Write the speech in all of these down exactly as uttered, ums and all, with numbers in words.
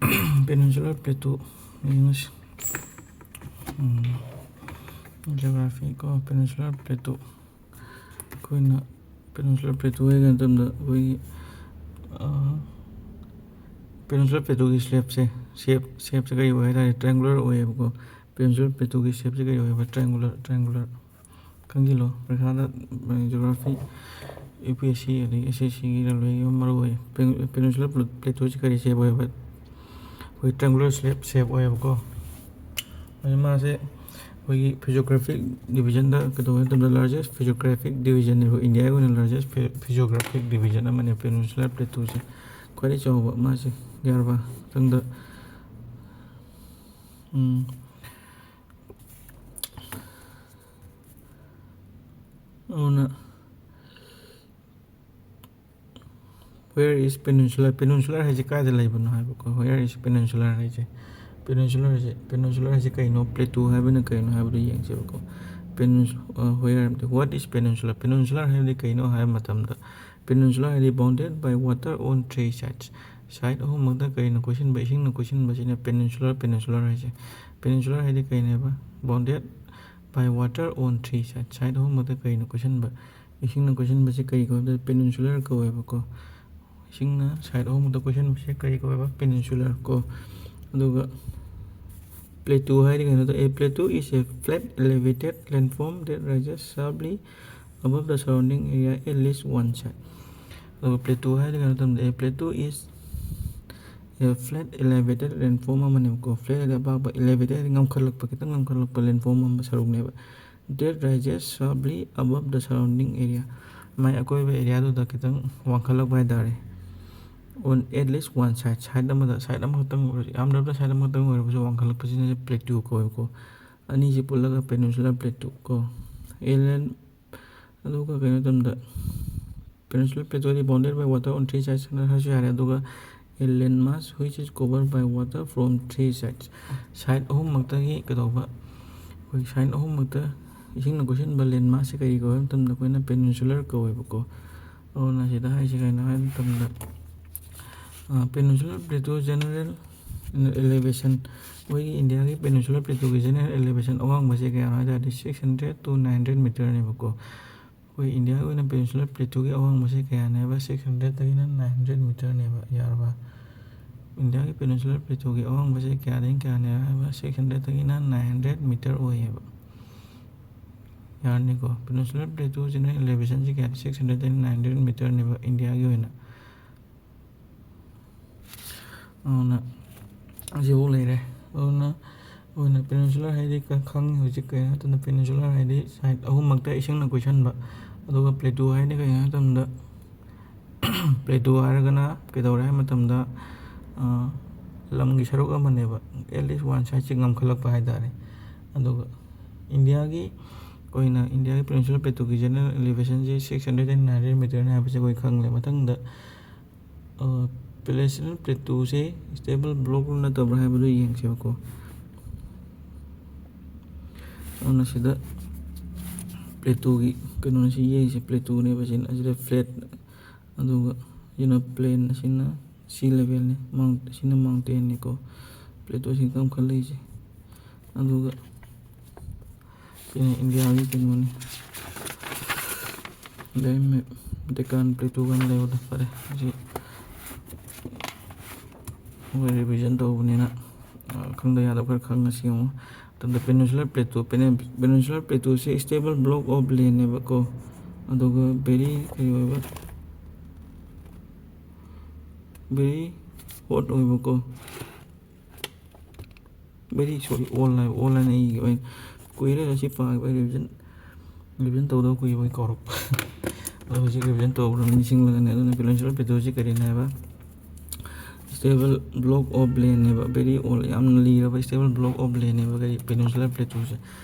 Peninsular plateau ꯌꯦꯡꯉꯁꯤ꯫ ꯎꯝ, geography ꯀꯣ, peninsular plateau꯫ ꯑꯩꯈꯣꯏꯅ peninsular plateau ꯍꯥꯏꯕ ꯃꯇꯝꯗ ꯑꯩꯈꯣꯏꯒꯤ, ꯑ, peninsular plateauꯒꯤ shapeꯁꯦ, shape, shapeꯁꯦ ꯀꯔꯤ ꯑꯣꯏ ꯍꯥꯏ ꯇꯥꯔꯦ? Triangular ꯑꯣꯏꯌꯦꯕꯀꯣ꯫ Peninsular plateauꯒꯤ shapeꯁꯦ ꯀꯔꯤ ꯑꯣꯏ ꯍꯥꯏꯕ? Triangular, triangular꯫ ꯈꯪꯖꯤꯜꯂꯣ, ꯄꯔꯤꯈꯥꯗ, ꯎꯝ, geography, UPSC ꯑꯗꯒꯤ SSCꯒꯤ railwayꯒꯤ ꯌꯥꯝ ꯃꯔꯨ ꯑꯣꯏ꯫ Pen-, peninsular pla-, plateauꯁꯤ ꯀꯔꯤ shape ꯑꯣꯏ ꯍꯥꯏꯕ? ꯑꯩꯈꯣꯏ triangular shape, shape ꯑꯣꯏꯌꯦꯕꯀꯣ꯫ ꯑꯗꯨ ꯃꯥꯁꯦ ꯑꯩꯈꯣꯏꯒꯤ physiographic divisionꯗ ꯀꯩꯗꯧꯒꯦ ꯍꯥꯏ ꯃꯇꯝꯗ largest physiographic divisionꯅꯦꯕ, Indiaꯒꯤ ꯑꯣꯏꯅ largest phy-, physiographic division ꯑꯃꯅꯦ peninsular plateauꯁꯦ꯫ ꯈ꯭ꯋꯥꯏꯗꯒꯤ ꯆꯥꯎꯕ ꯃꯥꯁꯦ, ꯌꯥꯔꯕ? ꯃꯊꯪꯗ, ꯎꯝ, ꯑꯗꯨꯅ, where is peninsula? Peninsular ꯍꯥꯏꯁꯦ ꯀꯥꯏꯗ ꯂꯩꯕꯅꯣ ꯍꯥꯏꯕꯀꯣ? Where is peninsular ꯍꯥꯏꯁꯦ? Peninsular ꯍꯥꯏꯁꯦ, peninsular ꯍꯥꯏꯁꯦ ꯀꯩꯅꯣ? Plateau ꯍꯥꯏꯕꯅ ꯀꯩꯅꯣ ꯍꯥꯏꯕꯗꯨ ꯌꯦꯡꯁꯦꯕꯀꯣ꯫ Penins-, ꯑ, where ꯍꯥꯏꯕꯗꯤ, what is peninsula? Peninsular ꯍꯥꯏꯕꯗꯤ ꯀꯩꯅꯣ ꯍꯥꯏꯕ ꯃꯇꯝꯗ, peninsular ꯍꯥꯏꯗꯤ bounded by water on three sides꯫ Side ꯑꯍꯨꯝꯃꯛꯇ ꯀꯔꯤꯅ ꯀꯣꯏꯁꯤꯟꯕ? ꯏꯁꯤꯡꯅ ꯀꯣꯏꯁꯤꯟꯕꯁꯤꯅ peninsular, peninsular ꯍꯥꯏꯁꯦ꯫ Peninsular ꯍꯥꯏꯗꯤ ꯀꯩꯅꯦꯕ? Bounded by water on three sides꯫ Side ꯑꯍꯨꯝꯃꯛꯇ ꯀꯔꯤꯅ ꯀꯣꯏꯁꯤꯟꯕ? ꯏꯁꯤꯡꯅ ꯀꯣꯏꯁꯤꯟꯕꯁꯤ ꯀꯔꯤ ꯀꯧꯏ? Peninsular ꯀꯧꯋꯦꯕꯀꯣ꯫ ꯏꯁꯤꯡꯅ side ꯑꯍꯨꯝꯃꯛꯇ ꯀꯣꯏꯁꯤꯟꯕꯁꯤ ꯀꯔꯤ ꯀꯧꯋꯦꯕ? Peninsular ꯀꯣ꯫ ꯑꯗꯨꯒ plateau ꯍꯥꯏꯗꯤ ꯀꯩꯅꯣꯗ, a plateau is a flat elevated landform that rises sharply above the surrounding area at least one side꯫ ꯑꯗꯨꯒ plateau ꯍꯥꯏꯗꯤ ꯀꯩꯅꯣ ꯃꯇꯝꯗ, a plateau is a flat elevated landform ꯑꯃꯅꯦꯕꯀꯣ꯫ Flat ꯍꯥꯏꯗꯤ ꯑꯄꯥꯛꯄ, elevated ꯍꯥꯏꯗꯤ ꯉꯝꯈꯠꯂꯛꯄ, ꯈꯤꯇꯪ ꯉꯝꯈꯠꯂꯛꯄ landform ꯑꯃ, ꯁꯔꯨꯛꯅꯦꯕ꯫ That rises sharply above the surrounding area꯫ ꯃꯥꯏ ꯑꯀꯣꯏꯕ areaꯗꯨꯗ ꯈꯤꯇꯪ ꯋꯥꯡꯈꯠꯂꯛꯄ ꯍꯥꯏꯇꯥꯔꯦ꯫ On at least one side, side ꯑꯃꯗ, side ꯑꯃꯈꯛꯇꯪ ꯑꯣꯏꯔꯁꯨ, ꯌꯥꯝꯗ꯭ꯔꯕꯗ side ꯑꯃꯈꯛꯇꯪ ꯑꯣꯏꯔꯕꯁꯨ ꯋꯥꯡꯈꯠꯂꯛꯄꯁꯤꯅ plateau ꯀꯧꯋꯦꯕꯀꯣ꯫ ꯑꯅꯤꯁꯤ ꯄꯨꯜꯂꯒ peninsular plateau ꯀꯣ꯫ Inland, ꯑꯗꯨꯒ ꯀꯩꯅꯣ ꯃꯇꯝꯗ, peninsular plateau is bounded by water on three sides ꯍꯥꯏꯁꯨ ꯌꯥꯔꯦ꯫ ꯑꯗꯨꯒ a landmass which is covered by water from three sides, side ꯑꯍꯨꯝꯃꯛꯇꯒꯤ ꯀꯩꯗꯧꯕ, ꯑꯩꯈꯣꯏ side ꯑꯍꯨꯝꯃꯛꯇ ꯏꯁꯤꯡꯅ ꯀꯣꯏꯁꯤꯟꯕ landmassꯁꯦ ꯀꯔꯤ ꯀꯧꯏ ꯍꯥꯏꯕ ꯃꯇꯝꯗ ꯑꯩꯈꯣꯏꯅ peninsular ꯀꯧꯋꯦꯕꯀꯣ꯫ ꯑꯗꯨꯅ ꯁꯤꯗ ꯍꯥꯏꯁꯦ ꯀꯩꯅꯣ ꯍꯥꯏꯕ ꯃꯇꯝꯗ, ꯑ, peninsular plateau general ꯑꯦꯂꯦꯕꯦꯁꯟ, ꯑꯩꯈꯣꯏꯒꯤ ꯏꯟꯗꯤꯌꯥꯒꯤ ꯄꯦꯅꯤꯟꯁꯨꯂꯔ ꯄ꯭ꯂꯦꯇꯨꯒꯤ ꯖꯦꯅꯔꯦꯜ ꯑꯦꯂꯦꯕꯦꯁꯟ ꯑꯋꯥꯡꯕꯁꯦ ꯀꯌꯥꯅꯣ ꯍꯥꯏ ꯇꯥꯔꯗꯤ, six hundred to nine hundred ꯃꯤꯇꯔꯅꯦꯕꯀꯣ꯫ ꯑꯩꯈꯣꯏ ꯏꯟꯗꯤꯌꯥꯒꯤ ꯑꯣꯏꯅ ꯄꯦꯅꯤꯟꯁꯨꯂꯔ ꯄ꯭ꯂꯦꯇꯨꯒꯤ ꯑꯋꯥꯡꯕꯁꯦ ꯀꯌꯥꯅꯦꯕ? ꯁꯤꯛꯁ ꯍꯟꯗ꯭ꯔꯦꯠꯇꯒꯤꯅ ꯅꯥꯏꯟ ꯍꯟꯗ꯭ꯔꯦꯠ ꯃꯤꯇꯔꯅꯦꯕ꯫ ꯌꯥꯔꯕ? ꯏꯟꯗꯤꯌꯥꯒꯤ ꯄꯦꯅꯤꯟꯁꯨꯂꯔ ꯄ꯭ꯂꯦꯇꯨꯒꯤ ꯑꯋꯥꯡꯕꯁꯦ ꯀꯌꯥꯗꯒꯤ ꯀꯌꯥꯅꯦꯕ ꯍꯥꯏꯕ? ꯁꯤꯛꯁ ꯍꯟꯗ꯭ꯔꯦꯠꯇꯒꯤꯅ ꯅꯥꯏꯟ ꯍꯟꯗ꯭ꯔꯦꯠ ꯃꯤꯇꯔ ꯑꯣꯏꯌꯦꯕ꯫ ꯌꯥꯔꯅꯤꯀꯣ? ꯄꯦꯅꯤꯟꯁꯨꯂꯔ ꯄ꯭ꯂꯦꯇꯨꯁꯤꯅ ꯑꯦꯂꯦꯕꯦꯁꯟꯁꯦ ꯀꯌꯥ? ꯁꯤꯛꯁ ꯍꯟꯗ꯭ꯔꯦꯠꯇꯒꯤ ꯅꯥꯏꯟ ꯍꯟꯗ꯭ꯔꯦꯠ ꯃꯤꯇꯔꯅꯦꯕ ꯏꯟꯗꯤꯌꯥꯒꯤ ꯑꯣꯏꯅ꯫ ꯑꯗꯨꯅ ꯑꯁꯤꯐꯥꯎ ꯂꯩꯔꯦ꯫ ꯑꯗꯨꯅ ꯑꯩꯈꯣꯏꯅ ꯄꯦꯅꯤꯟꯁꯨꯂꯔ ꯍꯥꯏꯗꯤ ꯈ-, ꯈꯪꯉꯤ ꯍꯧꯖꯤꯛ꯫ ꯀꯩꯅꯣ ꯍꯥꯏ ꯃꯇꯝꯗ ꯄꯦꯅꯤꯟꯁꯨꯂꯔ ꯍꯥꯏꯗꯤ ꯁꯥꯏꯠ ꯑꯍꯨꯝꯃꯛꯇ ꯏꯁꯤꯡꯅ ꯀꯣꯏꯁꯟꯕ꯫ ꯑꯗꯨꯒ ꯄ꯭ꯂꯦꯇꯨ ꯍꯥꯏꯗꯤ ꯀꯩꯅꯣ ꯍꯥꯏ ꯃꯇꯝꯗ, ꯄ꯭ꯂꯦꯇꯨ ꯍꯥꯏꯔꯒꯅ ꯀꯩꯗꯧꯔꯦ ꯍꯥꯏ ꯃꯇꯝꯗ, ꯑ, ꯂꯝꯒꯤ ꯁꯔꯨꯛ ꯑꯃꯅꯦꯕ, at least one sideꯁꯦ ꯉꯝꯈꯠꯂꯛꯄ ꯍꯥꯏ ꯇꯥꯔꯦ꯫ ꯑꯗꯨꯒ ꯏꯟꯗꯤꯌꯥꯒꯤ ꯑꯣꯏꯅ ꯏꯟꯗꯤꯌꯥꯒꯤ ꯄꯦꯅꯤꯟꯁꯨꯂꯔ ꯄ꯭ꯂꯦꯇꯨꯒꯤ ꯖꯦꯅꯔꯦꯜ ꯑꯦꯂꯤꯚꯦꯁꯟꯁꯦ six hundred and nine hundred ꯃꯤꯇꯔꯅꯤ ꯍꯥꯏꯕꯁꯦ ꯑꯩꯈꯣꯏ ꯈꯪꯂꯦ꯫ ꯃꯊꯪꯗ, ꯑ, ꯄꯦꯂꯦꯁꯤꯅꯦꯜ ꯄ꯭ꯂꯦꯇꯨꯁꯦ ꯁ꯭ꯇꯦꯕꯜ ꯕ꯭ꯂꯣꯛꯂꯣ ꯅꯠꯇꯕ꯭ꯔꯥ ꯍꯥꯏꯕꯗꯨ ꯌꯦꯡꯁꯦꯕꯀꯣ꯫ ꯑꯗꯨꯅ ꯁꯤꯗ ꯄ꯭ꯂꯦꯇꯨꯒꯤ ꯀꯩꯅꯣꯁꯤ ꯌꯦꯡꯁꯦ, ꯄ꯭ꯂꯦꯇꯨꯅꯦꯕ ꯁꯤꯅ, ꯑꯁꯤꯗ ꯐ꯭ꯂꯦꯠ, ꯑꯗꯨꯒ ꯁꯤꯅ ꯄ꯭ꯂꯦꯟ, ꯑꯁꯤꯅ ꯁꯤ ꯂꯦꯚꯦꯜꯅꯤ, ꯃꯥꯎꯟ-, ꯑꯁꯤꯅ ꯃꯥꯎꯟꯇꯦꯟꯅꯤꯀꯣ, ꯄ꯭ꯂꯦꯇꯨꯁꯤ ꯀꯝꯈꯠꯂꯛꯏꯁꯦ꯫ ꯑꯗꯨꯒ ꯁꯤꯅ ꯏꯟꯗꯤꯌꯥꯒꯤ ꯀꯩꯅꯣꯅꯤ, ꯏꯟꯗꯤꯌꯥꯒꯤ ꯃꯦꯞ, ꯗꯦꯀꯥꯟ ꯄ꯭ꯂꯦꯇꯨ ꯀꯥꯏꯅ ꯂꯩꯕꯗꯣ꯫ ꯐꯔꯦ, ꯑꯁꯤ ꯑꯩꯈꯣꯏ ꯔꯤꯚꯤꯖꯟ ꯇꯧꯕꯅꯤꯅ, ꯑ, ꯈꯪꯗ ꯌꯥꯗꯕ ꯈꯔ ꯈꯪꯉꯁꯤ ꯌꯦꯡꯉꯣ꯫ ꯃꯇꯝꯗ ꯄꯦꯅꯤꯟꯁꯨꯂꯔ ꯄ꯭ꯂꯦꯇꯨ, ꯄꯦꯅꯤꯟ-, ꯄꯦꯅꯤꯟꯁꯨꯂꯔ ꯄ꯭ꯂꯦꯇꯨꯁꯦ ꯁ꯭ꯇꯦꯕꯜ ꯕ꯭ꯂꯣꯛ ꯑꯣꯐ ꯂꯦꯟꯅꯦꯕꯀꯣ, ꯑꯗꯨꯒ ꯚꯦꯔꯤ ꯀꯔꯤ ꯑꯣꯏꯕ, ꯚꯦꯔꯤ ꯍꯣꯠ ꯑꯣꯏꯕꯀꯣ, ꯚꯦꯔꯤ, ꯁꯣꯔꯤ, ꯑꯣꯜ ꯍꯥꯏꯕ, ꯑꯣꯜ ꯍꯥꯏꯅ ꯑꯩꯒꯤ ꯑꯣꯏꯅ ꯀꯨꯏꯔꯦ ꯑꯁꯤ ꯄꯥꯈꯤꯕ, ꯑꯩ ꯔꯤꯚꯤꯖꯟ, ꯔꯤꯚꯤꯖꯟ ꯇꯧꯗꯕ ꯀꯨꯏꯕꯒꯤ ꯀꯥꯎꯔꯛꯄ꯫ ꯑꯗꯣ ꯍꯧꯖꯤꯛ ꯔꯤꯚꯤꯖꯟ ꯇꯧꯕꯗ ꯅꯤꯡꯁꯤꯡꯂꯒꯅꯦ꯫ ꯑꯗꯨꯅ ꯄꯦꯅꯤꯟꯁꯨꯂꯔ ꯄ꯭ꯂꯦꯇꯨꯁꯦ ꯀꯔꯤꯅꯦ ꯍꯥꯏꯕ? ꯁ꯭ꯇꯦꯕꯜ ꯕ꯭ꯂꯣꯛ ꯑꯣꯐ ꯂꯦꯟꯅꯦꯕ, ꯚꯦꯔꯤ ꯑꯣꯜ, ꯌꯥꯝꯅ ꯂꯤꯔꯕ ꯁ꯭ꯇꯦꯕꯜ ꯕ꯭ꯂꯣꯛ ꯑꯣꯐ ꯂꯦꯟꯅꯦꯕ ꯀꯔꯤ, ꯄꯦꯅꯤꯟꯁꯨꯂꯔ ꯄ꯭ꯂꯦꯇꯨꯁꯦ꯫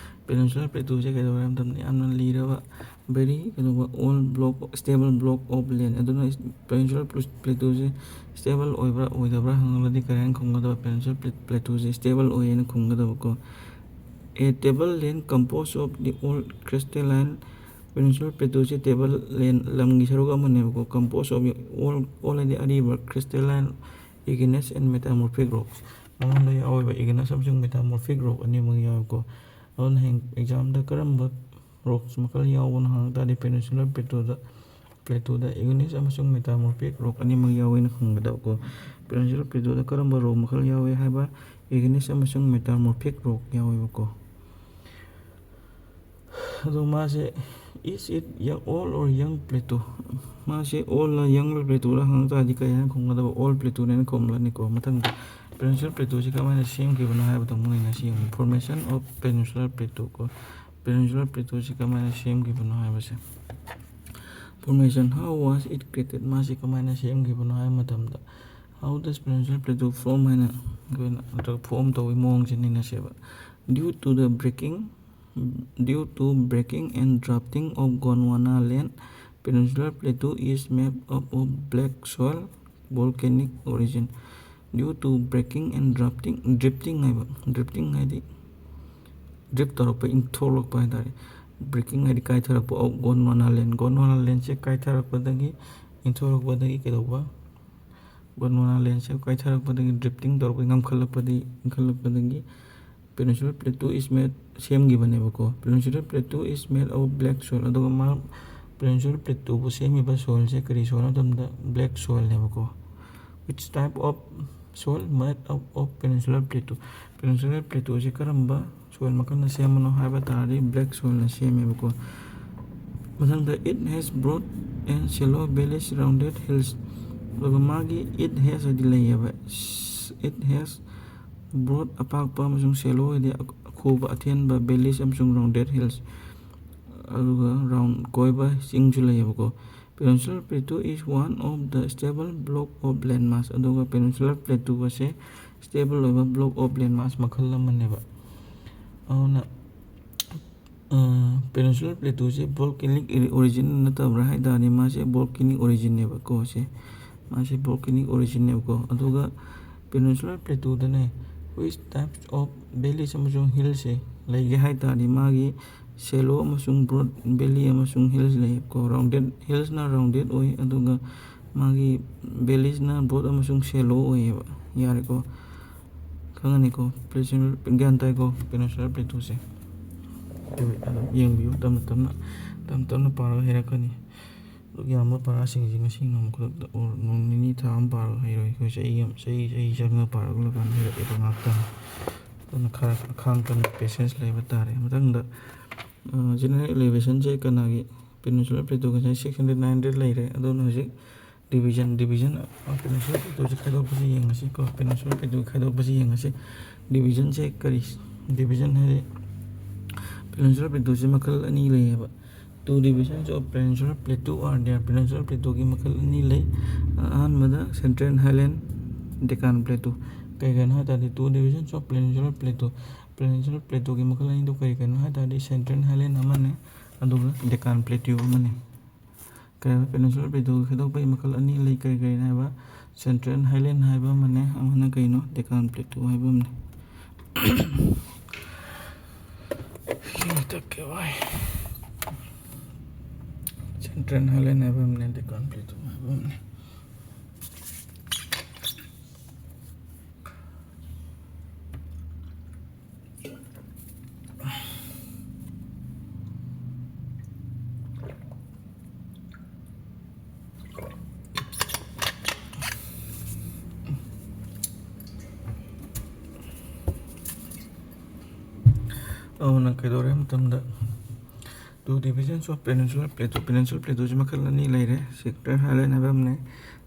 ꯄꯦꯅꯤꯟꯁꯨꯂꯔ ꯄ꯭ꯂꯦꯇꯨꯁꯦ ꯀꯩꯗꯧꯔꯦ ꯍꯥꯏꯕ ꯃꯇꯝꯗ ꯌꯥꯝꯅ ꯂꯤꯔꯕ, ꯚꯦꯔꯤ ꯀꯩꯅꯣ, old block, stable block of land. ꯑꯗꯨꯅ ꯄꯦꯅꯤꯟꯁꯨꯂꯔ ꯄ꯭ꯂꯦꯇꯨꯁꯦ ꯁ꯭ꯇꯦꯕꯜ ꯑꯣꯏꯕ꯭ꯔꯥ ꯑꯣꯏꯗꯕ꯭ꯔꯥ ꯍꯪꯉꯒꯗꯤ ꯀꯔꯤ ꯍꯥꯏꯅ ꯈꯨꯝꯒꯗꯕ? ꯄꯦꯅꯤꯟꯁꯨꯂꯔ ꯄ꯭ꯂꯦꯇꯨꯁꯦ ꯁ꯭ꯇꯦꯕꯜ ꯑꯣꯏꯌꯦꯅ ꯈꯨꯝꯒꯗꯕꯀꯣ꯫ A table land composed of the old crystalline, peninsular ꯄ꯭ꯂꯦꯇꯨꯁꯦ ꯇꯦꯕꯜ ꯂꯦꯟ, ꯂꯝꯒꯤ ꯁꯔꯨꯛ ꯑꯃꯅꯦꯕꯀꯣ, composed of all, all ꯍꯥꯏꯗꯤ ꯑꯔꯤꯕ crystalline, igneous and metamorphic rocks꯫ ꯃꯉꯣꯟꯗ ꯌꯥꯎꯋꯦꯕ, igneous ꯑꯃꯁꯨꯡ metamorphic rock ꯑꯅꯤꯃꯛ ꯌꯥꯎꯋꯦꯀꯣ꯫ ꯑꯗꯨꯅ ꯍꯌꯦꯡ examꯗ ꯀꯔꯝꯕ rocks ꯃꯈꯜ ꯌꯥꯎꯕꯅꯣ ꯍꯪꯉꯛ ꯇꯥꯔꯗꯤ, peninsular plateauꯗ, plateauꯗ igneous ꯑꯃꯁꯨꯡ metamorphic rock ꯑꯅꯤꯃꯛ ꯌꯥꯎꯋꯦꯅ ꯈꯪꯒꯗꯕꯀꯣ꯫ Peninsular plateauꯗ ꯀꯔꯝꯕ rock ꯃꯈꯜ ꯌꯥꯎꯋꯦ ꯍꯥꯏꯕ? Igneous ꯑꯃꯁꯨꯡ metamorphic rock ꯌꯥꯎꯋꯦꯕꯀꯣ꯫ ꯑꯗꯣ ꯃꯥꯁꯦ, is it young, old or young plateau? ꯃꯥꯁꯦ oldꯂ youngꯂ plateauꯔ ꯍꯪꯉꯛ ꯇꯥꯔꯗꯤ ꯀꯔꯤ ꯍꯥꯏꯅ ꯈꯨꯝꯒꯗꯕ? Old plateauꯅꯦꯅ ꯈꯨꯝꯂꯅꯤꯀꯣ꯫ ꯃꯊꯪꯗ peninsular plateauꯁꯤ ꯀꯃꯥꯏꯅ ꯁꯦꯝꯈꯤꯕꯅꯣ ꯍꯥꯏꯕꯗꯣ ꯑꯃꯨꯛ ꯅꯩꯅꯁꯤ꯫ ꯌꯦꯡꯉꯨ, formation of peninsular plateau ꯀꯣ꯫ Peninsular plateauꯁꯤ ꯀꯃꯥꯏꯅ ꯁꯦꯝꯈꯤꯕꯅꯣ ꯍꯥꯏꯕꯁꯦ꯫ Formation, how was it created? ꯃꯥꯁꯤ ꯀꯃꯥꯏꯅ ꯁꯦꯝꯈꯤꯕꯅꯣ ꯍꯥꯏꯕ ꯃꯇꯝꯗ, how does peninsular plateau form ꯍꯥꯏꯅ ꯑꯩꯈꯣꯏꯅ ꯅꯠꯇ꯭ꯔꯒ form ꯇꯧꯕꯒꯤ ꯃꯑꯣꯡꯁꯦ ꯅꯩꯅꯁꯦꯕ꯫ Due to the breaking, due to breaking and drifting of Gondwana land, peninsular plateau is made up of black soil, volcanic origin. Due to breaking and drifting, drifting ꯍꯥꯏꯕ, drifting ꯍꯥꯏꯗꯤ drift ꯇꯧꯔꯛꯄ, ꯏꯟꯊꯣꯛꯂꯛꯄ ꯍꯥꯏꯇꯥꯔꯦ꯫ Breaking ꯍꯥꯏꯗꯤ ꯀꯥꯏꯊꯔꯛꯄ꯫ Of Gondwana land, Gondwana landꯁꯦ ꯀꯥꯏꯊꯔꯛꯄꯗꯒꯤ, ꯏꯟꯊꯣꯛꯂꯛꯄꯗꯒꯤ ꯀꯩꯗꯧꯕ? Gondwana landꯁꯦ ꯀꯥꯏꯊꯔꯛꯄꯗꯒꯤ, drifting ꯇꯧꯔꯛꯄꯗꯒꯤ, ꯉꯝꯈꯠꯂꯛꯄꯗꯒꯤ, ꯏꯟꯈꯠꯂꯛꯄꯗꯒꯤ peninsular plateau is made, ꯁꯦꯝꯈꯤꯕꯅꯦꯕꯀꯣ꯫ Peninsular plateau is made of black soil, ꯑꯗꯨꯒ ꯃꯥ peninsular plateauꯕꯨ ꯁꯦꯝꯃꯤꯕ soilꯁꯦ ꯀꯔꯤ soil ꯍꯥꯏꯕ ꯃꯇꯝꯗ black soilꯅꯦꯕꯀꯣ꯫ Which type of soil made up of peninsular plateau? Peninsular plateauꯁꯦ ꯀꯔꯝꯕ soil ꯃꯈꯜꯅ ꯁꯦꯝꯕꯅꯣ ꯍꯥꯏꯕ ꯇꯥꯔꯗꯤ black soilꯅ ꯁꯦꯝꯃꯦꯕꯀꯣ꯫ ꯃꯊꯪꯗ, it has broad and shallow valleys, rounded hills꯫ ꯑꯗꯨꯒ ꯃꯥꯒꯤ it has ꯍꯥꯏꯗꯤ ꯂꯩꯌꯦꯕ꯫ It has broad, ꯑꯄꯥꯛꯄ, ꯑꯃꯁꯨꯡ shallow ꯍꯥꯏꯗꯤ ꯑꯈꯨꯕ, ꯑꯊꯦꯟꯕ, valleys ꯑꯃꯁꯨꯡ rounded hills, ꯑꯗꯨꯒ round ꯀꯣꯏꯕ ꯆꯤꯡꯁꯨ ꯂꯩꯌꯦꯕꯀꯣ꯫ Peninsular plateau is one of the stable block of landmass꯫ ꯑꯗꯨꯒ peninsular plateau ꯑꯁꯦ stable ꯑꯣꯏꯕ block of landmass ꯃꯈꯜ ꯑꯃꯅꯦꯕ꯫ ꯑꯗꯨꯅ, ꯑ, peninsular plateauꯁꯦ volcanic origin ꯅꯠꯇꯕ꯭ꯔꯥ ꯍꯥꯏ ꯇꯥꯔꯗꯤ, ꯃꯥꯁꯦ volcanic originꯅꯦꯕꯀꯣ ꯁꯦ꯫ ꯃꯥꯁꯦ volcanic originꯅꯦꯕꯀꯣ꯫ ꯑꯗꯨꯒ peninsular plateauꯗꯅꯦ, which types of valleys ꯑꯃꯁꯨꯡ hillsꯁꯦ ꯂꯩꯒꯦ ꯍꯥꯏ ꯇꯥꯔꯗꯤ, ꯃꯥꯒꯤ shallow ꯑꯃꯁꯨꯡ broad valley ꯑꯃꯁꯨꯡ hills ꯂꯩꯌꯦꯕꯀꯣ꯫ Rounded, hillsꯅ rounded ꯑꯣꯏ, ꯑꯗꯨꯒ ꯃꯥꯒꯤ valleysꯅ broad ꯑꯃꯁꯨꯡ shallow ꯑꯣꯏꯌꯦꯕ꯫ ꯌꯥꯔꯦꯀꯣ꯫ ꯈꯪꯉꯅꯤꯀꯣ, ꯄ꯭ꯂꯦꯁꯤꯡ ꯒ꯭ꯌꯥꯟ ꯇꯥꯏꯀꯣ, ꯄꯦꯅꯤꯟꯁꯨꯂꯔ ꯄ꯭ꯂꯦꯇꯨꯁꯦ꯫ ꯑꯗꯨꯝ ꯌꯦꯡꯕꯤꯌꯨ, ꯇꯞꯅ ꯇꯞꯅ, ꯇꯞꯅ ꯇꯞꯅ ꯄꯥꯔꯒ ꯍꯩꯔꯛꯀꯅꯤ꯫ ꯑꯗꯨꯛ ꯌꯥꯝꯕ ꯄꯔꯥꯁꯤꯡꯁꯤ ꯉꯁꯤ ꯅꯣꯡꯃ ꯈꯨꯗꯛꯇ ꯑꯣꯔ ꯅꯣꯡ ꯅꯤꯅꯤ ꯊꯥ ꯑꯃ ꯄꯥꯔꯒ ꯍꯩꯔꯣꯏ꯫ ꯑꯩꯈꯣꯏ ꯆꯍꯤ ꯑꯃ, ꯆꯍꯤ, ꯆꯍꯤ ꯆꯪꯉꯒ ꯄꯥꯔꯛꯂꯀꯥꯟꯗ ꯍꯩꯔꯛꯏꯕ ꯉꯥꯛꯇꯅꯤ꯫ ꯑꯗꯨꯅ ꯈꯔ ꯑꯈꯥꯡ ꯀꯟꯕ, ꯄꯦꯁꯦꯟꯁ ꯂꯩꯕ ꯇꯥꯔꯦ꯫ ꯃꯊꯪꯗ, ꯑ, ꯖꯦꯅꯦꯔꯦꯜ ꯏꯂꯤꯚꯦꯁꯟꯁꯦ ꯀꯅꯥꯒꯤ, ꯄꯦꯅꯤꯟꯁꯨꯂꯔ ꯄ꯭ꯂꯦꯇꯨꯒꯤ ꯉꯁꯥꯏ ꯁꯤꯛꯁ ꯍꯟꯗ꯭ꯔꯦꯠ, ꯅꯥꯏꯟ ꯍꯟꯗ꯭ꯔꯦꯠ ꯂꯩꯔꯦ꯫ ꯑꯗꯨꯅ ꯍꯧꯖꯤꯛ ꯗꯤꯕꯤꯖꯟ, ꯗꯤꯕꯤꯖꯟ, ꯑ, ꯄꯦꯅꯤꯟꯁꯨꯂꯔ ꯄ꯭ꯂꯦꯇꯨꯁꯦ ꯈꯥꯏꯗꯣꯛꯄꯁꯦ ꯌꯦꯡꯉꯁꯤ ꯀꯣ꯫ ꯄꯦꯅꯤꯟꯁꯨꯂꯔ ꯄ꯭ꯂꯦꯇꯨ ꯈꯥꯏꯗꯣꯛꯄꯁꯦ ꯌꯦꯡꯉꯁꯤ꯫ ꯗꯤꯕꯤꯖꯟꯁꯦ ꯀꯔꯤ? ꯗꯤꯕꯤꯖꯟ ꯍꯥꯏꯗꯤ ꯄꯦꯅꯤꯟꯁꯨꯂꯔ ꯄ꯭ꯂꯦꯇꯨꯁꯦ ꯃꯈꯜ ꯑꯅꯤ ꯂꯩꯌꯦꯕ꯫ Two divisions of Peninsula Plateau are there. ꯄꯦꯅꯤꯟꯁꯨꯂꯔ ꯄ꯭ꯂꯦꯇꯨꯒꯤ ꯃꯈꯜ ꯑꯅꯤ ꯂꯩ꯫ ꯑꯍꯥꯟꯕꯗ ꯁꯦꯟꯇ꯭ꯔꯦꯜ ꯍꯥꯏꯂꯦꯟ, ꯗꯦꯀꯥꯟ ꯄ꯭ꯂꯦꯇꯨ꯫ ꯀꯩ ꯀꯩꯅꯣ ꯍꯥꯏ ꯇꯥꯔꯗꯤ, two divisions of Peninsula Plateau, ꯄꯦꯅꯤꯟꯁꯨꯂꯔ ꯄ꯭ꯂꯦꯇꯨꯒꯤ ꯃꯈꯜ ꯑꯅꯤꯗꯨ ꯀꯔꯤ ꯀꯩꯅꯣ ꯍꯥꯏ ꯇꯥꯔꯗꯤ, ꯁꯦꯟꯇ꯭ꯔꯦꯜ ꯍꯥꯏꯂꯦꯟ ꯑꯃꯅꯦ, ꯑꯗꯨꯒ ꯗꯦꯀꯥꯟ ꯄ꯭ꯂꯦꯇꯨ ꯑꯃꯅꯦ꯫ ꯀꯩ ꯍꯥꯏꯕ? ꯄꯦꯅꯤꯟꯁꯨꯂꯔ ꯄ꯭ꯂꯦꯇꯨꯒꯤ ꯈꯥꯏꯗꯣꯛꯄꯒꯤ ꯃꯈꯜ ꯑꯅꯤ ꯂꯩ꯫ ꯀꯔꯤ ꯀꯔꯤꯅꯣ ꯍꯥꯏꯕ? ꯁꯦꯟꯇ꯭ꯔꯦꯜ ꯍꯥꯏꯂꯦꯟ ꯍꯥꯏꯕ ꯑꯃꯅꯦ, ꯑꯃꯅ ꯀꯩꯅꯣ? ꯗꯦꯀꯥꯟ ꯄ꯭ꯂꯦꯇꯨ ꯍꯥꯏꯕ ꯑꯃꯅꯦ꯫ ꯏꯁꯤꯡ ꯊꯛꯀꯦ ꯚꯥꯏ꯫ ꯁꯦꯟꯇ꯭ꯔꯦꯜ ꯍꯥꯏꯂꯦꯟ ꯍꯥꯏꯕ ꯑꯃꯅꯦ, ꯗꯦꯀꯥꯟ ꯄ꯭ꯂꯦꯇꯨ ꯍꯥꯏꯕ ꯑꯃꯅꯦ꯫ ꯑꯗꯨꯅ ꯀꯩꯗꯧꯔꯦ ꯃꯇꯝꯗ, two divisions of Peninsula Plateau, Peninsula Plateauꯁꯤ ꯃꯈꯜ ꯑꯅꯤ ꯂꯩꯔꯦ, ꯁꯦꯟꯇ꯭ꯔꯦꯜ ꯍꯥꯏꯂꯦꯟ ꯍꯥꯏꯕ ꯑꯃꯅꯦ,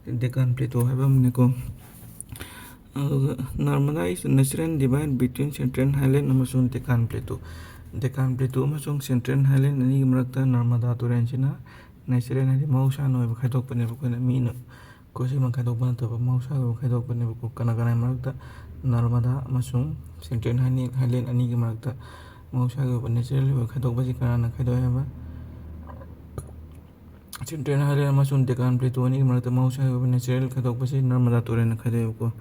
ꯗꯦꯀꯥꯟ ꯄ꯭ꯂꯦꯇꯨ ꯍꯥꯏꯕ ꯑꯃꯅꯦꯀꯣ꯫ ꯑꯗꯨꯒ Narmada is the natural divide between Central Highland ꯑꯃꯁꯨꯡ Deccan Plateau꯫ ꯗꯦꯀꯥꯟ ꯄ꯭ꯂꯦꯇꯨ ꯑꯃꯁꯨꯡ ꯁꯦꯟꯇ꯭ꯔꯦꯜ ꯍꯥꯏꯂꯦꯟ ꯑꯅꯤꯒꯤ ꯃꯔꯛꯇ ꯅꯔꯃꯗꯥ ꯇꯨꯔꯦꯜꯁꯤꯅ ꯅꯦꯆꯔꯦꯜ ꯍꯥꯏꯗꯤ ꯃꯍꯧꯁꯥꯅ ꯑꯣꯏꯕ ꯈꯥꯏꯗꯣꯛꯄꯅꯦꯕ꯫ ꯑꯩꯈꯣꯏꯅ ꯃꯤꯅ ꯈꯨꯠꯁꯦꯝꯅ ꯈꯥꯏꯗꯣꯛꯄ ꯅꯠꯇꯕ, ꯃꯍꯧꯁꯥꯒꯤ ꯑꯣꯏꯕ ꯈꯥꯏꯗꯣꯛꯄꯅꯦꯕꯀꯣ꯫ ꯀꯅꯥ ꯀꯅꯥꯒꯤ ꯃꯔꯛꯇ? ꯅꯔꯃꯗꯥ ꯑꯃꯁꯨꯡ ꯁꯦꯟꯇ꯭ꯔꯦꯜ ꯍꯥꯏꯂꯦꯟ ꯑꯅꯤꯒꯤ ꯃꯔꯛꯇ ꯃꯍꯧꯁꯥꯒꯤ ꯑꯣꯏꯕ ꯅꯦꯆꯔꯦꯜ ꯑꯣꯏꯕ ꯈꯥꯏꯗꯣꯛꯄꯁꯤ ꯀꯅꯥꯅ ꯈꯥꯏꯗꯣꯛꯑꯦ ꯍꯥꯏꯕ? ꯁꯦꯟꯇ꯭ꯔꯦꯜ ꯍꯥꯏꯂꯦꯟ ꯑꯃꯁꯨꯡ ꯗꯦꯀꯥꯟ ꯄ꯭ꯂꯦꯇꯨ ꯑꯅꯤꯒꯤ ꯃꯔꯛꯇ ꯃꯍꯧꯁꯥꯒꯤ ꯑꯣꯏꯕ ꯅꯦꯆꯔꯦꯜ ꯈꯥꯏꯗꯣꯛꯄꯁꯤ ꯅꯔꯃꯗꯥ ꯇꯨꯔꯦꯜꯅ ꯈꯥꯏꯗꯣꯛꯑꯦꯕꯀꯣ꯫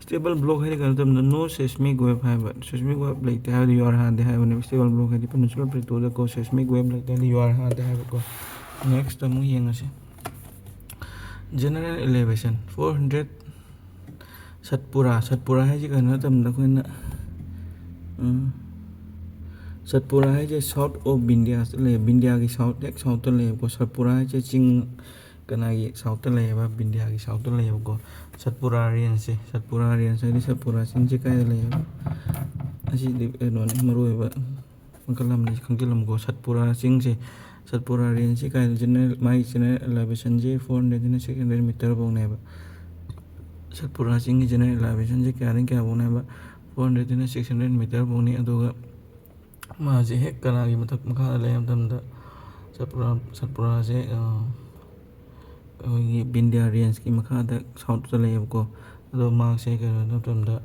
ꯁ꯭ꯇꯦꯕꯜ ꯕ꯭ꯂꯣꯛ ꯍꯥꯏꯗꯤ ꯀꯩꯅꯣ ꯇꯧꯕꯗ, no seismic wave ꯍꯥꯏꯕ, seismic wave ꯂꯩꯇꯦ ꯍꯥꯏꯕꯗꯤ you are ꯍꯥꯟꯗꯦ ꯍꯥꯏꯕꯅꯦꯕ꯫ ꯁ꯭ꯇꯦꯕꯜ ꯕ꯭ꯂꯣꯛ ꯍꯥꯏꯗꯤ ꯄꯦꯅꯤꯟꯁꯨꯂꯔ ꯄ꯭ꯂꯦꯇꯨꯗꯀꯣ seismic wave ꯂꯩꯇꯦ ꯍꯥꯏꯗꯤ you are ꯍꯥꯟꯗꯦ ꯍꯥꯏꯕꯀꯣ꯫ Next ꯑꯃꯨꯛ ꯌꯦꯡꯉꯁꯤ꯫ General elevation four hundred. Satpura, Satpura ꯍꯥꯏꯁꯦ ꯀꯩꯅꯣ ꯃꯇꯝꯗ ꯑꯩꯈꯣꯏꯅ, ꯎꯝ, ꯁꯠꯄꯨꯔꯥ ꯍꯥꯏꯁꯦ south of ꯕꯤꯟꯙ꯭ꯌꯥꯁꯇ ꯂꯩ, ꯕꯤꯟꯙ꯭ꯌꯥꯒꯤ south, ꯍꯦꯛ southꯇ ꯂꯩꯌꯦꯕꯀꯣ꯫ ꯁꯠꯄꯨꯔꯥ ꯍꯥꯏꯁꯦ ꯆꯤꯡ ꯀꯅꯥꯒꯤ southꯇ ꯂꯩꯌꯦꯕ? ꯕꯤꯟꯙ꯭ꯌꯥꯒꯤ southꯇ ꯂꯩꯌꯦꯕꯀꯣ꯫ ꯁꯠꯄꯨꯔꯥ rangeꯁꯦ, ꯁꯠꯄꯨꯔꯥ range ꯍꯥꯏꯗꯤ ꯁꯠꯄꯨꯔꯥ ꯆꯤꯡꯁꯦ ꯀꯥꯏꯗ ꯂꯩꯌꯦꯕ? ꯑꯁꯤꯗꯤ ꯀꯩꯅꯣꯅꯤ, ꯃꯔꯨ ꯑꯣꯏꯕ ꯃꯈꯜ ꯑꯃꯅꯤ, ꯈꯪꯖꯤꯜꯂꯝꯃꯨꯀꯣ꯫ ꯁꯠꯄꯨꯔꯥ ꯆꯤꯡꯁꯦ, ꯁꯠꯄꯨꯔꯥ rangeꯁꯤ ꯀꯥꯏꯗ general, ꯃꯥꯒꯤ general elevationꯁꯦ four hundredꯅ six hundred meter ꯐꯥꯎꯅꯦꯕ꯫ Satpura ꯆꯤꯡꯒꯤ general elevationꯁꯦ ꯀꯌꯥꯗꯒꯤ ꯀꯌꯥ ꯐꯥꯎꯅꯦꯕ? Four hundredꯅ six hundred meter ꯐꯥꯎꯅꯤ꯫ ꯑꯗꯨꯒ ꯃꯥꯁꯦ ꯍꯦꯛ ꯀꯅꯥꯒꯤ ꯃꯊꯛ, ꯃꯈꯥꯗ ꯂꯩ ꯍꯥꯏꯕ ꯃꯇꯝꯗ, ꯁꯠꯄꯨꯔꯥ, ꯁꯠꯄꯨꯔꯥꯁꯦ, ꯑ, ꯑꯩꯈꯣꯏꯒꯤ ꯕꯤꯟꯙ꯭ꯌꯥ rangeꯀꯤ ꯃꯈꯥꯗ southꯇ ꯂꯩꯌꯦꯕꯀꯣ꯫ ꯑꯗꯣ ꯃꯥꯁꯦ ꯀꯩꯅꯣ ꯍꯥꯏꯕ ꯃꯇꯝꯗ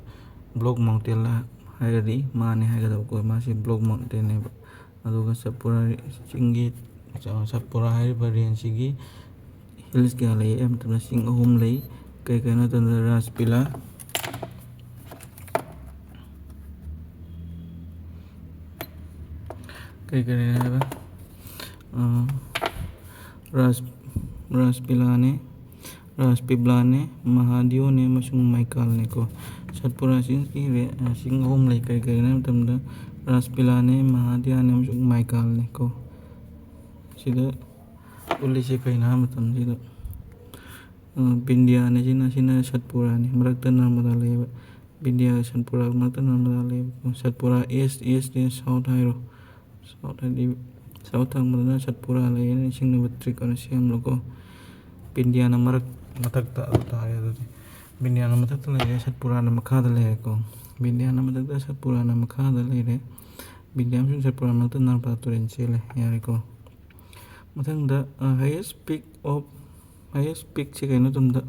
Black Mountainꯂ ꯍꯥꯏꯔꯗꯤ ꯃꯥꯅꯦ ꯍꯥꯏꯒꯗꯕꯀꯣ꯫ ꯃꯥꯁꯦ Black Mountainꯅꯦꯕ꯫ ꯑꯗꯨꯒ ꯁꯠꯄꯨꯔꯥ ꯆꯤꯡꯒꯤ, ꯁꯠꯄꯨꯔꯥ ꯍꯥꯏꯔꯤꯕ rangeꯁꯤꯒꯤ hills ꯀꯌꯥ ꯂꯩ ꯍꯥꯏꯕ ꯃꯇꯝꯗ ꯆꯤꯡ ꯑꯍꯨꯝ ꯂꯩ꯫ ꯀꯩ ꯀꯩꯅꯣ ꯍꯥꯏꯕ ꯃꯇꯝꯗ ꯔꯥꯖꯄꯤꯂꯥ, ꯀꯩ ꯀꯩꯅꯣ ꯍꯥꯏꯕ? ꯑ, ꯔꯥꯖ-, ꯔꯥꯖꯄꯤꯂꯥꯅꯦ, ꯔꯥꯖꯄꯤꯕ꯭ꯂꯥꯅꯦ, ꯃꯍꯥꯗꯤꯌꯣꯅꯦ ꯑꯃꯁꯨꯡ ꯃꯥꯏꯀꯥꯜꯅꯦꯀꯣ꯫ ꯁꯠꯄꯨꯔꯥ ꯆꯤꯡꯒꯤ ꯔꯦ-, ꯑ, ꯆꯤꯡ ꯑꯍꯨꯝ ꯂꯩ꯫ ꯀꯔꯤ ꯀꯔꯤꯅꯣ ꯍꯥꯏꯕ ꯃꯇꯝꯗ ꯔꯥꯖꯄꯤꯂꯥꯅꯦ, ꯃꯍꯥꯗꯤꯌꯥꯅꯦ ꯑꯃꯁꯨꯡ ꯃꯥꯏꯀꯥꯜꯅꯦꯀꯣ꯫ ꯁꯤꯗ ꯎꯠꯂꯤꯁꯦ ꯀꯩꯅꯣ ꯍꯥꯏꯕ ꯃꯇꯝꯁꯤꯗ, ꯑ, ꯕꯤꯟꯙ꯭ꯌꯥꯅꯦ, ꯁꯤꯅ, ꯁꯤꯅ ꯁꯠꯄꯨꯔꯥꯅꯦ, ꯃꯔꯛꯇ ꯅꯔꯃꯗꯥ ꯂꯩꯌꯦꯕ꯫ ꯕꯤꯟꯙ꯭ꯌꯥꯒ ꯁꯠꯄꯨꯔꯥꯒ ꯃꯔꯛꯇ ꯅꯔꯃꯗꯥ ꯂꯩꯌꯦꯕꯀꯣ꯫ ꯁꯠꯄꯨꯔꯥ east, eastꯅꯦ, south ꯍꯥꯏꯔꯣ꯫ South ꯍꯥꯏꯗꯤ south ꯊꯪꯕꯗꯅ ꯁꯠꯄꯨꯔꯥ ꯂꯩꯌꯦꯅ ꯅꯤꯡꯁꯤꯡꯅꯕ trick ꯑꯣꯏꯅ ꯁꯦꯝꯂꯣꯀꯣ꯫ ꯕꯤꯟꯙ꯭ꯌꯥꯅ ꯃꯔꯛ, ꯃꯊꯛꯇ ꯑꯗꯨ ꯇꯥꯔꯦ꯫ ꯑꯗꯨꯗꯤ ꯕꯤꯟꯙ꯭ꯌꯥꯅ ꯃꯊꯛꯇ ꯂꯩꯔꯦ, ꯁꯠꯄꯨꯔꯥꯅ ꯃꯈꯥꯗ ꯂꯩꯔꯦꯀꯣ꯫ ꯕꯤꯟꯙ꯭ꯌꯥꯅ ꯃꯊꯛꯇ, ꯁꯠꯄꯨꯔꯥꯅ ꯃꯈꯥꯗ ꯂꯩꯔꯦ꯫ ꯕꯤꯟꯙ꯭ꯌꯥ ꯑꯃꯁꯨꯡ ꯁꯠꯄꯨꯔꯥ ꯃꯔꯛꯇ ꯅꯔꯃꯗꯥ ꯇꯨꯔꯦꯜ ꯆꯦꯜꯂꯦ꯫ ꯌꯥꯔꯦꯀꯣ꯫ ꯃꯊꯪꯗ, ꯑ, highest peak of, highest peakꯁꯦ ꯀꯩꯅꯣ ꯃꯇꯝꯗ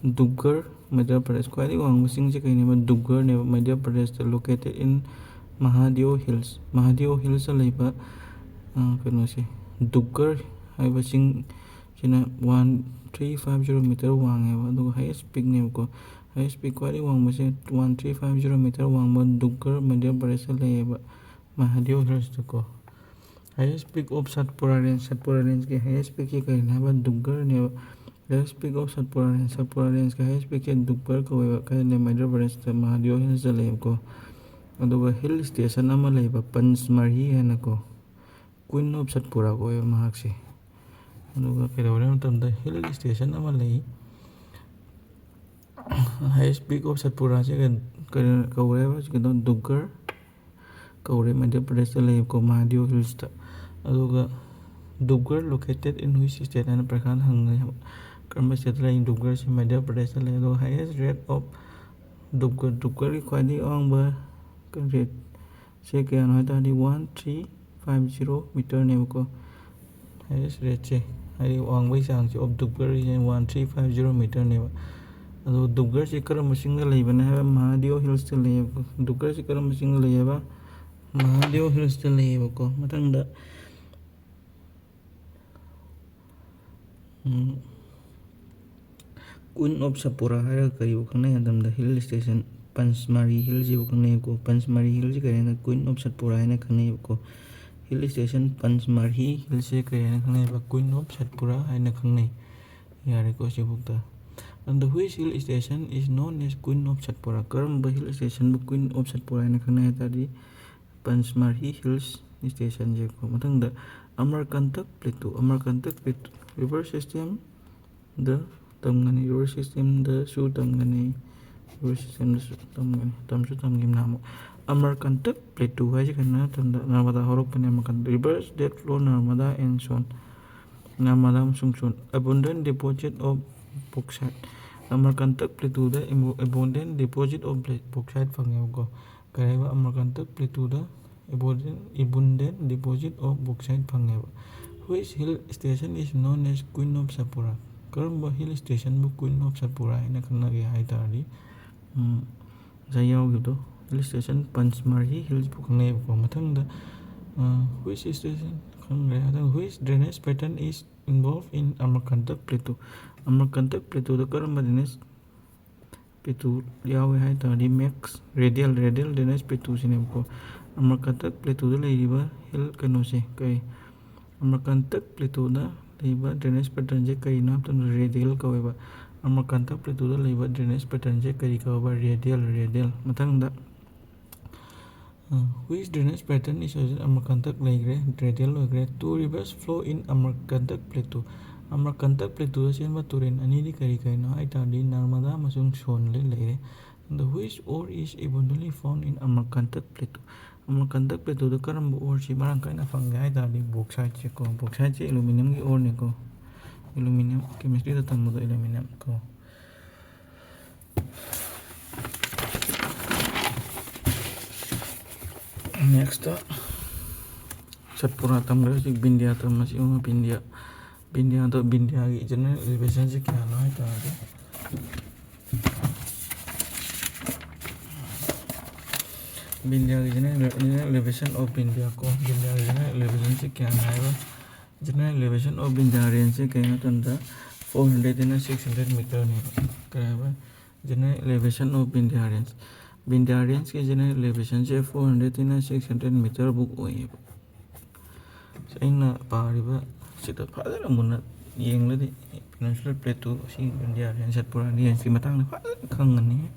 ꯗꯨꯞꯒꯔ, ꯃꯙ꯭ꯌ ꯄ꯭ꯔꯗꯦꯁ꯫ ꯈ꯭ꯋꯥꯏꯗꯒꯤ ꯋꯥꯡꯕ ꯆꯤꯡꯁꯦ ꯀꯩꯅꯦꯕ? ꯗꯨꯞꯒꯔꯅꯦꯕ, ꯃꯙ꯭ꯌ ꯄ꯭ꯔꯗꯦꯁꯇ, located in ꯃꯍꯥꯗꯤꯌꯣ hills꯫ ꯃꯍꯥꯗꯤꯌꯣ hillsꯇ ꯂꯩꯕ, ꯑ, ꯀꯩꯅꯣꯁꯦ, ꯗꯨꯞꯒꯔ ꯍꯥꯏꯕ ꯆꯤꯡꯁꯤꯅ one three five zero meter ꯋꯥꯡꯉꯦꯕ, ꯑꯗꯨꯒ highest peakꯅꯦꯕꯀꯣ꯫ Highest peak, ꯈ꯭ꯋꯥꯏꯗꯒꯤ ꯋꯥꯡꯕꯁꯦ one three five zero meter ꯋꯥꯡꯕ ꯗꯨꯞꯒꯔ, ꯃꯙ꯭ꯌ ꯄ꯭ꯔꯗꯦꯁꯇ ꯂꯩꯌꯦꯕ, ꯃꯍꯥꯗꯤꯌꯣ hillsꯇꯀꯣ꯫ Highest peak of Satpura range, Satpura rangeꯀꯤ highest peakꯁꯦ ꯀꯩꯅꯣ ꯍꯥꯏꯕ? ꯗꯨꯞꯒꯔꯅꯦꯕ꯫ Highest peak of Satpura Range, Satpura Rangeꯀꯤ highest peakꯁꯦ ꯗꯨꯞꯒꯔ ꯀꯧꯋꯦꯕ, ꯀꯥꯏꯗꯅ ꯃꯙ꯭ꯌ ꯄ꯭ꯔꯗꯦꯁꯇ ꯃꯍꯥꯗꯦꯕ ꯍꯤꯜꯁꯇ ꯂꯩꯌꯦꯕꯀꯣ꯫ ꯑꯗꯨꯒ hill station ꯑꯃ ꯂꯩꯕ ꯄꯟꯆꯃꯔꯍꯤ ꯍꯥꯏꯅꯀꯣ, Queen of Satpura ꯀꯧꯋꯦꯕ ꯃꯍꯥꯛꯁꯦ꯫ ꯑꯗꯨꯒ ꯀꯩꯗꯧꯔꯦ ꯍꯥꯏꯕ ꯃꯇꯝꯗ hill station ꯑꯃ ꯂꯩ, highest peak of Satpuraꯁꯦ ꯀꯩꯅꯣ ꯀꯧꯔꯦꯕ, ꯀꯩꯅꯣ ꯗꯨꯞꯒꯔ ꯀꯧꯔꯦ, ꯃꯙ꯭ꯌ ꯄ꯭ꯔꯗꯦꯁꯇ ꯂꯩꯌꯦꯕꯀꯣ, ꯃꯍꯥꯗꯦꯕ ꯍꯤꯜꯁꯇ꯫ ꯑꯗꯨꯒ ꯗꯨꯞꯒꯔ located in which state ꯍꯥꯏꯅ ꯄ꯭ꯔꯈꯥꯗ ꯍꯪꯉꯦ꯫ ꯀꯔꯝꯕ stateꯇ ꯂꯩ? ꯗꯨꯞꯒꯔꯁꯤ ꯃꯙ꯭ꯌ ꯄ꯭ꯔꯗꯦꯁꯇ ꯂꯩ꯫ ꯑꯗꯨꯒ highest rate of ꯗꯨꯞꯒꯔ, ꯗꯨꯞꯒꯔꯒꯤ ꯈ꯭ꯋꯥꯏꯗꯒꯤ ꯑꯋꯥꯡꯕ rateꯁꯦ ꯀꯌꯥꯅꯣ ꯍꯥꯏ ꯇꯥꯔꯗꯤ ꯋꯥꯟ ꯊ꯭ꯔꯤ ꯐꯥꯏꯚ ꯖꯤꯔꯣ ꯃꯤꯇꯔꯅꯦꯕꯀꯣ꯫ Highest rateꯁꯦ, ꯍꯥꯏꯗꯤ ꯋꯥꯡꯕꯒꯤ ꯆꯥꯡꯁꯦ of ꯗꯨꯞꯒꯔꯁꯦ ꯋꯥꯟ ꯊ꯭ꯔꯤ ꯐꯥꯏꯚ ꯖꯤꯔꯣ ꯃꯤꯇꯔꯅꯦꯕ꯫ ꯑꯗꯣ ꯗꯨꯞꯒꯔꯁꯦ ꯀꯔꯝꯕ ꯆꯤꯡꯗ ꯂꯩꯕꯅ ꯍꯥꯏꯕ, ꯃꯍꯥꯗꯦꯕ ꯍꯤꯜꯁꯇ ꯂꯩꯌꯦꯕꯀꯣ꯫ ꯗꯨꯞꯒꯔꯁꯦ ꯀꯔꯝꯕ ꯆꯤꯡꯗ ꯂꯩꯌꯦꯕ? ꯃꯍꯥꯗꯦꯕ ꯍꯤꯜꯁꯇ ꯂꯩꯌꯦꯕꯀꯣ꯫ ꯃꯊꯪꯗ, ꯎꯝ, Queen of Satpura ꯍꯥꯏꯔꯒ ꯀꯔꯤꯕꯨ ꯈꯪꯅꯩ ꯍꯥꯏꯕ ꯃꯇꯝꯗ hill station ꯄꯟꯆꯃꯔꯍꯤ ꯍꯤꯜꯁꯤꯕꯨ ꯈꯪꯅꯩꯕꯀꯣ꯫ ꯄꯟꯆꯃꯔꯍꯤ ꯍꯤꯜꯁꯤ ꯀꯔꯤ ꯍꯥꯏꯅ Queen of Satpura ꯍꯥꯏꯅ ꯈꯪꯅꯩꯕꯀꯣ꯫ Hill station ꯄꯟꯆꯃꯔꯍꯤ ꯍꯤꯜꯁꯦ ꯀꯔꯤ ꯍꯥꯏꯅ ꯈꯪꯅꯩꯕ? Queen of Satpura ꯍꯥꯏꯅ ꯈꯪꯅꯩ꯫ ꯌꯥꯔꯦꯀꯣ ꯁꯤꯐꯥꯎꯗ꯫ And which hill station is known as Queen of Satpura? ꯀꯔꯝꯕ hill stationꯕꯨ Queen of Satpura ꯍꯥꯏꯅ ꯈꯪꯅꯩ ꯍꯥꯏ ꯇꯥꯔꯗꯤ ꯄꯟꯆꯃꯔꯍꯤ ꯍꯤꯜꯁ ꯁ꯭ꯇꯦꯁꯟꯁꯦꯀꯣ꯫ ꯃꯊꯪꯗ Amarkantak plateau, Amarkantak plateau river systemꯗ ꯇꯝꯒꯅꯤ, river systemꯗꯁꯨ ꯇꯝꯒꯅꯤ, river systemꯗꯁꯨ ꯇꯝꯒꯅꯤ, ꯇꯝꯁꯨ ꯇꯝꯈꯤꯕꯅ ꯑꯃꯨꯛ꯫ ꯑꯃꯔꯀꯟꯇꯛ ꯄ꯭ꯂꯦꯇꯨ ꯍꯥꯏꯁꯦ ꯀꯩꯅꯣ ꯍꯥꯏ ꯃꯇꯝꯗ ꯅꯔꯃꯗꯥ ꯍꯧꯔꯛꯄꯅꯦ꯫ Amarkantak rivers that flow Narmada and Son, ꯅꯔꯃꯗꯥ ꯑꯃꯁꯨꯡ ꯁꯣꯟ꯫ Abundant deposit of bauxite, Amarkantak ꯄ꯭ꯂꯦꯇꯨꯗ abundant deposit of bauxite ꯐꯪꯉꯦꯕꯀꯣ꯫ ꯀꯔꯤ ꯍꯥꯏꯕ? Amarkantak ꯄ꯭ꯂꯦꯇꯨꯗ abundant, abundant deposit of bauxite ꯐꯪꯉꯦꯕ꯫ Which hill station is known as Queen of Satpura? ꯀꯔꯝꯕ hill stationꯕꯨ Queen of Satpura ꯍꯥꯏꯅ ꯈꯪꯅꯒꯦ ꯍꯥꯏ ꯇꯥꯔꯗꯤ, ꯎꯝ, ꯉꯁꯥꯏ ꯌꯥꯎꯈꯤꯕꯗꯣ, hill station ꯄꯟꯆꯃꯔꯍꯤ ꯍꯤꯜꯁꯄꯨ ꯈꯪꯅꯩꯌꯦꯕꯀꯣ꯫ ꯃꯊꯪꯗ, ꯑ, which station ꯈꯪꯈ꯭ꯔꯦ꯫ ꯑꯗꯨꯒ which drainage pattern is involved in Amarkantak Plateau? Amarkantak ꯄ꯭ꯂꯦꯇꯨꯗ ꯀꯔꯝꯕ drainage ꯄ꯭ꯂꯦꯇꯨ ꯌꯥꯎꯏ ꯍꯥꯏ ꯇꯥꯔꯗꯤ ꯃꯦꯛꯁ ꯔꯦꯗꯤꯌꯦꯜ, ꯔꯦꯗꯤꯌꯦꯜ drainage ꯄ꯭ꯂꯦꯇꯨꯁꯤꯅꯦꯕꯀꯣ꯫ ꯑꯃꯔꯀꯟꯇꯛ ꯄ꯭ꯂꯦꯇꯨꯗ ꯂꯩꯔꯤꯕ ꯍꯤꯜ ꯀꯩꯅꯣꯁꯦ ꯀꯩ? ꯑꯃꯔꯀꯟꯇꯛ ꯄ꯭ꯂꯦꯇꯨꯗ ꯂꯩꯕ drainage patternꯁꯦ ꯀꯔꯤꯅꯣ ꯍꯥꯏꯕ ꯃꯇꯝꯗ radial ꯀꯧꯋꯦꯕ꯫ Amarkantak Plateauꯗ ꯂꯩꯕ drainage patternꯁꯦ ꯀꯔꯤ ꯀꯧꯋꯦꯕ? Radial, radial꯫ ꯃꯊꯪꯗ, which drainage pattern is used in Amarkantak ꯂꯩꯈ꯭ꯔꯦ, radial ꯑꯣꯏꯈ꯭ꯔꯦ꯫ Two rivers flow in Amarkantak Plateau꯫ Amarkantak Plateauꯗ ꯆꯦꯟꯕ ꯇꯨꯔꯦꯜ ꯑꯅꯤꯗꯤ ꯀꯔꯤ ꯀꯔꯤꯅꯣ ꯍꯥꯏ ꯇꯥꯔꯗꯤ ꯅꯔꯃꯗꯥ ꯑꯃꯁꯨꯡ ꯁꯣꯟ ꯂꯩꯔꯦ꯫ ꯑꯗꯣ which ore is abundantly found in Amarkantak Plateau? Amarkantak Plateauꯗ ꯀꯔꯝꯕ oreꯁꯤ ꯃꯔꯥꯡ ꯀꯥꯏꯅ ꯐꯪꯒꯦ ꯍꯥꯏ ꯇꯥꯔꯗꯤ bauxiteꯁꯦꯀꯣ꯫ Bauxiteꯁꯦ aluminiumꯒꯤ oreꯅꯦꯀꯣ꯫ Aluminium, chemistryꯗ ꯇꯝꯕꯗꯣ aluminium ꯀꯣ꯫ Next Satpura ꯇꯝꯈ꯭ꯔꯦ꯫ ꯍꯧꯖꯤꯛ Vindhya ꯇꯝꯃꯁꯤ꯫ ꯌꯦꯡꯉꯣ, Vindhya, Vindhyaꯗꯣ, Vindhyaꯒꯤ general elevationꯁꯦ ꯀꯌꯥꯅꯣ ꯍꯥꯏ ꯇꯥꯔꯗꯤ, Vindhyaꯒꯤ general, general elevation of Vindhya ꯀꯣ, Vindhyaꯒꯤ general elevationꯁꯦ ꯀꯌꯥꯅꯣ ꯍꯥꯏꯕ? General elevation of Vindhya rangeꯁꯦ ꯀꯩꯅꯣ ꯃꯇꯝꯗ four hundredꯅ six hundred meterꯅꯦꯕ꯫ ꯀꯩ ꯍꯥꯏꯕ? General elevation of Vindhya range꯫ Vindhya rangeꯀꯤ general elevationꯁꯦ four hundredꯅ six hundred meter book ꯑꯣꯏꯌꯦꯕ꯫ ꯑꯩꯅ ꯄꯥꯔꯤꯕ ꯁꯤꯗ ꯐꯖꯅ ꯃꯨꯟꯅ ꯌꯦꯡꯂꯗꯤ Peninsular Plateau ꯑꯁꯤ Vindhya range, Satpura rangeꯀꯤ ꯃꯇꯥꯡꯗ ꯐꯖꯅ ꯈꯪꯒꯅꯤ꯫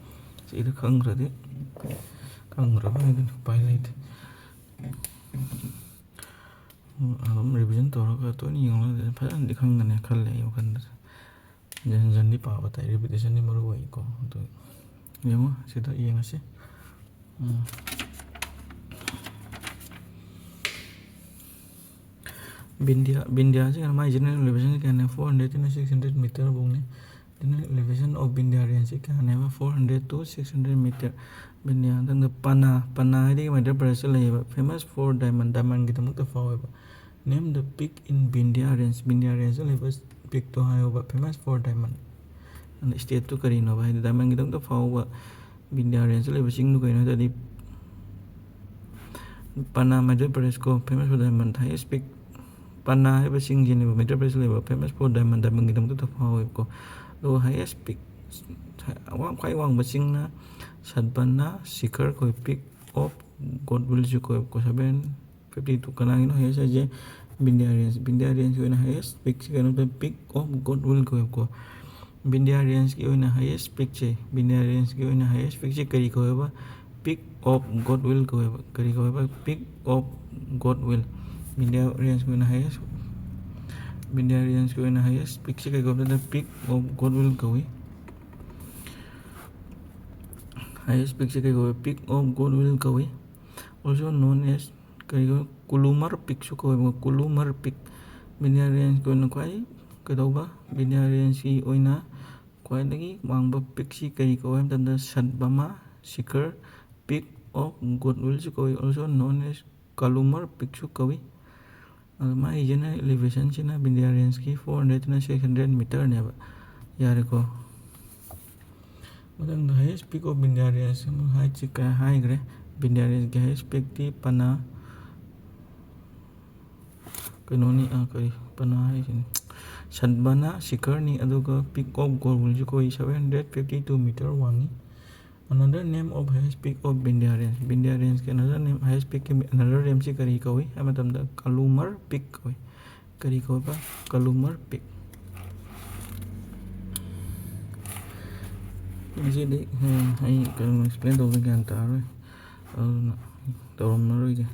ꯁꯤꯗ ꯈꯪꯈ꯭ꯔꯗꯤ, ꯈꯪꯈ꯭ꯔꯕ ꯍꯥꯏꯗꯨꯅꯤ, ꯎꯄꯥꯏ ꯂꯩꯇꯦ꯫ ꯑꯗꯨꯝ revision ꯇꯧꯔꯒ ꯇꯣꯏꯅ ꯌꯦꯡꯂꯒ ꯐꯖꯅꯗꯤ ꯈꯪꯒꯅꯤ ꯈꯜꯂꯦ ꯑꯩ ꯋꯥꯈꯜꯗ꯫ ꯍꯟꯖꯟ ꯍꯟꯖꯟꯗꯤ ꯄꯥꯕ ꯇꯥꯏ, repetitionꯗꯤ ꯃꯔꯨ ꯑꯣꯏꯀꯣ꯫ ꯑꯗꯨ ꯌꯦꯡꯉꯣ, ꯁꯤꯗ ꯌꯦꯡꯉꯁꯤ꯫ ꯎꯝ꯫ Vindhya, Vindhyaꯁꯤꯒ my general elevationꯁꯤ ꯀꯌꯥꯅꯦ? Four hundredꯅ six hundred meter ꯕꯨꯛꯅꯤ꯫ General elevation of Vindhya rangeꯁꯤ ꯀꯌꯥꯅꯦꯕ? Four hundred to six hundred meter꯫ Vindhya, ꯃꯊꯪꯗ Panna, Panna ꯍꯥꯏꯗꯤ Madhya Pradeshꯇ ꯂꯩꯌꯦꯕ, famous for diamond, diamondꯒꯤꯗꯃꯛꯇ ꯐꯥꯎꯋꯦꯕ꯫ Name the peak in Vindhya range, Vindhya rangeꯇ ꯂꯩꯕ peakꯇꯣ ꯍꯥꯏꯌꯣꯕ, famous for diamond꯫ ꯑꯗ stateꯇꯨ ꯀꯔꯤꯅꯣꯕ? ꯍꯥꯏꯗꯤ diamondꯒꯤꯗꯃꯛꯇ ꯐꯥꯎꯕ Vindhya rangeꯇ ꯂꯩꯕ ꯆꯤꯡꯗꯨ ꯀꯩꯅꯣ ꯍꯥꯏ ꯇꯥꯔꯗꯤ, Panna, Madhya Pradesh ꯀꯣ, famous for diamond, highest peak꯫ Panna ꯍꯥꯏꯕ ꯆꯤꯡꯁꯤꯅꯦꯕ Madhya Pradeshꯇ ꯂꯩꯕ famous for diamond, diamondꯒꯤꯗꯃꯛꯇ ꯐꯥꯎꯋꯦꯕꯀꯣ꯫ ꯑꯗꯨꯒ highest peak, ꯑꯋꯥꯡ-, ꯈ꯭ꯋꯥꯏ ꯋꯥꯡꯕ ꯆꯤꯡꯅ Satpanna Shikhar ꯀꯧꯏ, peak of Godwillꯁꯨ ꯀꯧꯏꯕꯀꯣ, seven fifty two꯫ ꯀꯅꯥꯒꯤꯅꯣ highest ꯍꯥꯏꯁꯦ? ꯕꯤꯟꯗ꯭ꯌꯥ ꯔꯦꯟꯖ, ꯕꯤꯟꯗ꯭ꯌꯥ ꯔꯦꯟꯖꯀꯤ ꯑꯣꯏꯅ ꯍꯥꯏꯌꯦꯁ ꯄꯤꯛꯁꯦ ꯀꯩꯅꯣꯗ ꯄꯤꯛ ꯑꯣꯐ ꯒꯣꯗꯋꯤꯜ ꯀꯧꯋꯦꯕꯀꯣ꯫ ꯕꯤꯟꯗ꯭ꯌꯥ ꯔꯦꯟꯖꯀꯤ ꯑꯣꯏꯅ ꯍꯥꯏꯌꯦꯁ ꯄꯤꯛꯁꯦ, ꯕꯤꯟꯗ꯭ꯌꯥ ꯔꯦꯟꯖꯀꯤ ꯑꯣꯏꯅ ꯍꯥꯏꯌꯦꯁ ꯄꯤꯛꯁꯦ ꯀꯔꯤ ꯀꯧꯋꯦꯕ? ꯄꯤꯛ ꯑꯣꯐ ꯒꯣꯗꯋꯤꯜ ꯀꯧꯋꯦꯕ꯫ ꯀꯔꯤ ꯀꯧꯋꯦꯕ? ꯄꯤꯛ ꯑꯣꯐ ꯒꯣꯗꯋꯤꯜ꯫ ꯕꯤꯟꯗ꯭ꯌꯥ ꯔꯦꯟꯖꯀꯤ ꯑꯣꯏꯅ ꯍꯥꯏꯌꯦꯁ, ꯕꯤꯟꯗ꯭ꯌꯥ ꯔꯦꯟꯖꯀꯤ ꯑꯣꯏꯅ ꯍꯥꯏꯌꯦꯁ ꯄꯤꯛꯁꯦ ꯀꯩ ꯀꯧꯋꯦꯕ? ꯄꯤꯛ ꯑꯣꯐ ꯒꯣꯗꯋꯤꯜ ꯀꯧꯏ꯫ ꯍꯥꯏꯌꯦꯁ ꯄꯤꯛꯁꯦ ꯀꯩ ꯀꯧꯋꯦ? ꯄꯤꯛ ꯑꯣꯐ ꯒꯣꯗꯋꯤꯜ ꯀꯧꯏ꯫ Also known as ꯀꯔꯤꯒꯨꯝꯕ ꯀꯨꯂꯨꯃꯔ ꯄꯤꯛꯁꯨ ꯀꯧꯋꯦꯕ, ꯀꯨꯂꯨꯃꯔ ꯄꯤꯛ꯫ ꯕꯤꯟꯗ꯭ꯌꯥ ꯔꯦꯟꯖꯀꯤ ꯑꯣꯏꯅ ꯈ꯭ꯋꯥꯏ ꯀꯩꯗꯧꯕ? ꯕꯤꯟꯗ꯭ꯌꯥ ꯔꯦꯟꯖꯀꯤ ꯑꯣꯏꯅ ꯈ꯭ꯋꯥꯏꯗꯒꯤ ꯋꯥꯡꯕ ꯄꯤꯛꯁꯤ ꯀꯔꯤ ꯀꯧꯋꯦ ꯍꯥꯏꯕ ꯃꯇꯝꯗ ꯁꯠꯕꯃꯥ ꯁꯤꯈꯔ ꯄꯤꯛ ꯑꯣꯐ ꯒꯨꯗꯋꯤꯜꯁꯨ ꯀꯧꯏ, also known as ꯀꯂꯨꯃꯔ ꯄꯤꯛꯁꯨ ꯀꯧꯏ꯫ ꯑꯗꯣ ꯃꯥꯒꯤ ꯖꯦꯅꯔꯦꯜ ꯏꯂꯤꯚꯦꯁꯟꯁꯤꯅ ꯕꯤꯟꯗ꯭ꯌꯥ ꯔꯦꯟꯖꯀꯤ ꯐꯣꯔ ꯍꯟꯗ꯭ꯔꯦꯗꯇꯅ ꯁꯤꯛꯁ ꯍꯟꯗ꯭ꯔꯦꯗ ꯃꯤꯇꯔꯅꯦꯕ꯫ ꯌꯥꯔꯦꯀꯣ꯫ ꯃꯊꯪꯗ highest peak of Vindhya range ꯑꯃꯨꯛ ꯍꯥꯏꯠꯁꯤ ꯀꯌꯥ ꯍꯥꯏꯈ꯭ꯔꯦ꯫ ꯕꯤꯟꯗ꯭ꯌꯥ ꯔꯦꯟꯖꯀꯤ highest peakꯇꯤ ꯄꯅꯥ ꯀꯩꯅꯣꯅꯤ, ꯑ, ꯀꯔꯤ ꯄꯅꯥ ꯍꯥꯏꯁꯤꯅꯤ, ꯁꯠꯕꯅꯥ ꯁꯤꯈꯔꯅꯤ꯫ ꯑꯗꯨꯒ ꯄꯤꯛ ꯑꯣꯐ ꯒꯣꯜꯋꯤꯜꯁꯨ ꯀꯧꯏ, seven hundred fifty two metre ꯋꯥꯡꯉꯤ꯫ Another name of highest peak of Vindhya range, Vindhya ꯔꯦꯟꯖꯀꯤ another name, highest peakꯀꯤ another nameꯁꯤ ꯀꯔꯤ ꯀꯧꯏ ꯍꯥꯏꯕ ꯃꯇꯝꯗ ꯀꯂꯨꯃꯔ ꯄꯤꯛ ꯀꯧꯏ꯫ ꯀꯔꯤ ꯀꯧꯕ? ꯀꯂꯨꯃꯔ ꯄꯤꯛ꯫ ꯉꯁꯤꯗꯤ, ꯎꯝ, ꯑꯩ ꯀꯩꯅꯣ explain ꯇꯧꯕꯗ ꯒ꯭ꯌꯥꯟ ꯇꯥꯔꯔꯣꯏ, ꯑꯗꯨꯅ ꯇꯧꯔꯝꯃꯔꯣꯏꯒꯦ꯫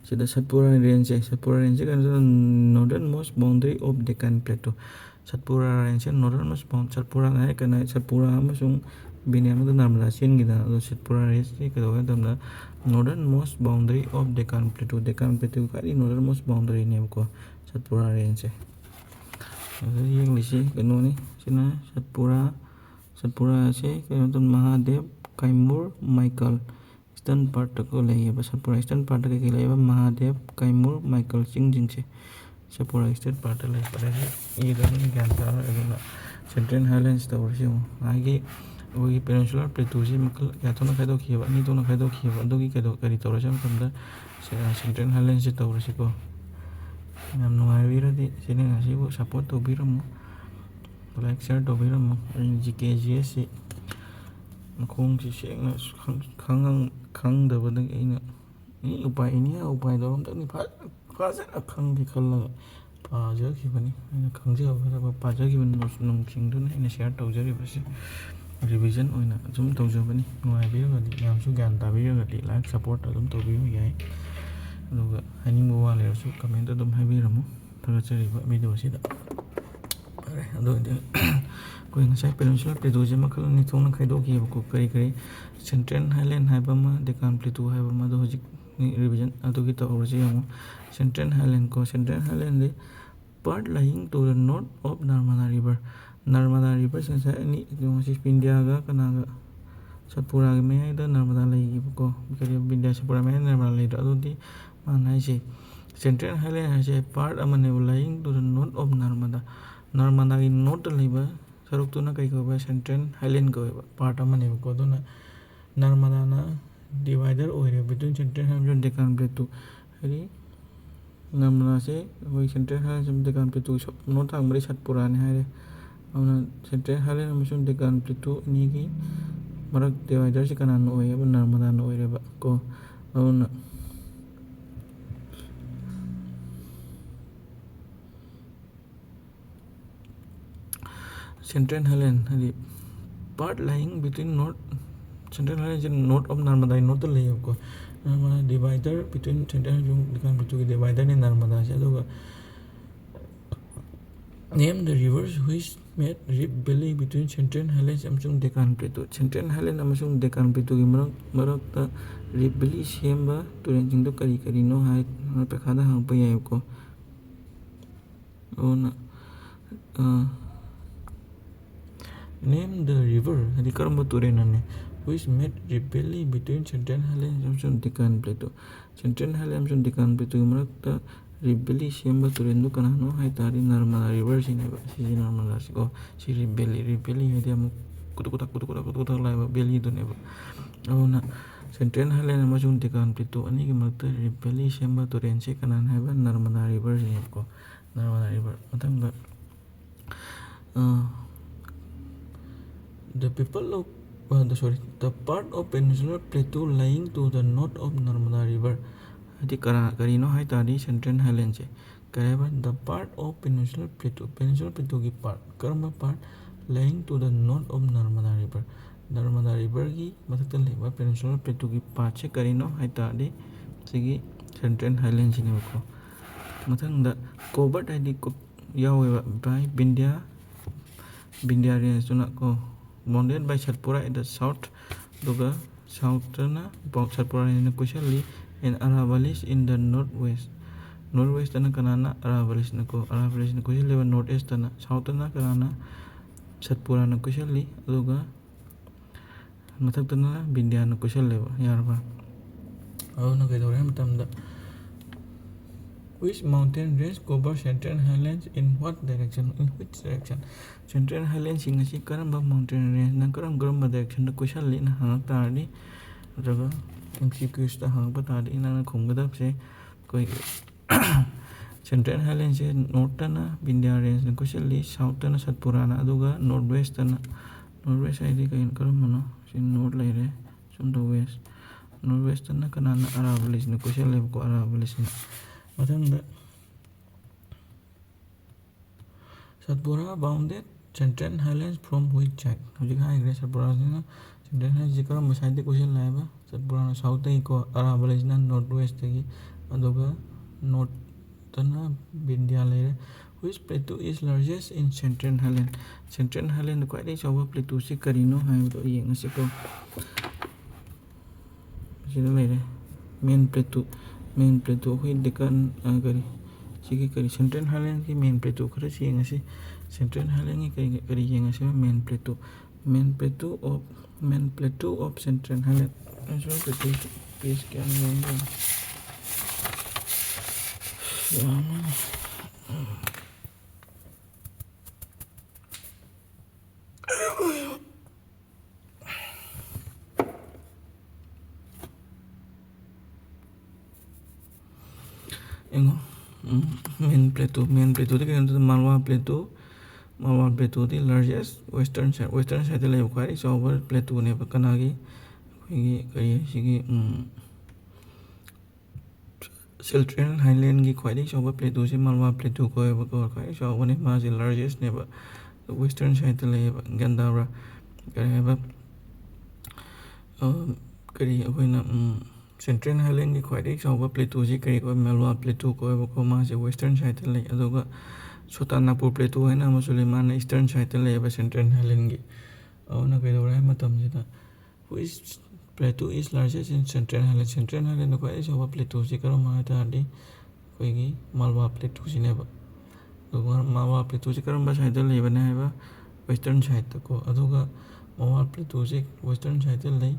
ꯁꯤꯗ ꯁꯠꯄꯨꯔꯥ ꯔꯦꯟꯖꯁꯦ, ꯁꯠꯄꯨꯔꯥ ꯔꯦꯟꯖꯁꯦ ꯀꯩꯅꯣ, northernmost boundary of Deccan Plateau꯫ Satpura ꯔꯦꯟꯖꯁꯦ northernmost bound, Satpura ꯍꯥꯏꯔꯒꯅ ꯁꯠꯄꯨꯔꯥ ꯑꯃꯁꯨꯡ ꯕꯤꯅꯦ ꯑꯃꯗ ꯅꯔꯃꯗꯥ ꯆꯦꯟꯈꯤꯗꯅ, ꯑꯗꯣ ꯁꯠꯄꯨꯔꯥ ꯔꯦꯟꯖꯁꯦ ꯀꯩꯗꯧꯒꯦ ꯍꯥꯏꯕ ꯃꯇꯝꯗ northernmost boundary of Deccan Plateau, Deccan Plateau ꯈ꯭ꯋꯥꯏꯗꯒꯤ northernmost boundaryꯅꯦꯕꯀꯣ ꯁꯠꯄꯨꯔꯥ ꯔꯦꯟꯖꯁꯦ꯫ ꯑꯗꯨꯗ ꯌꯦꯡꯂꯤꯁꯤ ꯀꯩꯅꯣꯅꯤ, ꯁꯤꯅ ꯁꯠꯄꯨꯔꯥ, ꯁꯠꯄꯨꯔꯥꯁꯦ ꯀꯩꯅꯣ ꯇꯧ, ꯃꯍꯥꯗꯦꯕ, ꯀꯥꯏꯃꯨꯔ, ꯃꯥꯏꯀꯜ, ꯏꯁꯇꯔꯟ ꯄꯥꯔꯠꯇꯀꯣ ꯂꯩꯌꯦꯕ꯫ ꯁꯠꯄꯨꯔꯥ ꯏꯁꯇꯔꯟ ꯄꯥꯔꯠꯇ ꯀꯩꯀꯩ ꯂꯩꯌꯦꯕ? ꯃꯍꯥꯗꯦꯕ, ꯀꯥꯏꯃꯨꯔ, ꯃꯥꯏꯀꯜ ꯆꯤꯡꯁꯤꯡꯁꯦ ꯁꯠꯄꯨꯔꯥ ꯏꯁꯇꯔꯟ ꯄꯥꯔꯠꯇ ꯂꯩ꯫ ꯑꯗꯩꯗꯤ ꯏꯗ ꯑꯗꯨꯝ ꯒ꯭ꯌꯥꯟ ꯇꯥꯔꯣꯏ꯫ ꯑꯗꯨꯅ Central Highlands ꯇꯧꯔꯁꯤ ꯌꯦꯡꯉꯨ꯫ ꯃꯥꯒꯤ ꯑꯩꯈꯣꯏꯒꯤ Peninsula Plateauꯁꯤ ꯃꯈꯜ ꯀꯌꯥ ꯊꯣꯛꯅ ꯈꯥꯏꯗꯣꯛꯈꯤꯑꯕ? ꯑꯅꯤ ꯊꯣꯛꯅ ꯈꯥꯏꯗꯣꯛꯈꯤꯑꯕ꯫ ꯑꯗꯨꯒꯤ ꯀꯩꯗꯧ-, ꯀꯔꯤ ꯇꯧꯔꯁꯤ ꯍꯥꯏꯕ ꯃꯇꯝꯗ ꯁꯦ-, Central Highlandsꯁꯦ ꯇꯧꯔꯁꯤꯀꯣ꯫ ꯌꯥꯝ ꯅꯨꯡꯉꯥꯏꯕꯤꯔꯗꯤ channel ꯑꯁꯤꯕꯨ support ꯇꯧꯕꯤꯔꯝꯃꯨ, like, share ꯇꯧꯕꯤꯔꯝꯃꯨ꯫ ꯑꯩ GK GSꯁꯤ ꯃꯈꯣꯡꯁꯤ ꯁꯦꯡꯅ ꯈꯪ-, ꯈꯪꯉꯝ-, ꯈꯪꯗꯕꯗꯒꯤ ꯑꯩꯅ ꯑꯦꯅꯤ ꯎꯄꯥꯏ, ꯑꯦꯅꯤ ꯎꯄꯥꯏ ꯇꯧꯔ ꯑꯝꯇꯪꯗꯤ ꯐꯖꯅ ꯐꯖꯅ ꯈꯪꯒꯦ ꯈꯜꯂꯒ ꯄꯥꯖꯈꯤꯕꯅꯤ꯫ ꯑꯩꯅ ꯈꯪꯖꯕ ꯈꯔ ꯄꯥꯖꯈꯤꯕ ꯅꯣꯠꯁ ꯅꯨꯡꯁꯤꯡꯗꯨꯅ ꯑꯩꯅ ꯁꯤꯌꯥꯔ ꯇꯧꯖꯔꯤꯕꯁꯤ ꯔꯤꯚꯤꯖꯟ ꯑꯣꯏꯅ ꯁꯨꯝ ꯇꯧꯖꯕꯅꯤ꯫ ꯅꯨꯡꯉꯥꯏꯕꯤꯔꯒꯗꯤ, ꯃꯌꯥꯝꯁꯨ ꯒ꯭ꯌꯥꯟ ꯇꯥꯕꯤꯔꯒꯗꯤ ꯂꯥꯏꯛ ꯁꯞꯄꯣꯔꯠ ꯑꯗꯨꯝ ꯇꯧꯕꯤꯕ ꯌꯥꯏ꯫ ꯑꯗꯨꯒ ꯍꯥꯏꯅꯤꯡꯕ ꯋꯥ ꯂꯩꯔꯁꯨ ꯀꯃꯦꯟꯇ ꯑꯗꯨꯝ ꯍꯥꯏꯕꯤꯔꯝꯃꯨ꯫ ꯊꯥꯒꯠꯆꯔꯤꯕ ꯚꯤꯗꯤꯑꯣ ꯑꯁꯤꯗ꯫ ꯐꯔꯦ, ꯑꯗꯨ ꯑꯣꯏꯔꯗꯤ ꯑꯩꯈꯣꯏ ꯉꯁꯥꯏ ꯄꯦꯅꯤꯟꯁꯨꯂꯔ ꯄ꯭ꯂꯦꯇꯨꯁꯦ ꯃꯈꯜ ꯑꯅꯤ ꯊꯣꯛꯅ ꯈꯥꯏꯗꯣꯛꯈꯤꯑꯕꯀꯣ꯫ ꯀꯔꯤ ꯀꯔꯤ? ꯁꯦꯟꯇ꯭ꯔꯦꯜ ꯍꯥꯏꯂꯦꯟ ꯍꯥꯏꯕ ꯑꯃ, ꯗꯦꯀꯥꯟ ꯄ꯭ꯂꯦꯇꯨ ꯍꯥꯏꯕ ꯑꯃ꯫ ꯑꯗꯣ ꯍꯧꯖꯤꯛ ꯔꯤꯚꯤꯖꯟ ꯑꯗꯨꯒꯤ ꯇꯧꯍꯧꯔꯁꯤ ꯌꯦꯡꯉꯨ꯫ ꯁꯦꯟꯇ꯭ꯔꯦꯜ ꯍꯥꯏꯂꯦꯟ ꯀꯣ, ꯁꯦꯟꯇ꯭ꯔꯦꯜ ꯍꯥꯏꯂꯦꯟꯗꯤ part lying to the north of Narmada River꯫ Narmada ꯔꯤꯚꯔꯁꯦ ꯉꯁꯥꯏ ꯑꯅꯤ, ꯌꯦꯡꯉꯨ ꯁꯤ ꯏꯟꯗꯤꯌꯥꯒ ꯀꯅꯥꯒ, ꯁꯠꯄꯨꯔꯥꯒꯤ ꯃꯌꯥꯏꯗ ꯅꯔꯃꯗꯥ ꯂꯩꯈꯤꯕꯀꯣ꯫ ꯀꯔꯤ, ꯏꯟꯗꯤꯌꯥ ꯁꯠꯄꯨꯔꯥ ꯃꯌꯥꯏꯗ ꯅꯔꯃꯗꯥ ꯂꯩꯗ꯭ꯔꯣ? ꯑꯗꯨꯗꯤ ꯃꯥꯅ ꯍꯥꯏꯁꯦ ꯁꯦꯟꯇ꯭ꯔꯦꯜ ꯍꯥꯏꯂꯦꯟ ꯍꯥꯏꯁꯦ part ꯑꯃꯅꯦꯕ, lying to the north of Narmada꯫ ꯅꯔꯃꯗꯥꯒꯤ ꯅꯣꯔꯠꯇ ꯂꯩꯕ ꯁꯔꯨꯛꯇꯨꯅ ꯀꯩ ꯀꯧꯕ? ꯁꯦꯟꯇ꯭ꯔꯦꯜ ꯍꯥꯏꯂꯦꯟ ꯀꯧꯋꯦꯕ, part ꯑꯃꯅꯦꯕꯀꯣ꯫ ꯑꯗꯨꯅ ꯅꯔꯃꯗꯥꯅ divider ꯑꯣꯏꯔꯦ between ꯁꯦꯟꯇ꯭ꯔꯦꯜ ꯍꯥꯏꯂꯦꯟ ꯑꯃꯁꯨꯡ ꯗꯦꯀꯥꯟ ꯄ꯭ꯂꯦꯇꯨ꯫ ꯍꯥꯏꯗꯤ ꯅꯔꯃꯗꯥꯁꯦ ꯑꯩꯈꯣꯏ ꯁꯦꯟꯇ꯭ꯔꯦꯜ ꯍꯥꯏꯂꯦꯟ ꯑꯃꯁꯨꯡ ꯗꯦꯀꯥꯟ ꯄ꯭ꯂꯦꯇꯨꯒꯤ ꯁꯣ-, ꯅꯣꯔꯠ ꯊꯥꯡꯕꯗꯤ ꯁꯠꯄꯨꯔꯥꯅꯤ ꯍꯥꯏꯔꯦ꯫ ꯑꯗꯨꯅ ꯁꯦꯟꯇ꯭ꯔꯦꯜ ꯍꯥꯂꯦꯟ ꯑꯃꯁꯨꯡ ꯗꯦꯀꯥꯟ ꯄ꯭ꯂꯦꯇꯨ ꯑꯅꯤꯒꯤ ꯃꯔꯛ ꯗꯤꯚꯥꯏꯗꯔꯁꯤ ꯀꯅꯥꯅ ꯑꯣꯏꯌꯦꯕ? ꯅꯔꯃꯗꯥꯅ ꯑꯣꯏꯔꯦꯕ ꯀꯣ꯫ ꯑꯗꯨꯅ ꯁꯦꯟꯇ꯭ꯔꯦꯜ ꯍꯥꯂꯦꯟ ꯍꯥꯏꯗꯤ part lying between north, central ꯍꯥꯂꯦꯟꯁꯦ ꯅꯣꯔꯠ ꯑꯣꯐ ꯅꯔꯃꯗꯥꯒꯤ ꯅꯣꯔꯠꯇ ꯂꯩꯌꯦꯕꯀꯣ꯫ ꯅꯔꯃꯗꯥ divider between ꯁꯦꯟꯇ꯭ꯔꯦꯜ ꯑꯃꯁꯨꯡ ꯗꯦꯀꯥꯟ ꯄ꯭ꯂꯦꯇꯨꯒꯤ ꯗꯤꯚꯥꯏꯗꯔꯅꯤ ꯅꯔꯃꯗꯥꯁꯦ꯫ ꯑꯗꯨꯒ name the rivers which meet Rib Valley between Central Highlands ꯑꯃꯁꯨꯡ ꯗꯦꯀꯥꯟ ꯄ꯭ꯂꯦꯇꯨ꯫ ꯁꯦꯟꯇ꯭ꯔꯦꯜ ꯍꯥꯂꯦꯟ ꯑꯃꯁꯨꯡ ꯗꯦꯀꯥꯟ ꯄ꯭ꯂꯦꯇꯨꯒꯤ ꯃꯔꯛ-, ꯃꯔꯛꯇ ꯔꯤꯞ ꯚꯦꯂꯤ ꯁꯦꯝꯕ ꯇꯨꯔꯦꯜꯁꯤꯡꯗꯨ ꯀꯔꯤ ꯀꯔꯤꯅꯣ ꯍꯥꯏ ꯄꯩꯈꯥꯗ ꯍꯪꯉꯛꯄ ꯌꯥꯏꯕꯀꯣ꯫ ꯑꯗꯨꯅ, ꯑ, name the river ꯍꯥꯏꯗꯤ ꯀꯔꯝꯕ ꯇꯨꯔꯦꯜꯅꯣꯅꯦ? Which meet Rib Valley between Central Highlands ꯑꯃꯁꯨꯡ ꯗꯦꯀꯥꯟ ꯄ꯭ꯂꯦꯇꯨ꯫ ꯁꯦꯟꯇ꯭ꯔꯦꯜ ꯍꯥꯂꯦꯟ ꯑꯃꯁꯨꯡ ꯗꯦꯀꯥꯟ ꯄ꯭ꯂꯦꯇꯨꯒꯤ ꯃꯔꯛꯇ ꯔꯤꯞ ꯚꯦꯂꯤ ꯁꯦꯝꯕ ꯇꯨꯔꯦꯜꯗꯨ ꯀꯅꯥꯅꯣ ꯍꯥꯏ ꯇꯥꯔꯗꯤ ꯅꯔꯃꯗꯥ ꯔꯤꯚꯔꯁꯤꯅꯦꯕ꯫ ꯁꯤꯁꯦ ꯅꯔꯃꯗꯥꯁꯤꯀꯣ꯫ ꯁꯤ ꯔꯤꯞ ꯚꯦꯂꯤ, ꯔꯤꯞ ꯚꯦꯂꯤ ꯍꯥꯏꯗꯤ ꯑꯃꯨꯛ ꯀꯨꯇꯨꯛ ꯀꯨꯇꯥꯛ, ꯀꯨꯇꯨꯛ ꯀꯨꯇꯥꯛ, ꯀꯨꯇꯨꯛ ꯀꯨꯇꯥꯛ ꯂꯥꯛꯏꯕ ꯚꯦꯂꯤꯗꯨꯅꯦꯕ꯫ ꯑꯗꯨꯅ ꯁꯦꯟꯇ꯭ꯔꯦꯜ ꯍꯥꯂꯦꯟ ꯑꯃꯁꯨꯡ ꯗꯦꯀꯥꯟ ꯄ꯭ꯂꯦꯇꯨ ꯑꯅꯤꯒꯤ ꯃꯔꯛꯇ ꯔꯤꯞ ꯚꯦꯂꯤ ꯁꯦꯝꯕ ꯇꯨꯔꯦꯜꯁꯦ ꯀꯅꯥꯅ ꯍꯥꯏꯕ? ꯅꯔꯃꯗꯥ ꯔꯤꯚꯔꯁꯤꯅꯦꯕꯀꯣ꯫ ꯅꯔꯃꯗꯥ ꯔꯤꯚꯔ꯫ ꯃꯊꯪꯗ, ꯑ, the people of, ꯑ, the, sorry, the part of Peninsular Plateau lying to the north of Narmada River ꯍꯥꯏꯗꯤ ꯀꯔꯥ ꯀꯔꯤꯅꯣ ꯍꯥꯏ ꯇꯥꯔꯗꯤ, Central Highland ꯁꯦ ꯀꯔꯤ ꯍꯥꯏꯕ? The part of Peninsular Plateau, Peninsular Plateau ꯒꯤ part꯫ ꯀꯔꯝꯕ part? Lying to the north of Narmada River, Narmada River ꯒꯤ ꯃꯊꯛꯇ ꯂꯩꯕ Peninsular Plateau ꯒꯤ part ꯁꯦ ꯀꯔꯤꯅꯣ ꯍꯥꯏ ꯇꯥꯔꯗꯤ, ꯁꯤꯒꯤ Central Highland ꯁꯤꯅꯦꯕꯀꯣ꯫ ꯃꯊꯪꯗ covered ꯍꯥꯏꯗꯤ ꯀꯨꯞ-, ꯌꯥꯎꯋꯦꯕ, by Vindhya, Vindhya Range ꯇꯨꯅ ꯀꯣ, bounded by Satpura at the south, ꯑꯗꯨꯒ south ꯇꯅ Satpura Range ꯅ ꯀꯣꯏꯁꯜꯂꯤ, and Aravallis in the north west, north west ꯇꯅ ꯀꯅꯥꯅ? Aravallis ꯅ ꯀꯣ, Aravallis ꯅ ꯀꯣꯏꯁꯜꯂꯦꯕ north east ꯇꯅ꯫ South ꯇꯅ ꯀꯅꯥꯅ? Satpura ꯅ ꯀꯣꯏꯁꯜꯂꯤ, ꯑꯗꯨꯒ ꯃꯊꯛꯇꯅ Vindhya ꯅ ꯀꯣꯏꯁꯜꯂꯦꯕ꯫ ꯌꯥꯔꯕ? ꯑꯗꯨꯅ ꯀꯩꯗꯧꯔꯦ ꯍꯥꯏꯕ ꯃꯇꯝꯗ, which mountain range cover Central Highlands in what direction? In which direction? Central Highland ꯁꯤꯡ ꯑꯁꯤ ꯀꯔꯝꯕ mountain range ꯅ ꯀꯔꯝ ꯀꯔꯝꯕ direction ꯗ ꯀꯣꯏꯁꯜꯂꯤꯅ ꯍꯪꯉꯛ ꯇꯥꯔꯗꯤ, ꯅꯠꯇ꯭ꯔꯒ M C Qs ꯇ ꯍꯪꯉꯛꯄ ꯇꯥꯔꯗꯤ, ꯅꯪꯅ ꯈꯨꯝꯒꯗꯕꯁꯦ ꯑꯩꯈꯣꯏꯒꯤ Central Highland ꯁꯦ north ꯇꯅ Vindhya Range ꯅ ꯀꯣꯏꯁꯜꯂꯤ, south ꯇꯅ Satpura ꯅ, ꯑꯗꯨꯒ north west ꯇꯅ, north west ꯍꯥꯏꯗꯤ ꯀꯩꯅꯣ, ꯀꯔꯝꯕꯅꯣ? ꯁꯤ north ꯂꯩꯔꯦ, ꯁꯣꯝꯗ west, north west ꯇꯅ ꯀꯅꯥꯅ? Aravallis ꯅ ꯀꯣꯏꯁꯜꯂꯦꯕꯀꯣ, Aravallis ꯅ꯫ ꯃꯊꯪꯗ, Satpura bounded Central Highlands from which side? ꯍꯧꯖꯤꯛ ꯍꯥꯏꯈ꯭ꯔꯦ, Satpura ꯁꯤꯅ Central Highlands ꯁꯤ ꯀꯔꯝꯕ side ꯇꯒꯤ ꯀꯣꯏꯁꯤꯜꯂꯦ ꯍꯥꯏꯕ? Satpura ꯅ south ꯇꯒꯤꯀꯣ, Aravallis ꯅ north west ꯇꯒꯤ, ꯑꯗꯨꯒ north ꯇꯅ Vindhya ꯂꯩꯔꯦ꯫ Which plateau is largest in Central Highland? Central Highland ꯗ ꯈ꯭ꯋꯥꯏꯗꯒꯤ ꯆꯥꯎꯕ plateau ꯁꯤ ꯀꯔꯤꯅꯣ ꯍꯥꯏꯕꯗꯣ ꯌꯦꯡꯉꯁꯤꯀꯣ꯫ ꯑꯁꯤꯗ ꯂꯩꯔꯦ, main plateau, main plateau ꯑꯩꯈꯣꯏ Deccan, ꯑ, ꯀꯔꯤ, ꯁꯤꯒꯤ ꯀꯔꯤ, Central Highland ꯀꯤ main plateau ꯈꯔ ꯌꯦꯡꯉꯁꯤ꯫ Central Highland ꯀꯤ ꯀꯔꯤ, ꯀꯔꯤ ꯌꯦꯡꯉꯁꯤ? Main plateau, main plateau of, main plateau of Central Highland꯫ Central Plateau ꯁꯤ page ꯀꯌꯥꯅꯣ ꯌꯦꯡꯒꯦ꯫ ꯌꯥꯝꯃꯦꯅꯦ꯫ ꯌꯦꯡꯉꯣ, ꯎꯝ, main plateau, main plateau ꯗꯤ ꯀꯩꯅꯣ ꯇꯧꯗꯣꯏꯅꯣ? Malwa Plateau, Malwa Plateau ꯗꯤ largest western side, western side ꯇ ꯂꯩꯕ ꯈ꯭ꯋꯥꯏꯗꯒꯤ ꯆꯥꯎꯕ plateau ꯅꯦꯕ꯫ ꯀꯅꯥꯒꯤ? ꯑꯩꯈꯣꯏꯒꯤ ꯀꯔꯤ ꯁꯤꯒꯤ, ꯎꯝ, Central Highland ꯒꯤ ꯈ꯭ꯋꯥꯏꯗꯒꯤ ꯆꯥꯎꯕ plateau ꯁꯤ Malwa Plateau ꯀꯧꯋꯦꯕꯀꯣ, ꯈ꯭ꯋꯥꯏꯗꯒꯤ ꯆꯥꯎꯕꯅꯦ, ꯃꯥꯁꯦ largest ꯅꯦꯕ, western side ꯇ ꯂꯩꯌꯦꯕ, ꯒ꯭ꯌꯥꯟ ꯇꯥꯕ꯭ꯔꯥ? ꯀꯔꯤ ꯍꯥꯏꯕ, ꯑ, ꯀꯔꯤ ꯑꯩꯈꯣꯏꯅ, ꯎꯝ, Central Highland ꯒꯤ ꯈ꯭ꯋꯥꯏꯗꯒꯤ ꯆꯥꯎꯕ plateau ꯁꯤ ꯀꯔꯤ ꯀꯧꯋꯦ? Malwa Plateau ꯀꯧꯋꯦꯕꯀꯣ, ꯃꯥꯁꯦ western side ꯇ ꯂꯩ꯫ ꯑꯗꯨꯒ Chotanagpur Plateau ꯍꯥꯏꯅ ꯑꯃꯁꯨ ꯂꯩ, ꯃꯥꯅ eastern side ꯇ ꯂꯩꯌꯦꯕ Central Highland ꯒꯤ꯫ ꯑꯗꯨꯅ ꯀꯩꯗꯧꯔꯦ ꯍꯥꯏꯕ ꯃꯇꯝꯁꯤꯗ, which plateau is largest in Central Highland? Central Highland ꯗ ꯈ꯭ꯋꯥꯏꯗꯒꯤ ꯆꯥꯎꯕ plateau ꯁꯤ ꯀꯔꯝꯕ ꯍꯥꯏ ꯇꯥꯔꯗꯤ, ꯑꯩꯈꯣꯏꯒꯤ Malwa Plateau ꯁꯤꯅꯦꯕ꯫ ꯑꯗꯨꯒ Malwa Plateau ꯁꯤ ꯀꯔꯝꯕ side ꯇ ꯂꯩꯕꯅꯦ ꯍꯥꯏꯕ? Western side ꯇꯀꯣ꯫ ꯑꯗꯨꯒ Malwa Plateau ꯁꯤ western side ꯇ ꯂꯩ꯫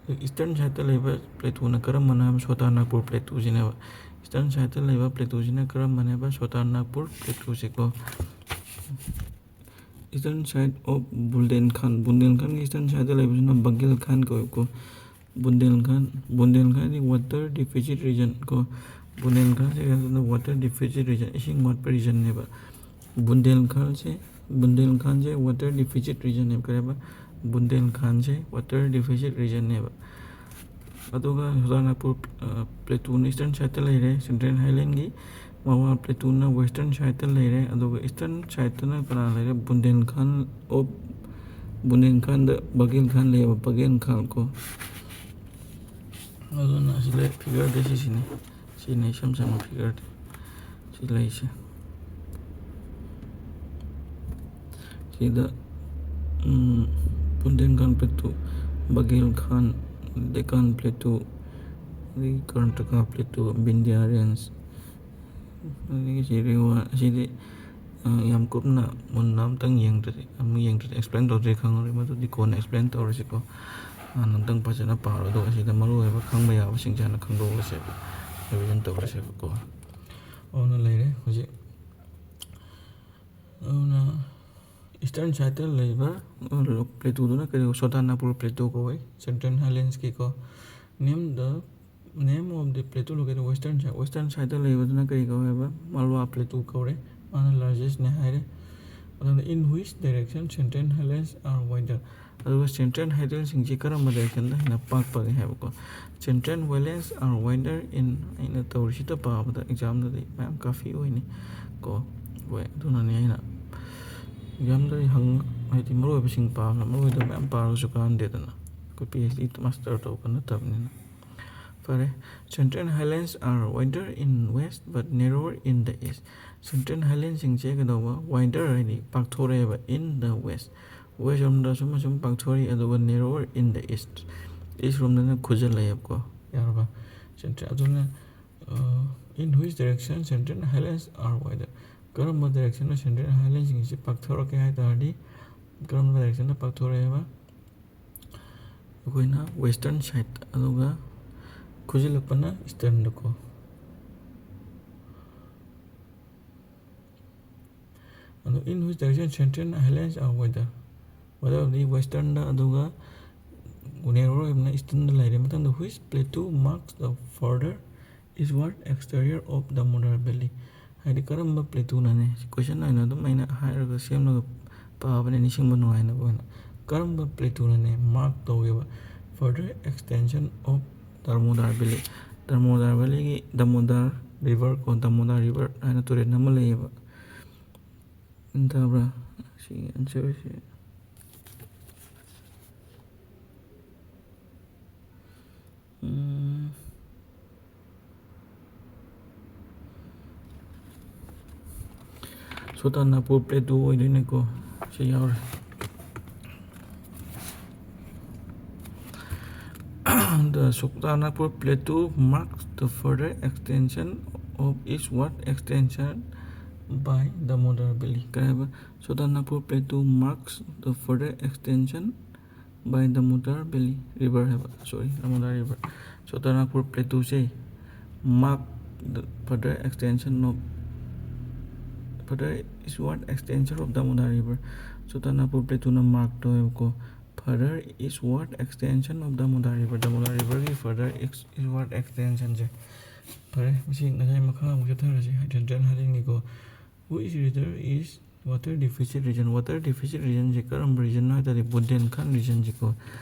ꯑꯗꯨ eastern side ꯇ ꯂꯩꯕ plateau ꯅ ꯀꯔꯝꯕꯅꯣ ꯍꯥꯏꯕ? Chotanagpur Plateau ꯁꯤꯅꯦꯕ꯫ Eastern side ꯇ ꯂꯩꯕ plateau ꯁꯤꯅ ꯀꯔꯝꯕꯅꯦꯕ? Chotanagpur Plateau ꯁꯤꯀꯣ꯫ Eastern side of Bundelkhand, Bundelkhand ꯒꯤ eastern side ꯇ ꯂꯩꯕꯁꯤꯅ Baghelkhand ꯀꯧꯋꯦꯕꯀꯣ꯫ Bundelkhand, Bundelkhand ꯗꯤ water deficit region ꯀꯣ꯫ Bundelkhand ꯁꯦ ꯀꯩꯅꯣ, water deficit region, ꯏꯁꯤꯡ ꯋꯥꯠꯄ region ꯅꯦꯕ꯫ Bundelkhand ꯁꯦ, Bundelkhand ꯁꯦ water deficit region ꯅꯦꯕ꯫ ꯀꯔꯤ ꯍꯥꯏꯕ? Bundelkhand ꯁꯦ water deficit region ꯅꯦꯕ꯫ ꯑꯗꯨꯒ Chotanagpur, ꯑ, Plateau ꯅ eastern side ꯇ ꯂꯩꯔꯦ, Central Highland ꯒꯤ꯫ Malwa Plateau ꯅ western side ꯇ ꯂꯩꯔꯦ, ꯑꯗꯨꯒ eastern side ꯇꯅ ꯀꯅꯥ ꯂꯩꯔꯦ? Bundelkhand of, Bundelkhand the Baghelkhand ꯂꯩꯌꯦꯕ, Baghelkhand ꯀꯣ꯫ ꯑꯗꯨꯅ ꯑꯁꯤ ꯂꯩ, figure ꯗꯤ ꯁꯤꯁꯤꯅꯤ꯫ ꯁꯤꯅꯤ ꯏꯁꯝ ꯁꯝꯕ figure ꯗꯤ꯫ ꯁꯤ ꯂꯩꯁꯦ꯫ ꯁꯤꯗ, ꯎꯝ, Bundelkhand Plateau, Baghelkhand, Deccan Plateau, ꯑꯗꯒꯤ Karnataka Plateau, Vindhya Range, ꯑꯗꯒꯤ ꯁꯤ ꯔꯦꯋꯥ, ꯑꯁꯤꯗꯤ, ꯑ, ꯌꯥꯝ ꯀꯨꯞꯅ ꯃꯨꯟꯅ ꯑꯝꯇꯪ ꯌꯦꯡꯗ꯭ꯔꯗꯤ, ꯑꯃꯨꯛ ꯌꯦꯡꯗ꯭ꯔꯗꯤ, explain ꯇꯧꯗ꯭ꯔꯗꯤ ꯈꯪꯉꯔꯣꯏ꯫ ꯃꯗꯨꯗꯤ ꯀꯣꯟꯅ explain ꯇꯧꯔꯁꯤꯀꯣ꯫ ꯍꯥꯟꯅ ꯑꯝꯇꯪ ꯐꯖꯅ ꯄꯥꯔꯣ, ꯑꯗꯨꯒ ꯑꯁꯤꯗ ꯃꯔꯨ ꯑꯣꯏꯕ ꯈꯪꯕ ꯌꯥꯕꯁꯤꯡꯁꯦ ꯍꯥꯟꯅ ꯈꯪꯗꯣꯛꯂꯁꯦꯕ, revision ꯇꯧꯔꯁꯦꯕꯀꯣ꯫ ꯑꯗꯨꯅ ꯂꯩꯔꯦ ꯍꯧꯖꯤꯛ꯫ ꯑꯗꯨꯅ eastern side ꯇ ꯂꯩꯕ plateau ꯗꯨꯅ ꯀꯔꯤ? Chotanagpur Plateau ꯀꯧꯋꯦ, Central Highlands ꯀꯤꯀꯣ꯫ Name the, name of the plateau located western side, western side ꯇ ꯂꯩꯕꯗꯨꯅ ꯀꯔꯤ ꯀꯧꯋꯦ ꯍꯥꯏꯕ? Malwa Plateau ꯀꯧꯔꯦ, ꯃꯥꯅ largest ꯅꯦ ꯍꯥꯏꯔꯦ꯫ ꯑꯗꯨꯅ in which direction Central Highlands are wider? ꯑꯗꯨꯒ Central Highlands ꯁꯤꯡꯁꯤ ꯀꯔꯝꯕ direction ꯗ ꯍꯦꯟꯅ ꯄꯥꯛꯄꯒꯦ ꯍꯥꯏꯕꯀꯣ꯫ Central Highlands are wider in, ꯑꯩꯅ ꯇꯧꯔꯤꯁꯤꯗ ꯄꯥꯕꯗ exam ꯗꯗꯤ ꯃꯌꯥꯝ ꯀꯥꯐꯤ ꯑꯣꯏꯅꯤ ꯀꯣ꯫ ꯍꯣꯏ, ꯑꯗꯨꯅꯅꯦ ꯑꯩꯅ exam ꯗꯗꯤ ꯍꯪ-, ꯍꯥꯏꯗꯤ ꯃꯔꯨꯑꯣꯏꯕꯁꯤꯡ ꯄꯥꯕꯅ ꯃꯔꯨꯑꯣꯏꯗꯕ ꯃꯌꯥꯝ ꯄꯥꯔꯒꯁꯨ ꯀꯥꯟꯅꯗꯦꯗꯅ꯫ ꯑꯩꯈꯣꯏ PhD master ꯇꯧꯕ ꯅꯠꯇꯕꯅꯤꯅ꯫ ꯐꯔꯦ, Central Highlands are wider in west but narrower in the east. Central Highlands ꯁꯤꯡꯁꯦ ꯀꯩꯗꯧꯕ? Wider ꯍꯥꯏꯗꯤ ꯄꯥꯛꯊꯣꯔꯛꯑꯦꯕ, in the west꯫ West ꯔꯣꯝꯗ ꯁꯨꯝ ꯑꯁꯨꯝ ꯄꯥꯛꯊꯣꯔꯛꯏ, ꯑꯗꯨꯒ narrower in the east꯫ East ꯔꯣꯝꯗꯅ ꯈꯨꯖꯜꯂꯛꯑꯦꯕꯀꯣ꯫ ꯌꯥꯔꯕ? Central, ꯑꯗꯨꯅ, ꯑ, in which direction Central Highlands are wider? ꯀꯔꯝꯕ direction ꯗ Central Highlands ꯁꯤꯡꯁꯦ ꯄꯥꯛꯊꯣꯔꯛꯀꯦ ꯍꯥꯏ ꯇꯥꯔꯗꯤ, ꯀꯔꯝꯕ direction ꯗ ꯄꯥꯛꯊꯣꯔꯛꯑꯦꯕ? ꯑꯩꯈꯣꯏꯅ western side, ꯑꯗꯨꯒ ꯈꯨꯖꯤꯜꯂꯛꯄꯅ eastern ꯗꯀꯣ꯫ ꯑꯗꯣ in which direction Central Highlands are wider? Wider D western ꯗ, ꯑꯗꯨꯒ narrower ꯑꯣꯏꯕꯅ eastern ꯗ ꯂꯩꯔꯦ꯫ ꯃꯊꯪꯗ, which plateau marks the further eastward exterior of Damodar Valley? ꯍꯥꯏꯗꯤ ꯀꯔꯝꯕ plateau ꯅꯅꯦ? Question ꯑꯣꯏꯅ ꯑꯗꯨꯝ ꯑꯩꯅ ꯍꯥꯏꯔꯒ ꯁꯦꯝꯂꯒ ꯄꯥꯕꯅꯦ, ꯅꯤꯡꯁꯤꯡꯕ ꯅꯨꯡꯉꯥꯏꯅꯕ ꯑꯣꯏꯅ꯫ ꯀꯔꯝꯕ plateau ꯅꯅꯦ mark ꯇꯧꯒꯦꯕ further extension of Damodar Valley? Damodar Valley ꯒꯤ Damodar River ꯀꯣ, Damodar River ꯍꯥꯏꯅ ꯇꯨꯔꯦꯜ ꯑꯃ ꯂꯩꯌꯦꯕ꯫ ꯒ꯭ꯌꯥꯟ ꯇꯥꯕ꯭ꯔꯥ? ꯁꯤꯒꯤ answer ꯁꯦ꯫ ꯎꯝ꯫ ꯁꯣꯇꯥꯅꯥꯒꯄꯨꯔ plateau ꯑꯣꯏꯗꯣꯏꯅꯦꯀꯣ꯫ ꯁꯤ ꯌꯥꯎꯔꯦ꯫ The Chotanagpur Plateau marks the further extension of eastward extension by Damodar Valley. ꯀꯩ ꯍꯥꯏꯕ? Chotanagpur Plateau marks the further extension by Damodar Valley River ꯍꯥꯏꯕ, sorry, Damodar River꯫ Chotanagpur Plateau say mark the further extension of, further eastward extension of Damodar River꯫ Chotanagpur Plateau ꯅ mark ꯇꯧꯋꯦꯕꯀꯣ, further eastward extension of Damodar River, Damodar River ꯒꯤ further east-, eastward extension ꯁꯦ꯫ ꯐꯔꯦ, ꯃꯁꯤ ꯉꯁꯥꯏ ꯃꯈꯥ ꯑꯃꯨꯛ ꯆꯠꯊꯔꯁꯤ꯫ Central Highland ꯒꯤꯀꯣ, which river is Water deficit region, water deficit regionꯁꯦ ꯀꯔꯝꯕ regionꯅꯣ ꯍꯥꯏ ꯇꯥꯔꯗꯤ ꯕꯨꯟꯗꯦꯜꯈꯟ regionꯁꯦꯀꯣ꯫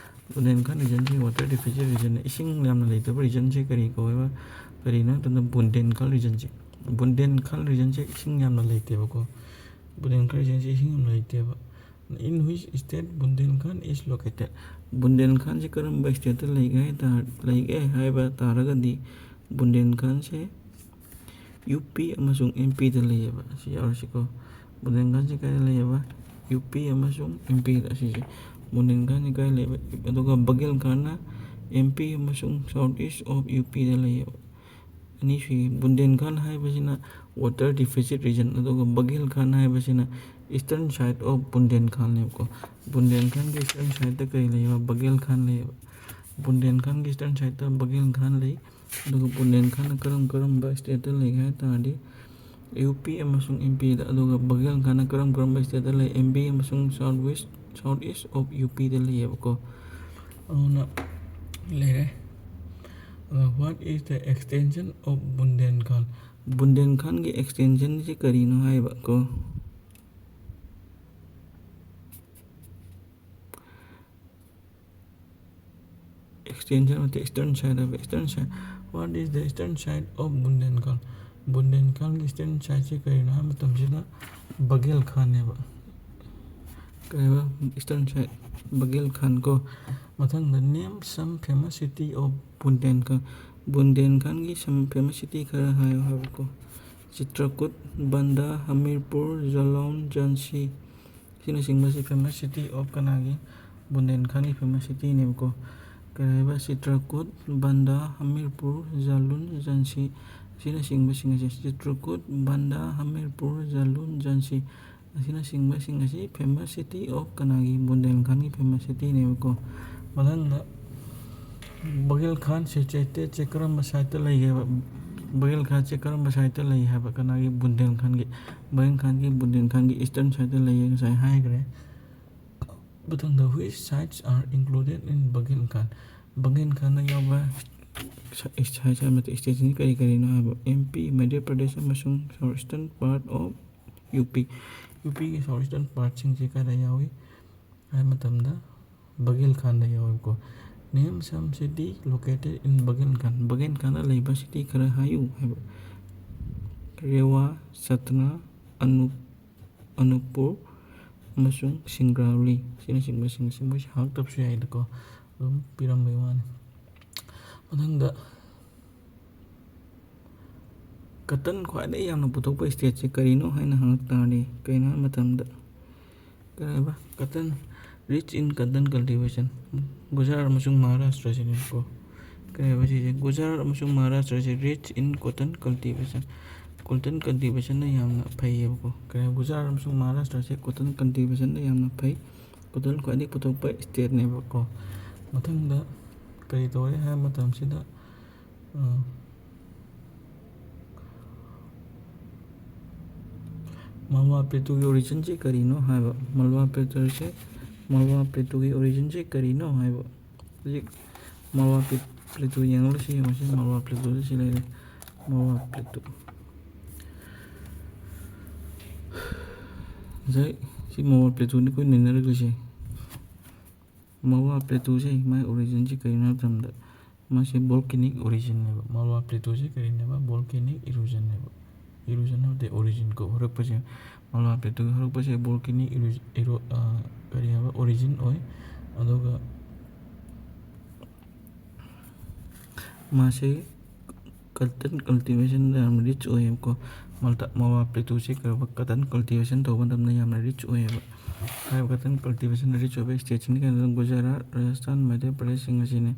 ꯕꯨꯟꯗꯦꯜꯈꯟ regionꯁꯦ water deficit regionꯅꯦ꯫ ꯏꯁꯤꯡ ꯌꯥꯝꯅ ꯂꯩꯇꯕ regionꯁꯦ ꯀꯔꯤ ꯀꯧꯋꯦꯕ? ꯀꯔꯤꯅꯣ ꯍꯥꯏ ꯃꯇꯝꯗ ꯕꯨꯟꯗꯦꯜꯈꯟ regionꯁꯦ꯫ ꯕꯨꯟꯗꯦꯜꯈꯟ regionꯁꯦ ꯏꯁꯤꯡ ꯌꯥꯝꯅ ꯂꯩꯇꯦꯕꯀꯣ꯫ ꯕꯨꯟꯗꯦꯜꯈꯟ regionꯁꯦ ꯏꯁꯤꯡ ꯌꯥꯝꯅ ꯂꯩꯇꯦꯕ꯫ In which state ꯕꯨꯟꯗꯦꯜꯈꯟ is located? ꯕꯨꯟꯗꯦꯜꯈꯟꯁꯦ ꯀꯔꯝꯕ stateꯇ ꯂꯩꯒꯦ ꯍꯥꯏ ꯇꯥꯔ-, ꯂꯩꯒꯦ ꯍꯥꯏꯕ ꯇꯥꯔꯒꯗꯤ ꯕꯨꯟꯗꯦꯜꯈꯟꯁꯦ ꯌꯨ ꯄꯤ ꯑꯃꯁꯨꯡ ꯑꯦꯝ ꯄꯤꯗ ꯂꯩꯌꯦꯕ꯫ ꯑꯁꯤ ꯌꯥꯎꯔꯁꯤꯀꯣ꯫ ꯕꯨꯟꯗꯦꯜꯈꯟꯁꯦ ꯀꯥꯏꯗ ꯂꯩꯌꯦꯕ? ꯌꯨ ꯄꯤ ꯑꯃꯁꯨꯡ ꯑꯦꯝ ꯄꯤꯗ꯫ ꯑꯁꯤꯁꯦ ꯕꯨꯟꯗꯦꯜꯈꯟꯁꯦ ꯀꯥꯏꯗ ꯂꯩꯕ? ꯑꯗꯨꯒ ꯕꯒꯦꯜꯈꯟꯅ ꯑꯦꯝ ꯄꯤ ꯑꯃꯁꯨꯡ south east of ꯌꯨ ꯄꯤꯗ ꯂꯩꯌꯦꯕ꯫ ꯑꯅꯤꯁꯨꯏ꯫ ꯕꯨꯟꯗꯦꯜꯈꯟ ꯍꯥꯏꯕꯁꯤꯅ water deficit region, ꯑꯗꯨꯒ ꯕꯒꯦꯜꯈꯟ ꯍꯥꯏꯕꯁꯤꯅ eastern side of ꯕꯨꯟꯗꯦꯜꯈꯟꯅꯦꯕꯀꯣ꯫ ꯕꯨꯟꯗꯦꯜꯈꯟꯒꯤ eastern sideꯇ ꯀꯔꯤ ꯂꯩꯌꯦꯕ? ꯕꯒꯦꯜꯈꯟ ꯂꯩꯌꯦꯕ꯫ ꯕꯨꯟꯗꯦꯜꯈꯟꯒꯤ eastern sideꯇ ꯕꯒꯦꯜꯈꯟ ꯂꯩ꯫ ꯑꯗꯨꯒ ꯕꯨꯟꯗꯦꯜꯈꯟꯅ ꯀꯔꯝ ꯀꯔꯝꯕ stateꯇ ꯂꯩꯒꯦ ꯍꯥꯏ ꯇꯥꯔꯗꯤ ꯌꯨ ꯄꯤ ꯑꯃꯁꯨꯡ ꯑꯦꯝ ꯄꯤꯗ, ꯑꯗꯨꯒ ꯕꯒꯦꯜꯈꯟꯅ ꯀꯔꯝ ꯀꯔꯝꯕ stateꯇ ꯂꯩ? ꯑꯦꯝ ꯄꯤ ꯑꯃꯁꯨꯡ south west, south east of U ꯄꯤꯗ ꯂꯩꯌꯦꯕꯀꯣ꯫ ꯑꯗꯨꯅ ꯂꯩꯔꯦ꯫ ꯑꯗꯨꯒ what is the extension of ꯕꯨꯟꯗꯦꯜꯈꯟ? ꯕꯨꯟꯗꯦꯜꯈꯟꯒꯤ extensionꯁꯤ ꯀꯔꯤꯅꯣ ꯍꯥꯏꯕ ꯀꯣ? Extension ꯅꯠꯇꯦ, eastern side ꯍꯥꯏꯕ, eastern side꯫ What is the eastern side of ꯕꯨꯟꯗꯦꯜꯈꯟ? ꯕꯨꯟꯗꯦꯜꯈꯟꯒꯤ eastern sideꯁꯤ ꯀꯔꯤꯅꯣ ꯍꯥꯏꯕ ꯃꯇꯝꯁꯤꯗ ꯕꯒꯦꯜꯈꯟꯅꯦꯕ꯫ ꯀꯔꯤꯕ? Eastern side, ꯕꯒꯦꯜꯈꯟ ꯀꯣ꯫ ꯃꯊꯪꯗ name some famous city of ꯕꯨꯟꯗꯦꯜꯈꯟ꯫ ꯕꯨꯟꯗꯦꯜꯈꯟꯒꯤ some famous city ꯈꯔ ꯍꯥꯏꯌꯨ ꯍꯥꯏꯕꯀꯣ꯫ Chitrakoot, Banda, Hamirpur, ꯖꯂꯣꯟ, Jhansi, ꯑꯁꯤꯅꯆꯤꯡꯕꯁꯤ famous city of ꯀꯅꯥꯒꯤ? ꯕꯨꯟꯗꯦꯜꯈꯟꯒꯤ famous cityꯅꯦꯕꯀꯣ꯫ ꯀꯔꯤ ꯍꯥꯏꯕ? ꯆꯤꯇ꯭ꯔꯀꯨꯠ, ꯕꯟꯗꯥ, ꯍꯃꯤꯔꯄꯨꯔ, ꯖꯥꯂꯨꯟ, ꯖꯥꯟꯁꯤ ꯑꯁꯤꯅꯆꯤꯡꯕꯁꯤꯡ ꯑꯁꯦ, ꯆꯤꯇ꯭ꯔꯀꯨꯠ, ꯕꯟꯗꯥ, ꯍꯃꯤꯔꯄꯨꯔ, ꯖꯥꯂꯨꯟ, ꯖꯥꯟꯁꯤ ꯑꯁꯤꯅꯆꯤꯡꯕꯁꯤꯡ ꯑꯁꯤ famous city of ꯀꯅꯥꯒꯤ? ꯕꯨꯟꯗꯦꯜꯈꯟꯒꯤ famous cityꯅꯦꯕꯀꯣ꯫ ꯃꯊꯪꯗ ꯕꯒꯦꯜꯈꯟꯁꯦ stateꯁꯦ ꯀꯔꯝꯕ sideꯇ ꯂꯩꯒꯦꯕ? ꯕꯒꯦꯜꯈꯟꯁꯦ ꯀꯔꯝꯕ sideꯇ ꯂꯩ ꯍꯥꯏꯕ? ꯀꯅꯥꯒꯤ? ꯕꯨꯟꯗꯦꯜꯈꯟꯒꯤ꯫ ꯕꯒꯦꯜꯈꯟꯒꯤ, ꯕꯨꯟꯗꯦꯜꯈꯟꯒꯤ eastern sideꯇ ꯂꯩꯌꯦ, ꯉꯁꯥꯏ ꯍꯥꯏꯈ꯭ꯔꯦ꯫ ꯃꯊꯪꯗ which sites are included in ꯕꯒꯦꯜꯈꯟ? ꯕꯒꯦꯜꯈꯟꯗ ꯌꯥꯎꯕ side ꯍꯥꯏꯕ stateꯁꯤꯡ ꯀꯔꯤ ꯀꯔꯤꯅꯣ ꯍꯥꯏꯕ? ꯑꯦꯝ ꯄꯤ, ꯃꯙ꯭ꯌ ꯄ꯭ꯔꯗꯦꯁ ꯑꯃꯁꯨꯡ south eastern part of U P. U ꯄꯤꯒꯤ ꯁꯥꯎꯠ ꯏꯁꯇꯔꯟ ꯄꯥꯔꯠꯁꯤꯡꯁꯦ ꯀꯥꯏꯗ ꯌꯥꯎꯏ ꯍꯥꯏꯕ ꯃꯇꯝꯗ ꯕꯒꯦꯜꯈꯥꯟꯗ ꯌꯥꯎꯏꯀꯣ꯫ Name some city located in ꯕꯒꯦꯜꯈꯥꯟ꯫ ꯕꯒꯦꯜꯈꯥꯟꯗ ꯂꯩꯕ ꯁꯤꯇꯤ ꯈꯔ ꯍꯥꯏꯌꯨ ꯍꯥꯏꯕ꯫ ꯔꯦꯋꯥ, ꯁꯠꯅꯥ, ꯑꯅꯨ ꯑꯅꯨꯄꯄꯨꯔ ꯑꯃꯁꯨꯡ ꯁꯤꯡꯒ꯭ꯔꯥꯎꯂꯤ ꯑꯁꯤꯅꯆꯤꯡꯕꯁꯤꯡ ꯑꯁꯤ ꯃꯣꯏꯁꯦ ꯍꯪꯉꯛꯇꯕꯁꯨ ꯌꯥꯏꯗꯀꯣ, ꯑꯗꯨꯝ ꯄꯤꯔꯝꯕꯩ ꯋꯥꯅꯤ꯫ ꯃꯊꯪꯗ ꯀꯇꯟ ꯈ꯭ꯋꯥꯏꯗꯒꯤ ꯌꯥꯝꯅ ꯄꯨꯊꯣꯛꯄ ꯏꯁꯇꯦꯠꯁꯦ ꯀꯔꯤꯅꯣ ꯍꯥꯏꯅ ꯍꯪꯉꯛ ꯇꯥꯔꯗꯤ ꯀꯩꯅꯣ ꯍꯥꯏꯕ ꯃꯇꯝꯗ ꯀꯔꯤ ꯍꯥꯏꯕ cotton, rich in cotton cultivation꯫ Gujarat ꯑꯃꯁꯨꯡ ꯃꯍꯥꯔꯥꯁꯇ꯭ꯔꯁꯤꯅꯦꯕꯀꯣ꯫ ꯀꯔꯤ ꯍꯥꯏꯕ ꯁꯤꯁꯦ? ꯒꯨꯖꯔꯥꯠ ꯑꯃꯁꯨꯡ ꯃꯍꯥꯔꯥꯁꯇ꯭ꯔꯁꯦ rich in cotton cultivation꯫ Cotton cultivationꯗ ꯌꯥꯝꯅ ꯐꯩꯌꯦꯕꯀꯣ꯫ ꯀꯔꯤ ꯍꯥꯏꯕ? ꯒꯨꯖꯔꯥꯠ ꯑꯃꯁꯨꯡ ꯃꯍꯥꯔꯥꯁꯇ꯭ꯔꯁꯦ cotton cultivationꯗ ꯌꯥꯝꯅ ꯐꯩ꯫ Cotton ꯈ꯭ꯋꯥꯏꯗꯒꯤ ꯄꯨꯊꯣꯛꯄ ꯏꯁꯇꯦꯠꯅꯦꯕꯀꯣ꯫ ꯃꯊꯪꯗ ꯀꯔꯤ ꯇꯧꯔꯦ ꯍꯥꯏꯕ ꯃꯇꯝꯁꯤꯗ, ꯑ, ꯃꯜꯋꯥ ꯄ꯭ꯂꯦꯇꯨꯒꯤ ꯑꯣꯔꯤꯖꯤꯟꯁꯦ ꯀꯔꯤꯅꯣ ꯍꯥꯏꯕ꯫ ꯃꯜꯋꯥ ꯄ꯭ꯂꯦꯇꯨꯁꯦ, ꯃꯜꯋꯥ ꯄ꯭ꯂꯦꯇꯨꯒꯤ ꯑꯣꯔꯤꯖꯤꯟꯁꯦ ꯀꯔꯤꯅꯣ ꯍꯥꯏꯕ꯫ ꯍꯧꯖꯤꯛ ꯃꯜꯋꯥ ꯄ꯭ꯂꯦ-, ꯄ꯭ꯂꯦꯇꯨ ꯌꯦꯡꯍꯜꯂꯁꯤ, ꯌꯦꯡꯉꯁꯤ꯫ ꯃꯜꯋꯥ ꯄ꯭ꯂꯦꯇꯨꯗ ꯁꯤ ꯂꯩꯔꯦ, ꯃꯜꯋꯥ ꯄ꯭ꯂꯦꯇꯨ꯫ ꯉꯁꯥꯏ ꯁꯤ ꯃꯜꯋꯥ ꯄ꯭ꯂꯦꯇꯨꯅꯤ ꯑꯩꯈꯣꯏ ꯅꯩꯅꯔꯛꯂꯤꯁꯦ꯫ ꯃꯜꯋꯥ ꯄ꯭ꯂꯦꯇꯨꯁꯦ ꯃꯥꯒꯤ ꯑꯣꯔꯤꯖꯤꯟꯁꯦ ꯀꯔꯤꯅꯣ ꯍꯥꯏꯕ ꯃꯇꯝꯗ ꯃꯥꯁꯦ volcanic originꯅꯦꯕ꯫ ꯃꯜꯋꯥ ꯄ꯭ꯂꯦꯇꯨꯁꯦ ꯀꯔꯤꯅꯦꯕ? Volcanic erosionꯅꯦꯕ꯫ Erosion ꯍꯥꯏꯕꯗꯤ origin ꯀꯣ, ꯍꯧꯔꯛꯄꯁꯦ꯫ ꯃꯜꯋꯥ ꯄ꯭ꯂꯦꯇꯨꯒꯤ ꯍꯧꯔꯛꯄꯁꯦ volcanic ero-, ero-, ꯑ, ꯀꯔꯤ ꯍꯥꯏꯕ? Origin ꯑꯣꯏ꯫ ꯑꯗꯨꯒ ꯃꯥꯁꯦ cotton cultivationꯗ ꯌꯥꯝꯅ rich ꯑꯣꯏꯌꯦꯕꯀꯣ꯫ ꯃꯜꯇ-, ꯃꯜꯋꯥ ꯄ꯭ꯂꯦꯇꯨꯁꯦ ꯀꯩꯗꯧꯕ? Cotton cultivation ꯇꯧꯕ ꯃꯇꯝꯗ ꯌꯥꯝꯅ rich ꯑꯣꯏꯌꯦꯕ꯫ ꯍꯥꯏꯔꯤꯕ cotton cultivationꯗ rich ꯑꯣꯏꯕ stateꯁꯤꯡꯗꯤ ꯀꯩꯅꯣ? ꯒꯨꯖꯔꯥꯠ, ꯔꯥꯖꯁꯊꯥꯟ, ꯃꯙ꯭ꯌ ꯄ꯭ꯔꯗꯦꯁꯁꯤꯡ ꯑꯁꯤꯅꯤ꯫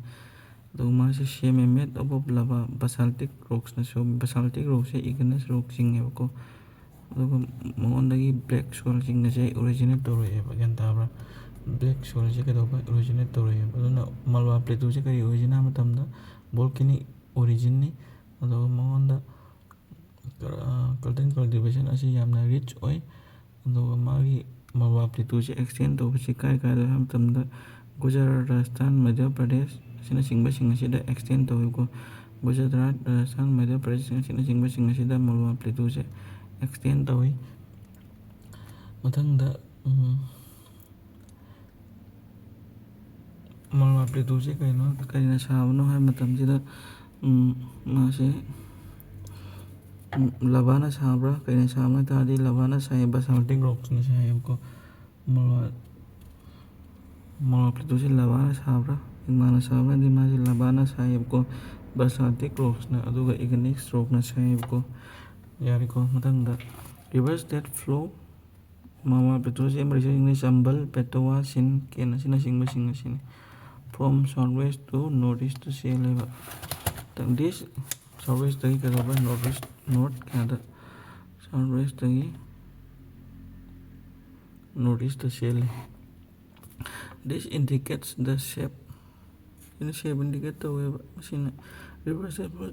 ꯑꯗꯨꯒ ꯃꯥꯁꯦ semi made up of lava, basaltic rocksꯅꯁꯨ, basaltic rockꯁꯦ igneous rock ꯆꯤꯡꯉꯦꯕꯀꯣ꯫ ꯑꯗꯨꯒ ꯃꯉꯣꯟꯗꯒꯤ black soilꯁꯤꯡ ꯑꯁꯦ originate ꯇꯧꯔꯛꯑꯦꯕ, ꯒ꯭ꯌꯥꯟ ꯇꯥꯕ꯭ꯔꯥ? Black soilꯁꯦ ꯀꯩꯗꯧꯕ? Originate ꯇꯧꯔꯛꯑꯦꯕ꯫ ꯑꯗꯨꯅ ꯃꯜꯋꯥ ꯄ꯭ꯂꯦꯇꯨꯁꯦ ꯀꯔꯤ origin ꯍꯥꯏꯕ ꯃꯇꯝꯗ volcanic originꯅꯤ꯫ ꯑꯗꯨꯒ ꯃꯉꯣꯟꯗ cotton cultivation ꯑꯁꯤ ꯌꯥꯝꯅ rich ꯑꯣꯏ꯫ ꯑꯗꯨꯒ ꯃꯥꯒꯤ ꯃꯜꯋꯥ ꯄ꯭ꯂꯦꯇꯨꯁꯦ extend ꯇꯧꯕꯁꯤ ꯀꯥꯏ ꯀꯥꯏꯗ ꯍꯥꯏꯕ ꯃꯇꯝꯗ ꯒꯨꯖꯔꯥꯠ, ꯔꯥꯖꯁꯊꯥꯟ, ꯃꯙ꯭ꯌ ꯄ꯭ꯔꯗꯦꯁ ꯑꯁꯤꯅꯆꯤꯡꯕꯁꯤꯡ ꯑꯁꯤꯗ extend ꯇꯧꯏꯀꯣ꯫ ꯒꯨꯖꯔꯥꯠ, ꯔꯥꯖꯁꯊꯥꯟ, ꯃꯙ꯭ꯌ ꯄ꯭ꯔꯗꯦꯁ ꯑꯁꯤꯅꯆꯤꯡꯕꯁꯤꯡ ꯑꯁꯤꯗ ꯃꯜꯋꯥ ꯄ꯭ꯂꯦꯇꯨꯁꯦ extend ꯇꯧꯏ꯫ ꯃꯊꯪꯗ, ꯎꯝ, ꯃꯜꯋꯥ ꯄ꯭ꯂꯦꯇꯨꯁꯦ ꯀꯩꯅꯣ, ꯀꯔꯤꯅ ꯁꯥꯕꯅꯣ ꯍꯥꯏꯕ ꯃꯇꯝꯁꯤꯗ, ꯎꯝ, ꯃꯥꯁꯦ, ꯎꯝ, ꯂꯕꯥꯅ ꯁꯥꯕ꯭ꯔꯥ? ꯀꯔꯤꯅ ꯁꯥꯕꯅꯣ ꯍꯥꯏ ꯇꯥꯔꯗꯤ ꯂꯕꯥꯅ ꯁꯥꯏ, ꯕꯥꯁꯥꯜꯇꯤꯛ ꯔꯣꯛꯁꯅ ꯁꯥꯏꯌꯦꯕꯀꯣ꯫ ꯃꯜꯋꯥ, ꯃꯜꯋꯥ ꯄ꯭ꯂꯦꯇꯨꯁꯦ ꯂꯕꯥꯅ ꯁꯥꯕ꯭ꯔꯥ, ꯏꯒꯃꯥꯅ ꯁꯥꯕ꯭ꯔꯥ? ꯍꯥꯏꯗꯤ ꯃꯥꯁꯦ ꯂꯕꯥꯅ ꯁꯥꯏꯌꯦꯕꯀꯣ, ꯕꯥꯁꯥꯜꯇꯤꯛ ꯔꯣꯛꯁꯅ, ꯑꯗꯨꯒ ꯏꯒꯅꯤꯛꯁ ꯔꯣꯛꯅ ꯁꯥꯏꯌꯦꯕꯀꯣ꯫ ꯌꯥꯔꯦꯀꯣ꯫ ꯃꯊꯪꯗ reverse that flow, ꯃꯜꯋꯥ ꯄ꯭ꯂꯦꯇꯨꯁꯦ ꯃꯔꯤꯁꯤꯡꯅꯤ: ꯆꯝꯕꯜ, ꯕꯦꯇꯋꯥ, ꯁꯤꯟ, ꯀꯦꯟ ꯑꯁꯤꯅꯆꯤꯡꯕꯁꯤꯡ ꯑꯁꯤꯅꯤ꯫ From south west to north east ꯇ ꯆꯦꯜꯂꯦꯕ꯫ This south west ꯇꯒꯤ ꯀꯩꯗꯧꯕ? North east, north ꯀꯩꯅꯣꯗ, south west ꯇꯒꯤ north east ꯇ ꯆꯦꯜꯂꯤ꯫ This indicates the shape, ꯁꯤꯅ shape indicate ꯇꯧꯋꯦꯕ꯫ ꯃꯁꯤꯅ reversible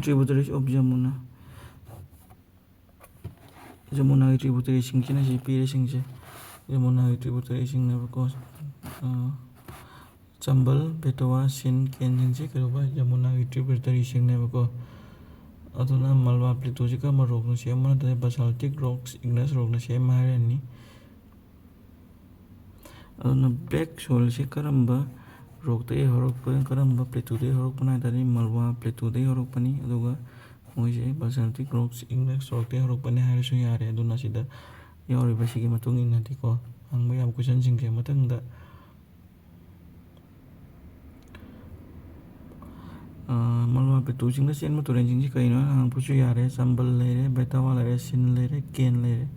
tributaries of Jamuna꯫ ꯖꯃꯨꯅꯥꯒꯤ tributary ꯁꯤꯡꯁꯤꯅ ꯁꯤ ꯄꯤꯔꯤꯁꯤꯡꯁꯦ ꯖꯃꯨꯅꯥꯒꯤ tributary ꯁꯤꯡꯅꯦꯕꯀꯣ꯫ ꯑ, ꯆꯝꯕꯜ, ꯕꯦꯇꯋꯥ, ꯁꯤꯟ, ꯀꯦꯟꯁꯤꯡꯁꯦ ꯀꯩꯗꯧꯕ? ꯖꯃꯨꯅꯥꯒꯤ tributary ꯁꯤꯡꯅꯦꯕꯀꯣ꯫ ꯑꯗꯨꯅ ꯃꯜꯋꯥ ꯄ꯭ꯂꯦꯇꯨꯁꯦ ꯀꯔꯝꯕ ꯔꯣꯛꯅ ꯁꯦꯝꯕ? ꯅꯠꯇ꯭ꯔꯒ ꯕꯥꯁꯥꯜꯇꯤꯛ ꯔꯣꯛꯁ, ꯏꯒꯅꯁ ꯔꯣꯛꯅ ꯁꯦꯝꯕ ꯍꯥꯏꯔꯅꯤ꯫ ꯑꯗꯨꯅ black soil ꯁꯦ ꯀꯔꯝꯕ ꯔꯣꯛꯇꯒꯤ ꯍꯧꯔꯛꯄ, ꯀꯔꯝꯕ ꯄ꯭ꯂꯦꯇꯨꯗꯒꯤ ꯍꯧꯔꯛꯄꯅꯣ ꯍꯥꯏ ꯇꯥꯔꯗꯤ ꯃꯜꯋꯥ ꯄ꯭ꯂꯦꯇꯨꯗꯒꯤ ꯍꯧꯔꯛꯄꯅꯤ꯫ ꯑꯗꯨꯒ ꯃꯣꯏꯁꯦ ꯕꯥꯁꯥꯜꯇꯤꯛ ꯔꯣꯛꯁ, ꯏꯒꯅꯁ ꯔꯣꯛꯇꯒꯤ ꯍꯧꯔꯛꯄꯅꯤ ꯍꯥꯏꯔꯁꯨ ꯌꯥꯔꯦ꯫ ꯑꯗꯨꯅ ꯁꯤꯗ ꯌꯥꯎꯔꯤꯕꯁꯤꯒꯤ ꯃꯇꯨꯡ ꯏꯟꯅꯗꯤꯀꯣ, ꯍꯪꯕ ꯌꯥꯕ ꯀꯣꯏꯁꯟꯁꯤꯡꯁꯦ꯫ ꯃꯊꯪꯗ, ꯑ, ꯃꯜꯋꯥ ꯄ꯭ꯂꯦꯇꯨꯁꯤꯡꯗ ꯆꯦꯟꯕ ꯇꯨꯔꯦꯟꯁꯤꯡꯁꯤ ꯀꯔꯤꯅꯣ ꯍꯥꯏꯅ ꯍꯪꯉꯛꯄꯁꯨ ꯌꯥꯔꯦ꯫ ꯆꯝꯕꯜ ꯂꯩꯔꯦ, ꯕꯦꯇꯋꯥ ꯂꯩꯔꯦ, ꯁꯤꯟ ꯂꯩꯔꯦ, ꯀꯦꯟ ꯂꯩꯔꯦ꯫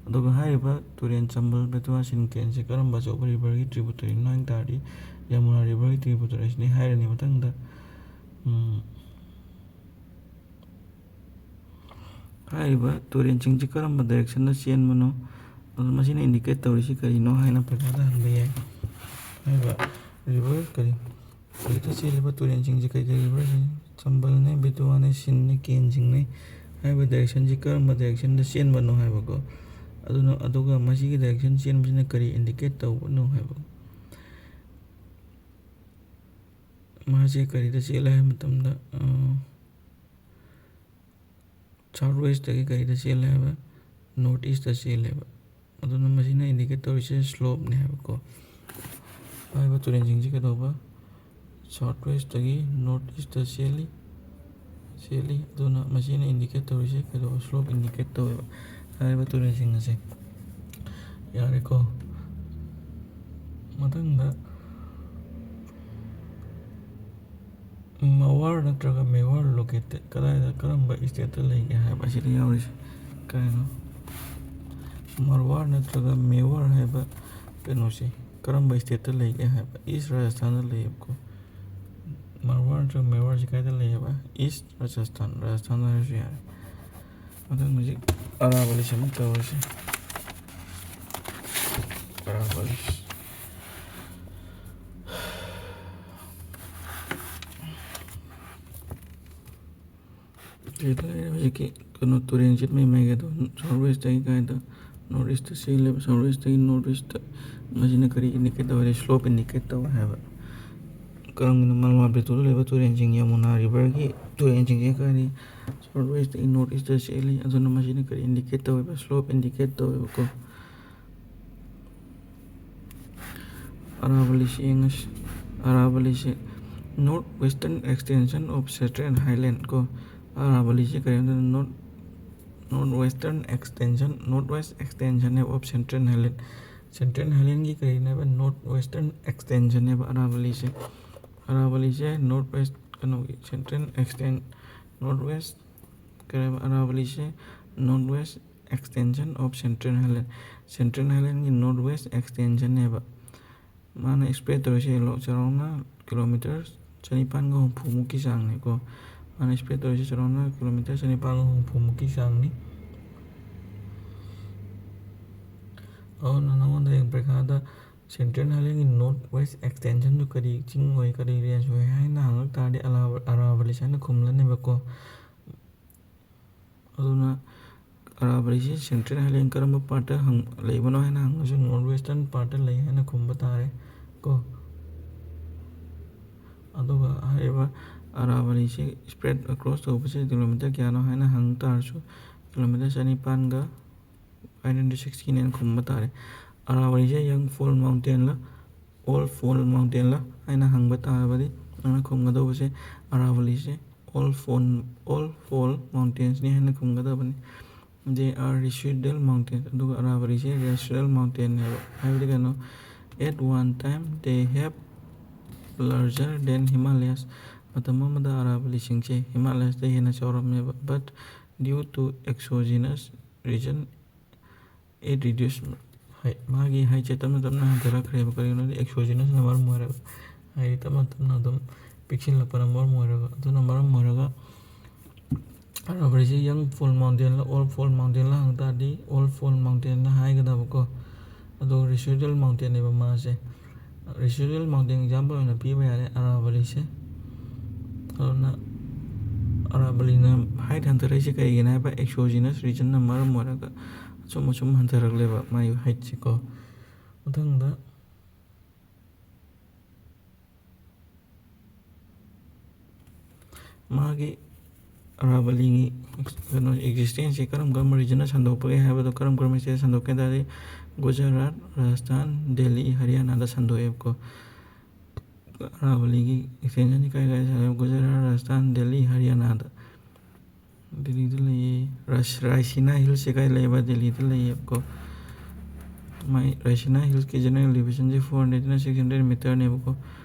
ꯑꯗꯨꯒ ꯍꯥꯏꯔꯤꯕ ꯇꯨꯔꯦꯟ ꯆꯝꯕꯜ, ꯕꯦꯇꯋꯥ, ꯁꯤꯟ, ꯀꯦꯟꯁꯦ ꯀꯔꯝꯕ ꯑꯆꯧꯕ river ꯒꯤ tributary ꯅꯣ ꯍꯥꯏ ꯇꯥꯔꯗꯤ ꯌꯃꯨꯅꯥ river ꯒꯤ tributary ꯁꯤꯅꯤ ꯍꯥꯏꯔꯅꯤ꯫ ꯃꯊꯪꯗ, ꯎꯝ, ꯍꯥꯏꯔꯤꯕ ꯇꯨꯔꯦꯟꯁꯤꯡꯁꯤ ꯀꯔꯝꯕ direction ꯗ ꯆꯦꯟꯕꯅꯣ? ꯑꯗꯨ ꯃꯁꯤꯅ indicate ꯇꯧꯔꯤꯁꯤ ꯀꯔꯤꯅꯣ ꯍꯥꯏꯅ ꯄꯩꯈꯥꯗ ꯍꯪꯕ ꯌꯥꯏ꯫ ꯍꯥꯏꯔꯤꯕ river ꯀꯔꯤ, ꯍꯧꯖꯤꯛꯇ ꯆꯦꯜꯂꯤꯕ ꯇꯨꯔꯦꯟꯁꯤꯡꯁꯤ ꯀꯔꯤ ꯀꯔꯤ river ꯁꯤꯡ? ꯆꯝꯕꯜꯅꯦ, ꯕꯦꯇꯋꯥꯅꯦ, ꯁꯤꯟꯅꯦ, ꯀꯦꯟꯁꯤꯡꯅꯦ꯫ ꯍꯥꯏꯔꯤꯕ direction ꯁꯤ ꯀꯔꯝꯕ direction ꯗ ꯆꯦꯟꯕꯅꯣ ꯍꯥꯏꯕꯀꯣ꯫ ꯑꯗꯨꯅ, ꯑꯗꯨꯒ ꯃꯁꯤꯒꯤ direction ꯆꯦꯟꯕꯁꯤꯅ ꯀꯔꯤ indicate ꯇꯧꯕꯅꯣ ꯍꯥꯏꯕ꯫ ꯃꯥꯁꯦ ꯀꯔꯤꯗ ꯆꯦꯜꯂꯦ ꯍꯥꯏꯕ ꯃꯇꯝꯗ, ꯑ, south west ꯇꯒꯤ ꯀꯔꯤꯗ ꯆꯦꯜꯂꯦ ꯍꯥꯏꯕ? North east ꯇ ꯆꯦꯜꯂꯦꯕ꯫ ꯑꯗꯨꯅ ꯃꯁꯤꯅ ꯏꯟꯗꯤꯀꯦꯠ ꯇꯧꯔꯤꯁꯦ ꯁ꯭ꯂꯣꯞꯅꯦ ꯍꯥꯏꯕꯀꯣ꯫ ꯍꯥꯏꯔꯤꯕ ꯇꯨꯔꯦꯟꯁꯤꯡꯁꯤ ꯀꯩꯗꯧꯕ? ꯁꯥꯎꯠ ꯋꯦꯁꯇꯒꯤ ꯅꯣꯔꯠ ꯏꯁꯇ ꯆꯦꯜꯂꯤ, ꯆꯦꯜꯂꯤ꯫ ꯑꯗꯨꯅ ꯃꯁꯤꯅ ꯏꯟꯗꯤꯀꯦꯠ ꯇꯧꯔꯤꯁꯦ ꯀꯩꯗꯧꯕ? ꯁ꯭ꯂꯣꯞ ꯏꯟꯗꯤꯀꯦꯠ ꯇꯧꯋꯦꯕ ꯍꯥꯏꯔꯤꯕ ꯇꯨꯔꯦꯟꯁꯤꯡ ꯑꯁꯦ꯫ ꯌꯥꯔꯦꯀꯣ꯫ ꯃꯊꯪꯗ ꯃꯋꯥꯔ ꯅꯠꯇ꯭ꯔꯒ ꯃꯦꯋꯥꯔ ꯂꯣꯀꯦꯇꯦꯠ ꯀꯗꯥꯏꯗ, ꯀꯔꯝꯕ ꯏꯁꯇꯦꯠꯇ ꯂꯩꯒꯦ ꯍꯥꯏꯕ ꯑꯁꯤꯗ ꯌꯥꯎꯔꯤꯁꯦ꯫ ꯀꯩꯅꯣ? ꯃꯔꯋꯥꯔ ꯅꯠꯇ꯭ꯔꯒ ꯃꯦꯋꯥꯔ ꯍꯥꯏꯕ ꯀꯩꯅꯣꯁꯦ ꯀꯔꯝꯕ ꯏꯁꯇꯦꯠꯇ ꯂꯩꯒꯦ ꯍꯥꯏꯕ? ꯏꯁ ꯔꯥꯖꯁꯊꯥꯟꯗ ꯂꯩꯌꯦꯕꯀꯣ꯫ ꯃꯔꯋꯥꯔ ꯅꯠꯇ꯭ꯔꯒ ꯃꯦꯋꯥꯔꯁꯦ ꯀꯥꯏꯗ ꯂꯩꯌꯦꯕ? ꯏꯁ ꯔꯥꯖꯁꯊꯥꯟ, ꯔꯥꯖꯁꯊꯥꯟ ꯍꯥꯏꯔꯁꯨ ꯌꯥꯔꯦ꯫ ꯃꯊꯪ ꯍꯧꯖꯤꯛ ꯑꯔꯥꯕꯂꯤꯁ ꯑꯃꯨꯛ ꯇꯧꯔꯁꯤ꯫ ꯑꯔꯥꯕꯂꯤꯁ꯫ ꯁꯤꯗ ꯂꯩꯔꯦ ꯍꯧꯖꯤꯛꯀꯤ ꯀꯩꯅꯣ ꯇꯨꯔꯦꯟ ꯆꯦꯟꯕꯒꯤ ꯃꯥꯏꯀꯩꯗꯣ, ꯁꯥꯎꯠ ꯋꯦꯁꯇꯒꯤ ꯀꯥꯏꯗ ꯅꯣꯔꯠ ꯏꯁꯇ ꯆꯦꯜꯂꯦꯕ, ꯁꯥꯎꯠ ꯋꯦꯁꯇꯒꯤ ꯅꯣꯔꯠ ꯏꯁꯇ꯫ ꯃꯁꯤꯅ ꯀꯔꯤ ꯏꯟꯗꯤꯀꯦꯠ ꯇꯧꯔꯦ? ꯁ꯭ꯂꯣꯞ ꯏꯟꯗꯤꯀꯦꯠ ꯇꯧꯋꯦ ꯍꯥꯏꯕ꯫ ꯀꯔꯝꯒꯤꯅꯣ? ꯃꯜꯋꯥ ꯕꯦꯇꯨꯜꯗ ꯂꯩꯕ ꯇꯨꯔꯦꯟꯁꯤꯡ, ꯌꯃꯨꯅꯥ ꯔꯤꯚꯔꯒꯤ ꯇꯨꯔꯦꯟꯁꯤꯡꯁꯦ ꯀꯔꯤ ꯁꯥꯎꯠ ꯋꯦꯁꯇꯒꯤ ꯅꯣꯔꯠ ꯏꯁꯇ ꯆꯦꯜꯂꯤ꯫ ꯑꯗꯨꯅ ꯃꯁꯤꯅ ꯀꯔꯤ ꯏꯟꯗꯤꯀꯦꯠ ꯇꯧꯋꯦꯕ? ꯁ꯭ꯂꯣꯞ ꯏꯟꯗꯤꯀꯦꯠ ꯇꯧꯋꯦꯕꯀꯣ꯫ ꯑꯔꯥꯕꯂꯤꯁꯤ ꯌꯦꯡꯉꯁꯤ꯫ ꯑꯔꯥꯕꯂꯤꯁꯤ North Western Extension of Central Highland ꯀꯣ꯫ ꯑꯔꯥꯕꯂꯤꯁꯤ ꯀꯔꯤꯅꯣ? North, North Western Extension, North West Extension of Central Highland꯫ Central Highlandꯒꯤ ꯀꯔꯤꯅꯦꯕ? North Western Extensionꯅꯦꯕ ꯑꯔꯥꯕꯂꯤꯁꯦ꯫ ꯑꯔꯥꯕꯂꯤꯁꯦ North West, ꯀꯩꯅꯣꯒꯤ Central Extend, North West, ꯀꯔꯤ ꯍꯥꯏꯕ? ꯑꯔꯥꯕꯂꯤꯁꯦ North West Extension of Central Highland, Central Highlandꯒꯤ North West Extensionꯅꯦꯕ꯫ ꯃꯥꯅ spread ꯇꯧꯔꯤꯁꯦ ꯂꯣ-, ꯆꯥꯎꯔꯥꯛꯅ kilometre ꯆꯅꯤꯄꯥꯟꯒ ꯍꯨꯝꯐꯨꯃꯨꯛꯀꯤ ꯆꯥꯡꯅꯤꯀꯣ꯫ ꯃꯥꯅ spread ꯇꯧꯔꯤꯁꯦ ꯆꯥꯎꯔꯥꯛꯅ kilometre ꯆꯅꯤꯄꯥꯟꯒ ꯍꯨꯝꯐꯨꯃꯨꯛꯀꯤ ꯆꯥꯡꯅꯤ꯫ ꯑꯗꯨꯅ ꯅꯉꯣꯟꯗ ꯍꯌꯦꯡ ꯄꯔꯤꯈꯥꯗ Central Highlandꯒꯤ North West Extensionꯗꯨ ꯀꯔꯤ ꯆꯤꯡ ꯑꯣꯏ, ꯀꯔꯤ range ꯑꯣꯏ ꯍꯥꯏꯅ ꯍꯪꯉꯛ ꯇꯥꯔꯗꯤ ꯑꯂꯥꯕ-, ꯑꯔꯥꯕꯂꯤꯁ ꯍꯥꯏꯅ ꯈꯨꯝꯂꯅꯦꯕꯀꯣ꯫ ꯑꯗꯨꯅ ꯑꯔꯥꯕꯂꯤꯁꯤ Central Highland ꯀꯔꯝꯕ partꯇ ꯍꯪ-, ꯂꯩꯕꯅꯣ ꯍꯥꯏꯅ ꯍꯪꯉꯁꯨ North Western partꯇ ꯂꯩ ꯍꯥꯏꯅ ꯈꯨꯝꯕ ꯇꯥꯔꯦ ꯀꯣ꯫ ꯑꯗꯨꯒ ꯍꯥꯏꯔꯤꯕ ꯑꯔꯥꯕꯂꯤꯁꯤ spread across ꯇꯧꯕꯁꯤ ꯀꯤꯂꯣꯃꯤꯇꯔ ꯀꯌꯥꯅꯣ ꯍꯥꯏꯅ ꯍꯪ ꯇꯥꯔꯁꯨ ꯀꯤꯂꯣꯃꯤꯇꯔ ꯆꯅꯤꯄꯥꯟꯒ ꯅꯥꯏꯟꯇꯤꯟ ꯁꯤꯛꯁꯇꯤꯅꯦꯅ ꯈꯨꯝꯕ ꯇꯥꯔꯦ꯫ ꯑꯔꯥꯕꯂꯤꯁꯦ ꯌꯪ ꯐꯣꯜ ꯃꯥꯎꯟꯇꯦꯟꯂ, ꯑꯣꯜ ꯐꯣꯜ ꯃꯥꯎꯟꯇꯦꯟꯂ ꯍꯥꯏꯅ ꯍꯪꯕ ꯇꯥꯔꯕꯗꯤ, ꯅꯪꯅ ꯈꯨꯝꯒꯗꯧꯕꯁꯦ ꯑꯔꯥꯕꯂꯤꯁꯦ ꯑꯣꯜ ꯐꯣꯜ, ꯑꯣꯜ ꯐꯣꯜ ꯃꯥꯎꯟꯇꯦꯟꯁꯅꯤ ꯍꯥꯏꯅ ꯈꯨꯝꯒꯗꯕꯅꯤ꯫ They are residual mountains꯫ ꯑꯗꯨꯒ ꯑꯔꯥꯕꯂꯤꯁꯦ ꯔꯦꯁꯤꯗꯨꯋꯦꯜ ꯃꯥꯎꯟꯇꯦꯟꯅꯦꯕ꯫ ꯍꯥꯏꯕꯗꯤ ꯀꯩꯅꯣ? At one time they have larger than Himalayas꯫ ꯃꯇꯝ ꯑꯃꯗ ꯑꯔꯥꯕꯂꯤꯁꯤꯡꯁꯦ ꯍꯤꯃꯥꯂꯌꯥꯁꯇ ꯍꯦꯟꯅ ꯆꯥꯎꯔꯝꯃꯦꯕ꯫ But due to exogenous reason, it reduced꯫ ꯃꯥꯒꯤ ꯍꯥꯏꯠꯁꯦ ꯇꯞꯅ ꯇꯞꯅ ꯍꯟꯊꯔꯛꯈ꯭ꯔꯦꯕ꯫ ꯀꯔꯤꯒꯤꯅꯣꯗꯤ ꯑꯦꯛꯁꯣꯖꯤꯅꯁꯅ ꯃꯔꯝ ꯑꯣꯏꯔꯒ, ꯍꯥꯏꯗꯤ ꯇꯞꯅ ꯇꯞꯅ ꯑꯗꯨꯝ ꯄꯤꯛꯁꯤꯜꯂꯛꯄꯅ ꯃꯔꯝ ꯑꯣꯏꯔꯒ꯫ ꯑꯗꯨꯅ ꯃꯔꯝ ꯑꯣꯏꯔꯒ ꯑꯔꯥꯕꯂꯤꯁꯦ ꯌꯪ ꯐꯣꯜ ꯃꯥꯎꯟꯇꯦꯟꯂ ꯑꯣꯜ ꯐꯣꯜ ꯃꯥꯎꯟꯇꯦꯟꯂ ꯍꯪ ꯇꯥꯔꯗꯤ, ꯑꯣꯜ ꯐꯣꯜ ꯃꯥꯎꯟꯇꯦꯟꯅ ꯍꯥꯏꯒꯗꯕꯀꯣ꯫ ꯑꯗꯣ ꯔꯦꯁꯤꯗꯨꯋꯦꯜ ꯃꯥꯎꯟꯇꯦꯟꯅꯦꯕ ꯃꯥꯁꯦ꯫ ꯔꯦꯁꯤꯗꯨꯋꯦꯜ ꯃꯥꯎꯟꯇꯦꯟ ꯑꯦꯛꯖꯥꯝꯄꯜ ꯑꯣꯏꯅ ꯄꯤꯕ ꯌꯥꯔꯦ ꯑꯔꯥꯕꯂꯤꯁꯦ꯫ ꯑꯗꯨꯅ ꯑꯔꯥꯕꯂꯤꯅ ꯍꯥꯏꯠ ꯍꯟꯊꯔꯛꯏꯁꯦ ꯀꯔꯤꯒꯤꯅꯣ ꯍꯥꯏꯕ, ꯑꯦꯛꯁꯣꯖꯤꯅꯁ ꯔꯤꯖꯟꯅ ꯃꯔꯝ ꯑꯣꯏꯔꯒ ꯑꯁꯨꯝ ꯑꯁꯨꯝ ꯍꯟꯊꯔꯛꯂꯦꯕ ꯃꯥꯒꯤ ꯍꯥꯏꯠꯁꯦꯀꯣ꯫ ꯃꯊꯪꯗ ꯃꯥꯒꯤ ꯑꯔꯥꯕꯂꯤꯒꯤ ꯀꯩꯅꯣ ꯑꯦꯛꯖꯤꯁꯇꯦꯟꯁꯁꯦ ꯀꯔꯝ ꯀꯔꯝꯕ ꯔꯤꯖꯟꯗ ꯁꯟꯗꯣꯛꯄꯒꯦ ꯍꯥꯏꯕꯗꯣ, ꯀꯔꯝ ꯀꯔꯝꯕ ꯁ꯭ꯇꯦꯠꯇ ꯁꯟꯗꯣꯛꯀꯦ ꯍꯥꯏ ꯇꯥꯔꯗꯤ, ꯒꯨꯖꯔꯥꯠ, ꯔꯥꯖꯁꯊꯥꯟ, ꯗꯦꯜꯂꯤ, ꯍꯔꯤꯌꯥꯅꯥꯗ ꯁꯟꯗꯣꯛꯑꯦꯕꯀꯣ꯫ ꯑꯔꯥꯕꯂꯤꯒꯤ ꯑꯦꯛꯁꯇꯦꯟꯁꯟꯁꯤ ꯀꯥꯏ ꯀꯥꯏꯗ ꯁꯟꯗꯣꯛꯑꯦ? ꯒꯨꯖꯔꯥꯠ, ꯔꯥꯖꯁꯊꯥꯟ, ꯗꯦꯜꯂꯤ, ꯍꯔꯤꯌꯥꯅꯥꯗ꯫ ꯗꯦꯜꯂꯤꯗ ꯂꯩꯌꯦ꯫ ꯔꯥꯏꯁ-, ꯔꯥꯏꯁꯤꯅꯥ ꯍꯤꯜꯁꯁꯦ ꯀꯥꯏ ꯂꯩꯌꯦꯕ? ꯗꯦꯜꯂꯤꯗ ꯂꯩꯌꯦꯕꯀꯣ꯫ ꯃꯥꯏ ꯔꯥꯏꯁꯤꯅꯥ ꯍꯤꯜꯁꯀꯤ ꯖꯦꯅꯔꯦꯜ ꯏꯂꯤꯚꯦꯁꯟꯁꯦ ꯐꯣꯔ ꯍꯟꯗ꯭ꯔꯦꯗꯅ ꯁꯤꯛꯁ ꯍꯟꯗ꯭ꯔꯦꯗ ꯃꯤꯇꯔꯅꯦꯕꯀꯣ꯫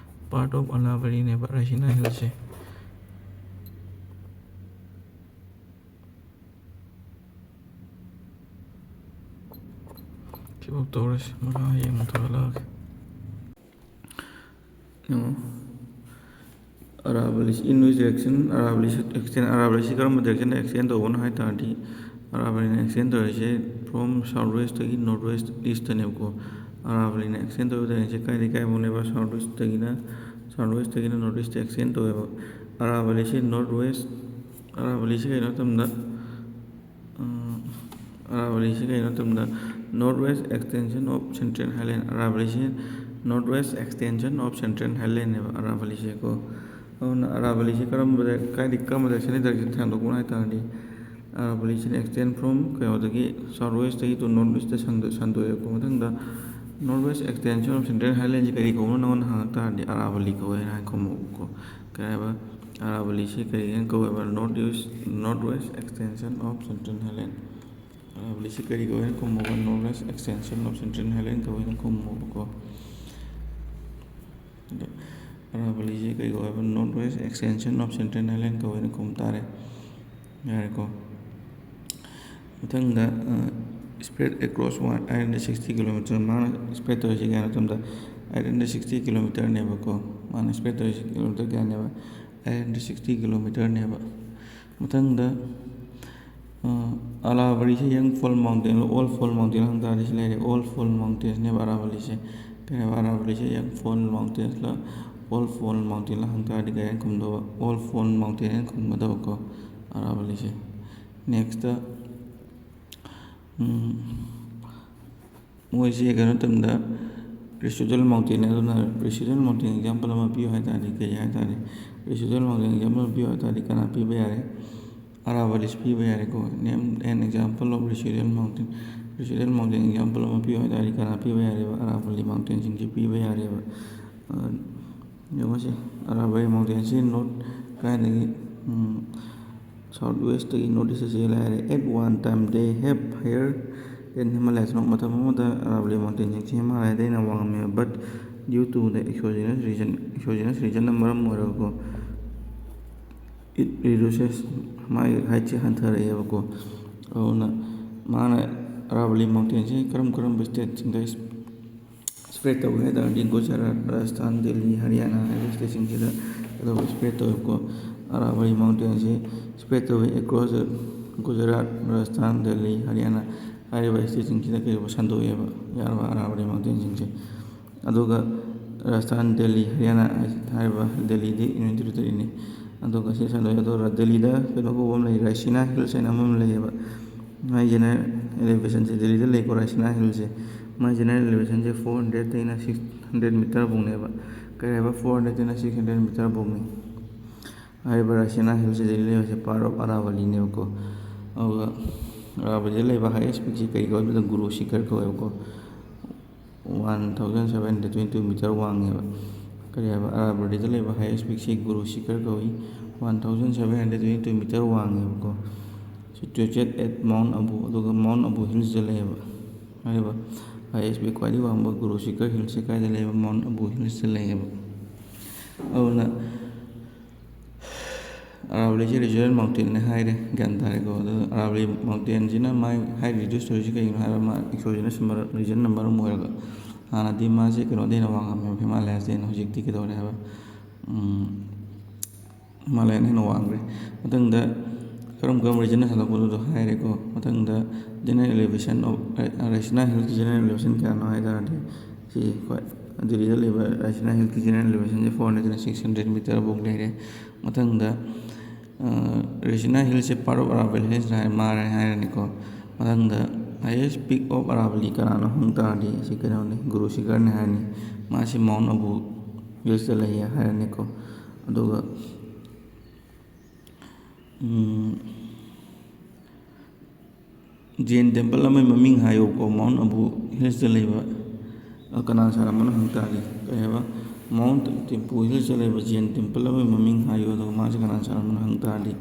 ꯄꯥꯔꯠ ꯑꯣꯐ ꯑꯂꯥꯕꯔꯤꯅꯦꯕ ꯔꯥꯏꯁꯤꯅꯥ ꯍꯤꯜꯁꯁꯦ꯫ ꯁꯤꯐꯥꯎ ꯇꯧꯔꯁꯤ, ꯃꯈꯥ ꯍꯌꯦꯡ ꯑꯃꯨꯛ ꯊꯥꯒꯠꯂꯛꯑꯒꯦ꯫ ꯌꯦꯡꯉꯣ, ꯑꯔꯥꯕꯂꯤꯁ, in which direction ꯑꯔꯥꯕꯂꯤꯁ extend, ꯑꯔꯥꯕꯂꯤꯁꯤ ꯀꯔꯝꯕ ꯗꯥꯏꯔꯦꯛꯁꯟꯗ ꯑꯦꯛꯁꯇꯦꯟ ꯇꯧꯕꯅꯣ ꯍꯥꯏ ꯇꯥꯔꯗꯤ, ꯑꯔꯥꯕꯂꯤꯅ ꯑꯦꯛꯁꯇꯦꯟ ꯇꯧꯔꯤꯁꯦ from south westꯇꯒꯤ north west eastꯇꯅꯦꯕꯀꯣ꯫ ꯑꯔꯥꯕꯂꯤꯅ ꯑꯦꯛꯁꯇꯦꯟ ꯇꯧꯕ ꯗꯥꯏꯔꯦꯛꯁꯟꯁꯦ ꯀꯥꯏꯗꯒꯤ ꯀꯥꯏꯐꯥꯎꯅꯦꯕ? South westꯇꯒꯤꯅ, south westꯇꯒꯤꯅ north eastꯇ ꯑꯦꯛꯁꯇꯦꯟ ꯇꯧꯋꯦꯕ꯫ ꯑꯔꯥꯕꯂꯤꯁꯦ north west, ꯑꯔꯥꯕꯂꯤꯁꯦ ꯀꯩꯅꯣ ꯃꯇꯝꯗ, ꯑꯔꯥꯕꯂꯤꯁꯤ ꯀꯩꯅꯣ ꯃꯇꯝꯗ north west extension of Central Highland, ꯑꯔꯥꯕꯂꯤꯁꯤ north west extension of Central Highlandꯅꯦꯕ ꯑꯔꯥꯕꯂꯤꯁꯦꯀꯣ꯫ ꯑꯗꯨꯅ ꯑꯔꯥꯕꯂꯤꯁꯤ ꯀꯔꯝꯕꯗ, ꯀꯥꯏꯗꯒꯤ ꯀꯔꯝꯕ directionꯗꯒꯤ direction ꯁꯟꯗꯣꯛꯄꯅꯣ ꯍꯥꯏ ꯇꯥꯔꯗꯤ, ꯑꯔꯥꯕꯂꯤꯁꯤꯅ extend from ꯀꯩꯅꯣꯗꯒꯤ, south westꯇꯒꯤ to north eastꯇ ꯁꯟꯗꯣꯛꯑꯦꯀꯣ꯫ ꯃꯊꯪꯗ north west extension of Central Highlandꯁꯤ ꯀꯔꯤ ꯀꯧꯕꯅꯣ ꯅꯉꯣꯟꯗ ꯍꯪꯉꯛ ꯇꯥꯔꯗꯤ ꯑꯔꯥꯕꯂꯤ ꯀꯧꯋꯦ ꯍꯥꯏꯅ ꯈꯨꯝꯃꯨꯀꯣ꯫ ꯀꯩ ꯍꯥꯏꯕ? ꯑꯔꯥꯕꯂꯤꯁꯤ ꯀꯔꯤ ꯍꯥꯏꯅ ꯀꯧꯋꯦꯕ? North east, north west extension of Central Highland꯫ ꯑꯔꯥꯕꯂꯤꯁꯤ ꯀꯔꯤ ꯀꯧꯋꯦ ꯍꯥꯏꯅ ꯈꯨꯝꯃꯨꯕ? North west extension of Central Highland ꯀꯧꯋꯦ ꯍꯥꯏꯅ ꯈꯨꯝꯃꯨꯕꯀꯣ꯫ ꯑꯗꯣ ꯑꯔꯥꯕꯂꯤꯁꯤ ꯀꯔꯤ ꯀꯧꯋꯦ ꯍꯥꯏꯕ? North west extension of Central Highland ꯀꯧꯋꯦ ꯍꯥꯏꯅ ꯈꯨꯝ ꯇꯥꯔꯦ꯫ ꯌꯥꯔꯦꯀꯣ꯫ ꯃꯊꯪꯗ spread across one eight hundred sixty kilometer꯫ ꯃꯥꯅ spread ꯇꯧꯔꯤꯁꯦ ꯀꯌꯥꯅꯣ ꯃꯇꯝꯗ eight hundred sixty kilometerꯅꯦꯕꯀꯣ꯫ ꯃꯥꯅ spread ꯇꯧꯔꯤꯁꯦ kilometer ꯀꯌꯥꯅꯦꯕ? Eight hundred sixty kilometerꯅꯦꯕ꯫ ꯃꯊꯪꯗ ꯑꯔꯥꯕꯂꯤꯁꯦ young fall mountain ꯂꯣ old fall mountain ꯂꯣ ꯍꯪ ꯇꯥꯔꯗꯤ ꯁꯤ ꯂꯩꯔꯦ, old fall mountainsꯅꯦꯕ ꯑꯔꯥꯕꯂꯤꯁꯦ꯫ ꯀꯩ ꯍꯥꯏꯕ? ꯑꯔꯥꯕꯂꯤꯁꯦ young fall mountains ꯂ old fall mountain ꯂ ꯍꯪ ꯇꯥꯔꯗꯤ ꯀꯩ ꯍꯥꯏꯅ ꯈꯨꯝꯗꯧꯕ? Old fall mountain ꯍꯥꯏꯅ ꯈꯨꯝꯒꯗꯧꯕꯀꯣ ꯑꯔꯥꯕꯂꯤꯁꯦ꯫ Nextꯇ ꯃꯣꯏꯁꯦ ꯀꯩꯅꯣ ꯃꯇꯝꯗ residual mountain, ꯑꯗꯨꯅ residual mountain example ꯑꯃ ꯄꯤꯌꯨ ꯍꯥꯏ ꯇꯥꯔꯗꯤ ꯀꯩ ꯍꯥꯏ ꯇꯥꯔꯦ? Residual mountain example ꯑꯃ ꯄꯤꯌꯨ ꯍꯥꯏ ꯇꯥꯔꯗꯤ ꯀꯅꯥ ꯄꯤꯕ ꯌꯥꯔꯦ? ꯑꯔꯥꯕꯂꯤꯁ ꯄꯤꯕ ꯌꯥꯔꯦꯀꯣ꯫ Name an example of residual mountain, residual mountain example ꯑꯃ ꯄꯤꯌꯨ ꯍꯥꯏ ꯇꯥꯔꯗꯤ ꯀꯅꯥ ꯄꯤꯕ ꯌꯥꯔꯦꯕ? ꯑꯔꯥꯕꯂꯤ mountainꯁꯤꯡꯁꯦ ꯄꯤꯕ ꯌꯥꯔꯦꯕ꯫ ꯌꯦꯡꯉꯨꯁꯦ, ꯑꯔꯥꯕꯂꯤ mountainꯁꯤ north ꯀꯥꯏꯗꯒꯤ south westꯇꯒꯤ north eastꯇ ꯆꯦꯜꯂꯦ ꯍꯥꯏꯔꯦ꯫ At one time they have higher than Himalayas꯫ ꯃꯇꯝ ꯑꯃꯗ ꯑꯔꯥꯕꯂꯤ mountainꯁꯤꯡꯁꯤ ꯍꯤꯃꯥꯂꯌꯥꯗꯒꯤ ꯍꯦꯟꯅ ꯋꯥꯡꯉꯝꯃꯦꯕ, but due to the exogenous reason, exogenous regionꯅ ꯃꯔꯝ ꯑꯣꯏꯔꯒꯀꯣ, it reduces, ꯃꯥꯒꯤ heightꯁꯦ ꯍꯟꯊꯔꯛꯑꯦꯕꯀꯣ꯫ ꯑꯗꯨꯅ ꯃꯥꯅ ꯑꯔꯥꯕꯂꯤ mountainꯁꯤ ꯀꯔꯝ ꯀꯔꯝꯕ stateꯁꯤꯡꯗ spread ꯇꯧꯒꯦ ꯍꯥꯏ ꯇꯥꯔꯗꯤ ꯒꯨꯖꯔꯥꯠ, ꯔꯥꯖꯁꯊꯥꯟ, ꯗꯦꯜꯂꯤ, ꯍꯔꯤꯌꯥꯅꯥ ꯍꯥꯏꯕ stateꯁꯤꯡꯁꯤꯗ ꯑꯗꯨꯝ spread ꯇꯧꯋꯦꯕꯀꯣ꯫ ꯑꯔꯥꯕꯂꯤ mountainꯁꯤ spread ꯇꯧꯋꯦ across the ꯒꯨꯖꯔꯥꯠ, ꯔꯥꯖꯁꯊꯥꯟ, ꯗꯦꯜꯂꯤ, ꯍꯔꯤꯌꯥꯅꯥ ꯍꯥꯏꯔꯤꯕ stateꯁꯤꯡꯁꯤꯗ ꯀꯩꯒꯨꯝꯕ ꯁꯟꯗꯣꯛꯑꯦꯕ, ꯌꯥꯔꯕ? ꯑꯔꯥꯕꯂꯤ mountainꯁꯤꯡꯁꯦ꯫ ꯑꯗꯨꯒ ꯔꯥꯖꯁꯊꯥꯟ, ꯗꯦꯜꯂꯤ, ꯍꯔꯤꯌꯥꯅꯥ ꯍꯥꯏꯔꯤꯕ ꯗꯦꯜꯂꯤꯗꯤ Union Territoryꯅꯤ꯫ ꯑꯗꯨꯒ ꯁꯤ ꯁꯟꯗꯣꯛꯑꯦ꯫ ꯑꯗꯨꯒ ꯗꯦꯜꯂꯤꯗ ꯀꯩꯅꯣ ꯀꯧꯕ ꯑꯃ ꯂꯩ, ꯔꯥꯏꯁꯤꯅꯥ Hills ꯍꯥꯏꯅ ꯑꯃ ꯂꯩꯌꯦꯕ꯫ ꯃꯥꯒꯤ general elevationꯁꯦ, ꯗꯦꯜꯂꯤꯗ ꯂꯩꯀꯣ ꯔꯥꯏꯁꯤꯅꯥ Hillꯁꯦ꯫ ꯃꯥꯒꯤ general elevationꯁꯦ four hundredꯇꯩꯅ six hundred meter ꯐꯥꯎꯅꯦꯕ꯫ ꯀꯩ ꯍꯥꯏꯕ? Four hundredꯇꯩꯅ six hundred meter ꯐꯥꯎꯅꯤ꯫ ꯍꯥꯏꯔꯤꯕ ꯔꯥꯏꯁꯤꯅꯥ Hillꯁꯦ ꯗꯦꯜꯂꯤ ꯂꯩꯕꯁꯦ part of ꯑꯔꯥꯕꯂꯤꯅꯦꯕꯀꯣ꯫ ꯑꯗꯨꯒ ꯑꯔꯥꯕꯂꯤꯗ ꯂꯩꯕ highest peakꯁꯤ ꯀꯔꯤ ꯀꯧꯏ ꯍꯥꯏꯕꯗ ꯒꯨꯔꯨ Shikhar ꯀꯧꯋꯦꯕꯀꯣ꯫ One thousand seven hundred twenty two meter ꯋꯥꯡꯉꯦꯕ꯫ ꯀꯔꯤ ꯍꯥꯏꯕ? ꯑꯔꯥꯕꯂꯤꯗ ꯂꯩꯕ highest peakꯁꯤ ꯒꯨꯔꯨ ꯁꯤꯈꯔ ꯀꯧꯏ꯫ One thousand seven hundred twenty two meter ꯋꯥꯡꯉꯦꯕꯀꯣ꯫ Situated at Mount Abu, ꯑꯗꯨꯒ Mount Abu hillsꯇ ꯂꯩꯌꯦꯕ꯫ ꯍꯥꯏꯔꯤꯕ highest peak, ꯈ꯭ꯋꯥꯏꯗꯒꯤ ꯋꯥꯡꯕ ꯒꯨꯔꯨ ꯁꯤꯈꯔ hillꯁꯦ ꯀꯥꯏꯗ ꯂꯩꯌꯦꯕ? Mount Abu hillsꯇ ꯂꯩꯌꯦꯕ꯫ ꯑꯗꯨꯅ ꯑꯔꯥꯕꯂꯤꯁꯦ regional mountainꯅꯦ ꯍꯥꯏꯔꯦ, ꯒ꯭ꯌꯥꯟ ꯇꯥꯔꯦꯀꯣ꯫ ꯑꯗꯨ ꯑꯔꯥꯕꯂꯤ mountainꯁꯤꯅ ꯃꯥꯏ height reduce ꯇꯧꯔꯤꯁꯤ ꯀꯩꯒꯤꯅꯣ ꯍꯥꯏꯕ, ꯃꯥ exogenous ꯃꯔ-, regionꯅ ꯃꯔꯝ ꯑꯣꯏꯔꯒ꯫ ꯍꯥꯟꯅꯗꯤ ꯃꯥꯁꯦ ꯀꯩꯅꯣꯗꯩ ꯍꯦꯟꯅ ꯋꯥꯡꯉꯝꯃꯦꯕ, ꯍꯤꯃꯥꯂꯌꯥꯁꯇꯩ ꯍꯦꯟꯅ꯫ ꯍꯧꯖꯤꯛꯇꯤ ꯀꯩꯗꯧꯔꯦ ꯍꯥꯏꯕ? ꯎꯝ, ꯍꯤꯃꯥꯂꯌꯥꯅ ꯍꯦꯟꯅ ꯋꯥꯡꯈ꯭ꯔꯦ꯫ ꯃꯊꯪꯗ ꯀꯔꯝ ꯀꯔꯝꯕ regionꯅ ꯁꯟꯗꯣꯛꯄꯗꯨꯗꯣ ꯍꯥꯏꯔꯦꯀꯣ꯫ ꯃꯊꯪꯗ general elevation of Rashina hillꯒꯤ general elevation ꯀꯌꯥꯅꯣ ꯍꯥꯏ ꯇꯥꯔꯗꯤ, ꯁꯤ ꯑꯩꯈꯣꯏ ꯗꯤꯜꯂꯤꯗ ꯂꯩꯕ Rashina hillꯒꯤ general elevationꯁꯦ four hundred six hundred meter ꯐꯥꯎ ꯂꯩꯔꯦ꯫ ꯃꯊꯪꯗ, ꯑ, Rashina hillꯁꯦ part of Aravalli Hills ꯍꯥꯏ-, ꯃꯥꯔꯦ ꯍꯥꯏꯔꯅꯤꯀꯣ꯫ ꯃꯊꯪꯗ highest peak of Aravalli ꯀꯅꯥꯅꯣ ꯍꯪ ꯇꯥꯔꯗꯤ, ꯁꯤ ꯀꯩꯅꯣꯅꯤ, ꯒꯨꯔꯨ ꯁꯤꯈꯔꯅꯤ ꯍꯥꯏꯔꯅꯤ꯫ ꯃꯥꯁꯤ Mount Abu hillsꯇ ꯂꯩꯌꯦ ꯍꯥꯏꯔꯅꯤꯀꯣ꯫ ꯑꯗꯨꯒ, ꯎꯝ, Jain temple ꯑꯃꯒꯤ ꯃꯃꯤꯡ ꯍꯥꯏꯌꯣꯀꯣ, Mount Abu hillsꯇ ꯂꯩꯕ, ꯑ, ꯀꯅꯥ ꯁꯥꯔꯝꯕꯅꯣ ꯍꯪ ꯇꯥꯔꯗꯤ, ꯀꯩ ꯍꯥꯏꯕ? Mount Abu hillsꯇ ꯂꯩꯕ Jain temple ꯑꯃꯒꯤ ꯃꯃꯤꯡ ꯍꯥꯏꯌꯣ, ꯑꯗꯨꯒ ꯃꯥꯁꯦ ꯀꯅꯥ ꯁꯥꯔꯝꯕꯅꯣ ꯍꯪ ꯇꯥꯔꯗꯤ,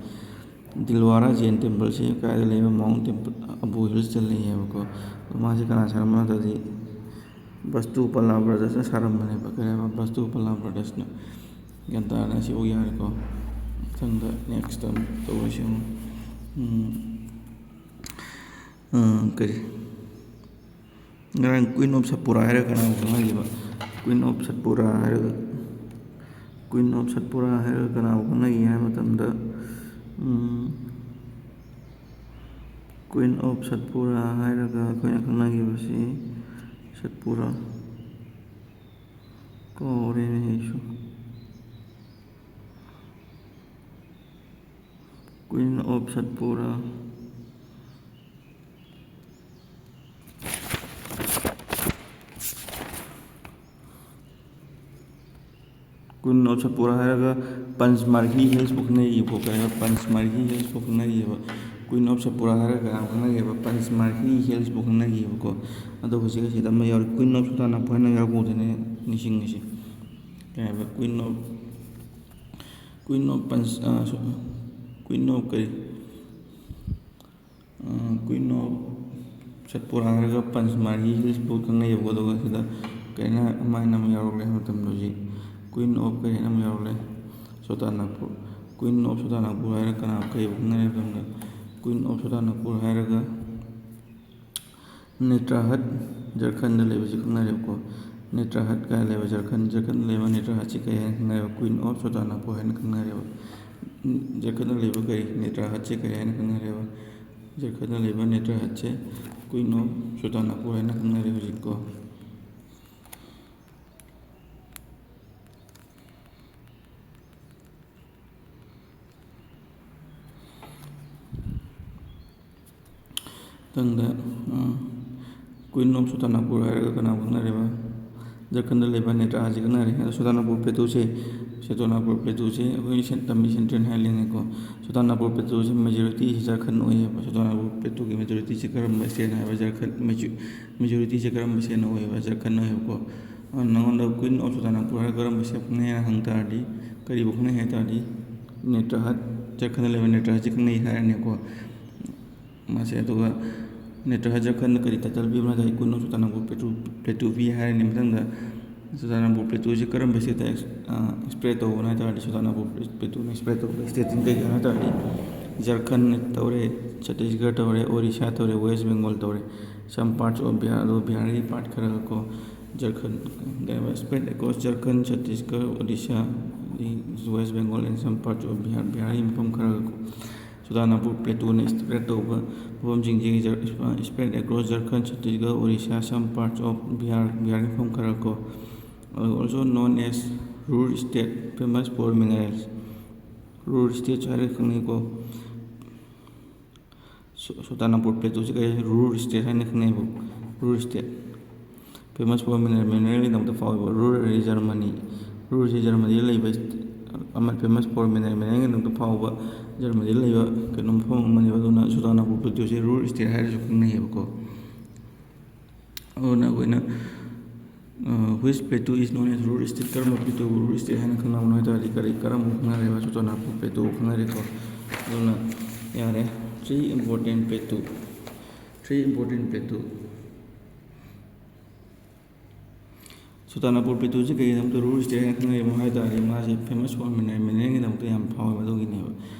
Dilwara Jain templeꯁꯦ ꯀꯥꯏꯗ ꯂꯩꯕ? Mount Temple, Abu hillsꯇ ꯂꯩꯌꯦꯕꯀꯣ꯫ ꯑꯗꯣ ꯃꯥꯁꯦ ꯀꯅꯥ ꯁꯥꯔꯝꯕꯅꯣ ꯍꯪ ꯇꯥꯔꯗꯤ, Vastupala Brothersꯅ ꯁꯥꯔꯝꯕꯅꯦꯕ꯫ ꯀꯩ ꯍꯥꯏꯕ? Vastupala Brothersꯅ꯫ ꯒ꯭ꯌꯥꯟ ꯇꯥꯔꯦ, ꯁꯤꯐꯥꯎ ꯌꯥꯔꯦꯀꯣ꯫ ꯃꯊꯪꯗ next ꯑꯃꯨꯛ ꯇꯧꯔꯁꯤ ꯑꯃꯨꯛ꯫ ꯎꯝ꯫ ꯑ, ꯀꯔꯤ? ꯉꯔꯥꯡ Queen of Satpura ꯍꯥꯏꯔꯒ ꯀꯅꯥꯕꯨ ꯈꯪꯅꯈꯤꯕ? Queen of Satpura ꯍꯥꯏꯔꯒ, Queen of Satpura ꯍꯥꯏꯔꯒ ꯀꯅꯥꯕꯨ ꯈꯪꯅꯈꯤ ꯍꯥꯏꯕ ꯃꯇꯝꯗ, ꯎꯝ, Queen of Satpura ꯍꯥꯏꯔꯒ ꯑꯩꯈꯣꯏꯅ ꯈꯪꯅꯈꯤꯕꯁꯤ ꯁꯠꯄꯨꯔꯥ꯫ ꯀꯥꯎꯔꯦꯅꯦ ꯑꯩꯁꯨ꯫ Queen of Satpura꯫ Queen of Satpura ꯍꯥꯏꯔꯒ Panchmarhi Hillsꯄꯨ ꯈꯪꯅꯩꯌꯦꯕꯀꯣ꯫ ꯀꯩ ꯍꯥꯏꯕ? Panchmarhi Hillsꯄꯨ ꯈꯪꯅꯩꯌꯦꯕ꯫ Queen of Satpura ꯍꯥꯏꯔꯒ ꯀꯅꯥ ꯈꯪꯅꯒꯦꯕ? ꯄꯟꯆꯃꯥꯔꯍꯤ ꯍꯤꯜꯁꯄꯨ ꯈꯪꯅꯈꯤꯕꯀꯣ꯫ ꯑꯗꯣ ꯍꯧꯖꯤꯛ ꯑꯁꯤꯗ ꯑꯃ ꯌꯥꯎꯔꯤ, Queen of ꯁꯣꯇꯥꯅꯥꯒꯄꯨꯔ ꯍꯥꯏꯅ ꯌꯥꯎꯔꯛꯄꯗꯨꯅꯦ ꯅꯤꯡꯁꯤꯡꯉꯤꯁꯦ꯫ ꯀꯩ ꯍꯥꯏꯕ? Queen of, Queen of ꯄꯟꯆ, ꯑ, ꯁꯣ-, Queen of ꯀꯔꯤ? ꯑ, Queen of ꯁꯠꯄꯨꯔꯥ ꯍꯥꯏꯔꯒ ꯄꯟꯆꯃꯥꯔꯍꯤ ꯍꯤꯜꯁꯄꯨ ꯈꯪꯅꯩꯌꯦꯕꯀꯣ꯫ ꯑꯗꯨꯒ ꯁꯤꯗ ꯀꯩꯅꯣ ꯑꯃ ꯍꯥꯏꯅ ꯑꯃ ꯌꯥꯎꯔꯛꯂꯦ ꯍꯥꯏꯕ ꯃꯇꯝꯗ, ꯍꯧꯖꯤꯛ Queen of ꯀꯩ ꯍꯥꯏꯅ ꯑꯃ ꯌꯥꯎꯔꯛꯂꯦ, ꯁꯣꯇꯥꯅꯥꯒꯄꯨꯔ꯫ Queen of ꯁꯣꯇꯥꯅꯥꯒꯄꯨꯔ ꯍꯥꯏꯔꯒ ꯀꯅꯥ, ꯀꯩꯕꯨ ꯈꯪꯅꯔꯦ ꯍꯥꯏꯕ ꯃꯇꯝꯗ, Queen of ꯁꯣꯇꯥꯅꯥꯒꯄꯨꯔ ꯍꯥꯏꯔꯒ ꯅꯦꯇ꯭ꯔꯥꯍꯠ, ꯖꯔꯈꯟꯗ ꯂꯩꯕꯁꯤ ꯈꯪꯅꯔꯦꯕꯀꯣ꯫ ꯅꯦꯇ꯭ꯔꯥꯍꯠ ꯀꯥꯏ ꯂꯩꯕ ꯖꯔꯈꯟ, ꯖꯔꯈꯟꯗ ꯂꯩꯕ ꯅꯦꯇ꯭ꯔꯥꯍꯠꯁꯤ ꯀꯩ ꯍꯥꯏꯅ ꯈꯪꯅꯔꯦꯕ? Queen of ꯁꯣꯇꯥꯅꯥꯒꯄꯨꯔ ꯍꯥꯏꯅ ꯈꯪꯅꯔꯦꯕ꯫ ꯖꯔꯈꯟꯗ ꯂꯩꯕ ꯀꯔꯤ, ꯅꯦꯇ꯭ꯔꯥꯍꯠꯁꯦ ꯀꯔꯤ ꯍꯥꯏꯅ ꯈꯪꯅꯔꯦꯕ? ꯖꯔꯈꯟꯗ ꯂꯩꯕ ꯅꯦꯇ꯭ꯔꯥꯍꯠꯁꯦ Queen of ꯁꯣꯇꯥꯅꯥꯒꯄꯨꯔ ꯍꯥꯏꯅ ꯈꯪꯅꯔꯦ ꯍꯧꯖꯤꯛꯀꯣ꯫ ꯃꯊꯪꯗ, ꯑ, Queen of ꯁꯣꯇꯥꯅꯥꯒꯄꯨꯔ ꯍꯥꯏꯔꯒ ꯀꯅꯥ ꯈꯪꯅꯔꯦꯕ? ꯖꯔꯈꯟꯗ ꯂꯩꯕ ꯅꯦꯇ꯭ꯔꯥꯍꯠꯁꯤ ꯈꯪꯅꯔꯦ꯫ ꯑꯗꯣ ꯁꯣꯇꯥꯅꯥꯒꯄꯨꯔ ꯄ꯭ꯂꯦꯇꯨꯁꯦ, ꯁꯣꯇꯥꯅꯥꯒꯄꯨꯔ ꯄ꯭ꯂꯦꯇꯨꯁꯦ ꯑꯩꯈꯣꯏ ꯁꯦꯟ-, ꯇꯝꯕꯤ ꯁꯦꯟꯇ꯭ꯔꯦꯜ ꯍꯥꯏꯂꯦꯟꯅꯦꯀꯣ꯫ ꯁꯣꯇꯥꯅꯥꯒꯄꯨꯔ ꯄ꯭ꯂꯦꯇꯨꯁꯦ ꯃꯦꯖꯣꯔꯤꯇꯤꯁꯤ ꯖꯔꯈꯟ ꯑꯣꯏꯌꯦꯕ꯫ ꯁꯣꯇꯥꯅꯥꯒꯄꯨꯔ ꯄ꯭ꯂꯦꯇꯨꯒꯤ ꯃꯦꯖꯣꯔꯤꯇꯤꯁꯤ ꯀꯔꯝꯕ ꯁ꯭ꯇꯦꯠꯅ ꯍꯥꯏꯕ? ꯖꯔꯈꯟ ꯃꯦꯖꯨ-, ꯃꯦꯖꯣꯔꯤꯇꯤꯁꯦ ꯀꯔꯝꯕ ꯁ꯭ꯇꯦꯠꯅ ꯑꯣꯏꯌꯦꯕ? ꯖꯔꯈꯟ ꯑꯣꯏꯌꯦꯕꯀꯣ꯫ ꯑ, ꯅꯉꯣꯟꯗ Queen of ꯁꯣꯇꯥꯅꯥꯒꯄꯨꯔ ꯍꯥꯏꯔꯒ ꯀꯔꯝꯕ ꯁ꯭ꯇꯦꯠ ꯈꯪꯅꯩ ꯍꯥꯏꯅ ꯍꯪ ꯇꯥꯔꯗꯤ, ꯀꯔꯤꯕꯨ ꯈꯪꯅꯩ ꯍꯥꯏ ꯇꯥꯔꯗꯤ, ꯅꯦꯇ꯭ꯔꯥꯍꯠ, ꯖꯔꯈꯟꯗ ꯂꯩꯕ ꯅꯦꯇ꯭ꯔꯥꯍꯠꯁꯤ ꯈꯪꯅꯩ ꯍꯥꯏꯔꯅꯤꯀꯣ꯫ ꯃꯥꯁꯦ꯫ ꯑꯗꯨꯒ ꯅꯦꯇ꯭ꯔꯥꯍꯠ ꯖꯔꯈꯟꯗ ꯀꯔꯤ ꯇꯥꯏꯇꯜ ꯄꯤꯕꯅꯣ ꯍꯥꯏ ꯇꯥꯔꯗꯤ, Queen of ꯁꯣꯇꯥꯅꯥꯒꯄꯨꯔ ꯄ꯭ꯂꯦꯇꯨ, ꯄ꯭ꯂꯦꯇꯨ ꯄꯤ ꯍꯥꯏꯔꯅꯤ꯫ ꯃꯊꯪꯗ ꯁꯣꯇꯥꯅꯥꯒꯄꯨꯔ ꯄ꯭ꯂꯦꯇꯨꯁꯤ ꯀꯔꯝꯕ ꯁ꯭ꯇꯦꯠꯇ ꯑꯦꯛꯁ-, ꯑ, ꯁ꯭ꯄ꯭ꯔꯦꯗ ꯇꯧꯕꯅꯣ ꯍꯥꯏ ꯇꯥꯔꯗꯤ, ꯁꯣꯇꯥꯅꯥꯒꯄꯨꯔ ꯄ꯭ꯂꯦꯇꯨꯅ ꯁ꯭ꯄ꯭ꯔꯦꯗ ꯇꯧꯕ ꯁ꯭ꯇꯦꯠꯁꯤꯡ ꯀꯩ ꯀꯩꯅꯣ ꯍꯥꯏ ꯇꯥꯔꯗꯤ, ꯖꯔꯈꯟꯗ ꯇꯧꯔꯦ, ꯁꯠꯇꯤꯁꯒꯔ ꯇꯧꯔꯦ, ꯑꯣꯔꯤꯁꯥ ꯇꯧꯔꯦ, ꯋꯦꯁ ꯕꯦꯡꯒꯣꯜ ꯇꯧꯔꯦ, some parts of ꯕꯤꯍꯥꯔ, ꯑꯗꯨ ꯕꯤꯍꯥꯔꯒꯤ ꯄꯥꯔꯠ ꯈꯔꯒꯀꯣ, Jharkhand, spread across Jharkhand, Chhattisgarh, Odisha, West Bengal and some parts of Bihar, ꯕꯤꯍꯥꯔꯒꯤ ꯃꯐꯝ ꯈꯔꯒꯀꯣ꯫ ꯁꯣꯇꯥꯅꯥꯒꯄꯨꯔ ꯄ꯭ꯂꯦꯇꯨꯅ ꯁ꯭ꯄ꯭ꯔꯦꯗ ꯇꯧꯕ ꯃꯐꯝꯁꯤꯡꯁꯤꯒꯤ ꯖꯔ-, spread across Jharkhand, Chhattisgarh, Orissa, some parts of Bihar, ꯕꯤꯍꯥꯔꯒꯤ ꯃꯐꯝ ꯈꯔꯀꯣ꯫ Also known as Ruhr state, famous for minerals. Ruhr state ꯍꯥꯏꯔꯒ ꯈꯪꯅꯩꯀꯣ꯫ ꯁꯣ-, ꯁꯣꯇꯥꯅꯥꯒꯄꯨꯔ ꯄ꯭ꯂꯦꯇꯨꯁꯤ ꯀꯔꯤ ꯍꯥꯏ? Ruhr state ꯍꯥꯏꯅ ꯈꯪꯅꯩꯕ꯫ Ruhr state, famous for mineral, mineralꯒꯤꯗꯃꯛꯇ ꯐꯥꯎꯔꯤꯕ꯫ Ruhr ꯍꯥꯏꯗꯤ ꯖꯔꯃꯅꯤ꯫ Ruhrꯁꯤ ꯖꯔꯃꯅꯤꯗ ꯂꯩꯕ ꯑꯃ, famous for mineral, mineralꯒꯤꯗꯃꯛꯇ ꯐꯥꯎꯕ ꯖꯔꯃꯅꯤꯗ ꯂꯩꯕ ꯀꯩꯅꯣ ꯃꯐꯝ ꯑꯃꯅꯦꯕ꯫ ꯑꯗꯨꯅ ꯁꯣꯇꯥꯅꯥꯒꯄꯨꯔ ꯄ꯭ꯂꯦꯇꯨꯁꯦ ꯔꯨꯔꯦꯜ ꯁ꯭ꯇꯦꯠ ꯍꯥꯏꯔꯁꯨ ꯈꯪꯅꯩꯌꯦꯕꯀꯣ꯫ ꯑꯗꯨꯅ ꯑꯩꯈꯣꯏꯅ, which plateau is known as rural state? ꯀꯔꯝꯕ ꯄ꯭ꯂꯦꯇꯨꯕꯨ ꯔꯨꯔꯦꯜ ꯁ꯭ꯇꯦꯠ ꯍꯥꯏꯅ ꯈꯪꯅꯕꯅꯣ ꯍꯥꯏ ꯇꯥꯔꯗꯤ ꯀꯔꯤ, ꯀꯔꯝꯕ ꯈꯪꯅꯔꯦꯕ? ꯁꯣꯇꯥꯅꯥꯒꯄꯨꯔ ꯄ꯭ꯂꯦꯇꯨ ꯈꯪꯅꯔꯦꯀꯣ꯫ ꯑꯗꯨꯅ ꯌꯥꯔꯦ꯫ Three important plateau, three important plateau꯫ Chotanagpur ꯄ꯭ꯂꯦꯇꯨꯁꯦ ꯀꯩꯒꯤꯗꯃꯛꯇ ꯔꯨꯔꯦꯜ ꯁ꯭ꯇꯦꯠ ꯍꯥꯏꯅ ꯈꯪꯅꯔꯤꯕꯅꯣ ꯍꯥꯏ ꯇꯥꯔꯗꯤ, ꯃꯥꯁꯦ ꯐꯦꯃꯁ ꯑꯣꯏꯔꯕꯅꯤꯅ ꯃꯤꯅꯔꯦꯜꯒꯤꯗꯃꯛꯇ ꯌꯥꯝꯅ ꯐꯥꯎꯋꯦꯕ꯫ ꯑꯗꯨꯒꯤꯅꯦꯕ꯫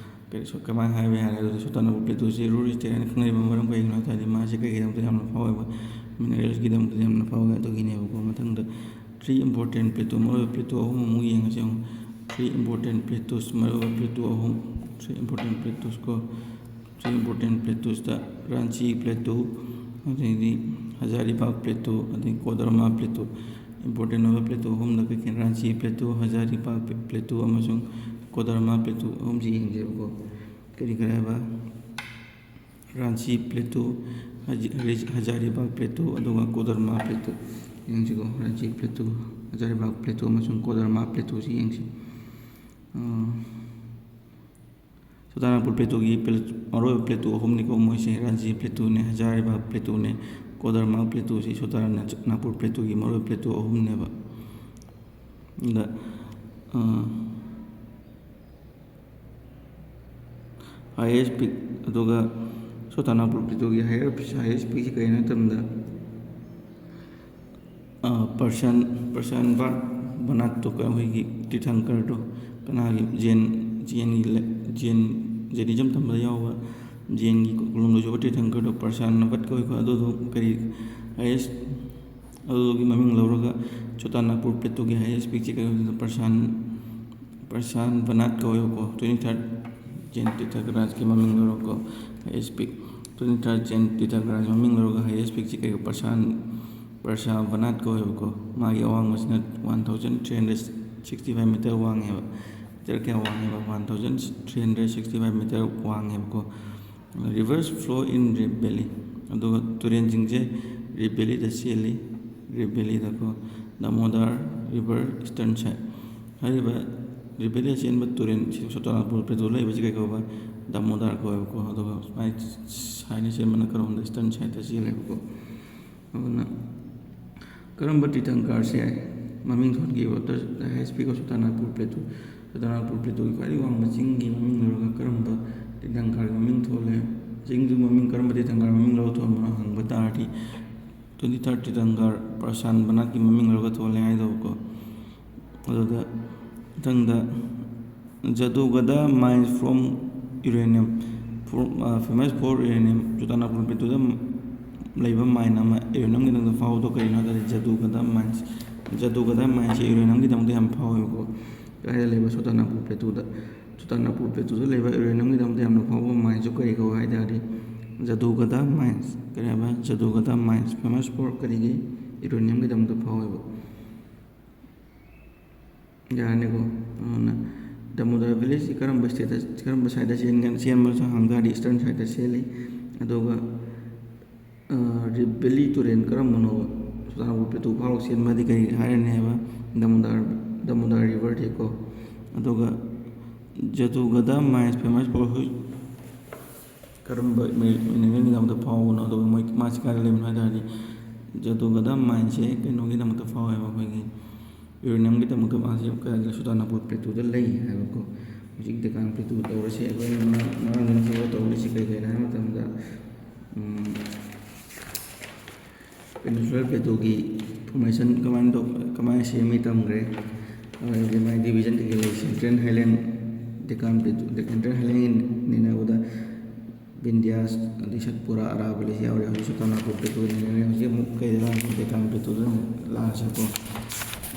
ꯀꯔꯤ, ꯁꯣ-, ꯀꯃꯥꯏꯅ ꯍꯥꯏꯕ ꯌꯥꯔꯦ? ꯑꯗꯨꯗꯤ ꯁꯣꯇꯥꯅꯥꯒꯄꯨꯔ ꯄ꯭ꯂꯦꯇꯨꯁꯦ ꯔꯨꯔꯦꯜ ꯁ꯭ꯇꯦꯠ ꯍꯥꯏꯅ ꯈꯪꯅꯔꯤꯕ ꯃꯔꯝ ꯀꯩꯒꯤꯅꯣ ꯍꯥꯏ ꯇꯥꯔꯗꯤ, ꯃꯥꯁꯦ ꯀꯩꯒꯤꯗꯃꯛꯇ ꯌꯥꯝꯅ ꯐꯥꯎꯋꯦꯕ? ꯃꯤꯅꯔꯦꯜꯁꯀꯤꯗꯃꯛꯇ ꯌꯥꯝꯅ ꯐꯥꯎꯋꯦ꯫ ꯑꯗꯨꯒꯤꯅꯦꯕꯀꯣ꯫ ꯃꯊꯪꯗ three important plateau, ꯃꯔꯨꯑꯣꯏꯕ ꯄ꯭ꯂꯦꯇꯨ ꯑꯍꯨꯝ ꯑꯃꯨꯛ ꯌꯦꯡꯉꯁꯤ꯫ ꯌꯦꯡꯉꯨ, three important plateaus, ꯃꯔꯨꯑꯣꯏꯕ ꯄ꯭ꯂꯦꯇꯨ ꯑꯍꯨꯝ, three important plateaus ꯀꯣ꯫ Three important plateaus ꯇ ꯔꯥꯟꯆꯤ ꯄ꯭ꯂꯦꯇꯨ, ꯑꯗꯩꯗꯤ ꯍꯖꯥꯔꯤꯕꯥꯒ ꯄ꯭ꯂꯦꯇꯨ, ꯑꯗꯩ ꯀꯣꯗꯔꯃꯥ ꯄ꯭ꯂꯦꯇꯨ꯫ ꯏꯝꯄꯣꯔꯇꯦꯟ ꯑꯣꯏꯕ ꯄ꯭ꯂꯦꯇꯨ ꯑꯍꯨꯝꯗ ꯀꯩ ꯀꯩꯅꯣ? ꯔꯥꯟꯆꯤ ꯄ꯭ꯂꯦꯇꯨ, ꯍꯖꯥꯔꯤꯕꯥꯒ ꯄ꯭ꯂꯦꯇꯨ ꯑꯃꯁꯨꯡ ꯀꯣꯗꯔꯃꯥ ꯄ꯭ꯂꯦꯇꯨ ꯑꯍꯨꯝꯁꯤ ꯌꯦꯡꯁꯦꯕꯀꯣ꯫ ꯀꯔꯤ ꯀꯔꯤ ꯍꯥꯏꯕ? ꯔꯥꯟꯆꯤ ꯄ꯭ꯂꯦꯇꯨ, ꯍꯖꯤ-, ꯍꯖꯤ-, ꯍꯖꯥꯔꯤꯕꯥꯒ ꯄ꯭ꯂꯦꯇꯨ, ꯑꯗꯨꯒ ꯀꯣꯗꯔꯃꯥ ꯄ꯭ꯂꯦꯇꯨ꯫ ꯌꯦꯡꯁꯤꯀꯣ, ꯔꯥꯟꯆꯤ ꯄ꯭ꯂꯦꯇꯨ, ꯍꯖꯥꯔꯤꯕꯥꯒ ꯄ꯭ꯂꯦꯇꯨ ꯑꯃꯁꯨꯡ ꯀꯣꯗꯔꯃꯥ ꯄ꯭ꯂꯦꯇꯨꯁꯤ ꯌꯦꯡꯁꯤ꯫ ꯑ, ꯁꯣꯇꯥꯅꯥꯒꯄꯨꯔ ꯄ꯭ꯂꯦꯇꯨꯒꯤ ꯄ꯭ꯂꯦ-, ꯃꯔꯨꯑꯣꯏꯕ ꯄ꯭ꯂꯦꯇꯨ ꯑꯍꯨꯝꯅꯤꯀꯣ ꯃꯣꯏꯁꯦ: ꯔꯥꯟꯆꯤ ꯄ꯭ꯂꯦꯇꯨꯅꯦ, ꯍꯖꯥꯔꯤꯕꯥꯒ ꯄ꯭ꯂꯦꯇꯨꯅꯦ, ꯀꯣꯗꯔꯃꯥꯒ ꯄ꯭ꯂꯦꯇꯨꯁꯤ ꯁꯣꯇꯥꯅꯥꯒꯄꯨꯔ ꯄ꯭ꯂꯦꯇꯨꯒꯤ ꯃꯔꯨꯑꯣꯏꯕ ꯄ꯭ꯂꯦꯇꯨ ꯑꯍꯨꯝꯅꯦꯕ꯫ ꯑꯗ, ꯑ, highest peak, ꯑꯗꯨꯒ ꯁꯣꯇꯥꯅꯥꯒꯄꯨꯔ ꯄ꯭ꯂꯦꯇꯨꯒꯤ higher, highest peak ꯁꯤ ꯀꯔꯤꯅꯣ ꯍꯥꯏ ꯃꯇꯝꯗ, ꯑ, ꯄꯔꯁꯟ, ꯄꯔꯁꯟ ꯕꯥꯠ, ꯕꯅꯥꯠꯇꯣ, ꯑꯩꯈꯣꯏꯒꯤ ꯇꯤꯔꯊꯪꯀꯔꯗꯣ, ꯀꯅꯥꯒꯤ? ꯖꯦꯟ, ꯖꯦꯟꯒꯤ ꯂꯦ-, ꯖꯦꯟ, ꯖꯦꯅꯤꯖꯝ ꯇꯝꯕꯗ ꯌꯥꯎꯕ ꯖꯦꯟꯒꯤ ꯀꯣꯂꯨꯝꯗ ꯂꯩꯕ ꯇꯤꯔꯊꯪꯀꯔꯗꯣ ꯄꯔꯁꯥꯟꯕꯠ ꯀꯧꯏꯀꯣ꯫ ꯑꯗꯨꯗꯣ ꯀꯔꯤ, highest, ꯑꯗꯨꯒꯤ ꯃꯃꯤꯡ ꯂꯧꯔꯒ ꯁꯣꯇꯥꯅꯥꯒꯄꯨꯔ ꯄ꯭ꯂꯦꯇꯨꯒꯤ highest peak ꯁꯤ ꯀꯔꯤ ꯑꯣꯏꯗꯣꯏꯅꯣ? ꯄꯔꯁꯥꯟ, ꯄꯔꯁꯥꯟꯕꯅꯥꯠ ꯀꯧꯋꯦꯕꯀꯣ꯫ Twenty third ꯖꯦꯟ ꯇꯤꯔꯊꯪꯀꯔꯥꯖꯀꯤ ꯃꯃꯤꯡ ꯂꯧꯔꯒꯀꯣ, highest peak꯫ Twenty third ꯖꯦꯟ ꯇꯤꯔꯊꯪꯀꯔꯥꯖ ꯃꯃꯤꯡ ꯂꯧꯔꯒ highest peak ꯁꯤ ꯀꯩ? ꯄꯔꯁꯥꯟ, ꯄꯔꯁꯥꯟꯕꯅꯥꯠ ꯀꯧꯋꯦꯕꯀꯣ꯫ ꯃꯥꯒꯤ ꯑꯋꯥꯡꯕꯁꯤꯅ one thousand three hundred sixty five meter ꯋꯥꯡꯉꯦꯕ꯫ Meter ꯀꯌꯥ ꯋꯥꯡꯉꯦꯕ? One thousand three hundred sixty five meter ꯋꯥꯡꯉꯦꯕꯀꯣ꯫ Rivers flow in Rib Valley꯫ ꯑꯗꯨꯒ ꯇꯨꯔꯦꯟꯁꯤꯡꯁꯦ ꯔꯤꯕ ꯚꯦꯂꯤꯗ ꯆꯦꯜꯂꯤ꯫ ꯔꯤꯕ ꯚꯦꯂꯤꯗꯀꯣ꯫ Damodar river eastern side꯫ ꯍꯥꯏꯔꯤꯕ ꯔꯤꯕꯦꯂꯤ ꯆꯦꯟꯕ ꯇꯨꯔꯦꯜ ꯁꯤ ꯁꯣꯇꯥꯅꯥꯒꯄꯨꯔ ꯄ꯭ꯂꯦꯇꯨꯗ ꯂꯩꯕꯁꯤ ꯀꯩ ꯀꯧꯕ? ꯗꯥꯃꯣꯗꯔ ꯀꯧꯋꯦꯕꯀꯣ꯫ ꯑꯗꯨꯒ ꯁꯨꯃꯥꯏꯅ ꯁꯥꯏꯅ ꯆꯦꯟꯕꯅ ꯀꯔꯣꯝꯗ? ꯏꯁꯇꯔꯟ ꯁꯥꯏꯠꯇ ꯆꯦꯜꯂꯦꯕꯀꯣ꯫ ꯑꯗꯨꯅ ꯀꯔꯝꯕ ꯇꯤꯔꯊꯪꯀꯔꯁꯦ ꯃꯃꯤꯡ ꯊꯣꯟꯈꯤꯕ? The highest peak of ꯁꯣꯇꯥꯅꯥꯒꯄꯨꯔ plateau, ꯁꯣꯇꯥꯅꯥꯒꯄꯨꯔ ꯄ꯭ꯂꯦꯇꯨꯒꯤ ꯈ꯭ꯋꯥꯏꯗꯒꯤ ꯋꯥꯡꯕ ꯆꯤꯡꯒꯤ ꯃꯃꯤꯡ ꯂꯧꯔꯒ ꯀꯔꯝꯕ ꯇꯤꯔꯊꯪꯀꯔꯒꯤ ꯃꯃꯤꯡ ꯊꯣꯜꯂꯦ? ꯆꯤꯡꯗꯨꯒꯤ ꯃꯃꯤꯡ ꯀꯔꯝꯕ ꯇꯤꯔꯊꯪꯀꯔ ꯃꯃꯤꯡ ꯂꯧꯔꯒ ꯊꯣꯟꯕꯅꯣ ꯍꯪꯕ ꯇꯥꯔꯗꯤ, twenty third ꯇꯤꯔꯊꯪꯀꯔ ꯄ꯭ꯔꯁꯥꯟꯕꯅꯥꯊꯀꯤ ꯃꯃꯤꯡ ꯂꯧꯔꯒ ꯊꯣꯜꯂꯦ ꯍꯥꯏꯗꯧꯕꯀꯣ꯫ ꯑꯗꯨꯗ ꯃꯊꯪꯗ, ꯖꯗꯨꯒꯗꯥ mines from uranium, for, ꯑ, famous for uranium, ꯁꯣꯇꯥꯅꯥꯒꯄꯨꯔ ꯄ꯭ꯂꯦꯇꯨꯗ ꯂꯩꯕ ꯃꯥꯏꯟ ꯑꯃ ꯌꯨꯔꯦꯅꯤꯌꯝꯒꯤꯗꯃꯛꯇ ꯐꯥꯎꯕꯗꯣ ꯀꯔꯤꯅꯣ ꯍꯥꯏ ꯇꯥꯔꯗꯤ, ꯖꯗꯨꯒꯗꯥ ꯃꯥꯏꯟꯁ꯫ ꯖꯗꯨꯒꯗꯥ ꯃꯥꯏꯟꯁꯁꯦ ꯌꯨꯔꯦꯅꯤꯌꯝꯒꯤꯗꯃꯛꯇ ꯌꯥꯝ ꯐꯥꯎꯋꯦꯕꯀꯣ꯫ ꯀꯗꯥꯏꯗ ꯂꯩꯕ? ꯁꯣꯇꯥꯅꯥꯒꯄꯨꯔ ꯄ꯭ꯂꯦꯇꯨꯗ꯫ ꯁꯣꯇꯥꯅꯥꯒꯄꯨꯔ ꯄ꯭ꯂꯦꯇꯨꯗ ꯂꯩꯕ ꯌꯨꯔꯦꯅꯤꯌꯝꯒꯤꯗꯃꯛꯇ ꯌꯥꯝꯅ ꯐꯥꯎꯕ ꯃꯥꯏꯟꯁꯨ ꯀꯔꯤ ꯀꯧꯋꯦ ꯍꯥꯏ ꯇꯥꯔꯗꯤ, ꯖꯗꯨꯒꯗꯥ ꯃꯥꯏꯟꯁ꯫ ꯀꯔꯤ ꯍꯥꯏꯕ? ꯖꯗꯨꯒꯗꯥ ꯃꯥꯏꯟꯁ꯫ Famous for ꯀꯔꯤꯒꯤ? ꯌꯨꯔꯦꯅꯤꯌꯝꯒꯤꯗꯃꯛꯇ ꯐꯥꯎꯋꯦꯕ꯫ ꯌꯥꯔꯅꯤꯀꯣ? ꯑꯗꯨꯅ ꯗꯥꯃꯣꯗꯔ ꯚꯦꯂꯤꯁꯤ ꯀꯔꯝꯕ ꯁ꯭ꯇꯦꯠꯇ, ꯀꯔꯝꯕ ꯁꯥꯏꯠꯇ ꯆꯦꯟꯒꯅꯤ, ꯆꯦꯟꯕꯁꯨ ꯍꯪ ꯇꯥꯔꯗꯤ ꯏꯁꯇꯔꯟ ꯁꯥꯏꯠꯇ ꯆꯦꯜꯂꯤ꯫ ꯑꯗꯨꯒ, ꯑ, ꯔꯤꯕꯦꯂꯤ ꯇꯨꯔꯦꯜ ꯀꯔꯝꯕꯅꯣ ꯁꯣꯇꯥꯅꯥꯒꯄꯨꯔ ꯄ꯭ꯂꯦꯇꯨ ꯐꯥꯎꯔꯒ ꯆꯦꯟꯕꯗꯤ ꯀꯔꯤ ꯍꯥꯏꯔꯅꯤ ꯍꯥꯏꯕ? ꯗꯥꯃꯣꯗꯔ, ꯗꯥꯃꯣꯗꯔ ꯔꯤꯚꯔꯗꯤꯀꯣ꯫ ꯑꯗꯨꯒ ꯖꯗꯨꯒꯗꯥ ꯃꯥꯏꯟꯁ famous for which? ꯀꯔꯝꯕ ꯃꯤ-, ꯃꯤꯅꯔꯦꯜꯒꯤꯗꯃꯛꯇ ꯐꯥꯎꯕꯅꯣ? ꯑꯗꯨꯒ ꯃꯣꯏ, ꯃꯥꯁꯤ ꯀꯥꯏꯗ ꯂꯩꯕꯅꯣ ꯍꯥꯏ ꯇꯥꯔꯗꯤ, ꯖꯗꯨꯒꯗꯥ ꯃꯥꯏꯟꯁꯦ ꯀꯩꯅꯣꯒꯤꯗꯃꯛꯇ ꯐꯥꯎꯋꯦꯕ, ꯑꯩꯈꯣꯏꯒꯤ ꯌꯨꯔꯦꯅꯤꯌꯝꯒꯤꯗꯃꯛꯇ ꯃꯥꯁꯦ ꯀꯥꯏꯗ? ꯁꯣꯇꯥꯅꯥꯒꯄꯨꯔ ꯄ꯭ꯂꯦꯇꯨꯗ ꯂꯩ ꯍꯥꯏꯕꯀꯣ꯫ ꯍꯧꯖꯤꯛ ꯗꯦꯀꯥꯟ ꯄ꯭ꯂꯦꯇꯨ ꯇꯧꯔꯁꯦ꯫ ꯑꯩꯈꯣꯏꯅ ꯉꯔꯥꯡ, ꯉꯔꯥꯡꯗꯒꯤ ꯇꯧꯔꯤꯁꯤ ꯀꯩ ꯀꯩꯅꯣ ꯍꯥꯏꯕ ꯃꯇꯝꯗ, ꯎꯝ, ꯄꯦꯅꯤꯟꯁꯨꯂꯔ ꯄ꯭ꯂꯦꯇꯨꯒꯤ ꯐꯣꯔꯃꯦꯁꯟ ꯀꯃꯥꯏꯅ ꯇꯧ-, ꯀꯃꯥꯏꯅ ꯁꯦꯝꯃꯤ ꯇꯝꯈ꯭ꯔꯦ꯫ ꯑꯗꯨꯗꯒꯤ ꯃꯥꯒꯤ ꯗꯤꯚꯤꯖꯟ ꯀꯩꯀꯩ ꯂꯩ, ꯁꯦꯟꯇ꯭ꯔꯦꯜ ꯍꯥꯏꯂꯦꯟ, ꯗꯦꯀꯥꯟ ꯄ꯭ꯂꯦꯇꯨ, ꯁꯦꯟꯇ꯭ꯔꯦꯜ ꯍꯥꯏꯂꯦꯟꯒꯤ ꯅꯩꯅꯕꯗ ꯕꯤꯟꯙ꯭ꯌꯥꯁ, ꯑꯗꯩ ꯁꯠꯄꯨꯔꯥ, ꯑꯔꯥꯕꯂꯤꯁꯤ ꯌꯥꯎꯔꯦ꯫ ꯍꯧꯖꯤꯛ ꯁꯣꯇꯥꯅꯥꯒꯄꯨꯔ ꯄ꯭ꯂꯦꯇꯨ ꯅꯩꯅꯔꯦ꯫ ꯍꯧꯖꯤꯛ ꯑꯃꯨꯛ ꯀꯩꯗ ꯂꯥꯛꯑꯁꯤ? ꯗꯦꯀꯥꯟ ꯄ꯭ꯂꯦꯇꯨꯗ ꯂꯥꯛꯑꯁꯤꯀꯣ꯫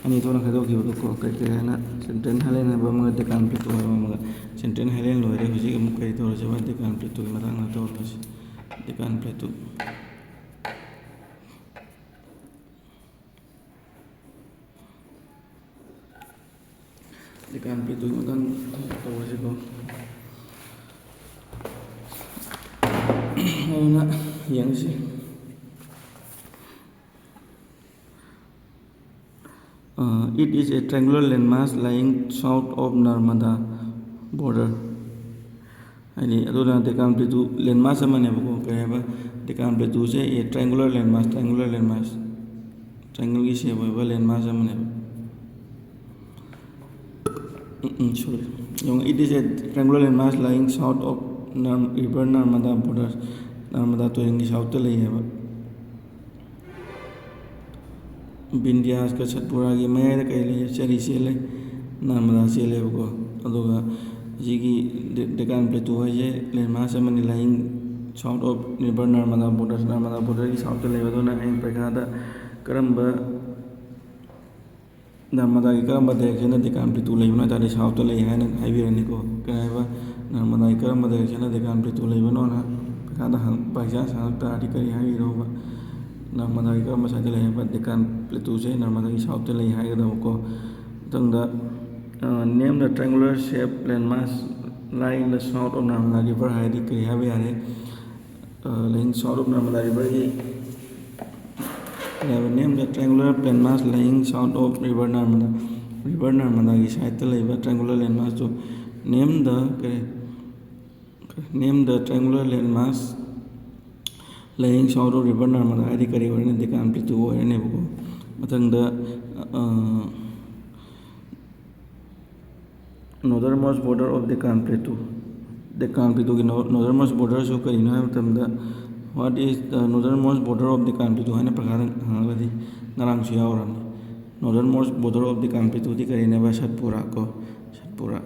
ꯑꯅꯤ ꯊꯣꯛꯅ ꯈꯥꯏꯗꯣꯛꯈꯤꯕꯗꯀꯣ ꯀꯩ ꯀꯩ ꯍꯥꯏꯅ, ꯁꯦꯟꯇ꯭ꯔꯦꯜ ꯍꯥꯏꯂꯦꯟ ꯍꯥꯏꯕ ꯑꯃꯒ ꯗꯦꯀꯥꯟ ꯄ꯭ꯂꯦꯇꯨ ꯍꯥꯏꯕ ꯑꯃꯒ꯫ ꯁꯦꯟꯇ꯭ꯔꯦꯜ ꯍꯥꯏꯂꯦꯟ ꯂꯣꯏꯔꯦ꯫ ꯍꯧꯖꯤꯛ ꯑꯃꯨꯛ ꯀꯔꯤ ꯇꯧꯔꯁꯦꯕ? ꯗꯦꯀꯥꯟ ꯄ꯭ꯂꯦꯇꯨꯒꯤ ꯃꯇꯥꯡꯗ ꯇꯧꯔꯁꯤ꯫ ꯗꯦꯀꯥꯟ ꯄ꯭ꯂꯦꯇꯨ꯫ ꯗꯦꯀꯥꯟ ꯄ꯭ꯂꯦꯇꯨꯒꯤ ꯃꯇꯥꯡ ꯇꯧꯔꯁꯤꯀꯣ꯫ ꯑꯗꯨꯅ ꯌꯦꯡꯁꯤ꯫ It is a triangular landmass lying south of Narmada border. ꯍꯥꯏꯗꯤ ꯑꯗꯨꯅ ꯗꯦꯀꯥꯟ ꯄ꯭ꯂꯦꯇꯨ ꯂꯦꯟꯃꯥꯁ ꯑꯃꯅꯦꯕꯀꯣ꯫ ꯀꯔꯤ ꯍꯥꯏꯕ? ꯗꯦꯀꯥꯟ ꯄ꯭ꯂꯦꯇꯨꯁꯦ ꯑꯦ ꯇ꯭ꯔꯥꯏꯡꯒꯨꯂꯔ ꯂꯦꯟꯃꯥꯁ ꯇ꯭ꯔꯥꯏꯡꯒꯨꯂꯔ ꯂꯦꯟꯃꯥꯁ ꯇ꯭ꯔꯥꯏꯡꯒꯜꯒꯤ ꯁꯦꯞ ꯑꯣꯏꯕ ꯂꯦꯟꯃꯥꯁ ꯑꯃꯅꯦꯕ꯫ ꯎꯝ, ꯎꯝ, ꯁꯣꯔꯤ꯫ ꯌꯦꯡꯉꯣ, it is a triangular landmass lying south of Nar- river Narmada borders. ꯅꯔꯃꯗꯥ ꯇꯨꯔꯦꯜꯒꯤ ꯁꯥꯎꯠꯇ ꯂꯩꯌꯦꯕ꯫ ꯕꯤꯟꯗ꯭ꯌꯥꯁꯀ ꯁꯠꯄꯨꯔꯥꯒꯤ ꯃꯌꯥꯏꯗ ꯀꯔꯤ ꯂꯩ? ꯆꯦꯔꯤ ꯆꯦꯜꯂꯦ, ꯅꯔꯃꯗꯥ ꯆꯦꯜꯂꯦꯕꯀꯣ꯫ ꯑꯗꯨꯒ ꯑꯁꯤꯒꯤ ꯗꯦ- ꯗꯦꯀꯥꯟ ꯄ꯭ꯂꯦꯇꯨ ꯍꯥꯏꯁꯦ ꯂꯦꯟꯃꯥꯁ ꯑꯃꯅꯤ, ꯂꯥꯏꯌꯤꯡ south of river Narmada border, ꯅꯔꯃꯗꯥ ꯕꯣꯔꯗꯔꯒꯤ ꯁꯥꯎꯠꯇ ꯂꯩꯕ꯫ ꯑꯗꯨꯅ ꯍꯌꯦꯡ ꯄꯔꯤꯈꯥꯗ ꯀꯔꯝꯕ ꯅꯔꯃꯗꯥꯒꯤ ꯀꯔꯝꯕ ꯗꯥꯏꯔꯦꯛꯁꯟꯗ ꯗꯦꯀꯥꯟ ꯄ꯭ꯂꯦꯇꯨ ꯂꯩꯕꯅꯣ ꯍꯥꯏ ꯇꯥꯔꯗꯤ ꯁꯥꯎꯠꯇ ꯂꯩ ꯍꯥꯏꯅ ꯍꯥꯏꯕꯤꯔꯅꯤꯀꯣ꯫ ꯀꯔꯤ ꯍꯥꯏꯕ? ꯅꯔꯃꯗꯥꯒꯤ ꯀꯔꯝꯕ ꯗꯥꯏꯔꯦꯛꯁꯟꯗ ꯗꯦꯀꯥꯟ ꯄ꯭ꯂꯦꯇꯨ ꯂꯩꯕꯅꯣꯅ ꯄꯩꯈꯥꯗ ꯍꯪ- by chance ꯍꯪꯉꯛ ꯇꯥꯔꯗꯤ ꯀꯔꯤ ꯍꯥꯏꯕꯤꯗꯧꯕ? ꯅꯔꯃꯗꯥꯒꯤ ꯀꯔꯝꯕ ꯁꯥꯏꯠꯇ ꯂꯩ ꯍꯥꯏꯕ? ꯗꯦꯀꯥꯟ ꯄ꯭ꯂꯦꯇꯨꯁꯦ ꯅꯔꯃꯗꯥꯒꯤ ꯁꯥꯎꯠꯇ ꯂꯩ ꯍꯥꯏꯒꯗꯕꯀꯣ꯫ ꯃꯊꯪꯗ, name the triangular shape landmass lying the south of Narmada river ꯍꯥꯏꯔꯗꯤ ꯀꯔꯤ ꯍꯥꯏꯕ ꯌꯥꯔꯦ? Lying south of Narmada riverꯒꯤ ꯀꯔꯤ ꯍꯥꯏꯕ? Name the triangular landmass lying south of river Narmada. River ꯅꯔꯃꯗꯥꯒꯤ ꯁꯥꯏꯠꯇ ꯂꯩꯕ ꯇ꯭ꯔꯥꯏꯡꯒꯨꯂꯔ ꯂꯦꯟꯃꯥꯁꯇꯨ name the ꯀꯔꯤ name the triangular landmass lying south of river Narmada ꯍꯥꯏꯗꯤ ꯀꯔꯤ ꯑꯣꯏꯔꯅꯤ? ꯗꯦꯀꯥꯟ ꯄ꯭ꯂꯦꯇꯨ ꯑꯣꯏꯔꯅꯦꯕꯀꯣ꯫ ꯃꯊꯪꯗ northernmost border of Deccan Plateau. Deccan ꯄ꯭ꯂꯦꯇꯨꯒꯤ northernmost borderꯁꯨ ꯀꯔꯤꯅꯣ ꯍꯥꯏꯕ ꯃꯇꯝꯗ, what is the northernmost border of Deccan Plateau ꯍꯥꯏꯅ ꯄ꯭ꯔꯈꯥꯗ ꯍꯪꯉꯒꯗꯤ ꯉꯔꯥꯡꯁꯨ ꯌꯥꯎꯔꯕꯅꯤ꯫ Northernmost border of Deccan Plateauꯗꯤ ꯀꯔꯤꯅꯦꯕ? Satpura ꯀꯣ, ꯁꯠꯄꯨꯔꯥ꯫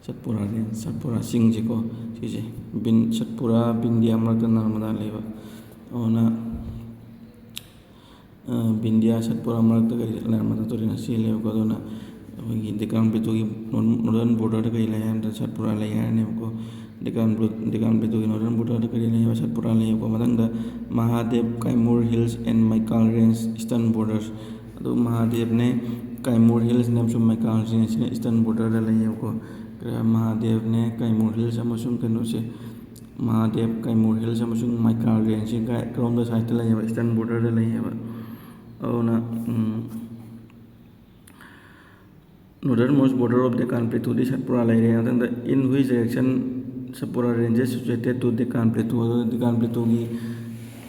ꯁꯠꯄꯨꯔꯥ ꯔꯦꯟꯖ, ꯁꯠꯄꯨꯔꯥ ꯆꯤꯡꯁꯦꯀꯣ꯫ ꯁꯤꯁꯦ ꯕꯤꯟ ꯁꯠꯄꯨꯔꯥ ꯕꯤꯟꯗꯤꯌꯥ ꯃꯔꯛꯇ ꯅꯔꯃꯗꯥ ꯂꯩꯕ꯫ ꯑꯗꯨꯅ ꯕꯤꯟꯗꯤꯌꯥ ꯁꯠꯄꯨꯔꯥ ꯃꯔꯛꯇ ꯀꯔꯤ ꯅꯔꯃꯗꯥ ꯇꯨꯔꯦꯜ ꯑꯁꯤ ꯂꯩꯕꯀꯣ꯫ ꯑꯗꯨꯅ ꯑꯩꯈꯣꯏꯒꯤ ꯗꯦꯀꯥꯟ ꯄ꯭ꯂꯦꯇꯨꯒꯤ northern borderꯗ ꯀꯔꯤ ꯂꯩ ꯍꯥꯏꯕꯗ ꯁꯠꯄꯨꯔꯥ ꯂꯩ ꯍꯥꯏꯔꯅꯦꯕꯀꯣ꯫ ꯗꯦꯀꯥꯟ ꯕ꯭ꯂꯨ- ꯗꯦꯀꯥꯟ ꯄ꯭ꯂꯦꯇꯨꯒꯤ northern borderꯗ ꯀꯔꯤ ꯂꯩ ꯍꯥꯏꯕ? ꯁꯠꯄꯨꯔꯥ ꯂꯩꯌꯦꯕꯀꯣ꯫ ꯃꯊꯪꯗ ꯃꯍꯥꯗꯦꯕ, Kaimur hills and Maikal range eastern borders꯫ ꯑꯗꯨ ꯃꯍꯥꯗꯦꯕꯅꯦ, ꯀꯥꯏꯃꯨꯔ ꯍꯤꯜꯁꯅꯦ ꯑꯃꯁꯨꯡ ꯃꯩꯀꯥꯜ ꯔꯦꯟꯖꯅ eastern borderꯗ ꯂꯩꯌꯦꯕꯀꯣ꯫ ꯀꯔꯤ- ꯃꯍꯥꯗꯦꯕꯅꯦ, ꯀꯥꯏꯃꯨꯔ ꯍꯤꯜꯁ ꯑꯃꯁꯨꯡ ꯀꯩꯅꯣꯁꯦ, ꯃꯍꯥꯗꯦꯕ, ꯀꯥꯏꯃꯨꯔ ꯍꯤꯜꯁ ꯑꯃꯁꯨꯡ ꯃꯩꯀꯥꯜ ꯔꯦꯟꯖꯁꯦ ꯀꯥꯏ- ꯀꯔꯣꯝꯗ ꯁꯥꯏꯠꯇ ꯂꯩꯌꯦꯕ? Eastern borderꯗ ꯂꯩꯌꯦꯕ꯫ ꯑꯗꯨꯅ Northernmost border of Deccan Plateau ꯗꯤ ꯁꯠꯄꯨꯔꯥ ꯂꯩꯔꯦ꯫ ꯃꯊꯪꯗ, in which direction Satpura range is situated to Deccan Plateau? ꯑꯗꯨ Deccan Plateau ꯒꯤ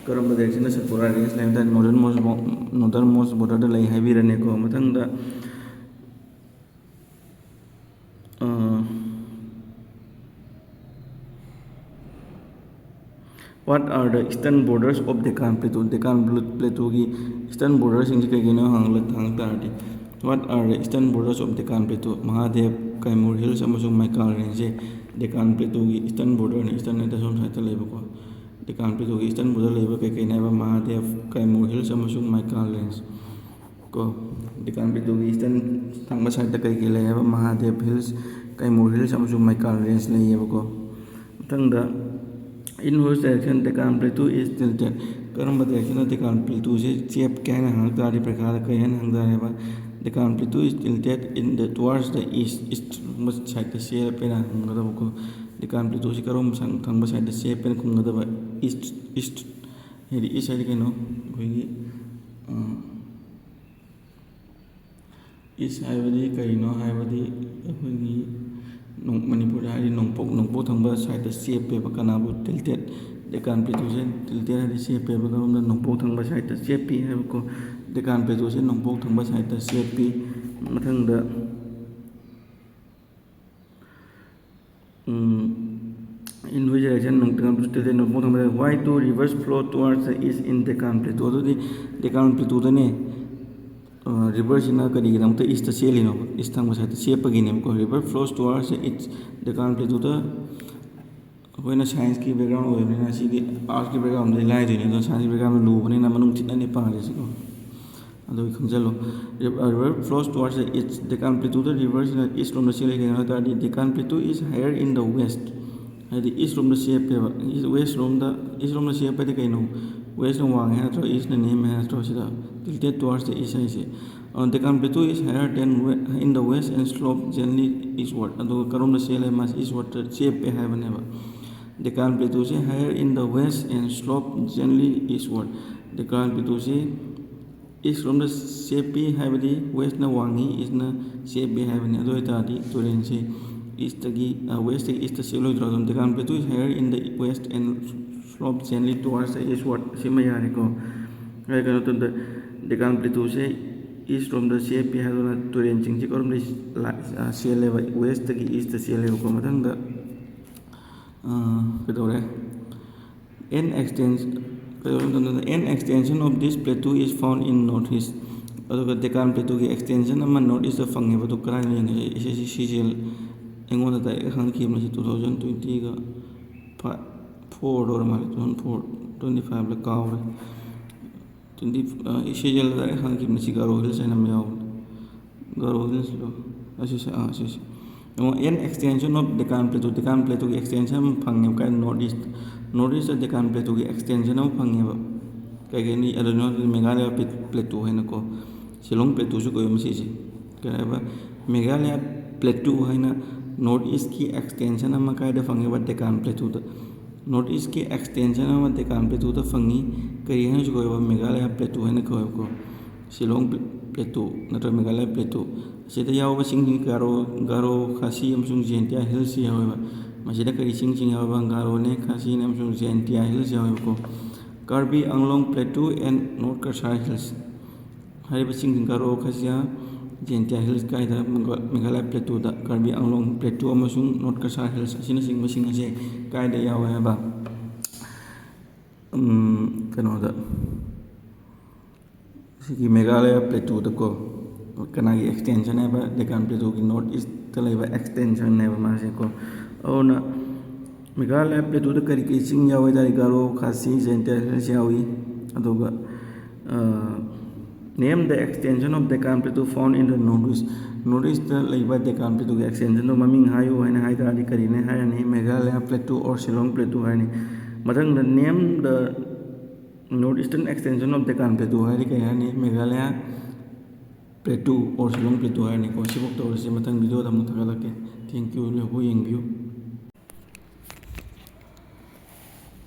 ꯀꯔꯝꯕ direction ꯗ ꯁꯠꯄꯨꯔꯥ range ꯂꯩ ꯍꯥꯏꯕ ꯇꯥꯔꯗꯤ, northernmost bo- northernmost border ꯗ ꯂꯩ ꯍꯥꯏꯕꯤꯔꯅꯤꯀꯣ꯫ ꯃꯊꯪꯗ, ꯑ, What are the eastern borders of Deccan Plateau? Deccan Pla- Plateau ꯒꯤ eastern border ꯁꯤꯡꯁꯤ ꯀꯩ ꯀꯩꯅꯣ ꯍꯪꯂ- ꯍꯪ ꯇꯥꯔꯗꯤ, What are the eastern borders of Deccan Plateau? Mahadev, Kaimur Hills ꯑꯃꯁꯨꯡ Maikal Range ꯁꯦ Deccan Plateau ꯒꯤ eastern border ꯅꯤ꯫ Eastern ꯍꯥꯏꯗꯤ ꯁꯣꯝ side ꯇ ꯂꯩꯕꯀꯣ꯫ Deccan Plateau ꯒꯤ eastern border ꯂꯩꯕ ꯀꯩ ꯀꯩꯅꯣ ꯍꯥꯏꯕ, Mahadev, Kaimur Hills ꯑꯃꯁꯨꯡ Maikal Range ꯀꯣ꯫ Deccan Plateau ꯒꯤ eastern ꯊꯪꯕ side ꯇ ꯀꯩ ꯀꯩ ꯂꯩ ꯍꯥꯏꯕ, Mahadev Hills, Kaimur Hills ꯑꯃꯁꯨꯡ Maikal Range ꯂꯩꯌꯦꯕꯀꯣ꯫ ꯃꯊꯪꯗ, in which direction Deccan Plateau is tilted? ꯀꯔꯝꯕ direction ꯗ Deccan Plateau ꯁꯦ ꯆꯦꯞꯀꯦ ꯍꯥꯏꯅ ꯍꯪꯉꯛ ꯇꯥꯔꯗꯤ, ꯄꯔꯤꯈꯥꯗ ꯀꯔꯤ ꯍꯥꯏꯅ ꯍꯪ ꯇꯥꯔꯦꯕ? Deccan Plateau is tilted in the towards the east. East ꯊꯪꯕ side ꯇ ꯆꯦꯞꯄꯦꯅ ꯍꯪꯒꯗꯕꯀꯣ꯫ Deccan Plateau ꯁꯤ ꯀꯔꯣꯝ ꯁꯪ- ꯊꯪꯕ side ꯇ ꯆꯦꯞꯄꯦꯅ ꯈꯨꯝꯒꯗꯕ? East, east ꯍꯥꯏꯗꯤ east ꯍꯥꯏꯗꯤ ꯀꯩꯅꯣ? ꯑꯩꯈꯣꯏꯒꯤ, ꯑ, east ꯍꯥꯏꯕꯗꯤ ꯀꯔꯤꯅꯣ ꯍꯥꯏꯕꯗꯤ, ꯑꯩꯈꯣꯏꯒꯤ ꯅꯣꯡ- ꯃꯅꯤꯄꯨꯔꯗ ꯍꯥꯏꯗꯤ ꯅꯣꯡꯄꯣꯛ, ꯅꯣꯡꯄꯣꯛ ꯊꯪꯕ side ꯇ ꯆꯦꯞꯄꯦꯕ꯫ ꯀꯅꯥꯕꯨ? Tilted꯫ Deccan Plateau ꯁꯦ tilted ꯍꯥꯏꯗꯤ ꯆꯦꯞꯄꯦꯕ꯫ ꯀꯔꯣꯝꯗ? ꯅꯣꯡꯄꯣꯛ ꯊꯪꯕ side ꯇ ꯆꯦꯞꯄꯤ ꯍꯥꯏꯕꯀꯣ꯫ Deccan Plateau ꯁꯦ ꯅꯣꯡꯄꯣꯛ ꯊꯪꯕ side ꯇ ꯆꯦꯞꯄꯤ꯫ ꯃꯊꯪꯗ, ꯎꯝ, in which direction Deccan Plateau tilted? ꯅꯣꯡꯄꯣꯛ ꯊꯪꯕ side꯫ Why do rivers flow towards the east in Deccan Plateau? ꯑꯗꯨꯗꯤ Deccan Plateau ꯗꯅꯦ, ꯑ, river ꯁꯤꯅ ꯀꯔꯤꯒꯤꯗꯃꯛꯇ east ꯇ ꯆꯦꯜꯂꯤꯅꯣ? East ꯊꯪꯕ side ꯇ ꯆꯦꯞꯄꯒꯤꯅꯦꯕꯀꯣ꯫ River flows towards the east꯫ Deccan Plateau ꯗ ꯑꯩꯈꯣꯏꯅ science ꯀꯤ background ꯑꯣꯏꯕꯅꯤꯅ ꯁꯤꯗꯤ, arts ꯀꯤ background ꯗꯤ ꯂꯥꯏꯗꯣꯏꯅꯦ, ꯑꯗꯣ science ꯀꯤ background ꯗꯤ ꯂꯨꯕꯅꯤꯅ ꯃꯅꯨꯡ ꯊꯤꯠꯅꯅꯤ ꯄꯥꯔꯤꯁꯤꯀꯣ꯫ ꯑꯗꯨꯒꯤ ꯈꯪꯖꯜꯂꯣ꯫ River flows towards the east. Deccan Plateau the river ꯁꯤꯅ east ꯔꯣꯝꯗ ꯆꯦꯜꯂꯤ꯫ ꯀꯩꯒꯤꯅꯣ ꯍꯥꯏ ꯇꯥꯔꯗꯤ, Deccan Plateau is higher in the west. ꯍꯥꯏꯗꯤ east ꯔꯣꯝꯗ ꯆꯦꯞꯄꯦꯕ꯫ East, west ꯔꯣꯝꯗ, east ꯔꯣꯝꯗ ꯆꯦꯞꯄꯗꯤ ꯀꯩꯅꯣ? West ꯅ ꯋꯥꯡꯉꯦ ꯍꯥꯏ ꯅꯠꯇ꯭ꯔꯣ? East ꯅ ꯅꯦꯝꯃꯦ ꯍꯥꯏ ꯅꯠꯇ꯭ꯔꯣ ꯁꯤꯗ? Tilted towards the east ꯍꯥꯏꯁꯦ꯫ ꯑ, Deccan Plateau is higher than we- in the west and slope gently eastward. ꯑꯗꯨꯒ ꯀꯔꯣꯝꯗ ꯆꯦꯜꯂꯦ? ꯃꯥꯁꯦ eastward ꯇ ꯆꯦꯞꯄꯦ ꯍꯥꯏꯕꯅꯦꯕ꯫ Deccan Plateau say higher in the west and slope gently eastward. Deccan Plateau ꯁꯦ ꯏꯁ ꯔꯣꯝꯗ ꯆꯦꯞꯄꯤ ꯍꯥꯏꯕꯗꯤ ꯋꯦꯁꯅ ꯋꯥꯡꯉꯤ, ꯏꯁꯅ ꯆꯦꯞꯄꯤ ꯍꯥꯏꯕꯅꯤ꯫ ꯑꯗꯨ ꯑꯣꯏꯇꯥꯔꯗꯤ ꯇꯨꯔꯦꯟꯁꯤ ꯏꯁꯇꯒꯤ, ꯋꯦꯁꯇꯒꯤ ꯏꯁꯇ ꯆꯦꯜꯂꯣꯏꯗ꯭ꯔꯣ? ꯑꯗꯨꯝ Deccan Plateau is higher in the west and slope gently towards the eastward꯫ ꯁꯤꯃ ꯌꯥꯔꯦꯀꯣ꯫ ꯑꯩ ꯀꯩꯅꯣ ꯇꯧꯗ, Deccan Plateauꯁꯦ ꯏꯁ ꯔꯣꯝꯗ ꯆꯦꯞꯄꯤ ꯍꯥꯏꯗꯨꯅ ꯇꯨꯔꯦꯟꯁꯤꯡꯁꯤ ꯀꯔꯣꯝꯗꯩ ꯂꯥꯛ-, ꯑ, ꯆꯦꯜꯂꯦꯕ? ꯋꯦꯁꯇꯒꯤ ꯏꯁꯇ ꯆꯦꯜꯂꯦꯕꯀꯣ꯫ ꯃꯊꯪꯗ, ꯑ, ꯀꯩꯗꯧꯔꯦ? An extens-, ꯀꯩꯗꯧꯔꯦ ꯃꯇꯝꯗ, an extension of this plateau is found in northeast꯫ ꯑꯗꯨꯒ Deccan Plateauꯒꯤ extension ꯑꯃ north eastꯇ ꯐꯪꯉꯦꯕ꯫ ꯑꯗꯨ ꯀꯗꯥꯏꯗ ꯌꯦꯡꯒꯦ? ꯁꯤ, ꯁꯤ, ꯁꯤ, ꯁꯤꯁꯦ ꯑꯩꯉꯣꯟꯗ direct ꯍꯪꯈꯤꯕꯅꯤ꯫ ꯁꯤ two thousand twentyꯒ ꯐꯥꯏꯚ, fourꯗ ꯑꯣꯏꯔ ꯃꯥꯜꯂꯦ, two thousand four, twenty fiveꯂ ꯀꯥꯎꯔꯦ꯫ Twenty, ꯑ, ꯁꯤꯖꯦꯜꯗ ꯍꯥꯡꯈꯤꯕꯅꯤ꯫ ꯁꯤ Garo Hills ꯍꯥꯏꯅ ꯑꯃ ꯌꯥꯎꯕꯅꯤ꯫ Garo Hillsꯂꯣ? ꯑꯁꯤꯁꯦ, ꯑꯥ, ꯑꯁꯤꯁꯦ꯫ ꯌꯦꯡꯉꯣ, an extension of Deccan Plateau, Deccan Plateauꯒꯤ extension ꯑꯃ ꯐꯪꯉꯦꯕ꯫ ꯀꯥꯏ? North east, north eastꯇ Deccan Plateauꯒꯤ extension ꯑꯃ ꯐꯪꯉꯦꯕ꯫ ꯀꯩ ꯀꯩꯅꯤ? ꯑꯗꯨꯅ Meghalaya Pla-, Plateau ꯍꯥꯏꯅꯀꯣ, Shillong Plateauꯁꯨ ꯀꯧꯋꯦ ꯃꯁꯤꯁꯦ꯫ ꯀꯩ ꯍꯥꯏꯕ? Meghalaya Plateau ꯍꯥꯏꯅ north eastꯀꯤ extension ꯑꯃ ꯀꯥꯏꯗ ꯐꯪꯉꯦꯕ? Deccan Plateauꯗ꯫ North eastꯀꯤ extension ꯑꯃ Deccan Plateauꯗ ꯐꯪꯉꯤ꯫ ꯀꯔꯤ ꯍꯥꯏꯅꯁꯨ ꯀꯧꯋꯦꯕ? Meghalaya Plateau ꯍꯥꯏꯅ ꯀꯧꯋꯦꯕꯀꯣ꯫ Shillong Pla-, Plateau ꯅꯠꯇ꯭ꯔꯒ Meghalaya Plateau꯫ ꯑꯁꯤꯗ ꯌꯥꯎꯕꯁꯤꯡꯁꯤ Garo, Garo, Khasi ꯑꯃꯁꯨꯡ Jaintia Hills ꯌꯥꯎꯋꯦꯕ꯫ ꯃꯁꯤꯗ ꯀꯔꯤ ꯆꯤꯡꯁꯤꯡ ꯌꯥꯎꯋꯦꯕ? Garoꯅꯦ, Khasiꯅꯦ ꯑꯃꯁꯨꯡ Jaintia Hills ꯌꯥꯎꯋꯦꯕꯀꯣ꯫ Karbi Anglong Plateau and North Cachar Hills꯫ ꯍꯥꯏꯔꯤꯕ ꯆꯤꯡꯁꯤꯡ Garo, Khasi, Jaintia Hills ꯀꯥꯏꯗ? Megha-, Meghalaya Plateauꯗ꯫ Karbi Anglong Plateau ꯑꯃꯁꯨꯡ North Cachar Hills ꯑꯁꯤꯅꯆꯤꯡꯕꯁꯤꯡ ꯑꯁꯦ ꯀꯥꯏꯗ ꯌꯥꯎꯋꯦ ꯍꯥꯏꯕ? ꯎꯝ, ꯀꯩꯅꯣꯗ, ꯁꯤꯒꯤ Meghalaya Plateauꯗꯀꯣ꯫ ꯀꯅꯥꯒꯤ extension ꯍꯥꯏꯕ? Deccan Plateauꯒꯤ north eastꯇ ꯂꯩꯕ extension ꯍꯥꯏꯕ ꯃꯥꯁꯦꯀꯣ꯫ ꯑꯗꯨꯅ Meghalaya Plateauꯗ ꯀꯔꯤ ꯀꯔꯤ ꯆꯤꯡ ꯌꯥꯎꯏ ꯍꯥꯏ ꯇꯥꯔꯗꯤ, Garo, Khasi, Jaintia Hills ꯌꯥꯎꯏ꯫ ꯑꯗꯨꯒ, ꯑ, name the extension of Deccan Plateau found in the north east꯫ North eastꯇ ꯂꯩꯕ Deccan Plateauꯒꯤ extensionꯗꯣ ꯃꯃꯤꯡ ꯍꯥꯏꯌꯨ ꯍꯥꯏꯅ ꯍꯥꯏ ꯇꯥꯔꯗꯤ ꯀꯔꯤꯅꯦ ꯍꯥꯏꯔꯅꯤ? Meghalaya Plateau or Shillong Plateau ꯍꯥꯏꯔꯅꯤ꯫ ꯃꯊꯪꯗ name the north eastern extension of Deccan Plateau ꯍꯥꯏꯔꯗꯤ ꯀꯔꯤ ꯍꯥꯏꯔꯅꯤ? Meghalaya Plateau or Shillong Plateau ꯍꯥꯏꯔꯅꯤꯀꯣ꯫ ꯁꯤꯐꯥꯎ ꯇꯧꯔꯁꯤ, ꯃꯊꯪ videoꯗ ꯑꯃꯨꯛ ꯊꯥꯒꯠꯂꯛꯀꯦ꯫ Thank you, ꯂꯣꯏꯐꯥꯎ ꯌꯦꯡꯕꯤꯌꯨ꯫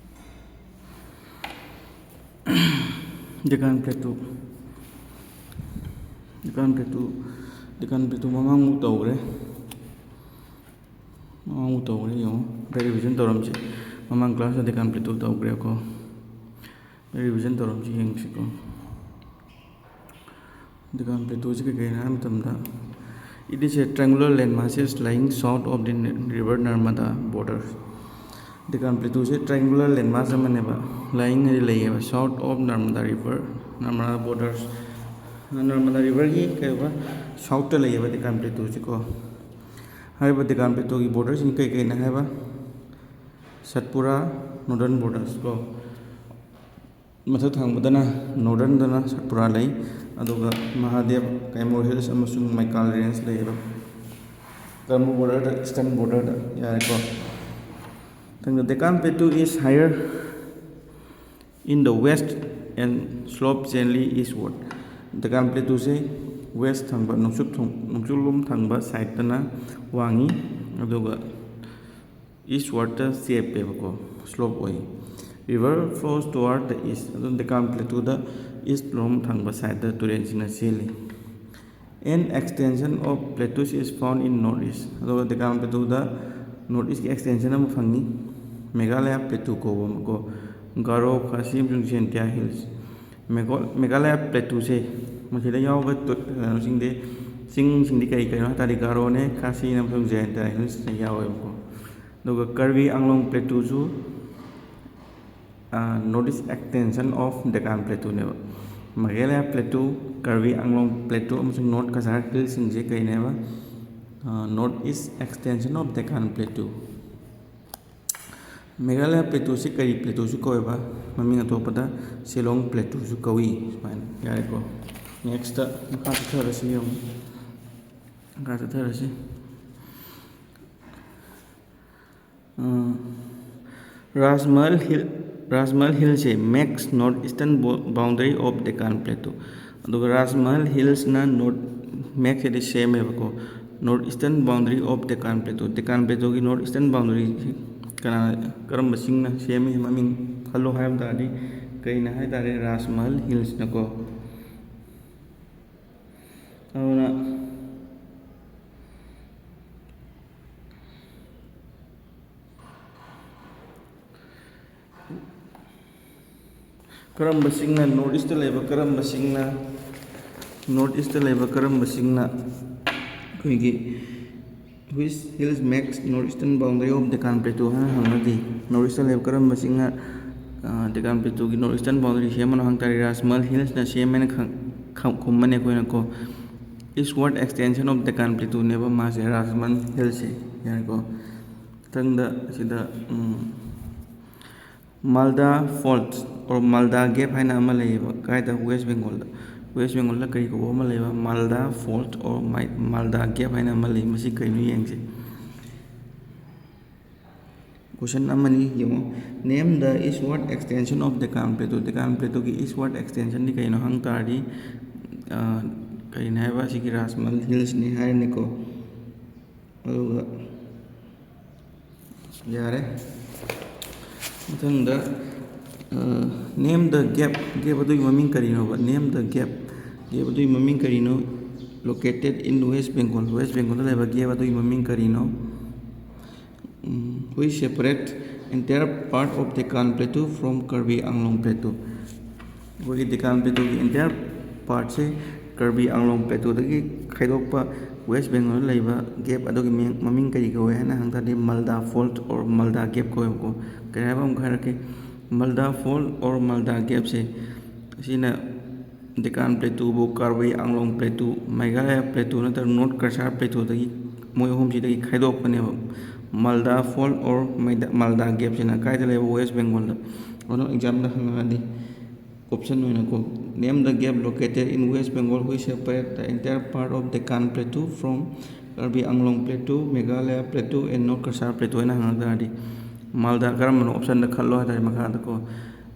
Deccan Plateau꯫ ꯗꯤꯀꯥꯟ ꯄ꯭ꯂꯦꯇꯨ, ꯗꯤꯀꯥꯟ ꯄ꯭ꯂꯦꯇꯨ ꯃꯃꯥꯡꯃꯨꯛ ꯇꯧꯈ꯭ꯔꯦ꯫ ꯃꯃꯥꯡꯃꯨꯛ ꯇꯧꯈ꯭ꯔꯦ, ꯌꯦꯡꯉꯣ꯫ ꯑꯝꯇ ꯔꯤꯚꯤꯖꯟ ꯇꯧꯔꯝꯁꯤ꯫ ꯃꯃꯥꯡ ꯀ꯭ꯂꯥꯁꯇ ꯗꯤꯀꯥꯟ ꯄ꯭ꯂꯦꯇꯨ ꯇꯧꯈ꯭ꯔꯦꯀꯣ꯫ ꯔꯤꯚꯤꯖꯟ ꯇꯧꯔꯝꯁꯤ, ꯌꯦꯡꯁꯤꯀꯣ꯫ ꯗꯤꯀꯥꯟ ꯄ꯭ꯂꯦꯇꯨꯁꯤ ꯀꯩ ꯀꯩꯅꯣ ꯍꯥꯏꯕ ꯃꯇꯝꯗ, it is a triangular landmass is lying south of the river Narmada borders. ꯗꯤꯀꯥꯟ ꯄ꯭ꯂꯦꯇꯨꯁꯦ triangular landmass ꯑꯃꯅꯦꯕ, ꯂꯥꯏꯌꯤꯡ ꯍꯥꯏꯗꯤ ꯂꯩꯌꯦꯕ, south of Narmada river, Narmada borders, ꯅꯔꯃꯗꯥ ꯔꯤꯚꯔꯒꯤ ꯀꯩꯕ, ꯁꯥꯎꯠꯇ ꯂꯩꯌꯦꯕ ꯗꯤꯀꯥꯟ ꯄ꯭ꯂꯦꯇꯨꯁꯤꯀꯣ꯫ ꯍꯥꯏꯔꯤꯕ ꯗꯤꯀꯥꯟ ꯄ꯭ꯂꯦꯇꯨꯒꯤ ꯕꯣꯔꯗꯔꯁꯤꯡ ꯀꯩ ꯀꯩꯅꯣ ꯍꯥꯏꯕ, ꯁꯠꯄꯨꯔꯥ, northern borders ꯀꯣ, ꯃꯊꯛ ꯊꯪꯕꯗꯅ northernꯗꯅ ꯁꯠꯄꯨꯔꯥ ꯂꯩ, ꯑꯗꯨꯒ ꯃꯍꯥꯗꯦꯕ, ꯀꯥꯏꯃꯨꯔ hills ꯑꯃꯁꯨꯡ ꯃꯩꯀꯥꯜ range ꯂꯩꯌꯦꯕ꯫ ꯀꯔꯝꯕ borderꯗ? Eastern borderꯗ꯫ ꯌꯥꯔꯦꯀꯣ꯫ ꯃꯊꯪꯗ, Deccan Plateau is higher in the west and slope gently eastward. Deccan ꯄ꯭ꯂꯦꯇꯨꯁꯦ west ꯊꯪꯕ, ꯅꯣꯡꯆꯨꯞ ꯊꯣꯡ-, ꯅꯣꯡꯆꯨꯞꯂꯣꯝ ꯊꯪꯕ sideꯇꯅ ꯋꯥꯡꯉꯤ, ꯑꯗꯨꯒ eastwardꯇ ꯆꯦꯞꯄꯦꯕꯀꯣ, slope ꯑꯣꯏ꯫ River flows toward the east. ꯑꯗꯨꯝ ꯗꯦꯀꯥꯟ ꯄ꯭ꯂꯦꯇꯨꯗ east ꯂꯣꯝ ꯊꯪꯕ sideꯇ ꯇꯨꯔꯦꯟꯁꯤꯡꯅ ꯆꯦꯜꯂꯤ꯫ An extension of plateaus is found in northeast. ꯑꯗꯨꯒ ꯗꯦꯀꯥꯟ ꯄ꯭ꯂꯦꯇꯨꯗ northeastꯀꯤ extension ꯑꯃ ꯐꯪꯉꯤ, ꯃꯦꯘꯥꯂꯌꯥ ꯄ꯭ꯂꯦꯇꯨ ꯀꯧꯕ ꯑꯃꯀꯣ, ꯒꯥꯔꯣ, ꯈꯥꯁꯤ ꯑꯃꯁꯨꯡ ꯖꯦꯟꯇꯤꯌꯥ hills꯫ ꯃꯦꯒꯣ-, ꯃꯦꯘꯥꯂꯌꯥ ꯄ꯭ꯂꯦꯇꯨꯁꯦ ꯃꯁꯤꯗ ꯌꯥꯎꯕ ꯇꯨ-, ꯀꯩꯅꯣꯁꯤꯡꯗꯤ, ꯆꯤꯡꯁꯤꯡꯗꯤ ꯀꯔꯤ ꯀꯔꯤꯅꯣ ꯍꯥꯏ ꯇꯥꯔꯗꯤ, ꯒꯥꯔꯣꯅꯦ, ꯈꯥꯁꯤꯅꯦ ꯑꯃꯁꯨꯡ ꯖꯦꯟꯇꯤꯌꯥ hillsꯅ ꯌꯥꯎꯋꯦꯕꯀꯣ꯫ ꯑꯗꯨꯒ ꯀꯔꯕꯤ ꯑꯪꯂꯣꯡ ꯄ꯭ꯂꯦꯇꯨꯁꯨ ꯑ, northeast extension of Deccan Plateauꯅꯦꯕ꯫ Meghalaya plateau, ꯀꯔꯕꯤ ꯑꯪꯂꯣꯡ plateau ꯑꯃꯁꯨꯡ ꯅꯣꯔꯠ ꯀꯁꯥꯔ ꯍꯤꯜꯁꯤꯡꯁꯦ ꯀꯩꯅꯦꯕ? ꯑ, northeast extension of Deccan Plateau꯫ Meghalaya ꯄ꯭ꯂꯦꯇꯨꯁꯤ ꯀꯔꯤ ꯄ꯭ꯂꯦꯇꯨꯁꯨ ꯀꯧꯋꯦꯕ? ꯃꯃꯤꯡ ꯑꯇꯣꯞꯄꯗ ꯁꯤꯂꯣꯡ ꯄ꯭ꯂꯦꯇꯨꯁꯨ ꯀꯧꯏ꯫ ꯁꯨꯃꯥꯏꯅ, ꯌꯥꯔꯦꯀꯣ꯫ Nextꯇ ꯃꯈꯥ ꯆꯠꯊꯔꯁꯤ, ꯌꯦꯡꯉꯨ꯫ ꯃꯈꯥ ꯆꯠꯊꯔꯁꯤ꯫ ꯑ, Rajmahal hill, Rajmahal ꯍꯤꯜꯁꯦ makes north eastern bo-, boundary of Deccan Plateau꯫ ꯑꯗꯨꯒ ꯔꯥꯖꯃꯍꯜ ꯍꯤꯜꯁꯅ north, makes ꯍꯥꯏꯗꯤ ꯁꯦꯝꯃꯦꯕꯀꯣ, north eastern boundary of Deccan Plateau꯫ Deccan ꯄ꯭ꯂꯦꯇꯨꯒꯤ north eastern boundaryꯁꯤ ꯀꯅꯥ, ꯀꯔꯝꯕ ꯆꯤꯡꯅ ꯁꯦꯝꯃꯤ? ꯃꯃꯤꯡ ꯈꯜꯂꯣ ꯍꯥꯏꯕ ꯇꯥꯔꯗꯤ ꯀꯩꯅ ꯍꯥꯏ ꯇꯥꯔꯦ? ꯔꯥꯖꯃꯍꯜ ꯍꯤꯜꯁꯅꯀꯣ꯫ ꯀꯔꯝꯕ ꯆꯤꯡꯅ, ꯅꯣꯔꯠ ꯏꯁꯇ ꯂꯩꯕ ꯀꯔꯝꯕ ꯆꯤꯡꯅ, ꯅꯣꯔꯠ ꯏꯁꯇ ꯂꯩꯕ ꯀꯔꯝꯕ ꯆꯤꯡꯅ ꯑꯩꯈꯣꯏꯒꯤ which hills makes north eastern boundary of Deccan Plateau ꯍꯥꯏꯅ ꯍꯪꯉꯗꯤ, ꯅꯣꯔꯠ ꯏꯁꯇ ꯂꯩꯕ ꯀꯔꯝꯕ ꯆꯤꯡꯅ ꯗꯦꯀꯥꯟ ꯄ꯭ꯂꯦꯇꯨꯒꯤ ꯅꯣꯔꯠ ꯏꯁꯇꯔꯟ ꯕꯥꯎꯟꯗꯔꯤ ꯁꯦꯝꯕꯅꯣ ꯍꯪ ꯇꯥꯔꯗꯤ, ꯔꯥꯖꯃꯍꯜ ꯍꯤꯜꯁꯅ ꯁꯦꯝꯃꯦꯅ ꯈꯪ-, ꯈꯪ-, ꯈꯨꯝꯃꯅꯤ ꯑꯩꯈꯣꯏꯅꯀꯣ꯫ Eastward extension of Deccan Plateau ꯅꯦꯕ ꯃꯥꯁꯦ, ꯔꯥꯖꯃꯍꯜ ꯍꯤꯜꯁꯁꯦ꯫ ꯌꯥꯔꯦꯀꯣ꯫ ꯃꯊꯪꯗ ꯑꯁꯤꯗ, ꯎꯝ, Malda Fault or Malda Gap ꯍꯥꯏꯅ ꯑꯃ ꯂꯩꯌꯦꯕ꯫ ꯀꯥꯏꯗ? ꯋꯦꯁ ꯕꯦꯡꯒꯣꯜꯗ꯫ ꯋꯦꯁ ꯕꯦꯡꯒꯣꯜꯗ ꯀꯔꯤ ꯀꯧꯕ ꯑꯃ ꯂꯩꯕ? Malda Fault or Mai-, Malda Gap ꯍꯥꯏꯅ ꯑꯃ ꯂꯩ꯫ ꯃꯁꯤ ꯀꯩꯅꯣ ꯌꯦꯡꯁꯦ꯫ Question ꯑꯃꯅꯤ ꯌꯦꯡꯉꯣ꯫ Name the eastward extension of Deccan Plateau. Deccan ꯄ꯭ꯂꯦꯇꯨꯒꯤ eastward extension ꯗꯤ ꯀꯩꯅꯣ ꯍꯪ ꯇꯥꯔꯗꯤ, ꯑ, ꯀꯔꯤꯅꯣ ꯍꯥꯏꯕ? ꯑꯁꯤꯒꯤ ꯔꯥꯖꯃꯍꯜ ꯍꯤꯜꯁꯅꯤ ꯍꯥꯏꯔꯅꯤꯀꯣ꯫ ꯑꯗꯨꯒ ꯌꯥꯔꯦ꯫ ꯃꯊꯪꯗ, ꯑ, name the gap. Gap ꯑꯗꯨꯒꯤ ꯃꯃꯤꯡ ꯀꯔꯤꯅꯣꯕ? Name the gap. Gap ꯑꯗꯨꯒꯤ ꯃꯃꯤꯡ ꯀꯔꯤꯅꯣ? Located in West Bengal. West ꯕꯦꯡꯒꯣꯜꯗ ꯂꯩꯕ gap ꯑꯗꯨꯒꯤ ꯃꯃꯤꯡ ꯀꯔꯤꯅꯣ? ꯎꯝ, which separate entire part of Deccan Plateau from Karbi Anglong Plateau. ꯑꯩꯈꯣꯏꯒꯤ ꯗꯦꯀꯥꯟ ꯄ꯭ꯂꯦꯇꯨꯒꯤ entire part ꯁꯦ ꯀꯔꯕꯤ ꯑꯪꯂꯣꯡ ꯄ꯭ꯂꯦꯇꯨꯗꯒꯤ ꯈꯥꯏꯗꯣꯛꯄ ꯋꯦꯁ ꯕꯦꯡꯒꯣꯜꯗ ꯂꯩꯕ gap ꯑꯗꯨꯒꯤ ꯃꯤꯡ, ꯃꯃꯤꯡ ꯀꯔꯤ ꯀꯧꯋꯦ ꯍꯥꯏꯅ ꯍꯪ ꯇꯥꯔꯗꯤ, Malda Fault or Malda Gap ꯀꯧꯋꯦꯕꯀꯣ꯫ ꯀꯔꯤ ꯍꯥꯏꯕ ꯑꯃꯨꯛ ꯍꯥꯏꯔꯛꯀꯦ꯫ Malda Fault or Malda Gap ꯁꯦ, ꯑꯁꯤꯅ ꯗꯦꯀꯥꯟ ꯄ꯭ꯂꯦꯇꯨꯕꯨ ꯀꯥꯔꯕꯤ ꯑꯪꯂꯣꯡ ꯄ꯭ꯂꯦꯇꯨ, ꯃꯦꯘꯥꯂꯌꯥ ꯄ꯭ꯂꯦꯇꯨ ꯅꯠꯇ꯭ꯔꯒ ꯅꯣꯔꯠ ꯀꯁꯥꯔ ꯄ꯭ꯂꯦꯇꯨꯗꯒꯤ, ꯃꯣꯏ ꯑꯍꯨꯝꯁꯤꯗꯒꯤ ꯈꯥꯏꯗꯣꯛꯄꯅꯦꯕ꯫ Malda Fault or Maida-, Malda Gap ꯁꯤꯅ ꯀꯥꯏꯗ ꯂꯩꯕ? ꯋꯦꯁ ꯕꯦꯡꯒꯣꯜꯗ꯫ ꯑꯗꯨꯅ exam ꯗ ꯍꯪꯉꯛꯑꯗꯤ, option ꯑꯣꯏꯅꯀꯣ, name the gap located in West Bengal which separate the entire part of Deccan Plateau from Karbi Anglong Plateau, Meghalaya Plateau and North Cachar Plateau ꯍꯥꯏꯅ ꯍꯪꯉꯛ ꯇꯥꯔꯗꯤ, ꯃꯥꯜꯗꯥ ꯀꯔꯝꯕꯅꯣ option ꯗ ꯈꯜꯂꯣ ꯍꯥꯏ ꯇꯥꯔꯗꯤ, ꯃꯈꯥꯗꯀꯣ,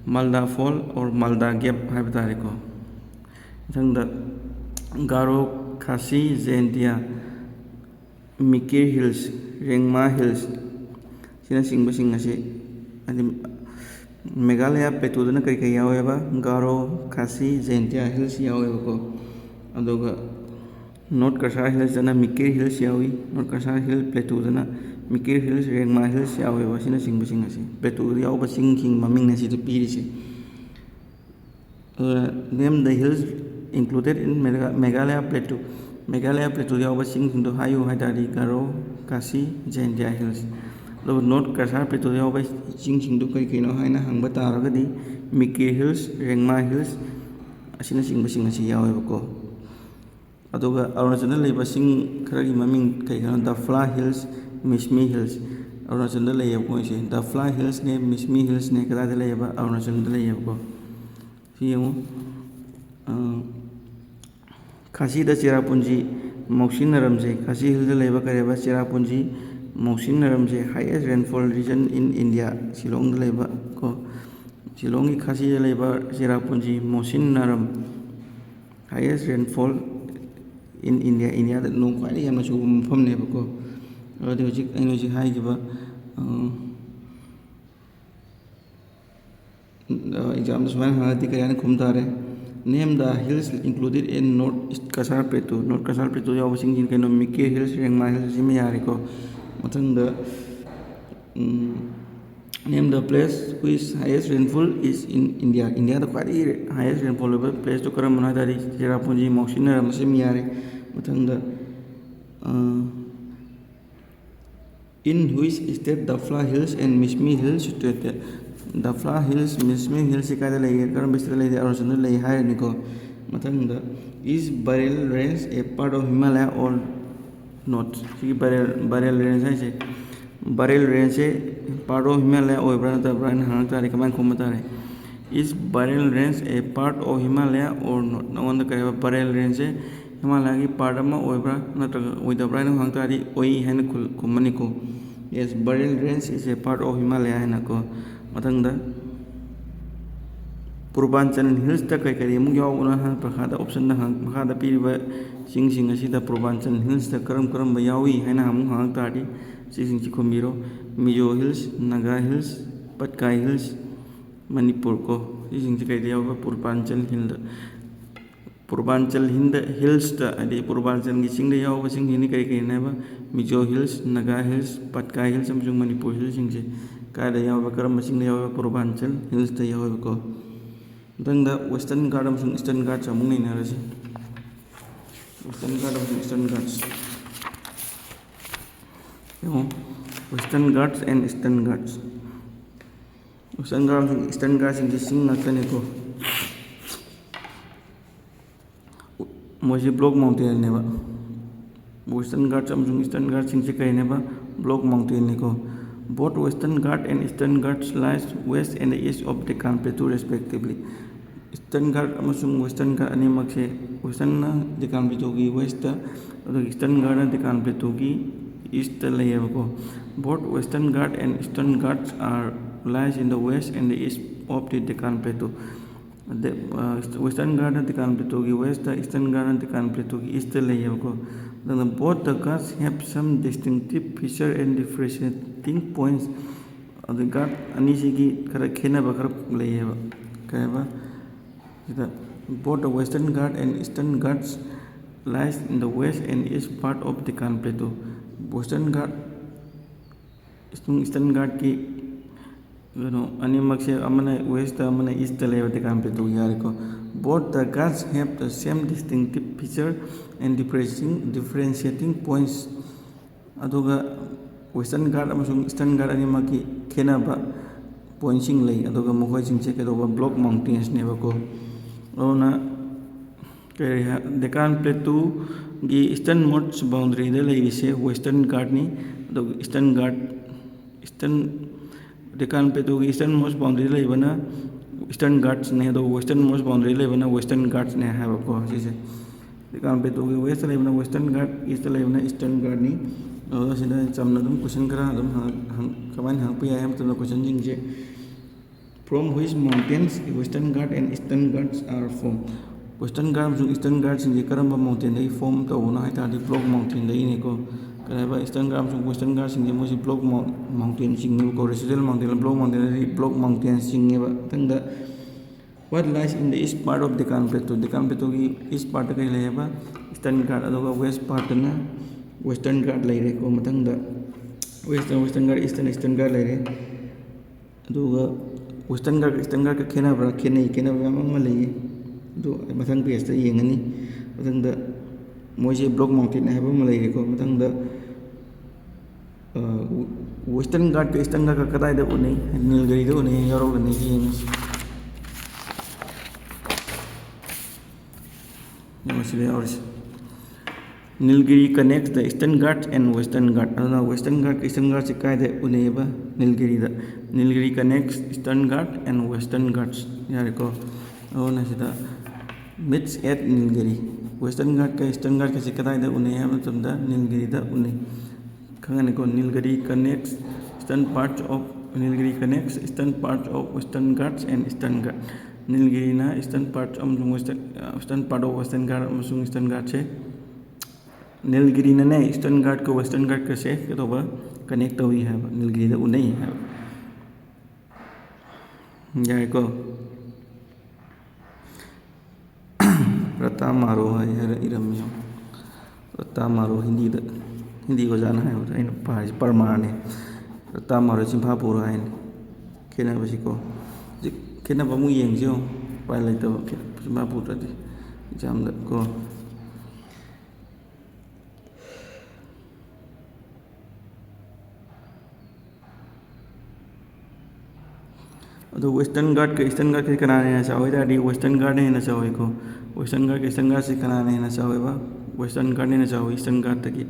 Malda Fault or Malda Gap ꯍꯥꯏꯕ ꯇꯥꯔꯦꯀꯣ꯫ ꯃꯊꯪꯗ ꯒꯥꯔꯣ, ꯈꯥꯁꯤ, Jaintia, ꯃꯤꯀꯤꯔ hills, Rengma hills, ꯑꯁꯤꯅꯆꯤꯡꯕꯁꯤꯡ ꯑꯁꯤ, ꯍꯥꯏꯗꯤ, ꯃꯦꯘꯥꯂꯌꯥ ꯄ꯭ꯂꯦꯇꯨꯗꯅ ꯀꯔꯤ ꯀꯔꯤ ꯌꯥꯎꯋꯦꯕ? ꯒꯥꯔꯣ, ꯈꯥꯁꯤ, ꯖꯦꯟꯇꯤꯌꯥ ꯍꯤꯜꯁ ꯌꯥꯎꯋꯦꯕꯀꯣ꯫ ꯑꯗꯨꯒ ꯅꯣꯔꯠ ꯀꯁꯥꯔ ꯍꯤꯜꯁꯇꯅ ꯃꯤꯀꯤꯔ ꯍꯤꯜꯁ ꯌꯥꯎꯏ꯫ ꯅꯣꯔꯠ ꯀꯁꯥꯔ ꯍꯤꯜ ꯄ꯭ꯂꯦꯇꯨꯗꯅ ꯃꯤꯀꯤꯔ ꯍꯤꯜꯁ, ꯔꯦꯡꯃꯥ ꯍꯤꯜꯁ ꯌꯥꯎꯋꯦꯕ꯫ ꯑꯁꯤꯅꯆꯤꯡꯕꯁꯤꯡ ꯑꯁꯤ ꯄ꯭ꯂꯦꯇꯨꯗ ꯌꯥꯎꯕ ꯆꯤꯡꯁꯤꯡ ꯃꯃꯤꯡꯅ ꯁꯤꯗ ꯄꯤꯔꯤꯁꯦ꯫ ꯑꯗꯨꯒ name the hills included in Megha- Meghalaya Plateau. Meghalaya Plateau ꯌꯥꯎꯕ ꯆꯤꯡꯁꯤꯡꯗꯣ ꯍꯥꯏꯌꯨ ꯍꯥꯏ ꯇꯥꯔꯗꯤ ꯒꯥꯔꯣ, ꯈꯥꯁꯤ, ꯖꯥꯏꯟꯇꯤꯌꯥ ꯍꯤꯜꯁ꯫ ꯑꯗꯨꯒ ꯅꯣꯔꯠ ꯀꯁꯥꯔ ꯄ꯭ꯂꯦꯇꯣꯗ ꯌꯥꯎꯕ ꯆꯤꯡꯁꯤꯡꯗꯨ ꯀꯔꯤ ꯀꯔꯤꯅꯣ ꯍꯥꯏꯅ ꯍꯪꯕ ꯇꯥꯔꯒꯗꯤ ꯃꯤꯀꯦ ꯍꯤꯜꯁ, ꯔꯦꯡꯃꯥ ꯍꯤꯜꯁ ꯑꯁꯤꯅꯆꯤꯡꯕꯁꯤꯡ ꯑꯁꯤ ꯌꯥꯎꯋꯦꯕꯀꯣ꯫ ꯑꯗꯨꯒ ꯑꯔꯨꯅꯥꯆꯜꯗ ꯂꯩꯕ ꯆꯤꯡ ꯈꯔꯒꯤ ꯃꯃꯤꯡ ꯀꯩ ꯀꯩꯅꯣ? ꯗꯐ꯭ꯂꯥ ꯍꯤꯜꯁ, ꯃꯤꯁꯃꯤ ꯍꯤꯜꯁ꯫ ꯑꯔꯨꯅꯥꯆꯜꯗ ꯂꯩꯌꯦꯕ ꯃꯣꯏꯁꯦ꯫ ꯗꯐ꯭ꯂꯥ ꯍꯤꯜꯁꯅꯦ, ꯃꯤꯁꯃꯤ ꯍꯤꯜꯁꯅꯦ ꯀꯗꯥꯏꯗ ꯂꯩꯌꯦꯕ? ꯑꯔꯨꯅꯥꯆꯜꯗ ꯂꯩꯌꯦꯕꯀꯣ꯫ ꯁꯤ ꯌꯦꯡꯉꯨ꯫ ꯑ, ꯈꯥꯁꯤꯗ ꯆꯦꯔꯥꯄꯨꯟꯖꯤ ꯃꯧꯁꯤꯟꯅꯔꯝꯁꯦ, ꯈꯥꯁꯤ ꯍꯤꯜꯗ ꯂꯩꯕ ꯀꯔꯤꯕ ꯆꯦꯔꯥꯄꯨꯟꯖꯤ ꯃꯧꯁꯤꯟꯅꯔꯝꯁꯦ highest rainfall region in India, ꯁꯤꯂꯣꯡꯗ ꯂꯩꯕ ꯀꯣ꯫ ꯁꯤꯂꯣꯡꯒꯤ ꯈꯥꯁꯤꯗ ꯂꯩꯕ ꯆꯦꯔꯥꯄꯨꯟꯖꯤ ꯃꯧꯁꯤꯟꯅꯔꯝ highest rainfall in India, ꯏꯟꯗꯤꯌꯥꯗ ꯅꯣꯡ ꯈ꯭ꯋꯥꯏꯗꯒꯤ ꯌꯥꯝꯅ ꯆꯨꯕ ꯃꯐꯝꯅꯦꯕꯀꯣ꯫ ꯑꯗꯨꯗꯤ ꯍꯧꯖꯤꯛ ꯑꯩꯅ ꯍꯧꯖꯤꯛ ꯍꯥꯏꯈꯤꯕ, ꯑ, ꯑꯦꯛꯖꯥꯝꯗ ꯁꯨꯃꯥꯏꯅ ꯍꯪꯉꯗꯤ ꯀꯔꯤ ꯍꯥꯏꯅ ꯈꯨꯝ ꯇꯥꯔꯦ? Name the hills included in North East Cachar Plateau. North Cachar plateau ꯌꯥꯎꯕꯁꯤꯡꯁꯤ ꯀꯩꯅꯣ? ꯃꯤꯀꯦ ꯍꯤꯜꯁ, ꯔꯦꯡꯃꯥ ꯍꯤꯜꯁ, ꯑꯁꯤꯃ ꯌꯥꯔꯦꯀꯣ꯫ ꯃꯊꯪꯗ, ꯎꯝ, name the place which highest rainfall is in India. ꯏꯟꯗꯤꯌꯥꯗ ꯈ꯭ꯋꯥꯏꯗꯒꯤ highest rainfall ꯑꯣꯏꯕ ꯄ꯭ꯂꯦꯁꯇꯣ ꯀꯔꯝꯕꯅꯣ ꯍꯥꯏ ꯇꯥꯔꯗꯤ ꯆꯦꯔꯥꯄꯨꯟꯖꯤ ꯃꯧꯁꯤꯟꯅꯔꯝ, ꯑꯁꯤꯃ ꯌꯥꯔꯦ꯫ ꯃꯊꯪꯗ, ꯑ, In which state Dafla Hills and Mismi Hills situated? Dafla hills, Mishmi ꯍꯤꯜꯁꯁꯤ ꯀꯥꯏꯗ ꯂꯩꯒꯦ? ꯀꯔꯝꯕ ꯁ꯭ꯇꯦꯠꯇ ꯂꯩꯒꯦ? ꯑꯔꯨꯅꯥꯆꯜꯗ ꯂꯩ ꯍꯥꯏꯔꯅꯤꯀꯣ꯫ ꯃꯊꯪꯗ, is Bareil Range a part of Himalaya or not? ꯁꯤꯒꯤ ꯕꯔꯦꯜ, ꯕꯔꯦꯜ ꯔꯦꯟꯖ ꯍꯥꯏꯁꯦ, ꯕꯔꯦꯜ ꯔꯦꯟꯖꯁꯦ part of Himalaya ꯑꯣꯏꯕ꯭ꯔꯥ ꯅꯠꯇꯕ꯭ꯔꯥ ꯍꯥꯏꯅ ꯍꯪꯉꯛ ꯇꯥꯔꯗꯤ ꯀꯃꯥꯏꯅ ꯈꯨꯝꯕ ꯇꯥꯔꯦ? Is Bareil Range a part of Himalaya or not? ꯅꯉꯣꯟꯗ ꯀꯔꯤ ꯍꯥꯏꯕ? ꯕꯔꯦꯜ ꯔꯦꯟꯖꯁꯦ ꯍꯤꯃꯥꯂꯌꯥꯒꯤ ꯄꯥꯔꯠ ꯑꯃ ꯑꯣꯏꯕ꯭ꯔꯥ ꯅꯠꯇ꯭ꯔꯒ ꯑꯣꯏꯗꯕ꯭ꯔꯥ ꯍꯥꯏꯅ ꯍꯪꯉꯛ ꯇꯥꯔꯗꯤ ꯑꯣꯏ ꯍꯥꯏꯅ ꯈꯨꯜ-, ꯈꯨꯝꯃꯅꯤꯀꯣ꯫ Yes, Bareil Range is a part of Himalaya ꯍꯥꯏꯅꯀꯣ꯫ ꯃꯊꯪꯗ ꯄꯨꯔꯕꯥꯟꯆꯜ ꯍꯤꯜꯁꯇ ꯀꯔꯤ ꯀꯔꯤ ꯑꯃꯨꯛ ꯌꯥꯎꯕꯅꯣ ꯍꯥꯏꯅ ꯃꯈꯥꯗ ꯑꯣꯞꯁꯟꯗ ꯍꯪ-, ꯃꯈꯥꯗ ꯄꯤꯔꯤꯕ ꯆꯤꯡꯁꯤꯡ ꯑꯁꯤꯗ ꯄꯨꯔꯕꯥꯟꯆꯜ ꯍꯤꯜꯁꯇ ꯀꯔꯝ ꯀꯔꯝꯕ ꯌꯥꯎꯏ ꯍꯥꯏꯅ ꯑꯃꯨꯛ ꯍꯪꯉꯛ ꯇꯥꯔꯗꯤ ꯁꯤꯁꯤꯡꯁꯤ ꯈꯨꯝꯕꯤꯔꯣ꯫ Mizo hills, Naga hills, Patkai hills, Manipur ꯀꯣ꯫ ꯁꯤꯁꯤꯡꯁꯤ ꯀꯩꯗ ꯌꯥꯎꯕ? ꯄꯨꯔꯕꯥꯟꯆꯜ ꯍꯤꯜꯗ꯫ ꯄꯨꯔꯕꯥꯟꯆꯜ ꯍꯤꯟꯗ ꯍꯤꯜꯁꯇ, ꯍꯥꯏꯗꯤ ꯄꯨꯔꯕꯥꯟꯆꯜꯒꯤ ꯆꯤꯡꯗ ꯌꯥꯎꯕꯁꯤꯡꯁꯤꯅꯤ ꯀꯔꯤ ꯀꯔꯤꯅꯣ ꯍꯥꯏꯕ? Mizo hills, Naga hills, Patkai hills ꯑꯃꯁꯨꯡ ꯃꯅꯤꯄꯨꯔ ꯍꯤꯜꯁꯁꯤꯡꯁꯦ꯫ ꯀꯥꯏꯗ ꯌꯥꯎꯕ? ꯀꯔꯝꯕ ꯆꯤꯡꯗ ꯌꯥꯎꯕ? ꯄꯨꯔꯕꯥꯟꯆꯜ ꯍꯤꯜꯁꯇ ꯌꯥꯎꯋꯦꯕꯀꯣ꯫ ꯃꯊꯪꯗ Western Ghat ꯑꯃꯁꯨꯡ Eastern Ghats ꯑꯃꯨꯛ ꯅꯩꯅꯔꯁꯤ꯫ Western Ghat ꯑꯃꯁꯨꯡ Eastern Ghats꯫ ꯌꯦꯡꯉꯣ, Western Ghats and Eastern Ghats꯫ Western Ghat ꯑꯃꯁꯨꯡ Eastern Ghatꯁꯤꯡꯁꯦ ꯆꯤꯡ ꯉꯥꯛꯇꯅꯤꯀꯣ꯫ ꯃꯣꯏꯁꯤ block mountainꯅꯦꯕ꯫ Western Ghats ꯑꯃꯁꯨꯡ Eastern Ghats ꯁꯤꯡꯁꯤ ꯀꯩꯅꯦꯕ? Block mountainꯅꯤꯀꯣ꯫ Both Western Ghat and Eastern Ghats lies west and east of Deccan Plateau respectively꯫ Eastern Ghat ꯑꯃꯁꯨꯡ Western Ghat ꯑꯅꯤꯃꯛꯁꯦ, Westernꯅ Deccan Plateauꯒꯤ westꯇ, ꯑꯗꯨꯒ Eastern Ghatꯅ Deccan Plateauꯒꯤ eastꯇ ꯂꯩꯌꯦꯕꯀꯣ꯫ Both Western Ghat and Eastern Ghats are lies in the west and the east of the Deccan Plateau꯫ ꯑꯗ, ꯑ, Western Ghatꯅ Deccan Plateauꯒꯤ westꯇ, Eastern Ghatꯅ Deccan Plateauꯒꯤ eastꯇ ꯂꯩꯌꯦꯕꯀꯣ꯫ ꯑꯗꯨꯅ both the Ghats have some distinctive feature and differentiating points꯫ ꯑꯗ Ghat ꯑꯅꯤꯁꯤꯒꯤ ꯈꯔ ꯈꯦꯠꯅꯕ ꯈꯔ ꯂꯩꯌꯦꯕ꯫ ꯀꯩ ꯍꯥꯏꯕ? ꯁꯤꯗ, "Both the Western Ghat and Eastern Ghats lies in the west and east part of Deccan Plateau." Western Ghat ꯑꯃꯁꯨꯡ Eastern Ghatꯀꯤ ꯀꯩꯅꯣ ꯑꯅꯤꯃꯛꯁꯦ, ꯑꯃꯅ westꯇ, ꯑꯃꯅ eastꯇ ꯂꯩꯕ Deccan Plateauꯒꯤ ꯍꯥꯏꯔꯦꯀꯣ꯫ Both the Ghats have the same distinctive feature and differentiating, differentiating points꯫ ꯑꯗꯨꯒ Western Ghat ꯑꯃꯁꯨꯡ Eastern Ghat ꯑꯅꯤꯃꯛꯀꯤ ꯈꯦꯠꯅꯕ pointꯁꯤꯡ ꯂꯩ, ꯑꯗꯨꯒ ꯃꯈꯣꯏꯁꯤꯡꯁꯦ ꯀꯩꯗꯧꯕ? Block mountainsꯅꯦꯕꯀꯣ꯫ ꯑꯗꯨꯅ ꯀꯔꯤ ꯍꯥꯏ, Deccan Plateauꯒꯤ easternmost boundaryꯗ ꯂꯩꯔꯤꯁꯦ Western Ghatꯅꯤ꯫ ꯑꯗꯨꯒ Eastern Ghat, Eastern, Deccan Plateauꯒꯤ easternmost boundaryꯗ ꯂꯩꯕꯅ Eastern Ghatsꯅꯦ, ꯑꯗꯨꯒ westernmost boundaryꯗ ꯂꯩꯕꯅ Western Ghatsꯅꯦ ꯍꯥꯏꯕꯀꯣ ꯁꯤꯁꯦ꯫ Deccan Plateauꯒꯤ westꯇ ꯂꯩꯕꯅ Western Ghat, eastꯇ ꯂꯩꯕꯅ Eastern Ghatꯅꯤ꯫ ꯑꯗꯨꯒ ꯁꯤꯗ ꯆꯝꯅ ꯑꯗꯨꯝ question ꯈꯔ ꯑꯗꯨꯝ ꯍꯪ-, ꯍꯪ-, ꯀꯃꯥꯏꯅ ꯍꯪꯉꯛꯄ ꯌꯥꯏ ꯍꯥꯏꯕ ꯃꯇꯝꯗ, questionꯁꯤꯡꯁꯦ, "From which mountains Western Ghat and Eastern Ghats are formed?" Western Ghat ꯑꯃꯁꯨꯡ Eastern Ghatꯁꯤꯡꯁꯦ ꯀꯔꯝꯕ mountainꯗꯒꯤ form ꯇꯧꯕꯅꯣ ꯍꯥꯏ ꯇꯥꯔꯗꯤ, block mountainꯗꯒꯤꯅꯤꯀꯣ꯫ ꯀꯔꯤ ꯍꯥꯏꯕ? Eastern Ghat ꯑꯃꯁꯨꯡ Western Ghatꯁꯤꯡꯁꯦ ꯃꯣꯏꯁꯦ block mou-, mountain ꯆꯤꯡꯉꯦꯕꯀꯣ꯫ Residual mountain, block mountain ꯍꯥꯏꯗꯤ block mountain ꯆꯤꯡꯉꯦꯕ꯫ ꯃꯊꯪꯗ, "What lies in the east part of Deccan Plateau?" Deccan Plateauꯒꯤ east partꯇ ꯀꯔꯤ ꯂꯩꯌꯦꯕ? Eastern Ghat꯫ ꯑꯗꯨꯒ west partꯇꯅ Western Ghat ꯂꯩꯔꯦꯀꯣ꯫ ꯃꯊꯪꯗ west, Western Ghat, eastern, Eastern Ghat ꯂꯩꯔꯦ꯫ ꯑꯗꯨꯒ Western Ghat Eastern Ghatꯀ ꯈꯦꯠꯅꯕ꯭ꯔꯥ? ꯈꯦꯠꯅꯩ, ꯈꯦꯠꯅꯕ ꯌꯥꯝ ꯑꯃ ꯂꯩꯌꯦ꯫ ꯑꯗꯨ ꯑꯩ ꯃꯊꯪ pageꯇ ꯌꯦꯡꯉꯅꯤ꯫ ꯃꯊꯪꯗ ꯃꯣꯏꯁꯦ block mountain ꯍꯥꯏꯕ ꯑꯃ ꯂꯩꯔꯦꯀꯣ꯫ ꯃꯊꯪꯗ Western Ghatꯀ Eastern Ghatꯀ ꯀꯗꯥꯏꯗ ꯎꯅꯩ? ꯅꯤꯜꯒꯔꯤꯗ ꯎꯅꯩ ꯌꯥꯎꯔꯝꯒꯅꯤ, ꯌꯦꯡꯉꯁꯤ꯫ ꯌꯦꯡꯉꯣ ꯁꯤꯗ ꯌꯥꯎꯔꯤꯁꯦ꯫ Nilgiri connects the Eastern Ghats and Western Ghats. ꯑꯗꯨꯅ Western Ghatꯀ Eastern Ghatꯁꯤ ꯀꯥꯏꯗ ꯎꯅꯩꯌꯦꯕ? ꯅꯤꯜꯒꯤꯔꯤꯗ꯫ Nilgiri connects Eastern Ghat and Western Ghats. ꯌꯥꯔꯦꯀꯣ? ꯑꯗꯨꯅ ꯁꯤꯗ meets at Nilgiri. Western Ghatꯀ Eastern Ghatꯀꯁꯤ ꯀꯗꯥꯏꯗ ꯎꯅꯩ ꯍꯥꯏꯕ ꯃꯇꯝꯗ ꯅꯤꯜꯒꯤꯔꯤꯗ ꯎꯅꯩ꯫ ꯈꯪꯉꯅꯤꯀꯣ? Nilgiri connects eastern parts of Nilgiri connects eastern parts of Western Ghats and Eastern Ghat. ꯅꯤꯜꯒꯤꯔꯤꯅ eastern part ꯑꯃꯁꯨꯡ western, western part of Western Ghat ꯑꯃꯁꯨꯡ Eastern Ghats ꯁꯦ, ꯅꯤꯜꯒꯤꯔꯤꯅꯅꯦ Eastern Ghatꯀ Western Ghatꯀꯁꯦ ꯀꯩꯗꯧꯕ? Connect ꯇꯧꯏ ꯍꯥꯏꯕ, ꯅꯤꯜꯒꯤꯔꯤꯗ ꯎꯅꯩ ꯍꯥꯏꯕ꯫ ꯌꯥꯏꯀꯣ? ꯔꯇꯥ ꯃꯥꯔꯣ ꯍꯥꯏ ꯍꯥꯏꯔ ꯏꯔꯝꯃꯤ ꯌꯦꯡꯉꯣ꯫ ꯔꯇꯥ ꯃꯥꯔꯣ ꯍꯤꯟꯗꯤꯗ, ꯍꯤꯟꯗꯤ ꯑꯣꯖꯥꯅ ꯍꯥꯏꯕꯗ ꯑꯩꯅ ꯄꯥꯔꯤꯁꯦ ꯄ꯭ꯔꯃꯥꯟꯅꯦ꯫ ꯔꯇꯥ ꯃꯥꯔꯣ ꯆꯤꯟꯐꯥ ꯄꯨꯔꯣ ꯍꯥꯏꯅꯤ꯫ ꯈꯦꯠꯅꯕꯁꯤꯀꯣ꯫ ꯍꯧꯖꯤꯛ ꯈꯦꯠꯅꯕ ꯑꯃꯨꯛ ꯌꯦꯡꯁꯤ ꯌꯦꯡꯉꯣ꯫ ꯎꯄꯥꯏ ꯂꯩꯇꯕ ꯈꯦꯠ-, ꯆꯤꯟꯐꯥ ꯄꯨꯗ꯭ꯔꯗꯤ examꯗ ꯀꯣ꯫ ꯑꯗꯣ Western Ghatꯀ Eastern Ghatꯀ ꯀꯅꯥꯅ ꯍꯦꯟꯅ ꯆꯥꯎꯏ ꯍꯥꯏ ꯇꯥꯔꯗꯤ Western Ghatꯅ ꯍꯦꯟꯅ ꯆꯥꯎꯏꯀꯣ꯫ Western Ghatꯀ Eastern Ghatꯁꯤ ꯀꯅꯥꯅ ꯍꯦꯟꯅ ꯆꯥꯎꯏꯕ? Western Ghatꯅ ꯍꯦꯟꯅ ꯆꯥꯎꯏ Eastern Ghatꯇꯒꯤ꯫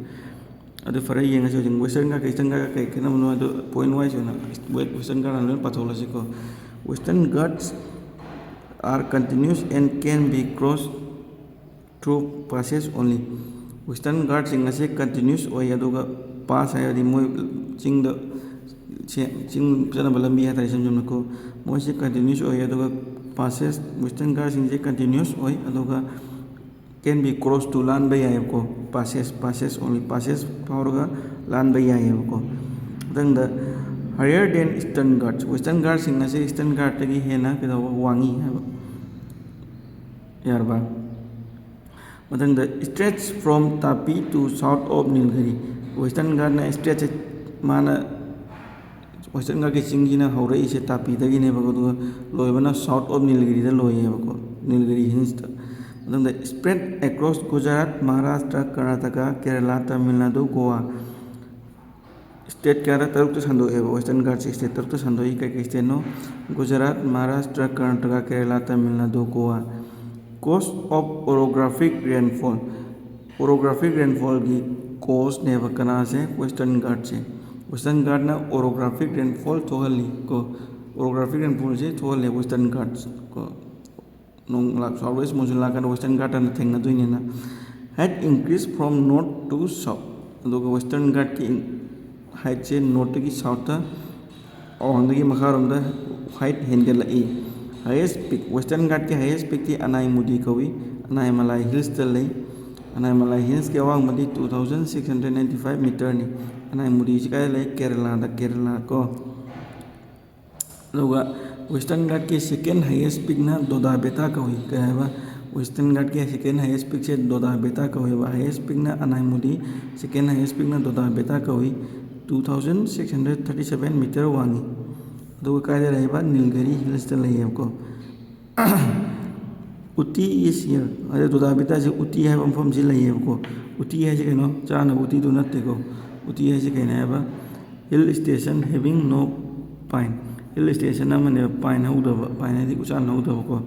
ꯑꯗꯨ ꯐꯔꯦ, ꯌꯦꯡꯉꯁꯤ ꯍꯧꯖꯤꯛ Western Ghatꯀ Eastern Ghats ꯀꯩ ꯈꯦꯠꯅꯕꯅꯣ ꯑꯗꯨ point wise ꯑꯣꯏꯅ Western Ghat ꯍꯥꯟꯅ ꯂꯣꯏꯅ ꯄꯥꯊꯣꯛꯂꯁꯤꯀꯣ꯫ Western Ghats are continuous and can be crossed through passes only. Western Ghatꯁꯤꯡ ꯑꯁꯤ continuous ꯑꯣꯏ, ꯑꯗꯨꯒ pass ꯍꯥꯏꯕꯗꯤ ꯃꯣꯏ ꯆꯤꯡꯗ ꯁꯦ-, ꯆꯤꯡ ꯆꯠꯅꯕ ꯂꯝꯕꯤ ꯍꯥꯏ ꯇꯥꯔꯦ, ꯏꯁꯝ ꯁꯝꯅꯀꯣ꯫ ꯃꯣꯏꯁꯤ continuous ꯑꯣꯏ, ꯑꯗꯨꯒ passes, Western Ghatꯁꯤꯡꯁꯦ continuous ꯑꯣꯏ, ꯑꯗꯨꯒ can be crossed to, ꯂꯥꯟꯕ ꯌꯥꯏꯑꯕꯀꯣ꯫ Passes, passes only, passes ꯐꯥꯎꯔꯒ ꯂꯥꯟꯕ ꯌꯥꯏꯑꯕꯀꯣ꯫ ꯃꯊꯪꯗ higher than Eastern Ghats, Western Ghatꯁꯤꯡ ꯑꯁꯤ Eastern Ghatꯇꯒꯤ ꯍꯦꯟꯅ ꯀꯩꯗꯧꯕ? ꯋꯥꯡꯉꯤ ꯍꯥꯏꯕ꯫ ꯌꯥꯔꯕ? ꯃꯊꯪꯗ stretch from Tapi to south of Nilgiri. Western Ghatꯅ stretch ꯃꯥꯅ Western Ghatꯀꯤ ꯆꯤꯡꯁꯤꯅ ꯍꯧꯔꯛꯏꯁꯦ ꯇꯥꯄꯤꯗꯒꯤꯅꯦꯕꯀꯣ, ꯑꯗꯨꯒ ꯂꯣꯏꯕꯅ South of Nilgiriꯗ ꯂꯣꯏꯌꯦꯕꯀꯣ, Nilgiri Hillsꯇ꯫ ꯑꯗꯨꯝꯗ spread across Gujarat, Maharashtra, Karnataka, Kerala, Tamil Nadu, Goa꯫ State ꯀꯌꯥꯗ? ꯇꯔꯨꯛꯇ ꯁꯟꯗꯣꯛꯑꯦꯕ꯫ Western Ghatꯁꯦ state ꯇꯔꯨꯛꯇ ꯁꯟꯗꯣꯛꯏ꯫ ꯀꯩꯀꯩ stateꯅꯣ? Gujarat, Maharashtra, Karnataka, Kerala, Tamil Nadu, Goa꯫ Cause of orographic rainfall, orographic rainfallꯒꯤ causeꯅꯦꯕ ꯀꯅꯥꯁꯦ? Western Ghatꯁꯦ꯫ Western Ghatꯅ orographic rainfall ꯊꯣꯛꯍꯜꯂꯤ ꯀꯣ꯫ Orographic rainfallꯁꯦ ꯊꯣꯛꯍꯜꯂꯦ Western Ghats ꯀꯣ꯫ ꯅꯣꯡ ꯂꯥꯛ-, south west monsoon ꯂꯥꯛꯀꯥꯟꯗ Western Ghatꯇꯅ ꯊꯦꯡꯅꯗꯣꯏꯅꯤꯅ꯫ Height increase from north to south꯫ ꯑꯗꯨꯒ Western Ghatꯀꯤ heightꯁꯦ northꯇꯒꯤ southꯇ, ꯑꯋꯥꯡꯗꯒꯤ ꯃꯈꯥꯔꯣꯝꯗ height ꯍꯦꯟꯒꯠꯂꯛꯏ꯫ Highest peak, Western Ghatꯀꯤ highest peakꯇꯤ ꯑꯅꯥꯏꯃꯨꯗꯤ ꯀꯧꯏ꯫ ꯑꯅꯥꯏꯃꯂꯥꯏ Hillsꯇ ꯂꯩ꯫ ꯑꯅꯥꯏꯃꯂꯥꯏ Hillsꯀꯤ ꯑꯋꯥꯡꯕꯗꯤ two thousand six hundred ninety five meterꯅꯤ꯫ ꯑꯅꯥꯏꯃꯨꯗꯤꯁꯤ ꯀꯥꯏꯗ ꯂꯩ? ꯀꯦꯔꯂꯥꯗ, ꯀꯦꯔꯂꯥ ꯀꯣ꯫ ꯑꯗꯨꯒ Western Ghatꯀꯤ second highest peakꯅ ꯗꯣꯗꯥ ꯕꯦꯇꯥ ꯀꯧꯏ꯫ ꯀꯩ ꯍꯥꯏꯕ? Western Ghatꯀꯤ second highest peakꯁꯦ ꯗꯣꯗꯥ ꯕꯦꯇꯥ ꯀꯧꯋꯦꯕ꯫ Highest peakꯅ ꯑꯅꯥꯏꯃꯨꯗꯤ, second highest peakꯅ ꯗꯣꯗꯥ ꯕꯦꯇꯥ ꯀꯧꯏ꯫ Two thousand six hundred thirty seven meter ꯋꯥꯡꯉꯤ꯫ ꯑꯗꯨꯒ ꯀꯥꯏꯗ ꯂꯩꯕ? Nilgiri Hillsꯇ ꯂꯩꯌꯦꯕꯀꯣ꯫ Uti is here꯫ ꯑꯗ ꯗꯣꯗꯥ ꯕꯦꯇꯥꯁꯦ ꯎꯇꯤ ꯍꯥꯏꯕ ꯃꯐꯝꯁꯤ ꯂꯩꯌꯦꯕꯀꯣ꯫ ꯎꯇꯤ ꯍꯥꯏꯁꯦ ꯀꯩꯅꯣ? ꯆꯥꯅꯕ ꯎꯇꯤꯗꯨ ꯅꯠꯇꯦꯀꯣ꯫ ꯎꯇꯤ ꯍꯥꯏꯁꯦ ꯀꯩꯅꯣ ꯍꯥꯏꯕ? Hill station having no pine꯫ Hill station ꯑꯃꯅꯦꯕ, pine ꯍꯧꯗꯕ, pine ꯍꯥꯏꯗꯤ ꯎꯆꯥꯟ ꯍꯧꯗꯕꯀꯣ꯫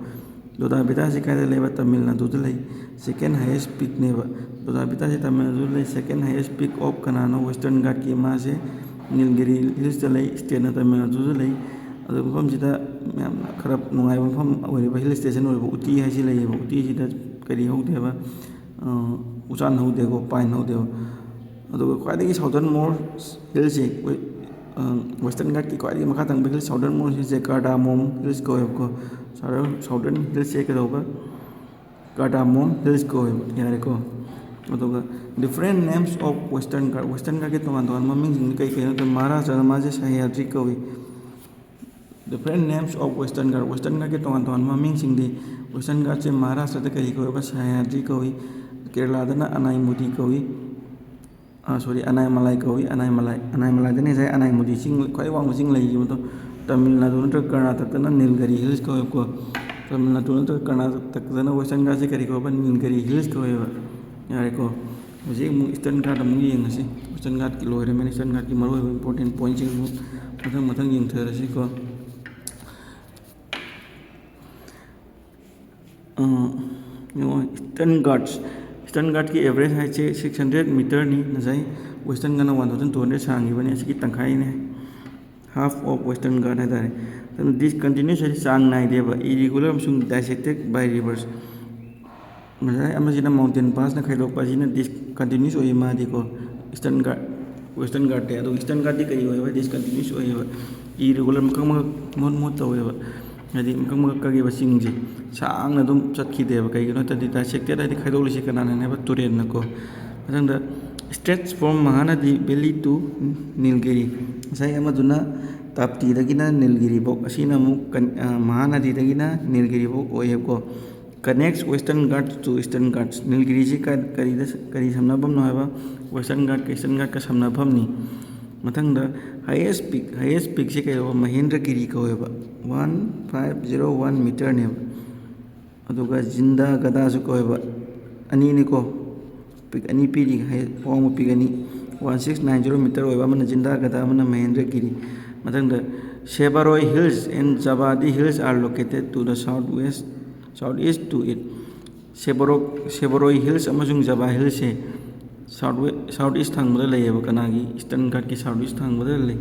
ꯗꯣꯗꯥ ꯕꯦꯇꯥꯁꯤ ꯀꯥꯏꯗ ꯂꯩꯕ? ꯇꯥꯃꯤꯜ ꯅꯥꯗꯨꯗ ꯂꯩ꯫ Second highest peakꯅꯦꯕ꯫ ꯗꯣꯗꯥ ꯕꯦꯇꯥꯁꯤ ꯇꯥꯃꯤꯜ ꯅꯥꯗꯨꯗ ꯂꯩ꯫ Second highest peak of ꯀꯅꯥꯅꯣ? Western Ghatꯀꯤ ꯃꯥꯁꯦ Nilgiri Hillsꯇ ꯂꯩ, stateꯅ ꯇꯥꯃꯤꯜ ꯅꯥꯗꯨꯗ ꯂꯩ꯫ ꯑꯗꯨ ꯃꯐꯝꯁꯤꯗ ꯌꯥꯝꯅ ꯈꯔ ꯅꯨꯡꯉꯥꯏꯕ ꯃꯐꯝ ꯑꯣꯏꯔꯤꯕ, hill station ꯑꯣꯏꯔꯤꯕ ꯎꯇꯤ ꯍꯥꯏꯁꯤ ꯂꯩꯌꯦꯕ꯫ ꯎꯇꯤꯁꯤꯗ ꯀꯔꯤ ꯍꯧꯗꯦꯕ? ꯑ, ꯎꯆꯥꯟ ꯍꯧꯗꯦꯀꯣ, pine ꯍꯧꯗꯦꯕ꯫ ꯑꯗꯨꯒ ꯈ꯭ꯋꯥꯏꯗꯒꯤ southernmost hillꯁꯦ, ꯑ, Western Ghatꯀꯤ ꯈ꯭ꯋꯥꯏꯗꯒꯤ ꯃꯈꯥ ꯊꯪꯕ hill, southernmost hillꯁꯦ Cardamom Hills ꯀꯧꯋꯦꯕꯀꯣ꯫ Southern, southern hillꯁꯦ ꯀꯩꯗꯧꯕ? Cardamom Hills ꯀꯧꯋꯦꯕ, ꯌꯥꯔꯦꯀꯣ꯫ ꯑꯗꯨꯒ different names of Western Ghat, Western Ghatꯀꯤ ꯇꯣꯉꯥꯟ ꯇꯣꯉꯥꯟꯕ ꯃꯃꯤꯡꯁꯤꯡꯗꯤ ꯀꯩ ꯀꯩꯅꯣ? ꯃꯍꯥꯔꯥꯁꯇ꯭ꯔꯗ ꯃꯥꯁꯦ ꯁꯍ꯭ꯌꯥꯗ꯭ꯔꯤ ꯀꯧꯏ꯫ Different names of Western Ghat, Western Ghatꯀꯤ ꯇꯣꯉꯥꯟ ꯇꯣꯉꯥꯟꯕ ꯃꯃꯤꯡꯁꯤꯡꯗꯤ, Western Ghatꯁꯦ ꯃꯍꯥꯔꯥꯁꯇ꯭ꯔꯗ ꯀꯔꯤ ꯀꯧꯋꯦꯕ? ꯁꯍ꯭ꯌꯥꯗ꯭ꯔꯤ ꯀꯧꯏ꯫ ꯀꯦꯔꯂꯥꯗꯅ ꯑꯅꯥꯏꯃꯨꯗꯤ ꯀꯧꯏ꯫ ꯁꯣꯔꯤ, ꯑꯅꯥꯏꯃꯂꯥꯏ ꯀꯧꯏ꯫ ꯑꯅꯥꯏꯃꯂꯥꯏ, ꯑꯅꯥꯏꯃꯂꯥꯏꯗꯅꯤ ꯉꯁꯥꯏ ꯑꯅꯥꯏꯃꯨꯗꯤ ꯆꯤꯡ, ꯈ꯭ꯋꯥꯏ ꯋꯥꯡꯕ ꯆꯤꯡ ꯂꯩꯈꯤꯕꯗꯣ꯫ ꯇꯥꯃꯤꯜ ꯅꯥꯗꯨ ꯅꯠꯇ꯭ꯔꯒ ꯀꯔꯅꯥꯇꯀꯗꯅ ꯅꯤꯜꯒꯔꯤ ꯍꯤꯜꯁ ꯀꯧꯋꯦꯕꯀꯣ꯫ ꯇꯥꯃꯤꯜ ꯅꯥꯗꯨ ꯅꯠꯇ꯭ꯔꯒ ꯀꯔꯅꯥꯇꯀꯗꯅ ꯋꯦꯁꯇꯔꯟ ꯘꯥꯠꯁꯦ ꯀꯔꯤ ꯀꯧꯕ? ꯅꯤꯜꯒꯔꯤ ꯍꯤꯜꯁ ꯀꯧꯋꯦꯕ꯫ ꯌꯥꯔꯦꯀꯣ꯫ ꯍꯧꯖꯤꯛ ꯑꯃꯨꯛ ꯏꯁꯇꯔꯟ ꯘꯥꯠ ꯑꯃꯨꯛ ꯌꯦꯡꯉꯁꯤ꯫ ꯋꯦꯁꯇꯔꯟ ꯘꯥꯠꯀꯤ ꯂꯣꯏꯔꯕꯅꯤꯅ ꯏꯁꯇꯔꯟ ꯘꯥꯠꯀꯤ ꯃꯔꯨꯑꯣꯏꯕ ꯏꯝꯄꯣꯔꯇꯦꯟ ꯄꯣꯏꯟꯁꯤꯡ ꯑꯃꯨꯛ ꯃꯊꯪ ꯃꯊꯪ ꯌꯦꯡꯊꯔꯁꯤꯀꯣ꯫ ꯑ, ꯌꯦꯡꯉꯣ, ꯏꯁꯇꯔꯟ ꯘꯥꯠꯁ, ꯏꯁꯇꯔꯟ ꯘꯥꯠꯀꯤ ꯑꯦꯚꯔꯦꯖ ꯍꯥꯏꯠꯁꯦ ꯁꯤꯛꯁ ꯍꯟꯗ꯭ꯔꯦꯠ ꯃꯤꯇꯔꯅꯤ꯫ ꯉꯁꯥꯏ ꯋꯦꯁꯇꯔꯟ ꯘꯥꯠꯅ ꯋꯥꯟ ꯊꯥꯎꯖꯟ ꯇꯨ ꯍꯟꯗ꯭ꯔꯦꯠ ꯁꯥꯡꯈꯤꯕꯅꯤ, ꯑꯁꯤꯒꯤ ꯇꯪꯈꯥꯏꯅꯦ꯫ Half of western ghat ꯍꯥꯏꯇꯥꯔꯦ꯫ ꯑꯗꯨꯅ ꯗꯤꯁꯀꯟꯇꯤꯅ꯭ꯌꯨꯁ ꯍꯥꯏꯗꯤ ꯆꯥꯡ ꯅꯥꯏꯗꯦꯕ, ꯏꯔꯤꯒꯨꯂꯔ ꯑꯃꯁꯨꯡ ꯗꯥꯏꯁꯦꯛꯇꯦꯠ ꯕꯥꯏ ꯔꯤꯚꯔꯁ꯫ ꯉꯁꯥꯏ ꯑꯃꯁꯤꯅ ꯃꯥꯎꯟꯇꯦꯟ ꯄꯥꯁꯅ ꯈꯥꯏꯗꯣꯛꯄ, ꯑꯁꯤꯅ ꯗꯤꯁꯀꯟꯇꯤꯅ꯭ꯌꯨꯁ ꯑꯣꯏꯌꯦ ꯃꯥꯗꯤꯀꯣ, ꯏꯁꯇꯔꯟ ꯘꯥꯠ, ꯋꯦꯁꯇꯔꯟ ꯘꯥꯠꯇꯤ꯫ ꯑꯗꯨꯒ ꯏꯁꯇꯔꯟ ꯘꯥꯠꯇꯤ ꯀꯔꯤ ꯑꯣꯏꯌꯦꯕ? ꯗꯤꯁꯀꯟꯇꯤꯅ꯭ꯌꯨꯁ ꯑꯣꯏꯌꯦꯕ, ꯏꯔꯤꯒꯨꯂꯔ ꯃꯀꯛ ꯃꯀꯛ ꯃꯣꯠ ꯃꯣꯠ ꯇꯧꯋꯦꯕ꯫ ꯍꯥꯏꯗꯤ ꯃꯀꯛ ꯃꯀꯛ ꯀꯛꯏꯕ ꯆꯤꯡꯁꯦ ꯁꯥꯡꯅ ꯑꯗꯨꯝ ꯆꯠꯈꯤꯗꯦꯕ꯫ ꯀꯩꯒꯤꯅꯣ ꯍꯥꯏ ꯇꯥꯔꯗꯤ ꯗꯥꯏꯁꯦꯛꯇꯦꯠ ꯍꯥꯏꯗꯤ ꯈꯥꯏꯗꯣꯛꯂꯤꯁꯦ ꯀꯅꯥꯅꯅꯦꯕ? ꯇꯨꯔꯦꯜꯅꯀꯣ꯫ ꯃꯊꯪꯗ stretch from Mahanadi Valley to Nilgiri꯫ ꯉꯁꯥꯏ ꯑꯃꯗꯨꯅ ꯇꯥꯞꯇꯤꯗꯒꯤꯅ ꯅꯤꯜꯒꯤꯔꯤꯐꯥꯎ, ꯑꯁꯤꯅ ꯑꯃꯨꯛ ꯀꯟ-, ꯑ, ꯃꯍꯥꯅꯗꯤꯗꯒꯤꯅ ꯅꯤꯜꯒꯤꯔꯤꯐꯥꯎ ꯑꯣꯏꯌꯦꯕꯀꯣ꯫ Connects Western Ghats to Eastern Ghats꯫ ꯅꯤꯜꯒꯤꯔꯤꯁꯤ ꯀ-, ꯀꯔꯤꯗ, ꯀꯔꯤ ꯁꯝꯅꯐꯝꯅꯣ ꯍꯥꯏꯕ? ꯋꯦꯁꯇꯔꯟ ꯘꯥꯠꯀ ꯏꯁꯇꯔꯟ ꯘꯥꯠꯀ ꯁꯝꯅꯐꯝꯅꯤ꯫ ꯃꯊꯪꯗ highest peak, highest peakꯁꯦ ꯀꯩꯗꯧꯕ? ꯃꯍꯦꯟꯗ꯭ꯔꯒꯤꯔꯤ ꯀꯧꯋꯦꯕ, ꯋꯥꯟ ꯐꯥꯏꯚ ꯖꯤꯔꯣ ꯋꯥꯟ ꯃꯤꯇꯔꯅꯦꯕ꯫ ꯑꯗꯨꯒ ꯖꯤꯟꯗꯥ ꯒꯗꯥꯁꯨ ꯀꯧꯋꯦꯕ, ꯑꯅꯤꯅꯤꯀꯣ꯫ ꯄꯤꯛ ꯑꯅꯤ ꯄꯤꯔꯤ, ꯍꯥꯏ-, ꯑꯋꯥꯡꯕ ꯄꯤꯛ ꯑꯅꯤ, one six nine zero metre ꯑꯣꯏꯕ, ꯑꯃꯅ ꯖꯤꯟꯗꯥ ꯒꯗꯥ, ꯑꯃꯅ ꯃꯍꯦꯟꯗ꯭ꯔꯒꯤꯔꯤ꯫ ꯃꯊꯪꯗ Sebaroi Hills and Jabadi Hills are located to the south west, south east to it꯫ ꯁꯦꯕꯔꯣꯛ, ꯁꯦꯕꯔꯣꯏ ꯍꯤꯜꯁ ꯑꯃꯁꯨꯡ ꯖꯕꯥ ꯍꯤꯜꯁꯁꯦ ꯁꯥꯎꯠ ꯋꯦ-, ꯁꯥꯎꯠ ꯏꯁ ꯊꯪꯕꯗ ꯂꯩꯌꯦꯕ꯫ ꯀꯅꯥꯒꯤ? ꯏꯁꯇꯔꯟ ꯘꯥꯠꯀꯤ ꯁꯥꯎꯠ ꯏꯁ ꯊꯪꯕꯗ ꯂꯩ꯫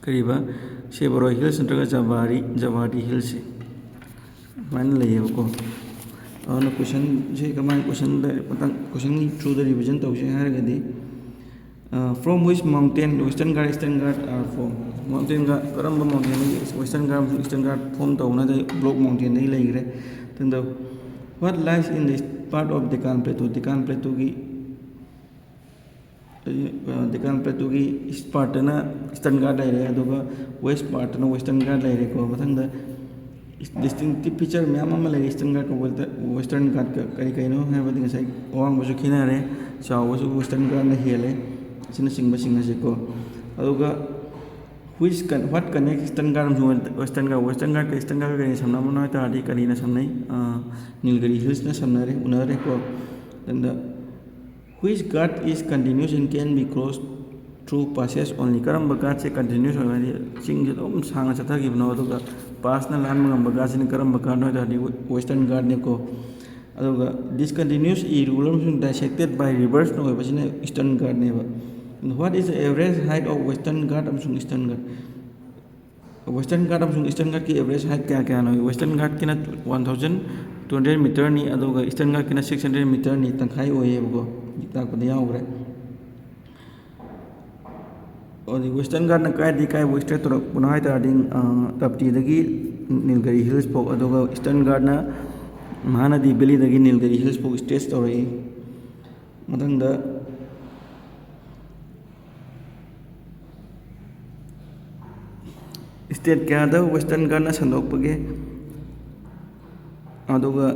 ꯀꯔꯤꯕ? ꯁꯦꯕꯔꯣꯏ ꯍꯤꯜꯁ ꯅꯠꯇ꯭ꯔꯒ ꯖꯕꯥꯔꯤ, ꯖꯕꯥꯔꯤ ꯍꯤꯜꯁꯁꯦ ꯑꯗꯨꯃꯥꯏꯅ ꯂꯩꯌꯦꯕꯀꯣ꯫ ꯑꯗꯨꯅ ꯀꯣꯏꯁꯟꯁꯦ ꯀꯃꯥꯏꯅ, ꯀꯣꯏꯁꯟꯗ ꯃꯇꯥꯡ, ꯀꯣꯏꯁꯟꯒꯤ ꯊ꯭ꯔꯨꯗ ꯔꯤꯚꯤꯖꯟ ꯇꯧꯁꯦ ꯍꯥꯏꯔꯒꯗꯤ, ꯑ, from which mountain Western Ghat, Eastern Ghat are formed? ꯃꯥꯎꯟꯇꯦꯟꯒ ꯀꯔꯝꯕ ꯃꯥꯎꯟꯇꯦꯟꯗꯒꯤ ꯋꯦꯁꯇꯔꯟ ꯘꯥꯠ ꯑꯃꯁꯨꯡ ꯏꯁꯇꯔꯟ ꯘꯥꯠ ꯐꯣꯝ ꯇꯧꯅꯗꯦ? ꯕ꯭ꯂꯣꯛ ꯃꯥꯎꯟꯇꯦꯟꯗꯒꯤ ꯂꯩꯈ꯭ꯔꯦ꯫ ꯃꯊꯪꯗ, what lies in the east part of Deccan Plateau? ꯗꯤꯀꯥꯟ ꯄ꯭ꯂꯦꯇꯨꯒꯤ, ꯑ, ꯗꯤꯀꯥꯟ ꯄ꯭ꯂꯦꯇꯨꯒꯤ ꯏꯁ ꯄꯥꯔꯠꯇꯅ ꯏꯁꯇꯔꯟ ꯘꯥꯠ ꯂꯩꯔꯦ, ꯑꯗꯨꯒ ꯋꯦꯁ ꯄꯥꯔꯠꯇꯅ ꯋꯦꯁꯇꯔꯟ ꯘꯥꯠ ꯂꯩꯔꯦꯀꯣ꯫ ꯃꯊꯪꯗ Distinctive feature ꯃꯌꯥꯝ ꯑꯃ ꯂꯩꯔꯤ ꯏꯁꯇꯔꯟ ꯒꯥꯔꯗꯀ ꯋꯦꯁꯇꯔꯟ ꯒꯥꯔꯗꯀ꯫ ꯀꯔꯤ ꯀꯔꯤꯅꯣ ꯍꯥꯏꯕꯗꯤ ꯉꯁꯥꯏ ꯑꯋꯥꯡꯕꯁꯨ ꯈꯦꯠꯅꯔꯦ, ꯆꯥꯎꯕꯁꯨ ꯋꯦꯁꯇꯔꯟ ꯒꯥꯔꯗꯅ ꯍꯦꯜꯂꯦ, ꯑꯁꯤꯅꯆꯤꯡꯕꯁꯤꯡ ꯑꯁꯤꯀꯣ꯫ ꯑꯗꯨꯒ which con what connect eastern Ghat ꯑꯃꯁꯨꯡ western Ghat, western Ghatꯀ eastern Ghatꯀ ꯀꯔꯤꯅ ꯁꯝꯅꯕꯅꯣ ꯍꯥꯏ ꯇꯥꯔꯗꯤ ꯀꯔꯤꯅ ꯁꯝꯅꯩ? ꯑꯥ, ꯅꯤꯜꯒꯔꯤ ꯍꯤꯜꯁꯅ ꯁꯝꯅꯔꯦ, ꯎꯅꯔꯦꯀꯣ꯫ ꯑꯗ which Ghat is continuous and can be crossed through passes only? ꯀꯔꯝꯕ ꯒꯥꯠꯁꯦ ꯀꯟꯇꯤꯅ꯭ꯌꯨꯁ ꯑꯣꯏꯕ, ꯍꯥꯏꯗꯤ ꯆꯤꯡꯁꯦ ꯑꯗꯨꯝ ꯁꯥꯡꯅ ꯆꯠꯊꯈꯤꯕꯅꯣ, ꯑꯗꯨꯒ ꯄꯥꯁꯅ ꯂꯥꯟꯕ ꯉꯝꯕ ꯒꯥꯠꯁꯤꯅ ꯀꯔꯝꯕ ꯒꯥꯠꯅꯣ ꯍꯥꯏ ꯇꯥꯔꯗꯤ ꯋꯦꯁꯇꯔꯟ ꯒꯥꯠꯅꯦꯀꯣ꯫ ꯑꯗꯨꯒ discontinuous irregular ꯑꯃꯁꯨꯡ dissected by rivers ꯅ ꯑꯣꯏꯕꯁꯤꯅ eastern Ghat ꯅꯦꯕ꯫ And what is the average height of western Ghat ꯑꯃꯁꯨꯡ eastern Ghat? Western Ghat ꯑꯃꯁꯨꯡ eastern Ghat ꯀꯤ average height ꯀꯌꯥ ꯀꯌꯥꯅꯣ? Western Ghat ꯀꯤꯅ one thousand two hundred meter ꯅꯤ, ꯑꯗꯨꯒ eastern Ghat ꯀꯤꯅ six hundred meter ꯅꯤ, ꯇꯪꯈꯥꯏ ꯑꯣꯏꯌꯦꯕꯀꯣ, ꯇꯥꯛꯄꯗ ꯌꯥꯎꯈ꯭ꯔꯦ꯫ ꯑꯗꯨꯗꯤ western Ghat ꯅ ꯀꯥꯏꯗꯒꯤ ꯀꯥꯏꯕꯨ stretch ꯇꯧꯔꯛꯄꯅꯣ ꯍꯥꯏ ꯇꯥꯔꯗꯤ, ꯑ, ꯇꯞꯇꯤꯗꯒꯤ ꯅꯤꯜꯒꯔꯤ ꯍꯤꯜꯁ ꯐꯥꯎ, ꯑꯗꯨꯒ eastern Ghat ꯅ ꯃꯍꯥꯅꯗꯤ valley ꯗꯒꯤ ꯅꯤꯜꯒꯔꯤ ꯍꯤꯜꯁ ꯐꯥꯎ stretch ꯇꯧꯔꯛꯏ꯫ ꯃꯊꯪꯗ state ꯀꯌꯥꯗ western Ghat ꯅ ꯁꯟꯗꯣꯛꯄꯒꯦ? ꯑꯗꯨꯒ,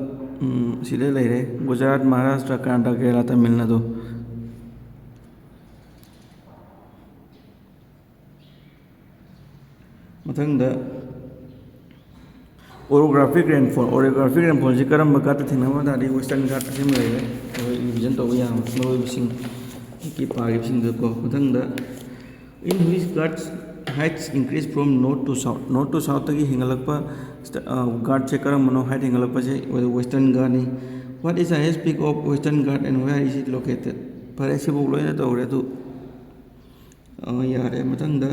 ꯎꯝ, ꯁꯤꯗ ꯂꯩꯔꯦ, ꯒꯨꯖꯔꯥꯠ, ꯃꯍꯥꯔꯥꯁꯇ꯭ꯔ, ꯀꯔꯅꯥꯇꯀꯥ, ꯀꯦꯔꯂꯥ, ꯇꯥꯃꯤꯜ ꯅꯥꯗꯨ꯫ ꯃꯊꯪꯗ orographic rainfall, orographic rainfall ꯁꯤ ꯀꯔꯝꯕ ꯒꯥꯠꯇ ꯊꯦꯡꯅꯕ ꯇꯥꯔꯗꯤ western Ghat ꯑꯁꯤꯃ ꯂꯩꯔꯦ꯫ ꯑꯩꯈꯣꯏ revision ꯇꯧꯕ ꯌꯥꯕ ꯃꯔꯨꯑꯣꯏꯕꯁꯤꯡ ꯍꯧꯖꯤꯛꯀꯤ ꯄꯥꯔꯤꯕꯁꯤꯡꯗꯨꯀꯣ꯫ ꯃꯊꯪꯗ in which Ghat heights increase from north to south? North to south ꯇꯒꯤ ꯍꯦꯟꯒꯠꯂꯛꯄ ꯒꯥꯠꯁꯦ ꯀꯔꯝꯕꯅꯣ? Height ꯍꯦꯟꯒꯠꯂꯛꯄꯁꯦ western Ghat ꯅꯤ꯫ What is the highest peak of western Ghat and where is it located? ꯐꯔꯦ, ꯁꯤꯐꯥꯎ ꯂꯣꯏꯅ ꯇꯧꯔꯦ꯫ ꯑꯗꯨ ꯑ, ꯌꯥꯔꯦ꯫ ꯃꯊꯪꯗ,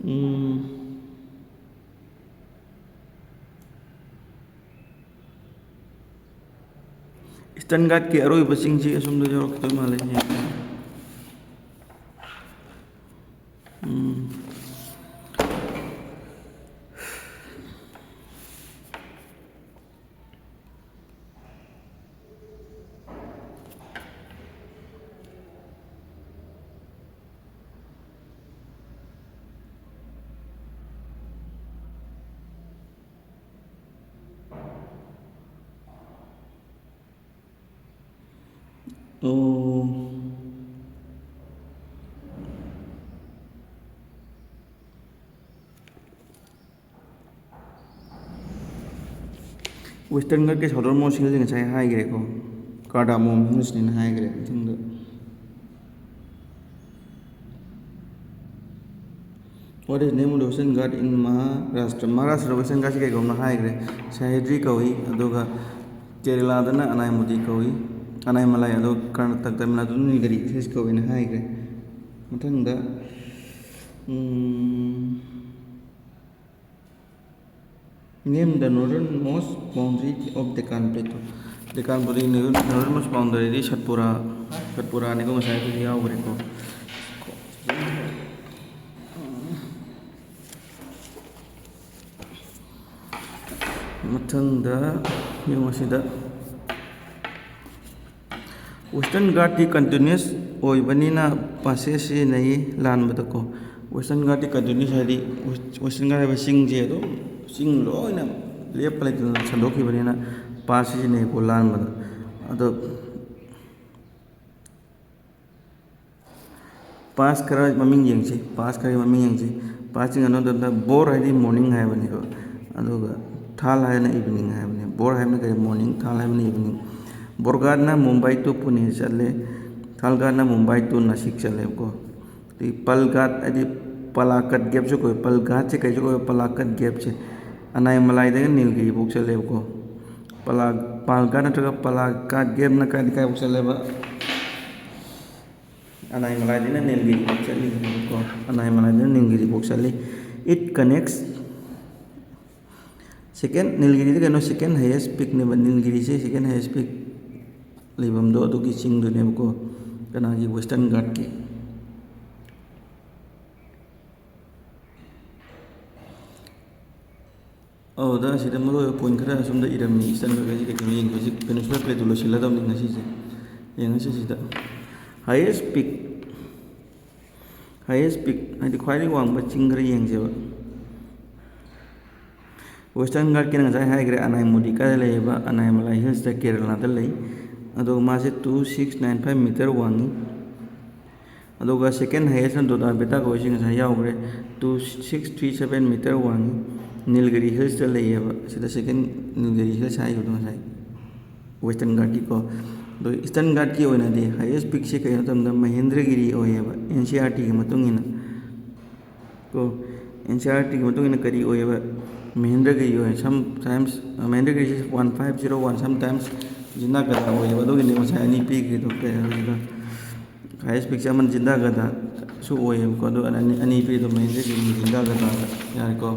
ꯎꯝ, eastern Ghat ꯀꯤ ꯑꯔꯣꯏꯕ ꯆꯤꯡꯁꯤ ꯑꯁꯣꯝꯗ ꯌꯧꯔꯛꯀꯗꯧ ꯃꯥꯜꯂꯦ꯫ ꯎꯝ꯫ ꯑꯣ꯫ Western Ghatꯀꯤ southernmost hillꯁꯦ ꯉꯁꯥꯏ ꯍꯥꯏꯈ꯭ꯔꯦꯀꯣ, Cardamom Hillsꯅꯦꯅ ꯍꯥꯏꯈ꯭ꯔꯦ꯫ ꯃꯊꯪꯗ, what is name of the Western Ghat in Maharashtra? Maharashtra Western Ghatꯁꯤ ꯀꯩ ꯀꯧꯕꯅꯣ ꯍꯥꯏꯈ꯭ꯔꯦ, Sahyadri ꯀꯧꯏ꯫ ꯑꯗꯨꯒ ꯀꯦꯔꯦꯂꯥꯗꯅ ꯑꯅꯥꯏꯃꯨꯗꯤ ꯀꯧꯏ, ꯑꯅꯥꯏꯃꯂꯥꯏ꯫ ꯑꯗꯣ ꯀꯔꯅꯥꯇꯀ, ꯇꯥꯃꯤꯜ ꯅꯥꯗꯨꯅ ꯅꯤꯜꯒꯤꯔꯤ Hills ꯀꯧꯏꯅ ꯍꯥꯏꯈ꯭ꯔꯦ꯫ ꯃꯊꯪꯗ, ꯎꯝ, Name the northernmost boundary of Deccan Plateau. Deccan Plateau northernmost boundaryꯗꯤ Satpura, ꯁꯠꯄꯨꯔꯥꯅꯤꯀꯣ, ꯉꯁꯥꯏ ꯑꯗꯨꯗꯤ ꯌꯥꯎꯈ꯭ꯔꯦꯀꯣ꯫ ꯃꯊꯪꯗ ꯌꯦꯡꯉꯣ ꯁꯤꯗ꯫ Western Ghatꯇꯤ continuous ꯑꯣꯏꯕꯅꯤꯅ passage ꯁꯤꯖꯤꯟꯅꯩ ꯂꯥꯟꯕꯗꯀꯣ꯫ Western Ghatꯇꯤ continuous ꯍꯥꯏꯗꯤ West-, Western Ghat ꯍꯥꯏꯕ ꯆꯤꯡꯁꯦ ꯑꯗꯨꯝ ꯆꯤꯡ ꯂꯣꯏꯅ ꯂꯦꯞꯄ ꯂꯩꯇꯅ ꯁꯟꯗꯣꯛꯈꯤꯕꯅꯤꯅ pass ꯁꯤꯖꯤꯟꯅꯩꯀꯣ ꯂꯥꯟꯕꯗ꯫ ꯑꯗꯣ pass ꯈꯔ ꯃꯃꯤꯡ ꯌꯦꯡꯁꯤ, pass ꯈꯔꯒꯤ ꯃꯃꯤꯡ ꯌꯦꯡꯁꯤ꯫ Passꯁꯤꯡ ꯑꯅꯣꯗ ꯕꯣꯔ ꯍꯥꯏꯗꯤ morning ꯍꯥꯏꯕꯅꯦꯕ, ꯑꯗꯨꯒ ꯊꯥꯜ ꯍꯥꯏꯅ evening ꯍꯥꯏꯕꯅꯦ꯫ ꯕꯣꯔ ꯍꯥꯏꯕꯅ ꯀꯔꯤ? Morning, ꯊꯥꯜ ꯍꯥꯏꯕꯅ evening꯫ ꯕꯣꯔꯒꯥꯠꯅ ꯃꯨꯝꯕꯥꯏ to ꯄꯨꯅꯦ ꯆꯠꯂꯦ, ꯊꯥꯜꯒꯥꯠꯅ ꯃꯨꯝꯕꯥꯏ to ꯅꯥꯁꯤꯛ ꯆꯠꯂꯦꯕꯀꯣ꯫ ꯑꯗꯩ ꯄꯜꯒꯥꯠ ꯍꯥꯏꯗꯤ ꯄꯂꯥꯀꯠ gapꯁꯨ ꯀꯧꯏ꯫ ꯄꯜꯒꯥꯠꯁꯦ ꯀꯩꯁꯨ ꯀꯧꯏ? ꯄꯂꯥꯀꯠ gapꯁꯦ ꯑꯅꯥꯏꯃꯂꯥꯏꯗꯒꯤ ꯅꯤꯜꯒꯤꯔꯤꯐꯥꯎ ꯆꯠꯂꯦꯕꯀꯣ꯫ ꯄꯂꯥ-, ꯄꯥꯜꯒꯥꯠ ꯅꯠꯇ꯭ꯔꯒ ꯄꯂꯥꯀꯥꯠ gapꯅ ꯀꯥꯏꯗ ꯀꯥꯏꯐꯥꯎ ꯆꯠꯂꯦꯕ? ꯑꯅꯥꯏꯃꯂꯥꯏꯗꯩꯅ ꯅꯤꯜꯒꯤꯔꯤꯐꯥꯎ ꯆꯠꯂꯤꯕꯀꯣ꯫ ꯑꯅꯥꯏꯃꯂꯥꯏꯗꯩꯅ ꯅꯤꯜꯒꯤꯔꯤꯐꯥꯎ ꯆꯠꯂꯤ꯫ It connects second, ꯅꯤꯜꯒꯤꯔꯤꯗꯤ ꯀꯩꯅꯣ, second highest peakꯅꯦꯕ꯫ ꯅꯤꯜꯒꯤꯔꯤꯁꯦ second highest peak ꯂꯩꯐꯝꯗꯣ ꯑꯗꯨꯒꯤ ꯆꯤꯡꯗꯨꯅꯦꯕꯀꯣ, ꯀꯅꯥꯒꯤ? Western Ghatꯀꯤ꯫ ꯑꯗꯨꯗ ꯁꯤꯗ ꯃꯔꯨ ꯑꯣꯏꯕ point ꯈꯔ ꯑꯁꯣꯝꯗ ꯏꯔꯝꯃꯤ꯫ Eastern Ghatꯀꯤ ꯀꯩꯅꯣ ꯌꯦꯡꯒꯦ꯫ ꯍꯧꯖꯤꯛ Peninsular Plateau ꯂꯣꯏꯁꯤꯜꯂꯗꯕꯅꯤ ꯉꯁꯤꯁꯦ꯫ ꯌꯦꯡꯉꯁꯤ ꯁꯤꯗ꯫ Highest peak, highest peak ꯍꯥꯏꯗꯤ ꯈ꯭ꯋꯥꯏꯗꯒꯤ ꯋꯥꯡꯕ ꯆꯤꯡ ꯈꯔ ꯌꯦꯡꯁꯦꯕ꯫ Western Ghatꯀꯤꯅ ꯉꯁꯥꯏ ꯍꯥꯏꯈ꯭ꯔꯦ, ꯑꯅꯥꯏꯃꯨꯗꯤ ꯀꯥꯏꯗ ꯂꯩꯌꯦꯕ? ꯑꯅꯥꯏꯃꯂꯥꯏ Hillsꯇ, ꯀꯦꯔꯂꯥꯗ ꯂꯩ꯫ ꯑꯗꯨꯒ ꯃꯥꯁꯦ two six nine five meter ꯋꯥꯡꯉꯤ꯫ ꯑꯗꯨꯒ second highest ꯗꯣꯗꯥ ꯕꯦꯇꯥ ꯀꯧꯏꯁꯦ ꯉꯁꯥꯏ ꯌꯥꯎꯈ꯭ꯔꯦ, two six three seven meter ꯋꯥꯡꯉꯤ꯫ ꯅꯤꯜꯒꯤꯔꯤ ꯍꯤꯜꯁꯇ ꯂꯩꯌꯦꯕ꯫ ꯁꯤꯗ second ꯅꯤꯜꯒꯤꯔꯤ ꯍꯤꯜꯁ ꯍꯥꯏꯈꯤꯕꯗꯣ ꯉꯁꯥꯏ ꯋꯦꯁꯇꯔꯟ ꯘꯥꯠꯀꯤꯀꯣ꯫ ꯑꯗꯣ ꯏꯁꯇꯔꯟ ꯘꯥꯠꯀꯤ ꯑꯣꯏꯅꯗꯤ highest peakꯁꯦ ꯀꯩꯅꯣ ꯃꯇꯝꯗ ꯃꯍꯦꯟꯗ꯭ꯔꯒꯤꯔꯤ ꯑꯣꯏꯌꯦꯕ, ꯑꯦꯟ ꯁꯤ ꯑꯥꯔ ꯇꯤꯒꯤ ꯃꯇꯨꯡ ꯏꯟꯅ ꯀꯣ꯫ ꯑꯦꯟ ꯁꯤ ꯑꯥꯔ ꯇꯤꯒꯤ ꯃꯇꯨꯡ ꯏꯟꯅ ꯀꯔꯤ ꯑꯣꯏꯌꯦꯕ? ꯃꯍꯦꯟꯗ꯭ꯔꯒꯤꯔꯤ ꯑꯣꯏꯌꯦ꯫ Sometimes ꯃꯍꯦꯟꯗ꯭ꯔꯒꯤꯔꯤꯁꯦ one five zero one, sometimes ꯖꯤꯟꯗꯥꯒꯗꯥ ꯑꯣꯏꯌꯦꯕ꯫ ꯑꯗꯨꯒꯤꯅꯤ ꯉꯁꯥꯏ ꯑꯅꯤ ꯄꯤꯈ꯭ꯔꯤꯗꯣ꯫ ꯀꯩ ꯍꯥꯏꯕꯁꯤꯗ highest peakꯁꯦ ꯑꯃꯅ ꯖꯤꯟꯗꯥꯒꯗꯥꯁꯨ ꯑꯣꯏꯌꯦꯕꯀꯣ꯫ ꯑꯗꯣ ꯑꯅꯤ, ꯑꯅꯤ ꯄꯤꯔꯤꯗꯣ ꯃꯍꯦꯟꯗ꯭ꯔꯒꯤꯔꯤ, ꯖꯤꯟꯗꯥꯒꯗꯥꯗ ꯌꯥꯔꯦꯀꯣ꯫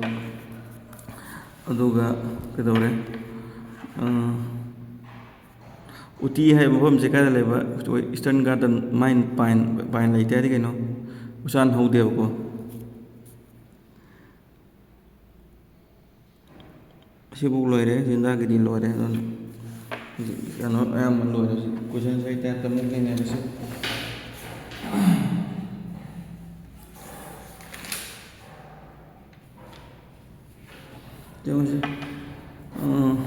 ꯑꯗꯨꯒ ꯀꯩꯗꯧꯔꯦ? ꯑꯥ, ꯎꯇꯤ ꯍꯥꯏꯕ ꯃꯐꯝꯁꯦ ꯀꯥꯏꯗ ꯂꯩꯕ? ꯑꯩꯈꯣꯏ ꯏꯁꯇꯔꯟ ꯘꯥꯠꯇ꯫ ꯃꯥꯏ ꯄꯥꯏꯟ, ꯄꯥꯏꯟ ꯂꯩꯇꯦ ꯍꯥꯏꯗꯤ ꯀꯩꯅꯣ? ꯎꯆꯥꯟ ꯍꯧꯗꯦꯕꯀꯣ꯫ ꯁꯤꯕꯨ ꯂꯣꯏꯔꯦ, ꯖꯤꯟꯗꯥꯒꯤꯔꯤ ꯂꯣꯏꯔꯦ꯫ ꯑꯗꯨꯅ ꯍꯧꯖꯤꯛ ꯀꯩꯅꯣ ꯑꯌꯥꯝꯕ ꯂꯣꯏꯔꯦ꯫ ꯍꯧꯖꯤꯛ ꯀꯣꯏꯁꯟꯁꯦ ꯑꯩ ꯇꯥꯏꯞꯇ ꯑꯃꯨꯛ ꯊꯦꯡꯅꯔꯁꯤ꯫ ꯌꯦꯡꯉꯨꯁꯦ꯫ ꯎꯝ꯫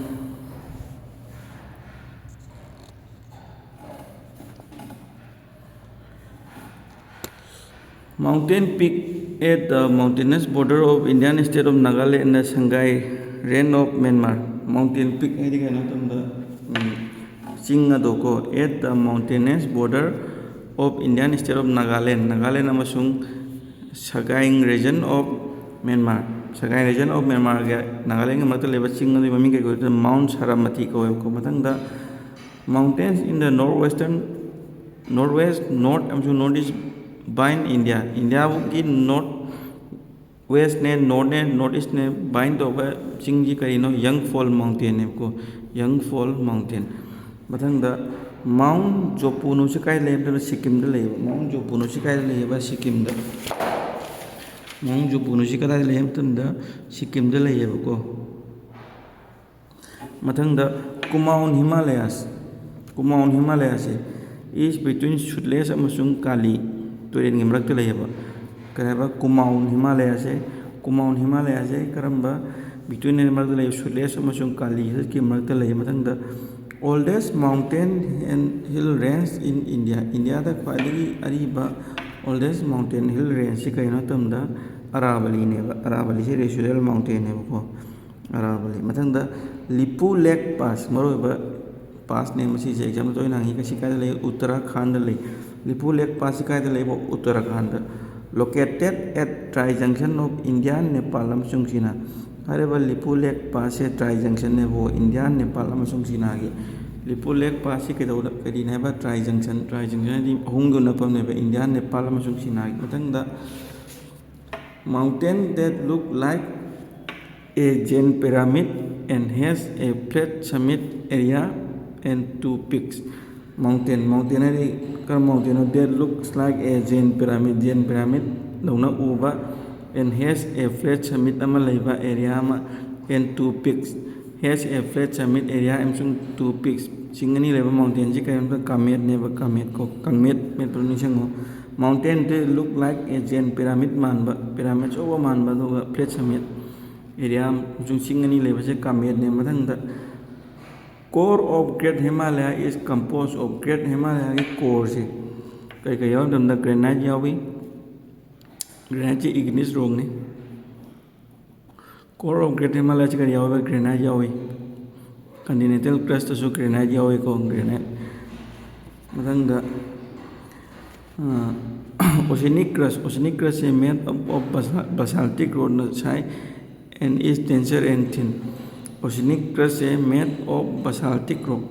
Mountain peak at the mountainous border of Indian state of Nagaland and the Sagaing Range of Myanmar. Mountain peak ꯍꯥꯏꯗꯤ ꯀꯩꯅꯣ ꯃꯇꯝꯗ, ꯎꯝ, ꯆꯤꯡ ꯑꯗꯣ ꯀꯣ, at the mountainous border of Indian state of Nagaland, Nagaland ꯑꯃꯁꯨꯡ Sagaing Region of Myanmar, Sagaing Region of Myanmarꯒ ꯅꯥꯒꯥꯂꯦꯟꯒ ꯃꯔꯛꯇ ꯂꯩꯕ ꯆꯤꯡ ꯑꯗꯨꯒꯤ ꯃꯃꯤꯡ ꯀꯩ ꯀꯧꯏ? Mount Saramati ꯀꯧꯋꯦꯕꯀꯣ꯫ ꯃꯊꯪꯗ, mountains in the northwestern, northwest, north ꯑꯃꯁꯨꯡ north east bind India, ꯏꯟꯗꯤꯌꯥꯒꯤ north westꯅꯦ, northꯅꯦ, north eastꯅꯦ bind ꯇꯧꯕ ꯆꯤꯡꯁꯤ ꯀꯔꯤꯅꯣ? Yaung Phaung Mountainꯅꯦꯕꯀꯣ, Yaung Phaung Mountain꯫ ꯃꯊꯪꯗ, Mount Zoppunusi ꯀꯥꯏ ꯂꯩ ꯍꯥꯏꯕ ꯃꯇꯝꯗ ꯁꯤꯛꯀꯤꯝꯗ ꯂꯩꯌꯦꯕ꯫ Mount Zoppunusi ꯀꯥꯏꯗ ꯂꯩꯌꯦꯕ? ꯁꯤꯛꯀꯤꯝꯗ꯫ Mount Zoppunusi ꯀꯗꯥꯏꯗ ꯂꯩ ꯍꯥꯏꯕ ꯃꯇꯝꯗ ꯁꯤꯛꯀꯤꯝꯗ ꯂꯩꯌꯦꯕꯀꯣ꯫ ꯃꯊꯪꯗ Kumaon Himalayas, Kumaon Himalayasꯁꯦ is between Sutlej ꯑꯃꯁꯨꯡ ꯀꯥꯂꯤ ꯇꯨꯔꯦꯜꯒꯤ ꯃꯔꯛꯇ ꯂꯩꯌꯦꯕ꯫ ꯀꯔꯤ ꯍꯥꯏꯕ? Kumaon Himalayasꯁꯦ, Kumaon Himalayasꯁꯦ ꯀꯔꯝꯕ between ꯃꯔꯛꯇ ꯂꯩ? Sutlej ꯑꯃꯁꯨꯡ ꯀꯥꯂꯤ ꯍꯤꯜꯁꯀꯤ ꯃꯔꯛꯇ ꯂꯩ꯫ ꯃꯊꯪꯗ Oldest mountain and hill range in India. ꯏꯟꯗꯤꯌꯥꯗ ꯈ꯭ꯋꯥꯏꯗꯒꯤ ꯑꯔꯤꯕ oldest mountain hill rangeꯁꯤ ꯀꯩꯅꯣ ꯍꯥꯏꯕ ꯃꯇꯝꯗ ꯑꯔꯥꯕꯂꯤꯅꯦꯕ꯫ ꯑꯔꯥꯕꯂꯤꯁꯤ residual mountainꯅꯦꯕꯀꯣ, ꯑꯔꯥꯕꯂꯤ꯫ ꯃꯊꯪꯗ ꯂꯤꯄꯨ ꯂꯦꯛ ꯄꯥꯁ, ꯃꯔꯨꯑꯣꯏꯕ ꯄꯥꯁꯅꯦ ꯃꯁꯤꯁꯦ, examꯗ ꯇꯣꯏꯅ ꯍꯪꯉꯤ꯫ ꯀꯁꯤ ꯀꯥꯏꯗ ꯂꯩ? ꯎꯠꯇꯔꯥꯈꯥꯟꯗ ꯂꯩ꯫ ꯂꯤꯄꯨ ꯂꯦꯛ ꯄꯥꯁꯁꯤ ꯀꯥꯏꯗ ꯂꯩꯕ? ꯎꯠꯇꯔꯥꯈꯥꯟꯗ꯫ Located at tri junction of India, Nepal ꯑꯃꯁꯨꯡ ꯆꯤꯅꯥ꯫ ꯍꯥꯏꯔꯤꯕ ꯂꯤꯄꯨ ꯂꯦꯛ ꯄꯥꯁꯁꯦ tri junctionꯅꯦꯕꯀꯣ, ꯏꯟꯗꯤꯌꯥ, ꯅꯦꯄꯥꯜ ꯑꯃꯁꯨꯡ ꯆꯤꯅꯥꯒꯤ꯫ ꯂꯤꯄꯨ ꯂꯦꯛ ꯄꯥꯁꯁꯤ ꯀꯩꯗꯧꯕꯗ, ꯀꯔꯤꯅꯦ ꯍꯥꯏꯕ? Tri junction꯫ Tri junction ꯍꯥꯏꯗꯤ ꯑꯍꯨꯝꯒꯤ ꯎꯅꯐꯝꯅꯦꯕ, ꯏꯟꯗꯤꯌꯥ, ꯅꯦꯄꯥꯜ ꯑꯃꯁꯨꯡ ꯆꯤꯅꯥꯒꯤ꯫ ꯃꯊꯪꯗ, mountain that look like a Jain pyramid and has a flat summit area and two peaks. Mountain, mountain ꯍꯥꯏꯗꯤ ꯀꯔꯝꯕ mountainꯅꯣ? That looks like a Jain pyramid, Jain pyramid ꯗꯧꯅ ꯎꯕ, and has a flat summit ꯑꯃ ꯂꯩꯕ, area ꯑꯃ, and two peaks, has a flat summit area ꯑꯃꯁꯨꯡ two peaks, ꯆꯤꯡ ꯑꯅꯤ ꯂꯩꯕ mountainꯁꯤ ꯀꯔꯤꯅꯣ? ꯀꯥꯃꯦꯠꯅꯦꯕ, ꯀꯥꯃꯦꯠ ꯀꯣ, ꯀꯥꯃꯦꯠ ꯃꯦꯠꯄꯗꯣ ꯅꯤꯡꯁꯤꯡꯉꯣ꯫ Mountain that look like a Jain pyramid ꯃꯥꯟꯕ, pyramid ꯑꯆꯧꯕ ꯃꯥꯟꯕ, ꯑꯗꯨꯒ flat summit, area ꯑꯃꯁꯨꯡ ꯆꯤꯡ ꯑꯅꯤ ꯂꯩꯕꯁꯦ ꯀꯥꯃꯦꯠꯅꯦ꯫ ꯃꯊꯪꯗ, core of Great Himalaya is composed of, Great Himalayaꯒꯤ coreꯁꯦ ꯀꯩ ꯀꯩ ꯌꯥꯎꯏ ꯍꯥꯏꯕ ꯃꯇꯝꯗ granite ꯌꯥꯎꯏ꯫ Graniteꯁꯦ igneous rockꯅꯤ꯫ Core of Great Himalayasꯤ ꯀꯔꯤ ꯌꯥꯎꯏ? Granite ꯌꯥꯎꯏ꯫ Continental crustꯇꯁꯨ granite ꯌꯥꯎꯏꯀꯣ, granite꯫ ꯃꯊꯪꯗ, ꯑ, oceanic crust, oceanic crustꯁꯦ made up of basa-, basaltic rockꯅ ꯁꯥꯏ and is denser and thin꯫ Oceanic crustꯁꯦ made of basaltic rock꯫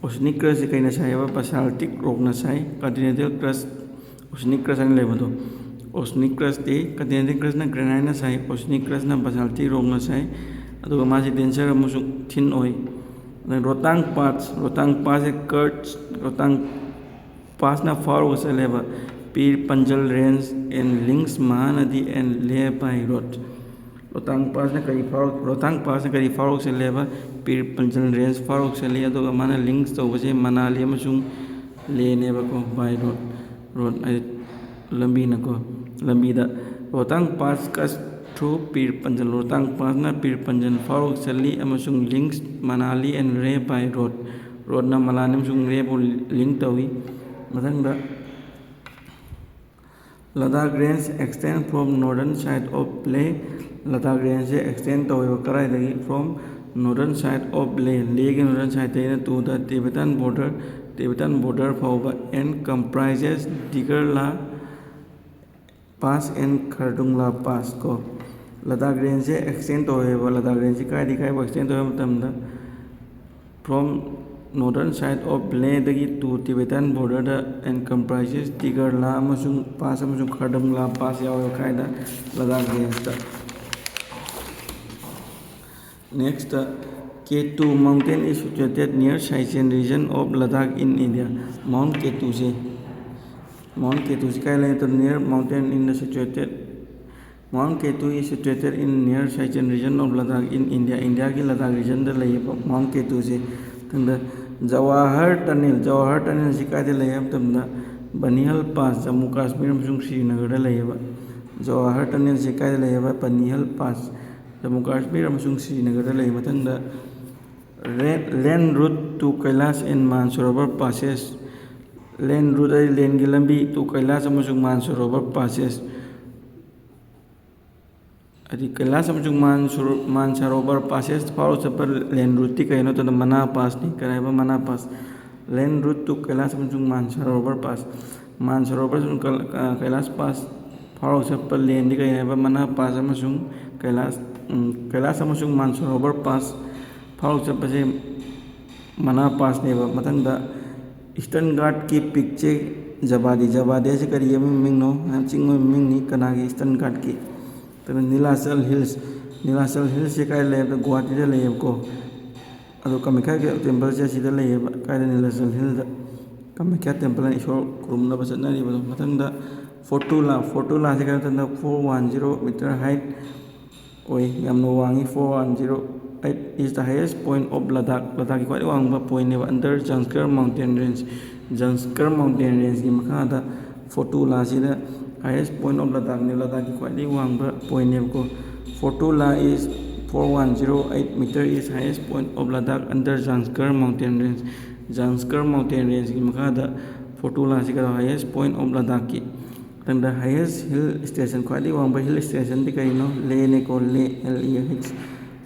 Oceanic crustꯁꯦ ꯀꯩꯅ ꯁꯥꯏ ꯍꯥꯏꯕ? Basaltic rockꯅ ꯁꯥꯏ꯫ Continental crust, oceanic crust ꯍꯥꯏꯅ ꯂꯩꯕꯗꯣ, oceanic crustꯇꯤ continental crustꯅ graniteꯅ ꯁꯥꯏ, oceanic crustꯅ basaltic rockꯅ ꯁꯥꯏ꯫ ꯑꯗꯨꯒ ꯃꯥꯁꯤ denser ꯑꯃꯁꯨꯡ thin ꯑꯣꯏ꯫ ꯑꯗꯩ Rohtang Pass, Rohtang Passꯁꯦ Kutch, Rohtang Passꯅ ꯐꯥꯎꯔꯒ ꯆꯠꯂꯦꯕ꯫ Pir Panjal Range and links Mahanadi and Leh by road꯫ Rohtang Passꯅ ꯀꯔꯤ ꯐꯥꯎꯔꯛ-, Rohtang Passꯅ ꯀꯔꯤ ꯐꯥꯎꯔꯒ ꯆꯠꯂꯦꯕ? Pir Panjal Range ꯐꯥꯎꯔꯒ ꯆꯠꯂꯤ꯫ ꯑꯗꯨꯒ ꯃꯥꯅ links ꯇꯧꯕꯁꯦ ꯃꯅꯥꯂꯤ ꯑꯃꯁꯨꯡ ꯂꯦꯅꯦꯕꯀꯣ, by road, road ꯍꯥꯏꯗꯤ ꯂꯝꯕꯤꯅꯀꯣ, ꯂꯝꯕꯤꯗ꯫ Rohtang Pass cuts Through Pir Panjal, ꯔꯣꯍꯇꯥꯡ ꯄꯥꯁꯅ ꯄꯤꯔ ꯄꯟꯖꯜ ꯐꯥꯎꯔꯒ ꯆꯠꯂꯤ ꯑꯃꯁꯨꯡ links Manali and Leh by road, ꯔꯣꯗꯅ ꯃꯅꯥꯂꯤ ꯑꯃꯁꯨꯡ ꯂꯦꯕꯨ link ꯇꯧꯏ꯫ ꯃꯊꯪꯗ, Ladakh range extend from northern side of Leh. Ladakh ꯔꯦꯟꯖꯁꯦ extend ꯇꯧꯋꯦꯕ ꯀꯗꯥꯏꯗꯒꯤ? From northern side of Leh, ꯂꯦꯒꯤ northern sideꯇꯩꯅ to the Tibetan border, Tibetan border ꯐꯥꯎꯕ, and comprises Digarla Pass and Khardungla Pass ꯀꯣ꯫ Ladakh ꯔꯦꯟꯖꯁꯦ extend ꯇꯧꯋꯦꯕ꯫ ꯂꯗꯥꯈ ꯔꯦꯟꯖꯁꯦ ꯀꯥꯏꯗꯒꯤ ꯀꯥꯏꯐꯥꯎ extend ꯇꯧꯋꯦ ꯍꯥꯏꯕ ꯃꯇꯝꯗ, from northern side of Leh ꯗꯒꯤ to Tibetan border the, and comprises Digarla ꯑꯃꯁꯨꯡ Pass ꯑꯃꯁꯨꯡ Khardungla Pass ꯌꯥꯎꯋꯦ ꯀꯥꯏꯗ? Ladakh ꯔꯦꯟꯖꯇ꯫ Next, K two mountain is situated near Siachen region of Ladakh in India. Mount K two say, Mount K two ꯁꯤ ꯀꯥꯏ ꯂꯩ? Near mountain in the situated Mount K two is situated in near Siachen region of Ladakh in India. ꯏꯟꯗꯤꯌꯥꯒꯤ ꯂꯗꯥꯈ ꯔꯤꯖꯟꯗ ꯂꯩꯌꯦꯕ Mount K two ꯁꯦ꯫ ꯃꯊꯪꯗ, Jawahar Tunnel, Jawahar Tunnel ꯁꯤ ꯀꯥꯏꯗ ꯂꯩ ꯍꯥꯏꯕ ꯃꯇꯝꯗ, Banihal Pass, ꯖꯝꯃꯨ ꯀꯥꯁꯃꯤꯔ ꯑꯃꯁꯨꯡ ꯁ꯭ꯔꯤꯅꯒꯔꯗ ꯂꯩꯌꯦꯕ꯫ Jawahar Tunnel ꯁꯤ ꯀꯥꯏꯗ ꯂꯩꯌꯦꯕ? Banihal Pass, ꯖꯝꯃꯨ ꯀꯥꯁꯃꯤꯔ ꯑꯃꯁꯨꯡ ꯁ꯭ꯔꯤꯅꯒꯔꯗ ꯂꯩ꯫ ꯃꯊꯪꯗ, Ra-, Land Route to Kailash and Mansarovar Passes, land route ꯑꯩ ꯂꯦꯟꯒꯤ ꯂꯝꯕꯤ to Kailash ꯑꯃꯁꯨꯡ Mansarovar Passes꯫ ꯍꯥꯏꯗꯤ ꯀꯩꯂꯥꯁ ꯑꯃꯁꯨꯡ ꯃꯥꯟꯁꯨꯔ-, ꯃꯥꯟꯁꯥꯔꯣꯚꯔ Passes ꯐꯥꯎꯔ ꯆꯠꯄ land route ꯇꯤ ꯀꯩꯅꯣ ꯇꯧꯗ, ꯃꯅꯥ ꯄꯥꯁꯅꯤ꯫ ꯀꯔꯤ ꯍꯥꯏꯕ? ꯃꯅꯥ pass. Land route to Kailash ꯑꯃꯁꯨꯡ ꯃꯥꯟꯁꯥꯔꯣꯚꯔ Pass꯫ ꯃꯥꯟꯁꯥꯔꯣꯚꯔ ꯑꯃꯁꯨꯡ ꯀꯩꯂꯥꯁ ꯄꯥꯁ ꯐꯥꯎꯔ ꯆꯠꯄ ꯂꯦꯟꯗꯤ ꯀꯔꯤ ꯍꯥꯏꯕ? ꯃꯅꯥ ꯄꯥꯁ ꯑꯃꯁꯨꯡ ꯀꯩꯂꯥꯁ, ꯎꯝ, ꯀꯩꯂꯥꯁ ꯑꯃꯁꯨꯡ ꯃꯥꯟꯁꯥꯔꯣꯚꯔ ꯄꯥꯁ ꯐꯥꯎꯔ ꯆꯠꯄꯁꯦ ꯃꯅꯥ ꯄꯥꯁꯅꯦꯕ꯫ ꯃꯊꯪꯗ ꯏꯁꯇꯔꯟ ꯘꯥꯠꯀꯤ ꯄꯤꯛꯁꯦ ꯖꯕꯥꯗꯤ꯫ ꯖꯕꯥꯗꯤ ꯍꯥꯏꯁꯦ ꯀꯔꯤ ꯑꯃꯒꯤ ꯃꯃꯤꯡꯅꯣ? ꯆꯤꯡ ꯑꯃꯒꯤ ꯃꯃꯤꯡꯅꯤ꯫ ꯀꯅꯥꯒꯤ? ꯏꯁꯇꯔꯟ ꯘꯥꯠꯀꯤ꯫ ꯑꯗꯨꯅ ꯅꯤꯂꯥꯆꯜ ꯍꯤꯜꯁ꯫ ꯅꯤꯂꯥꯆꯜ ꯍꯤꯜꯁꯁꯦ ꯀꯥꯏ ꯂꯩ ꯍꯥꯏꯕꯗ ꯒꯨꯋꯥꯍꯥꯇꯤꯗ ꯂꯩꯌꯦꯕꯀꯣ꯫ ꯑꯗꯣ ꯀꯥꯃꯈ꯭ꯌꯥ ꯇꯦꯝꯄꯜꯁꯦ ꯑꯁꯤꯗ ꯂꯩꯌꯦꯕ꯫ ꯀꯥꯏꯗ? ꯅꯤꯂꯥꯆꯜ ꯍꯤꯜꯗ꯫ ꯀꯥꯃꯈ꯭ꯌꯥ ꯇꯦꯝꯄꯜ ꯍꯥꯏꯅ ꯏꯁꯣꯔ ꯈꯨꯔꯨꯝꯅꯕ ꯆꯠꯅꯔꯤꯕꯗꯣ꯫ ꯃꯊꯪꯗ ꯐꯣꯔꯇꯨꯂꯥ꯫ ꯐꯣꯔꯇꯨꯂꯥꯁꯦ ꯀꯩꯅꯣ ꯃꯇꯝꯗ four one zero meter height ꯑꯣꯏ꯫ ꯌꯥꯝꯅ ꯋꯥꯡꯉꯤ꯫ Four one zero eight is the highest point of Ladakh꯫ ꯂꯗꯥꯈꯀꯤ ꯈ꯭ꯋꯥꯏꯗꯒꯤ ꯋꯥꯡꯕ ꯄꯣꯏꯟꯅꯦꯕ꯫ Under Zanskar Mountain Range꯫ ꯖꯟꯁꯀꯔ Mountain Rangeꯀꯤ ꯃꯈꯥꯗ ꯐꯣꯔꯇꯨꯂꯥꯁꯤꯗ Highest point of Ladakh ꯅꯦ, ꯂꯗꯥꯈꯀꯤ ꯈ꯭ꯋꯥꯏꯗꯒꯤ ꯋꯥꯡꯕ point ꯅꯦꯕꯀꯣ. Fotula is four one zero eight meter, is highest point of Ladakh under Zanskar mountain range. Zanskar mountain range ꯀꯤ ꯃꯈꯥꯗ Fotula ꯁꯤ ꯀꯩꯅꯣ highest point of Ladakh ꯀꯤ. ꯃꯊꯪꯗ highest hill station, ꯈ꯭ꯋꯥꯏꯗꯒꯤ ꯋꯥꯡꯕ hill station ꯗꯤ ꯀꯔꯤꯅꯣ? Leh ꯅꯦꯀꯣ, Leh, L E H.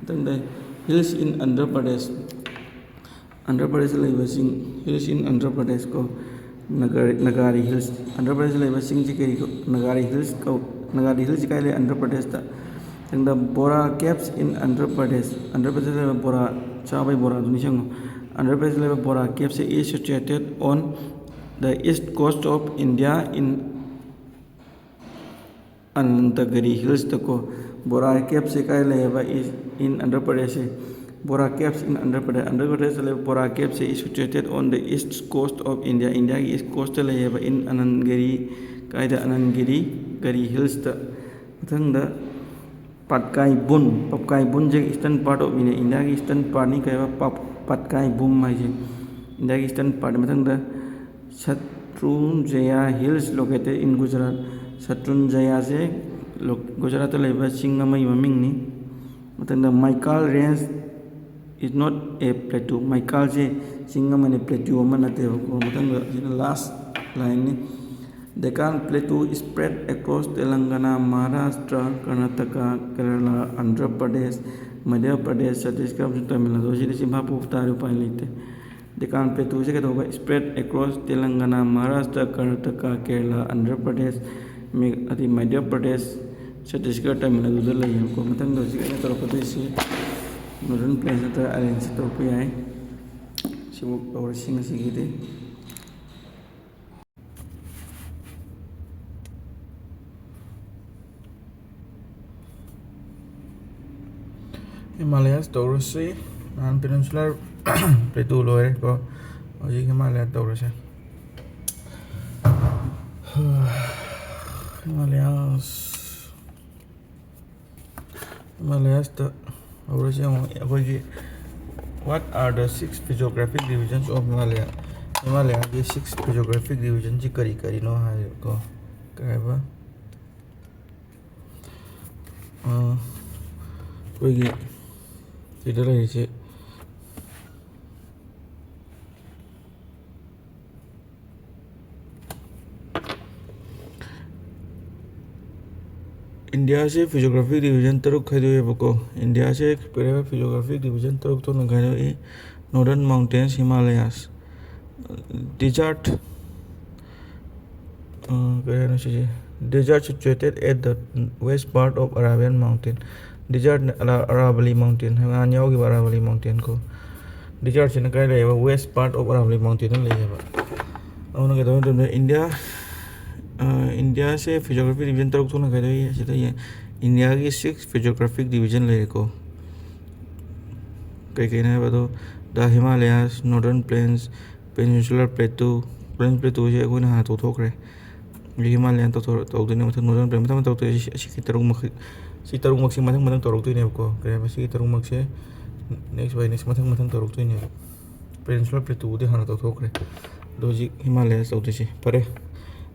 ꯃꯊꯪꯗ hills in Andhra Pradesh. Andhra ꯄ꯭ꯔꯗꯦꯁꯇ ꯂꯩꯕ ꯆꯤꯡ, hills in Andhra Pradesh ꯀꯣ, ꯅꯒꯥꯔꯤ, ꯅꯒꯥꯔꯤ hills. ꯑꯟꯙ꯭ꯔ ꯄ꯭ꯔꯗꯦꯁꯇ ꯂꯩꯕ ꯆꯤꯡꯁꯤ ꯀꯔꯤ ꯀꯧ-, ꯅꯒꯥꯔꯤ hills ꯀꯧ-, ꯅꯒꯥꯔꯤ hills ꯀꯥꯏ ꯂꯩ? ꯑꯟꯙ꯭ꯔ ꯄ꯭ꯔꯗꯦꯁꯇ. ꯃꯊꯪꯗ Borah Caves in Andhra Pradesh. Andhra ꯄ꯭ꯔꯗꯦꯁꯇ ꯂꯩꯕ ꯕꯣꯔꯥ, ꯆꯥꯕꯩ ꯕꯣꯔꯥꯗꯨ ꯅꯤꯡꯁꯤꯡꯉꯨ. ꯑꯟꯙ꯭ꯔ ꯄ꯭ꯔꯗꯦꯁꯇ ꯂꯩꯕ ꯕꯣꯔꯥ caves say is situated on the east coast of India in Anantagiri Hills ꯇꯀꯣ. Borah Caves ꯁꯦ ꯀꯥꯏ ꯂꯩꯌꯦꯕ? Is in Andhra Pradesh say. Borah Caves in Andhra Pradesh. Andhra ꯄ꯭ꯔꯗꯦꯁꯇ ꯂꯩꯕ Borah Caves say is situated on the east coast of India. ꯏꯟꯗꯤꯌꯥꯒꯤ east coast ꯇ ꯂꯩꯌꯦꯕ. In Anantagiri, ꯀꯥꯏꯗ? Anantagiri, Giri Hills ꯇ. ꯃꯊꯪꯗ Patkai Bund. Patkai Bund say eastern part of India. ꯏꯟꯗꯤꯌꯥꯒꯤ eastern part ꯅꯤ ꯀꯩꯕ? ꯄꯥꯞ-, Patkai Bund ꯍꯥꯏꯁꯦ. ꯏꯟꯗꯤꯌꯥꯒꯤ eastern part. ꯃꯊꯪꯗ Shatrunjaya Hills located in Gujarat. Shatrunjaya ꯁꯦ ꯂꯣ-, ꯒꯨꯖꯔꯥꯠꯇ ꯂꯩꯕ ꯆꯤꯡ ꯑꯃꯒꯤ ꯃꯃꯤꯡꯅꯤ. ꯃꯊꯪꯗ Maikal Range is not a plateau. ꯃꯥꯏꯀꯥꯜꯁꯦ ꯆꯤꯡ ꯑꯃꯅꯤ, plateau ꯑꯃ ꯅꯠꯇꯦꯕꯀꯣ. ꯃꯊꯪꯗ ꯁꯤꯅ last line ꯅꯤ. Deccan Plateau is spread across Telangana, Maharashtra, Karnataka, Kerala, Andhra Pradesh, Madhya Pradesh, Chhattisgarh ꯑꯃꯁꯨꯡ Tamil Nadu. ꯁꯤꯗꯤ ꯆꯤꯡꯐꯥ ꯄꯨꯕ ꯇꯥꯔꯦ, ꯎꯄꯥꯏ ꯂꯩꯇꯦ. Deccan Plateau ꯁꯦ ꯀꯩꯗꯧꯕ? Spread across Telangana, Maharashtra, Karnataka, Kerala, Andhra Pradesh, ꯃꯦ-, ꯑꯗꯩ Madhya Pradesh, Chhattisgarh, Tamil Nadu ꯗ ꯂꯩꯌꯦꯕꯀꯣ. ꯃꯊꯪꯗ ꯍꯧꯖꯤꯛ ꯑꯩꯅ ꯇꯧꯔꯛꯀꯗꯣꯏꯁꯤ Northern Plains ꯅꯠꯇ꯭ꯔꯒ Islands ꯇꯧꯔꯛꯄ ꯌꯥꯏ. ꯁꯤꯕꯨ ꯇꯧꯔꯁꯤ ꯉꯁꯤꯒꯤꯗꯤ. Himalayas ꯇꯧꯔꯁꯤ꯫ ꯅꯍꯥꯟ Peninsular Plateau ꯂꯣꯏꯔꯦꯀꯣ, ꯍꯧꯖꯤꯛ Himalaya ꯇꯧꯔꯁꯦ꯫ Himalayas, Himalayas ꯇ ꯍꯧꯔꯁꯤ꯫ ꯌꯦꯡꯉꯣ, ꯑꯩꯈꯣꯏꯒꯤ, what are the six physiographic divisions of Himalaya? Himalaya ꯒꯤ six physiographic division ꯁꯤ ꯀꯔꯤ ꯀꯔꯤꯅꯣ ꯍꯥꯏꯕꯀꯣ, ꯍꯥꯏꯕ ꯑꯩꯈꯣꯏꯒꯤ ꯁꯤꯗ ꯂꯩꯔꯤꯁꯦ ꯏꯟꯗꯤꯌꯥꯁꯦ ꯐꯤꯖꯣꯒ꯭ꯔꯥꯐꯤꯛ ꯗꯤꯕꯤꯖꯟ ꯇꯔꯨꯛ ꯈꯥꯏꯗꯣꯛꯑꯦꯕꯀꯣ꯫ ꯏꯟꯗꯤꯌꯥꯁꯦ ꯀꯔꯤ ꯍꯥꯏꯕ, ꯐꯤꯖꯣꯒ꯭ꯔꯥꯐꯤꯛ ꯗꯤꯕꯤꯖꯟ ꯇꯔꯨꯛ ꯊꯣꯛꯅ ꯈꯥꯏꯗꯣꯛꯏ: ꯅꯣꯔꯗꯔꯟ ꯃꯥꯎꯟꯇꯦꯟꯁ, ꯍꯤꯃꯥꯂꯌꯥꯁ, ꯗꯤꯖꯥꯔꯠ, ꯀꯔꯤ ꯍꯥꯏꯅꯣ ꯁꯤꯁꯦ, desert situated at the west part of Arabian mountain꯫ Desert ꯑꯔꯥꯕꯂꯤ ꯃꯥꯎꯟꯇꯦꯟ ꯍꯥꯏꯕ ꯅꯍꯥꯟ ꯌꯥꯎꯈꯤꯕ ꯑꯔꯥꯕꯂꯤ ꯃꯥꯎꯟꯇꯦꯟ ꯀꯣ꯫ ꯗꯤꯖꯥꯔꯠꯁꯤꯅ ꯀꯥꯏ ꯂꯩꯌꯦꯕ? West part of Aravalli mountain ꯂꯩꯌꯦꯕ꯫ ꯑꯗꯨꯅ ꯀꯩꯗꯧꯕ ꯃꯇꯝꯗ ꯏꯟꯗꯤꯌꯥ ꯏꯟꯗꯤꯌꯥꯁꯦ ꯐꯤꯖꯣꯒ꯭ꯔꯥꯐꯤ ꯗꯤꯕꯤꯖꯟ ꯇꯔꯨꯛ ꯊꯣꯛꯅ ꯈꯥꯏꯗꯣꯛꯏ꯫ ꯑꯁꯤꯗ ꯌꯦꯡ-, ꯏꯟꯗꯤꯌꯥꯒꯤ ꯁꯤꯛꯁ ꯐꯤꯖꯣꯒ꯭ꯔꯥꯐꯤꯛ ꯗꯤꯕꯤꯖꯟ ꯂꯩꯔꯦꯀꯣ꯫ ꯀꯩꯀꯩꯅꯣ ꯍꯥꯏꯕꯗꯣ, the Himalayas, Northern Plains, Peninsular Plateau꯫ Peninsular Plateauꯁꯦ ꯑꯩꯈꯣꯏꯅ ꯍꯥꯟꯅ ꯇꯧꯊꯣꯛꯈ꯭ꯔꯦ꯫ ꯍꯤꯃꯥꯂꯌꯥꯟ ꯇꯧꯊꯣꯔ-, ꯇꯧꯗꯣꯏꯅꯦ꯫ ꯃꯊꯪ ꯅꯣꯔꯗꯔꯟ ꯄ꯭ꯂꯦꯟ ꯃꯊꯪ ꯃꯊꯪ ꯇꯧꯔꯛꯇꯣꯏꯅꯦ꯫ ꯁꯤ, ꯁꯤꯒꯤ ꯇꯔꯨꯛꯃꯛꯁꯤ, ꯁꯤ ꯇꯔꯨꯛꯃꯛꯁꯤ ꯃꯊꯪ ꯃꯊꯪ ꯇꯧꯔꯛꯇꯣꯏꯅꯦꯕꯀꯣ꯫ ꯀꯩ ꯍꯥꯏꯕ? ꯁꯤꯒꯤ ꯇꯔꯨꯛꯃꯛꯁꯦ next by next ꯃꯊꯪ ꯃꯊꯪ ꯇꯧꯔꯛꯇꯣꯏꯅꯦꯕ꯫ Peninsular Plateauꯕꯨꯗꯤ ꯍꯥꯟꯅ ꯇꯧꯊꯣꯛꯈ꯭ꯔꯦ꯫ ꯑꯗꯣ ꯍꯧꯖꯤꯛ ꯍꯤꯃꯥꯂꯌꯥꯁ ꯇꯧꯗꯣꯏꯁꯦ꯫ ꯐꯔꯦ꯫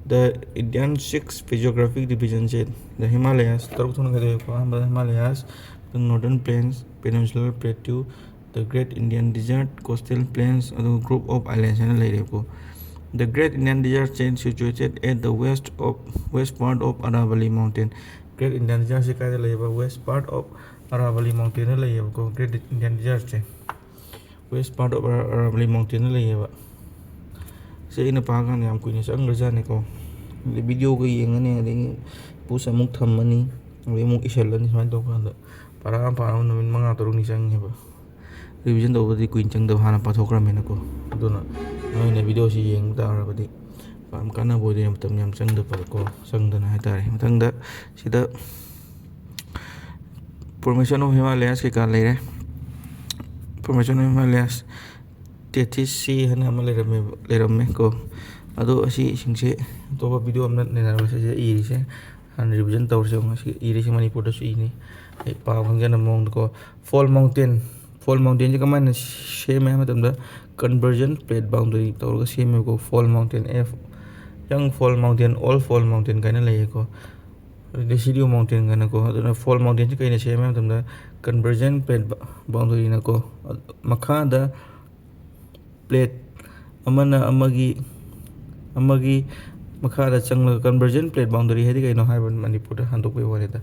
The Indian six physiographic division say, the Himalayas ꯇꯔꯨꯛ ꯊꯣꯛꯅ ꯈꯥꯏꯗꯣꯛꯑꯦꯀꯣ꯫ ꯑꯍꯥꯟꯕꯗ Himalayas, the Northern Plains, Peninsular Plateau, the Great Indian Desert, Coastal Plains, ꯑꯗꯨꯒ Group of Islands ꯍꯥꯏꯅ ꯂꯩꯔꯦꯀꯣ꯫ The Great Indian Desert say situated at the west of, west part of Aravalli Mountain꯫ Great Indian Desert ꯁꯦ ꯀꯥꯏꯗ ꯂꯩꯌꯦꯕ? West part of Aravalli Mountain ꯗ ꯂꯩꯌꯦꯕꯀꯣ, Great Indian Desert say. West part of Ara-, Aravalli Mountain ꯗ ꯂꯩꯌꯦꯕ꯫ ꯁꯤ ꯑꯩꯅ ꯄꯥꯀꯥꯟꯗ ꯌꯥꯝ ꯀꯨꯏꯅ ꯆꯪꯈ꯭ꯔꯖꯥꯠꯅꯤꯀꯣ꯫ ꯑꯗꯩ videoꯒ ꯌꯦꯡꯉꯅꯤ, ꯑꯗꯒꯤ post ꯑꯃꯨꯛ ꯊꯝꯃꯅꯤ, ꯑꯗꯩ ꯑꯃꯨꯛ ꯏꯁꯤꯜꯂꯅꯤ꯫ ꯁꯨꯃꯥꯏꯅ ꯇꯧꯀꯥꯟꯗ ꯄꯥꯔꯥ ꯑꯃ ꯄꯥꯔꯥ ꯑꯃ ꯅꯨꯃꯤꯠ ꯃꯉꯥ ꯇꯔꯨꯛꯅꯤ ꯆꯪꯉꯦꯕ꯫ Revision ꯇꯧꯕꯗꯤ ꯀꯨꯏꯅ ꯆꯪꯗꯕ, ꯍꯥꯟꯅ ꯄꯥꯊꯣꯛꯈ꯭ꯔꯕꯅꯤꯅꯀꯣ꯫ ꯑꯗꯨꯅ ꯅꯣꯏꯅ videoꯁꯤ ꯌꯦꯡꯕ ꯇꯥꯔꯕꯗꯤ ꯌꯥꯝ ꯀꯥꯟꯅꯕ ꯑꯣꯏꯗꯣꯏꯅꯦ, ꯃꯇꯝ ꯌꯥꯝ ꯆꯪꯗꯕꯀꯣ, ꯆꯪꯗꯅ ꯍꯥꯏꯇꯥꯔꯦ꯫ ꯃꯊꯪꯗ ꯁꯤꯗ Formation of Himalayas ꯀꯩꯀꯥ ꯂꯩꯔꯦ꯫ Formation of Himalayas, Tethys Sea ꯍꯥꯏꯅ ꯑꯃ ꯂꯩꯔꯝꯃꯦꯕ, ꯂꯩꯔꯝꯃꯦ ꯀꯣ꯫ ꯑꯗꯣ ꯑꯁꯤꯁꯤꯡꯁꯦ ꯑꯇꯣꯞꯄ video ꯑꯃꯗ ꯅꯩꯅꯔꯁꯦ꯫ ꯁꯤꯗ ꯏꯔꯤꯁꯦ ꯍꯥꯟꯅ revision ꯇꯧꯔꯁꯦ꯫ ꯉꯁꯤ ꯏꯔꯤꯁꯦ ꯃꯅꯤꯄꯨꯔꯗꯁꯨ ꯏꯅꯤ꯫ ꯑꯩ ꯄꯥꯕ ꯈꯪꯖꯅꯕ ꯃꯑꯣꯡꯗꯀꯣ꯫ Fall Mountain, Fall Mountainꯁꯦ ꯀꯃꯥꯏꯅ ꯁꯦꯝꯃꯦ ꯍꯥꯏꯕ ꯃꯇꯝꯗ, convergent plate boundary ꯇꯧꯔꯒ ꯁꯦꯝꯃꯦꯕꯀꯣ꯫ Fall Mountain, F Young Fall Mountain, Old Fall Mountain ꯀꯥꯏꯅ ꯂꯩꯌꯦꯀꯣ꯫ Deciduous Mountain ꯀꯥꯏꯅꯀꯣ꯫ ꯑꯗꯨꯅ Fall Mountainꯁꯤ ꯀꯩꯅ ꯁꯦꯝꯃꯦ ꯍꯥꯏꯕ ꯃꯇꯝꯗ, convergent plate boundaryꯅꯀꯣ, ꯃꯈꯥꯗ plate ꯑꯃꯅ ꯑꯃꯒꯤ ꯑꯃꯒꯤ ꯃꯈꯥꯗ ꯆꯪꯂꯒ, convergent plate boundary ꯍꯥꯏꯗꯤ ꯀꯩꯅꯣ ꯍꯥꯏꯕ ꯃꯅꯤꯄꯨꯔꯗ ꯍꯟꯗꯣꯛꯄꯒꯤ ꯋꯥꯅꯤꯗ꯫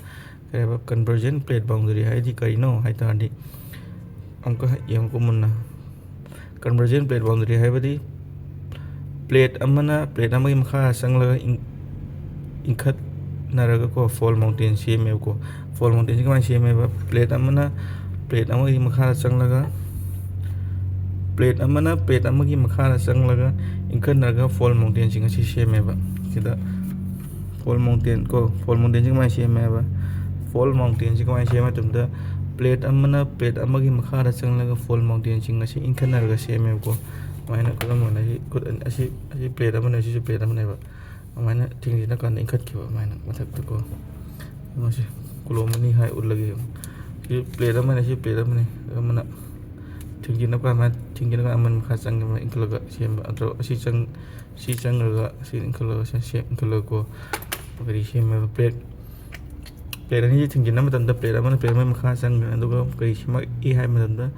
ꯀꯩ ꯍꯥꯏꯕ, convergent plate boundary ꯍꯥꯏꯗꯤ ꯀꯔꯤꯅꯣ ꯍꯥꯏ ꯇꯥꯔꯗꯤ, ꯑꯃꯨꯛꯀ ꯌꯦꯡꯉꯨꯀꯣ ꯃꯨꯟꯅ꯫ Convergent plate boundary ꯍꯥꯏꯕꯗꯤ plate ꯑꯃꯅ plate ꯑꯃꯒꯤ ꯃꯈꯥꯗ ꯆꯪꯂꯒ ꯏꯟ-, ꯏꯟꯈꯠꯅꯔꯒꯀꯣ, Fall Mountain ꯁꯦꯝꯃꯦꯕꯀꯣ꯫ Fall Mountainꯁꯤ ꯀꯃꯥꯏꯅ ꯁꯦꯝꯃꯦꯕ? Plate ꯑꯃꯅ plate ꯑꯃꯒꯤ ꯃꯈꯥꯗ ꯆꯪꯂꯒ, plate ꯑꯃꯅ plate ꯑꯃꯒꯤ ꯃꯈꯥꯗ ꯆꯪꯂꯒ ꯏꯟꯈꯠꯅꯔꯒ Fall Mountainꯁꯤꯡ ꯑꯁꯤ ꯁꯦꯝꯃꯦꯕ꯫ ꯁꯤꯗ Fall Mountain ꯀꯣ, Fall Mountainꯁꯤ ꯀꯃꯥꯏꯅ ꯁꯦꯝꯃꯦ ꯍꯥꯏꯕ? Fall Mountainꯁꯤ ꯀꯃꯥꯏꯅ ꯁꯦꯝꯃꯦ ꯃꯇꯝꯗ, plate ꯑꯃꯅ plate ꯑꯃꯒꯤ ꯃꯈꯥꯗ ꯆꯪꯂꯒ Fall Mountainꯁꯤꯡ ꯑꯁꯤ ꯏꯟꯈꯠꯅꯔꯒ ꯁꯦꯝꯃꯦꯕꯀꯣ꯫ ꯑꯗꯨꯃꯥꯏꯅ ꯈꯨꯗꯝ ꯑꯣꯏꯅ ꯑꯁꯤ ꯈꯨꯠ ꯑꯅꯤ ꯑꯁꯤ, ꯑꯁꯤ plate ꯑꯃꯅꯤ, ꯑꯁꯤꯁꯨ plate ꯑꯃꯅꯦꯕ꯫ ꯑꯗꯨꯃꯥꯏꯅ ꯊꯤꯡꯖꯤꯜꯂꯀꯥꯟꯗ ꯏꯟꯈꯠꯈꯤꯕ, ꯑꯗꯨꯃꯥꯏꯅ ꯃꯊꯛꯇꯀꯣ꯫ ꯌꯦꯡꯉꯣ ꯁꯤ, ꯀꯣꯂꯣꯝ ꯑꯅꯤ ꯍꯥꯏ ꯎꯠꯂꯒꯦ ꯌꯦꯡꯉꯣ꯫ ꯁꯤ plate ꯑꯃꯅꯤ, ꯁꯤ plate ꯑꯃꯅꯤ꯫ ꯑꯃꯅ ꯊꯤꯡꯖꯤꯜꯂꯀꯥꯟꯗ, ꯑꯗꯨꯃꯥꯏꯅ ꯊꯤꯡꯖꯤꯜꯂꯀꯥꯟꯗ ꯑꯃꯅꯤ ꯃꯈꯥ ꯆꯪꯉꯦ, ꯑꯗꯨꯃꯥꯏꯅ ꯏꯟꯈꯠꯂꯒ ꯁꯦꯝꯕ꯫ ꯑꯗꯣ ꯑꯁꯤ ꯆꯪ-, ꯁꯤ ꯆꯪꯉꯒ, ꯁꯤ ꯏꯟꯈꯠꯂꯒ, ꯁꯤ, ꯁꯤ ꯏꯟꯈꯠꯂꯒꯀꯣ꯫ ꯀꯔꯤ ꯁꯦꯝꯃꯦꯕ? Plate, plate ꯑꯅꯤꯁꯤ ꯊꯤꯡꯖꯤꯟꯕ ꯃꯇꯝꯗ plate ꯑꯃꯅ plate ꯑꯃꯒꯤ ꯃꯈꯥ ꯆꯪꯈ꯭ꯔꯦ꯫ ꯑꯗꯨꯒ ꯀꯔꯤ ꯁꯦꯝꯃꯛꯏ ꯍꯥꯏꯕ ꯃꯇꯝꯗ,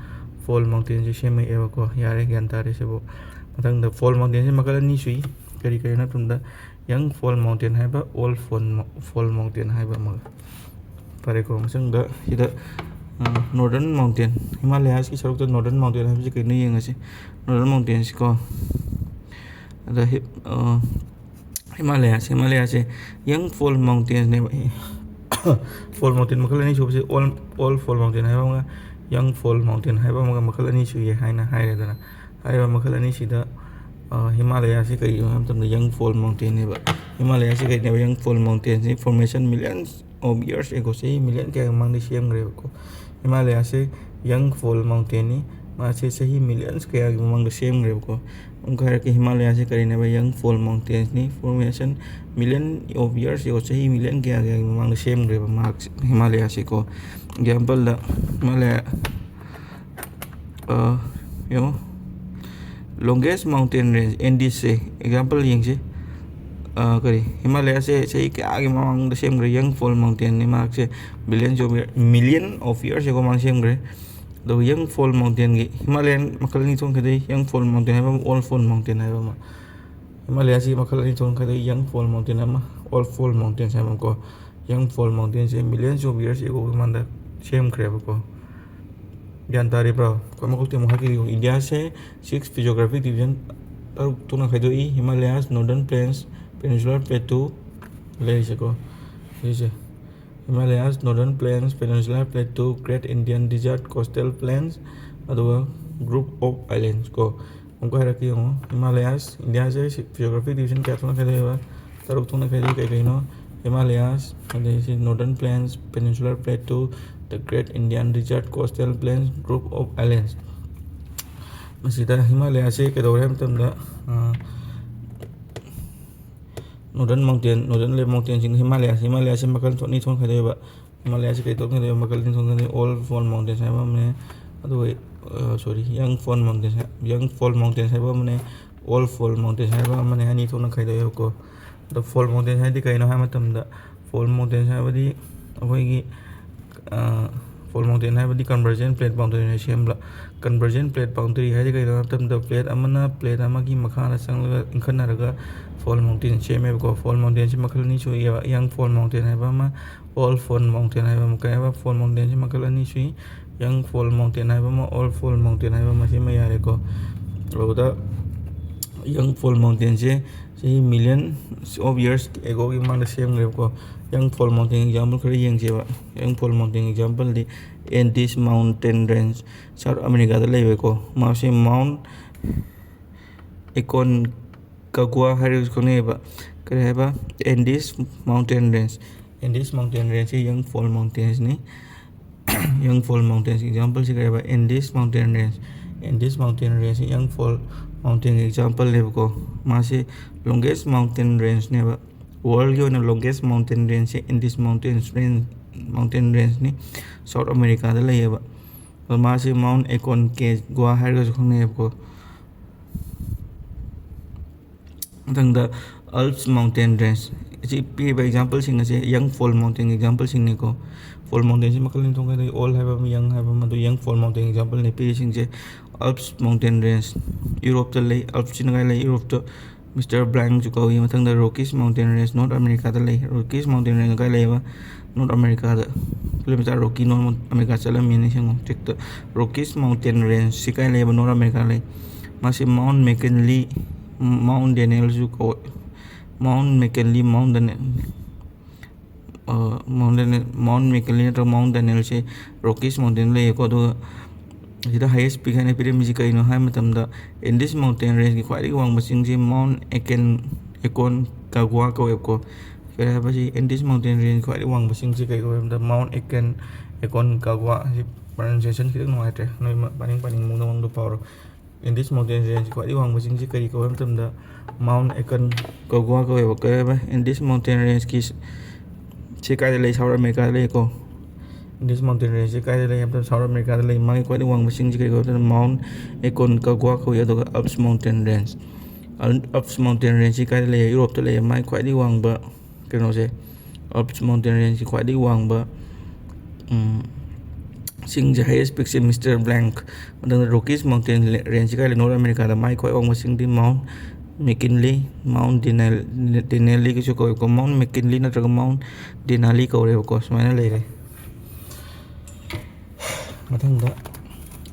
Fall Mountainꯁꯤ ꯁꯦꯝꯃꯛꯑꯦꯕꯀꯣ꯫ ꯌꯥꯔꯦ, ꯒ꯭ꯌꯥꯟ ꯇꯥꯔꯦ ꯁꯤꯕꯨ꯫ ꯃꯊꯪꯗ Fall Mountainꯁꯤ ꯃꯈꯜ ꯑꯅꯤ ꯁꯨꯏ꯫ ꯀꯔꯤ ꯀꯔꯤꯅꯣ ꯍꯥꯏꯕ ꯃꯇꯝꯗ, Young Fall Mountain ꯍꯥꯏꯕ, Old Fall Mo-, Fall Mountain ꯍꯥꯏꯕ ꯑꯃꯒ꯫ ꯐꯔꯦꯀꯣ, ꯃꯊꯪꯗ ꯁꯤꯗ, ꯑ, Northern Mountain, ꯍꯤꯃꯥꯂꯌꯥꯁꯀꯤ ꯁꯔꯨꯛꯇ Northern Mountain ꯍꯥꯏꯕꯁꯤ ꯀꯩꯅꯣ ꯌꯦꯡꯉꯁꯤ꯫ Northern Mountainꯁꯤꯀꯣ꯫ ꯑꯗ ꯍꯤ-, ꯑ, ꯍꯤꯃꯥꯂꯌꯥꯁꯦ, ꯍꯤꯃꯥꯂꯌꯥꯁꯦ Young Fall Mountainsꯅꯦꯕ꯫ Fall Mountain ꯃꯈꯜ ꯑꯅꯤ ꯁꯨꯕꯁꯤ Old, Old Fall Mountain ꯍꯥꯏꯕ ꯑꯃꯒ Young Fall Mountain ꯍꯥꯏꯕ ꯑꯃꯒ ꯃꯈꯜ ꯑꯅꯤ ꯁꯨꯏ ꯍꯥꯏꯅ ꯍꯥꯏꯔꯦꯗꯅ꯫ ꯍꯥꯏꯔꯤꯕ ꯃꯈꯜ ꯑꯅꯤꯁꯤꯗ, ꯑ, ꯍꯤꯃꯥꯂꯌꯥꯁꯤ ꯀꯔꯤꯅꯣ ꯍꯥꯏꯕ ꯃꯇꯝꯗ Young Fall Mountainꯅꯦꯕ꯫ ꯍꯤꯃꯥꯂꯌꯥꯁꯤ ꯀꯔꯤꯅꯦꯕ? Young Fall Mountainsꯅꯤ꯫ Formation millions of years ago, ꯆꯍꯤ million ꯀꯌꯥꯒꯤ ꯃꯃꯥꯡꯗ ꯁꯦꯝꯈ꯭ꯔꯦꯕꯀꯣ꯫ ꯍꯤꯃꯥꯂꯌꯥꯁꯦ Young Fall Mountainsꯅꯤ꯫ ꯃꯥꯁꯦ ꯆꯍꯤ millions ꯀꯌꯥꯒꯤ ꯃꯃꯥꯡꯗ ꯁꯦꯝꯈ꯭ꯔꯦꯕꯀꯣ꯫ ꯑꯃꯨꯛꯀ ꯍꯥꯏꯔꯛꯀꯦ, ꯍꯤꯃꯥꯂꯌꯥꯁꯦ ꯀꯔꯤꯅꯦꯕ? Young Fall Mountainsꯅꯤ꯫ Formation million of years ago, ꯆꯍꯤ million ꯀꯌꯥ ꯀꯌꯥꯒꯤ ꯃꯃꯥꯡꯗ ꯁꯦꯝꯈ꯭ꯔꯦꯕ ꯃꯍꯥꯛꯁꯦ, ꯍꯤꯃꯥꯂꯌꯥꯁꯦꯀꯣ꯫ Exampleꯗ ꯍꯤꯃꯥꯂꯌꯥ, ꯑ, ꯌꯦꯡꯉꯣ, longest mountain range, Andesꯁꯦ example ꯌꯦꯡꯁꯤ꯫ ꯀꯔꯤ, ꯍꯤꯃꯥꯂꯌꯥꯁꯦ ꯆꯍꯤ ꯀꯌꯥꯒꯤ ꯃꯃꯥꯡꯗ ꯁꯦꯝꯈ꯭ꯔꯦ? ꯌꯪ ꯐꯣꯜ ꯃꯥꯎꯟꯇꯦꯟꯅꯤ꯫ ꯃꯍꯥꯛꯁꯦ billions of year, million of years ago ꯃꯃꯥꯡꯗ ꯁꯦꯝꯈ꯭ꯔꯦ꯫ ꯑꯗꯨꯒ ꯌꯪ ꯐꯣꯜ ꯃꯥꯎꯟꯇꯦꯟꯒꯤ, ꯍꯤꯃꯥꯂꯌꯥꯟ ꯃꯈꯜ ꯑꯅꯤ ꯊꯣꯛꯅ ꯈꯥꯏꯗꯣꯛꯏ: ꯌꯪ ꯐꯣꯜ ꯃꯥꯎꯟꯇꯦꯟ ꯍꯥꯏꯕ ꯑꯃ, ꯑꯣꯜ ꯐꯣꯜ ꯃꯥꯎꯟꯇꯦꯟ ꯍꯥꯏꯕ ꯑꯃ꯫ ꯍꯤꯃꯥꯂꯌꯥꯁꯤ ꯃꯈꯜ ꯑꯅꯤ ꯊꯣꯛꯅ ꯈꯥꯏꯗꯣꯛꯏ: ꯌꯪ ꯐꯣꯜ ꯃꯥꯎꯟꯇꯦꯟ ꯑꯃ, ꯑꯣꯜ ꯐꯣꯜ ꯃꯥꯎꯟꯇꯦꯟꯁ ꯍꯥꯏꯕ ꯑꯃꯀꯣ꯫ ꯌꯪ ꯐꯣꯜ ꯃꯥꯎꯟꯇꯦꯟꯁꯦ ꯃꯤꯂꯤꯌꯟꯁ ꯑꯣꯐ ꯏꯌꯔꯁ ꯑꯦꯒꯣꯒꯤ ꯃꯃꯥꯡꯗ ꯁꯦꯝꯈ꯭ꯔꯦꯕꯀꯣ꯫ ꯒ꯭ꯌꯥꯟ ꯇꯥꯔꯤꯕ꯭ꯔꯣ? ꯑꯩꯈꯣꯏ ꯃꯀꯣꯛꯇꯩ ꯑꯃꯨꯛ ꯍꯥꯏꯈꯤꯒꯦ꯫ ꯏꯟꯗꯤꯌꯥꯁꯦ ꯁꯤꯛꯁ ꯖꯤꯑꯣꯒ꯭ꯔꯥꯐꯤꯛ ꯗꯤꯕꯤꯖꯟ ꯇꯔꯨꯛ ꯊꯣꯛꯅ ꯈꯥꯏꯗꯣꯛꯏ: Himalayas, northern plains, peninsular plateau ꯂꯩꯔꯤꯁꯦꯀꯣ꯫ ꯁꯤꯁꯦ Himalayas, northern plains, peninsular plateau, great Indian desert, coastal ꯄ꯭ꯂꯦꯟꯁ, ꯑꯗꯨꯒ ꯒ꯭ꯔꯨꯞ ꯑꯣꯐ ꯑꯥꯏꯂꯦꯟꯁ ꯀꯣ꯫ ꯑꯃꯨꯛꯀ ꯍꯥꯏꯔꯛꯀꯦ ꯌꯦꯡꯉꯣ꯫ ꯍꯤꯃꯥꯂꯌꯥꯁ, ꯏꯟꯗꯤꯌꯥꯁꯦ ꯖꯤꯑꯣꯒ꯭ꯔꯥꯐꯤꯛ ꯗꯤꯕꯤꯖꯟ ꯀꯌꯥ ꯊꯣꯛꯅ ꯈꯥꯏꯗꯣꯛꯑꯦꯕ? ꯇꯔꯨꯛ ꯊꯣꯛꯅ ꯈꯥꯏꯗꯣꯛꯏ꯫ ꯀꯩ ꯀꯩꯅꯣ? ꯍꯤꯃꯥꯂꯌꯥꯁ, ꯑꯗꯩꯁꯤ northern plains, peninsular plateau, the great Indian desert, coastal plains, group of islands. ꯃꯁꯤꯗ ꯍꯤꯃꯥꯂꯌꯥꯁꯦ ꯀꯩꯗꯧꯔꯦ ꯍꯥꯏꯕ ꯃꯇꯝꯗ, ꯑ, ꯅꯣꯔꯗꯔꯟ ꯃꯥꯎꯟꯇꯦꯟ, ꯅꯣꯔꯗꯔꯟ ꯂꯩꯕ ꯃꯥꯎꯟꯇꯦꯟꯁꯤꯡ, ꯍꯤꯃꯥꯂꯌꯥꯁꯤ, ꯍꯤꯃꯥꯂꯌꯥꯁꯤ ꯃꯈꯜ ꯑꯅꯤ ꯊꯣꯛꯅ ꯈꯥꯏꯗꯣꯛꯑꯦꯕ꯫ ꯍꯤꯃꯥꯂꯌꯥꯁꯤ ꯀꯩ ꯊꯣꯛꯅ ꯈꯥꯏꯗꯣꯛꯑꯦꯕ? ꯃꯈꯜ ꯑꯅꯤ ꯊꯣꯛꯅ ꯈꯥꯏꯗꯣꯛꯑꯦ꯫ ꯑꯣꯜ ꯐꯣꯜ ꯃꯥꯎꯟꯇꯦꯟꯁ ꯍꯥꯏꯕ ꯑꯃꯅꯦ, ꯑꯗꯨꯒ, ꯑ, ꯁꯣꯔꯤ, ꯌꯪ ꯐꯣꯜ ꯃꯥꯎꯟꯇꯦꯟꯁ ꯍꯥꯏ-, ꯌꯪ ꯐꯣꯜ ꯃꯥꯎꯟꯇꯦꯟꯁ ꯍꯥꯏꯕ ꯑꯃꯅꯦ, ꯑꯣꯜ ꯐꯣꯜ ꯃꯥꯎꯟꯇꯦꯟꯁ ꯍꯥꯏꯕ ꯑꯃꯅꯦ, ꯑꯅꯤ ꯊꯣꯛꯅ ꯈꯥꯏꯗꯣꯛꯑꯦꯕꯀꯣ꯫ ꯑꯗꯣ ꯐꯣꯜ ꯃꯥꯎꯟꯇꯦꯟꯁ ꯍꯥꯏꯗꯤ ꯀꯩꯅꯣ ꯍꯥꯏꯕ ꯃꯇꯝꯗ, ꯐꯣꯜ ꯃꯥꯎꯟꯇꯦꯟꯁ ꯍꯥꯏꯕꯗꯤ ꯑꯩꯈꯣꯏꯒꯤ, ꯑ, ꯐꯣꯜ ꯃꯥꯎꯟꯇꯦꯟ ꯍꯥꯏꯕꯗꯤ ꯀꯟꯚꯔꯖꯦꯟ ꯄ꯭ꯂꯦꯠ ꯕꯥꯎꯟꯗꯔꯤꯅ ꯁꯦꯝꯕ꯫ ꯀꯟꯚꯔꯖꯦꯟ ꯄ꯭ꯂꯦꯠ ꯕꯥꯎꯟꯗꯔꯤ ꯍꯥꯏꯗꯤ ꯀꯩꯅꯣ ꯍꯥꯏꯕ ꯃꯇꯝꯗ, ꯄ꯭ꯂꯦꯠ ꯑꯃꯅ ꯄ꯭ꯂꯦꯠ ꯑꯃꯒꯤ ꯃꯈꯥꯗ ꯆꯪꯂꯒ ꯏꯟꯈꯠꯅꯔꯒ ꯐꯣꯜ ꯃꯥꯎꯟꯇꯦꯟ ꯁꯦꯝꯃꯦꯕꯀꯣ꯫ ꯐꯣꯜ ꯃꯥꯎꯟꯇꯦꯟꯁꯤ ꯃꯈꯜ ꯑꯅꯤ ꯁꯨꯏꯌꯦꯕ: ꯌꯪ ꯐꯣꯜ ꯃꯥꯎꯟꯇꯦꯟ ꯍꯥꯏꯕ ꯑꯃ, ꯑꯣꯜ ꯐꯣꯜ ꯃꯥꯎꯟꯇꯦꯟ ꯍꯥꯏꯕ ꯑꯃ꯫ ꯀꯩ ꯍꯥꯏꯕ? ꯐꯣꯜ ꯃꯥꯎꯟꯇꯦꯟꯁꯤ ꯃꯈꯜ ꯑꯅꯤ ꯁꯨꯏ: ꯌꯪ ꯐꯣꯜ ꯃꯥꯎꯟꯇꯦꯟ ꯍꯥꯏꯕ ꯑꯃ, ꯑꯣꯜ ꯐꯣꯜ ꯃꯥꯎꯟꯇꯦꯟ ꯍꯥꯏꯕ ꯑꯃ꯫ ꯁꯤꯃ ꯌꯥꯔꯦꯀꯣ꯫ ꯑꯗꯨꯗ ꯌꯪ ꯐꯣꯜ ꯃꯥꯎꯟꯇꯦꯟꯁꯦ ꯆꯍꯤ ꯃꯤꯂꯤꯌꯟ ꯑꯣꯐ ꯏꯌꯔꯁ ꯑꯦꯒꯣꯒꯤ ꯃꯃꯥꯡꯗ ꯁꯦꯝꯈ꯭ꯔꯦꯕꯀꯣ꯫ ꯌꯪ ꯐꯣꯜ ꯃꯥꯎꯟꯇꯦꯟ ꯑꯦꯛꯖꯥꯝꯄꯜ ꯈꯔ ꯌꯦꯡꯁꯦꯕ꯫ ꯌꯪ ꯐꯣꯜ ꯃꯥꯎꯟꯇꯦꯟ ꯑꯦꯛꯖꯥꯝꯄꯜꯗꯤ ꯑꯦꯟꯗꯤꯁ ꯃꯥꯎꯟꯇꯦꯟ ꯔꯦꯟꯖ, ꯁꯥꯎꯠ ꯑꯃꯦꯔꯤꯀꯥꯗ ꯂꯩꯕꯀꯣ꯫ ꯃꯥꯁꯦ ꯃꯥꯎꯟ ꯑꯦꯀꯣꯟꯀꯒ꯭ꯋꯥ ꯍꯥꯏꯔꯒꯁꯨ ꯈꯪꯅꯩꯌꯦꯕ꯫ ꯀꯔꯤ ꯍꯥꯏꯕ? Andes mountain range. Andes mountain ꯔꯦꯟꯖꯁꯤ ꯌꯪ ꯐꯣꯜ ꯃꯥꯎꯟꯇꯦꯟꯁꯅꯤ꯫ ꯌꯪ ꯐꯣꯜ ꯃꯥꯎꯟꯇꯦꯟꯁ ꯑꯦꯛꯖꯥꯝꯄꯜꯁꯤ ꯀꯔꯤ ꯍꯥꯏꯕ? Andes mountain range. Andes mountain ꯔꯦꯟꯖꯁꯤ ꯌꯪ ꯐꯣꯜ ꯃꯥꯎꯟꯇꯦꯟꯒꯤ ꯑꯦꯛꯖꯥꯝꯄꯜꯅꯦꯕꯀꯣ꯫ ꯃꯥꯁꯤ ꯂꯣꯡꯒꯦꯁ ꯃꯥꯎꯟꯇꯦꯟ ꯔꯦꯟꯖꯅꯦꯕ꯫ ꯋꯥꯔꯜꯒꯤ ꯑꯣꯏꯅ ꯂꯣꯡꯒꯦꯁ ꯃꯥꯎꯟꯇꯦꯟ ꯔꯦꯟꯖꯁꯦ ꯑꯦꯟꯗꯤꯁ ꯃꯥꯎꯟꯇꯦꯟꯁ ꯔꯦꯟꯖ, ꯃꯥꯎꯟꯇꯦꯟ ꯔꯦꯟꯖꯅꯤ꯫ ꯁꯥꯎꯠ ꯑꯃꯦꯔꯤꯀꯥꯗ ꯂꯩꯌꯦꯕ꯫ ꯑꯗꯣ ꯃꯥꯁꯦ ꯃꯥꯎꯟ ꯑꯦꯀꯣꯟꯀꯦꯒ꯭ꯋꯥ ꯍꯥꯏꯔꯒꯁꯨ ꯈꯪꯅꯩꯌꯦꯕꯀꯣ꯫ ꯃꯊꯪꯗ Alps mountain range꯫ ꯑꯁꯤ ꯄꯤꯔꯤꯕ exampleꯁꯤꯡ ꯑꯁꯦ young fall mountain exampleꯁꯤꯡꯅꯤꯀꯣ꯫ Fall mountainꯁꯤ ꯃꯈꯜ ꯑꯅꯤ ꯊꯣꯛꯅ ꯈꯥꯏꯗꯣꯛꯏ, old ꯍꯥꯏꯕ ꯑꯃ, young ꯍꯥꯏꯕ ꯑꯃ꯫ ꯑꯗꯨ young fall mountain exampleꯅꯤ ꯄꯤꯔꯤꯁꯤꯡꯁꯦ꯫ Alps mountain range Europeꯇ ꯂꯩ꯫ Alpsꯁꯤꯅ ꯀꯥꯏ ꯂꯩ? Europeꯇ Mister Blankꯁꯨ ꯀꯧꯏ꯫ ꯃꯊꯪꯗ Rockies mountain range North Americaꯗ ꯂꯩ꯫ Rockies mountain range ꯀꯥꯏ ꯂꯩꯌꯦꯕ? North Americaꯗ꯫ ꯀꯤꯂꯣꯃꯤꯇꯔ Rocky North America ꯆꯠꯂꯝꯃꯦꯅ ꯅꯤꯡꯁꯤꯡꯉꯨ꯫ ꯆꯦꯛꯇ Rockies mountain rangeꯁꯤ ꯀꯥꯏ ꯂꯩꯌꯦꯕ? North America ꯂꯩ꯫ ꯃꯥꯁꯤ Mount McKinley, Mount Danielꯁꯨ ꯀꯧꯏ꯫ Mount McKinley, Mount Daniel, ꯑ, Mount Daniel, Mount McKinley ꯅꯠꯇ꯭ꯔꯒ Mount Danielꯁꯦ Rockies mountain ꯂꯩꯌꯦꯀꯣ꯫ ꯑꯗꯨꯒ ꯁꯤꯗ highest peak ꯍꯥꯏꯅ ꯄꯤꯔꯝꯃꯤꯁꯤ ꯀꯩꯅꯣ ꯍꯥꯏꯕ ꯃꯇꯝꯗ, Andes mountain rangeꯀꯤ ꯈ꯭ꯋꯥꯏꯗꯒꯤ ꯋꯥꯡꯕ ꯆꯤꯡꯁꯤ Mount Acon-, Aconcagua ꯀꯧꯋꯦꯕꯀꯣ꯫ ꯀꯔꯤ ꯍꯥꯏꯕꯁꯤ, Andes mountain rangeꯀꯤ ꯈ꯭ꯋꯥꯏꯗꯒꯤ ꯋꯥꯡꯕ ꯆꯤꯡꯁꯤ ꯀꯔꯤ ꯀꯧꯋꯦ ꯍꯥꯏꯕꯗ Mount Acon-, Aconcagua꯫ ꯁꯤ pronunciation ꯈꯤꯇꯪ ꯅꯨꯡꯉꯥꯏꯇ꯭ꯔꯦ, ꯅꯣꯏ ꯃ-, ꯄꯥꯅꯤꯡ ꯄꯥꯅꯤꯡ ꯃꯑꯣꯡꯗ ꯃꯑꯣꯡꯗ ꯄꯥꯎꯔꯣ꯫ Andes mountain rangeꯀꯤ ꯈ꯭ꯋꯥꯏꯗꯒꯤ ꯋꯥꯡꯕ ꯆꯤꯡꯁꯤ ꯀꯔꯤ ꯀꯧꯋꯦ ꯍꯥꯏꯕ ꯃꯇꯝꯗ Mount Aconcagua ꯀꯧꯋꯦꯕ꯫ ꯀꯔꯤ ꯍꯥꯏꯕ? Andes mountain rangeꯀꯤ ꯁꯤ ꯀꯥꯏꯗ ꯂꯩ? South Americaꯗ ꯂꯩꯀꯣ꯫ Andes mountain rangeꯁꯤ ꯀꯥꯏꯗ ꯂꯩ ꯍꯥꯏꯕꯗ South Americaꯗ ꯂꯩ꯫ ꯃꯥꯒꯤ ꯈ꯭ꯋꯥꯏꯗꯒꯤ ꯋꯥꯡꯕ ꯆꯤꯡꯁꯤ ꯀꯔꯤ ꯀꯧꯋꯦ ꯍꯥꯏꯕꯗ Mount Aconcagua ꯀꯧꯋꯤ꯫ ꯑꯗꯨꯒ Alps mountain range, Al-, Alps mountain rangeꯁꯤ ꯀꯥꯏꯗ ꯂꯩ? Europeꯇ ꯂꯩ꯫ ꯃꯥꯒꯤ ꯈ꯭ꯋꯥꯏꯗꯒꯤ ꯋꯥꯡꯕ ꯀꯩꯅꯣꯁꯦ, Alps mountain rangeꯀꯤ ꯈ꯭ꯋꯥꯏꯗꯒꯤ ꯋꯥꯡꯕ, ꯎꯝ, ꯆꯤꯡꯁꯦ, highest peakꯁꯦ Mister Blank꯫ ꯃꯊꯪꯗ Rockies mountain rangeꯁꯤ ꯀꯥꯏ ꯂꯩ? North Americaꯗ꯫ ꯃꯥꯒꯤ ꯈ꯭ꯋꯥꯏ ꯋꯥꯡꯕ ꯆꯤꯡꯗꯤ Mount McKinley, Mount Denal-, Denaliꯒꯁꯨ ꯀꯧꯋꯦꯀꯣ꯫ Mount McKinley ꯅꯠꯇ꯭ꯔꯒ Mount Denali ꯀꯧꯔꯦꯕꯀꯣ꯫ ꯁꯨꯃꯥꯏꯅ ꯂꯩꯔꯦ꯫ ꯃꯊꯪꯗ,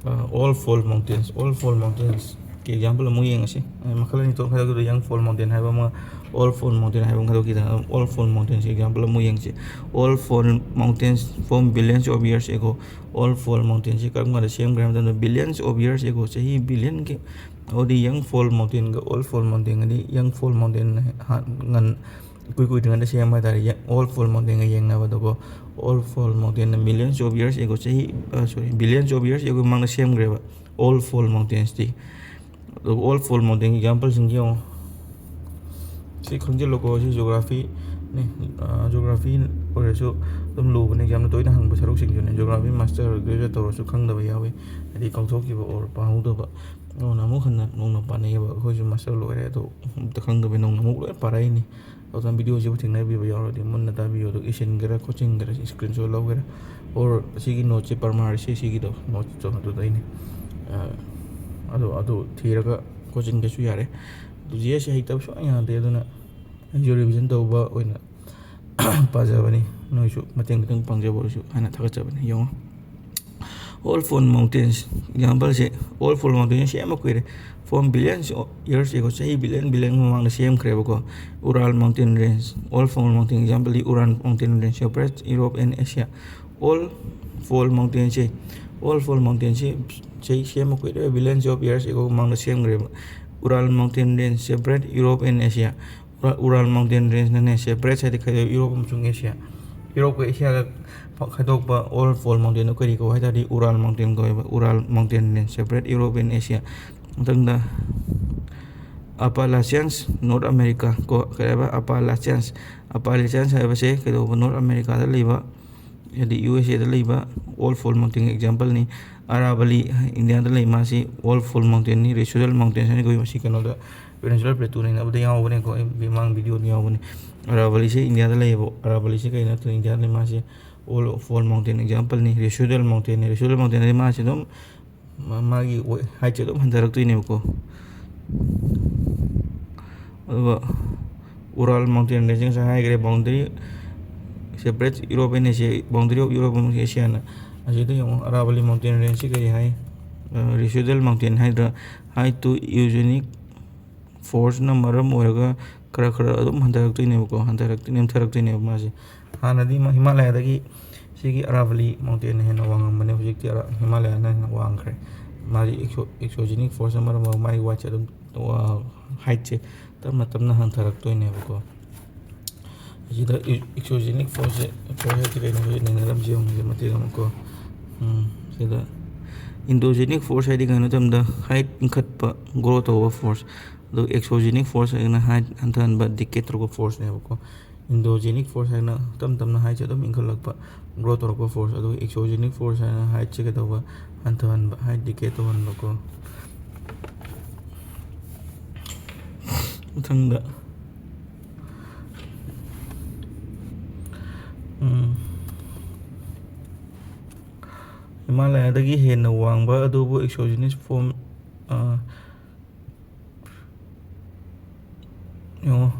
ꯑ, All Fall Mountains, All Fall Mountainsꯀꯤ example ꯑꯃꯨꯛ ꯌꯦꯡꯉꯁꯤ꯫ ꯑ, ꯃꯈꯜ ꯑꯅꯤ ꯊꯣꯛꯅ ꯈꯥꯏꯗꯣꯛꯈꯤꯕꯗ, Young Fall Mountain ꯍꯥꯏꯕ ꯑꯃ, All Fall Mountain ꯍꯥꯏꯕ ꯑꯃ ꯈꯥꯏꯗꯣꯛꯈꯤꯗꯅ, All Fall Mountainsꯀꯤ example ꯑꯃꯨꯛ ꯌꯦꯡꯁꯤ꯫ All Fall Mountains form billions of years ago꯫ All Fall Mountainsꯁꯤ ꯀꯔꯝ ꯀꯥꯟꯗ ꯁꯦꯝꯈ꯭ꯔꯦ ꯍꯥꯏꯕ ꯃꯇꯝꯗ, billions of years ago, ꯆꯍꯤ billionꯒꯤ, ꯑꯗꯨꯗꯤ Young Fall Mountainꯒ All Fall Mountainꯒꯗꯤ, Young Fall Mountain ꯍꯥꯟ-, ꯉꯟ-, ꯏꯀꯨꯏ ꯀꯨꯏꯗ꯭ꯔꯤꯉꯩꯗ ꯁꯦꯝꯕ ꯍꯥꯏꯇꯥꯔꯦ, ꯌ-, All Fall Mountainꯒ ꯌꯦꯡꯅꯕꯗꯀꯣ꯫ All Fall Mountainꯅ millions of years ago, ꯆꯍꯤ, ꯑ, sorry, billions of years ago ꯃꯃꯥꯡꯗ ꯁꯦꯝꯈ꯭ꯔꯦꯕ All Fall Mountainsꯇꯤ꯫ ꯑꯗꯨꯒ All Fall Mountainꯒꯤ exampleꯁꯤꯡꯁꯤ ꯌꯦꯡꯉꯣ꯫ ꯁꯤ ꯈꯪꯖꯤꯜꯂꯣꯀꯣ, ꯁꯤ geographyꯅꯤ꯫ ꯑ, geography ꯑꯣꯏꯔꯁꯨ ꯑꯗꯨꯝ ꯂꯨꯕꯅꯦ, examꯗ ꯇꯣꯏꯅ ꯍꯪꯕ ꯁꯔꯨꯛꯁꯤꯡꯁꯨꯅꯦ꯫ Geography master, graduate ꯇꯧꯔꯁꯨ ꯈꯪꯗꯕ ꯌꯥꯎꯏ, ꯍꯥꯏꯗꯤ ꯀꯥꯎꯊꯣꯛꯈꯤꯕ or ꯄꯥꯍꯧꯗꯕ꯫ ꯅꯧꯅ ꯑꯃꯨꯛ ꯍꯟꯅ ꯅꯧꯅ ꯄꯥꯅꯩꯌꯦꯕ꯫ ꯑꯩꯈꯣꯏꯁꯨ ꯃꯥꯁꯇꯔ ꯂꯣꯏꯔꯦ, ꯑꯗꯣ ꯑꯝꯇ ꯈꯪꯗꯕꯩ ꯅꯧꯅ ꯑꯃꯨꯛ ꯂꯣꯏ ꯄꯥꯔꯛꯏꯅꯤ꯫ ꯑꯗꯨꯅ ꯚꯤꯗꯤꯑꯣꯁꯤꯕꯨ ꯊꯦꯡꯅꯕꯤꯕ ꯌꯥꯎꯔꯗꯤ ꯃꯨꯟꯅ ꯇꯥꯕꯤꯌꯨ, ꯑꯗꯨꯒ ꯏꯁꯤꯟꯒꯦꯔꯥ ꯈꯣꯠꯆꯤꯟꯒꯦꯔꯥ, ꯁ꯭ꯀꯔꯤꯟ ꯁꯣꯠ ꯂꯧꯒꯦꯔꯥ, ꯑꯣꯔ ꯑꯁꯤꯒꯤ ꯅꯣꯠꯁꯦ ꯄ꯭ꯔꯃꯥꯟꯁꯦ ꯁꯤꯒꯤꯗꯣ ꯅꯣꯠꯁꯇꯣ ꯑꯗꯨꯗꯩꯅꯦ꯫ ꯑꯗꯣ ꯑꯗꯨ ꯊꯤꯔꯒ ꯈꯣꯠꯆꯤꯟꯒꯦꯁꯨ ꯌꯥꯔꯦ꯫ ꯑꯗꯨ ꯖꯤ ꯑꯦꯁꯁꯦ ꯍꯩꯇꯕ ꯁꯨꯡꯌꯥ ꯌꯥꯗꯦ, ꯑꯗꯨꯅ ꯑꯩꯁꯨ ꯔꯤꯚꯤꯖꯟ ꯇꯧꯕ ꯑꯣꯏꯅ ꯄꯥꯖꯕꯅꯤ꯫ ꯅꯣꯏꯁꯨ ꯃꯇꯦꯡ ꯈꯤꯇꯪ ꯄꯥꯡꯖꯕ ꯑꯣꯏꯔꯁꯨ ꯍꯥꯏꯅ ꯊꯥꯒꯠꯆꯕꯅꯤ꯫ ꯌꯦꯡꯉꯣ, ꯑꯣꯜ ꯐꯣꯜ ꯃꯥꯎꯟꯇꯦꯟꯁ ꯑꯦꯛꯖꯥꯝꯄꯜꯁꯦ, ꯑꯣꯜ ꯐꯣꯜ ꯃꯥꯎꯟꯇꯦꯟꯁꯦ ꯁꯦꯝꯕ ꯀꯨꯏꯔꯦ꯫ Form billions years ago, ꯆꯍꯤ ꯕꯤꯂꯤꯌꯟ ꯕꯤꯂꯤꯌꯟ ꯃꯃꯥꯡꯗ ꯁꯦꯝꯈ꯭ꯔꯦꯕꯀꯣ꯫ Ural mountain range, all form mountain, example, Ural mountain range separates Europe and Asia. All fold mountain say, all fold mountain ꯁꯦ ꯆꯍꯤ ꯁꯦꯝꯕ ꯀꯨꯏꯔꯦ, billions of years ago ꯃꯃꯥꯡꯗ ꯁꯦꯝꯈ꯭ꯔꯦꯕ꯫ Ural mountain range separate Europe and Asia. Ural, Ural mountain range ꯅꯅꯦ separate ꯍꯥꯏꯗꯤ ꯈꯥꯏꯗꯣꯛꯑꯦ, ꯌꯨꯔꯣꯞ ꯑꯃꯁꯨꯡ Asia. ꯌꯨꯔꯣꯞꯀ ꯑꯦꯁꯤꯌꯥꯒ ꯈꯥꯏꯗꯣꯛꯄ all fold mountain ꯗꯣ ꯀꯔꯤ ꯀꯧ ꯍꯥꯏ ꯇꯥꯔꯗꯤ Ural mountain ꯀꯧꯋꯦꯕ꯫ Ural mountain range separate Europe and Asia. ꯃꯊꯪꯗ Appalachians, North America ꯀꯣ, ꯀꯔꯤ ꯍꯥꯏꯕ? Appalachians꯫ Appalachians ꯍꯥꯏꯕꯁꯦ ꯀꯩꯗꯧꯕ? North America ꯗ ꯂꯩꯕ, ꯍꯥꯏꯗꯤ ꯌꯨ ꯑꯦꯁ ꯑꯦꯗ ꯂꯩꯕ all fold mountain example ꯅꯤ꯫ Aravalli, ꯏꯟꯗꯤꯌꯥꯗ ꯂꯩ, ꯃꯥꯁꯤ all fold mountain ꯅꯤ, residual mountain ꯍꯥꯏꯅ ꯀꯧꯏ꯫ ꯃꯁꯤ ꯀꯩꯅꯣꯗ, Peninsula Plateau ꯅ ꯏꯅꯕꯗ ꯌꯥꯎꯕꯅꯦꯀꯣ, ꯑꯩ ꯃꯃꯥꯡ ꯚꯤꯗꯤꯑꯣꯗ ꯌꯥꯎꯕꯅꯦ꯫ Aravalli ꯁꯦ ꯏꯟꯗꯤꯌꯥꯗ ꯂꯩꯌꯦꯕ꯫ Aravalli ꯁꯦ ꯀꯩꯅꯣ ꯅꯠꯇ꯭ꯔꯣ, ꯏꯟꯗꯤꯌꯥꯗ ꯂꯩ, ꯃꯥꯁꯦ all fold mountain example ꯅꯤ, residual mountain ꯅꯤ꯫ Residual mountain ꯍꯥꯏꯗꯤ ꯃꯥꯁꯦ ꯑꯗꯨꯝ ꯃꯥ-, ꯃꯥꯒꯤ height ꯁꯦ ꯑꯗꯨꯝ ꯍꯟꯊꯔꯛꯇꯣꯏꯅꯦꯕꯀꯣ꯫ ꯑꯗꯨꯒ Ural mountain range ꯉꯁꯥꯏ ꯍꯥꯏꯈ꯭ꯔꯦ, boundary separate Europe and Asia, boundary of Europe and Asia ꯅ꯫ ꯑꯁꯤꯗ ꯌꯦꯡꯉꯣ, Aravalli mountain range ꯁꯤ ꯀꯔꯤ ꯍꯥꯏ? ꯑ, residual mountain ꯍꯥꯏꯗ꯭ꯔꯥ? Height to oceanic force ꯅ ꯃꯔꯝ ꯑꯣꯏꯔꯒ ꯈꯔ ꯈꯔ ꯑꯗꯨꯝ ꯍꯟꯊꯔꯛꯇꯣꯏꯅꯦꯕꯀꯣ, ꯍꯟꯊꯔꯛꯇꯣꯏ-, ꯅꯦꯝꯊꯔꯛꯇꯣꯏꯅꯦꯕ ꯃꯥꯁꯦ꯫ ꯍꯥꯟꯅꯗꯤ ꯃ-, ꯍꯤꯃꯥꯂꯌꯥꯗꯒꯤ ꯁꯤꯒꯤ Aravalli mountain ꯅ ꯍꯦꯟꯅ ꯋꯥꯡꯉꯝꯕꯅꯦ, ꯍꯧꯖꯤꯛꯇꯤ ꯑꯔꯥ-, ꯍꯤꯃꯥꯂꯌꯥꯅ ꯍꯦꯟꯅ ꯋꯥꯡꯈ꯭ꯔꯦ꯫ ꯃꯥꯗꯤ exo-, exogenic force ꯅ ꯃꯔꯝ ꯑꯣꯏꯔꯒ ꯃꯥꯒꯤ weight ꯁꯦ ꯑꯗꯨꯝ, ꯑ, height ꯁꯦ ꯇꯞꯅ ꯇꯞꯅ ꯍꯟꯊꯔꯛꯇꯣꯏꯅꯦꯕꯀꯣ꯫ ꯑꯁꯤꯗ e-, exogenic force ꯁꯦ, force ꯍꯥꯏꯁꯦ ꯀꯩꯅꯣ, ꯍꯧꯖꯤꯛ ꯅꯩꯅꯔꯝꯁꯤ ꯌꯦꯡꯉꯨꯁꯦ ꯃꯇꯦꯛ ꯑꯃꯀꯣ꯫ ꯎꯝ, ꯁꯤꯗ endogenous force ꯍꯥꯏꯗꯤ ꯀꯩꯅꯣ ꯃꯇꯝꯗ height ꯏꯟꯈꯠꯄ, grow ꯇꯧꯕ force꯫ ꯑꯗꯨꯒ exogenous force ꯍꯥꯏꯔꯒꯅ height ꯍꯟꯊꯍꯟꯕ, decay ꯇꯧꯔꯛꯄ force ꯅꯦꯕꯀꯣ꯫ Endogenous force ꯍꯥꯏꯅ ꯇꯞ ꯇꯞꯅ height ꯁꯦ ꯑꯗꯨꯝ ꯏꯟꯈꯠꯂꯛꯄ, grow ꯇꯧꯔꯛꯄ force꯫ ꯑꯗꯨꯒ exogenous force ꯍꯥꯏꯅ height ꯁꯦ ꯀꯩꯗꯧꯕ? ꯍꯟꯊꯍꯟꯕ, height decay ꯇꯧꯍꯟꯕꯀꯣ꯫ ꯃꯊꯪꯗ, ꯎꯝ, ꯍꯤꯃꯥꯂꯌꯥꯗꯒꯤ ꯍꯦꯟꯅ ꯋꯥꯡꯕ ꯑꯗꯨꯕꯨ exogenous form, ꯑ, ꯌꯦꯡꯉꯣ,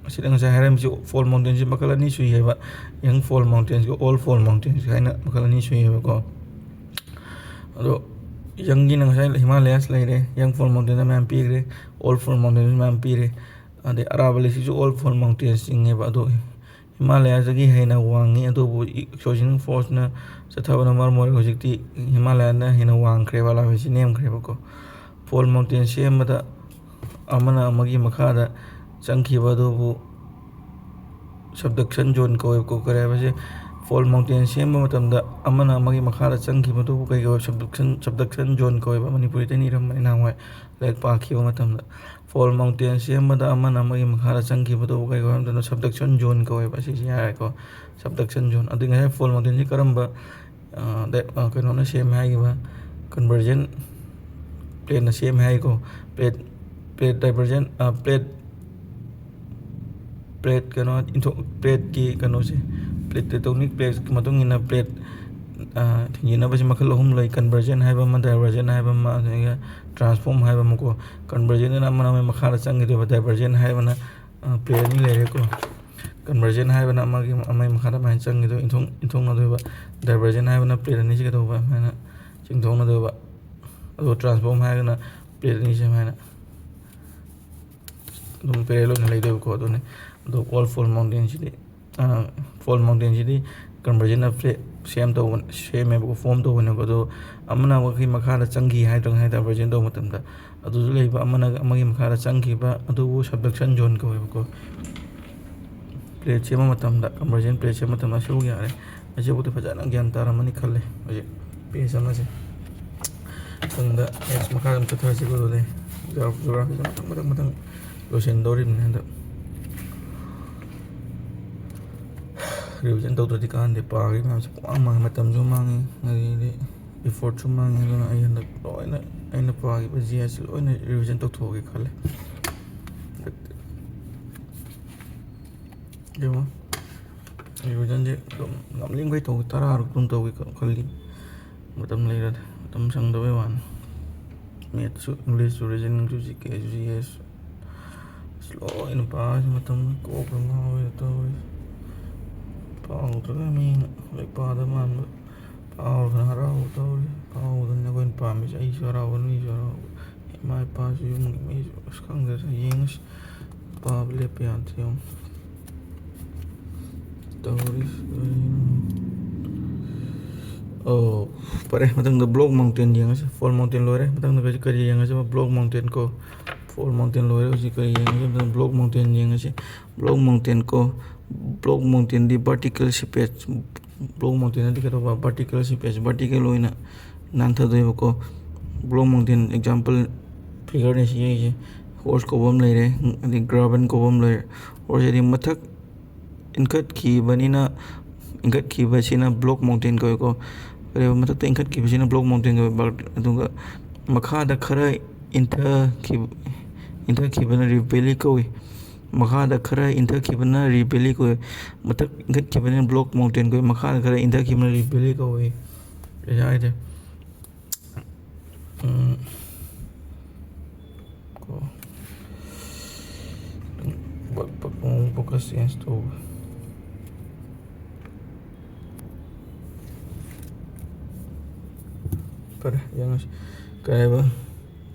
ꯑꯁꯤꯗ ꯉꯁꯥꯏ ꯍꯥꯏꯔꯝꯃꯤꯁꯤ fall mountainꯁꯤ ꯃꯈꯜ ꯑꯅꯤ ꯁꯨꯏ ꯍꯥꯏꯕ꯫ Young fall mountainsꯒ old fall mountains ꯍꯥꯏꯅ ꯃꯈꯜ ꯑꯅꯤ ꯁꯨꯏ ꯍꯥꯏꯕꯀꯣ꯫ ꯑꯗꯣ youngꯒꯤꯅ ꯉꯁꯥꯏ Himalayas ꯂꯩꯔꯦ, young fall mountainꯗ ꯃꯌꯥꯝ ꯄꯤꯈ꯭ꯔꯦ, old fall mountains ꯃꯌꯥꯝ ꯄꯤꯔꯦ꯫ ꯑꯗꯩ ꯑꯔꯥꯕꯂꯤꯁꯤꯁꯨ old fall mountains ꯆꯤꯡꯉꯦꯕ꯫ ꯑꯗꯣ Himalayasꯗꯒꯤ ꯍꯦꯟꯅ ꯋꯥꯡꯉꯤ, ꯑꯗꯨꯕꯨ exogenous forceꯅ ꯆꯠꯊꯕꯅ ꯃꯔꯝ ꯑꯣꯏꯔꯒ ꯍꯧꯖꯤꯛꯇꯤ Himalayana ꯍꯦꯟꯅ ꯋꯥꯡꯈ꯭ꯔꯦꯕ, ꯑꯔꯥꯕꯂꯤꯁꯤ ꯅꯦꯝꯈ꯭ꯔꯦꯕꯀꯣ꯫ Fall mountain ꯁꯦꯝꯕꯗ ꯑꯃꯅ ꯑꯃꯒꯤ ꯃꯈꯥꯗ ꯆꯪꯈꯤꯕ ꯑꯗꯨꯕꯨ subduction zone ꯀꯧꯋꯦꯕꯀꯣ꯫ ꯀꯔꯤ ꯍꯥꯏꯕꯁꯦ, fall mountain ꯁꯦꯝꯕ ꯃꯇꯝꯗ ꯑꯃꯅ ꯑꯃꯒꯤ ꯃꯈꯥꯗ ꯆꯪꯈꯤꯕ ꯑꯗꯨꯕꯨ ꯀꯩ ꯀꯧꯋꯦ? Subduction, subduction zone ꯀꯧꯋꯦꯕ꯫ ꯃꯅꯤꯄꯨꯔꯤꯗ ꯑꯩꯅ ꯏꯔꯝꯕꯅꯤ ꯅꯍꯥꯟꯋꯥꯏ ꯂꯥꯏꯔꯤꯛ ꯄꯥꯈꯤꯕ ꯃꯇꯝꯗ꯫ Fall mountain ꯁꯦꯝꯕꯗ ꯑꯃꯅ ꯑꯃꯒꯤ ꯃꯈꯥꯗ ꯆꯪꯈꯤꯕꯗꯨꯕꯨ ꯀꯩ ꯀꯧꯋꯦ ꯍꯥꯏꯕ ꯃꯇꯝꯗ subduction zone ꯀꯧꯋꯦꯕ꯫ ꯑꯁꯤꯁꯤ ꯌꯥꯔꯦꯀꯣ, subduction zone꯫ ꯑꯗꯨ ꯉꯁꯥꯏ fall mountainꯁꯤ ꯀꯔꯝꯕ, ꯑ, ꯗ-, ꯑ, ꯀꯩꯅꯣꯅ ꯁꯦꯝꯃꯦ ꯍꯥꯏꯈꯤꯕ? Convergent plateꯅ ꯁꯦꯝꯃꯦ ꯍꯥꯏꯀꯣ꯫ Plate, plate divergent, ꯑ, plate, plate ꯀꯩꯅꯣ, ꯏꯟꯊꯣꯛ-, plateꯀꯤ ꯀꯩꯅꯣꯁꯦ, plate tectonic plateꯀꯤ ꯃꯇꯨꯡ ꯏꯟꯅ plate, ꯑ, ꯊꯤꯡꯖꯤꯟꯅꯕꯁꯦ ꯃꯈꯜ ꯑꯍꯨꯝ ꯂꯩ: convergent ꯍꯥꯏꯕ ꯑꯃ, divergent ꯍꯥꯏꯕ ꯑꯃ, ꯑꯗꯨꯒ transform ꯍꯥꯏꯕ ꯑꯃꯀꯣ꯫ Convergentꯅ ꯑꯃꯅ ꯑꯃꯒꯤ ꯃꯈꯥꯗ ꯆꯪꯈꯤꯗꯣꯏꯕ, divergent ꯍꯥꯏꯕꯅ, ꯑ, plate ꯑꯅꯤ ꯂꯩꯔꯦꯀꯣ꯫ Convergent ꯍꯥꯏꯕꯅ ꯑꯃꯒꯤ, ꯑꯃꯒꯤ ꯃꯈꯥꯗ ꯑꯗꯨꯃꯥꯏꯅ ꯆꯪꯈꯤꯗꯣꯏ, ꯏꯟꯊꯣꯛ-, ꯏꯟꯊꯣꯛꯅꯗꯣꯏꯕ꯫ Divergent ꯍꯥꯏꯕꯅ plate ꯑꯅꯤꯁꯤ ꯀꯩꯗꯧꯕ, ꯑꯗꯨꯃꯥꯏꯅ ꯆꯤꯡꯊꯣꯛꯅꯗꯣꯏꯕ꯫ ꯑꯗꯨꯒ transform ꯍꯥꯏꯔꯒꯅ plate ꯑꯅꯤꯁꯦ ꯁꯨꯃꯥꯏꯅ ꯑꯗꯨꯝ parallel ꯑꯣꯏꯅ ꯂꯩꯗꯣꯏꯕꯀꯣ꯫ ꯑꯗꯨꯅꯤ꯫ ꯑꯗꯣ old fall mountainꯁꯤꯗꯤ, ꯑ, fall mountainꯁꯤꯗꯤ convergentꯅ plate ꯁꯦꯝ ꯇꯧꯕ, ꯁꯦꯝꯃꯦꯕꯀꯣ, form ꯇꯧꯕꯅꯦꯕ꯫ ꯑꯗꯣ ꯑꯃꯅ ꯑꯃꯒꯤ ꯃꯈꯥꯗ ꯆꯪꯈꯤ ꯍꯥꯏꯗ꯭ꯔꯒ ꯉꯁꯥꯏ divergent ꯇꯧꯕ ꯃꯇꯝꯗ, ꯑꯗꯨꯁꯨ ꯂꯩꯕ, ꯑꯃꯅ ꯑꯃꯒꯤ ꯃꯈꯥꯗ ꯆꯪꯈꯤꯕ ꯑꯗꯨꯕꯨ subduction zone ꯀꯧꯋꯦꯕꯀꯣ꯫ Plate ꯁꯦꯝꯕ ꯃꯇꯝꯗ, convergent plate ꯁꯦꯝꯕ ꯃꯇꯝꯗ ꯑꯁꯤꯐꯥꯎ ꯌꯥꯔꯦ꯫ ꯑꯁꯤꯐꯥꯎꯗꯤ ꯐꯖꯅ ꯒ꯭ꯌꯥꯟ ꯇꯥꯔꯝꯃꯅꯤ ꯈꯜꯂꯦ꯫ ꯍꯧꯖꯤꯛ page ꯑꯃꯁꯦ ꯃꯊꯪꯗ next ꯃꯈꯥ ꯑꯗꯨꯝ ꯆꯠꯊꯔꯁꯤꯀꯣ꯫ ꯑꯗꯨꯗꯤ geographyꯁꯦ ꯃꯊꯪ, ꯃꯊꯪ, ꯃꯊꯪ ꯂꯣꯏꯁꯤꯟꯗꯧꯔꯤꯕꯅꯤ ꯍꯟꯗꯛ꯫ Revision ꯇꯧꯗ꯭ꯔꯗꯤ ꯀꯥꯟꯗꯦ, ꯄꯥꯈꯤꯕ ꯃꯌꯥꯝꯁꯦ ꯄꯨꯡꯃꯥꯡ ꯃꯥꯡꯉꯦ, ꯃꯇꯝꯁꯨ ꯃꯥꯡꯉꯦ, ꯑꯗꯒꯤꯗꯤ effortꯁꯨ ꯃꯥꯡꯉꯦ꯫ ꯑꯗꯨꯅ ꯑꯩ ꯍꯟꯗꯛ ꯂꯣꯏꯅ ꯑꯩꯅ ꯄꯥꯈꯤꯕ GSꯁꯦ ꯂꯣꯏꯅ revision ꯇꯧꯊꯣꯛꯑꯒꯦ ꯈꯜꯂꯦ꯫ ꯌꯦꯡꯉꯣ, revision ꯁꯦ ꯑꯗꯨꯝ ꯉꯝꯂꯤꯈꯩ ꯇꯧꯒꯦ, ꯇꯔꯥꯔꯛ ꯑꯗꯨꯝ ꯇꯧꯒꯦ ꯈꯜꯂꯤ꯫ ꯃꯇꯝ ꯂꯩꯔꯗꯤ, ꯃꯇꯝ ꯁꯪꯗꯕꯩ ꯋꯥꯅꯤ꯫ Maths ꯁꯨ, English ꯁꯨ, reasoning ꯁꯨ, G K ꯁꯨ, G S ꯁꯨ, ꯑꯁ, ꯂꯣꯏꯅ ꯄꯥꯕꯁꯤ ꯃꯇꯝ ꯀꯣꯛꯀ ꯉꯥꯎꯋꯦ ꯇꯧꯔꯤꯁꯦ꯫ ꯄꯥꯍꯧꯗ꯭ꯔꯒ ꯃꯤꯅ ꯂꯥꯏꯔꯤꯛ ꯄꯥꯗꯕ ꯃꯥꯟꯕ, ꯄꯥꯍꯧꯗꯅ ꯍꯔꯥꯎꯕ ꯇꯧꯔꯤꯁꯦ꯫ ꯄꯥꯍꯧꯗꯅ ꯑꯩꯈꯣꯏꯅ ꯄꯥꯝꯃꯤꯁꯦ, ꯑꯩꯁꯨ ꯍꯔꯥꯎꯕ, ꯅꯣꯏꯁꯨ ꯍꯔꯥꯎꯕ, ꯏꯃꯥ ꯏꯄꯥꯁꯨ, ꯌꯨꯝꯒꯤ ꯃꯤꯁꯨ꯫ ꯑꯁ, ꯈꯪꯗꯦꯗ, ꯌꯦꯡꯉꯁꯤ꯫ ꯄꯥꯕ ꯂꯦꯞꯄ ꯌꯥꯗꯦ ꯌꯦꯡꯉꯣ꯫ ꯇꯧꯔꯤꯁꯤ ꯀꯔꯤꯅꯣ? ꯑꯣ, ꯐꯔꯦ, ꯃꯊꯪꯗ Block Mountain ꯌꯦꯡꯉꯁꯤ꯫ Fall Mountain ꯂꯣꯏꯔꯦ, ꯃꯊꯪꯗ ꯀꯔꯤ, ꯀꯔꯤ ꯌꯦꯡꯉꯁꯤ? Block Mountain ꯀꯣ꯫ Fall Mountain ꯂꯣꯏꯔꯦ, ꯍꯧꯖꯤꯛ ꯀꯔꯤ ꯌꯦꯡꯉꯁꯤ? ꯃꯊꯪ Block Mountain ꯌꯦꯡꯉꯁꯤ꯫ Block Mountain ꯀꯣ꯫ Block Mountain ꯗꯤ vertical slippage꯫ Block Mountain ꯗꯤ ꯀꯩꯗꯧꯕ? Vertical slippage, vertical ꯑꯣꯏꯅ ꯅꯥꯟꯊꯗꯣꯏꯕꯀꯣ꯫ Block Mountain example figure ꯅꯤ ꯁꯤ ꯌꯦꯡꯉꯤꯁꯦ꯫ Horse ꯀꯧꯕ ꯑꯃ ꯂꯩꯔꯦ, ꯑꯗꯩ Graben ꯀꯧꯕ ꯑꯃ ꯂꯩꯔꯦ꯫ Horse ꯍꯥꯏꯗꯤ ꯃꯊꯛ ꯏꯟꯈꯠꯈꯤꯕꯅꯤꯅ, ꯏꯟꯈꯠꯈꯤꯕꯁꯤꯅ Block Mountain ꯀꯧꯏꯀꯣ꯫ ꯀꯔꯤꯕ, ꯃꯊꯛꯇ ꯏꯟꯈꯠꯈꯤꯕꯁꯤꯅ Block Mountain ꯀꯧꯏ꯫ ꯑꯗꯨꯒ ꯃꯈꯥꯗ ꯈꯔ ꯏꯟꯊꯈꯤꯕ, ꯏꯟꯊꯈꯤꯕꯅ Rib Valley ꯀꯧꯏ꯫ ꯃꯈꯥꯗ ꯈꯔ ꯏꯟꯊꯈꯤꯕꯅ Rib Valley ꯀꯧꯏ꯫ ꯃꯊꯛ ꯏꯟꯈꯠꯈꯤꯕꯅ Block Mountain ꯀꯧꯏ꯫ ꯃꯈꯥꯗ ꯈꯔ ꯏꯟꯊꯈꯤꯕꯅ Rib Valley ꯀꯧꯏ꯫ ꯀꯩ ꯍꯥꯏꯗꯦ? ꯎꯝ꯫ ꯀꯣ꯫ ꯄꯛ-, ꯄꯛ-, ꯑꯃꯨꯛ focus change ꯇꯧꯕ꯫ ꯐꯔꯦ, ꯌꯦꯡꯉꯁꯤ꯫ ꯀꯩ ꯍꯥꯏꯕ?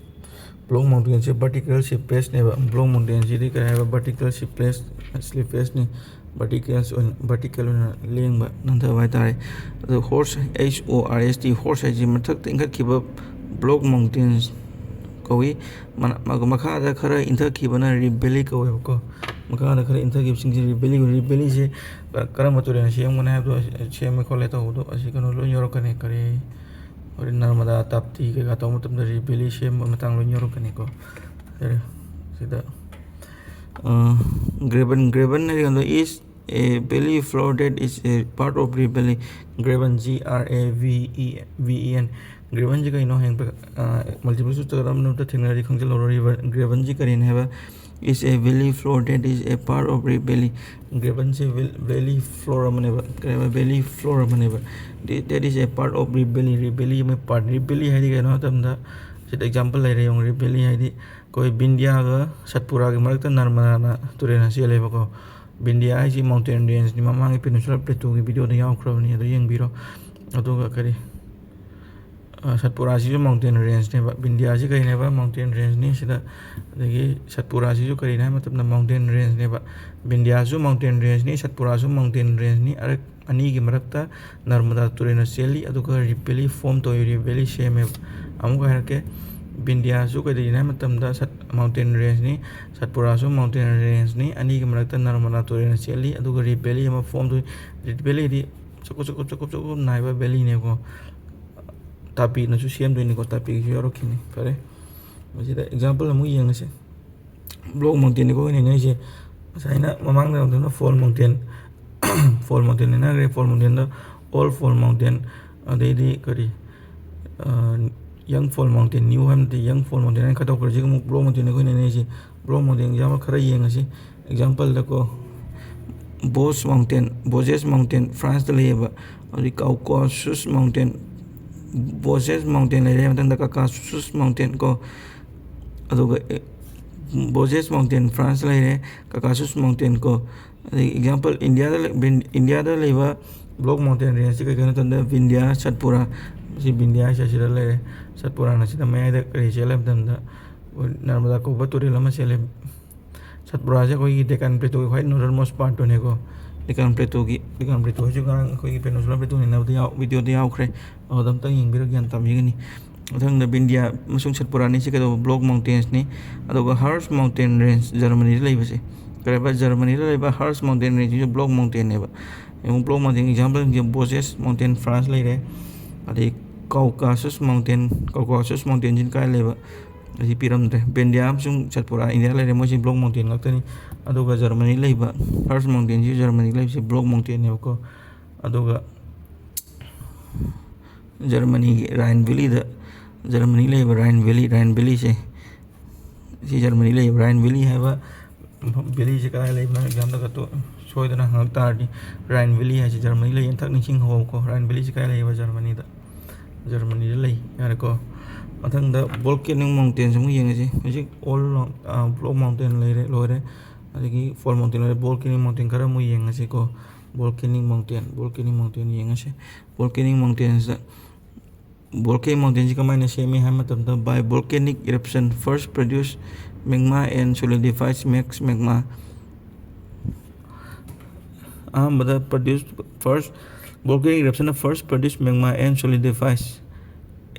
Block Mountain ꯁꯦ vertical slippage ꯅꯦꯕ꯫ Block Mountain ꯁꯤꯗꯤ ꯀꯩ ꯍꯥꯏꯕ? Vertical slippage, slippage ꯅꯤ꯫ Vertical ꯑꯣꯏꯅ, vertical ꯑꯣꯏꯅ ꯂꯦꯡꯕ, ꯅꯥꯟꯊꯕ ꯍꯥꯏꯇꯥꯔꯦ꯫ ꯑꯗꯣ horse, H O R S T, horse ꯍꯥꯏꯁꯤ ꯃꯊꯛꯇ ꯏꯟꯈꯠꯈꯤꯕ Block Mountains ꯀꯧꯏ꯫ ꯃꯅ-, ꯃ-, ꯃꯈꯥꯗ ꯈꯔ ꯏꯟꯊꯈꯤꯕꯅ Rib Valley ꯀꯧꯋꯦꯕꯀꯣ꯫ ꯃꯈꯥꯗ ꯈꯔ ꯏꯟꯊꯈꯤꯕꯁꯤꯡꯁꯤ Rib Valley ꯀꯧꯏ꯫ Rib Valley ꯁꯦ ꯀ-, ꯀꯔꯝꯕ ꯇꯨꯔꯦꯜꯅ ꯁꯦꯝꯒꯅꯤ ꯍꯥꯏꯕꯗꯣ, ꯑꯁꯤ ꯁꯦꯝꯃꯦ ꯈꯣꯠꯂꯦ ꯇꯧꯕꯗꯣ, ꯑꯁꯤ ꯀꯩꯅꯣ ꯂꯣꯏ ꯌꯧꯔꯛꯀꯅꯤ꯫ ꯀꯔꯤ, ꯍꯣꯔꯦꯟ ꯅꯔꯃꯗꯥ, ꯇꯥꯞꯇꯤ ꯀꯩꯀꯥ ꯇꯧꯕ ꯃꯇꯝꯗ Rib Valley ꯁꯦꯝꯕ ꯃꯇꯥꯡ ꯂꯣꯏ ꯌꯧꯔꯛꯀꯅꯤꯀꯣ꯫ ꯁꯤꯗ, ꯑ, Graben, Graben ꯍꯥꯏꯔꯀꯥꯟꯗ is a valley floor that is a part of Rib Valley꯫ Graben, G R A V E, V E N꯫ Graben ꯁꯤ ꯀꯩꯅꯣ ꯍꯌꯦꯡ, ꯑ, multiple choice ꯇ ꯀꯔꯝꯕ ꯊꯦꯡꯅꯔꯗꯤ ꯈꯪꯖꯤꯜꯍꯧꯔꯣ꯫ River, Graben ꯁꯤ ꯀꯔꯤꯅꯣ ꯍꯥꯏꯕ? is a valley floor that is a part of Rib Valley. Graben say valley floor ꯑꯃꯅꯦꯕ, ꯀꯩꯅꯣ, valley floor ꯑꯃꯅꯦꯕ꯫ That is a part of Rib Valley. Rib Valley ꯑꯃ part꯫ Rib Valley ꯍꯥꯏꯗꯤ ꯀꯩꯅꯣ ꯍꯥꯏ ꯃꯇꯝꯗ, ꯁꯤꯗ example ꯂꯩꯔꯦ ꯌꯦꯡꯉꯣ꯫ Rib Valley ꯍꯥꯏꯗꯤ ꯑꯩꯈꯣꯏ ꯕꯤꯟꯗꯤꯌꯥꯒ ꯁꯠꯄꯨꯔꯥꯒꯤ ꯃꯔꯛꯇ ꯅꯔꯃꯗꯥꯅ ꯇꯨꯔꯦꯜ ꯑꯃ ꯆꯦꯜꯂꯦꯕꯀꯣ꯫ ꯕꯤꯟꯗꯤꯌꯥ ꯍꯥꯏꯁꯤ mountain rangeꯅꯤ, ꯃꯃꯥꯡꯒꯤ Peninsular Plateauꯒꯤ videoꯗ ꯌꯥꯎꯈ꯭ꯔꯕꯅꯤ, ꯑꯗꯨ ꯌꯦꯡꯕꯤꯔꯣ꯫ ꯑꯗꯨꯒ ꯀꯔꯤ, ꯑ, ꯁꯠꯄꯨꯔꯥꯁꯤꯁꯨ mountain rangeꯅꯦꯕ꯫ ꯕꯤꯟꯗꯤꯌꯥꯁꯤ ꯀꯩꯅꯦꯕ? Mountain rangeꯅꯤ ꯁꯤꯗ꯫ ꯑꯗꯒꯤ ꯁꯠꯄꯨꯔꯥꯁꯤꯁꯨ ꯀꯔꯤꯅꯣ ꯍꯥꯏꯕ ꯃꯇꯝꯗ mountain rangeꯅꯦꯕ꯫ ꯕꯤꯟꯗꯤꯌꯥꯁꯨ mountain rangeꯅꯤ, ꯁꯠꯄꯨꯔꯥꯁꯨ mountain rangeꯅꯤ꯫ ꯑꯔꯛ-, ꯑꯅꯤꯒꯤ ꯃꯔꯛꯇ ꯅꯔꯃꯗꯥ ꯇꯨꯔꯦꯜꯅ ꯆꯦꯜꯂꯤ, ꯑꯗꯨꯒ Rib Valley form ꯇꯧꯏ, Rib Valley ꯁꯦꯝꯃꯦꯕ꯫ ꯑꯃꯨꯛꯀ ꯍꯥꯏꯔꯛꯀꯦ, ꯕꯤꯟꯗꯤꯌꯥꯁꯨ ꯀꯩꯗꯧꯔꯤꯅꯣ ꯍꯥꯏꯕ ꯃꯇꯝꯗ ꯁꯠ-, mountain rangeꯅꯤ, ꯁꯠꯄꯨꯔꯥꯁꯨ mountain rangeꯅꯤ, ꯑꯅꯤꯒꯤ ꯃꯔꯛꯇ ꯅꯔꯃꯗꯥ ꯇꯨꯔꯦꯜꯅ ꯆꯦꯜꯂꯤ, ꯑꯗꯨꯒ Rib Valley ꯑꯃ form ꯇꯧꯏ꯫ Rib Valleyꯗꯤ ꯆꯀꯨꯞ ꯆꯀꯨꯞ ꯆꯀꯨꯞ ꯆꯀꯨꯞ ꯅꯥꯏꯕ valleyꯅꯦꯀꯣ꯫ ꯇꯥꯄꯤꯅꯁꯨ ꯁꯦꯝꯗꯣꯏꯅꯤꯀꯣ, ꯇꯥꯄꯤꯒꯤꯁꯨ ꯌꯥꯎꯔꯛꯈꯤꯅꯤ꯫ ꯐꯔꯦ, ꯃꯁꯤꯗ example ꯑꯃꯨꯛ ꯌꯦꯡꯉꯁꯦ꯫ Block Mountainꯅꯤꯀꯣ ꯑꯩꯈꯣꯏꯅ ꯅꯩꯅꯔꯤꯁꯦ꯫ ꯉꯁꯥꯏꯅ ꯃꯃꯥꯡꯗ ꯇꯧꯗꯅ Fall Mountain, Fall Mountain ꯅꯩꯅꯈ꯭ꯔꯦ꯫ Fall Mountainꯗ Old Fall Mountain, ꯑꯗꯩꯗꯤ ꯀꯔꯤ, ꯑ, Young Fall Mountain, New ꯍꯥꯏꯕ ꯅꯠꯇꯦ, Young Fall Mountain ꯍꯥꯏꯅ ꯈꯥꯏꯗꯣꯛꯈ꯭ꯔꯦ꯫ ꯁꯤꯒ ꯑꯃꯨꯛ Block Mountain ꯑꯩꯈꯣꯏꯅ ꯅꯩꯅꯔꯤꯁꯦ꯫ Block Mountain example ꯈꯔ ꯌꯦꯡꯉꯁꯤ꯫ Exampleꯗꯀꯣ, Bose Mountain, Bosses Mountain, Franceꯇ ꯂꯩꯌꯦꯕ꯫ ꯑꯗꯩ Caucasus Mountain, Bosses Mountain ꯂꯩꯔꯦ, ꯃꯊꯪꯗ Caucasus Mountain ꯀꯣ, ꯑꯗꯨꯒ, ꯑꯦ, Bosses Mountain France ꯂꯩꯔꯦ, Caucasus Mountain ꯀꯣ꯫ ꯑꯗꯩ example, Indiaꯗ ꯂꯩ-, ꯕꯤꯟ-, Indiaꯗ ꯂꯩꯕ Block Mountain Rangeꯁꯤ ꯀꯩ ꯀꯩꯅꯣ ꯃꯇꯝꯗ ꯕꯤꯟꯙ꯭ꯌꯥ, ꯁꯠꯄꯨꯔꯥ, ꯁꯤ ꯕꯤꯟꯙ꯭ꯌꯥ ꯍꯥꯏꯁꯦ ꯑꯁꯤꯗ ꯂꯩꯔꯦ꯫ ꯁꯠꯄꯨꯔꯥꯅ ꯁꯤꯗ ꯃꯌꯥꯏꯗ ꯀꯔꯤ ꯆꯦꯜꯂꯦ ꯍꯥꯏꯕ ꯃꯇꯝꯗ, ꯑꯩꯈꯣꯏ ꯅꯔꯃꯗꯥ ꯀꯧꯕ ꯇꯨꯔꯦꯜ ꯑꯃ ꯆꯦꯜꯂꯦ꯫ ꯁꯠꯄꯨꯔꯥꯁꯦ ꯑꯩꯈꯣꯏꯒꯤ Deccan Plateauꯒꯤ ꯈ꯭ꯋꯥꯏ northernmost partꯇꯨꯅꯦꯀꯣ꯫ Deccan Plateauꯒꯤ, Deccan Plateau ꯍꯥꯏꯁꯨ ꯉꯔꯥꯡ ꯑꯩꯈꯣꯏꯒꯤ Peninsular Plateau ꯅꯩꯅꯕꯗ ꯌꯥꯎ-, videoꯗ ꯌꯥꯎꯈ꯭ꯔꯦ꯫ ꯑꯗꯨꯗ ꯑꯝꯇꯪ ꯌꯦꯡꯕꯤꯔꯒ ꯒ꯭ꯌꯥꯟ ꯇꯥꯕꯤꯒꯅꯤ꯫ ꯃꯊꯪꯗ ꯕꯤꯟꯙ꯭ꯌꯥ ꯑꯃꯁꯨꯡ ꯁꯠꯄꯨꯔꯥꯅꯤ, ꯁꯤ ꯀꯩꯗꯧꯕ? Block Mountainsꯅꯤ꯫ ꯑꯗꯨꯒ Harz Mountain Range, Germanyꯗ ꯂꯩꯕꯁꯦ꯫ ꯀꯔꯤ ꯍꯥꯏꯕ? Germanyꯗ ꯂꯩꯕ Harz Mountain Rangeꯁꯤꯁꯨ Block Mountainꯅꯦꯕ꯫ ꯌꯦꯡꯉꯨ, Block Mountain exampleꯁꯤꯡꯁꯦ Bosses Mountain France ꯂꯩꯔꯦ, ꯑꯗꯩ Caucasus Mountain, Caucasus Mountainꯁꯤꯅ ꯀꯥꯏ ꯂꯩꯕ? ꯑꯁꯤ ꯄꯤꯔꯝꯗ꯭ꯔꯦ꯫ ꯕꯤꯟꯙ꯭ꯌꯥ ꯑꯃꯁꯨꯡ ꯁꯠꯄꯨꯔꯥ Indiaꯗ ꯂꯩꯔꯦ, ꯃꯣꯏꯁꯤ Block Mountain ꯉꯥꯛꯇꯅꯤ꯫ ꯑꯗꯨꯒ Germany ꯂꯩꯕ Harz Mountainꯁꯤ, Germany ꯂꯩꯕꯁꯤ Block Mountainꯅꯦꯕꯀꯣ꯫ ꯑꯗꯨꯒ Germanyꯒꯤ Rhine Valleyꯗ, Germany ꯂꯩꯕ Rhine Valley, Rhine Valleyꯁꯦ ꯁꯤ ꯖꯔꯃꯅꯤ ꯂꯩꯕ ꯔꯥꯏꯟ ꯚꯦꯂꯤ ꯍꯥꯏꯕ ꯃꯐꯝ, ꯚꯦꯂꯤꯁꯦ ꯀꯗꯥꯏ ꯂꯩꯕꯅꯣ ꯑꯦꯛꯖꯥꯝꯗꯒ ꯇꯣ-, ꯁꯣꯏꯗꯅ ꯍꯪꯉꯛ ꯇꯥꯔꯗꯤ, ꯔꯥꯏꯟ ꯚꯦꯂꯤ ꯍꯥꯏꯁꯦ ꯖꯔꯃꯅꯤ ꯂꯩ, ꯑꯝꯇꯛ ꯅꯤꯡꯁꯤꯡꯍꯧꯀꯣ꯫ ꯔꯥꯏꯟ ꯚꯦꯂꯤꯁꯦ ꯀꯗꯥꯏ ꯂꯩꯕ? ꯖꯔꯃꯅꯤꯗ, ꯖꯔꯃꯅꯤꯗ ꯂꯩ꯫ ꯌꯥꯔꯦꯀꯣ꯫ ꯃꯊꯪꯗ ꯚꯣꯜꯀꯦꯅꯤꯛ ꯃꯥꯎꯟꯇꯦꯟꯁꯦ ꯑꯃꯨꯛ ꯌꯦꯡꯉꯁꯤ꯫ ꯍꯧꯖꯤꯛ ꯑꯣꯜ ꯕ꯭ꯂꯣꯛ ꯃꯥꯎꯟꯇꯦꯟ ꯂꯩꯔꯦ, ꯂꯣꯏꯔꯦ꯫ ꯑꯗꯒꯤ ꯐꯣꯜ ꯃꯥꯎꯟꯇꯦꯟ ꯂꯣꯏꯔꯦ꯫ ꯚꯣꯜꯀꯦꯅꯤꯛ ꯃꯥꯎꯟꯇꯦꯟ ꯈꯔ ꯑꯃꯨꯛ ꯌꯦꯡꯉꯁꯤꯀꯣ꯫ ꯚꯣꯜꯀꯦꯅꯤꯛ ꯃꯥꯎꯟꯇꯦꯟ, ꯚꯣꯜꯀꯦꯅꯤꯛ ꯃꯥꯎꯟꯇꯦꯟ ꯌꯦꯡꯉꯁꯤ꯫ ꯚꯣꯜꯀꯦꯅꯤꯛ ꯃꯥꯎꯟꯇꯦꯟꯁꯤꯗ, ꯚꯣꯜꯀꯦꯅꯤꯛ ꯃꯥꯎꯟꯇꯦꯟꯁꯤ ꯀꯃꯥꯏꯅ ꯁꯦꯝꯃꯤ ꯍꯥꯏꯕ ꯃꯇꯝꯗ, by volcanic eruption first produce magma and solidifies max magma. ꯑꯍꯥꯟꯕꯗ produce first, volcanic eruption first produce magma and solidifies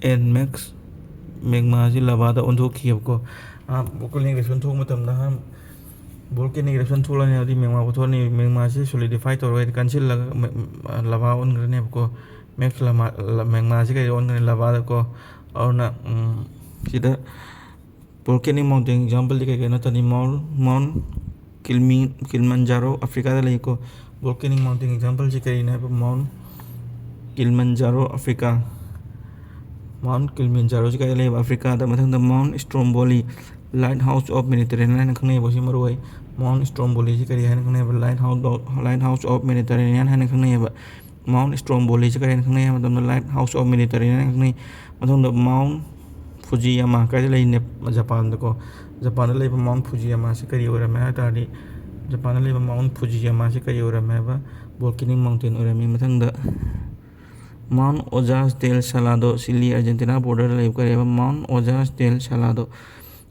and max magma ꯁꯤ ꯂꯚꯥꯗ ꯑꯣꯟꯊꯣꯛꯈꯤꯑꯕꯀꯣ꯫ ꯑꯍꯥꯟ-, volcanic eruption ꯊꯣꯛꯄ ꯃꯇꯝꯗ ꯑꯍꯥꯟ-, volcanic eruption ꯊꯣꯛꯂꯛꯑꯅꯤ, ꯑꯗꯨꯗꯤ magma ꯄꯨꯊꯣꯛꯑꯅꯤ꯫ Magma ꯁꯤ solidify ꯇꯧꯔꯒ, ꯍꯥꯏꯗꯤ ꯀꯟꯁꯤꯜꯂꯒ ꯃ-, ꯂꯚꯥ ꯑꯣꯟꯈ꯭ꯔꯅꯦꯕꯀꯣ꯫ Max ꯂꯃꯥ-, ꯂ-, magma ꯁꯤ ꯀꯩꯗ ꯑꯣꯟꯈ꯭ꯔꯅꯤ? ꯂꯚꯥꯗꯀꯣ꯫ ꯑꯗꯨꯅ, ꯎꯝ, ꯁꯤꯗ volcanic mountain example ꯗꯤ ꯀꯩ ꯀꯩꯅꯣ ꯇꯅꯤ? Mount, Mount ꯀꯤꯜꯃꯤ-, ꯀꯤꯜꯃꯟꯖꯥꯔꯣ ꯑꯐ꯭ꯔꯤꯀꯥꯗ ꯂꯩꯀꯣ꯫ Volcanic mountain example ꯁꯤ ꯀꯔꯤꯅꯣ ꯍꯥꯏꯕ? Mount Kilimanjaro Africa. Mount Kilimanjaro ꯁꯤ ꯀꯥꯏꯗ ꯂꯩꯕ? ꯑꯐ꯭ꯔꯤꯀꯥꯗ꯫ ꯃꯊꯪꯗ Mount Stromboli, Lighthouse of Mediterranean ꯍꯥꯏꯅ ꯈꯪꯅꯩꯕ, ꯁꯤ ꯃꯔꯨ ꯑꯣꯏ꯫ Mount Stromboli ꯁꯤ ꯀꯔꯤ ꯍꯥꯏꯅ ꯈꯪꯅꯩꯕ? Lighthouse of, Lighthouse of Mediterranean ꯍꯥꯏꯅ ꯈꯪꯅꯩꯌꯦꯕ꯫ Mount Stromboli ꯁꯤ ꯀꯔꯤ ꯍꯥꯏꯅ ꯈꯪꯅꯩ ꯍꯥꯏꯕ ꯃꯇꯝꯗ, Lighthouse of Mediterranean ꯍꯥꯏꯅ ꯈꯪꯅꯩ꯫ ꯃꯊꯪꯗ Mount Fujiyama ꯀꯥꯏꯗ ꯂꯩ? ꯅꯦꯞ-, ꯖꯄꯥꯟꯗꯀꯣ꯫ ꯖꯄꯥꯟꯗ ꯂꯩꯕ Mount Fujiyama ꯁꯤ ꯀꯔꯤ ꯑꯣꯏꯔꯝꯃꯦ ꯍꯥꯏ ꯇꯥꯔꯗꯤ, ꯖꯄꯥꯟꯗ ꯂꯩꯕ Mount Fujiyama ꯁꯤ ꯀꯔꯤ ꯑꯣꯏꯔꯝꯃꯦ ꯍꯥꯏꯕ? Volcanic mountain ꯑꯣꯏꯔꯝꯃꯤ꯫ ꯃꯊꯪꯗ Mount Ozas del Salado, Chile Argentina border ꯗ ꯂꯩꯕ ꯀꯔꯤ ꯍꯥꯏꯕ? Mount Ozas del Salado꯫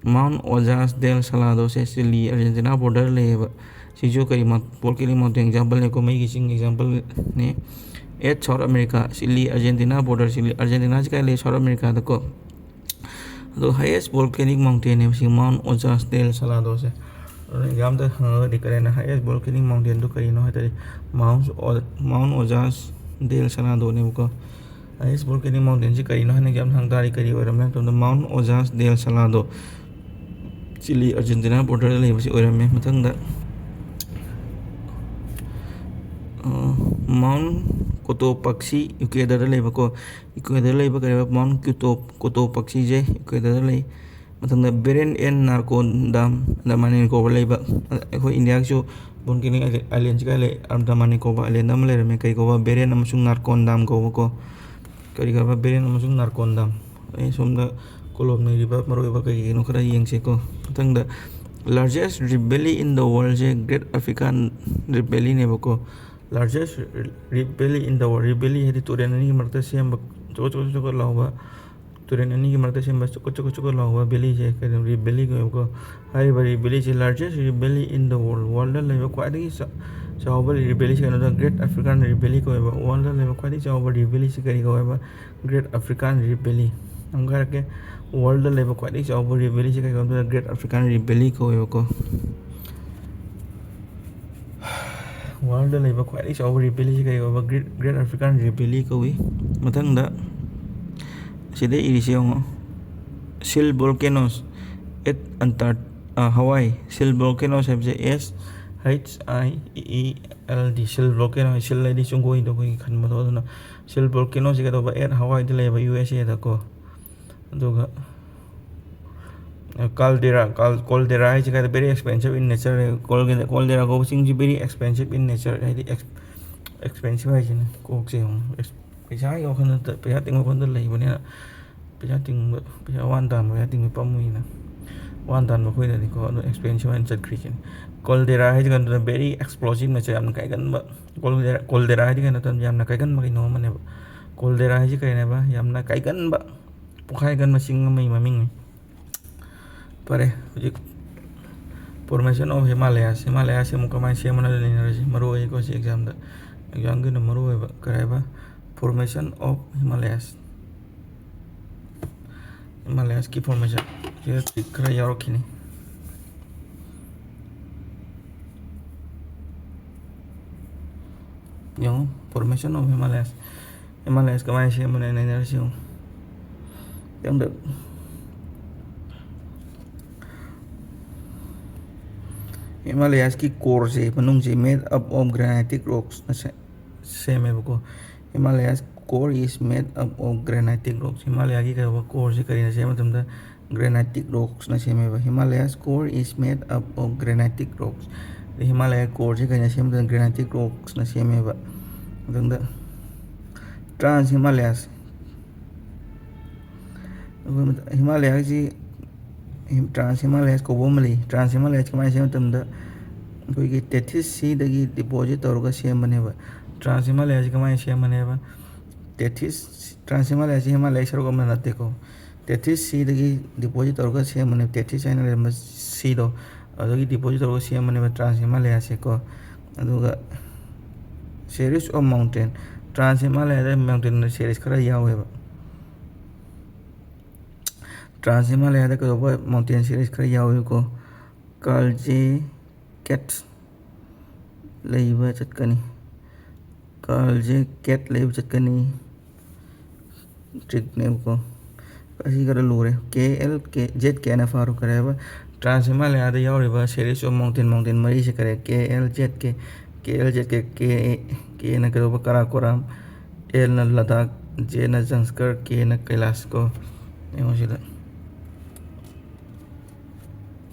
Mount Ozas del Salado ꯁꯦ Chile Argentina border ꯗ ꯂꯩꯌꯦꯕ꯫ ꯁꯤꯁꯨ ꯀꯔꯤ ꯃꯥ-, volcanic mountain example ꯅꯦꯀꯣ, ꯃꯩꯒꯤ ꯆꯤꯡ example ꯅꯦ꯫ At South America, Chile Argentina border, Chile, Argentina ꯁꯤ ꯀꯥꯏ ꯂꯩ? South America ꯗꯀꯣ꯫ ꯑꯗꯣ highest volcanic mountain ꯅꯦꯕ ꯁꯤ Mount Ozas del Salado ꯁꯦ꯫ ꯑꯗꯨꯅ exam ꯗ ꯍꯪꯉꯒꯗꯤ ꯀꯔꯤꯅ highest volcanic mountain ꯗꯨ ꯀꯔꯤꯅꯣ ꯍꯥꯏ ꯇꯥꯔꯗꯤ Mount O-, Mount Ozas del Salado ꯅꯦꯕꯀꯣ꯫ Highest volcanic mountain ꯁꯤ ꯀꯔꯤꯅꯣ ꯍꯥꯏꯅ exam ꯗ ꯍꯪ ꯇꯥꯔꯗꯤ ꯀꯔꯤ ꯑꯣꯏꯔꯝꯃꯦ ꯍꯥꯏꯕ ꯃꯇꯝꯗ Mount Ozas del Salado, Chile Argentina border ꯗ ꯂꯩꯕꯁꯤ ꯑꯣꯏꯔꯝꯃꯦ꯫ ꯃꯊꯪꯗ, ꯑ, Mount Cotopaxi Ecuador ꯗ ꯂꯩꯕꯀꯣ꯫ Ecuador ꯗ ꯂꯩꯕ ꯀꯔꯤ ꯍꯥꯏꯕ? Mount Coto-, Cotopaxi ꯁꯦ Ecuador ꯗ ꯂꯩ꯫ ꯃꯊꯪꯗ Barren and Narcondam, Andaman and Nicobar ꯂꯩꯕ꯫ ꯑꯩꯈꯣꯏ ꯏꯟꯗꯤꯌꯥꯒꯤꯁꯨ ꯕꯣꯟꯀꯦꯅꯤꯛ ꯑꯥꯏꯂꯦꯟꯁꯤꯒ ꯂꯩ, ꯑꯟꯗꯃꯥꯟ ꯅꯤꯀꯣꯕꯔ ꯑꯥꯏꯂꯦꯟ ꯑꯃ ꯂꯩꯔꯝꯃꯦ, ꯀꯩ ꯀꯧꯕ? ꯕꯦꯔꯦꯟ ꯑꯃꯁꯨꯡ ꯅꯥꯔꯀꯣꯟ ꯗꯥꯝ ꯀꯧꯕꯀꯣ꯫ ꯀꯔꯤ ꯀꯧꯕ? ꯕꯦꯔꯦꯟ ꯑꯃꯁꯨꯡ ꯅꯥꯔꯀꯣꯟ ꯗꯥꯝ꯫ ꯑꯩ ꯁꯣꯝꯗ ꯀꯣꯂꯣꯝ ꯂꯩꯔꯤꯕ ꯃꯔꯨꯑꯣꯏꯕ ꯀꯩ ꯀꯩꯅꯣ ꯈꯔ ꯌꯦꯡꯁꯤꯀꯣ꯫ ꯃꯊꯪꯗ largest reed valley in the worldꯁꯦ Great African Reed Valleyꯅꯦꯕꯀꯣ꯫ Largest reed valley in the world, reed valley ꯍꯥꯏꯗꯤ ꯇꯨꯔꯦꯜ ꯑꯅꯤꯒꯤ ꯃꯔꯛꯇ ꯁꯦꯝꯕ ꯆꯣꯀꯠ ꯆꯣꯀꯠ ꯆꯣꯀꯠ ꯂꯥꯎꯕ, ꯇꯨꯔꯦꯜ ꯑꯅꯤꯒꯤ ꯃꯔꯛꯇ ꯁꯦꯝꯕ ꯆꯣꯀꯠ ꯆꯣꯀꯠ ꯆꯣꯀꯠ ꯂꯥꯎꯕ valleyꯁꯦ ꯀꯩꯅꯣ, reed valley ꯀꯧꯋꯦꯕꯀꯣ꯫ ꯍꯥꯏꯔꯤꯕ reed valleyꯁꯦ largest reed valley in the world, worldꯗ ꯂꯩꯕ ꯈ꯭ꯋꯥꯏꯗꯒꯤ ꯆ-, ꯆꯥꯎꯕ reed valleyꯁꯦ ꯀꯩꯅꯣꯗ Great African Reed Valley ꯀꯧꯋꯦꯕ꯫ Worldꯗ ꯂꯩꯕ ꯈ꯭ꯋꯥꯏꯗꯒꯤ ꯆꯥꯎꯕ reed valleyꯁꯦ ꯀꯔꯤ ꯀꯧꯋꯦꯕ? Great African Reed Valley꯫ ꯑꯃꯨꯛꯀ ꯍꯥꯏꯔꯛꯀꯦ, worldꯗ ꯂꯩꯕ ꯈ꯭ꯋꯥꯏꯗꯒꯤ ꯆꯥꯎꯕ reed valleyꯁꯦ ꯀꯔꯤ ꯀꯧꯋꯦ? Great African Reed Valley ꯀꯧꯋꯦꯕꯀꯣ꯫ Worldꯗ ꯂꯩꯕ ꯈ꯭ꯋꯥꯏꯗꯒꯤ ꯆꯥꯎꯕ reed valleyꯁꯤ ꯀꯔꯤ ꯀꯧꯕ? Great, Great African Reed Valley ꯀꯧꯏ꯫ ꯃꯊꯪꯗ ꯁꯤꯗ ꯏꯔꯤꯁꯦ ꯌꯦꯡꯉꯣ, shield volcanoes at Antar-, ꯑ, Hawaii꯫ Shield volcanoes ꯍꯥꯏꯕꯁꯦ S H I E L D, shield volcano, shield ꯍꯥꯏꯗꯤ ꯆꯤꯡꯒꯣꯏꯗꯣ ꯑꯩꯈꯣꯏꯒꯤ ꯈꯟꯕꯗꯣ, ꯑꯗꯨꯅ shield volcanoꯁꯤ ꯀꯩꯗꯧꯕ? At Hawaiiꯗ ꯂꯩꯕ, U S Aꯗꯀꯣ꯫ ꯑꯗꯨꯒ caldera, cal-, caldera ꯍꯥꯏꯁꯦ ꯀꯥꯏꯗ? Very expensive in nature꯫ Caldera, caldera ꯀꯧꯕ ꯆꯤꯡꯁꯤ very expensive in nature, ꯍꯥꯏꯗꯤ ex-, expensive ꯍꯥꯏꯁꯤꯅ ꯀꯣꯛꯁꯦ ꯌꯦꯡꯉꯨ꯫ Ex-, ꯄꯩꯁꯥꯒꯤ ꯋꯥꯈꯜꯗ, ꯄꯩꯁꯥ ꯇꯤꯡꯕ ꯋꯥꯈꯜꯗ ꯂꯩꯕꯅꯤꯅ, ꯄꯩꯁꯥ ꯇꯤꯡꯕ, ꯄꯩꯁꯥ ꯋꯥꯅ ꯇꯥꯟꯕ ꯄꯩꯁꯥ ꯇꯤꯡꯕ ꯄꯥꯝꯃꯨꯏꯅ, ꯋꯥꯅ ꯇꯥꯟꯕ ꯑꯩꯈꯣꯏꯗꯗꯤꯀꯣ꯫ ꯑꯗꯨ expensive ꯍꯥꯏꯅ ꯆꯠꯈ꯭ꯔꯤꯁꯤꯅꯤ꯫ Caldera ꯍꯥꯏꯁꯤ ꯀꯩꯅꯣꯗ very explosive nature, ꯌꯥꯝꯅ ꯀꯥꯏꯒꯟꯕ꯫ Caldera, caldera ꯍꯥꯏꯗꯤ ꯀꯩꯅꯣ ꯃꯇꯝꯗ ꯌꯥꯝꯅ ꯀꯥꯏꯒꯟꯕ ꯀꯩꯅꯣ ꯑꯃꯅꯦꯕ꯫ Caldera ꯍꯥꯏꯁꯤ ꯀꯩꯅꯦꯕ? ꯌꯥꯝꯅ ꯀꯥꯏꯒꯟꯕ, ꯄꯣꯛꯈꯥꯏꯒꯟꯕ ꯆꯤꯡ ꯑꯃꯒꯤ ꯃꯃꯤꯡꯅꯤ꯫ ꯐꯔꯦ, ꯍꯧꯖꯤꯛ formation of Himalayas, Himalayasꯁꯦ ꯑꯃꯨꯛ ꯀꯃꯥꯏꯅ ꯁꯦꯝꯕꯅꯣ ꯅꯩꯅꯔꯁꯤ꯫ ꯃꯔꯨ ꯑꯣꯏꯀꯣ ꯁꯤ examꯗ, examꯒꯤ ꯑꯣꯏꯅ ꯃꯔꯨ ꯑꯣꯏꯕ ꯀꯔꯤ ꯍꯥꯏꯕ? Formation of Himalayas, Himalayasꯀꯤ formation ꯁꯤꯗ ꯈꯔ ꯌꯥꯎꯔꯛꯈꯤꯅꯤ꯫ ꯌꯦꯡꯉꯣ, formation of Himalayas, Himalayas ꯀꯃꯥꯏꯅ ꯁꯦꯝꯕꯅꯣ ꯅꯩꯅꯔꯁꯤ ꯌꯦꯡꯉꯣ꯫ ꯀꯩꯝꯇ Himalayasꯀꯤ coreꯁꯦ, ꯃꯅꯨꯡꯁꯦ made up of granitic rocksꯅ say-, ꯁꯦꯝꯃꯦꯕꯀꯣ꯫ Himalayas core is made up of granitic rocks꯫ ꯍꯤꯃꯥꯂꯌꯥꯒꯤ ꯀꯩꯗꯧꯕ coreꯁꯦ ꯀꯔꯤꯅ ꯁꯦꯝꯕ ꯃꯇꯝꯗ granitic rocksꯅ ꯁꯦꯝꯃꯦꯕ꯫ Himalayas core is made up of granitic rocks꯫ ꯑꯗꯩ Himalaya coreꯁꯦ ꯀꯩꯅ ꯁꯦꯝꯕꯗ? Granitic rocksꯅ ꯁꯦꯝꯃꯦꯕ꯫ ꯃꯊꯪꯗ trans Himalayas꯫ ꯑꯩꯈꯣꯏ ꯃꯊ-, Himalayasꯁꯤ ꯍꯤꯝ-, trans Himalayas ꯀꯧꯕ ꯑꯃ ꯂꯩ꯫ Trans Himalayas ꯀꯃꯥꯏꯅ ꯁꯦꯝꯕ ꯃꯇꯝꯗ ꯑꯩꯈꯣꯏꯒꯤ Tethys Cꯗꯒꯤ deposit ꯇꯧꯔꯒ ꯁꯦꯝꯕꯅꯦꯕ꯫ Trans Himalayasꯁꯤ ꯀꯃꯥꯏꯅ ꯁꯦꯝꯕꯅꯦꯕ? Tethys, trans Himalayasꯁꯤ Himalayas ꯁꯔꯨꯛ ꯑꯃ ꯅꯠꯇꯦꯀꯣ꯫ Tethys Cꯗꯒꯤ deposit ꯇꯧꯔꯒ ꯁꯦꯝꯕꯅꯦꯕ꯫ Tethys ꯍꯥꯏꯅ ꯂꯩꯔꯝꯕ Cꯗꯣ, ꯑꯗꯨꯗꯒꯤ deposit ꯇꯧꯔꯒ ꯁꯦꯝꯕꯅꯦꯕ trans Himalayasꯁꯦꯀꯣ꯫ ꯑꯗꯨꯒ series of mountain, trans Himalayasꯗ mountain series ꯈꯔ ꯌꯥꯎꯋꯦꯕ꯫ Trans Himalayasꯗ ꯀꯩꯗꯧꯕ mountain series ꯈꯔ ꯌꯥꯎꯋꯦꯕꯀꯣ꯫ Kaljekat ꯂꯩꯕ ꯆꯠꯀꯅꯤ꯫ Kaljekat ꯂꯩꯕ ꯆꯠꯀꯅꯤ꯫ Trek ꯅꯦꯕꯀꯣ꯫ ꯑꯁꯤ ꯈꯔ ꯂꯨꯔꯦ꯫ K L K, Z K ꯅ ꯐꯥꯔꯨ ꯀꯔꯦꯕ꯫ Trans Himalayasꯗ ꯌꯥꯎꯔꯤꯕ series of mountain, mountain ꯃꯔꯤꯁꯦ ꯀꯔꯦ? K L Z K, K L Z K, K, K ꯅ ꯀꯩꯗꯧꯕ? Karakoram, L ꯅ Ladakh, Z ꯅ Zanskar, K ꯅ Kailash ꯀꯣ꯫ ꯌꯦꯡꯉꯣ ꯁꯤꯗ꯫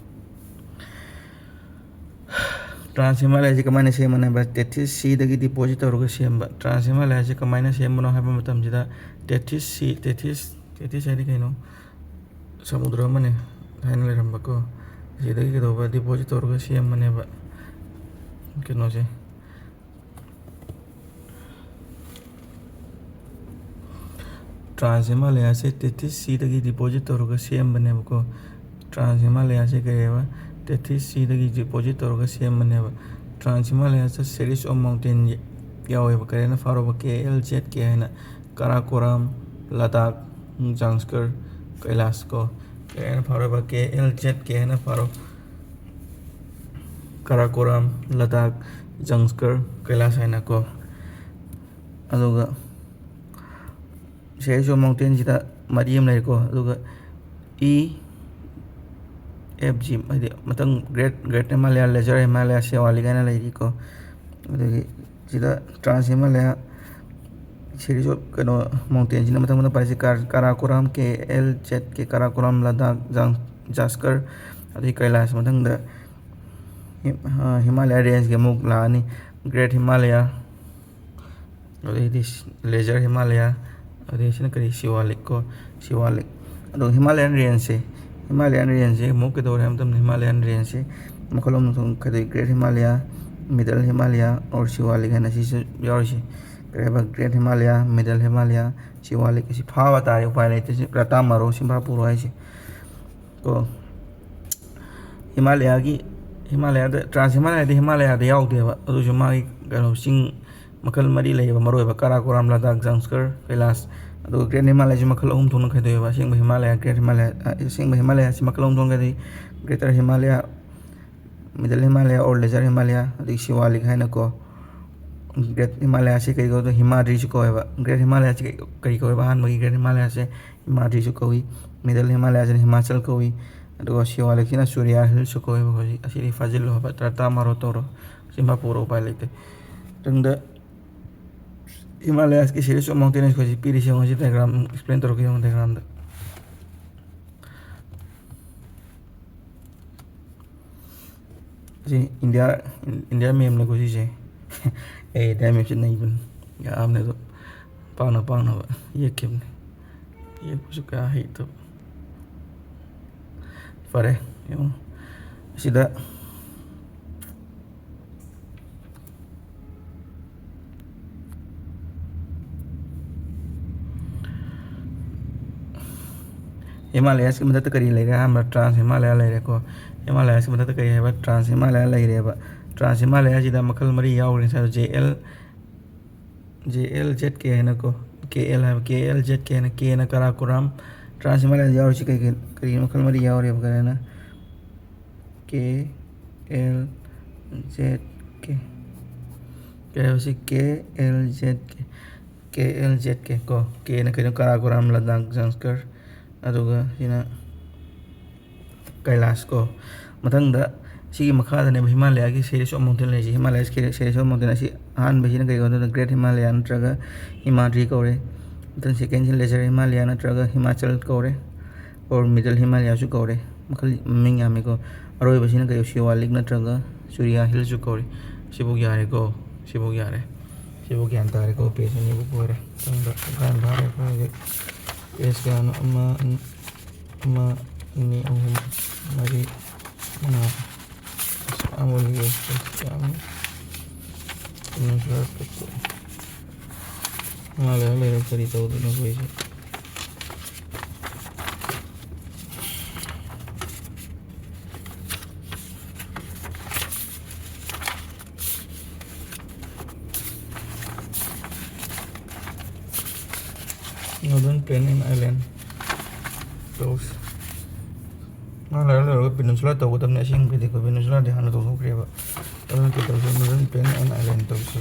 Trans Himalayasꯁꯤ ꯀꯃꯥꯏꯅ ꯁꯦꯝꯕꯅꯣ ꯍꯥꯏꯕ? Tethys Cꯗꯒꯤ deposit ꯇꯧꯔꯒ ꯁꯦꯝꯕ꯫ Trans Himalayasꯁꯤ ꯀꯃꯥꯏꯅ ꯁꯦꯝꯕꯅꯣ ꯍꯥꯏꯕ ꯃꯇꯝꯁꯤꯗ, Tethys Sea, Tethys, Tethys ꯍꯥꯏꯗꯤ ꯀꯩꯅꯣ? ꯁꯃꯨꯗ꯭ꯔ ꯑꯃꯅꯦ ꯊꯥꯏꯅ ꯂꯩꯔꯝꯕꯀꯣ꯫ ꯑꯁꯤꯗꯒꯤ ꯀꯩꯗꯧꯕ? Deposit ꯇꯧꯔꯒ ꯁꯦꯝꯕꯅꯦꯕ ꯀꯩꯅꯣꯁꯦ꯫ Trans Himalayasꯁꯦ Tethys Cꯗꯒꯤ deposit ꯇꯧꯔꯒ ꯁꯦꯝꯕꯅꯦꯕꯀꯣ꯫ Trans Himalayasꯁꯦ ꯀꯩ ꯍꯥꯏꯕ? Tethys Cꯗꯒꯤ deposit ꯇꯧꯔꯒ ꯁꯦꯝꯕꯅꯦꯕ꯫ Trans Himalayasꯇ series of mountain ꯌꯥꯎꯋꯦꯕ꯫ ꯀꯔꯤꯅ ꯐꯥꯔꯨꯕ? K L Z K ꯍꯥꯏꯅ꯫ Karakoram, Ladakh, Zanskar, Kailash ꯀꯣ꯫ ꯀꯔꯤꯅ ꯐꯥꯔꯨꯕ? K L Z K ꯍꯥꯏꯅ ꯐꯥꯔꯣ꯫ Karakoram, Ladakh, Zanskar, Kailash ꯍꯥꯏꯅꯀꯣ꯫ ꯑꯗꯨꯒ series of mountainꯁꯤꯗ ꯃꯔꯤ ꯑꯃ ꯂꯩꯔꯦꯀꯣ꯫ ꯑꯗꯨꯒ E F G, ꯍꯥꯏꯗꯤ ꯃꯊꯪ Great, Great Himalaya, Lesser Himalaya, Siwalik ꯍꯥꯏꯅ ꯂꯩꯔꯤꯀꯣ꯫ ꯑꯗꯨꯒꯤ ꯁꯤꯗ Trans Himalaya, series of ꯀꯩꯅꯣ mountainꯁꯤꯅ ꯃꯊꯪ ꯃꯊꯪ ꯄꯥꯔꯤꯁꯦ ꯀꯥꯔ ꯀꯥꯔꯥꯀꯣꯔꯥꯝ, ꯀꯦ ꯑꯦꯜ ꯖꯦꯠ ꯀꯦ, ꯀꯥꯔꯥꯀꯣꯔꯥꯝ, ꯂꯗꯥꯛ, ꯖꯥꯡ ꯖꯥꯁꯀꯔ, ꯑꯗꯒꯤ ꯀꯩꯂꯥꯁ꯫ ꯃꯊꯪꯗ ꯍꯤ- ꯑ, ꯍꯤꯃꯥꯂꯌꯥ ꯔꯦꯟꯖꯀꯤ ꯑꯃꯨꯛ ꯂꯥꯛꯑꯅꯤ꯫ ꯒ꯭ꯔꯦꯠ ꯍꯤꯃꯥꯂꯌꯥ, ꯑꯗꯩꯗꯤ ꯂꯦꯖꯔ ꯍꯤꯃꯥꯂꯌꯥ, ꯑꯗꯩ ꯁꯤꯅ ꯀꯔꯤ, ꯁꯤꯋꯥꯂꯤꯛ ꯀꯣ, ꯁꯤꯋꯥꯂꯤꯛ꯫ ꯑꯗꯣ ꯍꯤꯃꯥꯂꯌꯥꯟ ꯔꯦꯟꯖꯁꯦ, ꯍꯤꯃꯥꯂꯌꯥꯟ ꯔꯦꯟꯖꯁꯦ ꯑꯃꯨꯛ ꯀꯩꯗꯧꯔꯦ ꯍꯥꯏꯕ ꯃꯇꯝꯗ ꯍꯤꯃꯥꯂꯌꯥꯟ ꯔꯦꯟꯖꯁꯦ ꯃꯈꯜ ꯑꯍꯨꯝ ꯊꯣꯛꯅ ꯈꯥꯏꯗꯣꯛꯏ: great Himalaya, middle Himalaya, or ꯁꯤꯋꯥꯂꯤꯛ ꯍꯥꯏꯅ ꯁꯤꯁꯨ ꯌꯥꯎꯔꯤꯁꯦ꯫ ꯀꯔꯤ ꯍꯥꯏꯕ? ꯒ꯭ꯔꯦꯠ ꯍꯤꯃꯥꯂꯌꯥ, ꯃꯤꯗꯜ ꯍꯤꯃꯥꯂꯌꯥ, ꯁꯤꯋꯥꯂꯤꯛ ꯑꯁꯤ ꯐꯥꯕ ꯇꯥꯔꯦ, ꯎꯄꯥꯏ ꯂꯩꯇꯦ꯫ ꯁꯤ ꯔꯇꯥ ꯃꯥꯔꯣ ꯁꯤꯝꯕꯥꯄꯨꯔꯣ ꯍꯥꯏꯁꯦ ꯀꯣ꯫ ꯍꯤꯃꯥꯂꯌꯥꯒꯤ, ꯍꯤꯃꯥꯂꯌꯥꯗ, ꯇ꯭ꯔꯥꯟꯁ ꯍꯤꯃꯥꯂꯌꯥꯗꯤ ꯍꯤꯃꯥꯂꯌꯥꯗ ꯌꯥꯎꯗꯦꯕ, ꯑꯗꯨꯁꯨ ꯃꯥꯒꯤ ꯀꯩꯅꯣ ꯆꯤꯡ ꯃꯈꯜ ꯃꯔꯤ ꯂꯩꯌꯦꯕ, ꯃꯔꯨꯑꯣꯏꯕ ꯀꯥꯔꯥꯀꯣꯔꯥꯝ, ꯂꯗꯥꯛ, ꯖꯪꯁꯀꯔ, ꯀꯩꯂꯥꯁ꯫ ꯑꯗꯨꯒ ꯒ꯭ꯔꯦꯠ ꯍꯤꯃꯥꯂꯌꯥꯁꯤ ꯃꯈꯜ ꯑꯍꯨꯝ ꯊꯣꯛꯅ ꯈꯥꯏꯗꯣꯛꯑꯦꯕ: ꯑꯁꯦꯡꯕ ꯍꯤꯃꯥꯂꯌꯥ, ꯒ꯭ꯔꯦꯠ ꯍꯤꯃꯥꯂꯌꯥ, ꯑ, ꯑꯁꯦꯡꯕ ꯍꯤꯃꯥꯂꯌꯥꯁꯤ ꯃꯈꯜ ꯑꯍꯨꯝ ꯊꯣꯛꯅ ꯈꯥꯏꯗꯣꯛꯏ: greater Himalaya, middle Himalaya or laser Himalaya, ꯑꯗꯒꯤ ꯁꯤꯋꯥꯂꯤꯛ ꯍꯥꯏꯅꯀꯣ꯫ ꯒ꯭ꯔꯦꯠ ꯍꯤꯃꯥꯂꯌꯥꯁꯤ ꯀꯩ ꯀꯧꯗꯣꯏ? ꯍꯤꯃꯥꯗ꯭ꯔꯤꯁꯨ ꯀꯧꯋꯦꯕ꯫ ꯒ꯭ꯔꯦꯠ ꯍꯤꯃꯥꯂꯌꯥꯁꯤ ꯀꯩ, ꯀꯔꯤ ꯀꯧꯋꯦꯕ? ꯑꯍꯥꯟꯕꯒꯤ ꯒ꯭ꯔꯦꯠ ꯍꯤꯃꯥꯂꯌꯥꯁꯦ ꯍꯤꯃꯥꯗ꯭ꯔꯤꯁꯨ ꯀꯧꯏ, ꯃꯤꯗꯜ ꯍꯤꯃꯥꯂꯌꯥꯁꯤꯅ ꯍꯤꯃꯥꯆꯜ ꯀꯧꯏ, ꯑꯗꯨꯒ ꯁꯤꯋꯥꯂꯤꯛꯁꯤꯅ ꯁꯨꯔꯤꯌꯥ ꯍꯤꯜꯁꯨ ꯀꯧꯋꯦꯕꯀꯣ꯫ ꯍꯧꯖꯤꯛ ꯑꯁꯤꯗꯤ ꯐꯥꯖꯤꯜꯂꯣ ꯍꯥꯏꯕ, ꯇꯔꯇꯥ ꯃꯥꯔꯣ ꯇꯧꯔꯣ, ꯁꯤꯃ ꯄꯨꯔꯣ, ꯎꯄꯥꯏ ꯂꯩꯇꯦ꯫ ꯃꯊꯪꯗ ꯍꯤꯃꯥꯂꯌꯥꯁꯀꯤ series of mountains ꯑꯩꯈꯣꯏꯁꯤ ꯄꯤꯔꯤꯁꯦ ꯌꯦꯡꯉꯣ, ꯁꯤ diagram explain ꯇꯧꯔꯛꯀꯦ ꯌꯦꯡꯉꯣ diagramꯗ꯫ ꯁꯤ ꯏꯟꯗꯤꯌꯥ, ꯏꯟꯗꯤꯌꯥ mapꯅꯦꯀꯣ ꯁꯤꯁꯦ꯫ ꯑꯦ, ꯏꯟꯗꯤꯌꯥ mapꯁꯦ ꯅꯩꯕꯅꯤ, ꯌꯥꯝꯅ ꯑꯗꯨꯝ ꯄꯥꯛꯅ ꯄꯥꯛꯅꯕ ꯌꯦꯛꯈꯤꯕꯅꯤ꯫ ꯌꯦꯛꯄꯁꯨ ꯀꯌꯥ ꯍꯩꯇꯕ꯫ ꯐꯔꯦ, ꯌꯦꯡꯉꯣ ꯁꯤꯗ꯫ ꯍꯤꯃꯥꯂꯌꯥꯁꯀꯤ ꯃꯊꯛꯇ ꯀꯔꯤ ꯂꯩꯔꯦ? ꯑꯍꯥꯟꯕ ꯇ꯭ꯔꯥꯟꯁ ꯍꯤꯃꯥꯂꯌꯥ ꯂꯩꯔꯦꯀꯣ꯫ ꯍꯤꯃꯥꯂꯌꯥꯁꯀꯤ ꯃꯊꯛꯇ ꯀꯔꯤ ꯍꯥꯏꯕ? ꯇ꯭ꯔꯥꯟꯁ ꯍꯤꯃꯥꯂꯌꯥ ꯂꯩꯔꯦꯕ꯫ ꯇ꯭ꯔꯥꯟꯁ ꯍꯤꯃꯥꯂꯌꯥꯁꯤꯗ ꯃꯈꯜ ꯃꯔꯤ ꯌꯥꯎꯔꯤ ꯉꯁꯥꯏ꯫ ꯖꯦ ꯑꯦꯜ, ꯖꯦ ꯑꯦꯜ ꯖꯦꯠ ꯀꯦ ꯍꯥꯏꯅꯀꯣ꯫ ꯀꯦ ꯑꯦꯜ ꯍꯥꯏꯕ, ꯀꯦ ꯑꯦꯜ ꯖꯦꯠ ꯀꯦ ꯍꯥꯏꯅ꯫ ꯀꯦꯅ ꯀꯥꯔꯥꯀꯣꯔꯥꯝ꯫ ꯇ꯭ꯔꯥꯟꯁ ꯍꯤꯃꯥꯂꯌꯥꯗ ꯌꯥꯎꯔꯤꯁꯤ ꯀꯩ ꯀꯩ, ꯀꯔꯤ ꯃꯈꯜ ꯃꯔꯤ ꯌꯥꯎꯔꯤꯕ ꯀꯔꯤꯅ? ꯀꯦ ꯑꯦꯜ ꯖꯦꯠ ꯀꯦ꯫ ꯀꯩ ꯍꯥꯏꯕꯁꯤ? ꯀꯦ ꯑꯦꯜ ꯖꯦꯠ ꯀꯦ꯫ ꯀꯦ ꯑꯦꯜ ꯖꯦꯠ ꯀꯦ ꯀꯣ꯫ ꯀꯦꯅ ꯀꯩꯅꯣ? ꯀꯥꯔꯥꯀꯣꯔꯥꯝ, ꯂꯗꯥꯛ, ꯖꯪꯁꯀꯔ꯫ ꯑꯗꯨꯒ ꯁꯤꯅ ꯀꯩꯂꯥꯁ ꯀꯣ꯫ ꯃꯊꯪꯗ ꯁꯤꯒꯤ ꯃꯈꯥꯗꯅꯦꯕ ꯍꯤꯃꯥꯂꯌꯥꯒꯤ series of mountain ꯂꯩꯔꯤꯁꯦ꯫ ꯍꯤꯃꯥꯂꯌꯥꯒꯤ series of mountain ꯑꯁꯤ ꯑꯍꯥꯟꯕꯁꯤꯅ ꯀꯩ ꯀꯧꯗꯣꯏꯅꯣ? Great Himalaya ꯅꯠꯇ꯭ꯔꯒ ꯍꯤꯃꯥꯗ꯭ꯔꯤ ꯀꯧꯔꯦ꯫ ꯃꯊꯪ second ꯁꯤꯅ Lesser Himalaya ꯅꯠꯇ꯭ꯔꯒ ꯍꯤꯃꯥꯆꯜ ꯀꯧꯔꯦ꯫ Or Middle Himalaya ꯁꯨ ꯀꯧꯔꯦ꯫ ꯃꯈꯜ, ꯃꯃꯤꯡ ꯌꯥꯝꯃꯤꯀꯣ꯫ ꯑꯔꯣꯏꯕꯁꯤꯅ ꯀꯩ, Siwalik ꯅꯠꯇ꯭ꯔꯒ Surya Hill ꯁꯨ ꯀꯧꯔꯦ꯫ ꯁꯤꯕꯨꯛ ꯌꯥꯔꯦꯀꯣ꯫ ꯁꯤꯕꯨꯛ ꯌꯥꯔꯦ꯫ ꯁꯤꯕꯨꯛ ꯒ꯭ꯌꯥꯟ ꯇꯥꯔꯦꯀꯣ꯫ Page ꯑꯅꯤꯕꯨꯛ ꯑꯣꯏꯔꯦ꯫ ꯃꯊꯪꯗ ꯈꯔ ꯌꯥꯝ ꯐꯥꯔꯦ ꯑꯩꯈꯣꯏ ꯍꯧꯖꯤꯛ꯫ Page ꯀꯌꯥꯅꯣ? ꯑꯃ, ꯑꯃ, ꯑꯅꯤ, ꯑꯍꯨꯝ, ꯃꯔꯤ, ꯃꯉꯥ꯫ ꯑꯁ, ꯑꯃ ꯑꯣꯏꯔꯦ꯫ Page ꯌꯥꯝꯃꯤ꯫ ꯀꯩꯅꯣ ꯈꯔ ꯀꯛꯊꯣꯛ-, ꯃꯥ ꯂꯩꯔ ꯂꯩꯔ ꯀꯔꯤ ꯇꯧꯗꯣꯏꯅꯣ ꯑꯩꯈꯣꯏꯁꯦ? Northern Plain and Island ꯇꯧꯁꯤ꯫ ꯃꯥ ꯂꯩꯔ ꯂꯩꯔꯒ Peninsula ꯇꯧꯒꯗꯕꯅꯦ ꯑꯁꯦꯡꯕꯗꯤꯀꯣ꯫ Peninsula ꯗꯤ ꯍꯥꯟꯅ ꯇꯧꯊꯣꯛꯈ꯭ꯔꯦꯕ꯫ ꯑꯗꯨꯅ ꯀꯩ ꯇꯧꯁꯦ? Northern Plain and Island ꯇꯧꯁꯦ꯫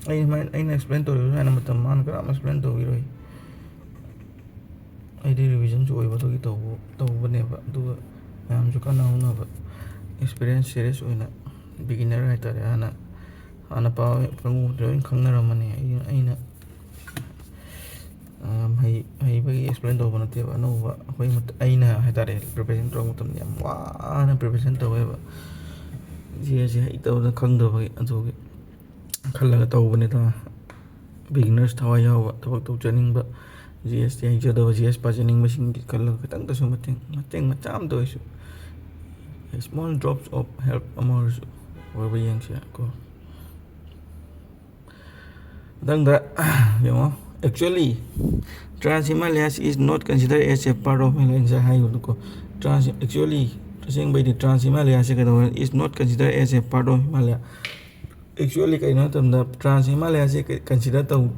ꯑꯩ ꯁꯨꯃꯥꯏꯅ, ꯑꯩꯅ explain ꯇꯧꯔꯤꯕ ꯁꯨꯃꯥꯏꯅ ꯃꯇꯝ ꯃꯥꯡꯅ ꯀꯅꯥꯝ explain ꯇꯧꯕꯤꯔꯣꯏ꯫ ꯑꯩꯗꯤ revision ꯁꯨ ꯑꯣꯏꯕ ꯑꯗꯨꯒꯤ ꯇꯧꯕ-, ꯇꯧꯕꯅꯦꯕ꯫ ꯑꯗꯨꯒ ꯃꯌꯥꯝꯁꯨ ꯀꯥꯟꯅꯍꯧꯅꯕ, experience series ꯑꯣꯏꯅ, beginner ꯍꯥꯏꯇꯥꯔꯦ, ꯍꯥꯟꯅ, ꯍꯥꯟꯅ ꯄꯥꯕ ꯀꯥꯡꯕꯨ ꯂꯣꯏ ꯈꯪꯅꯔꯝꯃꯅꯤ꯫ ꯑꯩ-, ꯑꯩꯅ, ꯑꯝ, ꯍꯩ-, ꯍꯩꯕꯒꯤ explain ꯇꯧꯕ ꯅꯠꯇꯦꯕ꯫ ꯑꯅꯧꯕ ꯑꯩꯈꯣꯏ ꯃꯠ-, ꯑꯩꯅ ꯍꯥꯏꯇꯥꯔꯦ, preparation ꯇꯧꯔꯛꯄ ꯃꯇꯝꯗ ꯌꯥꯝ ꯋꯥꯅ preparation ꯇꯧꯋꯦꯕ꯫ ꯖꯤ ꯑꯦꯁ ꯁꯤ ꯍꯩꯇꯕꯗ, ꯈꯪꯗꯕꯒꯤ, ꯑꯗꯨꯒꯤ ꯈꯜꯂꯒ ꯇꯧꯕꯅꯤꯗ꯫ Beginners ꯊꯋꯥꯏ ꯌꯥꯎꯕ, ꯊꯕꯛ ꯇꯧꯖꯅꯤꯡꯕ, ꯖꯤ ꯑꯦꯁ ꯇꯤ ꯍꯩꯖꯗꯕ, ꯖꯤ ꯑꯦꯁ ꯄꯥꯖꯅꯤꯡꯕꯁꯤꯡꯒꯤ ꯈꯜꯂꯒ ꯈꯤꯇꯪꯗꯁꯨ ꯃꯇꯦꯡ, ꯃꯇꯦꯡ ꯃꯆꯥ ꯑꯃꯇ ꯑꯣꯏꯁꯨ, small drops of help ꯑꯃ ꯑꯣꯏꯔꯁꯨ ꯑꯣꯏꯕ ꯌꯦꯡꯁꯦ ꯀꯣ꯫ ꯃꯊꯪꯗ ꯌꯦꯡꯉꯣ, actually, Trans Himalayas is not considered as a part of Himalaya ꯍꯥꯏꯕꯗꯣꯀꯣ꯫ Trans, actually, ꯑꯁꯦꯡꯕꯩꯗꯤ Trans Himalayas ꯁꯦ ꯀꯩꯗꯧꯔꯦ? Is not considered as a part of Himalaya꯫ Actually ꯀꯩꯅꯣ ꯍꯥꯏ ꯃꯇꯝꯗ, Trans Himalayas ꯁꯦ consider ꯇꯧ-,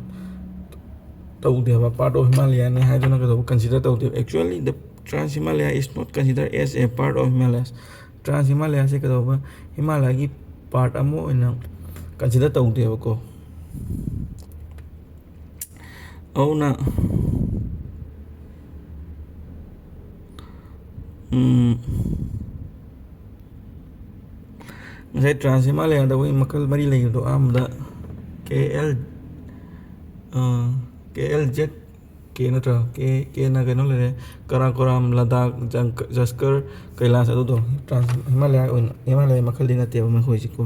ꯇꯧꯗꯦꯕ, part of Himalaya ꯅꯤ ꯍꯥꯏꯗꯨꯅ ꯀꯩꯗꯧꯕ consider ꯇꯧꯗꯦꯕ꯫ Actually, the Trans Himalaya is not considered as a part of Himalayas꯫ Trans Himalaya ꯁꯦ ꯀꯩꯗꯧꯕ, ꯍꯤꯃꯥꯂꯌꯥꯒꯤ ꯄꯥꯔꯠ ꯑꯃ ꯑꯣꯏꯅ ꯀꯟꯁꯤꯗꯔ ꯇꯧꯗꯦꯕꯀꯣ꯫ ꯑꯗꯨꯅ ꯎꯝ, ꯉꯁꯥꯏ ꯇ꯭ꯔꯥꯟꯁ ꯍꯤꯃꯥꯂꯌꯥꯗ ꯑꯩꯈꯣꯏ ꯃꯈꯜ ꯃꯔꯤ ꯂꯩꯕꯗꯣ, ꯑꯍꯥꯟꯕꯗ ꯀꯦ ꯑꯦꯜ ꯀꯦ ꯑꯦꯜ ꯖꯦꯠ ꯀꯦ ꯅꯠꯇ꯭ꯔꯥ? ꯀꯦ ꯀꯦꯅ ꯀꯩꯅꯣ ꯂꯩꯔꯦ, ꯀꯔꯥꯀꯣꯔꯥꯝ, ꯂꯗꯥꯛ, ꯖꯪ-, ꯖꯁꯀꯔ, ꯀꯩꯂꯥꯁ, ꯑꯗꯨꯗꯣ ꯇ꯭ꯔꯥꯟꯁ ꯍꯤꯃꯥꯂꯌꯥ ꯑꯣꯏꯅ, ꯍꯤꯃꯥꯂꯌꯥ ꯃꯈꯜꯗꯤ ꯅꯠꯇꯦꯕ ꯃꯈꯣꯏꯁꯤꯀꯣ꯫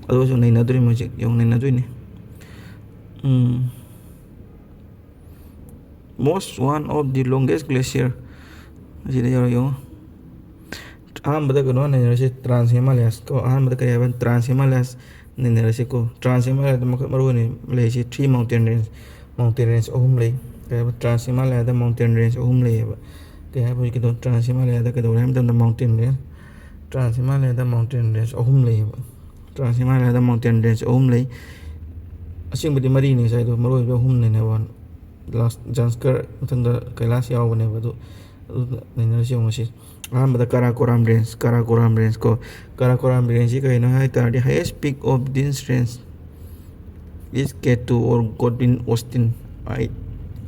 ꯑꯗꯨꯁꯨ ꯅꯩꯅꯗꯣꯔꯤꯕꯅꯤ ꯍꯧꯖꯤꯛ, ꯌꯦꯡꯉꯨ, ꯅꯩꯅꯗꯣꯏꯅꯤ꯫ ꯎꯝ꯫ Most one of the longest glacier ꯑꯁꯤꯗ ꯌꯥꯎꯔ ꯌꯦꯡꯉꯣ꯫ ꯑꯍꯥꯟꯕꯗ ꯀꯩꯅꯣ ꯅꯩꯅꯔꯁꯤ, ꯇ꯭ꯔꯥꯟꯁ ꯍꯤꯃꯥꯂꯌꯥꯁ ꯀꯣ꯫ ꯑꯍꯥꯟꯕꯗ ꯀꯔꯤ ꯍꯥꯏꯕ? ꯇ꯭ꯔꯥꯟꯁ ꯍꯤꯃꯥꯂꯌꯥꯁ ꯅꯩꯅꯔꯁꯤꯀꯣ꯫ ꯇ꯭ꯔꯥꯟꯁ ꯍꯤꯃꯥꯂꯌꯥꯗ ꯃꯈꯜ ꯃꯔꯨ ꯑꯣꯏꯅ ꯂꯩꯔꯤꯁꯤ three mountain range, mountain range ꯑꯍꯨꯝ ꯂꯩ꯫ ꯀꯩ ꯍꯥꯏꯕ? ꯇ꯭ꯔꯥꯟꯁ ꯍꯤꯃꯥꯂꯌꯥꯗ ꯃꯥꯎꯟꯇꯦꯟ ꯔꯦꯟꯖ ꯑꯍꯨꯝ ꯂꯩꯌꯦꯕ꯫ ꯀꯩ ꯍꯥꯏꯕ ꯍꯧꯖꯤꯛꯀꯤꯗꯣ? ꯇ꯭ꯔꯥꯟꯁ ꯍꯤꯃꯥꯂꯌꯥꯗ ꯀꯩꯗꯧꯔꯦ ꯍꯥꯏꯕ ꯃꯇꯝꯗ ꯃꯥꯎꯟꯇꯦꯟ ꯔꯦꯟꯖ, ꯇ꯭ꯔꯥꯟꯁ ꯍꯤꯃꯥꯂꯌꯥꯗ ꯃꯥꯎꯟꯇꯦꯟ ꯔꯦꯟꯖ ꯑꯍꯨꯝ ꯂꯩꯌꯦꯕ꯫ ꯇ꯭ꯔꯥꯟꯁ ꯍꯤꯃꯥꯂꯌꯥꯗ ꯃꯥꯎꯟꯇꯦꯟ ꯔꯦꯟꯖ ꯑꯍꯨꯝ ꯂꯩ꯫ ꯑꯁꯦꯡꯕꯗꯤ ꯃꯔꯤꯅꯤ ꯉꯁꯥꯏꯗꯣ, ꯃꯔꯨ ꯑꯣꯏꯕ ꯑꯍꯨꯝꯅꯤꯅꯦꯕ꯫ ꯂꯥꯁ ꯖꯟꯁꯀꯔ, ꯃꯊꯪꯗ ꯀꯩꯂꯥꯁ ꯌꯥꯎꯕꯅꯦꯕ꯫ ꯑꯗꯨ, ꯑꯗꯨ ꯅꯩꯅꯔꯁꯤ ꯌꯦꯡꯉꯨꯁꯤ꯫ ꯑꯍꯥꯟꯕꯗ ꯀꯥꯔꯥꯀꯣꯔꯥꯝ ꯔꯦꯟꯖ, ꯀꯥꯔꯥꯀꯣꯔꯥꯝ ꯔꯦꯟꯖ ꯀꯣ꯫ ꯀꯥꯔꯥꯀꯣꯔꯥꯝ ꯔꯦꯟꯖꯁꯤ ꯀꯩꯅꯣ ꯍꯥꯏ ꯇꯥꯔꯗꯤ, highest peak of this range is K two or Godwin Austen, eight,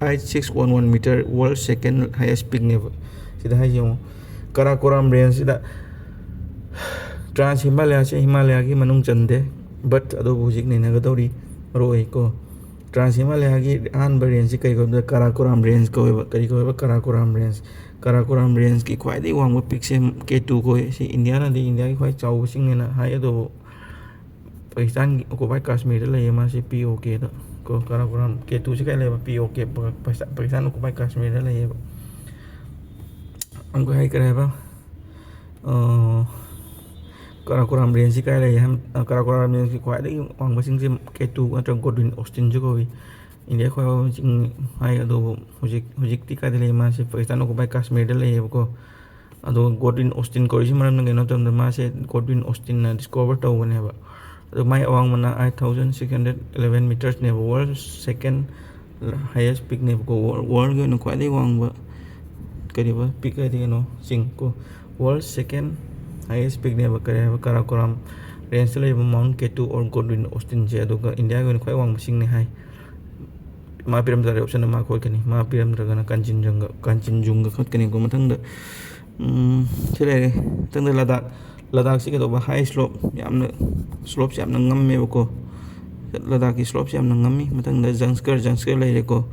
eight six one one meter, world second highest peakꯅꯦꯕ꯫ ꯁꯤꯗ ꯍꯥꯏꯁꯦ ꯌꯦꯡꯉꯣ, ꯀꯥꯔꯥꯀꯣꯔꯥꯝ ꯔꯦꯟꯖꯁꯤꯗ ꯇ꯭ꯔꯥꯟꯁ ꯍꯤꯃꯥꯂꯌꯥꯁꯦ ꯍꯤꯃꯥꯂꯌꯥꯒꯤ ꯃꯅꯨꯡ ꯆꯟꯗꯦ, but ꯑꯗꯨꯕꯨ ꯍꯧꯖꯤꯛ ꯅꯩꯅꯒꯗꯧꯔꯤ ꯃꯔꯨ ꯑꯣꯏꯀꯣ꯫ ꯇ꯭ꯔꯥꯟꯁ ꯍꯤꯃꯥꯂꯌꯥꯒꯤ ꯑꯍꯥꯟꯕ ꯔꯦꯟꯖꯁꯤ ꯀꯔꯤ ꯀꯧꯕꯗ ꯀꯥꯔꯥꯀꯣꯔꯥꯝ ꯔꯦꯟꯖ ꯀꯧꯋꯦꯕ꯫ ꯀꯔꯤ ꯀꯧꯋꯦꯕ? ꯀꯥꯔꯥꯀꯣꯔꯥꯝ ꯔꯦꯟꯖ꯫ ꯀꯥꯔꯥꯀꯣꯔꯥꯝ ꯔꯦꯟꯖꯀꯤ ꯈ꯭ꯋꯥꯏꯗꯒꯤ ꯋꯥꯡꯕ ꯄꯤꯛꯁꯦ ꯀꯦ ꯇꯨ ꯀꯧꯋꯦ꯫ ꯁꯤ ꯏꯟꯗꯤꯌꯥꯅꯗꯤ, ꯏꯟꯗꯤꯌꯥꯒꯤ ꯈ꯭ꯋꯥꯏ ꯆꯥꯎꯕ ꯆꯤꯡꯅꯦꯅ ꯍꯥꯏ, ꯑꯗꯨꯕꯨ ꯄꯥꯀꯤꯁꯇꯥꯟꯒꯤ ꯑꯣꯀꯨꯄꯥꯏ ꯀꯥꯁꯃꯤꯔꯗ ꯂꯩꯌꯦ ꯃꯥꯁꯦ, ꯄꯤ ꯑꯣ ꯀꯦꯗ ꯀꯣ꯫ ꯀꯥꯔꯥꯀꯣꯔꯥꯝ ꯀꯦ ꯇꯨꯁꯤ ꯀꯥꯏ ꯂꯩꯕ? ꯄꯤ ꯑꯣ ꯀꯦ, ꯄꯥꯀꯤꯁꯇꯥꯟ, ꯄꯥꯀꯤꯁꯇꯥꯟ ꯑꯣꯀꯨꯄꯥꯏ ꯀꯥꯁꯃꯤꯔꯗ ꯂꯩꯌꯦꯕ꯫ ꯑꯃꯨꯛꯀ ꯍꯥꯏ, ꯀꯔꯤ ꯍꯥꯏꯕ? ꯑ, ꯀꯥꯔꯥꯀꯣꯔꯥꯝ ꯔꯦꯟꯖꯁꯤ ꯀꯥꯏ ꯂꯩ ꯍꯥꯏ? ꯑ, ꯀꯥꯔꯥꯀꯣꯔꯥꯝ ꯔꯦꯟꯖꯀꯤ ꯈ꯭ꯋꯥꯏꯗꯒꯤ ꯋꯥꯡꯕ ꯆꯤꯡꯁꯤ ꯀꯦ ꯇꯨ ꯅꯠꯇ꯭ꯔꯒ ꯒꯣꯗꯋꯤꯟ ꯑꯣꯁꯇꯤꯟꯁꯨ ꯀꯧꯏ꯫ ꯏꯟꯗꯤꯌꯥ ꯈ꯭ꯋꯥꯏ ꯋꯥꯡꯕ ꯆꯤꯡ ꯍꯥꯏ, ꯑꯗꯨꯕꯨ ꯍꯧꯖꯤꯛ, ꯍꯧꯖꯤꯛꯇꯤ ꯀꯥꯏꯗ ꯂꯩ? ꯃꯥꯁꯤ ꯄꯥꯀꯤꯁꯇꯥꯟ ꯑꯣꯀꯨꯄꯥꯏ ꯀꯥꯁꯃꯤꯔꯗ ꯂꯩꯌꯦꯕꯀꯣ꯫ ꯑꯗꯨꯒ ꯒꯣꯗꯋꯤꯟ ꯑꯣꯁꯇꯤꯟ ꯀꯧꯔꯤꯁꯤ ꯃꯔꯝꯅ ꯀꯩꯅꯣ ꯃꯇꯝꯗ, ꯃꯥꯁꯦ ꯒꯣꯗꯋꯤꯟ ꯑꯣꯁꯇꯤꯟꯅ ꯗꯤꯁꯀꯣꯚꯔ ꯇꯧꯕꯅꯦꯕ꯫ ꯑꯗꯨ ꯃꯥꯏ ꯑꯋꯥꯡꯕꯅ eight thousand six hundred eleven metersꯅꯦꯕ꯫ World second highest peakꯅꯦꯕꯀꯣ꯫ World, worldꯒꯤ ꯑꯣꯏꯅ ꯈ꯭ꯋꯥꯏꯗꯒꯤ ꯋꯥꯡꯕ ꯀꯔꯤꯕ ꯄꯤꯛ ꯍꯥꯏꯗꯤ ꯀꯩꯅꯣ, ꯆꯤꯡ ꯀꯣ꯫ World second highest peakꯅꯦꯕ꯫ ꯀꯔꯤ ꯍꯥꯏꯕ? ꯀꯥꯔꯥꯀꯣꯔꯥꯝ ꯔꯦꯟꯖꯇ ꯂꯩꯕ ꯃꯥꯎꯟ ꯀꯦꯇꯨ ꯑꯣꯔ ꯒꯣꯗꯋꯤꯟ ꯑꯣꯁꯇꯤꯟꯁꯦ, ꯑꯗꯨꯒ ꯏꯟꯗꯤꯌꯥꯒꯤ ꯑꯣꯏꯅ ꯈ꯭ꯋꯥꯏ ꯋꯥꯡꯕ ꯆꯤꯡꯅꯤ ꯍꯥꯏ꯫ ꯃꯥ ꯄꯤꯔꯝ ꯇꯥꯔꯗꯤ ꯑꯣꯞꯁꯟ ꯑꯃ ꯈꯣꯠꯀꯅꯤ, ꯃꯥ ꯄꯤꯔꯝꯗ꯭ꯔꯒꯅ ꯀꯥꯟꯆꯤꯟꯖꯪꯒ, ꯀꯥꯟꯆꯤꯟꯖꯨꯡꯒ ꯈꯣꯠꯀꯅꯤꯀꯣ꯫ ꯃꯊꯪꯗ ꯎꯝ, ꯁꯤ ꯂꯩꯔꯦ꯫ ꯃꯊꯪꯗ ꯂꯗꯥꯛ꯫ ꯂꯗꯥꯛꯁꯤ ꯀꯩꯗꯧꯕ? ꯍꯥꯏ ꯁ꯭ꯂꯣꯞ ꯌꯥꯝꯅ, ꯁ꯭ꯂꯣꯞꯁꯦ ꯌꯥꯝꯅ ꯉꯝꯃꯦꯕꯀꯣ꯫ ꯂꯗꯥꯛꯀꯤ ꯁ꯭ꯂꯣꯞꯁꯦ ꯌꯥꯝꯅ ꯉꯝꯃꯤ꯫ ꯃꯊꯪꯗ ꯖꯪꯁꯀꯔ, ꯖꯪꯁꯀꯔ ꯂꯩꯔꯦꯀꯣ꯫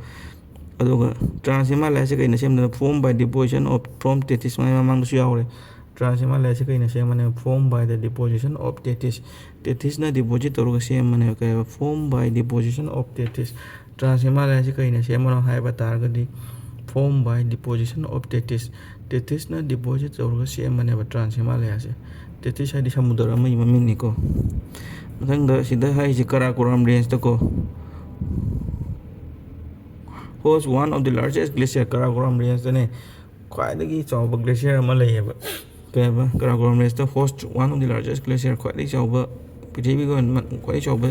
ꯑꯗꯨꯒ ꯇ꯭ꯔꯥꯟꯁ ꯍꯤꯃꯥꯂꯌꯥꯁꯤ ꯀꯩꯅ ꯁꯦꯝꯗꯣꯏꯅꯣ? Formed by deposition of, from Tethys, ꯃꯃꯥꯡꯗꯁꯨ ꯌꯥꯎꯔꯦ꯫ ꯇ꯭ꯔꯥꯟꯁ ꯍꯤꯃꯥꯂꯌꯥꯁꯤ ꯀꯩꯅ ꯁꯦꯝꯕꯅꯦ? Formed by the deposition of Tethys. Tethysꯅ deposit ꯇꯧꯔꯒ ꯁꯦꯝꯕꯅꯦ꯫ ꯀꯩ ꯍꯥꯏꯕ? Formed by deposition of Tethys. Trans ꯍꯤꯃꯥꯂꯌꯥꯁꯤ ꯀꯩꯅ ꯁꯦꯝꯕꯅꯣ ꯍꯥꯏꯕ ꯇꯥꯔꯒꯗꯤ, formed by deposition of Tethys. Tethysꯅ deposit ꯇꯧꯔꯒ ꯁꯦꯝꯕꯅꯦꯕ ꯇ꯭ꯔꯥꯟꯁ ꯍꯤꯃꯥꯂꯌꯥꯁꯦ꯫ Tethys ꯍꯥꯏꯗꯤ ꯁꯃꯨꯗ꯭ꯔ ꯑꯃꯒꯤ ꯃꯃꯤꯡꯅꯤꯀꯣ꯫ ꯃꯊꯪꯗ ꯁꯤꯗ ꯍꯥꯏꯔꯤꯁꯦ ꯀꯔꯥꯀꯣꯔꯝ ꯔꯦꯟꯖꯇꯀꯣ, host one of the largest glacier, ꯀꯔꯥꯀꯣꯔꯝ ꯔꯦꯟꯖꯇꯅꯦ ꯈ꯭ꯋꯥꯏꯗꯒꯤ ꯆꯥꯎꯕ glacier ꯑꯃ ꯂꯩꯌꯦꯕ꯫ ꯀꯩ ꯍꯥꯏꯕ? ꯀꯔꯥꯀꯣꯔꯝ ꯔꯦꯟꯖꯇ host one of the largest glacier, ꯈ꯭ꯋꯥꯏꯗꯒꯤ ꯆꯥꯎꯕ, ꯄ꯭ꯔꯤꯊꯤꯕꯤꯒꯤ ꯑꯣꯏꯅ ꯈ꯭ꯋꯥꯏꯗꯒꯤ ꯆꯥꯎꯕ,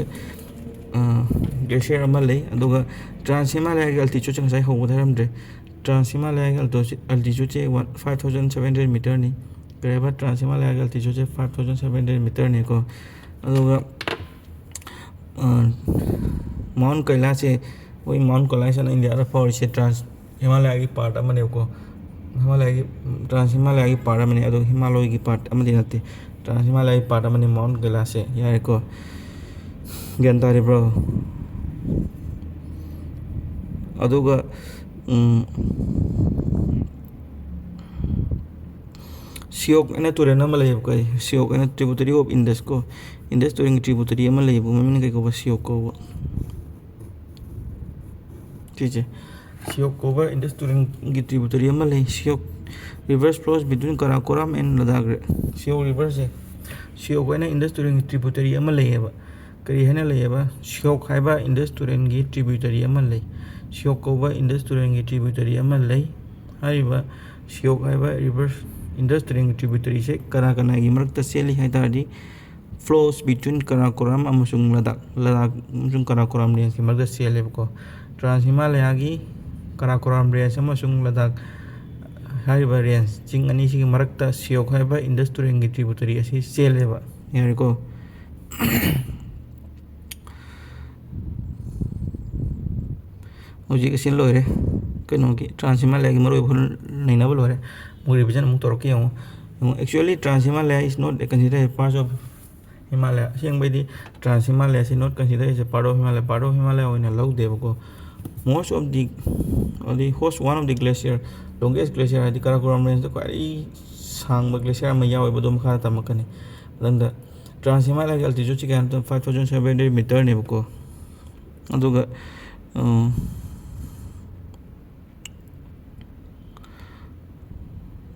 ꯑ, glacier ꯑꯃ ꯂꯩ꯫ ꯑꯗꯨꯒ ꯇ꯭ꯔꯥꯟꯁ ꯍꯤꯃꯥꯂꯌꯥꯒꯤ altitudeꯁꯦ ꯉꯁꯥꯏ ꯍꯧꯕꯗ ꯍꯥꯏꯔꯝꯗ꯭ꯔꯦ꯫ ꯇ꯭ꯔꯥꯟꯁ ꯍꯤꯃꯥꯂꯌꯥꯒꯤ altitude, altitudeꯁꯦ one, five thousand seven hundred meterꯅꯤ꯫ ꯀꯩ ꯍꯥꯏꯕ? ꯇ꯭ꯔꯥꯟꯁ ꯍꯤꯃꯥꯂꯌꯥꯒꯤ altitudeꯁꯦ five thousand seven hundred meterꯅꯤꯀꯣ꯫ ꯑꯗꯨꯒ ꯑ, ꯃꯥꯎꯟ ꯀꯩꯂꯥꯁꯁꯦ, ꯑꯩꯈꯣꯏ ꯃꯥꯎꯟ ꯀꯩꯂꯥꯁ ꯍꯥꯏꯅ ꯏꯟꯗꯤꯌꯥꯗ ꯐꯥꯎꯔꯤꯁꯦ ꯇ꯭ꯔꯥꯟꯁ ꯍꯤꯃꯥꯂꯌꯥꯒꯤ part ꯑꯃꯅꯦꯕꯀꯣ꯫ ꯍꯤꯃꯥꯂꯌꯥꯒꯤ, ꯇ꯭ꯔꯥꯟꯁ ꯍꯤꯃꯥꯂꯌꯥꯒꯤ part ꯑꯃꯅꯤ, ꯑꯗꯨꯒ ꯍꯤꯃꯥꯂꯣꯏꯒꯤ part ꯑꯃꯗꯤ ꯅꯠꯇꯦ꯫ ꯇ꯭ꯔꯥꯟꯁ ꯍꯤꯃꯥꯂꯌꯥꯒꯤ part ꯑꯃꯅꯤ ꯃꯥꯎꯟ ꯀꯩꯂꯥꯁꯁꯦ, ꯌꯥꯔꯦꯀꯣ? ꯒ꯭ꯌꯥꯟ ꯇꯥꯔꯤꯕ꯭ꯔꯣ? ꯑꯗꯨꯒ, ꯎꯝ, ꯁꯤꯌꯣꯛ ꯍꯥꯏꯅ ꯇꯨꯔꯦꯜ ꯑꯃ ꯂꯩꯌꯦꯕꯀꯣ, ꯁꯤꯌꯣꯛ ꯍꯥꯏꯅ tributary of Indus ꯀꯣ, ꯏꯟꯗꯁ ꯇꯨꯔꯦꯜꯒꯤ tributary ꯑꯃ ꯂꯩꯌꯦꯕ, ꯃꯃꯤꯡꯅ ꯀꯩ ꯀꯧꯕ? ꯁꯤꯌꯣꯛ ꯀꯧꯕ꯫ ꯁꯤꯁꯦ, ꯁꯤꯌꯣꯛ ꯀꯧꯕ ꯏꯟꯗꯁ ꯇꯨꯔꯦꯜꯒꯤ tributary ꯑꯃ ꯂꯩ꯫ Shyok rivers flows between Karakoram and Ladakh꯫ ꯁꯤꯌꯣꯛ riverꯁꯦ, ꯁꯤꯌꯣꯛ ꯍꯥꯏꯅ ꯏꯟꯗꯁ ꯇꯨꯔꯦꯜꯒꯤ tributary ꯑꯃ ꯂꯩꯌꯦꯕ꯫ ꯀꯔꯤ ꯍꯥꯏꯅ ꯂꯩꯌꯦꯕ? ꯁꯤꯌꯣꯛ ꯍꯥꯏꯕ ꯏꯟꯗꯁ ꯇꯨꯔꯦꯜꯒꯤ tributary ꯑꯃ ꯂꯩ꯫ ꯁꯤꯌꯣꯛ ꯀꯧꯕ ꯏꯟꯗꯁ ꯇꯨꯔꯦꯜꯒꯤ tributary ꯑꯃ ꯂꯩ꯫ ꯍꯥꯏꯔꯤꯕ ꯁꯤꯌꯣꯛ ꯍꯥꯏꯕ rivers, ꯏꯟꯗꯁ ꯇꯨꯔꯦꯜꯒꯤ tributaryꯁꯦ ꯀꯅꯥ ꯀꯅꯥꯒꯤ ꯃꯔꯛꯇ ꯆꯦꯜꯂꯤ ꯍꯥꯏ ꯇꯥꯔꯗꯤ, flows between Karakoram ꯑꯃꯁꯨꯡ ꯂꯗꯥꯛ, ꯂꯗꯥꯛ ꯑꯃꯁꯨꯡ ꯀꯔꯥꯀꯣꯔꯝ rangeꯀꯤ ꯃꯔꯛꯇ ꯆꯦꯜꯂꯦꯕꯀꯣ꯫ ꯇ꯭ꯔꯥꯟꯁ ꯍꯤꯃꯥꯂꯌꯥꯒꯤ ꯀꯔꯥꯀꯣꯔꯝ range ꯑꯃꯁꯨꯡ ꯂꯗꯥꯛ ꯍꯥꯏꯔꯤꯕ range, ꯆꯤꯡ ꯑꯅꯤꯁꯤꯒꯤ ꯃꯔꯛꯇ ꯁꯤꯌꯣꯛ ꯍꯥꯏꯕ ꯏꯟꯗꯁ ꯇꯨꯔꯦꯜꯒꯤ tributary ꯑꯁꯤ ꯆꯦꯜꯂꯦꯕ꯫ ꯌꯥꯔꯦꯀꯣ? ꯍꯧꯖꯤꯛ ꯑꯁꯤ ꯂꯣꯏꯔꯦ꯫ ꯀꯩꯅꯣꯒꯤ Trans Himalayꯥꯒꯤ ꯃꯔꯨꯑꯣꯏꯕ ꯈꯔ ꯅꯩꯅꯕ ꯂꯣꯏꯔꯦ꯫ ꯑꯃꯨꯛ revision ꯑꯃꯨꯛ ꯇꯧꯔꯛꯀꯦ ꯌꯦꯡꯉꯣ꯫ ꯌꯦꯡꯉꯣ, actually Trans Himalaya is not considered a part of Himalaya꯫ ꯑꯁꯦꯡꯕꯩꯗꯤ Trans Himalaya ꯑꯁꯤ not considered as a part of Himalaya, part of Himalaya ꯑꯣꯏꯅ ꯂꯧꯗꯦꯕꯀꯣ꯫ Most of the, ꯑꯗꯩ host one of the glacier, longest glacier ꯍꯥꯏꯗꯤ ꯀꯥꯔꯥꯀꯣꯔꯝ rangeꯇ ꯈ꯭ꯋꯥꯏꯗꯒꯤ ꯁꯥꯡꯕ glacier ꯑꯃ ꯌꯥꯎꯋꯦꯕ, ꯑꯗꯨ ꯃꯈꯥꯗ ꯇꯝꯃꯛꯀꯅꯤ꯫ ꯃꯊꯪꯗ Trans Himalayꯥꯒꯤ altitudeꯁꯤ ꯀꯌꯥꯅꯣ? Five thousand seven hundred meterꯅꯦꯕꯀꯣ꯫ ꯑꯗꯨꯒ, ꯑ,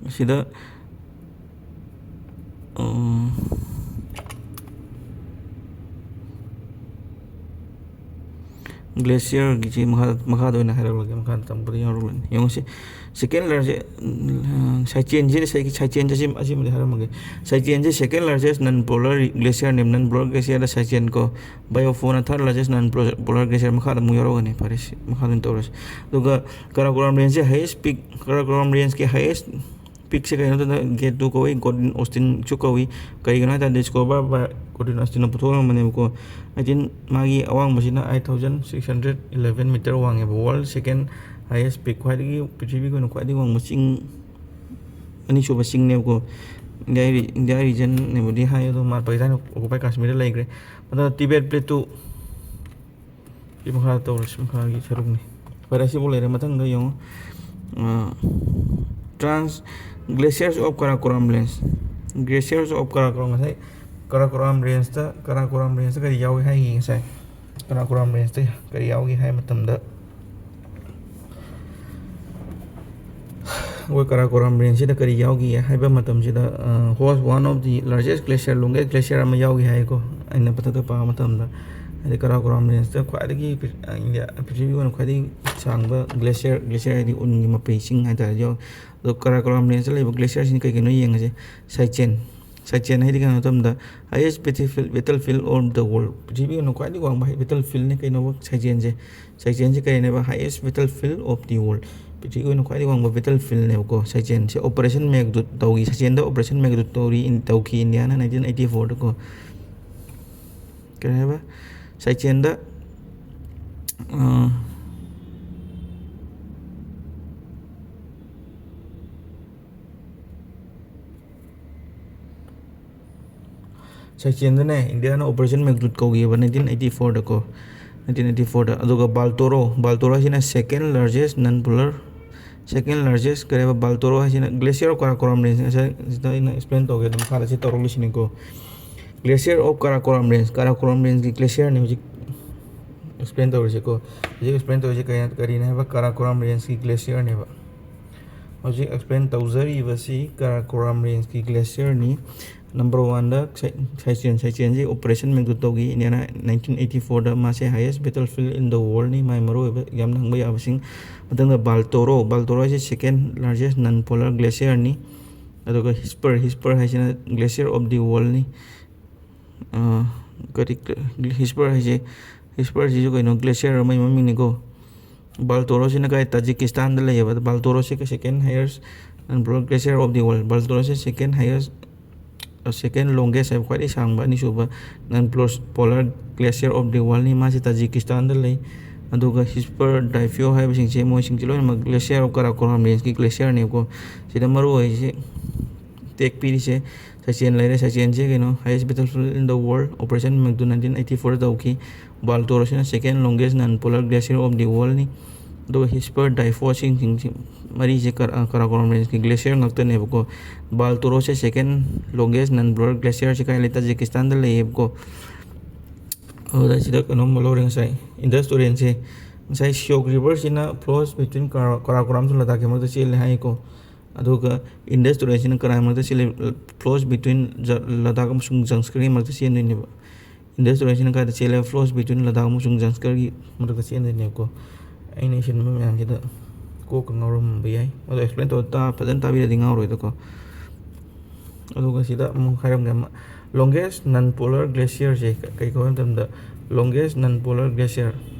ꯁꯤꯗ, ꯑ, glacierꯒꯤꯁꯤ ꯃꯈꯥ, ꯃꯈꯥꯗ ꯑꯣꯏꯅ ꯍꯥꯏꯔꯛꯂꯒꯦ, ꯃꯈꯥꯗ ꯇꯝꯕꯗ ꯌꯥꯎꯔꯛꯂꯅꯤ꯫ ꯌꯦꯡꯉꯨꯁꯤ, second largest, ꯎꯝ, Saichen ꯁꯤ, ꯁꯥꯏ-, Saichen ꯁꯤ ꯑꯁꯤ-, ꯑꯁꯤꯃꯗꯤ ꯍꯥꯏꯔꯝꯃꯒꯦ꯫ Saichen ꯁꯤ second largest non polar glacier name, non polar glacierꯗ Saichen ꯀꯣ꯫ Baophona third largest non polar glacier꯫ ꯃꯈꯥꯗ ꯑꯃꯨꯛ ꯌꯥꯎꯔꯛꯀꯅꯤ꯫ ꯐꯔꯦ, ꯁꯤ ꯃꯈꯥꯗ ꯑꯣꯏꯅ ꯇꯧꯔꯁꯤ꯫ ꯑꯗꯨꯒ Karakoram rangeꯁꯦ highest peak, Karakoram rangeꯀꯤ highest peakꯁꯦ ꯀꯩꯅꯣ ꯍꯥꯏ ꯃꯇꯝꯗ K two ꯀꯧꯏ, Gordon Austenꯁꯨ ꯀꯧꯏ꯫ ꯀꯩꯒꯤꯅꯣ ꯍꯥꯏ ꯇꯥꯔꯗꯤ discover by Gordon Austenꯅ ꯄꯨꯊꯣꯛꯂꯝꯕꯅꯦꯕꯀꯣ꯫ ꯍꯥꯏꯗꯤ ꯃꯥꯒꯤ ꯑꯋꯥꯡꯕꯁꯤꯅ eight thousand six hundred eleven meter ꯋꯥꯡꯉꯦꯕ꯫ World second highest peak, ꯈ꯭ꯋꯥꯏꯗꯒꯤ, ꯄ꯭ꯔꯤꯊꯤꯕꯤꯒꯤ ꯑꯣꯏꯅ ꯈ꯭ꯋꯥꯏꯗꯒꯤ ꯋꯥꯡꯕ ꯆꯤꯡ, ꯑꯅꯤꯁꯨꯕ ꯆꯤꯡꯅꯦꯕꯀꯣ꯫ India re-, India regionꯅꯦꯕꯨꯗꯤ ꯍꯥꯏ, ꯑꯗꯣ ꯃꯥ ꯄꯥꯀꯤꯁꯇꯥꯟ occupied ꯀꯥꯁꯃꯤꯔꯗ ꯂꯩꯈ꯭ꯔꯦ꯫ ꯃꯊꯪꯗ Tibet Plateau꯫ ꯁꯤ ꯃꯈꯥ ꯇꯧꯔꯁꯤ, ꯃꯈꯥꯒꯤ ꯁꯔꯨꯛꯅꯤ꯫ ꯐꯔꯦ, ꯁꯤꯐꯥꯎ ꯂꯩꯔꯦ꯫ ꯃꯊꯪꯗ ꯌꯦꯡꯉꯣ, ꯑ, Trans Glaciers of Karakoram Range꯫ Glaciers of Karakoram, ꯉꯁꯥꯏ ꯀꯥꯔꯥꯀꯣꯔꯥꯝ rangeꯇ, ꯀꯥꯔꯥꯀꯣꯔꯥꯝ rangeꯇ ꯀꯔꯤ ꯌꯥꯎꯏ ꯍꯥꯏꯒꯦ ꯉꯁꯥꯏ? ꯀꯥꯔꯥꯀꯣꯔꯥꯝ rangeꯇ ꯀꯔꯤ ꯌꯥꯎꯒꯦ ꯍꯥꯏ ꯃꯇꯝꯗ, ꯑꯩꯈꯣꯏ ꯀꯥꯔꯥꯀꯣꯔꯥꯝ rangeꯁꯤꯗ ꯀꯔꯤ ꯌꯥꯎꯈꯤꯒꯦ ꯍꯥꯏꯕ ꯃꯇꯝꯁꯤꯗ, ꯑ, host one of the largest glacier, longest glacier ꯑꯃ ꯌꯥꯎꯈꯤ ꯍꯥꯏꯀꯣ, ꯑꯩꯅ ꯃꯊꯛꯇ ꯄꯥꯕ ꯃꯇꯝꯗ꯫ ꯍꯥꯏꯗꯤ ꯀꯥꯔꯥꯀꯣꯔꯥꯝ rangeꯇ ꯈ꯭ꯋꯥꯏꯗꯒꯤ ꯄ꯭ꯔꯤ-, ꯑ, ꯏꯟꯗꯤꯌꯥ, ꯄ꯭ꯔꯤꯊꯤꯕꯤꯒꯤ ꯑꯣꯏꯅ ꯈ꯭ꯋꯥꯏꯗꯒꯤ ꯁꯥꯡꯕ glacier, glacier ꯍꯥꯏꯗꯤ ꯎꯟꯒꯤ ꯃꯄꯩꯁꯤꯡ ꯍꯥꯏꯇꯥꯔꯦ, ꯌꯥꯎ-, ꯑꯗꯣ ꯀꯥꯔꯥꯀꯣꯔꯥꯝ rangeꯇ ꯂꯩꯕ glacierꯁꯤꯡ ꯀꯩ ꯀꯩꯅꯣ ꯌꯦꯡꯉꯁꯦ꯫ Saichen꯫ Saichen ꯍꯥꯏꯗꯤ ꯀꯩꯅꯣ ꯍꯥꯏ ꯃꯇꯝꯗ highest battlefield, battlefield of the world, ꯄ꯭ꯔꯤꯊꯤꯕꯤꯒꯤ ꯑꯣꯏꯅ ꯈ꯭ꯋꯥꯏꯗꯒꯤ ꯋꯥꯡꯕ battlefieldꯅꯤ ꯀꯩꯅꯣꯕ Saichenꯁꯦ꯫ Saichenꯁꯦ ꯀꯔꯤꯅꯦꯕ? Highest battlefield of the world꯫ ꯄ꯭ꯔꯤꯊꯤꯕꯤꯒꯤ ꯑꯣꯏꯅ ꯈ꯭ꯋꯥꯏꯗꯒꯤ ꯋꯥꯡꯕ battlefieldꯅꯦꯕꯀꯣ Saichenꯁꯦ꯫ Operation Meghdoot ꯇꯧꯈꯤ, Saichenꯗ Operation Meghdoot ꯇꯧꯔꯤ, ꯏꯟ-, ꯇꯧꯈꯤ ꯏꯟꯗꯤꯌꯥꯅ nineteen eighty fourꯗꯀꯣ꯫ ꯀꯔꯤ ꯍꯥꯏꯕ, ꯁꯥꯏꯆꯦꯟꯗ, ꯑ, ꯁꯥꯏꯆꯦꯟꯗꯅꯦ, ꯏꯟꯗꯤꯌꯥꯅ Operation Meghdoot ꯀꯧꯈꯤꯕ nineteen eighty fourꯗꯀꯣ, nineteen eighty fourꯗ꯫ ꯑꯗꯨꯒ ꯕꯥꯜꯇꯣꯔꯣ, ꯕꯥꯜꯇꯣꯔꯣ ꯍꯥꯏꯁꯤꯅ second largest non polar, second largest ꯀꯔꯤ ꯍꯥꯏꯕ, ꯕꯥꯜꯇꯣꯔꯣ ꯍꯥꯏꯁꯤꯅ Glacier of Karakoram Range, ꯉꯁꯥꯏ ꯁꯤꯗ ꯑꯩꯅ explain ꯇꯧꯒꯦ, ꯑꯗꯨꯝ ꯃꯈꯥꯗ ꯁꯤ ꯇꯧꯔꯛꯂꯤꯁꯤꯅꯤꯀꯣ꯫ Glacier of Karakoram Range, Karakoram Rangeꯀꯤ glacierꯅꯤ ꯍꯧꯖꯤꯛ explain ꯇꯧꯔꯤꯁꯦꯀꯣ꯫ ꯍꯧꯖꯤꯛ explain ꯇꯧꯔꯤꯁꯦ ꯀꯔꯤ-, ꯀꯔꯤꯅꯤ ꯍꯥꯏꯕ, Karakoram Rangeꯀꯤ glacierꯅꯦꯕ꯫ ꯍꯧꯖꯤꯛ explain ꯇꯧꯖꯔꯤꯕꯁꯤ Karakoram Rangeꯀꯤ glacierꯅꯤ꯫ Number oneꯗ ꯁꯥꯏ-, ꯁꯥꯏꯆꯦꯟ, ꯁꯥꯏꯆꯦꯟꯁꯤ Operation Meghdoot ꯇꯧꯈꯤ꯫ ꯏꯟꯗꯤꯌꯥꯅ nineteen eighty fourꯗ ꯃꯥꯁꯦ highest battlefield in the worldꯅꯤ꯫ ꯃꯥꯏ ꯃꯔꯨꯑꯣꯏꯕ ꯌꯥꯝꯅ ꯍꯪꯕ ꯌꯥꯕꯁꯤꯡ꯫ ꯃꯊꯪꯗ ꯕꯥꯜꯇꯣꯔꯣ, ꯕꯥꯜꯇꯣꯔꯣ ꯍꯥꯏꯁꯦ second largest non polar glacierꯅꯤ꯫ ꯑꯗꯨꯒ ꯍꯤꯁꯄꯔ, ꯍꯤꯁꯄꯔ ꯍꯥꯏꯁꯤꯅ Glacier of the Worldꯅꯤ꯫ ꯑ, ꯀꯔꯤ, ꯍꯤꯁꯄꯔ ꯍꯥꯏꯁꯦ, ꯍꯤꯁꯄꯔꯁꯤꯁꯨ ꯀꯩꯅꯣ, glacier ꯑꯃꯒꯤ ꯃꯃꯤꯡꯅꯤꯀꯣ꯫ ꯕꯥꯜꯇꯣꯔꯣꯁꯤꯅ ꯀꯥꯏ, ꯇꯥꯖꯤꯀꯤꯁꯇꯥꯟꯗ ꯂꯩꯌꯦꯕ꯫ ꯕꯥꯜꯇꯣꯔꯣꯁꯦ second highest non polar glacier of the world꯫ ꯕꯥꯜꯇꯣꯔꯣꯁꯦ second highest, second longest ꯍꯥꯏꯕ, ꯈ꯭ꯋꯥꯏꯗꯒꯤ ꯁꯥꯡꯕ, ꯑꯅꯤꯁꯨꯕ non polar glacier of the worldꯅꯤ꯫ ꯃꯥꯁꯦ ꯇꯥꯖꯤꯀꯤꯁꯇꯥꯟꯗ ꯂꯩ꯫ ꯑꯗꯨꯒ ꯍꯤꯁꯄꯔ, ꯗꯥꯏꯐꯤꯌꯣ ꯍꯥꯏꯕꯁꯤꯡꯁꯦ, ꯃꯣꯏꯁꯤꯡꯁꯦ ꯂꯣꯏꯅꯃꯛ Glacier of Karakoram Rangeꯀꯤ glacierꯅꯦꯕꯀꯣ꯫ ꯁꯤꯗ ꯃꯔꯨ ꯑꯣꯏꯔꯤꯁꯦ, ꯇꯦꯛ ꯄꯤꯔꯤꯁꯦ ꯁꯥꯏꯆꯦꯟ ꯂꯩꯔꯦ꯫ ꯁꯥꯏꯆꯦꯟꯁꯦ ꯀꯩꯅꯣ, highest battlefield in the world, Operation Meghdoot nineteen eighty fourꯗ ꯇꯧꯈꯤ꯫ ꯕꯥꯜꯇꯣꯔꯣꯁꯤꯅ second longest non polar glacier of the worldꯅꯤ꯫ ꯑꯗꯨꯒ ꯍꯤꯁꯄꯔ, ꯗꯥꯏꯐꯣꯁꯤꯡꯁꯤꯡꯁꯤ ꯃꯔꯤꯁꯦ ꯀꯔ-, ꯑ, ꯀꯔꯥꯀꯣꯔꯝ ꯔꯦꯟꯖꯀꯤ glacier ꯉꯥꯛꯇꯅꯦꯕꯀꯣ꯫ ꯕꯥꯜꯇꯣꯔꯣꯁꯦ second longest non polar glacierꯁꯦ ꯀꯥꯏ ꯂꯩ? ꯇꯥꯖꯤꯀꯤꯁꯇꯥꯟꯗ ꯂꯩꯌꯦꯕꯀꯣ꯫ ꯑꯗꯨꯗ ꯁꯤꯗ ꯀꯩꯅꯣꯝ ꯂꯧꯔꯦ ꯉꯁꯥꯏ, Indus ꯇꯨꯔꯦꯟꯁꯦ꯫ ꯉꯁꯥꯏ Siok Riverꯁꯤꯅ flows between ꯀꯔꯥ-, ꯀꯔꯥꯀꯣꯔꯝ ꯑꯃꯁꯨꯡ ꯂꯗꯥꯛꯀꯤ ꯃꯔꯛꯇ ꯆꯦꯜꯂꯦ ꯍꯥꯏꯀꯣ꯫ ꯑꯗꯨꯒ Indus ꯇꯨꯔꯦꯜꯁꯤꯅ ꯀꯔꯥꯏ ꯃꯔꯛꯇ ꯆꯦꯜꯂꯤ? Flows between ꯖ-, ꯂꯗꯥꯛ ꯑꯃꯁꯨꯡ ꯖꯪꯁꯀꯔꯒꯤ ꯃꯔꯛꯇ ꯆꯦꯟꯗꯣꯏꯅꯦꯕ꯫ Indus ꯇꯨꯔꯦꯜꯁꯤꯅ ꯀꯥꯏꯗ ꯆꯦꯜꯂꯦ? Flows between ꯂꯗꯥꯛ ꯑꯃꯁꯨꯡ ꯖꯪꯁꯀꯔꯒꯤ ꯃꯔꯛꯇ ꯆꯦꯟꯗꯣꯏꯅꯦꯕꯀꯣ꯫ ꯑꯩꯅ ꯏꯁꯤꯟꯕ ꯃꯌꯥꯝꯁꯤꯗ ꯀꯣꯛꯀ ꯉꯥꯎꯔꯝꯕ ꯌꯥꯏ꯫ ꯑꯗꯣ explain ꯇꯧꯔ ꯇꯥ-, ꯐꯖꯅ ꯇꯥꯕꯤꯔꯗꯤ ꯉꯥꯎꯔꯣꯏꯗꯀꯣ꯫ ꯑꯗꯨꯒ ꯁꯤꯗ ꯑꯃꯨꯛ ꯍꯥꯏꯔꯝꯒꯦ ꯑꯃ, longest non polar glacierꯁꯦ ꯀ-, ꯀꯩ ꯀꯧꯏ ꯃꯇꯝꯗ, longest non polar glacier,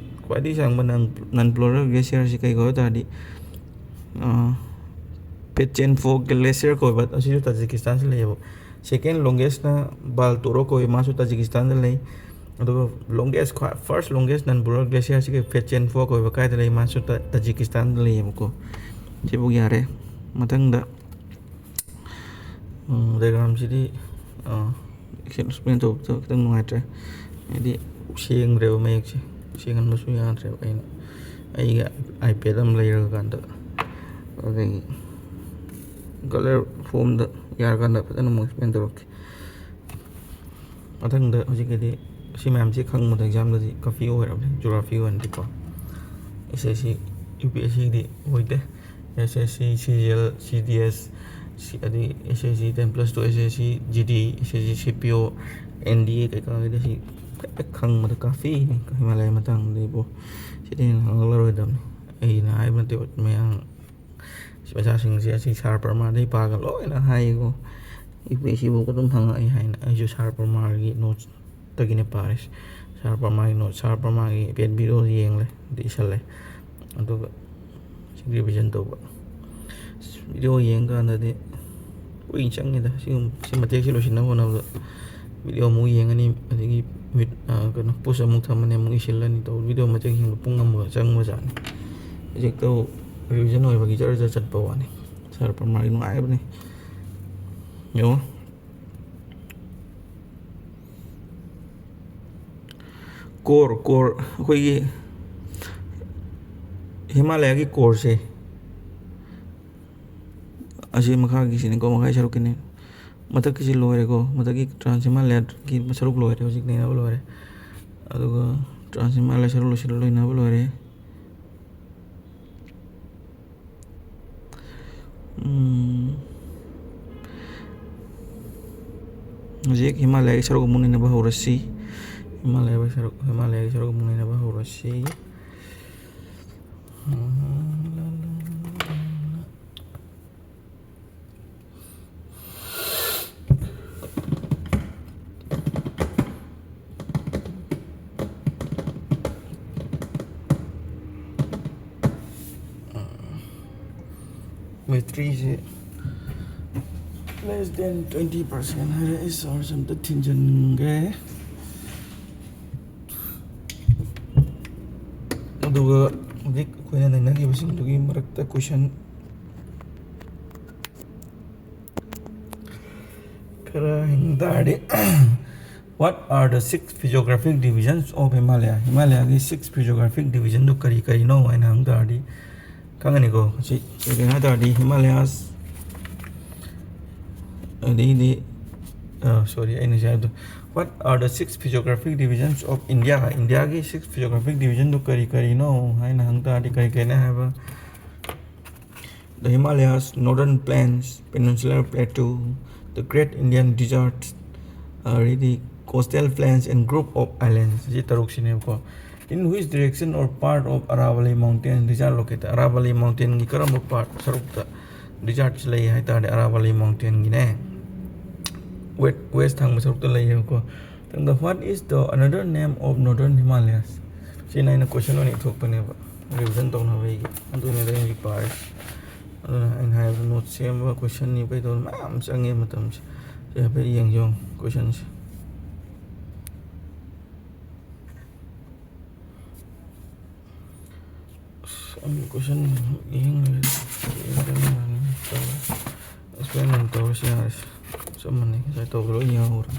ꯈ꯭ꯋꯥꯏꯗꯒꯤ ꯁꯥꯡꯕ non, non polar glacierꯁꯤ ꯀꯩ ꯀꯧꯏ ꯍꯥꯏ ꯇꯥꯔꯗꯤ, ꯑ, Petchenko Glacier ꯀꯧꯋꯦꯕ, ꯑꯁꯤꯁꯨ ꯇꯥꯖꯤꯀꯤꯁꯇꯥꯟꯁꯤ ꯂꯩꯌꯦꯕ꯫ Second longestꯅ Baltoro ꯀꯧꯋꯦ, ꯃꯥꯁꯨ ꯇꯥꯖꯤꯀꯤꯁꯇꯥꯟꯗ ꯂꯩ꯫ ꯑꯗꯨꯒ longest, ꯈ꯭ꯋꯥꯏ first longest non polar glacier ꯁꯤꯒꯤ Fedtchenskoye ꯑꯣꯏꯕ ꯀꯥꯏꯗ ꯂꯩ? ꯃꯥꯁꯨ ꯇ-, ꯇꯥꯖꯤꯀꯤꯁꯇꯥꯟꯗ ꯂꯩꯌꯦꯕꯀꯣ꯫ ꯁꯤꯕꯨ ꯌꯥꯔꯦ꯫ ꯃꯊꯪꯗ, ꯎꯝ, diagram ꯁꯤꯗꯤ, ꯑ, explain ꯇꯧꯕꯗ ꯈꯤꯇꯪ ꯅꯨꯡꯉꯥꯏꯇ꯭ꯔꯦ꯫ ꯍꯥꯏꯗꯤ ꯁꯦꯡꯗ꯭ꯔꯦꯕ ꯃꯌꯦꯛꯁꯦ꯫ ꯁꯦꯡꯍꯟꯕꯁꯨ ꯌꯥꯗ꯭ꯔꯦꯕ ꯑꯩꯅ꯫ ꯑꯩꯒꯤ iPad ꯑꯃ ꯂꯩꯔꯀꯥꯟꯗ, ꯑꯗꯒꯤ colour form ꯗ ꯌꯥꯔꯀꯥꯟꯗ ꯐꯖꯅ ꯑꯃꯨꯛ explain ꯇꯧꯔꯛꯀꯦ꯫ ꯃꯊꯪꯗ ꯍꯧꯖꯤꯛꯀꯤꯗꯤ ꯁꯤ ꯃꯌꯥꯝꯁꯤ ꯈꯪꯕꯗ exam ꯗꯗꯤ ꯀꯥꯐꯤ ꯑꯣꯏꯔꯕꯅꯤ, geography ꯑꯣꯏꯅꯗꯤꯀꯣ꯫ SSC, UPSC ꯗꯤ ꯑꯣꯏꯗꯦ꯫ SSC, CGL, CDS, ꯁꯤ-, ꯑꯗꯩ SSC ten plus two, SSC GD, SSC CPO, NDA ꯀꯩꯀꯥꯒꯤꯗꯤ ꯁꯤ ꯍꯦꯛ ꯈꯪꯕꯗ ꯀꯥꯐꯤꯅꯤ ꯍꯤꯃꯥꯂꯌꯥꯒꯤ ꯃꯇꯥꯡꯗꯗꯤꯕꯣ꯫ ꯁꯤꯗꯤ ꯍꯦꯟꯅ ꯍꯪꯉꯛꯂꯔꯣꯏꯗꯕꯅꯤ꯫ ꯑꯩꯅ ꯍꯥꯏꯕ ꯅꯠꯇꯦ, ꯃꯌꯥꯝ ꯃꯆꯥꯁꯤꯡꯁꯦ ꯑꯁꯤ ꯁꯥꯔ ꯄ꯭ꯔꯃꯥꯗꯒꯤ ꯄꯥꯒ ꯂꯣꯏꯅ ꯍꯥꯏꯌꯦꯀꯣ꯫ UPSC ꯐꯥꯎꯕ ꯑꯗꯨꯝ ꯍꯪꯉꯛꯑꯦ ꯍꯥꯏꯅ꯫ ꯑꯩꯁꯨ ꯁꯥꯔ ꯄ꯭ꯔꯃꯥꯒꯤ notes ꯇꯒꯤꯅꯦ ꯄꯥꯔꯤꯁꯦ꯫ ꯁꯥꯔ ꯄ꯭ꯔꯃꯥꯒꯤ notes, ꯁꯥꯔ ꯄ꯭ꯔꯃꯥꯒꯤ ꯄꯦꯠ video ꯌꯦꯡꯂꯦ, ꯑꯗꯩ ꯏꯁꯜꯂꯦ꯫ ꯑꯗꯨꯒ ꯁꯤ revision ꯇꯧꯕ꯫ Video ꯌꯦꯡꯀꯥꯟꯗꯗꯤ ꯀꯨꯏꯅ ꯆꯪꯉꯤꯗ꯫ ꯁꯤꯒꯨꯝ-, ꯁꯤ ꯃꯇꯦꯛꯁꯤ ꯂꯣꯏꯁꯤꯟꯅꯕ ꯍꯣꯠꯅꯕꯗ video ꯑꯃꯨꯛ ꯌꯦꯡꯉꯅꯤ, ꯑꯗꯒꯤ ꯃꯤꯠ, ꯑ, ꯀꯩꯅꯣ, pause ꯑꯃꯨꯛ ꯊꯝꯃꯅꯤ, ꯑꯃꯨꯛ ꯏꯁꯤꯜꯂꯅꯤ ꯇꯧꯕ꯫ Video ꯃꯇꯦꯛꯁꯤꯡꯗꯣ ꯄꯨꯡ ꯑꯃꯒ ꯆꯪꯕꯖꯥꯠꯅꯤ꯫ ꯍꯧꯖꯤꯛꯇꯕꯨ revision ꯑꯣꯏꯕꯒꯤ ꯖꯔ ꯖꯔ ꯆꯠꯄ ꯋꯥꯅꯤ꯫ ꯁꯥꯔ ꯄ꯭ꯔꯃꯥꯒꯤ ꯅꯨꯡꯉꯥꯏꯕꯅꯤ꯫ ꯌꯦꯡꯉꯣ꯫ Core, core, ꯑꯩꯈꯣꯏꯒꯤ ꯍꯤꯃꯥꯂꯌꯥꯒꯤ core ꯁꯦ, ꯑꯁꯤ ꯃꯈꯥꯒꯤꯁꯤꯅꯤꯀꯣ, ꯃꯈꯥꯒꯤ ꯁꯔꯨꯛꯀꯤꯅꯤ꯫ ꯃꯊꯛꯀꯤꯁꯤ ꯂꯣꯏꯔꯦꯀꯣ, ꯃꯊꯛꯀꯤ Trans Himalaya ꯒꯤ ꯁꯔꯨꯛ ꯂꯣꯏꯔꯦ, ꯍꯧꯖꯤꯛ ꯅꯩꯅꯕ ꯂꯣꯏꯔꯦ꯫ ꯑꯗꯨꯒ Trans Himalaya ꯁꯔꯨꯛ ꯂꯣꯏꯁꯤꯜꯂ-, ꯂꯣꯏꯅꯕ ꯂꯣꯏꯔꯦ꯫ ꯎꯝ꯫ ꯍꯧꯖꯤꯛ ꯍꯤꯃꯥꯂꯌꯥꯒꯤ ꯁꯔꯨꯛ ꯑꯃꯨꯛ ꯅꯩꯅꯕ ꯍꯧꯔꯁꯤ꯫ ꯍꯤꯃꯥꯂꯌꯥꯒꯤ ꯁꯔꯨꯛ, ꯍꯤꯃꯥꯂꯌꯥꯒꯤ ꯁꯔꯨꯛ ꯑꯃꯨꯛ ꯅꯩꯅꯕ ꯍꯧꯔꯁꯤ꯫ Battery ꯁꯦ less than twenty percent ꯍꯥꯏꯔꯛꯑꯦ꯫ Charge ꯑꯝꯇ ꯊꯤꯟꯖꯤꯟꯒꯦ꯫ ꯑꯗꯨꯒ ꯍꯧꯖꯤꯛ ꯑꯩꯈꯣꯏꯅ ꯅꯩꯅꯈꯤꯕꯁꯤꯡꯗꯨꯒꯤ ꯃꯔꯛꯇ ꯀꯣꯏꯁꯟ ꯈꯔ ꯍꯪ ꯇꯥꯔꯗꯤ, "What are the six physiographic divisions of Himalaya?" ꯍꯤꯃꯥꯂꯌꯥꯒꯤ six physiographic divisionꯗꯨ ꯀꯔꯤ ꯀꯔꯤꯅꯣ ꯍꯥꯏꯅ ꯍꯪ ꯇꯥꯔꯗꯤ ꯈꯪꯒꯅꯤꯀꯣ꯫ ꯁꯤ ꯀꯩꯅꯣ ꯍꯥꯏ ꯇꯥꯔꯗꯤ Himalayas, ꯑꯗꯩꯗꯤ, ꯁꯣꯔꯤ, ꯑꯩꯅ ꯉꯁꯥꯏ ꯍꯥꯏꯕꯗꯣ, "What are the six physiographic divisions of India?" ꯏꯟꯗꯤꯌꯥꯒꯤ six physiographic divisionꯗꯨ ꯀꯔꯤ ꯀꯔꯤꯅꯣ ꯍꯥꯏꯅ ꯍꯪ ꯇꯥꯔꯗꯤ ꯀꯔꯤ ꯀꯔꯤꯅꯣ ꯍꯥꯏꯕ, "The Himalayas, Northern Plains, Peninsular Plateau, the Great Indian Desert, ꯑꯗꯩꯗꯤ Coastal Plains and Group of Islands", ꯁꯤ ꯇꯔꯨꯛꯁꯤꯅꯦꯕꯀꯣ꯫ "In which direction or part of Aravalli Mountain desert located?" ꯑꯔꯥꯕꯂꯤ ꯃꯥꯎꯟꯇꯦꯟꯒꯤ ꯀꯔꯝꯕ ꯄꯥꯔꯠ, ꯁꯔꯨꯛꯇ ꯗꯤꯖꯥꯔꯠꯁꯤ ꯂꯩ ꯍꯥꯏ ꯇꯥꯔꯗꯤ, ꯑꯔꯥꯕꯂꯤ ꯃꯥꯎꯟꯇꯦꯟꯒꯤꯅꯦ ꯋꯦꯁ ꯊꯪꯕ ꯁꯔꯨꯛꯇ ꯂꯩꯌꯦꯕꯀꯣ꯫ ꯑꯗꯨꯒ, "What is the another name of Northern Himalayas?" ꯁꯤꯅ ꯑꯩꯅ ꯀꯣꯏꯁꯟ ꯑꯣꯏꯅ ꯏꯊꯣꯛꯄꯅꯦꯕ, ꯔꯤꯚꯤꯖꯟ ꯇꯧꯅꯕ ꯑꯩꯒꯤ꯫ ꯑꯗꯨꯅꯦꯗ ꯑꯩ ꯍꯧꯖꯤꯛ ꯄꯥꯔꯤꯁꯦ꯫ ꯑꯗꯨꯅ ꯑꯩꯅ ꯍꯥꯏꯕ, ꯅꯣꯠ ꯁꯦꯝꯕ, ꯀꯣꯏꯁꯟ ꯏꯕ ꯀꯩꯗꯧꯕ ꯃꯌꯥꯝ ꯆꯪꯉꯦ ꯃꯇꯝꯁꯦ꯫ ꯁꯤ ꯍꯥꯏꯐꯦꯠ ꯌꯦꯡꯁꯤ ꯌꯦꯡꯉꯨ ꯀꯣꯏꯁꯟꯁꯦ꯫ ꯑꯁ, ꯑꯩ ꯀꯣꯏꯁꯟ ꯌꯦꯡ ꯂꯩꯔꯦ꯫ ꯑꯦꯛꯁꯄ꯭ꯂꯦꯟ ꯑꯣꯏꯅ ꯇꯧꯔꯁꯤ, ꯌꯥꯔꯁꯤ꯫ ꯆꯞ ꯃꯥꯟꯅꯩ, ꯉꯁꯥꯏ ꯇꯧꯕ ꯂꯣꯏ ꯌꯥꯎꯍꯧꯔꯦ꯫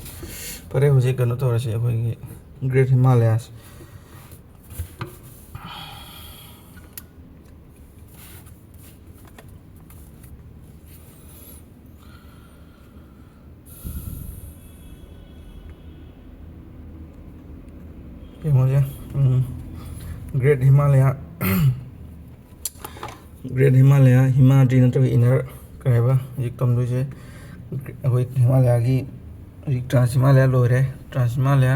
ꯐꯔꯦ, ꯍꯧꯖꯤꯛ ꯀꯩꯅꯣ ꯇꯧꯔꯁꯤ, ꯑꯩꯈꯣꯏꯒꯤ Great Himalayas꯫ ꯌꯦꯡꯉꯨꯁꯦ꯫ ꯎꯝ꯫ Great Himalaya꯫ Great Himalaya, ꯍꯤꯃꯥꯗ꯭ꯔꯤ ꯅꯠꯇ꯭ꯔꯒ ꯏꯅꯔ ꯀꯩ ꯍꯥꯏꯕ ꯍꯧꯖꯤꯛ ꯇꯝꯗꯣꯏꯁꯦ? ꯑꯩꯈꯣꯏ ꯍꯤꯃꯥꯂꯌꯥꯒꯤ ꯍꯧꯖꯤꯛ ꯇ꯭ꯔꯥꯟꯁ ꯍꯤꯃꯥꯂꯌꯥ ꯂꯣꯏꯔꯦ, ꯇ꯭ꯔꯥꯟꯁ ꯍꯤꯃꯥꯂꯌꯥ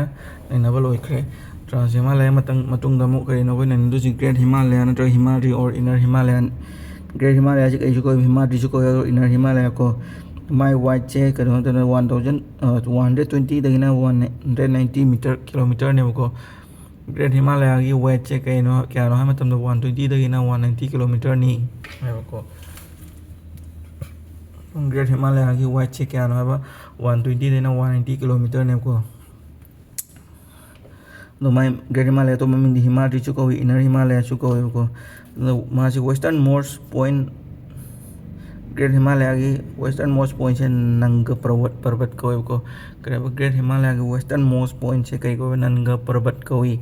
ꯅꯩꯅꯕ ꯂꯣꯏꯈ꯭ꯔꯦ꯫ ꯇ꯭ꯔꯥꯟꯁ ꯍꯤꯃꯥꯂꯌꯥ ꯃꯇꯪ-, ꯃꯇꯨꯡꯗ ꯑꯃꯨꯛ ꯀꯔꯤꯅꯣ ꯑꯩꯈꯣꯏ ꯅꯩꯅꯗꯣꯏꯁꯦ? Great Himalaya ꯅꯠꯇ꯭ꯔꯒ ꯍꯤꯃꯥꯗ꯭ꯔꯤ or Inner Himalayan꯫ Great Himalayꯥꯁꯤ ꯀꯩꯁꯨ ꯀꯧꯏ, ꯍꯤꯃꯥꯗ꯭ꯔꯤꯁꯨ ꯀꯧꯏ, ꯑꯗꯨꯒ Inner Himalaya ꯀꯣ꯫ ꯃꯥꯏ ꯋꯥꯏꯠꯁꯦ ꯀꯩꯅꯣ ꯅꯠꯇꯅ one thousand, ꯑ, one hundred twentyꯗꯒꯤꯅ one hundred ninety meter, ꯀꯤꯂꯣꯃꯤꯇꯔꯅꯦꯕꯀꯣ꯫ Great Himalayꯥꯒꯤ ꯋꯥꯏꯠꯁꯦ ꯀꯩꯅꯣ, ꯀꯌꯥꯅꯣ ꯍꯥꯏꯕ ꯃꯇꯝꯗ one twentyꯗꯒꯤꯅ one ninety ꯀꯤꯂꯣꯃꯤꯇꯔꯅꯤ ꯍꯥꯏꯕꯀꯣ꯫ Great Himalayꯥꯒꯤ ꯋꯥꯏꯠꯁꯦ ꯀꯌꯥꯅꯣ ꯍꯥꯏꯕ, one twentyꯗꯩꯅ one ninety ꯀꯤꯂꯣꯃꯤꯇꯔꯅꯦꯕꯀꯣ꯫ ꯑꯗꯨꯃꯥꯏꯅ Great Himalaya ꯑꯇꯣꯞꯄ ꯃꯤꯡꯗꯤ ꯍꯤꯃꯥꯗ꯭ꯔꯤꯁꯨ ꯀꯧꯏ, Inner Himalaya ꯁꯨ ꯀꯧꯏꯕꯀꯣ꯫ ꯑꯗꯣ ꯃꯥꯁꯤ western most point, Great Himalaya ꯒꯤ western most point ꯁꯦ ꯅꯪꯒ ꯄꯔꯕꯠ, ꯄꯔꯕꯠ ꯀꯧꯏꯕꯀꯣ꯫ ꯀꯔꯤ ꯍꯥꯏꯕ? Great Himalaya ꯒꯤ western most point ꯁꯦ ꯀꯩ ꯀꯧꯏ? ꯅꯪꯒ ꯄꯔꯕꯠ ꯀꯧꯏ꯫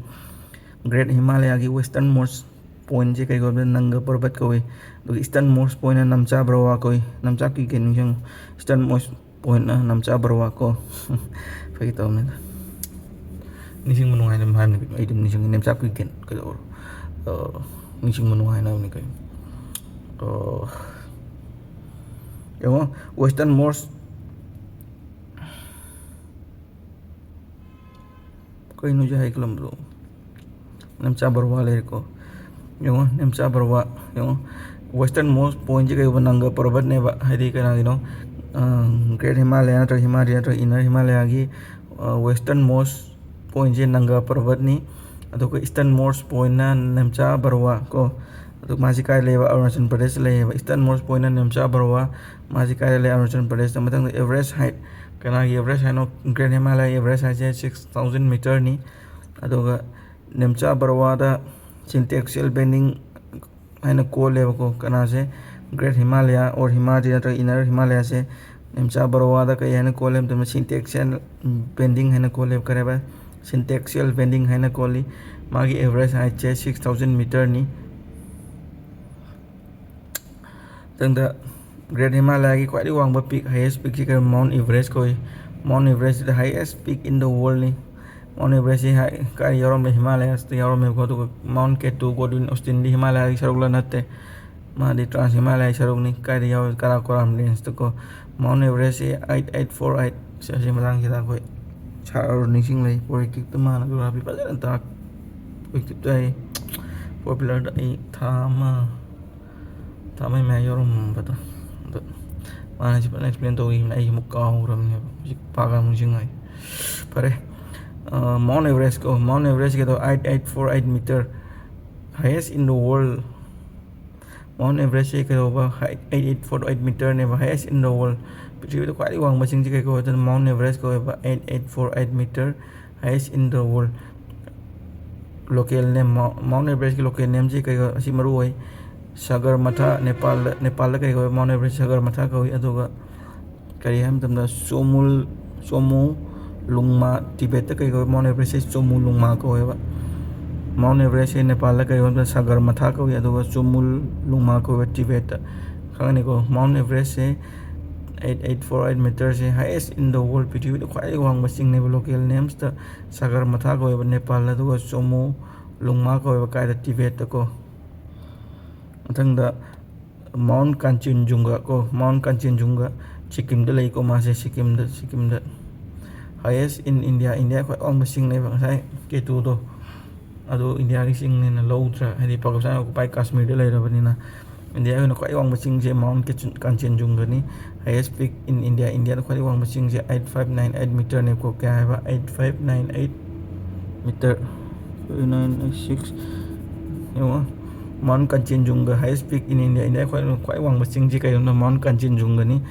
Great Himalaya ꯒꯤ western most point ꯁꯦ ꯀꯩ ꯀꯧꯏ? ꯅꯪꯒ ꯄꯔꯕꯠ ꯀꯧꯏ꯫ ꯑꯗꯨꯒ eastern most point ꯅ ꯅꯝꯆꯥ ꯕꯔꯋꯥ ꯀꯧꯏ꯫ ꯅꯝꯆꯥ ꯀꯤꯀꯦꯟ ꯅꯤꯡꯁꯤꯡꯉꯨ꯫ Eastern most point ꯅ ꯅꯝꯆꯥ ꯕꯔꯋꯥ ꯀꯣ꯫ ꯐꯥꯒꯤ ꯇꯧꯕꯅꯤꯗ꯫ ꯅꯤꯡꯁꯤꯡꯕ ꯅꯨꯡꯉꯥꯏꯅꯕ ꯍꯥꯏꯕꯅꯤ ꯀꯩꯅꯣ꯫ ꯑꯩ ꯑꯗꯨꯝ ꯅꯤꯡꯁꯤꯡꯉꯤ꯫ ꯅꯦꯝꯆꯥꯛ ꯀꯤꯀꯦꯟ ꯀꯩꯗꯧꯔꯣ? ꯑ, ꯅꯤꯡꯁꯤꯡꯕ ꯅꯨꯡꯉꯥꯏꯅꯕꯅꯤ ꯀꯩꯅꯣ꯫ ꯑ, ꯌꯦꯡꯉꯣ, western most, ꯀꯩꯅꯣ ꯍꯧꯖꯤꯛ ꯍꯥꯏꯒꯠꯂꯝꯕꯗꯣ? ꯅꯦꯝꯆꯥ ꯕꯔꯋꯥ ꯂꯩꯔꯦꯀꯣ꯫ ꯌꯦꯡꯉꯣ, ꯅꯦꯝꯆꯥ ꯕꯔꯋꯥ, ꯌꯦꯡꯉꯣ, western most point ꯁꯦ ꯀꯩꯒꯨꯝꯕ ꯅꯪꯒ ꯄꯔꯕꯠꯅꯦꯕ, ꯍꯥꯏꯗꯤ ꯀꯅꯥꯒꯤꯅꯣ? ꯑ, Great Himalaya ꯅꯠꯇ꯭ꯔꯒ ꯍꯤꯃꯥꯗ꯭ꯔꯤ ꯅꯠꯇ꯭ꯔꯒ Inner Himalaya ꯒꯤ, ꯑ, western most point ꯁꯦ ꯅꯪꯒ ꯄꯔꯕꯠꯅꯤ꯫ ꯑꯗꯨꯒ eastern most point ꯅ ꯅꯦꯝꯆꯥ ꯕꯔꯋꯥ ꯀꯣ꯫ ꯑꯗꯨ ꯃꯥꯁꯤ ꯀꯥꯏ ꯂꯩꯕ? ꯑꯔꯨꯅꯥꯆꯜ ꯄ꯭ꯔꯗꯦꯁꯇ ꯂꯩꯌꯦꯕ꯫ Eastern most point ꯅ ꯅꯦꯝꯆꯥ ꯕꯔꯋꯥ, ꯃꯥꯁꯤ ꯀꯥꯏꯗ ꯂꯩ? ꯑꯔꯨꯅꯥꯆꯜ ꯄ꯭ꯔꯗꯦꯁꯇ꯫ ꯃꯊꯪꯗ Everest height, ꯀꯅꯥꯒꯤ Everest height ꯅꯣ? Great Himalaya Everest height ꯁꯦ six thousand meter ꯅꯤ꯫ ꯑꯗꯨꯒ ꯅꯦꯝꯆꯥ ꯕꯔꯋꯥꯗ syntaxial bending ꯍꯥꯏꯅ ꯀꯣꯜꯂꯦꯕꯀꯣ꯫ ꯀꯅꯥꯁꯦ? Great Himalaya or ꯍꯤꯃꯥꯗ꯭ꯔꯤ ꯅꯠꯇ꯭ꯔꯒ Inner Himalaya ꯁꯦ ꯅꯦꯝꯆꯥ ꯕꯔꯋꯥꯗ ꯀꯩ ꯍꯥꯏꯅ ꯀꯣꯜꯂꯦ ꯃꯇꯝꯗ syntaxial bending ꯍꯥꯏꯅ ꯀꯣꯜꯂꯦꯕ꯫ ꯀꯔꯤ ꯍꯥꯏꯕ? Syntaxial bending ꯍꯥꯏꯅ ꯀꯣꯜꯂꯤ꯫ ꯃꯥꯒꯤ Everest height ꯁꯦ six thousand meter ꯅꯤ꯫ ꯃꯊꯪꯗ Great Himalaya ꯒꯤ ꯈ꯭ꯋꯥꯏꯗꯒꯤ ꯋꯥꯡꯕ peak, highest peak ꯁꯤ ꯀꯔꯤ? Mount Everest ꯀꯧꯏ꯫ Mount Everest is the highest peak in the world ꯅꯤ꯫ Mount Everest ꯁꯤ ꯍꯥꯏ-, ꯀꯥꯏ ꯌꯥꯎꯔꯝꯃꯦ? Himalayas ꯇ ꯌꯥꯎꯔꯝꯃꯦꯕꯀꯣ꯫ ꯑꯗꯨꯒ Mount K two, Godwin Austen ꯗꯤ Himalaya ꯒꯤ ꯁꯔꯨꯛꯂ? ꯅꯠꯇꯦ꯫ ꯃꯥꯗꯤ Trans Himalaya ꯒꯤ ꯁꯔꯨꯛꯅꯤ꯫ ꯀꯥꯏꯗ ꯌꯥꯎꯏ? ꯀꯥꯔꯥꯀꯣꯔꯥꯝ range ꯇꯀꯣ꯫ Mount Everest ꯁꯤ eight eight four eight꯫ ꯁꯤ, ꯑꯁꯤ ꯃꯇꯥꯡꯁꯤꯗ ꯑꯩꯈꯣꯏ ꯁꯥꯔ ꯅꯤꯡꯁꯤꯡꯂꯩ꯫ ꯄꯣꯂꯤꯇꯤꯛꯇ ꯃꯥꯅ ꯖꯣꯒ꯭ꯔꯥꯐꯤ ꯐꯖꯅ ꯇꯥꯛ-, ꯄꯣꯂꯤꯇꯤꯛꯇ ꯑꯩ ꯄꯣꯄꯨꯂꯔꯗ ꯑꯩ ꯊꯥ ꯑꯃ ꯊꯥ ꯑꯃꯒꯤ ꯃꯌꯥ ꯌꯧꯔꯝꯕꯗꯣ꯫ ꯑꯗꯣ ꯃꯥꯅ ꯁꯤ ꯐꯖꯅ explain ꯇꯧꯈꯤꯕꯅꯦ, ꯑꯩ ꯑꯃꯨꯛ ꯀꯥꯎꯈ꯭ꯔꯕꯅꯦꯕ, ꯍꯧꯖꯤꯛ ꯄꯥꯛ ꯑꯃꯨꯛ ꯅꯤꯡꯁꯤꯡꯉꯛꯑꯦ꯫ ꯐꯔꯦ, ꯑ, Mount Everest ꯀꯣ, Mount Everest ꯀꯤꯗꯣ eight eight four eight meter, highest in the world꯫ Mount Everest ꯁꯦ ꯀꯩꯗꯧꯕ? Height eight eight four eight meter ꯅꯦꯕ, highest in the world꯫ ꯄ꯭ꯔꯤꯊꯤꯕꯤꯗ ꯈ꯭ꯋꯥꯏꯗꯒꯤ ꯋꯥꯡꯕ ꯆꯤꯡꯁꯤ ꯀꯩ ꯀꯧꯋꯦ? ꯑꯗꯨꯅ Mount Everest ꯀꯧꯋꯦꯕ, eight eight four eight meter, highest in the world꯫ local name, Mount Everest ꯀꯤ local name ꯁꯤ ꯀꯩ ꯀꯧꯏ? ꯑꯁꯤ ꯃꯔꯨ ꯑꯣꯏ꯫ ꯁꯒꯔꯃꯊꯥ, ꯅꯦꯄꯥꯜꯗ, ꯅꯦꯄꯥꯜꯗ ꯀꯩ ꯀꯧꯏ? Mount Everest ꯁꯒꯔꯃꯊꯥ ꯀꯧꯏ꯫ ꯑꯗꯨꯒ ꯀꯔꯤ ꯍꯥꯏꯕ ꯃꯇꯝꯗ ꯆꯣꯃꯨꯜ, ꯆꯣꯃꯨ ꯂꯨꯡꯃꯥ, ꯇꯤꯕꯦꯠꯇ ꯀꯩ ꯀꯧꯏ? Mount Everest ꯁꯦ ꯆꯣꯃꯨ ꯂꯨꯡꯃꯥ ꯀꯧꯋꯦꯕ꯫ Mount Everest ꯁꯦ ꯅꯦꯄꯥꯜꯗ ꯀꯩ ꯀꯧꯏ ꯍꯥꯏꯕꯗ ꯁꯒꯔꯃꯊꯥ ꯀꯧꯏ, ꯑꯗꯨꯒ ꯆꯣꯃꯨ ꯂꯨꯡꯃꯥ ꯀꯧꯋꯦ ꯇꯤꯕꯦꯠꯇ꯫ ꯈꯪꯉꯅꯤꯀꯣ, Mount Everest say eight eight four eight meter say highest in the world, ꯄ꯭ꯔꯤꯊꯤꯕꯤꯗ ꯈ꯭ꯋꯥꯏꯗꯒꯤ ꯋꯥꯡꯕ ꯆꯤꯡꯅꯦꯕ꯫ Local names ꯇ ꯁꯒꯔꯃꯊꯥ ꯀꯧꯋꯦꯕ ꯅꯦꯄꯥꯜꯗ, ꯑꯗꯨꯒ ꯆꯣꯃꯨ ꯂꯨꯡꯃꯥ ꯀꯧꯋꯦꯕ ꯀꯥꯏꯗ? ꯇꯤꯕꯦꯠꯇ ꯀꯣ꯫ ꯃꯊꯪꯗ Mount ꯀꯥꯟꯆꯦꯟꯖꯨꯡꯒ ꯀꯣ, Mount ꯀꯥꯟꯆꯦꯟꯖꯨꯡꯒ ꯁꯤꯛꯀꯤꯝꯗ ꯂꯩꯀꯣ, ꯃꯥꯁꯦ ꯁꯤꯛꯀꯤꯝꯗ, ꯁꯤꯛꯀꯤꯝꯗ꯫ Highest in India, ꯏꯟꯗꯤꯌꯥ ꯈ꯭ꯋꯥꯏ ꯋꯥꯡꯕ ꯆꯤꯡꯅꯦꯕ ꯉꯁꯥꯏ ꯀꯦꯇꯨꯗꯣ, ꯑꯗꯣ ꯏꯟꯗꯤꯌꯥꯒꯤ ꯆꯤꯡꯅꯦꯅ ꯂꯧꯗ꯭ꯔꯥ, ꯍꯥꯏꯗꯤ ꯄꯥꯀꯤꯁꯇꯥꯟ ꯑꯣꯀꯨꯄꯥꯏ ꯀꯥꯁꯃꯤꯔꯗ ꯂꯩꯔꯕꯅꯤꯅ꯫ ꯏꯟꯗꯤꯌꯥꯒꯤ ꯑꯣꯏꯅ ꯈ꯭ꯋꯥꯏ ꯋꯥꯡꯕ ꯆꯤꯡꯁꯦ Mount ꯀꯥꯟꯆꯦꯟꯖꯨꯡꯒꯅꯤ, highest peak in India, ꯏꯟꯗꯤꯌꯥꯗ ꯈ꯭ꯋꯥꯏꯗꯒꯤ ꯋꯥꯡꯕ ꯆꯤꯡꯁꯦ eight five nine eight meter ꯅꯦꯕꯀꯣ꯫ ꯀꯌꯥ ꯍꯥꯏꯕ? Eight five nine eight meter, nine eight six꯫ ꯌꯦꯡꯉꯣ, Mount ꯀꯥꯟꯆꯦꯟꯖꯨꯡꯒ highest peak in India, India ꯈ꯭ꯋꯥꯏ, ꯈ꯭ꯋꯥꯏ ꯋꯥꯡꯕ ꯆꯤꯡꯁꯤ ꯀꯩꯅꯣ? Mount ꯀꯥꯟꯆꯦꯟꯖꯨꯡꯒꯅꯤ꯫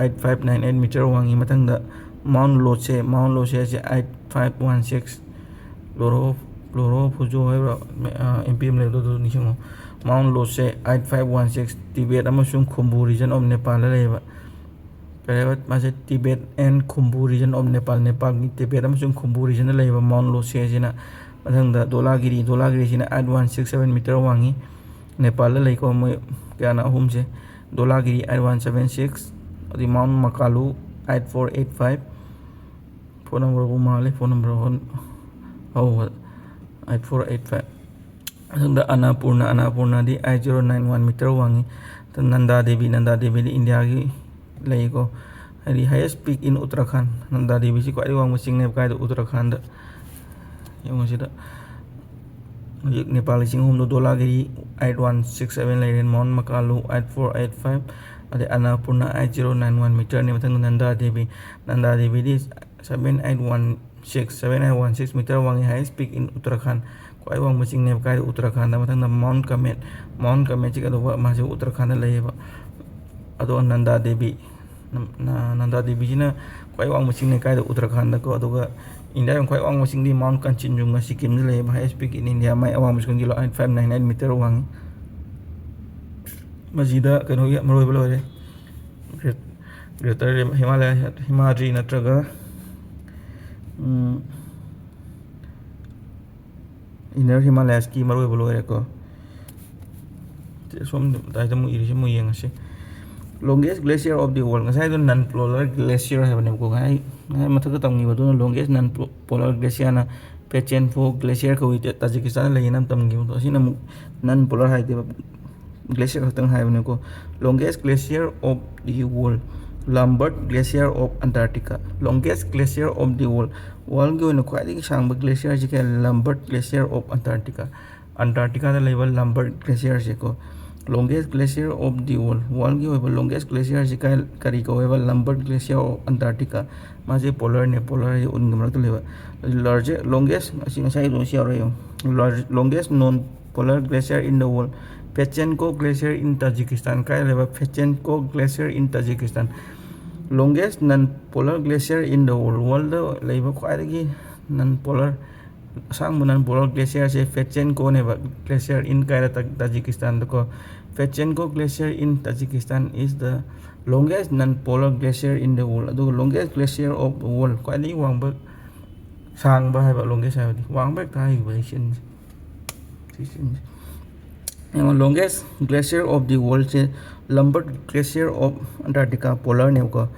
Eight five nine eight meter ꯋꯥꯡꯉꯤ꯫ ꯃꯊꯪꯗ Mount ꯂꯣꯠꯁꯦ, Mount ꯂꯣꯠꯁꯦ ꯍꯥꯏꯁꯦ eight five one six꯫ ꯂꯣꯔꯣ, ꯂꯣꯔꯣ ꯐꯨꯖꯣ ꯍꯥꯏꯕ꯭ꯔꯥ? ꯑꯦꯝ ꯄꯤ ꯑꯃ ꯂꯩꯕꯗꯣ, ꯑꯗꯨ ꯅꯤꯡꯁꯤꯡꯉꯣ꯫ Mount ꯂꯣꯠꯁꯦ eight five one six, Tibet ꯑꯃꯁꯨꯡ ꯈꯨꯝꯕꯨ region of ꯅꯦꯄꯥꯜꯗ ꯂꯩꯌꯦꯕ꯫ ꯀꯔꯤ ꯍꯥꯏꯕ? ꯃꯥꯁꯦ Tibet and Khumbu region of Nepal, ꯅꯦꯄꯥꯜꯒꯤ Tibet ꯑꯃꯁꯨꯡ ꯈꯨꯝꯕꯨ regionꯗ ꯂꯩꯕ Mount ꯂꯣꯠꯁꯦ ꯑꯁꯤꯅ꯫ ꯃꯊꯪꯗ ꯗꯣꯂꯥꯒꯤꯔꯤ, ꯗꯣꯂꯥꯒꯤꯔꯤꯁꯤꯅ eight one six seven meter ꯋꯥꯡꯉꯤ꯫ ꯅꯦꯄꯥꯜꯗ ꯂꯩꯀꯣ ꯃꯣꯏ ꯀꯌꯥꯅ ꯑꯍꯨꯝꯁꯦ꯫ ꯗꯣꯂꯥꯒꯤꯔꯤ eight one seven six, ꯑꯗꯩ Mount Makalu eight four eight five꯫ Phone number ꯕꯨ ꯃꯥꯜꯂꯦ, phone number ꯍꯣꯟ-, ꯍꯧꯕ eight four eight five꯫ ꯃꯊꯪꯗ ꯑꯅꯥꯄꯨꯔꯅ, ꯑꯅꯥꯄꯨꯔꯅꯗꯤ eight zero nine one meter ꯋꯥꯡꯉꯤ꯫ ꯃꯊꯪ ꯅꯟꯗꯥ ꯗꯦꯕꯤ, ꯅꯟꯗꯥ ꯗꯦꯕꯤꯗꯤ ꯏꯟꯗꯤꯌꯥꯒꯤ ꯂꯩꯀꯣ, ꯍꯥꯏꯗꯤ highest peak in Uttarakhand꯫ Nanda ꯗꯦꯕꯤꯁꯤ ꯈ꯭ꯋꯥꯏꯗꯒꯤ ꯋꯥꯡꯕ ꯆꯤꯡꯅꯦꯕ꯫ ꯀꯥꯏꯗ? ꯎꯠꯇꯔꯥꯈꯟꯗ꯫ ꯌꯦꯡꯉꯣ ꯁꯤꯗ꯫ ꯍꯧꯖꯤꯛ ꯅꯦꯄꯥꯜꯒꯤ ꯆꯤꯡ ꯑꯍꯨꯝꯗꯣ, ꯗꯣꯂꯥꯒꯤꯔꯤ eight one six seven ꯂꯩꯔꯦ, Mount Makalu eight four eight five, ꯑꯗꯩ ꯑꯅꯥꯄꯨꯔꯅ eight zero nine one meterꯅꯤ꯫ ꯃꯊꯪꯗ Nanda Devi, Nanda ꯗꯦꯕꯤꯗꯤ seven eight one six, seven eight one six meter ꯋꯥꯡꯉꯤ, highest peak in Uttarakhand꯫ ꯈ꯭ꯋꯥꯏ ꯋꯥꯡꯕ ꯆꯤꯡꯅꯦꯕ꯫ ꯀꯥꯏꯗ? ꯎꯠꯇꯔꯥꯈꯟꯗ꯫ ꯃꯊꯪꯗ Mount Kamet, Mount Kametꯁꯤ ꯀꯩꯗꯧꯕ? ꯃꯥꯁꯦ ꯎꯠꯇꯔꯥꯈꯟꯗ ꯂꯩꯌꯦꯕ꯫ ꯑꯗꯣ ꯅꯟꯗꯥ ꯗꯦꯕꯤ, ꯅ-, ꯅ-, ꯅꯟꯗꯥ ꯗꯦꯕꯤꯁꯤꯅ ꯈ꯭ꯋꯥꯏ ꯋꯥꯡꯕ ꯆꯤꯡꯅꯦ꯫ ꯀꯥꯏꯗ? ꯎꯠꯇꯔꯥꯈꯟꯗꯀꯣ꯫ ꯑꯗꯨꯒ ꯏꯟꯗꯤꯌꯥꯒꯤ ꯈ꯭ꯋꯥꯏ ꯋꯥꯡꯕ ꯆꯤꯡꯗꯤ Mount Kanchenjunga, ꯁꯤꯀꯤꯝꯗ ꯂꯩꯕ, highest peak in India, ꯃꯥꯏ ꯑꯋꯥꯡꯕ ꯆꯤꯡꯗꯤ eight five nine nine meter ꯋꯥꯡꯉꯤ꯫ ꯃꯁꯤꯗ ꯀꯩꯅꯣꯒꯤ ꯃꯔꯨ ꯑꯣꯏꯕ ꯂꯣꯏꯔꯦ꯫ Great-, Greater Himalaya, ꯍꯤꯃꯥꯗ꯭ꯔꯤ ꯅꯠꯇ꯭ꯔꯒ, ꯎꯝ, Inner Himalayasꯀꯤ ꯃꯔꯨ ꯑꯣꯏꯕ ꯂꯣꯏꯔꯦꯀꯣ꯫ ꯁꯣꯝ ꯃꯇꯥꯏꯗ ꯑꯃꯨꯛ ꯏꯔꯤꯁꯦ ꯑꯃꯨꯛ ꯌꯦꯡꯉꯁꯤ꯫ Longest glacier of the world꯫ ꯉꯁꯥꯏꯗꯣ non polar glacier ꯍꯥꯏꯕꯅꯦꯕꯀꯣ꯫ ꯉꯁꯥꯏ, ꯉꯁꯥꯏ ꯃꯊꯛꯇ ꯇꯝꯈꯤꯕꯗꯨꯅ longest non polar glacierꯅ Petchenko glacier ꯀꯧꯏ, ꯇꯥꯖꯤꯀꯤꯁꯇꯥꯟꯗ ꯂꯩꯌꯦꯅ ꯇꯝꯈꯤꯕꯗꯣ꯫ ꯑꯁꯤꯅ ꯑꯃꯨꯛ non polar ꯍꯥꯏꯗꯦꯕ, glacier ꯈꯛꯇꯪ ꯍꯥꯏꯕꯅꯦꯀꯣ꯫ Longest glacier of the world, Lambert Glacier of Antarctica꯫ Longest glacier of the world, worldꯀꯤ ꯑꯣꯏꯅ ꯈ꯭ꯋꯥꯏꯗꯒꯤ ꯁꯥꯡꯕ glacierꯁꯤ ꯀꯌꯥ? Lambert Glacier of Antarctica꯫ Antarcticaꯗ ꯂꯩꯕ Lambert glacierꯁꯦꯀꯣ꯫ Longest glacier of the world, worldꯀꯤ ꯑꯣꯏꯕ longest glacierꯁꯤ ꯀꯥꯏ, ꯀꯔꯤ ꯀꯧꯋꯦꯕ? Lambert Glacier of Antarctica꯫ ꯃꯥꯁꯦ polarꯅꯦ, polar ꯍꯥꯏꯁꯦ ꯎꯟꯒꯤ ꯃꯔꯛꯇ ꯂꯩꯕ꯫ Large-, longest, ꯑꯁꯤ ꯉꯁꯥꯏ ꯂꯣꯏ ꯁꯤ ꯌꯥꯎꯔꯦ ꯌꯦꯡꯉꯣ꯫ Large-, longest known polar glacier in the world, Petchenko Glacier in Tajikistan꯫ ꯀꯥꯏ ꯂꯩꯕ? Petchenko Glacier in Tajikistan꯫ Longest non polar glacier in the world, worldꯗ ꯂꯩꯕ ꯈ꯭ꯋꯥꯏꯗꯒꯤ non polar, ꯑꯁꯥꯡꯕ non polar glacierꯁꯦ Petchenkoꯅꯦꯕ꯫ Glacier in ꯀꯥꯏꯔ ꯇꯥ-, ꯇꯥꯖꯤꯀꯤꯁꯇꯥꯟꯗꯀꯣ꯫ Petchenko Glacier in Tajikistan is the longest non polar glacier in the world꯫ ꯑꯗꯨꯒ longest glacier of the world, ꯈ꯭ꯋꯥꯏꯗꯒꯤ ꯋꯥꯡꯕ ꯁꯥꯡꯕ ꯍꯥꯏꯕ, longest ꯍꯥꯏꯕꯗꯤ ꯋꯥꯡꯕ ꯍꯦꯛꯇ ꯍꯥꯏꯈꯤꯕ ꯑꯩ ꯁꯤꯟꯁꯦ꯫ ꯁꯤ ꯁꯤꯟꯁꯦ꯫ ꯌꯦꯡꯉꯣ, longest glacier of the worldꯁꯦ Lambert Glacier of Antarctica, polarꯅꯦꯕꯀꯣ꯫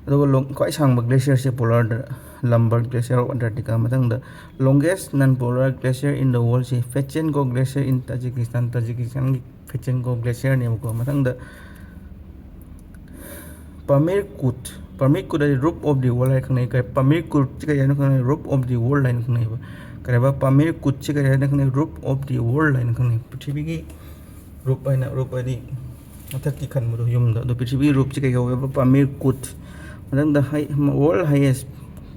ꯑꯗꯨꯒ long-, ꯈ꯭ꯋꯥꯏ ꯁꯥꯡꯕ glacierꯁꯦ polarꯗ, Lambert Glacier of Antarctica꯫ ꯃꯊꯪꯗ longest non polar glacier in the worldꯁꯦ Petchenko Glacier in Tajikistan, ꯇꯥꯖꯤꯀꯤꯁꯇꯥꯟꯒꯤ Petchenko glacierꯅꯦꯕꯀꯣ꯫ ꯃꯊꯪꯗ Pamir Kut, Pamir Kut ꯍꯥꯏꯗꯤ roof of the world ꯍꯥꯏꯅ ꯈꯪꯅꯩ꯫ ꯀꯩ, Pamir Kutꯁꯤ ꯀꯔꯤ ꯍꯥꯏꯅ ꯈꯪꯅꯩ? Roof of the world ꯍꯥꯏꯅ ꯈꯪꯅꯩꯕ꯫ ꯀꯔꯤꯕ? Pamir Kutꯁꯤ ꯀꯔꯤ ꯍꯥꯏꯅ ꯈꯪꯅꯩ? Roof of the world ꯍꯥꯏꯅ ꯈꯪꯅꯩ꯫ ꯄ꯭ꯔꯤꯊꯤꯕꯤꯒꯤ roof ꯍꯥꯏꯅ, roof ꯍꯥꯏꯗꯤ ꯃꯊꯛꯀꯤ ꯈꯟꯕꯗꯣ ꯌꯨꯝꯗ꯫ ꯑꯗꯣ ꯄ꯭ꯔꯤꯊꯤꯕꯤꯒꯤ roofꯁꯤ ꯀꯩ ꯀꯧꯋꯦꯕ? Pamir Kut꯫ ꯃꯊꯪꯗ high-, world highest,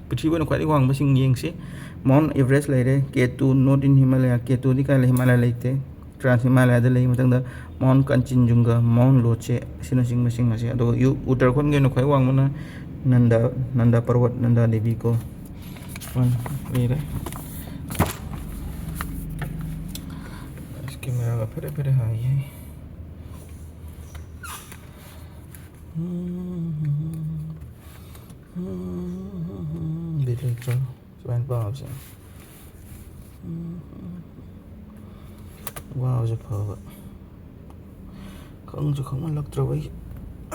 ꯄ꯭ꯔꯤꯊꯤꯕꯤ ꯑꯣꯏꯅ ꯈ꯭ꯋꯥꯏꯗꯒꯤ ꯋꯥꯡꯕꯁꯤꯡ ꯌꯦꯡꯁꯤ꯫ Mount Everest ꯂꯩꯔꯦ, K two, not in Himalaya, K twoꯗꯤ ꯀꯥꯏ ꯂꯩ? ꯍꯤꯃꯥꯂꯌꯥ ꯂꯩꯇꯦ꯫ Trans Himalayada ꯂꯩ꯫ ꯃꯊꯪꯗ Mount Kanchenjunga, Mount Lhotse ꯑꯁꯤꯅꯆꯤꯡꯕꯁꯤꯡ ꯑꯁꯦ꯫ ꯑꯗꯨꯒ ꯌꯨ-, ꯎꯠꯇꯔꯥꯈꯟꯒꯤ ꯑꯣꯏꯅ ꯈ꯭ꯋꯥꯏ ꯋꯥꯡꯕꯅ ꯅꯟꯗ, ꯅꯟꯗ ꯄꯔꯕꯠ, ꯅꯟꯗꯥ ꯗꯦꯕꯤ ꯀꯣ꯫ ꯐꯣꯟ ꯂꯩꯔꯦ꯫ ꯑꯁ, ꯀꯦꯃꯦꯔꯥꯒ ꯐꯦꯔꯦ ꯐꯦꯔꯦ ꯍꯥꯏꯌꯦ꯫ ꯕꯤꯠ ꯂꯩꯇ꯭ꯔꯣ ꯁꯨꯃꯥꯏꯅ ꯄꯥꯕꯁꯦ? ꯋꯥꯕꯁꯦ ꯐꯕ꯫ ꯈꯪꯁꯨ ꯈꯪꯃꯜꯂꯛꯇ꯭ꯔꯕ ꯑꯩꯁꯦ꯫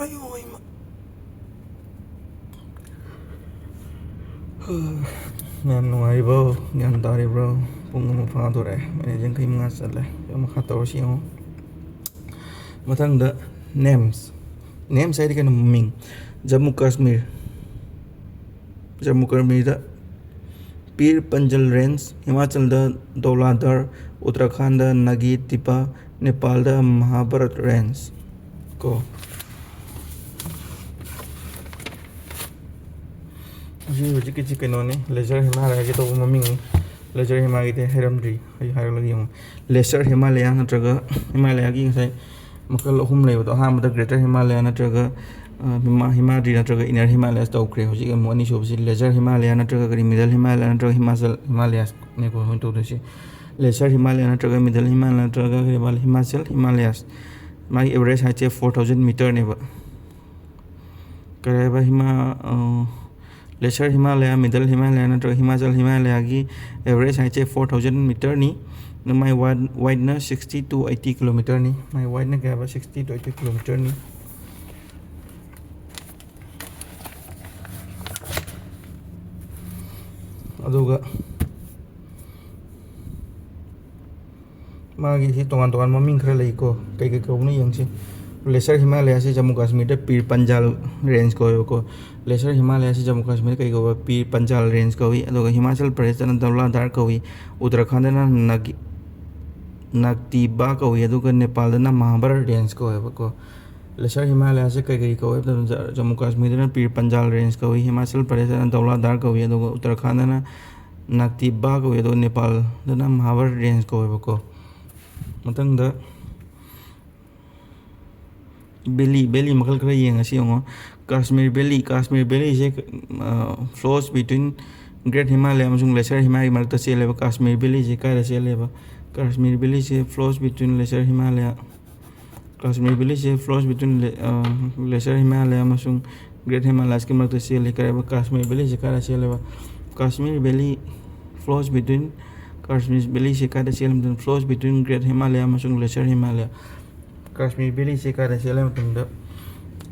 ꯑꯌꯣ, ꯏꯃꯥ꯫ ꯃꯌꯥꯝ ꯅꯨꯡꯉꯥꯏꯔꯤꯕ꯭ꯔꯣ? ꯒ꯭ꯌꯥꯟ ꯇꯥꯔꯤꯕ꯭ꯔꯣ? ꯄꯨꯡ ꯑꯃ ꯐꯥꯗꯣꯔꯦ꯫ ꯃꯤꯅꯤꯠ ꯌꯥꯡꯈꯩ ꯃꯉꯥ ꯆꯠꯂꯦ꯫ ꯁꯤ ꯃꯈꯥ ꯇꯧꯔꯁꯤ ꯌꯦꯡꯉꯣ꯫ ꯃꯊꯪꯗ names꯫ Names ꯍꯥꯏꯗꯤ ꯀꯩꯅꯣ? ꯃꯃꯤꯡ꯫ ꯖꯝꯃꯨ ꯀꯥꯁꯃꯤꯔ꯫ ꯖꯝꯃꯨ ꯀꯥꯁꯃꯤꯔꯗ ꯄꯤꯔ ꯄꯟꯖꯜ ꯔꯦꯟꯖ, ꯍꯤꯃꯥꯆꯜꯗ ꯙꯧꯂꯥꯙꯔ, ꯎꯠꯇꯔꯥꯈꯥꯟꯗ ꯅꯥꯒꯤ ꯇꯤꯄꯥ, ꯅꯦꯄꯥꯜꯗ ꯃꯍꯥꯚꯥꯔꯠ ꯔꯦꯟꯖ꯫ ꯀꯣ꯫ ꯑꯁꯤ ꯍꯧꯖꯤꯛꯀꯤꯁꯤ ꯀꯩꯅꯣꯅꯤ, ꯂꯦꯖꯔ ꯍꯤꯃꯥꯂꯌꯥꯒꯤ ꯇꯧꯕ ꯃꯃꯤꯡꯅꯤ꯫ ꯂꯦꯖꯔ ꯍꯤꯃꯥꯂꯌꯥꯒꯤꯗꯤ ꯍꯥꯏꯔꯝꯗ꯭ꯔꯤ, ꯑꯩ ꯍꯥꯏꯔꯛꯂꯒ ꯌꯦꯡꯉꯨ꯫ ꯂꯦꯁꯔ ꯍꯤꯃꯥꯂꯌꯥ ꯅꯠꯇ꯭ꯔꯒ ꯍꯤꯃꯥꯂꯌꯥꯒꯤ ꯉꯁꯥꯏ ꯃꯈꯜ ꯑꯍꯨꯝ ꯂꯩꯕꯗꯣ, ꯑꯍꯥꯟꯕꯗ ꯒ꯭ꯔꯦꯇꯔ ꯍꯤꯃꯥꯂꯌꯥ ꯅꯠꯇ꯭ꯔꯒ, ꯑ, ꯍꯤꯃꯥ-, ꯍꯤꯃꯥꯗ꯭ꯔꯤ ꯅꯠꯇ꯭ꯔꯒ ꯏꯅꯔ ꯍꯤꯃꯥꯂꯌꯥꯁ ꯇꯧꯈ꯭ꯔꯦ꯫ ꯍꯧꯖꯤꯛ ꯑꯃꯨꯛ ꯑꯅꯤꯁꯨꯕꯁꯤ ꯂꯦꯖꯔ ꯍꯤꯃꯥꯂꯌꯥ ꯅꯠꯇ꯭ꯔꯒ ꯀꯔꯤ, ꯃꯤꯗꯜ ꯍꯤꯃꯥꯂꯌꯥ ꯅꯠꯇ꯭ꯔꯒ ꯍꯤꯃꯥꯆꯜ ꯍꯤꯃꯥꯂꯌꯥꯁꯅꯦꯀꯣ ꯑꯩꯈꯣꯏꯅ ꯇꯧꯗꯣꯏꯁꯦ꯫ ꯂꯦꯁꯔ ꯍꯤꯃꯥꯂꯌꯥ ꯅꯠꯇ꯭ꯔꯒ ꯃꯤꯗꯜ ꯍꯤꯃꯥꯂꯌꯥ ꯅꯠꯇ꯭ꯔꯒ ꯀꯔꯤ ꯍꯥꯏꯕ, ꯍꯤꯃꯥꯆꯜ ꯍꯤꯃꯥꯂꯌꯥꯁ꯫ ꯃꯥꯒꯤ ꯑꯦꯚꯔꯦꯖ ꯍꯥꯏꯠꯁꯦ ꯐꯣꯔ ꯊꯥꯎꯖꯟ ꯃꯤꯇꯔꯅꯦꯕ꯫ ꯀꯔꯤ ꯍꯥꯏꯕ, ꯍꯤꯃꯥ-, ꯑ, ꯂꯦꯁꯔ ꯍꯤꯃꯥꯂꯌꯥ, ꯃꯤꯗꯜ ꯍꯤꯃꯥꯂꯌꯥ ꯅꯠꯇ꯭ꯔꯒ ꯍꯤꯃꯥꯆꯜ ꯍꯤꯃꯥꯂꯌꯥꯒꯤ ꯑꯦꯚꯔꯦꯖ ꯍꯥꯏꯠꯁꯦ ꯐꯣꯔ ꯊꯥꯎꯖꯟ ꯃꯤꯇꯔꯅꯤ꯫ ꯑꯗꯨ ꯃꯥꯏ ꯋꯥꯏꯠ-, ꯋꯥꯏꯠꯅ ꯁꯤꯛꯁꯇꯤ ꯇꯨ ꯑꯩꯠꯇꯤ ꯀꯤꯂꯣꯃꯤꯇꯔꯅꯤ꯫ ꯃꯥꯏ ꯋꯥꯏꯠꯅ ꯀꯌꯥ ꯍꯥꯏꯕ? ꯁꯤꯛꯁꯇꯤ ꯇꯨ ꯑꯩꯠꯇꯤ ꯀꯤꯂꯣꯃꯤꯇꯔꯅꯤ꯫ ꯑꯗꯨꯒ ꯃꯥꯒꯤ ꯁꯤ ꯇꯣꯉꯥꯟ ꯇꯣꯉꯥꯟꯕ ꯃꯃꯤꯡ ꯈꯔ ꯂꯩꯀꯣ, ꯀꯩ ꯀꯩ ꯀꯧꯕꯅꯣ ꯌꯦꯡꯁꯤ꯫ ꯂꯦꯁꯔ ꯍꯤꯃꯥꯂꯌꯥꯁꯤ ꯖꯝꯃꯨ ꯀꯥꯁꯃꯤꯔꯗ ꯄꯤꯔ ꯄꯟꯖꯥꯜ ꯔꯦꯟꯖ ꯀꯧꯋꯦꯕꯀꯣ꯫ ꯂꯦꯁꯔ ꯍꯤꯃꯥꯂꯌꯥꯁꯤ ꯖꯝꯃꯨ ꯀꯥꯁꯃꯤꯔꯗ ꯀꯩ ꯀꯧꯕ? ꯄꯤꯔ ꯄꯟꯖꯥꯜ ꯔꯦꯟꯖ ꯀꯧꯏ, ꯑꯗꯨꯒ ꯍꯤꯃꯥꯆꯜ ꯄ꯭ꯔꯗꯦꯁꯇꯅ ꯙꯧꯂꯥꯙꯥꯔ ꯀꯧꯏ, ꯎꯠꯇꯔꯥꯈꯟꯗꯅ ꯅꯥꯒꯤ-, ꯅꯥꯛꯇꯤꯕꯥ ꯀꯧꯏ, ꯑꯗꯨꯒ ꯅꯦꯄꯥꯜꯗꯅ ꯃꯍꯥꯚꯥꯔꯠ ꯔꯦꯟꯖ ꯀꯧꯋꯦꯕꯀꯣ꯫ ꯂꯦꯁꯔ ꯍꯤꯃꯥꯂꯌꯥꯁꯦ ꯀꯩ ꯀꯩ ꯀꯧꯋꯦ ꯍꯥꯏꯕ ꯃꯇꯝꯗ, ꯖꯝꯃꯨ ꯀꯥꯁꯃꯤꯔꯗꯅ ꯄꯤꯔ ꯄꯟꯖꯥꯜ ꯔꯦꯟꯖ ꯀꯧꯏ, ꯍꯤꯃꯥꯆꯜ ꯄ꯭ꯔꯗꯦꯁꯇꯅ ꯙꯧꯂꯥꯙꯥꯔ ꯀꯧꯏ, ꯑꯗꯨꯒ ꯎꯠꯇꯔꯥꯈꯟꯗꯅ ꯅꯥꯛꯇꯤꯕꯥ ꯀꯧꯏ, ꯑꯗꯨꯒ ꯅꯦꯄꯥꯜꯗꯅ ꯃꯍꯥꯚꯥꯔꯠ ꯔꯦꯟꯖ ꯀꯧꯋꯦꯕꯀꯣ꯫ ꯃꯊꯪꯗ ꯚꯦꯂꯤ, ꯚꯦꯂꯤ ꯃꯈꯜ ꯈꯔ ꯌꯦꯡꯉꯁꯤ ꯌꯦꯡꯉꯣ꯫ ꯀꯥꯁꯃꯤꯔ ꯚꯦꯂꯤ, ꯀꯥꯁꯃꯤꯔ ꯚꯦꯂꯤꯁꯦ, ꯑ, flows between Great Himalaya ꯑꯃꯁꯨꯡ Lesser Himalaya ꯒꯤ ꯃꯔꯛꯇ ꯆꯦꯜꯂꯦꯕ꯫ Kashmir Valley ꯁꯦ ꯀꯥꯏꯗ ꯆꯦꯜꯂꯦꯕ? Kashmir Valley ꯁꯦ flows between Lesser Himalaya, Kashmir Valley ꯁꯦ flows between Le- ꯑ, Lesser Himalaya ꯑꯃꯁꯨꯡ Great Himalayas ꯀꯤ ꯃꯔꯛꯇ ꯆꯦꯜꯂꯤ꯫ ꯀꯔꯤꯕ? Kashmir Valley ꯁꯦ ꯀꯥꯏꯗ ꯆꯦꯜꯂꯦꯕ? Kashmir Valley flows between, Kashmir Valley ꯁꯦ ꯀꯥꯏꯗ ꯆꯦꯜꯂꯤ? Flows between Great Himalaya ꯑꯃꯁꯨꯡ Lesser Himalaya꯫ Kashmir Valley ꯁꯦ ꯀꯥꯏꯗ ꯆꯦꯜꯂꯦ ꯍꯥꯏꯕ ꯃꯇꯝꯗ,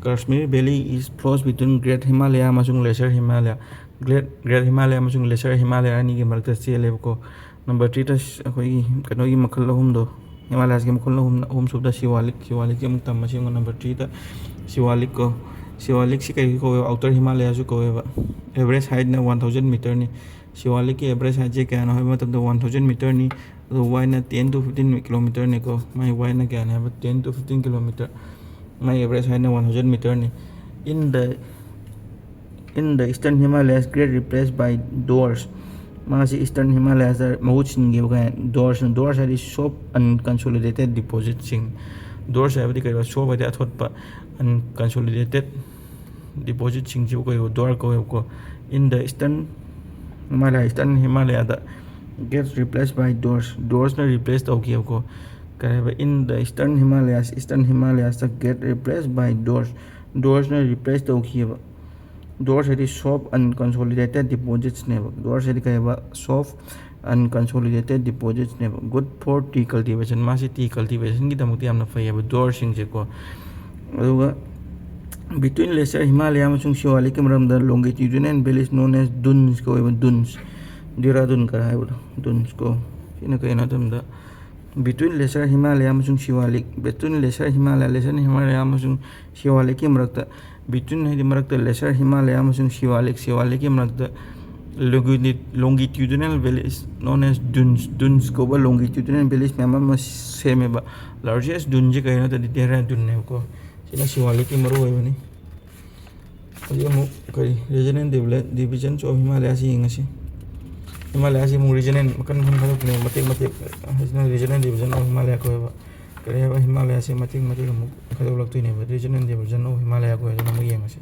Kashmir Valley is flows between Great Himalaya ꯑꯃꯁꯨꯡ Lesser Himalaya꯫ Great, Great Himalaya ꯑꯃꯁꯨꯡ Lesser Himalaya ꯑꯅꯤꯒꯤ ꯃꯔꯛꯇ ꯆꯦꯜꯂꯦꯕꯀꯣ꯫ Number three ꯗ ꯑꯩꯈꯣꯏꯒꯤ ꯀꯩꯅꯣꯒꯤ ꯃꯈꯜ ꯑꯍꯨꯝꯗꯣ, Himalayas ꯀꯤ ꯃꯈꯜ ꯑꯍꯨꯝ, ꯑꯍꯨꯝꯁꯨꯕꯗ Siwalik, Siwalik ꯀꯤ ꯑꯃꯨꯛ ꯇꯝꯃꯁꯤ꯫ ꯌꯦꯡꯉꯣ, number three ꯗ Siwalik ꯀꯣ꯫ Siwalik ꯁꯤ ꯀꯩ ꯀꯧꯋꯦꯕ? Outer Himalaya ꯁꯨ ꯀꯧꯋꯦꯕ꯫ Average height ꯅ one thousand meter ꯅꯤ꯫ Siwalik ꯀꯤ average height ꯁꯦ ꯀꯌꯥꯅꯣ ꯍꯥꯏꯕ ꯃꯇꯝꯗ one thousand meter ꯅꯤ꯫ ꯑꯗꯣ wide ꯅ ten to fifteen kilometer ꯅꯤꯀꯣ꯫ My wide ꯅ ꯀꯌꯥꯅꯣ ꯍꯥꯏꯕ? Ten to fifteen kilometer꯫ My average height ꯅ one thousand meter ꯅꯤ꯫ In the, in the Eastern Himalayas, great replaced by dwarfs꯫ ꯃꯥꯁꯤ Eastern Himalayas ꯇ ꯃꯍꯨꯠ ꯁꯤꯟꯈꯤꯕ ꯀꯥꯏ꯫ Dwarfs, dwarfs ꯍꯥꯏꯗꯤ soft unconsolidated deposit ꯁꯤꯡ꯫ Dwarfs ꯍꯥꯏꯕꯗꯤ ꯀꯩꯅꯣ? Soft ꯍꯥꯏꯗꯤ ꯑꯊꯣꯠꯄ, unconsolidated deposit ꯁꯤꯡꯁꯤꯕꯨ ꯀꯩ ꯀꯧꯋꯦ? Dwarf ꯀꯧꯋꯦꯕꯀꯣ꯫ In the Eastern Himalaya, Eastern Himalaya the gets replaced by dwarfs, dwarfs ꯅ replace ꯇꯧꯈꯤꯕꯀꯣ꯫ ꯀꯔꯤ ꯍꯥꯏꯕ? In the Eastern Himalayas, Eastern Himalayas ꯇ get replaced by dwarfs, dwarfs ꯅ replace ꯇꯧꯈꯤꯕ꯫ Dwarfs ꯍꯥꯏꯗꯤ soft unconsolidated deposits ꯅꯦꯕ꯫ Dwarfs ꯍꯥꯏꯗꯤ ꯀꯩ ꯍꯥꯏꯕ? Soft unconsolidated deposits ꯅꯦꯕ꯫ Good for tea cultivation, ꯃꯥꯁꯤ tea cultivation ꯒꯤꯗꯃꯛꯇ ꯌꯥꯝꯅ ꯐꯩꯌꯦꯕ, dwarfs ꯁꯤꯡꯁꯦꯀꯣ꯫ ꯑꯗꯨꯒ between Lesser Himalaya ꯑꯃꯁꯨꯡ Siwalik ꯀꯤ ꯃꯔꯝꯗ longitudinal valleys known as dunes ꯀꯧꯋꯦꯕ, dunes꯫ Dehradun ꯀ ꯍꯥꯏꯕꯗꯣ, dunes ꯀꯣ꯫ ꯁꯤꯅ ꯀꯩꯅꯣ ꯍꯥꯏꯕ ꯃꯇꯝꯗ, between Lesser Himalaya ꯑꯃꯁꯨꯡ Siwalik, between Lesser Himalaya, Lesser Himalaya ꯑꯃꯁꯨꯡ Siwalik ꯀꯤ ꯃꯔꯛꯇ, between ꯍꯥꯏꯗꯤ ꯃꯔꯛꯇ, Lesser Himalaya ꯑꯃꯁꯨꯡ Siwalik, Siwalik ꯀꯤ ꯃꯔꯛꯇ longitudinal valleys known as dunes, dunes ꯀꯧꯕ longitudinal valleys ꯃꯌꯥꯝ ꯑꯃ ꯁꯦꯝꯃꯦꯕ꯫ Largest dune ꯁꯦ ꯀꯩꯅꯣ ꯍꯥꯏꯕꯗ ꯗꯦꯍꯔꯥꯗꯨꯟ ꯅꯦꯕꯀꯣ꯫ ꯁꯤꯅ Siwalik ꯀꯤ ꯃꯔꯨ ꯑꯣꯏꯕꯅꯤ꯫ ꯍꯧꯖꯤꯛ ꯑꯃꯨꯛ ꯀꯔꯤ, regional develop-, divisions of Himalaya ꯁꯤ ꯌꯦꯡꯉꯁꯤ꯫ Himalaya ꯁꯤ ꯑꯃꯨꯛ regional ꯃꯈꯜ ꯃꯈꯜ ꯈꯥꯏꯗꯣꯛꯄꯅꯦ, ꯃꯇꯦꯛ ꯃꯇꯦꯛ꯫ ꯍꯧꯖꯤꯛꯅ regional division of Himalaya ꯀꯧꯋꯦꯕ꯫ ꯀꯔꯤ ꯍꯥꯏꯕ? Himalaya ꯁꯤ ꯃꯇꯦꯛ ꯃꯇꯦꯛ ꯑꯃꯨꯛ ꯈꯥꯏꯗꯣꯛꯂꯛꯇꯣꯏꯅꯦꯕ, regional division of Himalaya ꯀꯧꯋꯦ꯫ ꯑꯗꯨꯅ ꯑꯃꯨꯛ ꯌꯦꯡꯉꯁꯤ꯫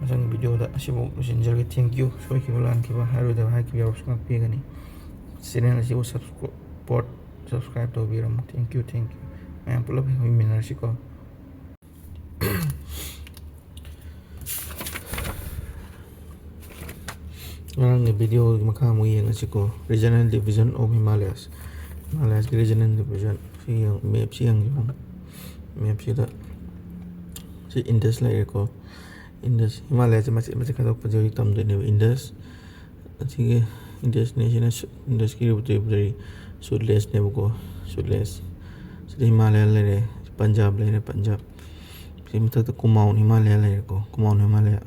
ꯃꯊꯪ ꯚꯤꯗꯤꯑꯣꯗ ꯑꯁꯤꯐꯥꯎ ꯂꯣꯏꯁꯤꯟꯖꯔꯒꯦ꯫ Thank you꯫ ꯁꯣꯏꯈꯤꯕ ꯂꯥꯟꯈꯤꯕ, ꯍꯥꯏꯔꯣꯏꯗꯕ ꯍꯥꯏꯈꯤꯕ ꯌꯥꯎꯔꯁꯨ ꯉꯥꯛꯄꯤꯒꯅꯤ꯫ Channel ꯑꯁꯤꯕꯨ support, subscribe ꯇꯧꯕꯤꯔꯝꯃꯨ꯫ Thank you, thank you꯫ ꯃꯌꯥꯝ ꯄꯨꯂꯞ ꯍꯦꯛ ꯍꯤꯡꯃꯤꯟꯅꯔꯁꯤꯀꯣ꯫ ꯉꯔꯥꯡꯒꯤ ꯚꯤꯗꯤꯑꯣꯒꯤ ꯃꯈꯥ ꯑꯃꯨꯛ ꯌꯦꯡꯉꯁꯤꯀꯣ꯫ Regional division of Himalayas꯫ Himalayas ꯀꯤ regional division ꯁꯤ ꯌꯦꯡ-, map ꯁꯤ ꯌꯦꯡꯁꯤ꯫ Map ꯁꯤꯗ ꯁꯤ Indus ꯂꯩꯔꯦꯀꯣ꯫ Indus, ꯍꯤꯃꯥꯂꯌꯥꯁꯦ ꯃꯆꯦꯠ ꯃꯆꯦꯠ ꯈꯥꯏꯗꯣꯛꯄꯁꯦ ꯍꯧꯖꯤꯛ ꯇꯝꯗꯣꯏꯅꯦꯕ꯫ Indus, ꯑꯁꯤꯒꯤ Indus ꯅꯦ, ꯁꯤꯅ ꯁꯨ-, Indus ꯀꯤ tributary Sutlej ꯅꯦꯕꯀꯣ꯫ Sutlej꯫ ꯁꯤꯗ ꯍꯤꯃꯥꯂꯌꯥ ꯂꯩꯔꯦ, ꯄꯟꯖꯥꯕ ꯂꯩꯔꯦ, ꯄꯟꯖꯥꯕ꯫ ꯁꯤ ꯃꯊꯛꯇ Kumaon Himalaya ꯂꯩꯔꯦꯀꯣ, Kumaon Himalaya꯫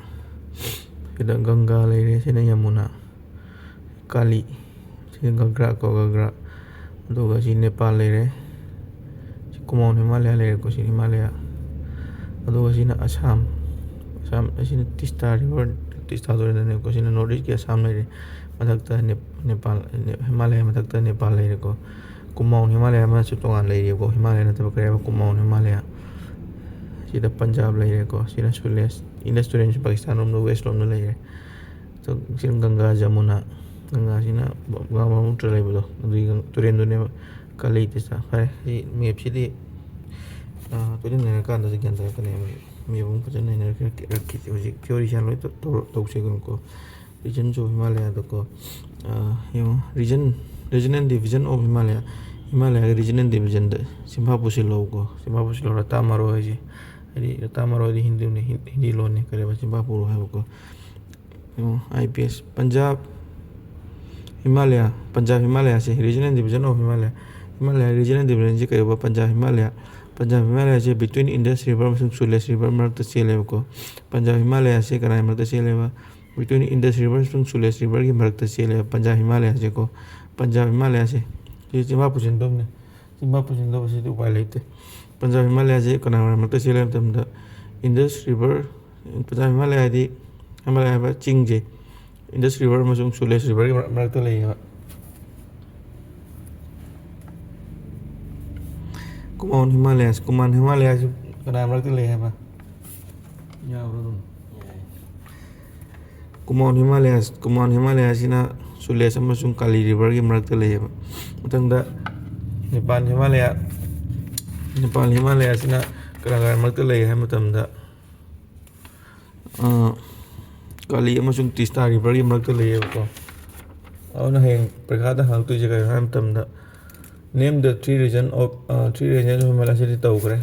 ꯁꯤꯗ ꯒꯪꯒꯥ ꯂꯩꯔꯦ, ꯁꯤꯅ ꯌꯃꯨꯅꯥ, ꯀꯥꯂꯤ꯫ ꯁꯤꯅ ꯒꯪꯒ꯭ꯔꯥ ꯀꯣ, ꯒꯪꯒ꯭ꯔꯥ꯫ ꯑꯗꯨꯒ ꯁꯤ ꯅꯦꯄꯥꯜ ꯂꯩꯔꯦ꯫ ꯁꯤ Kumaon Himalaya ꯂꯩꯔꯦꯀꯣ, ꯁꯤ ꯍꯤꯃꯥꯂꯌꯥ꯫ ꯑꯗꯨꯒ ꯁꯤꯅ ꯑꯁꯥꯝ꯫ ꯑꯁꯥꯝ, ꯑꯁꯤꯅ ꯇꯤꯁꯇꯥ river, ꯇꯤꯁꯇꯥ ꯇꯨꯔꯦꯜꯗꯅꯦꯀꯣ꯫ ꯁꯤꯅ North East ꯀꯤ ꯑꯁꯥꯝ ꯂꯩꯔꯦ꯫ ꯃꯊꯛꯇ ꯅꯦꯞ-, ꯅꯦꯄꯥꯜ, ꯅꯦ-, ꯍꯤꯃꯥꯂꯌꯥ ꯃꯊꯛꯇ ꯅꯦꯄꯥꯜ ꯂꯩꯔꯦꯀꯣ꯫ Kumaon Himalaya ꯑꯃꯁꯨ ꯇꯣꯉꯥꯟ ꯂꯩꯔꯤꯕꯀꯣ꯫ ꯍꯤꯃꯥꯂꯌꯥ ꯅꯠꯇꯕ ꯀꯔꯤ ꯍꯥꯏꯕ? Kumaon Himalaya꯫ ꯁꯤꯗ ꯄꯟꯖꯥꯕ ꯂꯩꯔꯦꯀꯣ꯫ ꯁꯤꯅ Sutlej꯫ Indus ꯇꯨꯔꯦꯜꯁꯤ ꯄꯥꯀꯤꯁꯇꯥꯟ ꯂꯣꯝꯗ, west ꯂꯣꯝꯗ ꯂꯩꯔꯦ꯫ ꯁꯤꯅ ꯒꯪꯒꯥ, ꯖꯃꯨꯅꯥ꯫ ꯒꯪꯒꯥꯁꯤꯅ ꯕ꯭ꯔꯍꯃꯄꯨꯇ꯭ꯔ ꯂꯩꯕꯗꯣ, ꯑꯗꯨꯒꯤ ꯒꯪ-, ꯇꯨꯔꯦꯜꯗꯨꯅꯦꯕ꯫ ꯀꯥꯂꯤ, ꯇꯤꯁꯇꯥ꯫ ꯐꯔꯦ, ꯁꯤ map ꯁꯤꯗꯤ, ꯑꯥ, ꯇꯨꯔꯦꯜ ꯅꯩꯅꯔꯀꯥꯟꯗꯁꯨ ꯒ꯭ꯌꯥꯟ ꯇꯥꯔꯛꯀꯅꯦꯕ꯫ Map ꯑꯃꯨꯛ ꯐꯖꯅ ꯅꯩꯅꯔꯛꯈꯤꯒꯦ ꯍꯧꯖꯤꯛ꯫ Theory ꯁꯦ ꯂꯣꯏ ꯇꯧ-, ꯇꯧ-, ꯇꯧꯁꯦ ꯀꯩꯅꯣꯀꯣ꯫ Regions of Himalaya ꯗꯀꯣ, ꯑꯥ, ꯌꯦꯡꯉꯣ, region, regional division of Himalaya꯫ ꯍꯤꯃꯥꯂꯌꯥꯒꯤ regional division ꯗ ꯁꯤꯝꯐꯥ ꯄꯨꯁꯤꯜꯂꯛꯎꯀꯣ꯫ ꯁꯤꯝꯐꯥ ꯄꯨꯁꯤꯜꯂꯛꯑꯣ, ꯔꯇꯥ ꯃꯔꯣ ꯍꯥꯏꯁꯦ꯫ ꯍꯥꯏꯗꯤ ꯔꯇꯥ ꯃꯔꯣ ꯍꯥꯏꯗꯤ ꯍꯤꯟꯗꯤꯅꯦ, ꯍꯤꯟ-, ꯍꯤꯟꯗꯤ ꯂꯣꯟꯅꯦ꯫ ꯀꯔꯤꯕ? ꯁꯤꯝꯐꯥ ꯄꯨꯔꯣ ꯍꯥꯏꯕꯀꯣ꯫ ꯌꯦꯡꯉꯣ, I P S, Punjab, Himalaya, Punjab ꯍꯤꯃꯥꯂꯌꯥꯁꯦ regional division of Himalaya꯫ Himalaya regional division ꯁꯦ ꯀꯩꯗꯧꯕ? Punjab Himalaya, Punjab ꯍꯤꯃꯥꯂꯌꯥꯁꯦ between Indus River ꯑꯃꯁꯨꯡ Sutlej River ꯃꯔꯛꯇ ꯆꯦꯜꯂꯦꯕꯀꯣ꯫ ꯄꯟꯖꯥꯕ ꯍꯤꯃꯥꯂꯌꯥꯁꯦ ꯀꯅꯥꯒꯤ ꯃꯔꯛꯇ ꯆꯦꯜꯂꯦꯕ? Between Indus River ꯑꯃꯁꯨꯡ Sutlej River ꯒꯤ ꯃꯔꯛꯇ ꯆꯦꯜꯂꯦꯕ ꯄꯟꯖꯥꯕ ꯍꯤꯃꯥꯂꯌꯥꯁꯦꯀꯣ꯫ ꯄꯟꯖꯥꯕ ꯍꯤꯃꯥꯂꯌꯥꯁꯦ ꯁꯤ ꯆꯤꯟꯐꯥ ꯄꯨꯁꯤꯟꯗꯧꯕꯅꯦ꯫ ꯆꯤꯟꯐꯥ ꯄꯨꯁꯤꯟꯗꯕꯁꯤꯗꯤ ꯎꯄꯥꯏ ꯂꯩꯇꯦ꯫ ꯄꯟꯖꯥꯕ ꯍꯤꯃꯥꯂꯌꯥꯁꯦ ꯀꯅꯥꯒꯤ ꯃꯔꯛꯇ ꯆꯦꯜꯂꯦ ꯍꯥꯏꯕ ꯃꯇꯝꯗ, Indus River, ꯄꯟꯖꯥꯕ ꯍꯤꯃꯥꯂꯌꯥ ꯍꯥꯏꯗꯤ, ꯍꯤꯃꯥꯂꯌꯥ ꯍꯥꯏꯕ ꯆꯤꯡꯁꯦ Indus River ꯑꯃꯁꯨꯡ Sutlej River ꯒꯤ ꯃꯔꯛ-, ꯃꯔꯛꯇ ꯂꯩꯌꯦꯕ꯫ Kumaon Himalayas, Kumaon Himalayas ꯀꯅꯥ ꯃꯔꯛꯇ ꯂꯩ ꯍꯥꯏꯕ? ꯌꯥꯕ꯭ꯔꯣ ꯑꯗꯨꯝ? ꯌꯥꯏ꯫ ꯀꯨꯃꯥꯎꯟ ꯍꯤꯃꯥꯂꯌꯥ, ꯀꯨꯃꯥꯎꯟ ꯍꯤꯃꯥꯂꯌꯥꯁꯤꯅ ꯁꯨꯂꯦꯁ ꯑꯃꯁꯨꯡ ꯀꯥꯂꯤ ꯔꯤꯚꯔꯒꯤ ꯃꯔꯛꯇ ꯂꯩꯌꯦꯕ꯫ ꯃꯊꯪꯗ ꯅꯦꯄꯥꯜ ꯍꯤꯃꯥꯂꯌꯥ, ꯅꯦꯄꯥꯜ ꯍꯤꯃꯥꯂꯌꯥꯁꯤꯅ ꯀꯅꯥ ꯀꯅꯥ ꯃꯔꯛꯇ ꯂꯩ ꯍꯥꯏꯕ ꯃꯇꯝꯗ, ꯑ, ꯀꯥꯂꯤ ꯑꯃꯁꯨꯡ ꯇꯤꯁꯇꯥ ꯔꯤꯚꯔꯒꯤ ꯃꯔꯛꯇ ꯂꯩꯌꯦꯕꯀꯣ꯫ ꯑꯗꯨꯅ ꯍꯌꯦꯡ ꯄꯔꯤꯈꯥꯗ ꯍꯪꯉꯛꯇꯣꯏꯁꯦ ꯀꯔꯤꯅꯣ ꯍꯥꯏꯕ ꯃꯇꯝꯗ, name the three region of, ꯑ, three region of Himalaya ꯁꯤꯗꯤ ꯇꯧꯈ꯭ꯔꯦ꯫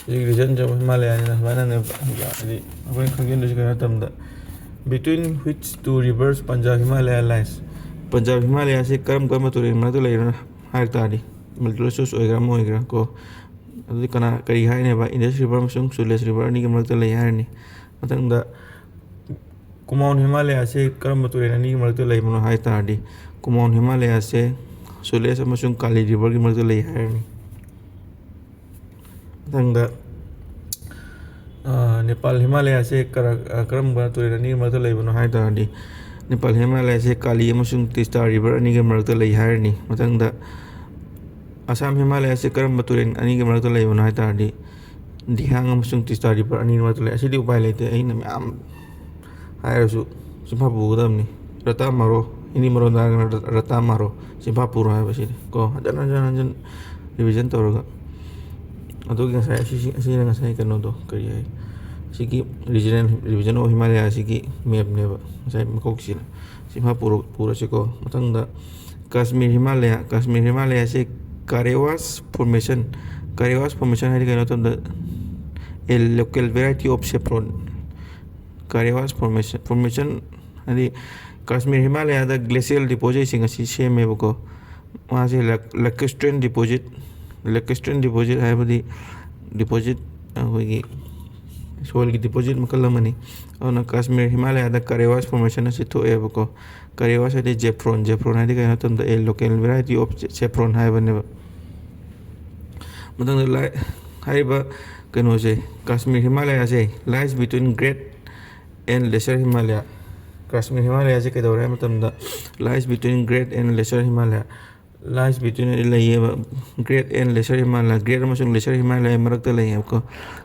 ꯍꯧꯖꯤꯛ region of Himalaya ꯅꯤꯅ ꯁꯨꯃꯥꯏꯅꯅꯦ, ꯍꯥꯏꯗꯤ ꯑꯩꯈꯣꯏꯅ ꯈꯪꯖꯤꯟꯗꯣꯏꯁꯦ ꯀꯔꯤꯅꯣ ꯍꯥꯏꯕ ꯃꯇꯝꯗ, between which two rivers Punjab Himalaya lies? Punjab ꯍꯤꯃꯥꯂꯌꯥꯁꯦ ꯀꯔꯝ ꯀꯔꯝꯕ ꯇꯨꯔꯦꯜ ꯃꯔꯛꯇ ꯂꯩꯔꯤꯅꯣ ꯍꯥꯏ ꯇꯥꯔꯗꯤ, multiple choice ꯑꯣꯏꯒꯦꯔꯥ ꯑꯃ ꯑꯣꯏꯒꯦꯔꯥ ꯀꯣ, ꯑꯗꯨꯗꯤ ꯀꯅꯥ, ꯀꯔꯤ ꯍꯥꯏꯅꯦꯕ? Indus River ꯑꯃꯁꯨꯡ Sutlej River ꯑꯅꯤꯒꯤ ꯃꯔꯛꯇ ꯂꯩ ꯍꯥꯏꯔꯅꯤ꯫ ꯃꯊꯪꯗ ꯀꯨꯃꯥꯎꯟ ꯍꯤꯃꯥꯂꯌꯥꯁꯦ ꯀꯔꯝꯕ ꯇꯨꯔꯦꯜ ꯑꯅꯤꯒꯤ ꯃꯔꯛꯇ ꯂꯩꯕꯅꯣ ꯍꯥꯏ ꯇꯥꯔꯗꯤ, ꯀꯨꯃꯥꯎꯟ ꯍꯤꯃꯥꯂꯌꯥꯁꯦ ꯁꯨꯂꯦꯁ ꯑꯃꯁꯨꯡ ꯀꯥꯂꯤ ꯔꯤꯚꯔꯒꯤ ꯃꯔꯛꯇ ꯂꯩ ꯍꯥꯏꯔꯅꯤ꯫ ꯃꯊꯪꯗ, ꯑ, ꯅꯦꯄꯥꯜ ꯍꯤꯃꯥꯂꯌꯥꯁꯦ ꯀꯔ-, ꯑ, ꯀꯔꯝꯕ ꯇꯨꯔꯦꯜ ꯑꯅꯤꯒꯤ ꯃꯔꯛꯇ ꯂꯩꯕꯅꯣ ꯍꯥꯏ ꯇꯥꯔꯗꯤ, ꯅꯦꯄꯥꯜ ꯍꯤꯃꯥꯂꯌꯥꯁꯦ ꯀꯥꯂꯤ ꯑꯃꯁꯨꯡ ꯇꯤꯁꯇꯥ ꯔꯤꯚꯔ ꯑꯅꯤꯒꯤ ꯃꯔꯛꯇ ꯂꯩ ꯍꯥꯏꯔꯅꯤ꯫ ꯃꯊꯪꯗ, ꯑꯁꯥꯝ ꯍꯤꯃꯥꯂꯌꯥꯁꯦ ꯀꯔꯝꯕ ꯇꯨꯔꯦꯜ ꯑꯅꯤꯒꯤ ꯃꯔꯛꯇ ꯂꯩꯕꯅꯣ ꯍꯥꯏ ꯇꯥꯔꯗꯤ, ꯗꯤꯍꯥꯡ ꯑꯃꯁꯨꯡ ꯇꯤꯁꯇꯥ ꯔꯤꯚꯔ ꯑꯅꯤꯒꯤ ꯃꯔꯛꯇ ꯂꯩ꯫ ꯑꯁꯤꯗꯤ ꯎꯄꯥꯏ ꯂꯩꯇꯦ, ꯑꯩꯅ ꯃꯌꯥꯝ ꯍꯥꯏꯔꯁꯨ ꯆꯤꯟꯐꯥ ꯄꯨꯒꯗꯕꯅꯤ꯫ ꯔꯇꯥ ꯃꯥꯔꯣ, ꯍꯤꯟꯗꯤ ꯃꯔꯣꯟꯗ ꯍꯥꯏꯔꯒꯅ ꯔ-, ꯔꯇꯥ ꯃꯥꯔꯣ, ꯆꯤꯟꯐꯥ ꯄꯨꯔꯣ ꯍꯥꯏꯕꯁꯤꯗꯤ ꯀꯣ, ꯍꯟꯖꯟ ꯍꯟꯖꯟ ꯍꯟꯖꯟ revision ꯇꯧꯔꯒ꯫ ꯑꯗꯨꯒꯤ ꯉꯁꯥꯏ ꯑꯁꯤꯁꯤ-, ꯑꯁꯤꯅ ꯉꯁꯥꯏ ꯀꯩꯅꯣꯗꯣ, ꯀꯔꯤ ꯍꯥꯏ, ꯁꯤꯒꯤ region, Region of Himalaya ꯁꯤꯒꯤ map ꯅꯦꯕ ꯉꯁꯥꯏ ꯃꯀꯣꯛꯁꯤꯅ꯫ ꯆꯤꯟꯐꯥ ꯄꯨꯔꯣ-, ꯄꯨꯔꯁꯤꯀꯣ꯫ ꯃꯊꯪꯗ ꯀꯥꯁꯃꯤꯔ ꯍꯤꯃꯥꯂꯌꯥ, ꯀꯥꯁꯃꯤꯔ ꯍꯤꯃꯥꯂꯌꯥꯁꯦ ꯀꯥꯔꯦꯋꯥꯁ formation, ꯀꯥꯔꯦꯋꯥꯁ formation ꯍꯥꯏꯗꯤ ꯀꯩꯅꯣ ꯍꯥꯏꯕ ꯃꯇꯝꯗ, a local variety of saffron, ꯀꯥꯔꯦꯋꯥꯁ formation, formation ꯍꯥꯏꯗꯤ ꯀꯥꯁꯃꯤꯔ ꯍꯤꯃꯥꯂꯌꯥꯗ glacial depositꯁꯤꯡ ꯑꯁꯤ ꯁꯦꯝꯃꯦꯕꯀꯣ꯫ ꯃꯥꯁꯦ lac-, lacustrine deposit, lacustrine deposit ꯍꯥꯏꯕꯗꯤ deposit, ꯑꯩꯈꯣꯏꯒꯤ soilꯒꯤ deposit ꯃꯈꯜ ꯑꯃꯅꯤ꯫ ꯑꯗꯨꯅ ꯀꯥꯁꯃꯤꯔ ꯍꯤꯃꯥꯂꯌꯥꯗ ꯀꯥꯔꯦꯋꯥꯁ formation ꯑꯁꯤ ꯊꯣꯛꯑꯦꯕꯀꯣ꯫ ꯀꯥꯔꯦꯋꯥꯁ ꯍꯥꯏꯗꯤ saffron, saffron ꯍꯥꯏꯗꯤ ꯀꯩꯅꯣ ꯍꯥꯏꯕ ꯃꯇꯝꯗ, a local variety of saffron ꯍꯥꯏꯕꯅꯦꯕ꯫ ꯃꯊꯪꯗ ꯂꯥꯏ-, ꯍꯥꯏꯔꯤꯕ ꯀꯩꯅꯣꯁꯦ, Kashmir ꯍꯤꯃꯥꯂꯌꯥꯁꯦ lies between Great and Lesser Himalaya꯫ Kashmir ꯍꯤꯃꯥꯂꯌꯥꯁꯦ ꯀꯩꯗꯧꯔꯦ ꯍꯥꯏꯕ ꯃꯇꯝꯗ, lies between Great and Lesser Himalaya꯫ Lies between ꯍꯥꯏꯗꯤ ꯂꯩꯌꯦꯕ, Great and Lesser Himalaya, Great ꯑꯃꯁꯨꯡ Lesser Himalaya ꯃꯔꯛꯇ ꯂꯩꯌꯦꯕꯀꯣ꯫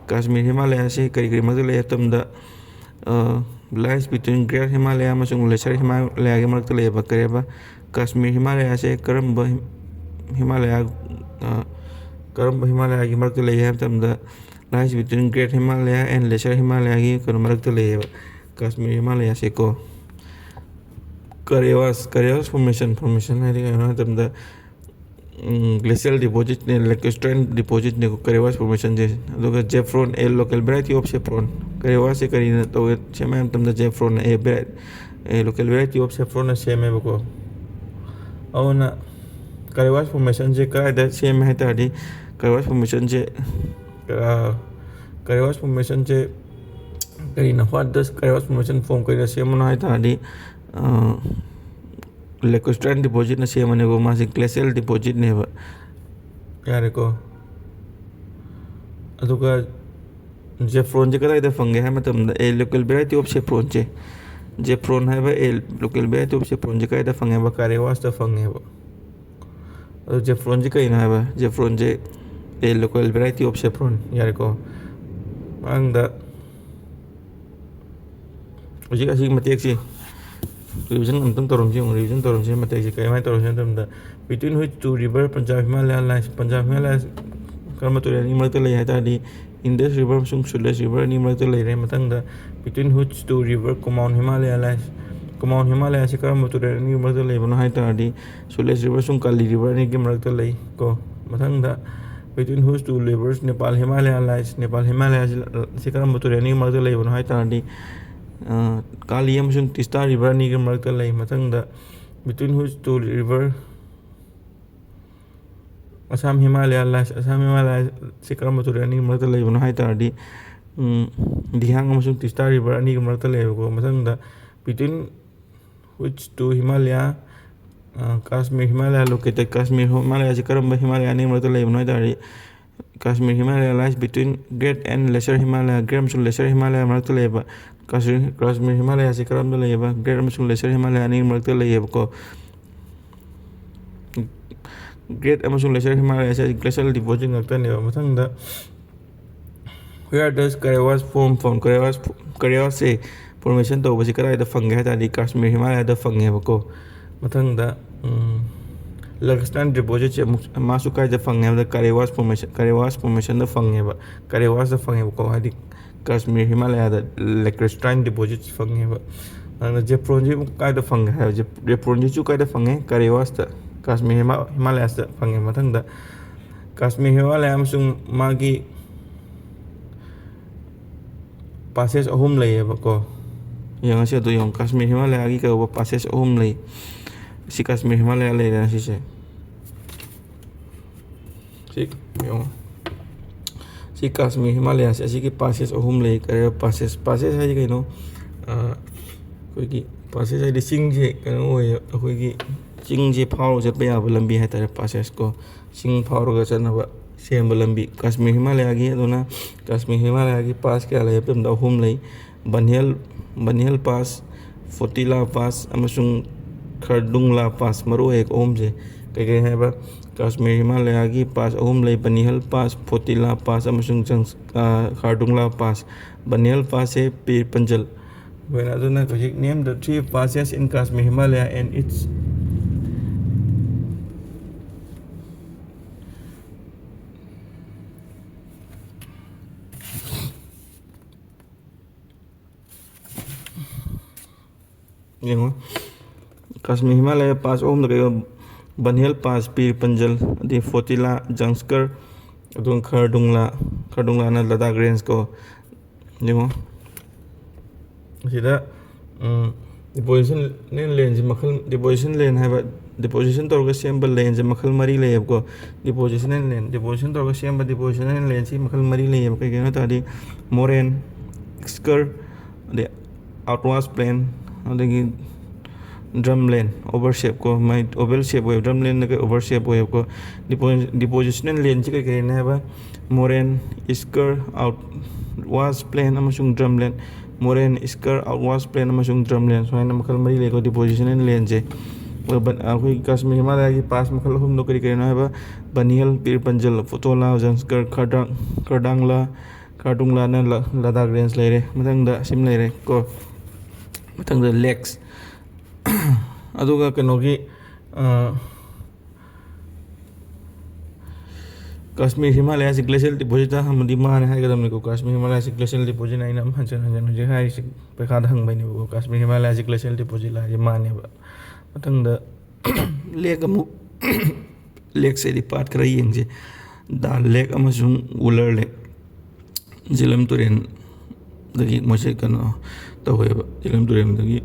ꯀꯥꯁꯃꯤꯔ ꯍꯤꯃꯥꯂꯌꯥꯁꯦ ꯀꯔꯤ ꯀꯔꯤ ꯃꯔꯛꯇ ꯂꯩ ꯍꯥꯏꯕ ꯃꯇꯝꯗ, ꯑ, lies between Great Himalaya ꯑꯃꯁꯨꯡ Lesser Himalaya ꯒꯤ ꯃꯔꯛꯇ ꯂꯩꯌꯦꯕ꯫ ꯀꯔꯤ ꯍꯥꯏꯕ? ꯀꯥꯁꯃꯤꯔ ꯍꯤꯃꯥꯂꯌꯥꯁꯦ ꯀꯔꯝꯕ ꯍꯤꯝ-, ꯍꯤꯃꯥꯂꯌꯥ, ꯑ, ꯀꯔꯝꯕ ꯍꯤꯃꯥꯂꯌꯥꯒꯤ ꯃꯔꯛꯇ ꯂꯩ ꯍꯥꯏꯕ ꯃꯇꯝꯗ, lies between Great Himalaya and Lesser Himalaya ꯒꯤ ꯀꯩꯅꯣ ꯃꯔꯛꯇ ꯂꯩꯌꯦꯕ, Kashmir ꯍꯤꯃꯥꯂꯌꯥꯁꯦꯀꯣ꯫ Crevasse, crevasse formation, formation ꯍꯥꯏꯗꯤ ꯀꯩꯅꯣ ꯍꯥꯏꯕ ꯃꯇꯝꯗ, ꯎꯝ, glacial deposit ꯅꯦ, lacustrine deposit ꯅꯦꯀꯣ crevasse formation ꯁꯦ꯫ ꯑꯗꯨꯒ Jaffron, a local variety of saffron꯫ Crevasse ꯁꯦ ꯀꯔꯤꯅ ꯇꯧꯒꯦ, ꯁꯦꯝꯃꯦ ꯍꯥꯏꯕ ꯃꯇꯝꯗ, Jaffron, a vari-, a local variety of saffron ꯅ ꯁꯦꯝꯃꯦꯕꯀꯣ꯫ ꯑꯗꯨꯅ crevasse formation ꯁꯦ ꯀꯗꯥꯏꯗ ꯁꯦꯝꯃꯦ ꯍꯥꯏ ꯇꯥꯔꯗꯤ, crevasse formation ꯁꯦ, ꯑ, crevasse formation ꯁꯦ ꯀꯔꯤꯅꯣ, what does crevasse formation form, ꯀꯔꯤꯅ ꯁꯦꯝꯕꯅꯣ ꯍꯥꯏ ꯇꯥꯔꯗꯤ, ꯑ, lacustrine deposit ꯅ ꯁꯦꯝꯕꯅꯦꯀꯣ, ꯃꯥꯁꯦ glacial deposit ꯅꯦꯕ꯫ ꯌꯥꯔꯦꯀꯣ꯫ ꯑꯗꯨꯒ Jaffron ꯁꯦ ꯀꯗꯥꯏꯗ ꯐꯪꯒꯦ ꯍꯥꯏ ꯃꯇꯝꯗ, a local variety of saffron say, Jaffron ꯍꯥꯏꯕ a local variety of saffron ꯁꯦ ꯀꯗꯥꯏꯗ ꯐꯪꯉꯦꯕ? Crevasse ꯇ ꯐꯪꯉꯦꯕ꯫ ꯑꯗꯨ Jaffron ꯁꯦ ꯀꯩꯅꯣ ꯍꯥꯏꯕ? Jaffron say a local variety of saffron꯫ ꯌꯥꯔꯦꯀꯣ꯫ ꯃꯊꯪꯗ ꯍꯧꯖꯤꯛ ꯑꯁꯤꯒꯤ ꯃꯇꯦꯛꯁꯤ revision ꯑꯝꯇꯪ ꯇꯧꯔꯝꯁꯤ ꯌꯦꯡꯉꯨ꯫ Revision ꯇꯧꯔꯝꯁꯤ ꯃꯇꯦꯛꯁꯤ ꯀꯃꯥꯏꯅ ꯇꯧꯔꯝꯁꯤ ꯍꯥꯏ ꯃꯇꯝꯗ, between which two river Punjab Himalaya lies? Punjab Himalaya ꯀꯔꯝꯕ ꯇꯨꯔꯦꯜ ꯑꯅꯤ ꯃꯔꯛꯇ ꯂꯩ ꯍꯥꯏ ꯇꯥꯔꯗꯤ, Indus River ꯑꯃꯁꯨꯡ Sutlej River ꯑꯅꯤ ꯃꯔꯛꯇ ꯂꯩꯔꯦ꯫ ꯃꯊꯪꯗ, between which two river Kumaon Himalaya lies? Kumaon Himalaya ꯑꯁꯤ ꯀꯔꯝꯕ ꯇꯨꯔꯦꯜ ꯑꯅꯤꯒꯤ ꯃꯔꯛꯇ ꯂꯩꯕꯅꯣ ꯍꯥꯏ ꯇꯥꯔꯗꯤ, Sutlej River ꯑꯃꯁꯨꯡ Kali River ꯑꯅꯤꯒꯤ ꯃꯔꯛꯇ ꯂꯩ ꯀꯣ꯫ ꯃꯊꯪꯗ, between which two rivers Nepal Himalaya lies? Nepal Himalaya ꯑꯁꯤ, ꯑꯁꯤ ꯀꯔꯝꯕ ꯇꯨꯔꯦꯜ ꯑꯅꯤꯒꯤ ꯃꯔꯛꯇ ꯂꯩꯕꯅꯣ ꯍꯥꯏ ꯇꯥꯔꯗꯤ, ꯑ, Kali ꯑꯃꯁꯨꯡ Tista River ꯑꯅꯤꯒꯤ ꯃꯔꯛꯇ ꯂꯩ꯫ ꯃꯊꯪꯗ, between which two river Assam Himalaya lies? Assam Himalaya ꯁꯤ ꯀꯔꯝꯕ ꯇꯨꯔꯦꯜ ꯑꯅꯤꯒꯤ ꯃꯔꯛꯇ ꯂꯩꯕꯅꯣ ꯍꯥꯏ ꯇꯥꯔꯗꯤ, ꯎꯝ, Dihang ꯑꯃꯁꯨꯡ Tista River ꯑꯅꯤꯒꯤ ꯃꯔꯛꯇ ꯂꯩꯌꯦꯕꯀꯣ꯫ ꯃꯊꯪꯗ, between which two Himalaya, ꯑ, Kashmir Himalaya located? Kashmir Himalaya ꯁꯤ ꯀꯔꯝꯕ Himalaya ꯑꯅꯤꯒꯤ ꯃꯔꯛꯇ ꯂꯩꯕꯅꯣ ꯍꯥꯏ ꯇꯥꯔꯗꯤ, Kashmir Himalaya lies between Great and Lesser Himalaya, Great ꯑꯃꯁꯨꯡ Lesser Himalaya ꯃꯔꯛꯇ ꯂꯩꯌꯦꯕ꯫ Kashmir, Kashmir Himalaya ꯁꯤ ꯀꯔꯝꯕ ꯂꯩꯌꯦꯕ? Great ꯑꯃꯁꯨꯡ Lesser Himalaya ꯑꯅꯤꯒꯤ ꯃꯔꯛꯇ ꯂꯩꯌꯦꯕꯀꯣ꯫ Great ꯑꯃꯁꯨꯡ Lesser Himalaya ꯁꯦ glacial deposit ꯉꯥꯛꯇꯅꯦꯕ꯫ ꯃꯊꯪꯗ, where does crevasse form found? Crevasse, crevasse say formation ꯇꯧꯕꯁꯤ ꯀꯗꯥꯏꯗ ꯐꯪꯒꯦ ꯍꯥꯏ ꯇꯥꯔꯗꯤ ꯀꯥꯁꯃꯤꯔ ꯍꯤꯃꯥꯂꯌꯥꯗ ꯐꯪꯉꯦꯕꯀꯣ꯫ ꯃꯊꯪꯗ ꯂꯦꯀꯁꯇꯥꯏꯟ ꯗꯤꯄꯣꯖꯤꯠꯁꯦ ꯑꯃꯨꯛ ꯃꯥꯁꯨ ꯀꯥꯏꯗ ꯐꯪꯉꯦ ꯍꯥꯏꯕꯗ ꯀꯔꯦꯋꯥꯁ ꯐꯣꯔꯃꯦꯁꯟ, ꯀꯔꯦꯋꯥꯁ ꯐꯣꯔꯃꯦꯁꯟꯗ ꯐꯪꯉꯦꯕ꯫ ꯀꯔꯦꯋꯥꯁꯇ ꯐꯪꯉꯦꯕꯀꯣ, ꯍꯥꯏꯗꯤ ꯀꯥꯁꯃꯤꯔ ꯍꯤꯃꯥꯂꯌꯥꯗ ꯂꯦꯀ꯭ꯔꯦꯁꯇꯥꯏꯟ ꯗꯤꯄꯣꯖꯤꯠꯁ ꯐꯪꯉꯦꯕ꯫ ꯑꯗꯨꯅ ꯖꯦꯐ꯭ꯔꯣꯟꯁꯤ ꯑꯃꯨꯛ ꯀꯥꯏꯗ ꯐꯪꯒꯦ ꯍꯥꯏꯕ? ꯖꯦꯐ꯭ꯔꯣꯟꯁꯤꯁꯨ ꯀꯥꯏꯗ ꯐꯪꯉꯦ? ꯀꯔꯦꯋꯥꯁꯇ, ꯀꯥꯁꯃꯤꯔ ꯍꯤꯃꯥ-, ꯍꯤꯃꯥꯂꯌꯥꯁꯇ ꯐꯪꯉꯦ꯫ ꯃꯊꯪꯗ ꯀꯥꯁꯃꯤꯔ ꯍꯤꯃꯥꯂꯌꯥ ꯑꯃꯁꯨꯡ ꯃꯥꯒꯤ ꯄꯥꯁꯦꯁ ꯑꯍꯨꯝ ꯂꯩꯌꯦꯕꯀꯣ꯫ ꯌꯦꯡꯉꯁꯤ, ꯑꯗꯨ ꯌꯦꯡꯉꯣ, ꯀꯥꯁꯃꯤꯔ ꯍꯤꯃꯥꯂꯌꯥꯒꯤ ꯀꯩꯗꯧꯕ ꯄꯥꯁꯦꯁ ꯑꯍꯨꯝ ꯂꯩ꯫ ꯁꯤ ꯀꯥꯁꯃꯤꯔ ꯍꯤꯃꯥꯂꯌꯥ ꯂꯩꯔꯦꯅ ꯁꯤꯁꯦ꯫ ꯁꯤ ꯌꯦꯡꯉꯣ꯫ ꯁꯤ ꯀꯥꯁꯃꯤꯔ ꯍꯤꯃꯥꯂꯌꯥꯁꯦ, ꯑꯁꯤꯒꯤ ꯄꯥꯁꯦꯁ ꯑꯍꯨꯝ ꯂꯩ꯫ ꯀꯔꯤ ꯄꯥꯁꯦꯁ? ꯄꯥꯁꯦꯁ ꯍꯥꯏꯗꯤ ꯀꯩꯅꯣ? ꯑꯩꯈꯣꯏꯒꯤ ꯄꯥꯁꯦꯁ ꯍꯥꯏꯗꯤ ꯆꯤꯡꯁꯦ ꯀꯩꯅꯣ ꯑꯣꯏꯌꯦ, ꯑꯩꯈꯣꯏꯒꯤ ꯆꯤꯡꯁꯦ ꯐꯥꯎꯔꯒ ꯆꯠꯄ ꯌꯥꯕ ꯂꯝꯕꯤ ꯍꯥꯏꯇꯥꯔꯦ, ꯄꯥꯁꯦꯁ ꯀꯣ꯫ ꯆꯤꯡ ꯐꯥꯎꯔꯒ ꯆꯠꯅꯕ ꯁꯦꯝꯕ ꯂꯝꯕꯤ꯫ ꯀꯥꯁꯃꯤꯔ ꯍꯤꯃꯥꯂꯌꯥꯒꯤ, ꯑꯗꯨꯅ ꯀꯥꯁꯃꯤꯔ ꯍꯤꯃꯥꯂꯌꯥꯒꯤ ꯄꯥꯁ ꯀꯌꯥ ꯂꯩ ꯍꯥꯏꯕ ꯃꯇꯝꯗ ꯑꯍꯨꯝ ꯂꯩ꯫ ꯕꯅꯤꯍꯜ, ꯕꯅꯤꯍꯜ ꯄꯥꯁ, ꯐꯣꯇꯤꯂꯥ ꯄꯥꯁ ꯑꯃꯁꯨꯡ ꯈꯔꯗꯨꯡꯂꯥ ꯄꯥꯁ꯫ ꯃꯔꯨ ꯑꯣꯏ ꯑꯍꯨꯝꯁꯦ ꯀꯩꯀꯩ ꯍꯥꯏꯕ? ꯀꯥꯁꯃꯤꯔ ꯍꯤꯃꯥꯂꯌꯥꯒꯤ ꯄꯥꯁ ꯑꯍꯨꯝ ꯂꯩ: ꯕꯅꯤꯍꯜ ꯄꯥꯁ, ꯐꯣꯇꯤꯂꯥ ꯄꯥꯁ ꯑꯃꯁꯨꯡ ꯖꯪꯁ-, ꯑ, ꯈꯔꯗꯨꯡꯂꯥ ꯄꯥꯁ꯫ ꯕꯅꯤꯍꯜ ꯄꯥꯁꯁꯦ ꯄꯤꯔ ꯄꯟꯖꯜ꯫ ꯑꯩꯈꯣꯏꯅ ꯑꯗꯨꯅ ꯍꯧꯖꯤꯛ name the three passes in Kasmir Himalaya and its ꯌꯦꯡꯉꯣ, ꯀꯥꯁꯃꯤꯔ ꯍꯤꯃꯥꯂꯌꯥ ꯄꯥꯁ ꯑꯍꯨꯝꯗ ꯀꯩꯗꯣ, ꯕꯟꯍꯦꯜ ꯄꯥꯁ, ꯄꯤꯔ ꯄꯟꯖꯜ, ꯑꯗꯩ ꯐꯣꯇꯤꯂꯥ, ꯖꯪꯁꯀꯔ, ꯑꯗꯨꯒ ꯈꯔꯗꯨꯡꯂꯥ, ꯈꯔꯗꯨꯡꯂꯥꯅ ꯂꯗꯥꯛ ꯔꯦꯟꯖ ꯀꯣ꯫ ꯌꯦꯡꯉꯣ, ꯑꯁꯤꯗ deposition land ꯁꯤ ꯃꯈꯜ, deposition land ꯍꯥꯏꯕ, deposition ꯇꯧꯔꯒ ꯁꯦꯝꯕ land ꯁꯦ ꯃꯈꯜ ꯃꯔꯤ ꯂꯩꯌꯦꯕꯀꯣ꯫ Deposition land, deposition ꯇꯧꯔꯒ ꯁꯦꯝꯕ deposition land ꯁꯤ ꯃꯈꯜ ꯃꯔꯤ ꯂꯩꯌꯦꯕ꯫ ꯀꯩ ꯀꯩꯅꯣ ꯍꯥꯏ ꯇꯥꯔꯗꯤ, moraine, esker, ꯑꯗꯩ outwash plain, ꯑꯗꯒꯤ drumland, oval shape ꯀꯣ, ꯃꯥꯏ oval shape ꯑꯣꯏꯕ, drumland ꯅ ꯀꯩ oval shape ꯑꯣꯏꯌꯦꯕꯀꯣ꯫ Depo-, depositional land ꯁꯤ ꯀꯩ ꯀꯩꯅꯣ ꯍꯥꯏꯕ, moraine, esker, outwash plain ꯑꯃꯁꯨꯡ drumland꯫ Moraine, esker, outwash plain ꯑꯃꯁꯨꯡ drumland, ꯁꯨꯃꯥꯏꯅ ꯃꯈꯜ ꯃꯔꯤ ꯂꯩꯀꯣ depositional land ꯁꯦ꯫ ꯑꯗꯣ ꯕꯟ-, ꯑꯩꯈꯣꯏ ꯀꯥꯁꯃꯤꯔ ꯍꯤꯃꯥꯂꯌꯥꯒꯤ ꯄꯥꯁ ꯃꯈꯜ ꯑꯍꯨꯝꯗꯣ ꯀꯔꯤ ꯀꯔꯤꯅꯣ ꯍꯥꯏꯕ, ꯕꯅꯤꯍꯜ, ꯄꯤꯔ ꯄꯟꯖꯜ, ꯐꯣꯇꯣꯂꯥ, ꯖꯪꯁꯀꯔ, ꯈꯔꯗꯥꯡ-, ꯈꯔꯗꯥꯡꯂꯥ, ꯈꯔꯗꯨꯡꯂꯥꯅ ꯂ-, ꯂꯗꯥꯛ ꯔꯦꯟꯖ ꯂꯩꯔꯦ꯫ ꯃꯊꯪꯗ ꯁꯤꯝ ꯂꯩꯔꯦ ꯀꯣ꯫ ꯃꯊꯪꯗ ꯂꯦꯛꯁ꯫ ꯑꯗꯨꯒ ꯀꯩꯅꯣꯒꯤ, ꯑ, ꯀꯥꯁꯃꯤꯔ ꯍꯤꯃꯥꯂꯌꯥꯁꯤ ꯒ꯭ꯂꯦꯁꯤꯌꯦꯜ ꯗꯤꯄꯣꯖꯤꯠꯇ ꯍꯪꯕꯗꯤ ꯃꯥꯅꯦ ꯍꯥꯏꯒꯗꯕꯅꯤꯀꯣ꯫ ꯀꯥꯁꯃꯤꯔ ꯍꯤꯃꯥꯂꯌꯥꯁꯤ ꯒ꯭ꯂꯦꯁꯤꯌꯦꯜ ꯗꯤꯄꯣꯖꯤꯠ ꯑꯩꯅ ꯑꯃꯨꯛ ꯍꯟꯖꯤꯟ ꯍꯟꯖꯤꯟ ꯍꯧꯖꯤꯛ ꯍꯥꯏꯔꯤꯁꯤ ꯄꯩꯈꯥꯗ ꯍꯪꯕꯩꯅꯦꯕꯀꯣ꯫ ꯀꯥꯁꯃꯤꯔ ꯍꯤꯃꯥꯂꯌꯥꯁꯤ ꯒ꯭ꯂꯦꯁꯤꯌꯦꯜ ꯗꯤꯄꯣꯖꯤꯠ ꯍꯥꯏꯁꯦ ꯃꯥꯅꯦꯕ꯫ ꯃꯊꯪꯗ ꯂꯦꯛ ꯑꯃꯨꯛ, ꯂꯦꯛꯁꯤꯗꯤ ꯄꯥꯠ ꯈꯔ ꯌꯦꯡꯁꯦ꯫ ꯗꯥꯜ ꯂꯦꯛ ꯑꯃꯁꯨꯡ ꯋꯨꯂꯔ ꯂꯦꯛ꯫ ꯖꯦꯂꯝ ꯇꯨꯔꯦꯜꯗꯒꯤ ꯃꯣꯏꯁꯦ ꯀꯩꯅꯣ ꯇꯧꯋꯦꯕ, ꯖꯦꯂꯝ ꯇꯨꯔꯦꯜꯗꯒꯤ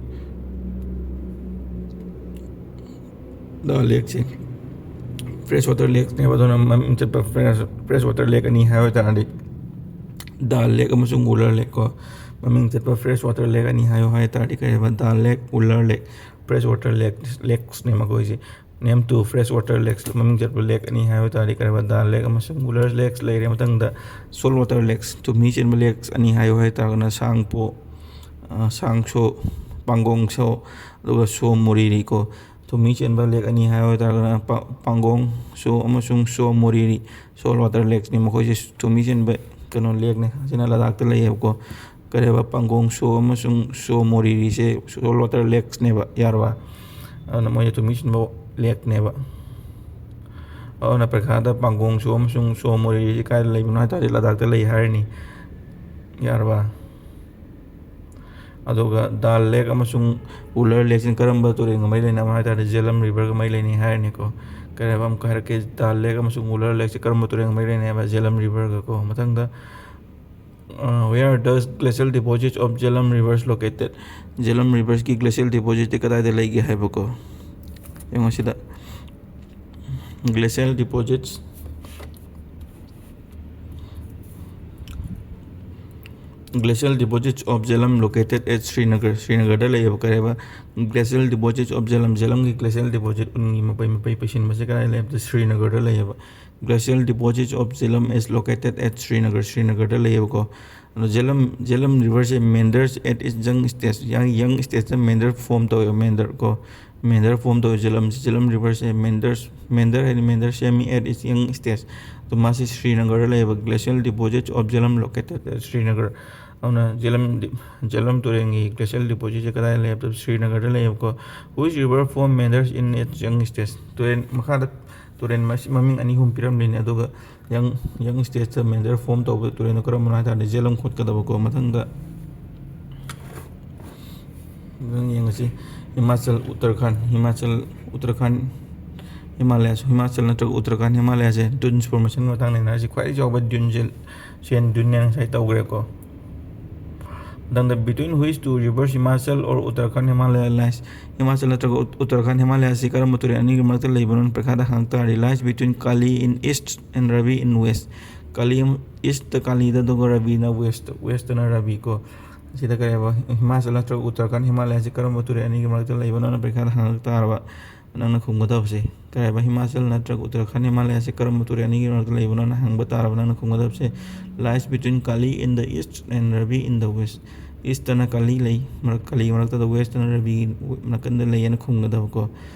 ꯗꯥꯜ ꯂꯦꯛꯁꯦ ꯐ꯭ꯔꯦꯁ ꯋꯥꯇꯔ ꯂꯦꯛꯅꯦꯕ꯫ ꯑꯗꯨꯅ ꯃꯃꯤꯡ ꯆꯠꯄ ꯐ꯭ꯔꯦꯁ, ꯐ꯭ꯔꯦꯁ ꯋꯥꯇꯔ ꯂꯦꯛ ꯑꯅꯤ ꯍꯥꯏꯌꯨ ꯍꯥꯏ ꯇꯥꯔꯗꯤ, ꯗꯥꯜ ꯂꯦꯛ ꯑꯃꯁꯨꯡ ꯋꯨꯂꯔ ꯂꯦꯛ ꯀꯣ꯫ ꯃꯃꯤꯡ ꯆꯠꯄ ꯐ꯭ꯔꯦꯁ ꯋꯥꯇꯔ ꯂꯦꯛ ꯑꯅꯤ ꯍꯥꯏꯌꯨ ꯍꯥꯏ ꯇꯥꯔꯗꯤ ꯀꯩ ꯍꯥꯏꯕ? ꯗꯥꯜ ꯂꯦꯛ, ꯋꯨꯂꯔ ꯂꯦꯛ꯫ ꯐ꯭ꯔꯦꯁ ꯋꯥꯇꯔ ꯂꯦꯛ, ꯂꯦꯛꯁꯅꯦ ꯃꯈꯣꯏꯁꯦ꯫ Name two fresh water lakes, ꯃꯃꯤꯡ ꯆꯠꯄ ꯂꯦꯛ ꯑꯅꯤ ꯍꯥꯏꯌꯨ ꯍꯥꯏ ꯇꯥꯔꯗꯤ ꯀꯩ ꯍꯥꯏꯕ? ꯗꯥꯜ ꯂꯦꯛ ꯑꯃꯁꯨꯡ ꯋꯨꯂꯔ ꯂꯦꯛꯁ ꯂꯩꯔꯦ꯫ ꯃꯊꯪꯗ ꯁꯣꯜ ꯋꯥꯇꯔ ꯂꯦꯛꯁ, ꯊꯨꯝꯍꯤ ꯆꯦꯟꯕ ꯂꯦꯛꯁ ꯑꯅꯤ ꯍꯥꯏꯌꯨ ꯍꯥꯏ ꯇꯥꯔꯒꯅ ꯁꯥꯡꯄꯣ, ꯑ, ꯁꯥꯡꯁꯣ, ꯄꯥꯡꯒꯣꯡꯁꯣ, ꯑꯗꯨꯒ ꯁꯣ ꯃꯣꯔꯤꯔꯤ ꯀꯣ꯫ ꯊꯨꯝꯍꯤ ꯆꯦꯟꯕ ꯂꯦꯛ ꯑꯅꯤ ꯍꯥꯏꯌꯨ ꯍꯥꯏ ꯇꯥꯔꯒꯅ ꯄꯥ-, ꯄꯥꯡꯒꯣꯡꯁꯣ ꯑꯃꯁꯨꯡ ꯁꯣ ꯃꯣꯔꯤꯔꯤ꯫ ꯁꯣꯜ ꯋꯥꯇꯔ ꯂꯦꯛꯁꯅꯤ ꯃꯈꯣꯏꯁꯦ꯫ ꯊꯨꯝꯍꯤ ꯆꯦꯟꯕ ꯀꯩꯅꯣ ꯂꯦꯛꯅꯦ꯫ ꯑꯁꯤꯅ ꯂꯗꯥꯛꯇ ꯂꯩꯌꯦꯕꯀꯣ꯫ ꯀꯔꯤ ꯍꯥꯏꯕ? ꯄꯥꯡꯒꯣꯡ ꯁꯣ ꯑꯃꯁꯨꯡ ꯁꯣ ꯃꯣꯔꯤꯔꯤꯁꯦ ꯁꯣꯜ ꯋꯥꯇꯔ ꯂꯦꯛꯁꯅꯦꯕ, ꯌꯥꯔꯕ? ꯑꯗꯨꯅ ꯃꯣꯏꯁꯦ ꯊꯨꯝꯍꯤ ꯆꯦꯟꯕ ꯂꯦꯛꯅꯦꯕ꯫ ꯑꯗꯨꯅ ꯄꯩꯈꯥꯗ ꯄꯥꯡꯒꯣꯡ ꯁꯣ ꯑꯃꯁꯨꯡ ꯁꯣ ꯃꯣꯔꯤꯔꯤꯁꯦ ꯀꯥꯏꯗ ꯂꯩꯕꯅꯣ ꯍꯥꯏ ꯇꯥꯔꯗꯤ ꯂꯗꯥꯛꯇ ꯂꯩ ꯍꯥꯏꯔꯅꯤ, ꯌꯥꯔꯕ? ꯑꯗꯨꯒ ꯗꯥꯜ ꯂꯦꯛ ꯑꯃꯁꯨꯡ ꯋꯨꯂꯔ ꯂꯦꯛꯁꯤꯅ ꯀꯔꯝꯕ ꯇꯨꯔꯦꯜꯒ ꯃꯔꯤ ꯂꯩꯅꯕ ꯍꯥꯏ ꯇꯥꯔꯗꯤ ꯖꯦꯂꯝ ꯔꯤꯚꯔꯒ ꯃꯔꯤ ꯂꯩꯅꯩ ꯍꯥꯏꯔꯅꯤꯀꯣ꯫ ꯀꯔꯤ ꯍꯥꯏꯕ? ꯑꯃꯨꯛꯀ ꯍꯥꯏꯔꯛꯀꯦ, ꯗꯥꯜ ꯂꯦꯛ ꯑꯃꯁꯨꯡ ꯋꯨꯂꯔ ꯂꯦꯛꯁꯦ ꯀꯔꯝꯕ ꯇꯨꯔꯦꯜꯒ ꯃꯔꯤ ꯂꯩꯅꯩ ꯍꯥꯏꯕ? ꯖꯦꯂꯝ ꯔꯤꯚꯔꯒ ꯀꯣ꯫ ꯃꯊꯪꯗ, ꯑ, where does glacial deposits of Jhelum rivers located? ꯖꯦꯂꯝ ꯔꯤꯚꯔꯁꯀꯤ ꯒ꯭ꯂꯦꯁꯤꯌꯦꯜ ꯗꯤꯄꯣꯖꯤꯠꯇꯤ ꯀꯗꯥꯏꯗ ꯂꯩꯒꯦ ꯍꯥꯏꯕꯀꯣ꯫ ꯌꯦꯡꯉꯣ ꯁꯤꯗ, glacial deposits, glacial deposits of Jhelum located at Srinagar, ꯁ꯭ꯔꯤꯅꯒꯔꯗ ꯂꯩꯌꯦꯕ꯫ ꯀꯔꯤ ꯍꯥꯏꯕ? Glacial deposits of Jhelum, ꯖꯦꯂꯝꯒꯤ ꯒ꯭ꯂꯦꯁꯤꯌꯦꯜ ꯗꯤꯄꯣꯖꯤꯠ, ꯎꯟꯒꯤ ꯃꯄꯩ ꯃꯄꯩ ꯄꯩꯁꯤꯟꯕꯁꯦ ꯀꯗꯥꯏ ꯂꯩ ꯍꯥꯏꯕꯗ ꯁ꯭ꯔꯤꯅꯒꯔꯗ ꯂꯩꯌꯦꯕ꯫ Glacial deposits of Jhelum is located at Srinagar, ꯁ꯭ꯔꯤꯅꯒꯔꯗ ꯂꯩꯌꯦꯕꯀꯣ꯫ ꯑꯗꯣ ꯖꯦꯂꯝ, ꯖꯦꯂꯝ ꯔꯤꯚꯔꯁꯦ meanders at its young stage, young, young stageꯇ meander form ꯇꯧꯋꯦꯕ, meander ꯀꯣ꯫ Meander form ꯇꯧꯋꯦ ꯖꯦꯂꯝꯁꯦ, ꯖꯦꯂꯝ ꯔꯤꯚꯔꯁꯦ meanders, meander ꯍꯥꯏꯗꯤ meander ꯁꯦꯝꯃꯤ at its young stage꯫ ꯑꯗꯣ ꯃꯥꯁꯤ ꯁ꯭ꯔꯤꯅꯒꯔꯗ ꯂꯩꯌꯦꯕ, glacial deposits of Jhelum located at Srinagar꯫ ꯑꯗꯨꯅ ꯖꯦꯂꯝ ꯖꯦꯂꯝ ꯇꯨꯔꯦꯜꯒꯤ glacial depositꯁꯦ ꯀꯗꯥꯏꯗ ꯂꯩ ꯍꯥꯏꯕꯗ ꯁ꯭ꯔꯤꯅꯒꯔꯗ ꯂꯩꯌꯦꯕꯀꯣ꯫ Which river form meanders in its young stage? ꯇꯨꯔꯦꯜ ꯃꯈꯥꯗ ꯇꯨꯔꯦꯜ ꯃꯁꯤ ꯃꯃꯤꯡ ꯑꯅꯤ ꯑꯍꯨꯝ ꯄꯤꯔꯝꯗꯣꯏꯅꯤ, ꯑꯗꯨꯒ young young stageꯇ meander form ꯇꯧꯕ ꯇꯨꯔꯦꯜꯗꯣ ꯀꯔꯝꯕꯅꯣ ꯍꯥꯏ ꯇꯥꯔꯗꯤ ꯖꯦꯂꯝ ꯈꯣꯠꯀꯗꯕꯀꯣ꯫ ꯃꯊꯪꯗ ꯃꯊꯪ ꯌꯦꯡꯉꯁꯤ, ꯍꯤꯃꯥꯆꯜ ꯎꯠꯇꯔꯈꯥꯟ꯫ ꯍꯤꯃꯥꯆꯜ ꯎꯠꯇꯔꯈꯥꯟ ꯍꯤꯃꯥꯂꯌꯥꯁꯨ, ꯍꯤꯃꯥꯆꯜ ꯅꯠꯇ꯭ꯔꯒ ꯎꯠꯇꯔꯈꯥꯟ ꯍꯤꯃꯥꯂꯌꯥꯁꯦ dunes formation ꯃꯇꯥꯡ ꯅꯩꯅꯔꯁꯤ꯫ ꯈ꯭ꯋꯥꯏꯗꯒꯤ ꯆꯥꯎꯕ duneꯁꯦ Sindh dune ꯍꯥꯏꯅ ꯉꯁꯥꯏ ꯇꯧꯈ꯭ꯔꯦꯀꯣ꯫ ꯃꯊꯪꯗ, between which two rivers Himachal or Uttarakhand Himalaya lies? Himachal ꯅꯠꯇ꯭ꯔꯒ ꯎꯠ- ꯎꯠꯇꯔꯈꯥꯟ ꯍꯤꯃꯥꯂꯌꯥꯁꯤ ꯀꯔꯝꯕ ꯇꯨꯔꯦꯜ ꯑꯅꯤꯒꯤ ꯃꯔꯛꯇ ꯂꯩꯕꯅꯣ ꯄꯔꯤꯈꯥꯗ ꯍꯪꯉꯛ ꯇꯥꯔꯗꯤ, lies between Kali in east and Ravi in west꯫ Kali ꯑꯃ eastꯇ ꯀꯥꯂꯤꯗ, ꯑꯗꯨꯒ ꯔꯕꯤꯅ west, westꯇꯅ ꯔꯕꯤ ꯀꯣ꯫ ꯁꯤꯗ ꯀꯔꯤ ꯍꯥꯏꯕ, ꯍꯤꯃꯥꯆꯜ ꯅꯠꯇ꯭ꯔꯒ ꯎꯠꯇꯔꯈꯥꯟ ꯍꯤꯃꯥꯂꯌꯥꯁꯤ ꯀꯔꯝꯕ ꯇꯨꯔꯦꯜ ꯑꯅꯤꯒꯤ ꯃꯔꯛꯇ ꯂꯩꯕꯅꯣꯅ ꯄꯔꯤꯈꯥꯗ ꯍꯪꯉꯛ ꯇꯥꯔꯕ, ꯅꯪꯅ ꯈꯨꯝꯒꯗꯕꯁꯦ ꯀꯔꯤ ꯍꯥꯏꯕ, ꯍꯤꯃꯥꯆꯜ ꯅꯠꯇ꯭ꯔꯒ ꯎꯠꯇꯔꯈꯥꯟ ꯍꯤꯃꯥꯂꯌꯥꯁꯤ ꯀꯔꯝꯕ ꯇꯨꯔꯦꯜ ꯑꯅꯤꯒꯤ ꯃꯔꯛꯇ ꯂꯩꯕꯅꯣꯅ ꯍꯪꯕ ꯇꯥꯔꯕ, ꯅꯪꯅ ꯈꯨꯝꯒꯗꯕꯁꯦ, lies between Kali in the east and Ravi in the west꯫ Eastꯇꯅ Kali ꯂꯩ, ꯃꯔꯛ ꯀꯥꯂꯤ ꯃꯔꯛꯇꯗ, westꯇꯅ ꯔꯕꯤ ꯅꯥꯀꯟꯗ ꯂꯩꯌꯦꯅ ꯈꯨꯝꯒꯗꯕꯀꯣ꯫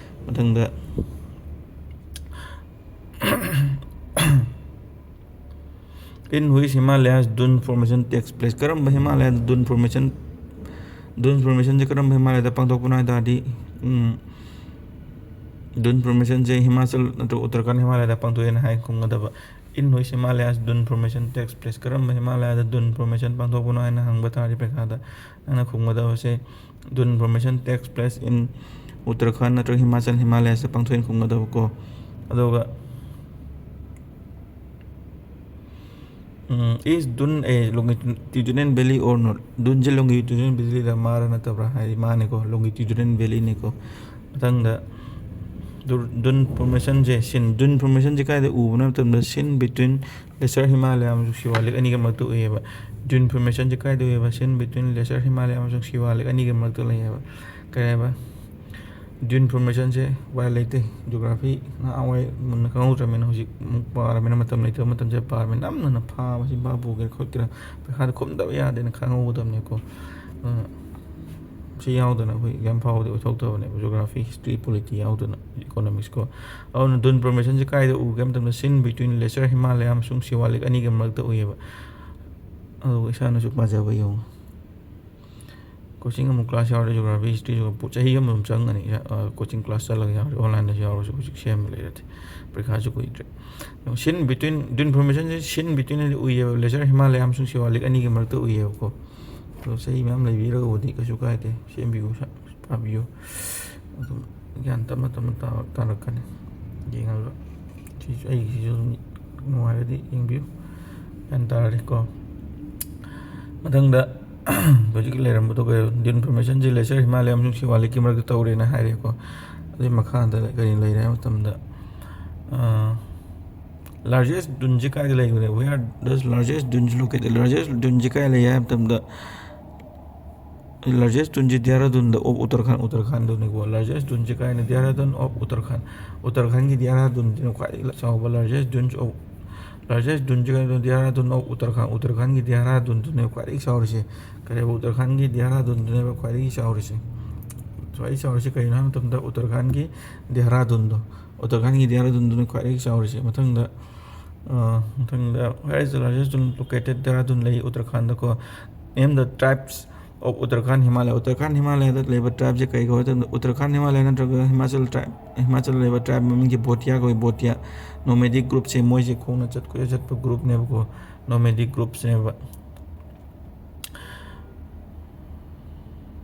ꯃꯊꯪꯗ, in which Himalayas dune formation takes place? ꯀꯔꯝꯕ ꯍꯤꯃꯥꯂꯌꯥꯗ dune formation, dune formationꯁꯦ ꯀꯔꯝꯕ ꯍꯤꯃꯥꯂꯌꯥꯗ ꯄꯥꯡꯊꯣꯛꯄꯅꯣ ꯍꯥꯏ ꯇꯥꯔꯗꯤ, ꯎꯝ, dune formationꯁꯦ ꯍꯤꯃꯥꯆꯜ ꯅꯠꯇ꯭ꯔꯒ ꯎꯠꯇꯔꯈꯥꯟ ꯍꯤꯃꯥꯂꯌꯥꯗ ꯄꯥꯡꯊꯣꯛꯑꯦꯅ ꯍꯥꯏ ꯈꯨꯝꯒꯗꯕ꯫ In which Himalayas dune formation takes place? ꯀꯔꯝꯕ ꯍꯤꯃꯥꯂꯌꯥꯗ dune formation ꯄꯥꯡꯊꯣꯛꯄꯅꯣ ꯍꯥꯏꯅ ꯍꯪꯕ ꯇꯥꯔꯗꯤ ꯄꯔꯤꯈꯥꯗ, ꯅꯪꯅ ꯈꯨꯝꯒꯗꯕꯁꯦ, dune formation takes place in Uttarakhand ꯅꯠꯇ꯭ꯔꯒ ꯍꯤꯃꯥꯆꯜ ꯍꯤꯃꯥꯂꯌꯥꯁꯤꯗ ꯄꯥꯡꯊꯣꯛꯑꯦꯅ ꯈꯨꯝꯒꯗꯕꯀꯣ꯫ ꯑꯗꯨꯒ, ꯎꯝ, is dune a longitudinal valley or not? Duneꯁꯦ longitudinal valleyꯔ ꯃꯥꯔ ꯅꯠꯇꯕ꯭ꯔꯥ? ꯍꯥꯏꯗꯤ ꯃꯥꯅꯤꯀꯣ, longitudinal valleyꯅꯤꯀꯣ꯫ ꯃꯊꯪꯗ, dur- dune formationꯁꯦ, seen, dune formationꯁꯦ ꯀꯥꯏꯗ ꯎꯕꯅꯣ ꯍꯥꯏꯕ ꯃꯇꯝꯗ, seen between Lesser Himalaya ꯑꯃꯁꯨꯡ Siwalik ꯑꯅꯤꯒꯤ ꯃꯔꯛꯇ ꯎꯏꯌꯦꯕ꯫ Dune formationꯁꯦ ꯀꯥꯏꯗ ꯎꯏꯌꯦꯕ? Seen between Lesser Himalaya ꯑꯃꯁꯨꯡ Siwalik ꯑꯅꯤꯒꯤ ꯃꯔꯛꯇ ꯂꯩꯌꯦꯕ꯫ ꯀꯔꯤ ꯍꯥꯏꯕ? Dune formationꯁꯦ ꯎꯄꯥꯏ ꯂꯩꯇꯦ꯫ Geography ꯅꯍꯥꯟꯋꯥꯏ ꯃꯨꯟꯅ ꯈꯪꯍꯧꯗ꯭ꯔꯕꯅꯤꯅ ꯍꯧꯖꯤꯛ ꯑꯃꯨꯛ ꯄꯥꯔꯕꯅꯤꯅ, ꯃꯇꯝ ꯂꯩꯇꯕ ꯃꯇꯝꯁꯤꯗ ꯄꯥꯔꯕꯅꯤꯅ, ꯅꯝꯅ ꯅꯝꯅ ꯐꯥꯕ, ꯁꯤ ꯚꯥꯞ ꯄꯨꯒꯦꯔꯥ ꯈꯣꯠꯀꯦꯔꯥ, ꯄꯩꯈꯥꯗ ꯈꯨꯝꯗꯕ ꯌꯥꯗꯦꯅ ꯈꯪꯍꯧꯒꯗꯕꯅꯤꯀꯣ꯫ ꯑꯗꯨꯅ ꯁꯤ ꯌꯥꯎꯗꯅ ꯑꯩꯈꯣꯏ exam ꯐꯥꯎꯕꯗꯤ ꯑꯣꯏꯊꯣꯛꯇꯕꯅꯦꯕ, geography, history, polity ꯌꯥꯎꯗꯅ, economics ꯀꯣ꯫ ꯑꯗꯨꯅ dune formationꯁꯦ ꯀꯥꯏꯗ ꯎꯒꯦ ꯍꯥꯏꯕ ꯃꯇꯝꯗ, seen between Lesser Himalaya ꯑꯃꯁꯨꯡ Siwalik ꯑꯅꯤꯒꯤ ꯃꯔꯛꯇ ꯎꯏꯌꯦꯕ꯫ ꯑꯗꯨꯒ ꯏꯁꯥꯅꯁꯨ ꯄꯥꯖꯕ ꯌꯦꯡꯉꯨ꯫ ꯀꯣꯆꯤꯡ ꯑꯃꯨꯛ ꯀ꯭ꯂꯥꯁ ꯌꯥꯎꯔꯦ, ꯖꯣꯒ꯭ꯔꯥꯐꯤ, ꯍꯤꯁꯇ꯭ꯔꯤꯁꯨ ꯄꯨ-, ꯆꯍꯤ ꯑꯃ ꯑꯗꯨꯝ ꯆꯪꯒꯅꯤ꯫ ꯏꯁꯥ, ꯑ, ꯀꯣꯆꯤꯡ ꯀ꯭ꯂꯥꯁ ꯆꯠꯂꯒ ꯌꯥꯎꯔꯦ, ꯑꯣꯟꯂꯥꯏꯟꯗꯁꯨ ꯌꯥꯎꯔꯁꯨ ꯍꯧꯖꯤꯛ ꯁꯦꯝꯕ ꯂꯩꯔꯗꯤ꯫ ꯄꯔꯤꯈꯥꯁꯨ ꯀꯨꯏꯗ꯭ꯔꯦ꯫ ꯁꯤꯟ ꯕꯤꯇ꯭ꯋꯤꯟ, ꯗ꯭ꯌꯨꯟ ꯐꯣꯔꯃꯦꯁꯟꯁꯦ ꯁꯤꯟ ꯕꯤꯇ꯭ꯋꯤꯟ ꯍꯥꯏꯗꯤ ꯎꯏꯌꯦꯕ, ꯒ꯭ꯂꯦꯁꯤꯌꯔ ꯍꯤꯃꯥꯂꯌꯥ ꯑꯃꯁꯨꯡ ꯁꯤꯋꯥꯂꯤꯛ ꯑꯅꯤꯒꯤ ꯃꯔꯛꯇ ꯎꯏꯌꯦꯕꯀꯣ꯫ ꯑꯗꯣ ꯆꯍꯤ ꯃꯌꯥꯝ ꯂꯩꯕꯤꯔꯒꯕꯨꯗꯤ ꯀꯩꯁꯨ ꯀꯥꯏꯗꯦ, ꯁꯦꯝꯕꯤꯌꯨ, ꯄꯥꯕꯤꯌꯨ꯫ ꯑꯗꯨꯝ ꯒ꯭ꯌꯥꯟ ꯇꯞꯅ ꯇꯞꯅ ꯇꯥ-, ꯇꯥꯔꯛꯀꯅꯤ꯫ ꯌꯦꯡꯉꯒ ꯁꯤꯁꯨ, ꯑꯩꯒꯤꯁꯤꯁꯨ ꯑꯗꯨꯝ ꯅꯨꯡꯉꯥꯏꯔꯗꯤ ꯌꯦꯡꯕꯤꯌꯨ, ꯒ꯭ꯌꯥꯟ ꯇꯥꯔꯗꯤꯀꯣ꯫ ꯃꯊꯪꯗ ꯍꯧꯖꯤꯛ ꯂꯩꯔꯝꯕꯗꯣ ꯀꯩ, ꯗ꯭ꯌꯨꯟ ꯐꯣꯔꯃꯦꯁꯟꯁꯦ ꯒ꯭ꯂꯦꯁꯤꯌꯔ ꯍꯤꯃꯥꯂꯌꯥ ꯑꯃꯁꯨꯡ ꯁꯤꯋꯥꯂꯤꯛꯀꯤ ꯃꯔꯛꯇ ꯇꯧꯔꯦꯅ ꯍꯥꯏꯔꯦꯀꯣ꯫ ꯑꯗꯨꯒꯤ ꯃꯈꯥꯗ ꯀꯔꯤ ꯂꯩꯔꯦ ꯍꯥꯏꯕ ꯃꯇꯝꯗ, ꯑꯥ, largest ꯗ꯭ꯌꯨꯟꯁꯦ ꯀꯥꯏꯗ ꯂꯩꯕꯅꯦ? Where does largest dunes located? Largest ꯗ꯭ꯌꯨꯟꯁꯦ ꯀꯥꯏ ꯂꯩ ꯍꯥꯏꯕ ꯃꯇꯝꯗ, largest ꯗ꯭ꯌꯨꯟꯁꯦ ꯗꯦꯍꯔꯥꯗꯨꯟꯗ, of ꯎꯇꯔꯈꯥꯟ, ꯎꯇꯔꯈꯥꯟꯗꯨꯅꯤꯀꯣ꯫ Largest ꯗ꯭ꯌꯨꯟꯁꯦ ꯀꯥꯏꯅ ꯗꯦꯍꯔꯥꯗꯨꯟ of ꯎꯇꯔꯈꯥꯟ, ꯎꯇꯔꯈꯥꯟꯒꯤ ꯗꯦꯍꯔꯥꯗꯨꯟꯁꯤꯅ ꯈ꯭ꯋꯥꯏꯗꯒꯤ ꯆꯥꯎꯕ largest dunes of, largest ꯗ꯭ꯌꯨꯟꯁꯦ ꯀꯥꯏꯅ ꯗꯦꯍꯔꯥꯗꯨꯟ of ꯎꯇꯔꯈꯥꯟ, ꯎꯇꯔꯈꯥꯟꯒꯤ ꯗꯦꯍꯔꯥꯗꯨꯟꯗꯨꯅꯦꯕ ꯈ꯭ꯋꯥꯏꯗꯒꯤ ꯆꯥꯎꯔꯤꯁꯦ꯫ ꯀꯔꯤꯕ? ꯎꯇꯔꯈꯥꯟꯒꯤ ꯗꯦꯍꯔꯥꯗꯨꯟꯗꯨꯅꯦꯕ ꯈ꯭ꯋꯥꯏꯗꯒꯤ ꯆꯥꯎꯔꯤꯁꯦ꯫ ꯈ꯭ꯋꯥꯏꯗꯒꯤ ꯆꯥꯎꯔꯤꯁꯦ ꯀꯔꯤꯅꯣ ꯍꯥꯏꯕ ꯃꯇꯝꯗ ꯎꯇꯔꯈꯥꯟꯒꯤ ꯗꯦꯍꯔꯥꯗꯨꯟꯗꯣ, ꯎꯇꯔꯈꯥꯟꯒꯤ ꯗꯦꯍꯔꯥꯗꯨꯟꯗꯨꯅ ꯈ꯭ꯋꯥꯏꯗꯒꯤ ꯆꯥꯎꯔꯤꯁꯦ꯫ ꯃꯊꯪꯗ, ꯑ, ꯃꯊꯪꯗ, where is the largest dune located? Dehradun ꯂꯩ ꯎꯇꯔꯈꯥꯟꯗꯀꯣ꯫ Name the tribes of Uttarakhand Himalaya. Uttarakhand ꯍꯤꯃꯥꯂꯌꯥꯗ ꯂꯩꯕ ꯇ꯭ꯔꯥꯏꯕꯁꯦ ꯀꯩ ꯀꯧꯏ ꯍꯥꯏꯕ ꯃꯇꯝꯗ, ꯎꯇꯔꯈꯥꯟ ꯍꯤꯃꯥꯂꯌꯥ ꯅꯠꯇ꯭ꯔꯒ ꯍꯤꯃꯥꯆꯜ ꯇ꯭ꯔꯥꯏꯕ, ꯍꯤꯃꯥꯆꯜꯗ ꯂꯩꯕ ꯇ꯭ꯔꯥꯏꯕ ꯃꯃꯤꯡꯁꯦ ꯚꯣꯇꯤꯌꯥ ꯀꯧꯏ, ꯚꯣꯇꯤꯌꯥ꯫ Nomadic group ꯁꯦ ꯃꯣꯏꯁꯦ ꯈꯣꯡꯅ ꯆꯠ, ꯀꯣꯏꯆꯠ ꯆꯠꯄ group ꯅꯦꯕꯀꯣ, nomadic group ꯅꯦꯕ꯫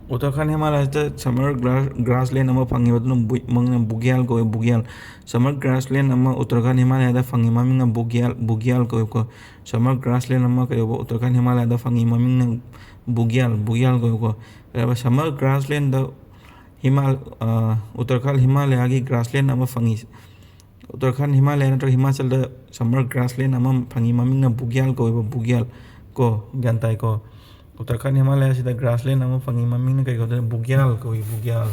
ꯎꯇꯔꯈꯥꯟ ꯍꯤꯃꯥꯂꯌꯥꯁꯤꯗ summer gra-, grassland ꯑꯃ ꯐꯪꯉꯦꯕ, ꯑꯗꯨꯅ ꯕꯨ-, ꯃꯃꯤꯡꯅ ꯕꯨꯒ꯭ꯌꯥꯜ ꯀꯧꯋꯦ, ꯕꯨꯒ꯭ꯌꯥꯜ꯫ Summer grassland ꯑꯃ ꯎꯇꯔꯈꯥꯟ ꯍꯤꯃꯥꯂꯌꯥꯗ ꯐꯪꯉꯤ, ꯃꯃꯤꯡꯅ ꯕꯨꯒ꯭ꯌꯥꯜ, ꯕꯨꯒ꯭ꯌꯥꯜ ꯀꯧꯋꯦꯀꯣ꯫ Summer grassland ꯑꯃ ꯀꯩꯗꯧꯕ ꯎꯇꯔꯈꯥꯟ ꯍꯤꯃꯥꯂꯌꯥꯗ ꯐꯪꯉꯤ, ꯃꯃꯤꯡꯅ ꯕꯨꯒ꯭ꯌꯥꯜ, ꯕꯨꯒ꯭ꯌꯥꯜ ꯀꯧꯋꯦꯀꯣ꯫ ꯑꯗꯨꯒ summer grasslandꯗ ꯍꯤꯃꯥ-, ꯑ, ꯎꯇꯔꯈꯥꯟ ꯍꯤꯃꯥꯂꯌꯥꯒꯤ grassland ꯑꯃ ꯐꯪꯉꯤ꯫ ꯎꯇꯔꯈꯥꯟ ꯍꯤꯃꯥꯂꯌꯥ ꯅꯠꯇ꯭ꯔꯒ ꯍꯤꯃꯥꯆꯜꯗ summer grassland ꯑꯃ ꯐꯪꯉꯤ, ꯃꯃꯤꯡꯅ ꯕꯨꯒ꯭ꯌꯥꯜ ꯀꯧꯋꯦꯕ, ꯕꯨꯒ꯭ꯌꯥꯜ ꯀꯣ, ꯒ꯭ꯌꯥꯟ ꯇꯥꯏꯀꯣ? ꯎꯇꯔꯈꯥꯟ ꯍꯤꯃꯥꯂꯌꯥꯁꯤꯗ grassland ꯑꯃ ꯐꯪꯉꯤ, ꯃꯃꯤꯡꯅ ꯀꯩ ꯀꯧꯗꯣꯏꯅꯣ? ꯕꯨꯒ꯭ꯌꯥꯜ ꯀꯧꯏ, ꯕꯨꯒ꯭ꯌꯥꯜ꯫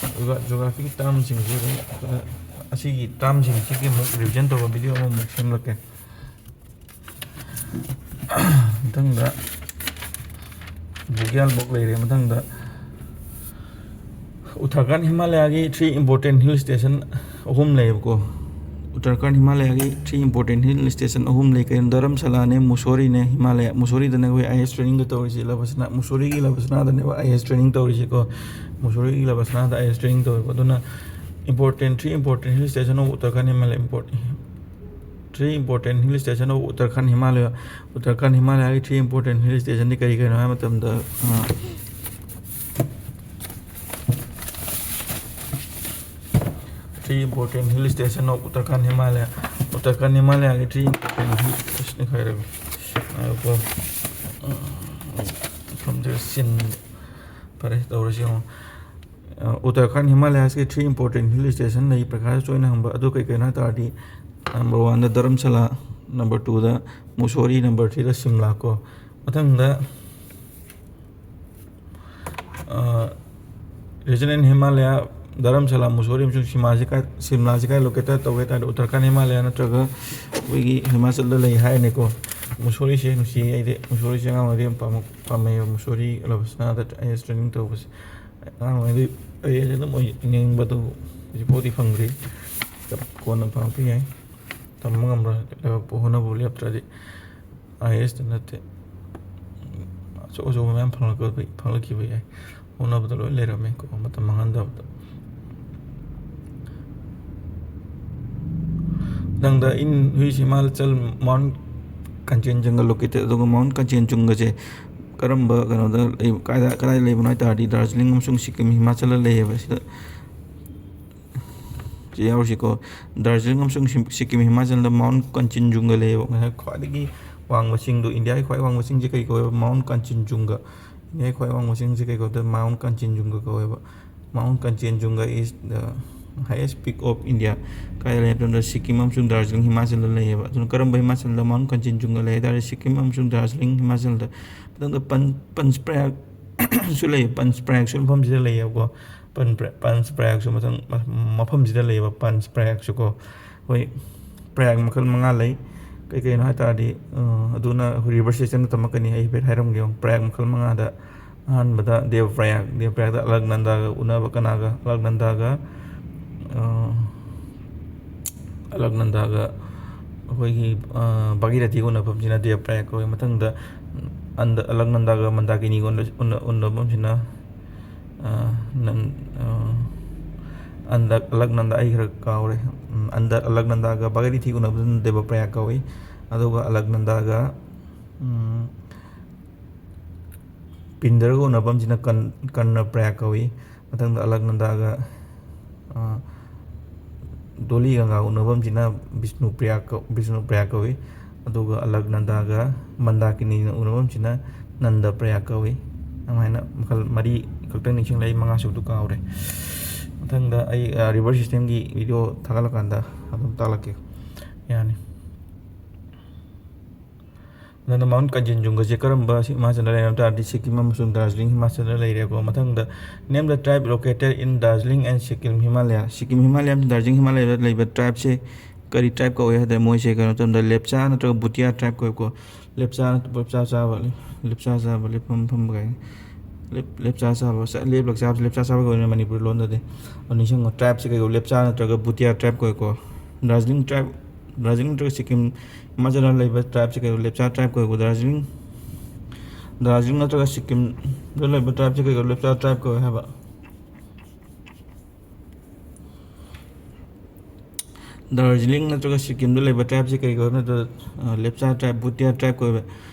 ꯑꯗꯨꯒ geographyꯒꯤ termꯁꯤꯡꯁꯦ ꯑꯗꯨꯝ, ꯑ, ꯑꯁꯤꯒꯤ termꯁꯤꯡꯁꯤꯒꯤ ꯑꯃꯨꯛ revision ꯇꯧꯕ video ꯑꯃꯃꯨꯛ ꯁꯦꯝꯂꯛꯀꯦ꯫ ꯃꯊꯪꯗ ꯕꯨꯒ꯭ꯌꯥꯜ ꯕꯣꯛ ꯂꯩꯔꯦ꯫ ꯃꯊꯪꯗ Uttarakhand ꯍꯤꯃꯥꯂꯌꯥꯒꯤ three important hill station ꯑꯍꯨꯝ ꯂꯩꯌꯦꯕꯀꯣ꯫ Uttarakhand ꯍꯤꯃꯥꯂꯌꯥꯒꯤ three important hill station ꯑꯍꯨꯝ ꯂꯩ꯫ ꯀꯩꯅꯣ, ꯙꯔꯝꯁꯥꯂꯥꯅꯦ, ꯃꯨꯁꯣꯔꯤꯅꯦ, ꯍꯤꯃꯥꯂꯌꯥ꯫ ꯃꯨꯁꯣꯔꯤꯗꯅꯦ ꯑꯩꯈꯣꯏ I A S training ꯒ ꯇꯧꯔꯤꯁꯦ, ꯂꯕꯁꯅꯥ, ꯃꯨꯁꯣꯔꯤꯒꯤ ꯂꯕꯁꯅꯥꯗꯅꯦꯕ I A S training ꯇꯧꯔꯤꯁꯦꯀꯣ꯫ ꯃꯨꯁꯣꯔꯤꯒꯤ ꯂꯕꯁꯅꯥꯗ I A S training ꯇꯧꯋꯦꯕ꯫ ꯑꯗꯨꯅ important, three important hill station of Uttarakhand Himalaya, import-, three important hill station of Uttarakhand Himalaya, Uttarakhand ꯍꯤꯃꯥꯂꯌꯥꯒꯤ three important hill station ꯗꯤ ꯀꯔꯤ ꯀꯔꯤꯅꯣ ꯍꯥꯏꯕ ꯃꯇꯝꯗ, ꯑ, three important hill station of Uttarakhand Himalaya, Uttarakhand ꯍꯤꯃꯥꯂꯌꯥꯒꯤ three important hill station ꯍꯥꯏꯔꯒ, ꯉꯥꯏꯈꯣꯀꯣ꯫ ꯎꯝ, ꯃꯐꯝꯁꯦ ꯁꯤꯟ-, ꯐꯔꯦ, ꯇꯧꯔꯁꯤ ꯌꯦꯡꯉꯣ꯫ ꯑ, Uttarakhand ꯍꯤꯃꯥꯂꯌꯥꯁꯀꯤ three important hill station ꯂꯩ, ꯄ꯭ꯔꯤꯈꯥꯗ ꯇꯣꯏꯅ ꯍꯪꯕ꯫ ꯑꯗꯨ ꯀꯩ ꯀꯩꯅꯣ ꯍꯥꯏ ꯇꯥꯔꯗꯤ, number one ꯗ ꯙꯔꯝꯁꯥꯂꯥ, number two ꯗ ꯃꯨꯁꯣꯔꯤ, number three ꯗ ꯁꯤꯝꯂꯥ ꯀꯣ꯫ ꯃꯊꯪꯗ, ꯑ, Region in Himalaya, ꯙꯔꯝꯁꯥꯂꯥ, ꯃꯨꯁꯣꯔꯤ ꯑꯃꯁꯨꯡ ꯁꯤꯝꯂꯥꯁꯤ ꯀꯥꯏ, ꯁꯤꯝꯂꯥꯁꯤ ꯀꯥꯏ located ꯇꯧꯒꯦ ꯍꯥꯏ ꯇꯥꯔꯗꯤ, ꯎꯠꯇꯔꯈꯟ ꯍꯤꯃꯥꯂꯌꯥ ꯅꯠꯇ꯭ꯔꯒ ꯑꯩꯈꯣꯏꯒꯤ ꯍꯤꯃꯥꯆꯜꯗ ꯂꯩ ꯍꯥꯏꯔꯅꯤꯀꯣ꯫ ꯃꯨꯁꯣꯔꯤꯁꯦ ꯅꯨꯡꯁꯤꯌꯦ ꯑꯩꯗꯤ, ꯃꯨꯁꯣꯔꯤꯁꯦ ꯑꯉꯥꯡ ꯑꯣꯏꯔꯗꯤ ꯌꯥꯝ ꯄꯥꯝꯃꯛ-, ꯄꯥꯝꯃꯛꯑꯦꯕ, ꯃꯨꯁꯣꯔꯤ ꯂꯕꯁꯅꯥꯗ I A S training ꯇꯧꯕꯁꯦ꯫ ꯑꯉꯥꯡ ꯑꯣꯏꯔꯤꯉꯩꯗꯤ ꯑꯩ ꯑꯗꯨꯝ ꯑꯣꯏꯅꯤꯡꯕꯗꯨ ꯍꯧꯖꯤꯛꯐꯥꯎꯗꯤ ꯐꯪꯗ꯭ꯔꯤ꯫ ꯀꯣꯟꯅ ꯐꯪꯉꯛꯄ ꯌꯥꯏ꯫ ꯇꯝꯕ ꯉꯝꯕ, ꯂꯥꯏꯕꯛꯄꯨ ꯍꯣꯠꯅꯕꯨ ꯂꯦꯞꯇ꯭ꯔꯗꯤ꯫ I A S ꯇ ꯅꯠꯇꯦ, ꯑꯆꯧ ꯑꯆꯧꯕ ꯃꯌꯥꯝ ꯐꯪꯂꯛꯄ-, ꯐꯪꯂꯛꯈꯤꯕ ꯌꯥꯏ꯫ ꯍꯣꯠꯅꯕꯗ ꯂꯣꯏ ꯂꯩꯔꯝꯃꯦ ꯀꯣ, ꯃꯇꯝ ꯃꯥꯡꯍꯟꯗꯕꯗ꯫ ꯃꯊꯪꯗ in which Himachal Mount Kanchenjunga located, ꯑꯗꯨꯒ Mount ꯀꯟꯆꯦꯟꯖꯨꯡꯒꯁꯦ ꯀꯔꯝꯕ ꯀꯩꯅꯣꯗ ꯂꯩ-, ꯀꯥꯏꯗ, ꯀꯗꯥꯏꯗ ꯂꯩꯕꯅꯣ ꯍꯥꯏ ꯇꯥꯔꯗꯤ, ꯗꯥꯔꯖꯤꯂꯤꯡ ꯑꯃꯁꯨꯡ ꯁꯤꯛꯀꯤꯝ, ꯍꯤꯃꯥꯆꯜꯗ ꯂꯩꯌꯦꯕ꯫ ꯁꯤꯗ ꯁꯤ ꯌꯥꯎꯔꯤꯁꯤꯀꯣ, ꯗꯥꯔꯖꯤꯂꯤꯡ ꯑꯃꯁꯨꯡ ꯁꯤꯝ-, ꯁꯤꯛꯀꯤꯝ, ꯍꯤꯃꯥꯆꯜꯗ Mount Kanchenjunga ꯂꯩꯌꯦꯕ꯫ ꯉꯁꯥꯏ ꯈ꯭ꯋꯥꯏꯗꯒꯤ ꯋꯥꯡꯕ ꯆꯤꯡꯗꯣ, ꯏꯟꯗꯤꯌꯥꯒꯤ ꯈ꯭ꯋꯥꯏ ꯋꯥꯡꯕ ꯆꯤꯡꯁꯦ ꯀꯔꯤ ꯀꯧꯋꯦꯕ? Mount Kanchenjunga꯫ ꯏꯟꯗꯤꯌꯥꯒꯤ ꯈ꯭ꯋꯥꯏ ꯋꯥꯡꯕ ꯆꯤꯡꯁꯦ ꯀꯔꯤ ꯀꯧꯋꯦ? Mount Kanchenjunga ꯀꯧꯋꯦꯕ꯫ Mount Kanchenjunga is the highest peak of India꯫ ꯀꯥꯏꯗ ꯂꯩ ꯍꯥꯏꯕ ꯃꯇꯝꯗ, ꯁꯤꯛꯀꯤꯝ ꯑꯃꯁꯨꯡ ꯗꯥꯔꯖꯤꯂꯤꯡ, ꯍꯤꯃꯥꯆꯜꯗ ꯂꯩꯌꯦꯕ꯫ ꯑꯗꯨꯅ ꯀꯔꯝꯕ ꯍꯤꯃꯥꯆꯜꯗ Mount Kanchenjunga ꯂꯩ ꯍꯥꯏ ꯇꯥꯔꯗꯤ, ꯁꯤꯛꯀꯤꯝ ꯑꯃꯁꯨꯡ ꯗꯥꯔꯖꯤꯂꯤꯡ, ꯍꯤꯃꯥꯆꯜꯗ꯫ ꯃꯊꯪꯗ ꯄꯟ-, ꯄꯟꯆꯄ꯭ꯔꯌꯥꯒꯁꯨ ꯂꯩ, ꯄꯟꯆꯄ꯭ꯔꯌꯥꯒꯁꯨ ꯃꯐꯝꯁꯤꯗ ꯂꯩꯌꯦꯕꯀꯣ꯫ ꯄꯟꯆꯄ꯭ꯔ-, ꯄꯟꯆꯄ꯭ꯔꯌꯥꯒꯁꯨ ꯃꯊꯪ ꯃ-, ꯃꯐꯝꯁꯤꯗ ꯂꯩꯌꯦꯕ, ꯄꯟꯆꯄ꯭ꯔꯌꯥꯒꯁꯨ ꯀꯣ꯫ ꯑꯩꯈꯣꯏ ꯄ꯭ꯔꯌꯥꯒ ꯃꯈꯜ ꯃꯉꯥ ꯂꯩ꯫ ꯀꯩ ꯀꯩꯅꯣ ꯍꯥꯏ ꯇꯥꯔꯗꯤ, ꯑ, ꯑꯗꯨꯅ ꯑꯩꯈꯣꯏ reverse system ꯗ ꯇꯝꯃꯛꯀꯅꯤ꯫ ꯑꯩ ꯍꯥꯏꯐꯦꯠ ꯍꯥꯏꯔꯝꯒꯦ ꯌꯦꯡꯉꯣ꯫ ꯄ꯭ꯔꯌꯥꯒ ꯃꯈꯜ ꯃꯉꯥꯗ ꯑꯍꯥꯟꯕꯗ ꯗꯦꯕ ꯄ꯭ꯔꯌꯥꯒ, ꯗꯦꯕ ꯄ꯭ꯔꯌꯥꯒꯗ ꯑꯂꯛꯅꯟꯗꯥꯒ ꯎꯅꯕ꯫ ꯀꯅꯥꯒ? ꯑꯂꯛꯅꯟꯗꯥꯒ, ꯑ, ꯑꯂꯛꯅꯟꯗꯥꯒ ꯑꯩꯈꯣꯏꯒꯤ, ꯑ, ꯚꯥꯒꯤꯔꯊꯤꯒ ꯎꯅꯐꯝꯁꯤꯅ ꯗꯦꯕꯄ꯭ꯔꯌꯥꯒ ꯀꯧꯏ꯫ ꯃꯊꯪꯗ ꯑꯟꯗ-, ꯑꯂꯛꯅꯟꯗꯥꯒ ꯃꯟꯗꯥꯀꯤꯅꯤꯒ ꯎꯅ-, ꯎꯅ-, ꯎꯅꯐꯝꯁꯤꯅ, ꯑ, ꯅꯟ-, ꯑ, ꯑꯟꯗ-, ꯑꯂꯛꯅꯟꯗꯥ, ꯑꯩ ꯈꯔ ꯀꯥꯎꯔꯦ꯫ ꯎꯝ, ꯑꯟꯗ-, ꯑꯂꯛꯅꯟꯗꯥꯒ ꯚꯥꯒꯤꯔꯊꯤ ꯎꯅꯕꯗꯨꯅ ꯗꯦꯕꯄ꯭ꯔꯌꯥꯒ ꯀꯧꯏ꯫ ꯑꯗꯨꯒ ꯑꯂꯛꯅꯟꯗꯥꯒ, ꯎꯝ, ꯄꯤꯟꯗꯔꯒ ꯎꯅꯐꯝꯁꯤꯅ ꯀꯟ-, ꯀꯔꯅꯄ꯭ꯔꯌꯥꯒ ꯀꯧꯏ꯫ ꯃꯊꯪꯗ ꯑꯂꯛꯅꯟꯗꯥꯒ, ꯑ, ꯙꯣꯂꯤꯒꯪꯒꯥ ꯎꯅꯐꯝꯁꯤꯅ ꯕꯤꯁꯅꯨꯄ꯭ꯔꯌꯥꯒ ꯀꯧ-, ꯕꯤꯁꯅꯨꯄ꯭ꯔꯌꯥꯒ ꯀꯧꯏ꯫ ꯑꯗꯨꯒ ꯑꯂꯛꯅꯟꯗꯥꯒ ꯃꯟꯗꯥꯀꯤꯅꯤꯅ ꯎꯅꯐꯝꯁꯤꯅ ꯅꯟꯗꯄ꯭ꯔꯌꯥꯒ ꯀꯧꯏ꯫ ꯑꯗꯨꯃꯥꯏꯅ ꯃꯈꯜ ꯃꯔꯤ ꯈꯛꯇꯪ ꯅꯤꯡꯁꯤꯡꯂꯛꯏ, ꯃꯉꯥ ꯁꯨꯕꯗꯨ ꯀꯥꯎꯔꯦ꯫ ꯃꯊꯪꯗ ꯑꯩ, ꯑ, river systemꯒꯤ video ꯊꯥꯒꯠꯂꯀꯥꯟꯗ ꯑꯗꯨꯝ ꯇꯥꯛꯂꯛꯀꯦ꯫ ꯌꯥꯅꯤ꯫ ꯑꯗꯨꯅ Mount Kanchenjungaꯁꯦ ꯀꯔꯝꯕ ꯍꯤꯃꯥꯆꯜꯗ ꯂꯩꯔꯝ ꯇꯥꯔꯗꯤ ꯁꯤꯛꯀꯤꯝ ꯑꯃꯁꯨꯡ ꯗꯥꯔꯖꯤꯂꯤꯡ ꯍꯤꯃꯥꯆꯜꯗ ꯂꯩꯔꯦꯀꯣ꯫ ꯃꯊꯪꯗ, name the tribe located in Darjeeling and Sikkim Himalaya꯫ Sikkim Himalaya ꯑꯃꯁꯨꯡ ꯗꯥꯔꯖꯤꯂꯤꯡ ꯍꯤꯃꯥꯂꯌꯥꯗ ꯂꯩꯕ tribeꯁꯦ ꯀꯔꯤ tribe ꯀꯧꯏ ꯍꯥꯏꯗ, ꯃꯣꯏꯁꯦ ꯀꯩꯅꯣ ꯇꯧꯔꯝꯗ ꯂꯦꯞꯆꯥ ꯅꯠꯇ꯭ꯔꯒ ꯚꯨꯇꯤꯌꯥ tribe ꯀꯧꯏꯀꯣ꯫ ꯂꯦꯞꯆꯥ, ꯂꯦꯞꯆꯥ ꯆꯥꯕ, ꯂꯦꯞꯆꯥ ꯆꯥꯕ, ꯂꯦꯞꯐꯝ ꯐꯝꯕ ꯀꯥꯏꯅ꯫ ꯂꯦꯞ-, ꯂꯦꯞꯆꯥ ꯆꯥꯕ, ꯆ-, ꯂꯦꯞꯂꯒ ꯆꯥꯕꯁꯦ ꯂꯦꯞꯆꯥ ꯆꯥꯕ ꯀꯧꯏꯅ ꯃꯅꯤꯄꯨꯔꯤ ꯂꯣꯟꯗꯗꯤ꯫ ꯑꯗꯨ ꯅꯤꯡꯁꯤꯡꯉꯣ, tribeꯁꯦ ꯀꯩ ꯀꯧꯏ? ꯂꯦꯞꯆꯥ ꯅꯠꯇ꯭ꯔꯒ ꯚꯨꯇꯤꯌꯥ tribe ꯀꯧꯏꯀꯣ꯫ ꯗꯥꯔꯖꯤꯂꯤꯡ tribe, ꯗꯥꯔꯖꯤꯂꯤꯡ ꯅꯠꯇ꯭ꯔꯒ ꯁꯤꯛꯀꯤꯝ ꯍꯤꯃꯥꯆꯜꯗ ꯂꯩꯕ tribeꯁꯦ ꯀꯩꯅꯣ? ꯂꯦꯞꯆꯥ tribe ꯀꯧꯏꯀꯣ꯫ ꯗꯥꯔꯖꯤꯂꯤꯡ, ꯗꯥꯔꯖꯤꯂꯤꯡ ꯅꯠꯇ꯭ꯔꯒ ꯁꯤꯛꯀꯤꯝꯗ ꯂꯩꯕ tribeꯁꯦ ꯀꯩ ꯀꯧꯏ? ꯂꯦꯞꯆꯥ tribe ꯀꯧꯏ ꯍꯥꯏꯕ꯫ ꯗꯥꯔꯖꯤꯂꯤꯡ ꯅꯠꯇ꯭ꯔꯒ ꯁꯤꯛꯀꯤꯝꯗ ꯂꯩꯕ tribeꯁꯦ ꯀꯩ ꯀꯧꯏ ꯍꯥꯏꯕ ꯃꯇꯝꯗ, ꯑ, ꯂꯦꯞꯆꯥ tribe, ꯚꯨꯇꯤꯌꯥ tribe ꯀꯧꯏꯕ꯫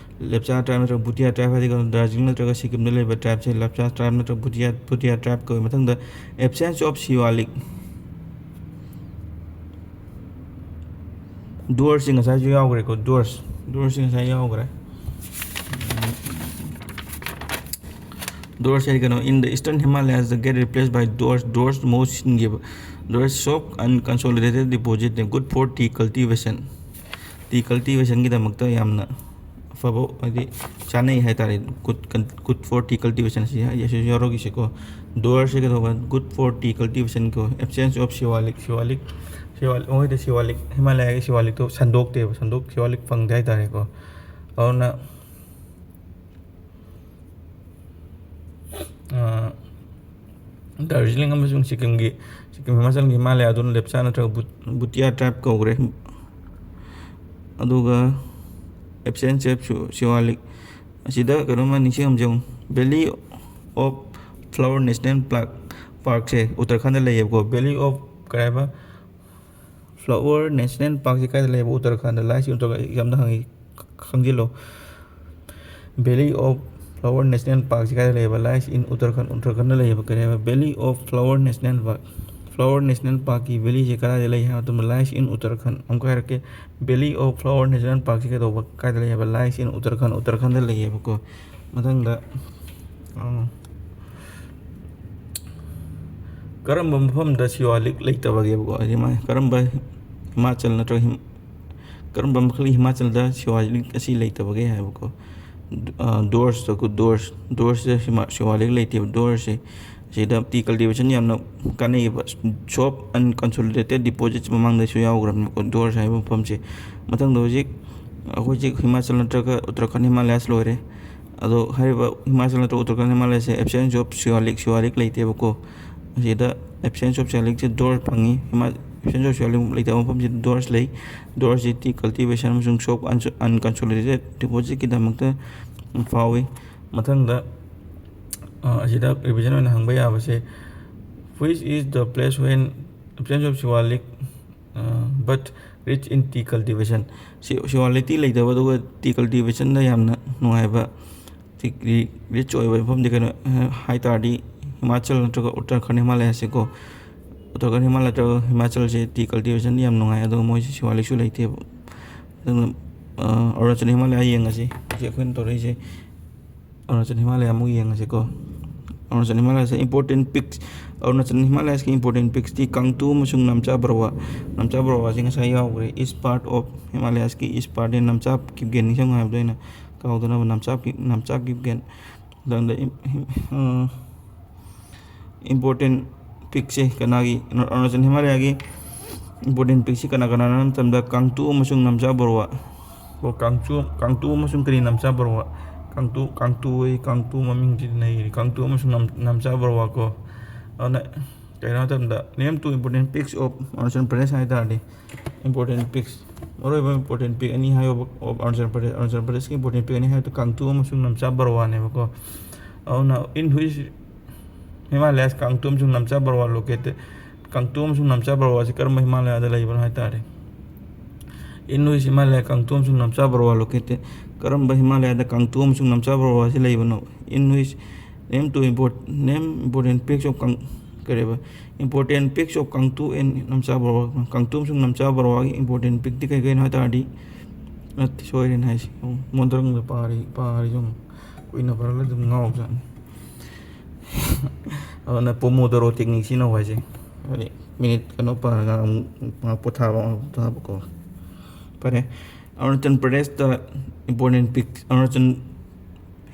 ꯂꯦꯞꯆꯥ tribe ꯅꯠꯇ꯭ꯔꯒ ꯚꯨꯇꯤꯌꯥ tribe ꯍꯥꯏꯗꯤ ꯀꯩꯅꯣ? ꯗꯥꯔꯖꯤꯂꯤꯡ ꯅꯠꯇ꯭ꯔꯒ ꯁꯤꯛꯀꯤꯝꯗ ꯂꯩꯕ tribeꯁꯦ ꯂꯦꯞꯆꯥ tribe ꯅꯠꯇ꯭ꯔꯒ ꯚꯨꯇꯤꯌꯥ, ꯚꯨꯇꯤꯌꯥ tribe ꯀꯧꯏ꯫ ꯃꯊꯪꯗ, absence of Shivalik꯫ ꯗ꯭ꯋꯥꯔꯁꯤ ꯉꯁꯥꯏꯁꯨ ꯌꯥꯎꯈ꯭ꯔꯦꯀꯣ, ꯗ꯭ꯋꯥꯔꯁ, ꯗ꯭ꯋꯥꯔꯁꯤ ꯉꯁꯥꯏ ꯌꯥꯎꯈ꯭ꯔꯦ꯫ ꯗ꯭ꯋꯥꯔꯁ ꯍꯥꯏꯗꯤ ꯀꯩꯅꯣ? In the eastern Himalayas, the get replaced by dwarfs, dwarfs ꯃꯍꯨꯠ ꯁꯤꯟꯈꯤꯕ꯫ Dwarfs shock and consolidated deposit, good for tea cultivation꯫ Tea cultivationꯒꯤꯗꯃꯛꯇ ꯌꯥꯝꯅ ꯑꯐꯕ, ꯍꯥꯏꯗꯤ ꯆꯥꯅꯩ ꯍꯥꯏꯇꯥꯔꯦ꯫ Good con-, good for tea cultivation ꯑꯁꯤ, ꯑꯁꯤꯁꯨ ꯌꯥꯎꯔꯛꯏꯁꯦꯀꯣ꯫ Dwarfꯁꯦ ꯀꯩꯗꯧꯕ? Good for tea cultivation ꯀꯣ꯫ Absence of Shivalik, Shivalik, Shivalik, ꯃꯣꯏꯗ Shivalik, ꯍꯤꯃꯥꯂꯌꯥꯒꯤ Shivalikꯇꯣ ꯁꯟꯗꯣꯛꯇꯦꯕ, ꯁꯟꯗꯣꯛ, Shivalik ꯐꯪꯗꯦ ꯍꯥꯏꯇꯥꯔꯦꯀꯣ꯫ ꯑꯗꯨꯅ, ꯑ, ꯗꯥꯔꯖꯤꯂꯤꯡ ꯑꯃꯁꯨꯡ ꯁꯤꯛꯀꯤꯝꯒꯤ, ꯁꯤꯛꯀꯤꯝ ꯍꯤꯃꯥꯆꯜꯒꯤ ꯍꯤꯃꯥꯂꯌꯥ ꯑꯗꯨꯅ ꯂꯦꯞꯆꯥ ꯅꯠꯇ꯭ꯔꯒ ꯕꯨꯠ-, ꯚꯨꯇꯤꯌꯥ ꯇ꯭ꯔꯥꯏꯕ ꯀꯧꯈ꯭ꯔꯦ꯫ ꯑꯗꯨꯒ absence of ꯁꯨ-, ꯁꯤꯋꯥꯂꯤꯛ꯫ ꯑꯁꯤꯗ ꯀꯩꯅꯣꯝꯃ ꯅꯤꯡꯁꯤꯡꯍꯟꯖꯧ꯫ Valley of Flower National Park, ꯄꯥꯔꯛꯁꯦ Uttarakhand ꯂꯩꯌꯦꯕꯀꯣ꯫ Valley of ꯀꯔꯤ ꯍꯥꯏꯕ? Flower National Parkꯁꯦ ꯀꯥꯏꯗ ꯂꯩꯌꯦꯕ? ꯎꯠꯇꯔꯈꯟꯗ꯫ Lies in ꯎꯠꯇꯔꯈꯟꯗ, examꯗ ꯍꯪꯉꯤ, ꯈꯪꯖꯤꯜꯂꯣ꯫ Valley of Flower National Parkꯁꯦ ꯀꯥꯏꯗ ꯂꯩꯌꯦꯕ? Lies in Uttarakhand. ꯎꯠꯇꯔꯈꯟꯗ ꯂꯩꯌꯦꯕ꯫ ꯀꯔꯤ ꯍꯥꯏꯕ? Valley of Flower National Park꯫ Flower National Parkꯀꯤ valleyꯁꯦ ꯀꯗꯥꯏꯗ ꯂꯩ ꯍꯥꯏꯕ ꯃꯇꯝꯗ, lies in ꯎꯠꯇꯔꯈꯟꯗ꯫ ꯑꯃꯨꯛꯀ ꯍꯥꯏꯔꯛꯀꯦ, Valley of Flower National Parkꯁꯦ ꯀꯩꯗꯧꯕ, ꯀꯥꯏꯗ ꯂꯩ ꯍꯥꯏꯕ? Lies in Uttarakhand. ꯎꯠꯇꯔꯈꯟꯗ ꯂꯩꯌꯦꯕꯀꯣ꯫ ꯃꯊꯪꯗ, ꯑ, ꯀꯔꯝꯕ ꯃꯐꯝꯗ ꯁꯤꯋꯥꯂꯤꯛ ꯂꯩꯇꯕꯒꯦꯕꯀꯣ? ꯍꯥꯏꯗꯤ ꯃꯥ ꯀꯔꯝꯕ ꯍꯤꯃꯥꯆꯜ ꯅꯠꯇ꯭ꯔꯒ ꯍꯤꯝ-, ꯀꯔꯝꯕ ꯃꯈꯜꯒꯤ ꯍꯤꯃꯥꯆꯜꯗ ꯁꯤꯋꯥꯂꯤꯛ ꯑꯁꯤ ꯂꯩꯇꯕꯒꯦ ꯍꯥꯏꯕꯀꯣ? ꯑ, ꯗꯣꯔꯁꯇꯀꯣ, ꯗꯣꯔꯁ, ꯗꯣꯔꯁꯇ ꯁꯤꯃꯥ-, ꯁꯤꯋꯥꯂꯤꯛ ꯂꯩꯇꯦꯕ꯫ ꯗꯣꯔꯁꯁꯦ ꯁꯤꯗ tea cultivation ꯌꯥꯝꯅ ꯀꯥꯟꯅꯩꯌꯦꯕ꯫ Soft unconsolidated deposits ꯃꯃꯥꯡꯗꯁꯨ ꯌꯥꯎꯈ꯭ꯔꯕꯅꯤꯀꯣ, ꯗꯣꯔꯁ ꯍꯥꯏꯕ ꯃꯐꯝꯁꯦ꯫ ꯃꯊꯪꯗ ꯍꯧꯖꯤꯛ ꯑꯩꯈꯣꯏ ꯍꯧꯖꯤꯛ ꯍꯤꯃꯥꯆꯜ ꯅꯠꯇ꯭ꯔꯒ ꯎꯠꯇꯔꯈꯟꯗ ꯍꯤꯃꯥꯂꯌꯥꯁ ꯂꯣꯏꯔꯦ꯫ ꯑꯗꯣ ꯍꯥꯏꯔꯤꯕ ꯍꯤꯃꯥꯆꯜ ꯅꯠꯇ꯭ꯔꯒ ꯎꯠꯇꯔꯈꯟꯗ ꯍꯤꯃꯥꯂꯌꯥꯁꯦ absence of ꯁꯤꯋꯥꯂꯤꯛ, ꯁꯤꯋꯥꯂꯤꯛ ꯂꯩꯇꯦꯕꯀꯣ꯫ ꯑꯁꯤꯗ absence of ꯁꯤꯋꯥꯂꯤꯛꯁꯦ ꯗꯣꯔꯁ ꯐꯪꯉꯤ꯫ ꯍꯤꯃꯥ-, absence of ꯁꯤꯋꯥꯂꯤꯛ ꯂꯩꯇꯕ ꯃꯐꯝꯁꯤꯗ ꯗꯣꯔꯁ ꯂꯩ꯫ ꯗꯣꯔꯁꯁꯤ tea cultivation ꯑꯃꯁꯨꯡ soft unconsolidated depositꯀꯤꯗꯃꯛꯇ ꯐꯥꯎꯏ꯫ ꯃꯊꯪꯗ, ꯑ, ꯑꯁꯤꯗ revision ꯑꯣꯏꯅ ꯍꯪꯕ ꯌꯥꯕꯁꯦ, which is the place when absence of ꯁꯤꯋꯥꯂꯤꯛ, ꯑ, but rich in tea cultivation? ꯁꯤ-, ꯁꯤꯋꯥꯂꯤꯛꯇꯤ ꯂꯩꯇꯕ, ꯑꯗꯨꯒ tea cultivationꯗ ꯌꯥꯝꯅ ꯅꯨꯡꯉꯥꯏꯕ, ꯔꯤ-, rich ꯑꯣꯏꯕ ꯃꯐꯝꯗꯤ ꯀꯩꯅꯣ, ꯑ, ꯍꯥꯏ ꯇꯥꯔꯗꯤ ꯍꯤꯃꯥꯆꯜ ꯅꯠꯇ꯭ꯔꯒ ꯎꯠꯇꯔꯈꯟꯗ ꯍꯤꯃꯥꯂꯌꯥꯁꯦꯀꯣ꯫ ꯎꯠꯇꯔꯈꯟꯗ ꯍꯤꯃꯥꯂꯌꯥ ꯅꯠꯇ꯭ꯔꯒ ꯍꯤꯃꯥꯆꯜꯁꯦ tea cultivationꯗꯤ ꯌꯥꯝ ꯅꯨꯡꯉꯥꯏ, ꯑꯗꯨꯒ ꯃꯣꯏꯁꯦ ꯁꯤꯋꯥꯂꯤꯛꯁꯨ ꯂꯩꯇꯦꯕ꯫ ꯑꯗꯨꯅ, ꯑ, ꯑꯔꯨꯅꯥꯆꯜ ꯍꯤꯃꯥꯂꯌꯥ ꯌꯦꯡꯉꯁꯤ꯫ ꯍꯧꯖꯤꯛ ꯑꯩꯈꯣꯏꯅ ꯇꯧꯔꯛꯏꯁꯦ ꯑꯔꯨꯅꯥꯆꯜ ꯍꯤꯃꯥꯂꯌꯥ ꯑꯃꯨꯛ ꯌꯦꯡꯉꯁꯤꯀꯣ꯫ Arunachal ꯍꯤꯃꯥꯂꯌꯥꯁꯦ important peaks, Arunachal ꯍꯤꯃꯥꯂꯌꯥꯁꯀꯤ important peaksꯇꯤ ꯀꯥꯡꯇꯨ ꯑꯃꯁꯨꯡ ꯅꯝꯆꯥ ꯕꯔꯋꯥ꯫ ꯅꯝꯆꯥ ꯕꯔꯋꯥꯁꯦ ꯉꯁꯥꯏ ꯌꯥꯎꯈ꯭ꯔꯦ, east part of ꯍꯤꯃꯥꯂꯌꯥꯁꯀꯤ east partꯅꯦ꯫ ꯅꯝꯆꯥ Kipgen, ꯅꯤꯡꯁꯤꯡꯉꯨ ꯍꯥꯏꯕꯗꯣ ꯑꯩꯅ ꯀꯥꯎꯗꯅꯕ꯫ ꯅꯝꯆꯥ ꯀꯤꯞ-, ꯅꯝꯆꯥ ꯀꯤꯞꯒꯦꯟ꯫ ꯃꯊꯪꯗ ꯏꯝ-, ꯏꯝ-, ꯑ, important peakꯁꯦ ꯀꯅꯥꯒꯤ, ꯑꯔꯨꯅꯥꯆꯜ ꯍꯤꯃꯥꯂꯌꯥꯒꯤ important peakꯁꯤ ꯀꯅꯥ ꯀꯅꯥꯅꯣ ꯍꯥꯏꯕ ꯃꯇꯝꯗ ꯀꯥꯡꯇꯨ ꯑꯃꯁꯨꯡ ꯅꯝꯆꯥ ꯕꯔꯋꯥ꯫ ꯀꯣ, ꯀꯥꯡꯇꯨ, ꯀꯥꯡꯇꯨ ꯑꯃꯁꯨꯡ ꯀꯔꯤ, ꯅꯝꯆꯥ ꯕꯔꯋꯥ꯫ ꯀꯥꯡꯇꯨ, ꯀꯥꯡꯇꯨ ꯑꯩ, ꯀꯥꯡꯇꯨ ꯃꯃꯤꯡꯁꯤꯗꯤ ꯅꯩꯔꯦ꯫ ꯀꯥꯡꯇꯨ ꯑꯃꯁꯨꯡ ꯅꯝ-, ꯅꯝꯆꯥ ꯕꯔꯋꯥ ꯀꯣ꯫ ꯑꯗꯨꯅ ꯀꯩꯅꯣ ꯍꯥꯏ ꯃꯇꯝꯗ, name two important peaks of Arunachal Pradesh ꯍꯥꯏ ꯇꯥꯔꯗꯤ, important peaks, ꯃꯔꯨꯑꯣꯏꯕ important peak ꯑꯅꯤ ꯍꯥꯏꯌꯣꯕ, of Arunachal Pradesh, Arunachal Pradeshꯀꯤ important peak ꯑꯅꯤ ꯍꯥꯏꯕꯗ ꯀꯥꯡꯇꯨ ꯑꯃꯁꯨꯡ ꯅꯝꯆꯥ ꯕꯔꯋꯥꯅꯦꯕꯀꯣ꯫ ꯑꯗꯨꯅ in which Himalayas ꯀꯥꯡꯇꯨ ꯑꯃꯁꯨꯡ ꯅꯝꯆꯥ ꯕꯔꯋꯥ located? ꯀꯥꯡꯇꯨ ꯑꯃꯁꯨꯡ ꯅꯝꯆꯥ ꯕꯔꯋꯥꯁꯤ ꯀꯔꯝꯕ ꯍꯤꯃꯥꯂꯌꯥꯗ ꯂꯩꯕꯅꯣ ꯍꯥꯏ ꯇꯥꯔꯗꯤ, in which Himalaya ꯀꯥꯡꯇꯨ ꯑꯃꯁꯨꯡ ꯅꯝꯆꯥ ꯕꯔꯋꯥ located? ꯀꯔꯝꯕ ꯍꯤꯃꯥꯂꯌꯥꯗ ꯀꯥꯡꯇꯨ ꯑꯃꯁꯨꯡ ꯅꯝꯆꯥ ꯕꯔꯋꯥꯁꯤ ꯂꯩꯕꯅꯣ? In which, name two import, name important peaks of ꯀꯥꯡ-, ꯀꯔꯤꯕ, important peaks of ꯀꯥꯡꯇꯨ and ꯅꯝꯆꯥ ꯕꯔꯋꯥ꯫ ꯀꯥꯡꯇꯨ ꯑꯃꯁꯨꯡ ꯅꯝꯆꯥ ꯕꯔꯋꯥꯒꯤ important peakꯇꯤ ꯀꯩ ꯀꯩꯅꯣ ꯍꯥꯏ ꯇꯥꯔꯗꯤ, ꯅꯠꯇꯦ, ꯁꯣꯏꯔꯦꯅꯦ ꯍꯥꯏꯁꯦ, ꯑꯣ, ꯃꯣꯟꯗ꯭ꯔꯪꯗ ꯄꯥꯔꯤ, ꯄꯥꯔꯤ ꯁꯨꯝ ꯀꯨꯏꯅ ꯄꯥꯔꯒ ꯑꯗꯨꯝ ꯉꯥꯎꯕꯖꯥꯠꯅꯤ꯫ ꯑꯗꯨꯅ Pomodoro technique ꯁꯤꯖꯤꯟꯅꯧ ꯍꯥꯏꯁꯦ꯫ ꯍꯥꯏꯗꯤ minute ꯀꯩꯅꯣ ꯄꯥꯔꯒ ꯑꯃꯨꯛ ꯉꯥꯏꯍꯥꯛ ꯄꯣꯊꯥꯕ, ꯉꯥꯏꯍꯥꯛ ꯄꯣꯊꯥꯕꯀꯣ꯫ ꯐꯔꯦ, ꯑꯔꯨꯅꯥꯆꯜ ꯄ꯭ꯔꯗꯦꯁꯇ important peak, Arunachal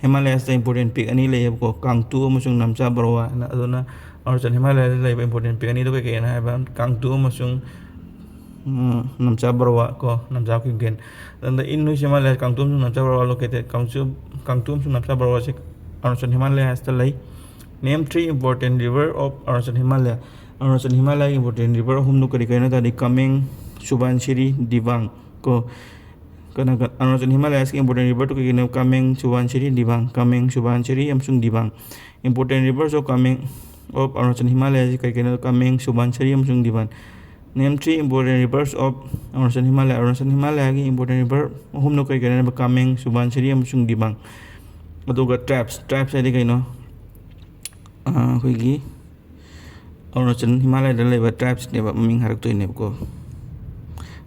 ꯍꯤꯃꯥꯂꯌꯥꯁꯇ important peak ꯑꯅꯤ ꯂꯩꯌꯦꯕꯀꯣ, ꯀꯥꯡꯇꯨ ꯑꯃꯁꯨꯡ ꯅꯝꯆꯥ ꯕꯔꯋꯥ ꯍꯥꯏꯅ꯫ ꯑꯗꯨꯅ ꯑꯔꯨꯅꯥꯆꯜ ꯍꯤꯃꯥꯂꯌꯥꯗ ꯂꯩꯕ important peak ꯑꯅꯤꯗꯣ ꯀꯩꯀꯩꯅꯣ ꯍꯥꯏꯕ, ꯀꯥꯡꯇꯨ ꯑꯃꯁꯨꯡ, ꯎꯝ, ꯅꯝꯆꯥ ꯕꯔꯋꯥ ꯀꯣ, ꯅꯝꯆꯥ ꯀꯤꯝꯒꯦꯟ꯫ ꯑꯗꯨꯅ in which Himalaya ꯀꯥꯡꯇꯨ ꯑꯃꯁꯨꯡ ꯅꯝꯆꯥ ꯕꯔꯋꯥ located? ꯀꯥꯡꯆꯨ-, ꯀꯥꯡꯇꯨ ꯑꯃꯁꯨꯡ ꯅꯝꯆꯥ ꯕꯔꯋꯥꯁꯦ ꯑꯔꯨꯅꯥꯆꯜ ꯍꯤꯃꯥꯂꯌꯥꯁꯇ ꯂꯩ꯫ Name three important river of Arunachal Himalaya꯫ Arunachal ꯍꯤꯃꯥꯂꯌꯥꯒꯤ important river ꯑꯍꯨꯝꯗꯨ ꯀꯔꯤ ꯀꯔꯤꯅꯣ ꯍꯥꯏ ꯇꯥꯔꯗꯤ, ꯀꯥꯃꯦꯡ, ꯁꯨꯕꯥꯟꯁꯤꯔꯤ, ꯗꯤꯕꯥꯡ ꯀꯣ꯫ ꯀꯅꯥ ꯀ-, ꯑꯔꯨꯅꯥꯆꯜ ꯍꯤꯃꯥꯂꯌꯥꯁꯀꯤ important river ꯇꯨ ꯀꯩ ꯀꯩꯅꯣ? ꯀꯥꯃꯦꯡ, ꯁꯨꯕꯥꯟꯁꯤꯔꯤ, ꯗꯤꯕꯥꯡ꯫ ꯀꯥꯃꯦꯡ, ꯁꯨꯕꯥꯟꯁꯤꯔꯤ ꯑꯃꯁꯨꯡ ꯗꯤꯕꯥꯡ꯫ Important rivers of ꯀꯥꯃꯦꯡ, of Arunachal Himalaya ꯁꯤ ꯀꯩ ꯀꯩꯅꯣ? ꯀꯥꯃꯦꯡ, ꯁꯨꯕꯥꯟꯁꯤꯔꯤ ꯑꯃꯁꯨꯡ ꯗꯤꯕꯥꯡ꯫ Name three important rivers of Arunachal Himalaya꯫ Arunachal ꯍꯤꯃꯥꯂꯌꯥꯒꯤ important river ꯑꯍꯨꯝꯗꯣ ꯀꯩ ꯀꯩꯅꯣ? ꯀꯥꯃꯦꯡ, ꯁꯨꯕꯥꯟꯁꯤꯔꯤ ꯑꯃꯁꯨꯡ ꯗꯤꯕꯥꯡ꯫ ꯑꯗꯨꯒ tribes, tribes ꯍꯥꯏꯗꯤ ꯀꯩꯅꯣ? ꯑꯥ, ꯑꯩꯈꯣꯏꯒꯤ ꯑꯔꯨꯅꯥꯆꯜ ꯍꯤꯃꯥꯂꯌꯥꯗ ꯂꯩꯕ tribes ꯅꯦꯕ ꯃꯃꯤꯡ ꯍꯥꯏꯔꯛꯇꯣꯏꯅꯦꯕꯀꯣ꯫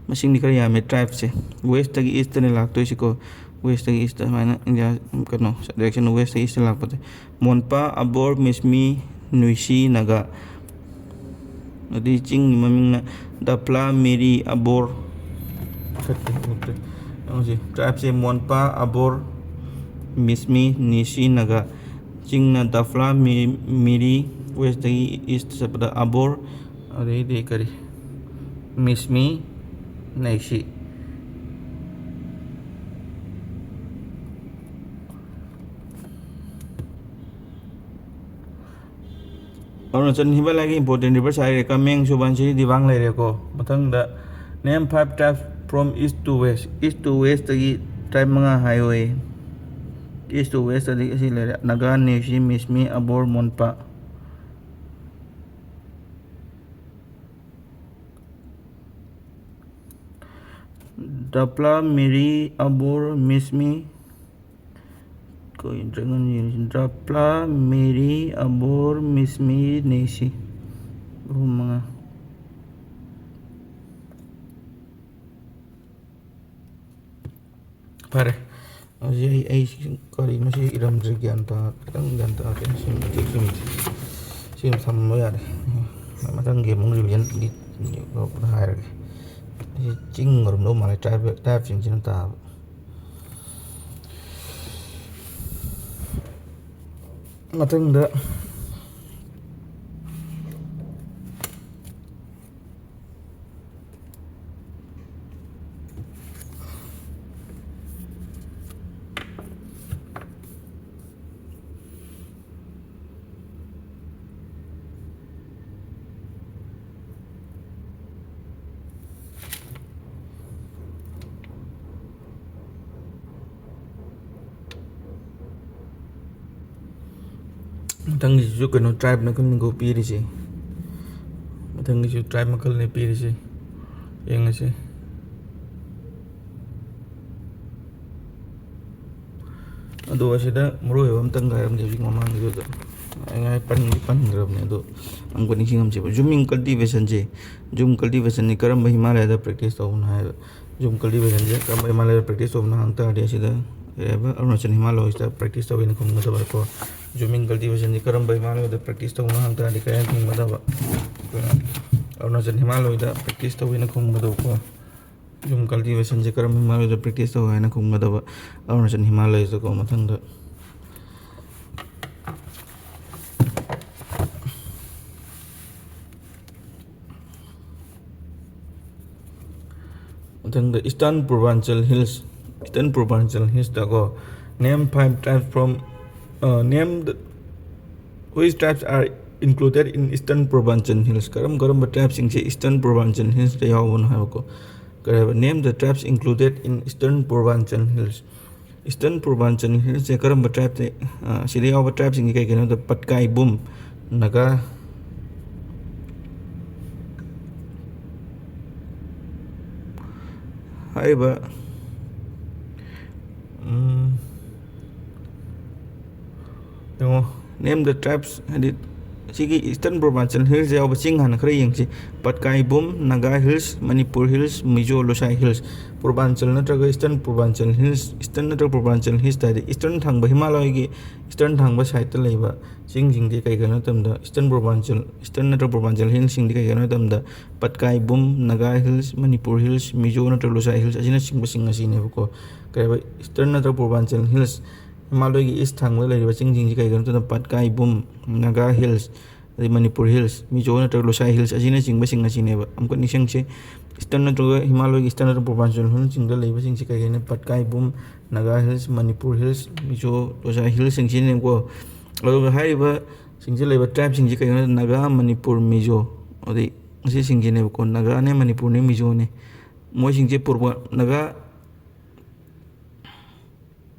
ꯃꯁꯤꯡꯗꯤ ꯈꯔ ꯌꯥꯝꯃꯦ tribes ꯁꯦ꯫ West ꯇꯒꯤ east ꯇꯅꯦ ꯂꯥꯛꯇꯣꯏꯁꯤꯀꯣ꯫ West ꯇꯒꯤ east ꯇ ꯁꯨꯃꯥꯏꯅ India ꯀꯩꯅꯣ direction west ꯇꯒꯤ east ꯇ ꯂꯥꯛꯄꯁꯦ꯫ ꯃꯣꯟꯄꯥ, ꯑꯕꯣꯔ, ꯃꯤꯁꯃꯤ, ꯅꯨꯏꯁꯤ, ꯅꯥꯒꯥ꯫ ꯑꯗꯨꯗꯤ ꯆꯤꯡꯒꯤ ꯃꯃꯤꯡꯅ ꯗꯐꯂꯥ, ꯃꯤꯔꯤ, ꯑꯕꯣꯔ꯫ ꯐꯠꯇꯦ, ꯎꯠꯇ꯭ꯔꯦ꯫ ꯌꯦꯡꯉꯨꯁꯤ, tribes ꯁꯦ ꯃꯣꯟꯄꯥ, ꯑꯕꯣꯔ, ꯃꯤꯁꯃꯤ, ꯅꯤꯁꯤ, ꯅꯥꯒꯥ꯫ ꯆꯤꯡꯅ ꯗꯐꯂꯥ, ꯃꯤ-, ꯃꯤꯔꯤ, west ꯇꯒꯤ east ꯆꯠꯄꯗ ꯑꯕꯣꯔ, ꯑꯗꯩꯗꯤ ꯀꯔꯤ, ꯃꯤꯁꯃꯤ, ꯅꯩꯁꯤ꯫ ꯑꯔꯨꯅꯥꯆꯜ ꯍꯤꯃꯥꯂꯌꯥꯒꯤ important rivers ꯍꯥꯏꯔꯦ, ꯀꯃꯦꯡ, ꯁꯨꯕꯥꯟꯁꯤꯔꯤ, ꯗꯤꯕꯥꯡ ꯂꯩꯔꯦꯀꯣ꯫ ꯃꯊꯪꯗ name five tribes from east to west, east to west ꯇꯒꯤ tribe ꯃꯉꯥ ꯍꯥꯏꯌꯣꯌꯦ꯫ East to west ꯇꯗꯤ ꯑꯁꯤ ꯂꯩꯔꯦ, ꯅꯥꯒꯥ, ꯅꯦꯁꯤ, ꯃꯤꯁꯃꯤ, ꯑꯕꯣꯔ, ꯃꯣꯟꯄꯥ꯫ ꯗꯥꯄ꯭ꯂꯥ, ꯃꯤꯔꯤ, ꯑꯕꯣꯔ, ꯃꯤꯁꯃꯤ, ꯑꯩꯈꯣꯏ ꯗ꯭ꯔꯦꯒꯟ ꯌꯦꯡꯁꯤ꯫ ꯗꯥꯄ꯭ꯂꯥ, ꯃꯤꯔꯤ, ꯑꯕꯣꯔ, ꯃꯤꯁꯃꯤ, ꯅꯦꯁꯤ꯫ ꯑꯍꯨꯝ, ꯃꯉꯥ꯫ ꯐꯔꯦ꯫ ꯍꯧꯖꯤꯛ ꯑꯩ, ꯑꯩ ꯁꯤ ꯀꯔꯤꯅꯣ ꯁꯤ ꯏꯔꯝꯗ꯭ꯔꯦ, ꯒ꯭ꯌꯥꯟ ꯇꯥ-, ꯈꯤꯇꯪ ꯒ꯭ꯌꯥꯟ ꯇꯥꯗꯦ꯫ ꯁꯤ ꯃꯇꯦꯛ ꯁꯤ ꯃꯇꯦꯛ꯫ ꯁꯤ ꯑꯃ ꯊꯝꯕ ꯌꯥꯔꯦ꯫ ꯃꯊꯪꯒꯤ ꯑꯃꯨꯛ revision ꯗꯤ ꯍꯥꯏꯔꯒꯦ꯫ ꯁꯤ ꯆꯤꯡ ꯑꯣꯏꯔꯝꯗꯧ ꯃꯥꯜꯂꯦ, tribe, tribe ꯁꯤꯡꯁꯤꯅ ꯇꯥꯕ꯫ ꯃꯊꯪꯗ ꯃꯊꯪꯒꯤꯁꯤꯁꯨ ꯀꯩꯅꯣ, tribe ꯃꯈꯜꯅꯤꯀꯣ ꯄꯤꯔꯤꯁꯦ꯫ ꯃꯊꯪꯒꯤꯁꯨ tribe ꯃꯈꯜꯅꯤ ꯄꯤꯔꯤꯁꯦ꯫ ꯌꯦꯡꯉꯁꯤ꯫ ꯑꯗꯣ ꯑꯁꯤꯗ ꯃꯔꯨ ꯑꯣꯏꯕ ꯑꯝꯇꯪ ꯍꯥꯏꯔꯝꯒꯦ, ꯍꯧꯖꯤꯛ ꯃꯃꯥꯡꯒꯤꯗꯨꯗ ꯑꯩ ꯉꯥꯏ ꯄꯟꯗꯤ ꯄꯟꯈ꯭ꯔꯕꯅꯦ, ꯑꯗꯣ ꯑꯃꯨꯛꯀ ꯅꯤꯡꯁꯤꯡꯉꯝꯁꯦꯕ꯫ Jhuming cultivation ꯁꯦ, ꯖꯨꯝ cultivation ꯁꯦ ꯀꯔꯝꯕ ꯍꯤꯃꯥꯂꯌꯥꯗ practice ꯇꯧꯕꯅꯣ ꯍꯥꯏꯕ? Jhum cultivation ꯁꯦ ꯀꯔꯝꯕ ꯍꯤꯃꯥꯂꯌꯥꯗ practice ꯇꯧꯕꯅꯣ ꯍꯪ ꯇꯥꯔꯗꯤ, ꯑꯁꯤꯗ ꯀꯩ ꯍꯥꯏꯕ, Arunachal Himaloids ꯇ practice ꯇꯧꯋꯦꯅ ꯈꯨꯝꯒꯗꯕꯀꯣ꯫ Jhuming cultivation ꯁꯦ ꯀꯔꯝꯕ ꯍꯤꯃꯥꯂꯌꯥꯗ practice ꯇꯧꯕꯅꯣ ꯍꯪ ꯇꯥꯔꯗꯤ ꯀꯔꯤ ꯍꯥꯏꯅ ꯈꯨꯝꯒꯗꯕ? ꯑꯩꯈꯣꯏꯅ Arunachal Himaloids ꯇ practice ꯇꯧꯋꯦꯅ ꯈꯨꯝꯒꯗꯕꯀꯣ꯫ Jhum cultivation ꯁꯦ ꯀꯔꯝꯕ ꯍꯤꯃꯥꯂꯌꯥꯗ practice ꯇꯧꯋꯦ ꯍꯥꯏꯅ ꯈꯨꯝꯒꯗꯕ? Arunachal Himaloids ꯇꯀꯣ꯫ ꯃꯊꯪꯗ ꯃꯊꯪꯗ Eastern Purbanchal Hills, Eastern Purbanchal Hills ꯇꯀꯣ, name five tribes from, uh, name the, which tribes are included in Eastern Purbanchal Hills? ꯀꯔꯝ ꯀꯔꯝꯕ tribeꯁꯤꯡꯁꯦ Eastern Purbanchal Hillsꯇ ꯌꯥꯎꯕꯅꯣ ꯍꯥꯏꯕꯀꯣ? ꯀꯔꯤ ꯍꯥꯏꯕ? Name the tribes included in Eastern Purbanchal Hills. Eastern Purbanchal Hillsꯁꯦ ꯀꯔꯝꯕ tribeꯇ, ꯑ, ꯁꯤꯗ ꯌꯥꯎꯕ tribeꯁꯤꯡꯁꯦ ꯀꯩ ꯀꯩꯅꯣꯗ, ꯄꯠꯀꯥꯏ ꯕꯨꯝ, ꯅꯥꯒꯥ, ꯍꯥꯏꯔꯤꯕ, ꯎꯝ, ꯌꯦꯡꯉꯣ, name the tribes, ꯍꯥꯏꯗꯤ ꯁꯤꯒꯤ Eastern Purbanchal Hills ꯌꯥꯎꯕ ꯆꯤꯡ ꯍꯥꯟꯅ ꯈꯔ ꯌꯦꯡꯁꯤ꯫ Patkai Bum, Naga Hills, Manipur Hills, Mizo Losai Hills꯫ Purbanchal ꯅꯠꯇ꯭ꯔꯒ Eastern Purbanchal Hills, Eastern ꯅꯠꯇ꯭ꯔꯒ Purbanchal Hills ꯍꯥꯏꯗꯤ Eastern ꯊꯪꯕ, ꯍꯤꯃꯥꯂꯌꯒꯤ Eastern ꯊꯪꯕ sideꯇ ꯂꯩꯕ ꯆꯤꯡꯁꯤꯡꯗꯤ ꯀꯩ ꯀꯩꯅꯣ ꯃꯇꯝꯗ, Eastern Purbanchal, Eastern ꯅꯠꯇ꯭ꯔꯒ Purbanchal Hillsꯁꯤꯡꯗꯤ ꯀꯩ ꯀꯩꯅꯣ ꯃꯇꯝꯗ, ꯄꯠꯀꯥꯏ Bum, Naga Hills, Manipur Hills, Mizo ꯅꯠꯇ꯭ꯔꯒ Losai Hills ꯑꯁꯤꯅꯆꯤꯡꯕꯁꯤꯡ ꯑꯁꯤꯅꯦꯕꯀꯣ꯫ ꯀꯩ ꯍꯥꯏꯕ? Eastern ꯅꯠꯇ꯭ꯔꯒ Purbanchal Hills, ꯍꯤꯃꯥꯂꯌꯒꯤ East ꯊꯪꯕꯗ ꯂꯩꯔꯤꯕ ꯆꯤꯡꯁꯤꯡꯁꯤ ꯀꯩ ꯀꯩꯅꯣ ꯃꯇꯝꯗ, ꯄꯠꯀꯥꯏ ꯕꯨꯝ, Naga Hills, ꯑꯗꯩ Manipur Hills, Mizo ꯅꯠꯇ꯭ꯔꯒ Losai Hills ꯑꯁꯤꯅꯆꯤꯡꯕꯁꯤꯡ ꯑꯁꯤꯅꯦꯕ꯫ ꯑꯃꯨꯛꯀ ꯅꯤꯡꯁꯤꯡꯁꯤ, Eastern ꯅꯠꯇ꯭ꯔꯒ ꯍꯤꯃꯥꯂꯌꯒꯤ Eastern ꯅꯠꯇ꯭ꯔꯒ Purbanchal Hillsꯁꯤꯡꯗ ꯂꯩꯕꯁꯤꯡꯁꯤ ꯀꯩ ꯀꯩꯅꯣ? Patkai Bum, Naga Hills, Manipur Hills, Mizo, Losai Hillsꯁꯤꯡꯁꯤꯅꯦꯕꯀꯣ꯫ ꯑꯗꯨꯒ ꯍꯥꯏꯔꯤꯕꯁꯤꯡꯁꯤ ꯂꯩꯕ tribeꯁꯤꯡꯁꯤ ꯀꯩꯅꯣ? ꯅꯥꯒꯥ, ꯃꯅꯤꯄꯨꯔ, ꯃꯤꯖꯣ, ꯑꯗꯩ ꯑꯁꯤꯁꯤꯡꯁꯤꯅꯦꯕꯀꯣ꯫ ꯅꯥꯒꯥꯅꯦ, ꯃꯅꯤꯄꯨꯔꯅꯦ, ꯃꯤꯖꯣꯅꯦ꯫ ꯃꯣꯏꯁꯤꯡꯁꯦ ꯄꯨꯔꯕ ꯅꯥꯒꯥ,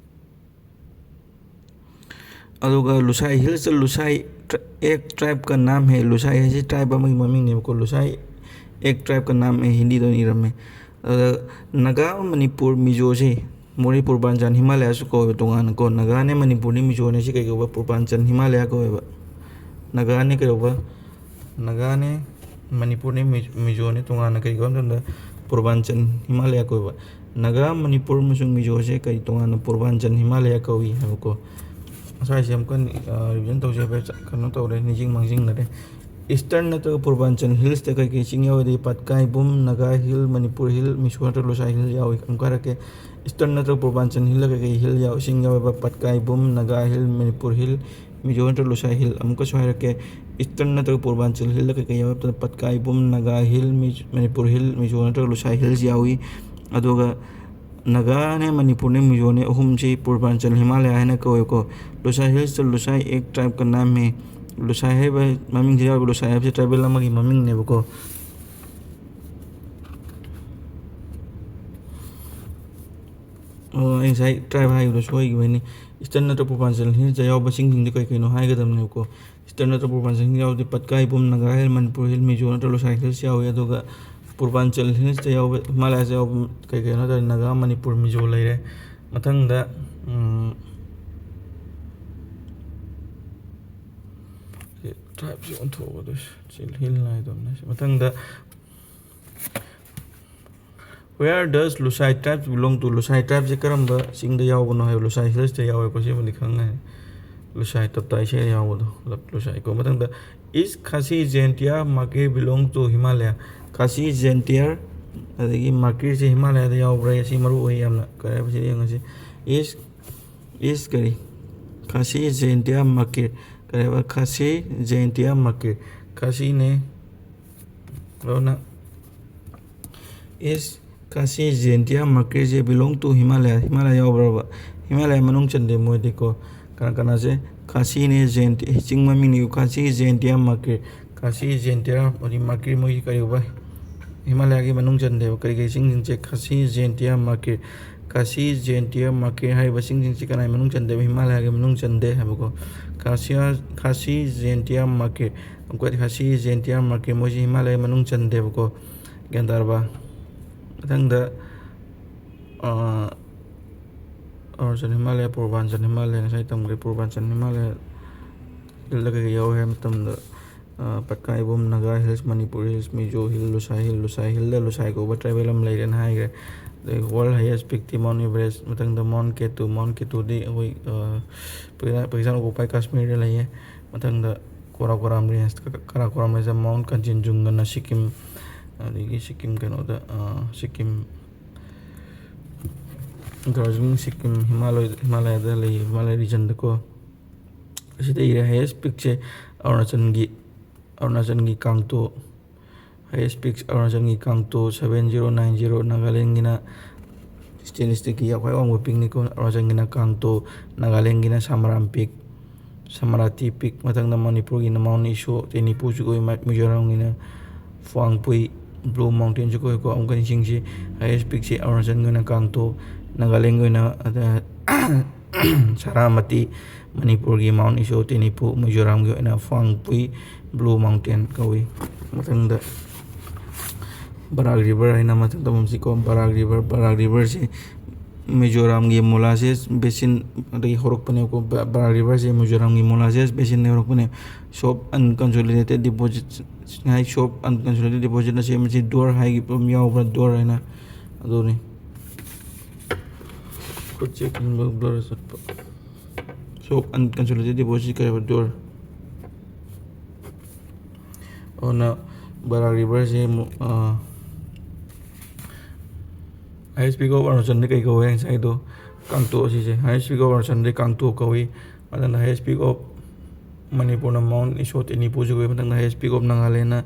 ꯑꯗꯨꯒ ꯂꯨꯁꯥꯏ ꯍꯤꯜꯁꯇ ꯂꯨꯁꯥꯏ, ꯑꯦꯛ tribe ꯀ ꯅꯥꯝ ꯍꯦ꯫ ꯂꯨꯁꯥꯏ ꯍꯥꯏꯁꯤ tribe ꯑꯃꯒꯤ ꯃꯃꯤꯡꯅꯦꯕꯀꯣ꯫ ꯂꯨꯁꯥꯏ ꯑꯦꯛ tribe ꯀ ꯅꯥꯝ ꯍꯦ, ꯍꯤꯟꯗꯤꯗ ꯑꯣꯏꯅ ꯏꯔꯝꯃꯦ꯫ ꯑꯗ ꯅꯥꯒꯥ, ꯃꯅꯤꯄꯨꯔ, ꯃꯤꯖꯣꯁꯦ ꯃꯣꯔꯦ ꯄꯨꯔꯕꯥꯟꯆꯥꯟ ꯍꯤꯃꯥꯂꯌꯥꯁꯨ ꯀꯧꯋꯦꯕ ꯇꯣꯉꯥꯟꯅꯀꯣ꯫ ꯅꯥꯒꯥꯅꯦ, ꯃꯅꯤꯄꯨꯔꯅꯦ, ꯃꯤꯖꯣꯅꯦ ꯁꯤ ꯀꯩ ꯀꯧꯕ? ꯄꯨꯔꯕꯥꯟꯆꯥꯟ ꯍꯤꯃꯥꯂꯌꯥ ꯀꯧꯋꯦꯕ꯫ ꯅꯥꯒꯥꯅꯦ ꯀꯩꯗꯧꯕ? ꯅꯥꯒꯥꯅꯦ, ꯃꯅꯤꯄꯨꯔꯅꯦ, ꯃꯤ-, ꯃꯤꯖꯣꯅꯦ ꯇꯣꯉꯥꯟꯅ ꯀꯩ ꯀꯧꯕ ꯃꯇꯝꯗ ꯄꯨꯔꯕꯥꯟꯆꯥꯟ ꯍꯤꯃꯥꯂꯌꯥ ꯀꯧꯋꯦꯕ꯫ ꯅꯥꯒꯥ, ꯃꯅꯤꯄꯨꯔ ꯑꯃꯁꯨꯡ ꯃꯤꯖꯣꯁꯦ ꯀꯔꯤ ꯇꯣꯉꯥꯟꯅ ꯄꯨꯔꯕꯥꯟꯆꯥꯟ ꯍꯤꯃꯥꯂꯌꯥ ꯀꯧꯏ ꯍꯥꯏꯕꯀꯣ꯫ ꯉꯁꯥꯏꯁꯦ ꯑꯃꯨꯛꯀ, ꯑ, revision ꯇꯧꯖꯩ ꯍꯥꯏꯐꯦꯠ ꯆ-, ꯀꯩꯅꯣ ꯇꯧꯔꯦ, ꯅꯤꯡꯁꯤꯡ ꯃꯥꯡꯖꯤꯡꯅꯔꯦ꯫ Eastern ꯅꯠꯇ꯭ꯔꯒ ꯄꯨꯔꯕꯥꯟꯆꯥꯟ ꯍꯤꯜꯁꯇ ꯀꯩ ꯀꯩ ꯆꯤꯡ ꯌꯥꯎꯏ? ꯄꯠꯀꯥꯏ ꯕꯨꯝ, ꯅꯥꯒꯥ ꯍꯤꯜ, ꯃꯅꯤꯄꯨꯔ ꯍꯤꯜ, ꯃꯤꯖꯣ ꯅꯠꯇ꯭ꯔꯒ ꯂꯨꯁꯥꯏ ꯍꯤꯜ ꯌꯥꯎꯏ꯫ ꯑꯃꯨꯛꯀ ꯍꯥꯏꯔꯛꯀꯦ, Eastern ꯅꯠꯇ꯭ꯔꯒ ꯄꯨꯔꯕꯥꯟꯆꯥꯟ ꯍꯤꯜꯗ ꯀꯩ ꯀꯩ ꯍꯤꯜ ꯌꯥꯎ-, ꯆꯤꯡ ꯌꯥꯎꯏꯕ? ꯄꯠꯀꯥꯏ ꯕꯨꯝ, ꯅꯥꯒꯥ ꯍꯤꯜ, ꯃꯅꯤꯄꯨꯔ ꯍꯤꯜ, ꯃꯤꯖꯣ ꯅꯠꯇ꯭ꯔꯒ ꯂꯨꯁꯥꯏ ꯍꯤꯜ꯫ ꯑꯃꯨꯛꯀꯁꯨ ꯍꯥꯏꯔꯛꯀꯦ, Eastern ꯅꯠꯇ꯭ꯔꯒ ꯄꯨꯔꯕꯥꯟꯆꯥꯟ ꯍꯤꯜꯗ ꯀꯩ ꯀꯩ ꯌꯥꯎꯏ? ꯄꯠꯀꯥꯏ ꯕꯨꯝ, ꯅꯥꯒꯥ ꯍꯤꯜ, ꯃꯤ-, ꯃꯅꯤꯄꯨꯔ ꯍꯤꯜ, ꯃꯤꯖꯣ ꯅꯠꯇ꯭ꯔꯒ ꯂꯨꯁꯥꯏ ꯍꯤꯜꯁ ꯌꯥꯎꯏ꯫ ꯑꯗꯨꯒ ꯅꯥꯒꯥꯅꯦ, ꯃꯅꯤꯄꯨꯔꯅꯦ, ꯃꯤꯖꯣꯅꯦ, ꯑꯍꯨꯝꯁꯤ ꯄꯨꯔꯕꯥꯟꯆꯥꯟ ꯍꯤꯃꯥꯂꯌꯥ ꯍꯥꯏꯅ ꯀꯧꯋꯦꯀꯣ꯫ ꯂꯨꯁꯥꯏ ꯍꯤꯜꯁꯇ ꯂꯨꯁꯥꯏ ꯑꯦꯛ tribe ꯀ ꯅꯥꯝ ꯍꯦ꯫ ꯂꯨꯁꯥꯏ ꯍꯥꯏꯕ ꯃꯃꯤꯡꯁꯤ ꯌꯥꯎꯔꯤꯕ, ꯂꯨꯁꯥꯏ ꯍꯥꯏꯕꯁꯤ ꯇ꯭ꯔꯥꯏꯕꯦꯜ ꯑꯃꯒꯤ ꯃꯃꯤꯡꯅꯦꯕꯀꯣ꯫ ꯑꯣ, ꯑꯩ ꯉꯁꯥꯏ ꯇ꯭ꯔꯥꯏꯕ ꯍꯥꯏꯈꯤꯕꯗꯣ ꯁꯣꯏꯈꯤꯕꯩꯅꯦ꯫ ꯏꯁꯇꯔꯟ ꯅꯠꯇ꯭ꯔ ꯄꯨꯔꯕꯥꯟꯆꯜ ꯍꯤꯜꯁꯇ ꯌꯥꯎꯕ ꯆꯤꯡꯁꯤꯡꯗꯤ ꯀꯩ ꯀꯩꯅꯣ ꯍꯥꯏꯒꯗꯕꯅꯦꯕꯀꯣ꯫ ꯏꯁꯇꯔꯟ ꯅꯠꯇ꯭ꯔ ꯄꯨꯔꯕꯥꯟꯆꯜ ꯍꯤꯜꯁ ꯌꯥꯎꯔꯗꯤ ꯄꯠꯀꯥꯏ, ꯄꯨꯝ, ꯅꯥꯒꯥ ꯍꯤꯜ, ꯃꯅꯤꯄꯨꯔ ꯍꯤꯜ, ꯃꯤꯖꯣ ꯅꯠꯇ꯭ꯔ ꯂꯨꯁꯥꯏ ꯍꯤꯜꯁ ꯌꯥꯎꯏ꯫ ꯑꯗꯨꯒ ꯄꯨꯔꯕꯥꯟꯆꯜ ꯍꯤꯜꯁꯇ ꯌꯥꯎꯕ, ꯍꯤꯃꯥꯂꯌꯥꯁꯤꯗ ꯌꯥꯎꯕ ꯀꯩ ꯀꯩꯅꯣ ꯍꯥꯏ ꯇꯥꯔꯗꯤ ꯅꯥꯒꯥ, ꯃꯅꯤꯄꯨꯔ, ꯃꯤꯖꯣ ꯂꯩꯔꯦ꯫ ꯃꯊꯪꯗ, ꯎꯝ, ꯁꯤ ꯇ꯭ꯔꯥꯏꯕꯁꯤ ꯑꯣꯟꯊꯣꯛꯑꯒ ꯁꯤ ꯍꯤꯜ ꯍꯥꯏꯗꯧꯅꯦ꯫ ꯃꯊꯪꯗ, Where does Lusai tribes belong to? ꯂꯨꯁꯥꯏ ꯇ꯭ꯔꯥꯏꯕꯁꯦ ꯀꯔꯝꯕ ꯆꯤꯡꯗ ꯌꯥꯎꯕꯅꯣ ꯍꯥꯏꯕ, ꯂꯨꯁꯥꯏ ꯍꯤꯜꯁꯇ ꯌꯥꯎꯋꯦꯀꯣ, ꯁꯤꯃꯗꯤ ꯈꯪꯉꯦ꯫ ꯂꯨꯁꯥꯏ ꯇꯞꯇꯥ ꯏꯁꯩꯗ ꯌꯥꯎꯕꯗꯣ, ꯂꯨꯁꯥꯏꯀꯣ꯫ ꯃꯊꯪꯗ, Is Khasi Jaintia Magir belong to Himalaya? ꯈꯥꯁꯤ, ꯖꯦꯟꯇꯤꯌꯥꯔ, ꯑꯗꯒꯤ ꯃꯥꯀꯤꯔꯁꯦ ꯍꯤꯃꯥꯂꯌꯥꯗ ꯌꯥꯎꯕ꯭ꯔꯥ? ꯑꯁꯤ ꯃꯔꯨ ꯑꯣꯏ ꯌꯥꯝꯅ꯫ ꯀꯔꯤ ꯍꯥꯏꯕ ꯁꯤꯗ ꯌꯦꯡꯉꯁꯤ꯫ Is, is ꯀꯔꯤ? ꯈꯥꯁꯤ, ꯖꯦꯟꯇꯤꯌꯥ, ꯃꯥꯀꯤꯔ꯫ ꯀꯔꯤ ꯍꯥꯏꯕ? ꯈꯥꯁꯤ, ꯖꯦꯟꯇꯤꯌꯥ, ꯃꯥꯀꯤꯔ꯫ ꯈꯥꯁꯤꯅꯦ꯫ ꯑꯗꯨꯅ, Is Khasi Jaintia Magirꯁꯦ belong to Himalaya? Himalaya ꯌꯥꯎꯕ꯭ꯔꯕ? Himalaya ꯃꯅꯨꯡ ꯆꯟꯗꯦ ꯃꯣꯏꯗꯤꯀꯣ꯫ ꯀꯅꯥ ꯀꯅꯥꯁꯦ? ꯈꯥꯁꯤꯅꯦ, ꯖꯦꯟꯇꯤ-, ꯆꯤꯡ ꯃꯃꯤꯡꯅꯤꯀꯣ꯫ ꯈꯥꯁꯤ, ꯖꯦꯟꯇꯤꯌꯥ, ꯃꯥꯀꯤꯔ꯫ ꯈꯥꯁꯤ, ꯖꯦꯟꯇꯤꯌꯥ, ꯑꯗꯩ ꯃꯥꯀꯤꯔ, ꯃꯣꯏꯒꯤ ꯀꯔꯤꯒꯨꯝꯕ ꯍꯤꯃꯥꯂꯌꯥꯒꯤ ꯃꯅꯨꯡ ꯆꯟꯗꯦꯕ꯫ ꯀꯔꯤ ꯀꯔꯤ ꯆꯤꯡꯁꯤꯡꯁꯦ? ꯈꯥꯁꯤ, ꯖꯦꯟꯇꯤꯌꯥ, ꯃꯥꯀꯤꯔ꯫ ꯈꯥꯁꯤ, ꯖꯦꯟꯇꯤꯌꯥ, ꯃꯥꯀꯤꯔ ꯍꯥꯏꯔꯤꯕ ꯆꯤꯡꯁꯤꯡꯁꯤ ꯀꯅꯥꯒꯤ ꯃꯅꯨꯡ ꯆꯟꯗꯦꯕ? ꯍꯤꯃꯥꯂꯌꯥꯒꯤ ꯃꯅꯨꯡ ꯆꯟꯗꯦ ꯍꯥꯏꯕꯀꯣ꯫ ꯈꯥꯁꯤꯌꯥ-, ꯈꯥꯁꯤ, ꯖꯦꯟꯇꯤꯌꯥ, ꯃꯥꯀꯤꯔ꯫ ꯑꯃꯨꯛꯀ ꯈꯥꯁꯤ, ꯖꯦꯟꯇꯤꯌꯥ, ꯃꯥꯀꯤꯔ ꯃꯣꯏꯁꯤ ꯍꯤꯃꯥꯂꯌꯥ ꯃꯅꯨꯡ ꯆꯟꯗꯦꯕꯀꯣ꯫ ꯒ꯭ꯌꯥꯟ ꯇꯥꯔꯕ? ꯃꯊꯪꯗ, ꯑꯥ, ꯑꯔꯨꯅꯥꯆꯜ ꯍꯤꯃꯥꯂꯌꯥ, ꯄꯨꯔꯕꯥꯟꯆꯜ ꯍꯤꯃꯥꯂꯌꯥ, ꯉꯁꯥꯏ ꯇꯝꯈ꯭ꯔꯦ꯫ ꯄꯨꯔꯕꯥꯟꯆꯜ ꯍꯤꯃꯥꯂꯌꯥ ꯍꯤꯜꯗ ꯀꯩꯀꯩ ꯌꯥꯎꯋꯦ ꯍꯥꯏꯕ ꯃꯇꯝꯗ, ꯑꯥ, Patkai Bum, Naga hills, Manipur hills, Mizo hill, Lushai hill, Lushai ꯍꯤꯜꯗ ꯂꯨꯁꯥꯏ ꯀꯧꯕ ꯇ꯭ꯔꯥꯏꯕꯦꯜ ꯑꯃ ꯂꯩꯔꯦꯅ ꯍꯥꯏꯈ꯭ꯔꯦ꯫ ꯑꯗꯩ World Highest Peak ꯇꯤ Mount Everest, ꯃꯊꯪꯗ Mount K two, Mount K two ꯗꯤ ꯑꯩꯈꯣꯏ, ꯑꯥ, ꯄꯥꯀꯤꯁꯇꯥꯟ occupied ꯀꯥꯁꯃꯤꯔꯗ ꯂꯩꯌꯦ꯫ ꯃꯊꯪꯗ Karakoram range, Karakoram range, Mount Kanchenjunga ꯅ ꯁꯤꯛꯀꯤꯝ, ꯑꯗꯒꯤ ꯁꯤꯛꯀꯤꯝ ꯀꯩꯅꯣꯗ, ꯑꯥ, ꯁꯤꯛꯀꯤꯝ, ꯗꯥꯔꯖꯤꯂꯤꯡ ꯁꯤꯛꯀꯤꯝ ꯍꯤꯃꯥꯂꯣꯏ-, ꯍꯤꯃꯥꯂꯌꯥꯗ ꯂꯩ, ꯍꯤꯃꯥꯂꯌꯥ ꯔꯤꯖꯟꯗꯀꯣ꯫ ꯑꯁꯤꯗ ꯏꯔꯦ highest peak ꯁꯦ ꯑꯔꯨꯅꯥꯆꯜꯒꯤ, ꯑꯔꯨꯅꯥꯆꯜꯒꯤ ꯀꯥꯡꯇꯣ, highest peak ꯑꯔꯨꯅꯥꯆꯜꯒꯤ ꯀꯥꯡꯇꯣ seven zero nine zero, ꯅꯥꯒꯥꯂꯦꯟꯒꯤꯅ ꯁ꯭ꯇꯦꯠ ꯁ꯭ꯇꯦꯠꯀꯤ ꯈ꯭ꯋꯥꯏ ꯋꯥꯡꯕ peak ꯅꯤꯀꯣ꯫ ꯑꯔꯨꯅꯥꯆꯜꯒꯤꯅ ꯀꯥꯡꯇꯣ, ꯅꯥꯒꯥꯂꯦꯟꯒꯤꯅ ꯁꯥꯃꯔꯥꯝ peak꯫ ꯁꯃꯔꯥꯇꯤ ꯄꯤꯛ, ꯃꯊꯪꯗ ꯃꯅꯤꯄꯨꯔꯒꯤꯅ ꯃꯥꯎꯟ ꯏꯁꯣ, ꯇꯦꯅꯤꯄꯨꯁꯨ ꯑꯣꯏ, ꯃ-, ꯃꯤꯖꯣꯔꯥꯝꯒꯤꯅ ꯐ꯭ꯋꯥꯡꯄꯨꯏ, ꯕ꯭ꯂꯨ ꯃꯥꯎꯟꯇꯦꯟꯁꯨ ꯑꯣꯏꯀꯣ꯫ ꯑꯃꯨꯛꯀ ꯅꯤꯡꯁꯤꯡꯁꯤ, ꯍꯥꯏꯌꯦꯁ ꯄꯤꯛꯁꯦ ꯑꯔꯨꯅꯥꯆꯜꯒꯤ ꯑꯣꯏꯅ ꯀꯥꯡꯇꯣ, ꯅꯥꯒꯥꯂꯦꯟꯒꯤ ꯑꯣꯏꯅ, ꯑꯗ, ꯁꯔꯥꯃꯇꯤ, ꯃꯅꯤꯄꯨꯔꯒꯤ ꯃꯥꯎꯟ ꯏꯁꯣ, ꯇꯦꯅꯤꯄꯨ, ꯃꯤꯖꯣꯔꯥꯝꯒꯤ ꯑꯣꯏꯅ ꯐ꯭ꯋꯥꯡꯄꯨꯏ, ꯕ꯭ꯂꯨ ꯃꯥꯎꯟꯇꯦꯟ ꯀꯧꯏ꯫ ꯃꯊꯪꯗ ꯕꯔꯥꯛ ꯔꯤꯚꯔ ꯍꯥꯏꯅ ꯃꯊꯪ ꯇꯧꯐꯝꯁꯤꯀꯣ꯫ ꯕꯔꯥꯛ ꯔꯤꯚꯔ, ꯕꯔꯥꯛ ꯔꯤꯚꯔꯁꯤ ꯃꯤꯖꯣꯔꯥꯝꯒꯤ ꯃꯣꯂꯥꯁꯦꯁ ꯕꯦꯁꯤꯟ ꯑꯗꯒꯤ ꯍꯧꯔꯛꯄꯅꯦꯕꯀꯣ꯫ ꯕ-, ꯕꯔꯥꯛ ꯔꯤꯚꯔꯁꯦ ꯃꯤꯖꯣꯔꯥꯝꯒꯤ ꯃꯣꯂꯥꯁꯦꯁ ꯕꯦꯁꯤꯟꯗꯒꯤ ꯍꯧꯔꯛꯄꯅꯦ꯫ ꯁꯣꯞ ꯑꯟꯀꯟꯁꯣꯂꯤꯗꯦꯇꯦꯠ ꯗꯤꯄꯣꯖꯤꯠ ꯍꯥꯏ, ꯁꯣꯞ ꯑꯟꯀꯟꯁꯣꯂꯤꯗꯦꯇꯦꯠ ꯗꯤꯄꯣꯖꯤꯠ ꯑꯁꯤ ꯃꯁꯤ ꯗꯣꯔ ꯍꯥꯏꯈꯤꯕ ꯑꯃ ꯌꯥꯎꯕ꯭ꯔꯥ? ꯗꯣꯔ ꯍꯥꯏꯅ ꯑꯗꯨꯅꯤ꯫ ꯈꯨꯠꯁꯦ ꯈꯤꯇꯪ ꯕ꯭ꯂꯔ ꯆꯠꯄ꯫ ꯁꯣꯞ ꯑꯟꯀꯟꯁꯣꯂꯤꯗꯦꯇꯦꯠ ꯗꯤꯄꯣꯖꯤꯠ ꯀꯩ ꯍꯥꯏꯕ? ꯗꯣꯔ꯫ ꯑꯗꯨꯅ ꯕꯔꯥꯛ ꯔꯤꯚꯔꯁꯦ ꯑꯃꯨꯛ, ꯑꯥ, ꯍꯥꯏꯌꯦꯁ ꯄꯤꯛ ꯑꯣꯐ ꯑꯔꯨꯅꯥꯆꯜꯗ ꯀꯩ ꯀꯧꯋꯦ? ꯉꯁꯥꯏꯗꯣ ꯀꯥꯡꯇꯣ ꯑꯁꯤꯁꯦ꯫ ꯍꯥꯏꯌꯦꯁ ꯄꯤꯛ ꯑꯣꯐ ꯑꯔꯨꯅꯥꯆꯜꯗ ꯀꯥꯡꯇꯣ ꯀꯧꯏ꯫ ꯑꯗꯨꯅ ꯍꯥꯏꯌꯦꯁ ꯄꯤꯛ ꯑꯣꯐ ꯃꯅꯤꯄꯨꯔꯅ ꯃꯥꯎꯟ ꯏꯁꯣ ꯇꯦꯅꯤꯄꯨꯁꯨ ꯀꯧꯏ꯫ ꯃꯊꯪꯗ ꯍꯥꯏꯌꯦꯁ ꯄꯤꯛ ꯑꯣꯐ ꯅꯥꯒꯥꯂꯦꯟꯗꯅ,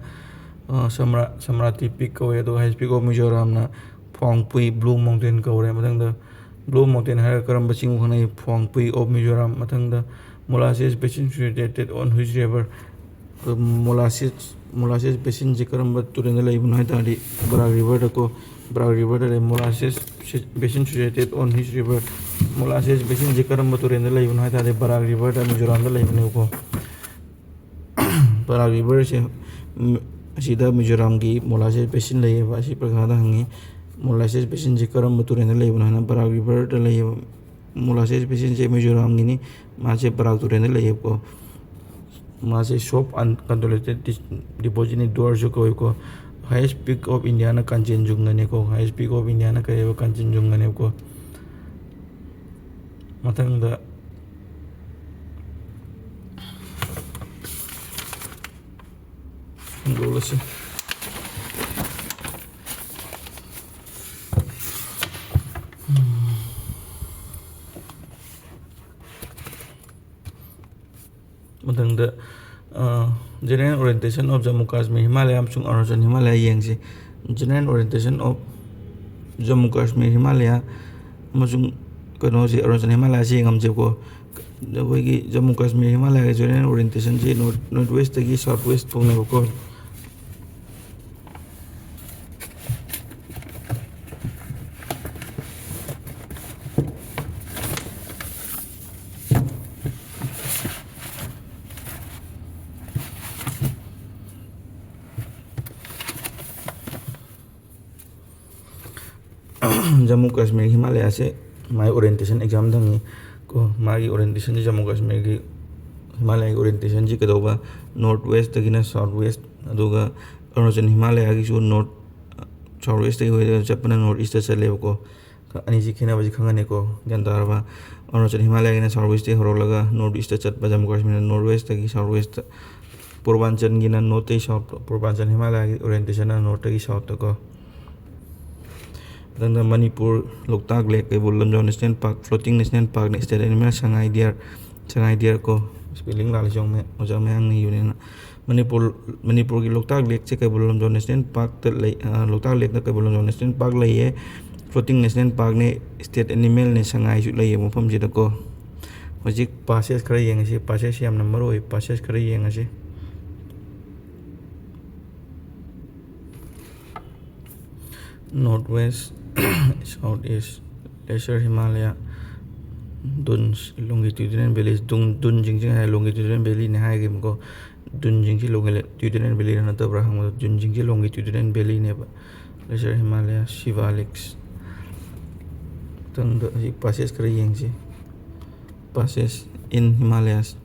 ꯑ, ꯁꯝꯔꯥ-, ꯁꯝꯔꯥꯇꯤ ꯄꯤꯛ ꯀꯧꯏ꯫ ꯑꯗꯨꯒ ꯍꯥꯏꯌꯦꯁ ꯄꯤꯛ ꯑꯣꯐ ꯃꯤꯖꯣꯔꯥꯝꯅ ꯐ꯭ꯋꯥꯡꯄꯨꯏ ꯕ꯭ꯂꯨ ꯃꯥꯎꯟꯇꯦꯟ ꯀꯧꯔꯦ꯫ ꯃꯊꯪꯗ ꯕ꯭ꯂꯨ ꯃꯥꯎꯟꯇꯦꯟ ꯍꯥꯏꯔꯒ ꯀꯔꯝꯕ ꯆꯤꯡꯕꯨ ꯈꯪꯅꯩ? ꯐ꯭ꯋꯥꯡꯄꯨꯏ ꯑꯣꯐ ꯃꯤꯖꯣꯔꯥꯝ꯫ ꯃꯊꯪꯗ molasses basin situated on which river? ꯑꯗꯨ molasses, molasses basinꯁꯦ ꯀꯔꯝꯕ ꯇꯨꯔꯦꯜꯗ ꯂꯩꯕꯅꯣ ꯍꯥꯏ ꯇꯥꯔꯗꯤ ꯕꯔꯥꯛ ꯔꯤꯚꯔꯗꯀꯣ, ꯕꯔꯥꯛ ꯔꯤꯚꯔꯗ ꯂꯩ꯫ Molasses basin situated on which river? Molasses basinꯁꯦ ꯀꯔꯝꯕ ꯇꯨꯔꯦꯜꯗ ꯂꯩꯕꯅꯣ ꯍꯥꯏ ꯇꯥꯔꯗꯤ ꯕꯔꯥꯛ ꯔꯤꯚꯔꯗ, ꯃꯤꯖꯣꯔꯥꯝꯗ ꯂꯩꯕꯅꯦꯕꯀꯣ꯫ ꯕꯔꯥꯛ ꯔꯤꯚꯔꯁꯦ, ꯎꯝ, ꯑꯁꯤꯗ ꯃꯤꯖꯣꯔꯥꯝꯒꯤ molasses basin ꯂꯩꯌꯦꯕ꯫ ꯑꯁꯤ ꯄꯔꯤꯈꯥꯗ ꯍꯪꯉꯤ꯫ Molasses basinꯁꯦ ꯀꯔꯝꯕ ꯇꯨꯔꯦꯜꯗ ꯂꯩꯕꯅꯣ ꯍꯥꯏꯅ ꯕꯔꯥꯛ ꯔꯤꯚꯔꯗ ꯂꯩꯌꯦꯕ꯫ Molasses basinꯁꯦ ꯃꯤꯖꯣꯔꯥꯝꯒꯤꯅꯤ꯫ ꯃꯥꯁꯦ ꯕꯔꯥꯛ ꯇꯨꯔꯦꯜꯗ ꯂꯩꯌꯦꯕꯀꯣ꯫ ꯃꯥꯁꯦ soft unconsolidated dis-, depositꯅꯤ, ꯗꯣꯔꯁꯨ ꯀꯧꯏꯀꯣ꯫ Highest peak of Indiaꯅ ꯀꯥꯟꯆꯦꯟꯖꯨꯡꯒꯅꯤꯀꯣ꯫ Highest peak of Indiaꯅ ꯀꯔꯤꯕ? ꯀꯥꯟꯆꯦꯟꯖꯨꯡꯒꯅꯦꯕꯀꯣ꯫ ꯃꯊꯪꯗ ꯍꯣꯡꯗꯣꯛꯂꯁꯤ꯫ ꯃꯊꯪꯗ, ꯑ, General Orientation of Jammu Kashmir Himalaya ꯑꯃꯁꯨꯡ ꯑꯔꯨꯅꯥꯆꯜ ꯍꯤꯃꯥꯂꯌꯥ ꯌꯦꯡꯁꯤ꯫ General Orientation of Jammu Kashmir Himalaya ꯑꯃꯁꯨꯡ ꯀꯩꯅꯣꯁꯤ, ꯑꯔꯨꯅꯥꯆꯜ ꯍꯤꯃꯥꯂꯌꯥꯁꯤ ꯌꯦꯡꯉꯝꯁꯦꯕꯀꯣ꯫ ꯑꯩꯈꯣꯏꯒꯤ ꯖꯃꯨ ꯀꯥꯁꯃꯤꯔ ꯍꯤꯃꯥꯂꯌꯥꯒꯤ ꯖꯦꯅꯔꯦꯜ ꯑꯣꯔꯤꯌꯦꯟꯇꯦꯁꯟꯁꯤ ꯅꯣꯔꯠ, ꯅꯣꯔꯠ ꯋꯦꯁꯇꯒꯤ ꯁꯥꯎꯠ ꯋꯦꯁ ꯐꯥꯎꯅꯦꯕꯀꯣ꯫ ꯖꯃꯨ ꯀꯥꯁꯃꯤꯔ ꯍꯤꯃꯥꯂꯌꯥꯁꯦ ꯃꯥꯒꯤ ꯑꯣꯔꯤꯌꯦꯟꯇꯦꯁꯟ ꯑꯦꯛꯖꯥꯝꯗ ꯍꯪꯉꯤ ꯀꯣ꯫ ꯃꯥꯒꯤ ꯑꯣꯔꯤꯌꯦꯟꯇꯦꯁꯟꯁꯤ, ꯖꯃꯨ ꯀꯥꯁꯃꯤꯔꯒꯤ ꯍꯤꯃꯥꯂꯌꯥꯒꯤ ꯑꯣꯔꯤꯌꯦꯟꯇꯦꯁꯟꯁꯤ ꯀꯩꯗꯧꯕ? ꯅꯣꯔꯠ ꯋꯦꯁꯇꯒꯤꯅ ꯁꯥꯎꯠ ꯋꯦꯁ, ꯑꯗꯨꯒ ꯑꯔꯨꯅꯥꯆꯜ ꯍꯤꯃꯥꯂꯌꯥꯒꯤꯁꯨ ꯅꯣꯔꯠ, ꯁꯥꯎꯠ ꯋꯦꯁꯇꯒꯤ ꯑꯣꯏꯔꯒ ꯆꯠꯄꯅ ꯅꯣꯔꯠ ꯏꯁꯇ ꯆꯠꯂꯦꯕꯀꯣ꯫ ꯑꯅꯤꯁꯤ ꯈꯦꯠꯅꯕꯁꯤ ꯈꯪꯉꯅꯤꯀꯣ, ꯒ꯭ꯌꯥꯟ ꯇꯥꯔꯕ? ꯑꯔꯨꯅꯥꯆꯜ ꯍꯤꯃꯥꯂꯌꯥꯒꯤꯅ ꯁꯥꯎꯠ ꯋꯦꯁꯇꯒꯤ ꯍꯧꯔꯛꯂꯒ ꯅꯣꯔꯠ ꯏꯁꯇ ꯆꯠꯄ, ꯖꯃꯨ ꯀꯥꯁꯃꯤꯔꯅ ꯅꯣꯔꯠ ꯋꯦꯁꯇꯒꯤ ꯁꯥꯎꯠ ꯋꯦꯁꯇ, ꯄꯨꯔꯕꯥꯟꯆꯜꯒꯤꯅ ꯅꯣꯔꯠꯇꯒꯤ ꯁꯥꯎꯠ, ꯄꯨꯔꯕꯥꯟꯆꯜ ꯍꯤꯃꯥꯂꯌꯥꯒꯤ ꯑꯣꯔꯤꯌꯦꯟꯇꯦꯁꯟꯅ ꯅꯣꯔꯠꯇꯒꯤ ꯁꯥꯎꯠꯇꯀꯣ꯫ ꯃꯊꯪꯗ Manipur, Loktak lake, Keibul Lamjao national park, floating national ꯄꯥꯔꯛꯅꯦ, state animal Sangai deer, Sangai deer ꯀꯣ꯫ ꯁ꯭ꯄꯦꯂꯤꯡ ꯂꯥꯜꯂꯤꯁꯦ ꯌꯦꯡꯉꯨꯅꯦ, ꯑꯣꯖꯥ ꯃꯌꯥꯡꯅ ꯏꯕꯅꯤꯅ꯫ ꯃꯅꯤꯄꯨꯔ, ꯃꯅꯤꯄꯨꯔꯒꯤ ꯂꯣꯛꯇꯥꯛ ꯂꯦꯛꯁꯦ ꯀꯩꯕꯨꯜ ꯂꯝꯖꯥꯎ ꯅꯦꯁꯅꯦꯜ ꯄꯥꯔꯛꯇ ꯂꯩ, ꯑ, ꯂꯣꯛꯇꯥꯛ ꯂꯦꯛꯇ ꯀꯩꯕꯨꯜ ꯂꯝꯖꯥꯎ ꯅꯦꯁꯅꯦꯜ ꯄꯥꯔꯛ ꯂꯩꯌꯦ꯫ ꯐ꯭ꯂꯣꯇꯤꯡ ꯅꯦꯁꯅꯦꯜ ꯄꯥꯔꯛꯅꯦ, ꯁ꯭ꯇꯦꯠ ꯑꯦꯅꯤꯃꯦꯜꯅꯦ, ꯁꯉꯥꯏꯁꯨ ꯂꯩꯌꯦ ꯃꯐꯝꯁꯤꯗꯀꯣ꯫ ꯍꯧꯖꯤꯛ ꯄꯥꯁꯦꯁ ꯈꯔ ꯌꯦꯡꯉꯁꯤ, ꯄꯥꯁꯦꯁ ꯌꯥꯝꯅ ꯃꯔꯨ ꯑꯣꯏ, ꯄꯥꯁꯦꯁ ꯈꯔ ꯌꯦꯡꯉꯁꯤ꯫ North West, South East, Lesser Himalaya, Dunes, Longitudinal Valleys, Doon, ꯗꯨꯟꯁꯤꯡꯁꯦ ꯉꯁꯥꯏ Longitudinal Valleyꯅꯦ ꯍꯥꯏꯈꯤꯕꯀꯣ꯫ ꯗꯨꯟꯁꯤꯡꯁꯤ Longitudinal Valley ꯅꯠꯇꯕ꯭ꯔꯥ ꯍꯪꯕꯗ, ꯗꯨꯟꯁꯤꯡꯁꯤ Longitudinal Valleyꯅꯦꯕ꯫ Lesser Himalaya, Shivaliks꯫ ꯃꯊꯪꯗ ꯍꯧꯖꯤꯛ ꯄꯥꯁꯦꯁ ꯈꯔ ꯌꯦꯡꯁꯤ꯫ Passes in Himalayas,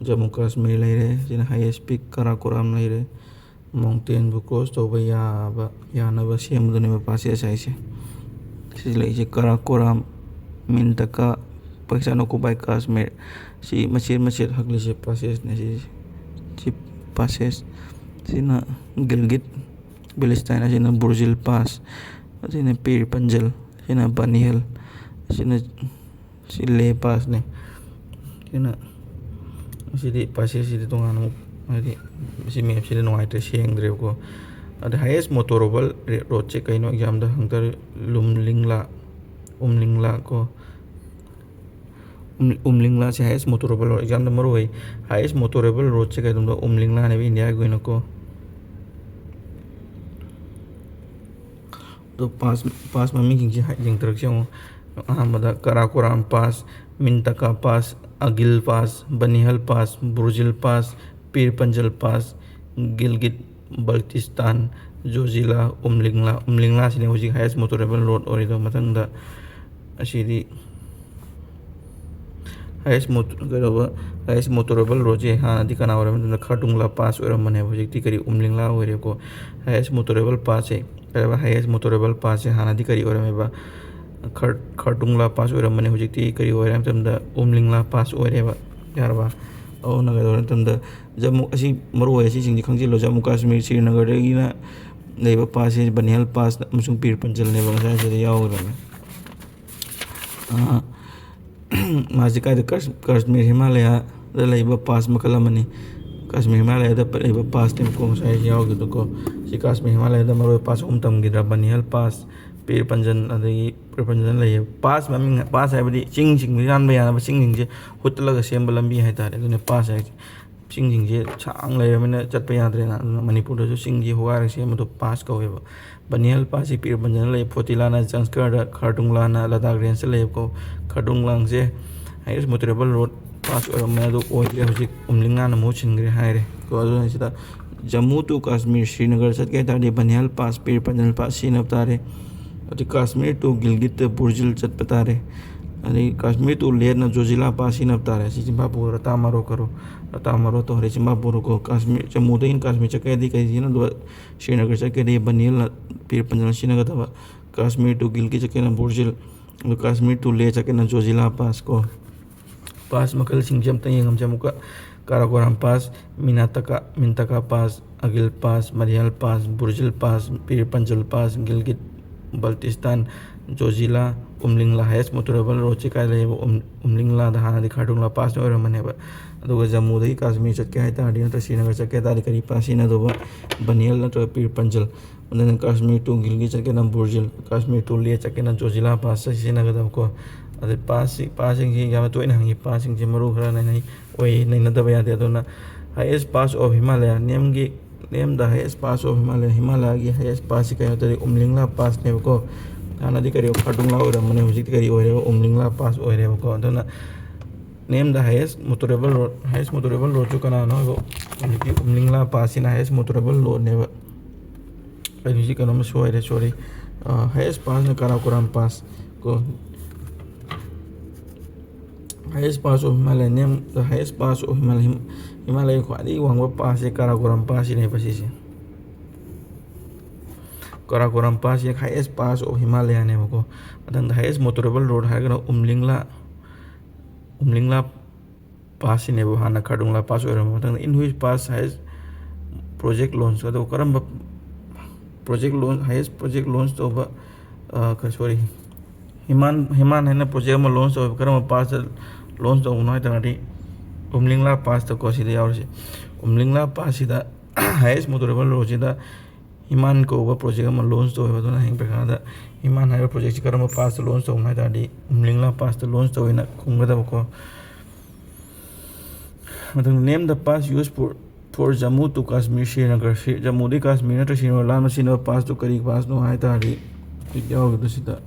Jammu Kashmir ꯂꯩꯔꯦ, ꯁꯤꯅ highest peak ꯀꯥꯔꯥꯀꯣꯔꯥꯝ ꯂꯩꯔꯦ꯫ Mountainꯕꯨ cross ꯇꯧꯕ ꯌꯥꯕ, ꯌꯥꯅꯕ ꯁꯦꯝꯕꯗꯨꯅꯦꯕ ꯄꯥꯁꯦꯁ ꯍꯥꯏꯁꯦ꯫ ꯁꯤ ꯂꯩꯁꯦ ꯀꯥꯔꯥꯀꯣꯔꯥꯝ, ꯃꯤꯟꯇꯀꯥ, Pakistan occupied Kashmir꯫ ꯁꯤ ꯃꯆꯦꯠ ꯃꯆꯦꯠ ꯍꯛꯂꯤꯁꯦ ꯄꯥꯁꯦꯁꯅꯦ ꯁꯤꯁꯦ꯫ ꯁꯤ ꯄꯥꯁꯦꯁ꯫ ꯁꯤꯅ ꯒꯤꯜꯒꯤꯠ ꯕꯦꯂꯤꯁꯇꯥꯏꯟ, ꯑꯁꯤꯅ ꯕꯨꯔꯖꯤꯜ ꯄꯥꯁ, ꯑꯁꯤꯅ ꯄꯤꯔ ꯄꯟꯖꯜ, ꯑꯁꯤꯅ ꯕꯅꯤꯍꯦꯜ, ꯑꯁꯤꯅ ꯁꯤ ꯂꯦ ꯄꯥꯁꯅꯦ꯫ ꯁꯤꯅ, ꯁꯤꯗꯤ ꯄꯥꯁꯦꯁꯁꯤꯗꯤ ꯇꯣꯉꯥꯟꯅ ꯑꯃꯨꯛ, ꯍꯥꯏꯗꯤ, ꯁꯤ ꯃꯦꯞꯁꯤꯗꯤ ꯅꯨꯡꯉꯥꯏꯇ꯭ꯔꯦ, ꯁꯦꯡꯗ꯭ꯔꯦꯕꯀꯣ꯫ ꯑꯗ highest motorable roadꯁꯦ ꯀꯩꯅꯣ ꯑꯦꯛꯖꯥꯝꯗ ꯍꯪꯗꯣꯔꯤ? ꯂꯨꯝꯂꯤꯡꯂꯥ, ꯎꯝꯂꯤꯡꯂꯥ ꯀꯣ꯫ ꯎꯝꯂꯤꯡꯂꯥꯁꯦ highest motorable road ꯑꯦꯛꯖꯥꯝꯗ ꯃꯔꯨ ꯑꯣꯏ꯫ Highest motorable roadꯁꯦ ꯀꯩꯗꯧꯕ ꯎꯝꯂꯤꯡꯂꯥꯅꯦꯕ ꯏꯟꯗꯤꯌꯥꯒꯤ ꯑꯣꯏꯅꯀꯣ꯫ ꯑꯗꯣ ꯄꯥꯁ ꯄꯥꯁ ꯃꯃꯤꯡꯁꯤꯡꯁꯦ ꯌꯦꯡꯊꯔꯛꯁꯤ ꯌꯦꯡꯉꯣ꯫ ꯑꯍꯥꯟꯕꯗ Karakoram pass, Mintaka pass, Aghil pass, Banihal pass, Burzil pass, Pir Panjal pass, Gilgit Baltistan, Zojila, ꯎꯝꯂꯤꯡꯂꯥ꯫ ꯎꯝꯂꯤꯡꯂꯥꯁꯤꯅꯦ ꯍꯧꯖꯤꯛ highest motorable road ꯑꯣꯏꯔꯤꯗꯣ꯫ ꯃꯊꯪꯗ ꯑꯁꯤꯗꯤ highest motor ꯀꯩꯗꯧꯕ highest motorable roadꯁꯦ ꯍꯥꯟꯅꯗꯤ ꯀꯅꯥ ꯑꯣꯏꯔꯝꯃꯤ ꯃꯇꯝꯗ ꯈꯔꯗꯨꯡꯂꯥ ꯄꯥꯁ ꯑꯣꯏꯔꯝꯕꯅꯦꯕ꯫ ꯍꯧꯖꯤꯛꯇꯤ ꯀꯔꯤ ꯎꯝꯂꯤꯡꯂꯥ ꯑꯣꯏꯔꯦꯀꯣ꯫ Highest motorable passꯁꯦ ꯀꯩꯗꯧꯕ highest motorable passꯁꯦ ꯍꯥꯟꯅꯗꯤ ꯀꯔꯤ ꯑꯣꯏꯔꯝꯃꯦꯕ? ꯈꯔ ꯈꯔꯗꯨꯡꯂꯥ ꯄꯥꯁ ꯑꯣꯏꯔꯝꯕꯅꯦ꯫ ꯍꯧꯖꯤꯛꯇꯤ ꯀꯔꯤ ꯑꯣꯏꯔꯦ ꯍꯥꯏꯕ ꯃꯇꯝꯗ ꯎꯝꯂꯤꯡꯂꯥ ꯄꯥꯁ ꯑꯣꯏꯔꯦꯕ꯫ ꯌꯥꯔꯕ? ꯑꯗꯨꯅ ꯀꯩꯗꯧꯔꯦ ꯍꯥꯏꯕ ꯃꯇꯝꯗ ꯖꯃꯨ ꯑꯁꯤ ꯃꯔꯨ ꯑꯣꯏ꯫ ꯑꯁꯤꯁꯤꯡꯁꯤ ꯈꯪꯖꯤꯜꯂꯣ꯫ ꯖꯃꯨ ꯀꯥꯁꯃꯤꯔ ꯁ꯭ꯔꯤꯅꯒꯔꯗꯒꯤꯅ ꯂꯩꯕ ꯄꯥꯁꯁꯦ ꯕꯅꯤꯍꯥꯜ ꯄꯥꯁ ꯑꯃꯁꯨꯡ ꯄꯤꯔ ꯄꯟꯖꯜꯅꯦꯕ ꯉꯁꯥꯏ ꯑꯁꯤꯗ ꯌꯥꯎꯒꯗꯕꯅꯦ꯫ ꯑꯥ, ꯃꯥꯁꯤ ꯀꯥꯏꯗ? ꯀꯥꯁ-, ꯀꯥꯁꯃꯤꯔ ꯍꯤꯃꯥꯂꯌꯥꯗ ꯂꯩꯕ ꯄꯥꯁ ꯃꯈꯜ ꯑꯃꯅꯤ꯫ ꯀꯥꯁꯃꯤꯔ ꯍꯤꯃꯥꯂꯌꯥꯗ ꯂꯩꯕ ꯄꯥꯁꯅꯦꯕꯀꯣ ꯉꯁꯥꯏ ꯌꯥꯎꯈꯤꯕꯗꯣ꯫ ꯁꯤ ꯀꯥꯁꯃꯤꯔ ꯍꯤꯃꯥꯂꯌꯥꯗ ꯃꯔꯨ ꯑꯣꯏꯕ ꯄꯥꯁ ꯑꯍꯨꯝ ꯇꯝꯈꯤꯗ꯭ꯔꯥ? ꯕꯅꯤꯍꯥꯜ ꯄꯥꯁ, ꯄꯤꯔ ꯄꯟꯖꯟ, ꯑꯗꯒꯤ ꯄꯤꯔ ꯄꯟꯖꯟ ꯂꯩꯌꯦ꯫ ꯄꯥꯁ ꯃꯃꯤꯡ, ꯄꯥꯁ ꯍꯥꯏꯕꯗꯤ ꯆꯤꯡꯁꯤꯡ, ꯌꯥꯟꯕ ꯌꯥꯅꯕ ꯆꯤꯡꯁꯤꯡꯁꯦ ꯍꯨꯠꯇꯠꯂꯒ ꯁꯦꯝꯕ ꯂꯝꯕꯤ ꯍꯥꯏꯇꯥꯔꯦ꯫ ꯑꯗꯨꯅ ꯄꯥꯁ ꯍꯥꯏꯁꯦ꯫ ꯆꯤꯡꯁꯤꯡꯁꯦ ꯁꯥꯡ ꯂꯩꯔꯕꯅꯤꯅ ꯆꯠꯄ ꯌꯥꯗ꯭ꯔꯦꯅ꯫ ꯑꯗꯨꯅ ꯃꯅꯤꯄꯨꯔꯗꯁꯨ ꯆꯤꯡꯁꯤ ꯍꯣꯒꯥꯏꯔꯒ ꯁꯦꯝꯕꯗꯣ ꯄꯥꯁ ꯀꯧꯋꯦꯕ꯫ ꯕꯅꯤꯍꯥꯜ ꯄꯥꯁꯁꯤ ꯄꯤꯔ ꯄꯟꯖꯜꯅ ꯂꯩ, ꯐꯣꯇꯤꯂꯥꯅ ꯖꯪꯁꯀꯔꯗ, ꯈꯔꯗꯨꯡꯂꯥꯅ ꯂꯗꯥꯈ ꯔꯦꯟꯖꯇ ꯂꯩꯌꯦꯕꯀꯣ꯫ ꯈꯔꯗꯨꯡꯂꯥꯡꯁꯦ highest motorable road pass ꯑꯣꯏꯔꯝꯕꯅꯦ, ꯑꯗꯨ ꯑꯣꯏꯗ꯭ꯔꯦ, ꯍꯧꯖꯤꯛ ꯎꯝꯂꯤꯡꯂꯥꯅ ꯃꯍꯨꯠ ꯁꯤꯟꯈ꯭ꯔꯦ ꯍꯥꯏꯔꯦ꯫ ꯀꯣ, ꯑꯗꯨꯅ ꯁꯤꯗ ꯖꯝꯃꯨ to ꯀꯥꯁꯃꯤꯔ ꯁ꯭ꯔꯤꯅꯒꯔ ꯆꯠꯀꯦ ꯍꯥꯏ ꯇꯥꯔꯗꯤ ꯕꯅꯤꯍꯥꯜ ꯄꯥꯁ, ꯄꯤꯔ ꯄꯟꯖꯜ ꯄꯥꯁ ꯁꯤꯖꯤꯟꯅꯕ ꯇꯥꯔꯦ꯫ ꯑꯗꯩ ꯀꯥꯁꯃꯤꯔ to ꯒꯤꯜꯒꯤꯠꯇ ꯕꯨꯔꯖꯤꯜ ꯆꯠꯄ ꯇꯥꯔꯦ꯫ ꯑꯗꯩ ꯀꯥꯁꯃꯤꯔ to ꯂꯦꯍꯅ ꯖꯣꯖꯤꯂꯥ ꯄꯥꯁ ꯁꯤꯖꯤꯟꯅꯕ ꯇꯥꯔꯦ꯫ ꯁꯤ ꯆꯤꯝꯐꯥ ꯄꯨꯔꯣ, ꯔꯇꯥ ꯃꯔꯣ ꯀꯔꯣ, ꯔꯇꯥ ꯃꯔꯣ ꯇꯧꯔꯦ ꯆꯤꯝꯐꯥ ꯄꯨꯔꯣꯀꯣ꯫ ꯀꯥꯁꯃꯤꯔ, ꯖꯝꯃꯨꯗꯒꯤꯅ ꯀꯥꯁꯃꯤꯔ ꯆꯠꯀꯦ ꯍꯥꯏꯗꯤ ꯀꯩ ꯁꯤꯖꯤꯟꯅꯗꯕ? ꯁ꯭ꯔꯤꯅꯒꯔ ꯆꯠꯀꯦꯗꯤ ꯕꯅꯤꯍꯥꯜ, ꯄꯤꯔ ꯄꯟꯖꯜ ꯁꯤꯖꯤꯟꯅꯒꯗꯕ꯫ ꯀꯥꯁꯃꯤꯔ to ꯒꯤꯜꯒꯤꯠ ꯆꯠꯀꯦꯅ ꯕꯨꯔꯖꯤꯜ, ꯑꯗꯨ ꯀꯥꯁꯃꯤꯔ to ꯂꯦꯍ ꯆꯠꯀꯦꯅ ꯖꯣꯖꯤꯂꯥ ꯄꯥꯁ ꯀꯣ꯫ ꯄꯥꯁ ꯃꯈꯜꯁꯤꯡꯁꯦ ꯑꯝꯇ ꯌꯦꯡꯉꯝꯁꯦ ꯑꯃꯨꯛꯀ꯫ Karakoram pass, Mintaka, Mintaka pass, Aghil pass, ꯃꯔꯤꯍꯥꯜ pass, Burzil pass, Pir Panjal pass, Gilgit Baltistan, Zojila, Umlingla. Highest motorable roadꯁꯦ ꯀꯥꯏ ꯂꯩꯌꯦꯕ? ꯎꯝ-, ꯎꯝꯂꯤꯡꯂꯥꯗ꯫ ꯍꯥꯟꯅꯗꯤ ꯈꯥꯔꯗꯨꯡꯂꯥ ꯄꯥꯁꯅ ꯑꯣꯏꯔꯝꯕꯅꯦꯕ꯫ ꯑꯗꯨꯒ ꯖꯝꯃꯨꯗꯒꯤ ꯀꯥꯁꯃꯤꯔ ꯆꯠꯀꯦ ꯍꯥꯏ ꯇꯥꯔꯗꯤ, ꯅꯠꯇ꯭ꯔ ꯁ꯭ꯔꯤꯅꯒꯔ ꯆꯠꯀꯦ ꯍꯥꯏ ꯇꯥꯔꯗꯤ ꯀꯔꯤ ꯄꯥꯁ ꯁꯤꯖꯤꯟꯅꯗꯧꯕ? ꯕꯅꯤꯍꯥꯜ ꯅꯠꯇ꯭ꯔꯒ ꯄꯤꯔ ꯄꯟꯖꯜ꯫ ꯑꯗꯨꯅ ꯀꯥꯁꯃꯤꯔ to ꯒꯤꯜꯒꯤꯠ ꯆꯠꯀꯦꯅ ꯕꯨꯔꯖꯤꯜ, ꯀꯥꯁꯃꯤꯔ to ꯂꯦꯍ ꯆꯠꯀꯦꯅ ꯖꯣꯖꯤꯂꯥ ꯄꯥꯁ ꯁꯤꯖꯤꯟꯅꯒꯗꯕꯀꯣ꯫ ꯑꯗꯩ ꯄꯥꯁꯁꯤ, ꯄꯥꯁꯁꯤꯡꯁꯤ ꯌꯥꯝꯅ ꯇꯣꯏꯅ ꯍꯪꯉꯤ, ꯄꯥꯁꯁꯤꯡꯁꯤ ꯃꯔꯨ ꯈꯔ ꯅꯩꯅꯩ, ꯑꯣꯏ, ꯅꯩꯅꯗꯕ ꯌꯥꯗꯦ꯫ ꯑꯗꯨꯅ highest pass of Himalaya, name-ꯒꯤ, name the highest pass of Himalaya, ꯍꯤꯃꯥꯂꯌꯥꯒꯤ highest passꯁꯤ ꯀꯩꯅꯣ ꯍꯥꯏ ꯇꯥꯔꯗꯤ ꯎꯝꯂꯤꯡꯂꯥ passꯅꯦꯕꯀꯣ꯫ ꯍꯥꯟꯅꯗꯤ ꯀꯔꯤ, ꯈꯥꯔꯗꯨꯡꯂꯥ ꯑꯣꯏꯔꯝꯕꯅꯦ, ꯍꯧꯖꯤꯛꯇꯤ ꯀꯔꯤ ꯑꯣꯏꯔꯦꯕ? ꯎꯝꯂꯤꯡꯂꯥ pass ꯑꯣꯏꯔꯦꯕꯀꯣ꯫ ꯑꯗꯨꯅ name the highest motorable road, highest motorable roadꯁꯨ ꯀꯅꯥꯅꯣ ꯍꯥꯏꯕ? ꯍꯧꯖꯤꯛꯀꯤ ꯎꯝꯂꯤꯡꯂꯥ passꯁꯤꯅ highest motorable roadꯅꯦꯕ꯫ ꯑꯩ ꯍꯧꯖꯤꯛ ꯀꯩꯅꯣꯝꯃ ꯁꯣꯏꯔꯦ, sorry꯫ ꯑ, highest passꯅ ꯀꯥꯔꯥꯀꯣꯔꯥꯝ pass ꯀꯣ꯫ Highest pass of Himalaya, name the highest pass of Himalaya, ꯍꯤꯃꯥꯂꯌꯥꯒꯤ ꯈ꯭ꯋꯥꯏꯗꯒꯤ ꯋꯥꯡꯕ passꯁꯦ ꯀꯥꯔꯥꯀꯣꯔꯥꯝ passꯁꯤꯅꯦꯕ ꯁꯤꯁꯦ꯫ ꯀꯥꯔꯥꯀꯣꯔꯥꯝ passꯁꯦ highest pass of Himalaya'ꯅꯦꯕꯀꯣ꯫ ꯃꯊꯪꯗ highest motorable road ꯍꯥꯏꯔꯒꯅ ꯎꯝꯂꯤꯡꯂꯥ, ꯎꯝꯂꯤꯡꯂꯥ passꯁꯤꯅꯦꯕ, ꯍꯥꯟꯅ ꯈꯥꯔꯗꯨꯡꯂꯥ pass ꯑꯣꯏꯔꯝꯕ꯫ ꯃꯊꯪꯗ in which pass highest project launch, ꯑꯗꯣ ꯀꯔꯝꯕ project launch, highest project launch ꯇꯧꯕ, ꯑ, ꯀ-, sorry, ꯍꯤꯃꯥꯟ, ꯍꯤꯃꯥꯟ ꯍꯥꯏꯅ project ꯑꯃ launch ꯇꯧꯕ, ꯀꯔꯝꯕ passꯇ launch ꯇꯧꯕꯅꯣ ꯍꯥꯏ ꯇꯥꯔꯗꯤ ꯎꯝꯂꯤꯡꯂꯥ passꯇꯀꯣ ꯁꯤꯗ ꯌꯥꯎꯔꯤꯁꯦ꯫ ꯎꯝꯂꯤꯡꯂꯥ passꯁꯤꯗ highest motorable roadꯁꯤꯗ ꯍꯤꯃꯥꯟ ꯀꯧꯕ project ꯑꯃ launch ꯇꯧꯋꯦꯕ꯫ ꯑꯗꯨꯅ ꯍꯌꯦꯡ ꯄꯩꯈꯥꯗ ꯍꯤꯃꯥꯟ ꯍꯥꯏꯕ projectꯁꯤ ꯀꯔꯝꯕ passꯇ launch ꯇꯧꯕꯅꯣ ꯍꯥꯏ ꯇꯥꯔꯗꯤ ꯎꯝꯂꯤꯡꯂꯥ passꯇ launch ꯇꯧꯋꯦꯅ ꯈꯨꯝꯒꯗꯕꯀꯣ꯫ ꯃꯊꯪꯗ name the pass used for, for Jammu to Kashmir, Srinagar꯫ Shri-, ꯖꯝꯃꯨꯗꯒꯤ Kashmir ꯅꯠꯇ꯭ꯔꯒ ꯁ꯭ꯔꯤꯅꯒꯔ ꯂꯥꯟꯕ ꯁꯤꯖꯤꯟꯅꯕ passꯇꯨ ꯀꯔꯤ passꯅꯣ ꯍꯥꯏ ꯇꯥꯔꯗꯤ ꯍꯧꯖꯤꯛ ꯌꯥꯎꯔꯤꯕꯗꯨ ꯁꯤꯗ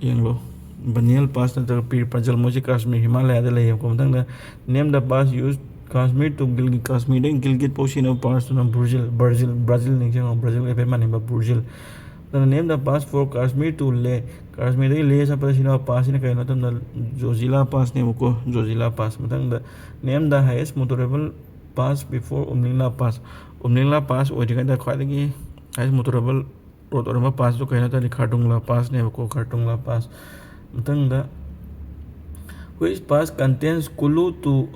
ꯌꯦꯡꯂꯣ꯫ ꯕꯅꯤꯌꯥꯜ pass ꯅꯠꯇ꯭ꯔꯒ ꯄꯤꯔ ꯄꯟꯖꯜ, ꯃꯣꯏꯁꯦ ꯀꯥꯁꯃꯤꯔ ꯍꯤꯃꯥꯂꯌꯥꯗ ꯂꯩꯌꯦꯕꯀꯣ꯫ ꯃꯊꯪꯗ name the pass used Kashmir to Gilgit, ꯀꯥꯁꯃꯤꯔꯗꯒꯤ Gilgit ꯐꯥꯎ ꯁꯤꯖꯤꯟꯅꯕ passꯇꯨꯅ ꯕ꯭ꯔꯨꯖꯤꯜ, ꯕ꯭ꯔꯥꯖꯤꯜ, ꯕ꯭ꯔꯥꯖꯤꯜ ꯅꯤꯡꯁꯤꯡꯉꯣ, ꯕ꯭ꯔꯥꯖꯤꯜꯒ ꯍꯥꯏꯐꯦꯠ ꯃꯥꯟꯅꯕ ꯕ꯭ꯔꯨꯖꯤꯜ꯫ ꯑꯗꯨꯅ name the pass for Kashmir to Leh, ꯀꯥꯁꯃꯤꯔꯗꯒꯤ ꯂꯦ ꯆꯠꯄꯗ ꯁꯤꯖꯤꯟꯅꯕ passꯁꯤꯅ ꯀꯔꯤꯅꯣ ꯍꯥꯏ ꯃꯇꯝꯗ ꯖꯣꯖꯤꯂꯥ passꯅꯦꯕꯀꯣ, ꯖꯣꯖꯤꯂꯥ pass꯫ ꯃꯊꯪꯗ name the highest motorable pass before Umlingla pass, ꯎꯝꯂꯤꯡꯂꯥ pass ꯑꯣꯏꯗ꯭ꯔꯤꯉꯩꯗ ꯈ꯭ꯋꯥꯏꯗꯒꯤ highest motorable road ꯑꯣꯏꯔꯝꯕ passꯇꯨ ꯀꯩꯅꯣ ꯍꯥꯏ ꯇꯥꯔꯗꯤ ꯈꯥꯔꯗꯨꯡꯂꯥ passꯅꯦꯕꯀꯣ, ꯈꯥꯔꯗꯨꯡꯂꯥ pass꯫ ꯃꯊꯪꯗ which pass contains Kulu to,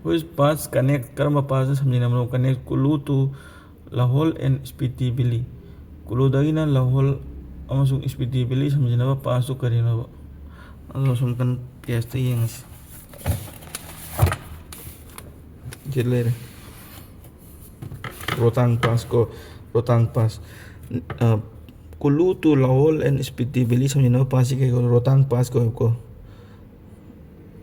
which pass connect, ꯀꯔꯝꯕ passꯅ ꯁꯝꯖꯤꯟꯅꯕꯅꯣ? Connect Kulu to Lahol and Spiti Valley, ꯀꯨꯂꯨꯗꯒꯤꯅ ꯂꯍꯣꯜ ꯑꯃꯁꯨꯡ ꯁ꯭ꯄꯤꯇꯤ ꯚꯦꯂꯤ ꯁꯝꯖꯤꯟꯅꯕ passꯇꯨ ꯀꯔꯤꯅꯣꯕ? ꯑꯗꯣ ꯁꯨꯝ ꯀꯟ-, pageꯇ ꯌꯦꯡꯉꯁꯤ꯫ ꯁꯤ ꯂꯩꯔꯦ꯫ ꯔꯣꯇꯥꯡ pass ꯀꯣ, ꯔꯣꯇꯥꯡ pass꯫ ꯑ, Kulu to Lahaul and Spiti Valley ꯁꯝꯖꯤꯟꯅꯕ ꯄꯥꯁꯁꯤ ꯀꯩ ꯀꯧꯏ? ꯔꯣꯇꯥꯡ ꯄꯥꯁ ꯀꯧꯋꯦꯕꯀꯣ꯫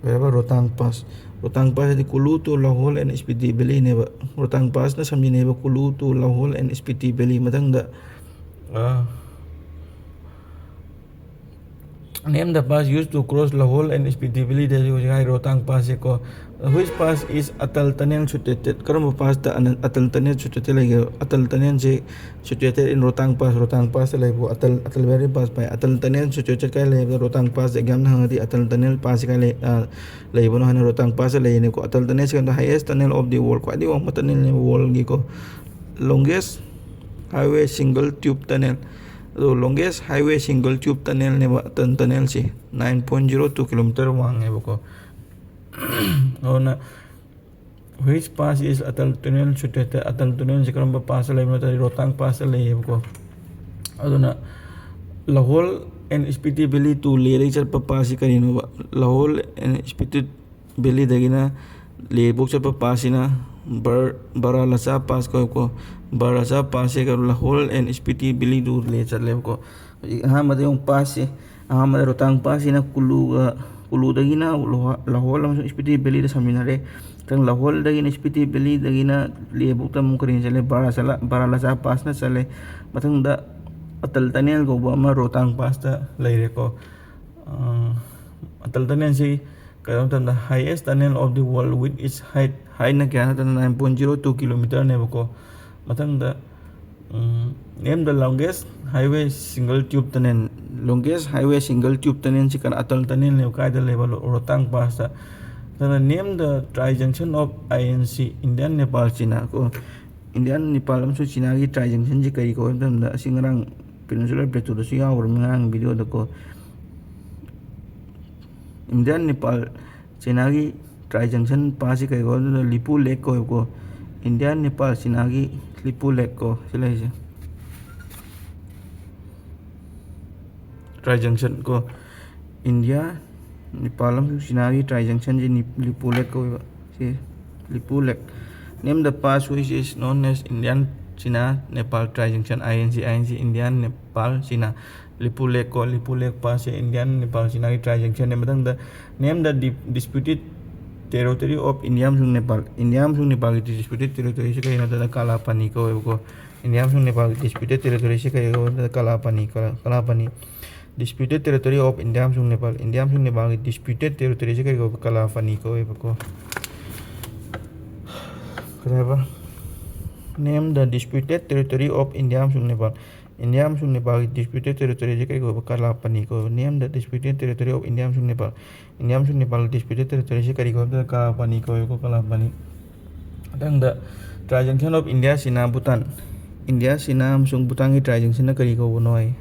ꯀꯩ ꯍꯥꯏꯕ? ꯔꯣꯇꯥꯡ ꯄꯥꯁ꯫ ꯔꯣꯇꯥꯡ ꯄꯥꯁ ꯍꯥꯏꯗꯤ ꯀꯨꯂꯨ ꯇꯨ ꯂꯍꯣꯜ ꯑꯦꯟ ꯁ꯭ꯄꯤꯇꯤ ꯚꯦꯂꯤꯅꯦꯕ꯫ ꯔꯣꯇꯥꯡ ꯄꯥꯁꯅ ꯁꯝꯖꯤꯟꯅꯩꯕ Kullu to Lahaul and Spiti valley. ꯃꯊꯪꯗ, ꯑ, Name the pass used to cross Lahaul and Spiti Valley ꯗ ꯍꯧꯖꯤꯛ ꯍꯥꯏ ꯔꯣꯇꯥꯡ ꯄꯥꯁꯁꯦꯀꯣ꯫ Which pass is Atal Tunnel situated? ꯀꯔꯝꯕ ꯄꯥꯁꯇ ꯑꯅ-, ꯑꯇꯜ ꯇꯅꯦꯜ ꯁꯤꯆꯨꯋꯦꯇꯦꯗ ꯂꯩꯒꯦ? ꯑꯇꯜ ꯇꯅꯦꯜꯁꯦ ꯁꯤꯆꯨꯋꯦꯇꯦꯗ ꯏꯟ ꯔꯣꯇꯥꯡ ꯄꯥꯁ, ꯔꯣꯇꯥꯡ ꯄꯥꯁꯇ ꯂꯩꯕꯀꯣ꯫ ꯑꯇꯜ, ꯑꯇꯜ ꯕꯦꯔꯤ ꯄꯥꯁ ꯄꯥꯏ꯫ ꯑꯇꯜ ꯇꯅꯦꯜ ꯁꯤꯆꯨꯋꯦꯇꯦꯗ ꯀꯥꯏ ꯂꯩꯕꯗ ꯔꯣꯇꯥꯡ ꯄꯥꯁ ꯑꯦꯛꯖꯥꯝꯅ ꯍꯪꯉꯗꯤ ꯑꯇꯜ ꯇꯅꯦꯜ ꯄꯥꯁꯁꯦ ꯀꯥꯏ ꯂꯩ, ꯑ, ꯂꯩꯕꯅꯣ ꯍꯥꯏꯅ ꯔꯣꯇꯥꯡ ꯄꯥꯁꯇ ꯂꯩꯌꯦꯅꯦꯀꯣ꯫ ꯑꯇꯜ ꯇꯅꯦꯜꯁꯦ ꯀꯩꯅꯣ, highest tunnel of the world, ꯈ꯭ꯋꯥꯏꯗꯒꯤ ꯋꯥꯡꯕ ꯇꯅꯦꯜꯅꯦꯕ ꯋꯥꯔꯜꯒꯤꯀꯣ꯫ Longest highway single tube tunnel, ꯑꯗꯣ longest highway single tube tunnelꯅꯦꯕ Atal ꯇꯅꯦꯜꯁꯦ, nine point zero two kilometer ꯋꯥꯡꯉꯦꯕꯀꯣ꯫ ꯑꯗꯨꯅ which pass is Atal Tunnel situated? Atal ꯇꯨꯅꯦꯜꯁꯦ ꯀꯔꯝꯕ ꯄꯥꯁꯇ ꯂꯩꯕꯅꯣ ꯍꯥꯏ ꯇꯥꯔꯗꯤ ꯔꯣꯇꯥꯡ ꯄꯥꯁꯇ ꯂꯩꯌꯦꯕꯀꯣ꯫ ꯑꯗꯨꯅ ꯂꯍꯣꯜ ꯑꯦꯟ ꯁ꯭ꯄꯤꯇꯤ ꯚꯦꯂꯤ ꯇꯨ ꯂꯦꯗꯒꯤ ꯆꯠꯄ ꯄꯥꯁꯁꯤ ꯀꯔꯤꯅꯣꯕ? ꯂꯍꯣꯜ ꯑꯦꯟ ꯁ꯭ꯄꯤꯇꯤ ꯚꯦꯂꯤꯗꯒꯤꯅ ꯂꯦꯕꯨꯛ ꯆꯠꯄ ꯄꯥꯁꯁꯤꯅ ꯕꯔ-, ꯕꯔꯥꯂꯆꯥ ꯄꯥꯁ ꯀꯧꯋꯦꯕꯀꯣ꯫ ꯕꯔꯥꯂꯆꯥ ꯄꯥꯁꯁꯦ ꯂꯍꯣꯜ ꯑꯦꯟ ꯁ꯭ꯄꯤꯇꯤ ꯚꯦꯂꯤꯗꯨ ꯂꯦ ꯆꯠꯂꯦꯕꯀꯣ꯫ ꯍꯧꯖꯤꯛ ꯑꯍꯥꯟꯕꯗ ꯑꯃꯨꯛ ꯄꯥꯁꯁꯦ, ꯑꯍꯥꯟꯕꯗ ꯔꯣꯇꯥꯡ ꯄꯥꯁꯁꯤꯅ ꯀꯨꯂꯨꯒ, ꯀꯨꯂꯨꯗꯒꯤꯅ ꯂꯣꯍ-, ꯂꯍꯣꯜ ꯑꯃꯁꯨꯡ ꯁ꯭ꯄꯤꯇꯤ ꯚꯦꯂꯤꯗ ꯁꯝꯖꯤꯟꯅꯔꯦ꯫ ꯃꯊꯪ ꯂꯍꯣꯜꯗꯒꯤꯅ ꯁ꯭ꯄꯤꯇꯤ ꯚꯦꯂꯤꯗꯒꯤꯅ ꯂꯦꯕꯨꯛꯇ ꯑꯃꯨꯛ ꯀꯔꯤꯅ ꯆꯠꯂꯦ? ꯕꯔꯥꯂꯆꯥ, ꯕꯔꯥꯂꯆꯥ ꯄꯥꯁꯅ ꯆꯠꯂꯦ꯫ ꯃꯊꯪꯗ ꯑꯇꯜ ꯇꯅꯦꯜ ꯀꯧꯕ ꯑꯃ ꯔꯣꯇꯥꯡ ꯄꯥꯁꯇ ꯂꯩꯔꯦꯀꯣ꯫ ꯑ, ꯑꯇꯜ ꯇꯅꯦꯜꯁꯤ ꯀꯩꯅꯣ ꯃꯇꯝꯗ highest tunnel of the world with its height, ꯍꯥꯏꯠꯅ ꯀꯌꯥ ꯅꯠꯇꯅ nine point zero two kilometerꯅꯦꯕꯀꯣ꯫ ꯃꯊꯪꯗ, ꯎꯝ, name the longest highway single tube tunnel꯫ Longest highway single tube tunnelꯁꯤ ꯀꯅꯥ? ꯑꯇꯜ ꯇꯅꯦꯜꯅꯦꯕ꯫ ꯀꯥꯏꯗ ꯂꯩꯕ? ꯔꯣ-, ꯔꯣꯇꯥꯡ ꯄꯥꯁꯇ꯫ ꯃꯊꯪꯗ name the tri junction of I N C, Indian, Nepal, China ꯀꯣ꯫ Indian, Nepal ꯑꯃꯁꯨꯡ ꯆꯤꯅꯥꯒꯤ tri junctionꯁꯤ ꯀꯔꯤ ꯀꯧꯏ ꯍꯥꯏꯕ ꯃꯇꯝꯗ, ꯑꯁꯤ ꯉꯔꯥꯡ Peninsula Plateauꯗꯁꯨ ꯌꯥꯎꯈ꯭ꯔꯕꯅꯤ, ꯉꯔꯥꯡ videoꯗꯀꯣ꯫ ꯏꯟꯗꯤꯌꯥꯟ, ꯅꯦꯄꯥꯜ, ꯆꯤꯅꯥꯒꯤ tri junction ꯄꯥꯁꯁꯤ ꯀꯔꯤ ꯀꯧꯏ ꯍꯥꯏꯕ ꯃꯇꯝꯗ ꯂꯤꯄꯨ ꯂꯦꯛ ꯀꯧꯋꯦꯕꯀꯣ꯫ ꯏꯟꯗꯤꯌꯥꯟ, ꯅꯦꯄꯥꯜ, ꯆꯤꯅꯥꯒꯤ ꯂꯤꯄꯨ ꯂꯦꯛ ꯀꯣ ꯁꯤ ꯂꯩꯔꯤꯁꯦ꯫ Tri junction ꯀꯣ꯫ ꯏꯟꯗꯤꯌꯥ, ꯅꯦꯄꯥꯜ ꯑꯃꯁꯨꯡ ꯆꯤꯅꯥꯒꯤ tri junctionꯁꯤ ꯅꯤ-, ꯂꯤꯄꯨ ꯂꯦꯛ ꯀꯧꯋꯦꯕ꯫ ꯁꯤ Lipu Lekh. Name the pass which is known as Indian China, Nepal, tri ꯖꯪꯁꯟ, I N C, I N C, Indian, Nepal, China. Lipu Lekh ꯀꯣ, ꯂꯤꯄꯨ ꯂꯦꯛ ꯄꯥꯁꯁꯦ ꯏꯟꯗꯤꯌꯥꯟ, ꯅꯦꯄꯥꯜ, ꯆꯤꯅꯥꯒꯤ ꯇ꯭ꯔꯥꯏ ꯖꯪꯁꯟꯅꯦ꯫ ꯃꯊꯪꯗ, name the di-, disputed territory of India ꯑꯃꯁꯨꯡ ꯅꯦꯄꯥꯜ꯫ ꯏꯟꯗꯤꯌꯥ ꯑꯃꯁꯨꯡ ꯅꯦꯄꯥꯜꯒꯤ disputed territoryꯁꯦ ꯀꯔꯤꯅꯣ ꯍꯥꯏꯕꯗ ꯀꯥꯂꯥꯄꯥꯅꯤ ꯀꯧꯋꯦꯕꯀꯣ꯫ ꯏꯟꯗꯤꯌꯥ ꯑꯃꯁꯨꯡ ꯅꯦꯄꯥꯜꯒꯤ disputed territoryꯁꯦ ꯀꯔꯤ ꯀꯧꯋꯦ ꯍꯥꯏꯕꯗ ꯀꯥꯂꯥꯄꯥꯅꯤ, Kala-, ꯀꯥꯂꯥꯄꯥꯅꯤ꯫ Disputed territory of India ꯑꯃꯁꯨꯡ ꯅꯦꯄꯥꯜ꯫ ꯏꯟꯗꯤꯌꯥ ꯑꯃꯁꯨꯡ ꯅꯦꯄꯥꯜꯒꯤ disputed territoryꯁꯦ ꯀꯔꯤ ꯀꯧꯕ? ꯀꯥꯂꯥꯄꯥꯅꯤ ꯀꯧꯋꯦꯕꯀꯣ꯫ ꯀꯔꯤ ꯍꯥꯏꯕ? Name the disputed territory of India ꯑꯃꯁꯨꯡ ꯅꯦꯄꯥꯜ꯫ ꯏꯟꯗꯤꯌꯥ ꯑꯃꯁꯨꯡ ꯅꯦꯄꯥꯜꯒꯤ disputed territoryꯁꯦ ꯀꯔꯤ ꯀꯧꯕ? ꯀꯥꯂꯥꯄꯥꯅꯤ ꯀꯧꯋꯦꯕ꯫ Name the disputed territory of India ꯑꯃꯁꯨꯡ ꯅꯦꯄꯥꯜ꯫ ꯏꯟꯗꯤꯌꯥ ꯑꯃꯁꯨꯡ ꯅꯦꯄꯥꯜꯒꯤ disputed territoryꯁꯦ ꯀꯔꯤ ꯀꯧꯕ? ꯀꯥꯂꯥꯄꯥꯅꯤ ꯀꯧꯋꯦꯕꯀꯣ, ꯀꯥꯂꯥꯄꯥꯅꯤ꯫ ꯃꯊꯪꯗ, trisjunction of India, China, Bhutan꯫ India, China ꯑꯃꯁꯨꯡ ꯚꯨꯇꯥꯟꯒꯤ trisjunctionꯅ ꯀꯔꯤ ꯀꯧꯕꯅꯣ ꯍꯥꯏ?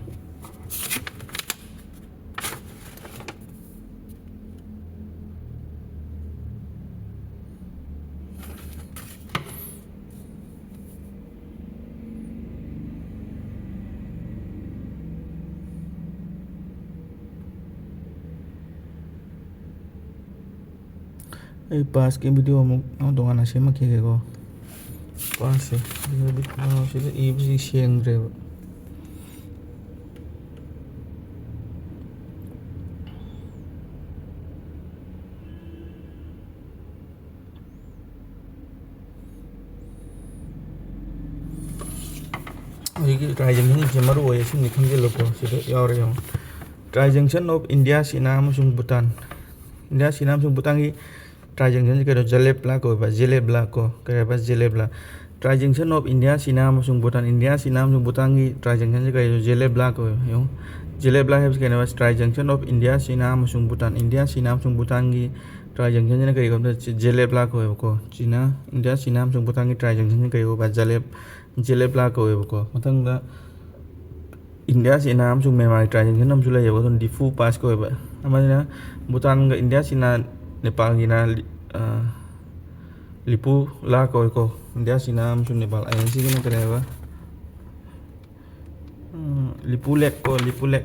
ꯑꯩ ꯄꯥꯁꯀꯤ video ꯑꯃꯨꯛ ꯇꯣꯉꯥꯟꯅ ꯁꯦꯝꯃꯛꯈꯤꯒꯦꯀꯣ꯫ ꯄꯥꯁꯁꯦ ꯁꯤꯗ ꯏꯕꯁꯤ ꯁꯦꯡꯗ꯭ꯔꯦꯕ꯫ ꯍꯧꯖꯤꯛꯀꯤ trisjunctionꯁꯦ ꯃꯔꯨ ꯑꯣꯏ, ꯑꯁꯤꯃꯗꯤ ꯈꯪꯖꯤꯜꯂꯨꯀꯣ꯫ ꯁꯤꯗ ꯌꯥꯎꯔꯦ ꯌꯦꯡꯉꯣ꯫ Trisjunction of India, China ꯑꯃꯁꯨꯡ Bhutan꯫ ꯏꯟꯗꯤꯌꯥ, ꯆꯤꯅꯥ ꯑꯃꯁꯨꯡ ꯚꯨꯇꯥꯟꯒꯤ trisjunctionꯁꯦ ꯀꯩꯅꯣ? ꯖꯦꯂꯦꯕ꯭ꯂꯥ ꯀꯧꯋꯦꯕ, ꯖꯦꯂꯦꯕ꯭ꯂꯥ ꯀꯣ꯫ ꯀꯩ ꯍꯥꯏꯕ? ꯖꯦꯂꯦꯕ꯭ꯂꯥ꯫ Trisjunction of India, China ꯑꯃꯁꯨꯡ Bhutan꯫ ꯏꯟꯗꯤꯌꯥ, ꯆꯤꯅꯥ ꯑꯃꯁꯨꯡ ꯚꯨꯇꯥꯟꯒꯤ trisjunctionꯁꯦ ꯀꯩꯅꯣ? ꯖꯦꯂꯦꯕ꯭ꯂꯥ ꯀꯧꯋꯦꯕ꯫ ꯌꯦꯡꯉꯣ, ꯖꯦꯂꯦꯕ꯭ꯂꯥ ꯍꯥꯏꯕꯁꯤ ꯀꯩꯅꯣ? Trisjunction of India, China ꯑꯃꯁꯨꯡ Bhutan꯫ ꯏꯟꯗꯤꯌꯥ, ꯆꯤꯅꯥ ꯑꯃꯁꯨꯡ ꯚꯨꯇꯥꯟꯒꯤ trisjunctionꯁꯤꯅ ꯀꯔꯤ ꯀꯧꯕ? ꯖꯦꯂꯦꯕ꯭ꯂꯥ ꯀꯧꯋꯦꯕꯀꯣ꯫ ꯆꯤꯅꯥ, ꯏꯟꯗꯤꯌꯥ, ꯆꯤꯅꯥ ꯑꯃꯁꯨꯡ ꯚꯨꯇꯥꯟꯒꯤ trisjunctionꯁꯤꯅ ꯀꯔꯤ ꯀꯧꯕ? ꯖꯦꯂꯦꯕ-, ꯖꯦꯂꯦꯕ꯭ꯂꯥ ꯀꯧꯋꯦꯕꯀꯣ꯫ ꯃꯊꯪꯗ, ꯏꯟꯗꯤꯌꯥ, ꯆꯤꯅꯥ ꯑꯃꯁꯨꯡ ꯃ꯭ꯌꯥꯟꯃꯥꯔꯒꯤ trisjunction ꯑꯃꯁꯨ ꯂꯩꯌꯦꯕ, ꯑꯗꯨꯅ ꯗꯤꯐꯨ ꯄꯥꯁ ꯀꯧꯋꯦꯕ꯫ ꯑꯃꯅ ꯚꯨꯇꯥꯟꯒ ꯏꯟꯗꯤꯌꯥ, ꯆꯤꯅꯥ, ꯅꯦꯄꯥꯜꯒꯤꯅ ꯂꯤ-, ꯑ, ꯂꯤꯄꯨ ꯂꯥ ꯀꯧꯋꯦꯀꯣ꯫ ꯏꯟꯗꯤꯌꯥ, ꯆꯤꯅꯥ ꯑꯃꯁꯨꯡ ꯅꯦꯄꯥꯜ, ꯑꯥꯏ ꯑꯦꯟ ꯁꯤꯒꯤꯅ ꯀꯔꯤ ꯍꯥꯏꯕ? ꯎꯝ, ꯂꯤꯄꯨ ꯂꯦꯛ ꯀꯣ, ꯂꯤꯄꯨ ꯂꯦꯛ꯫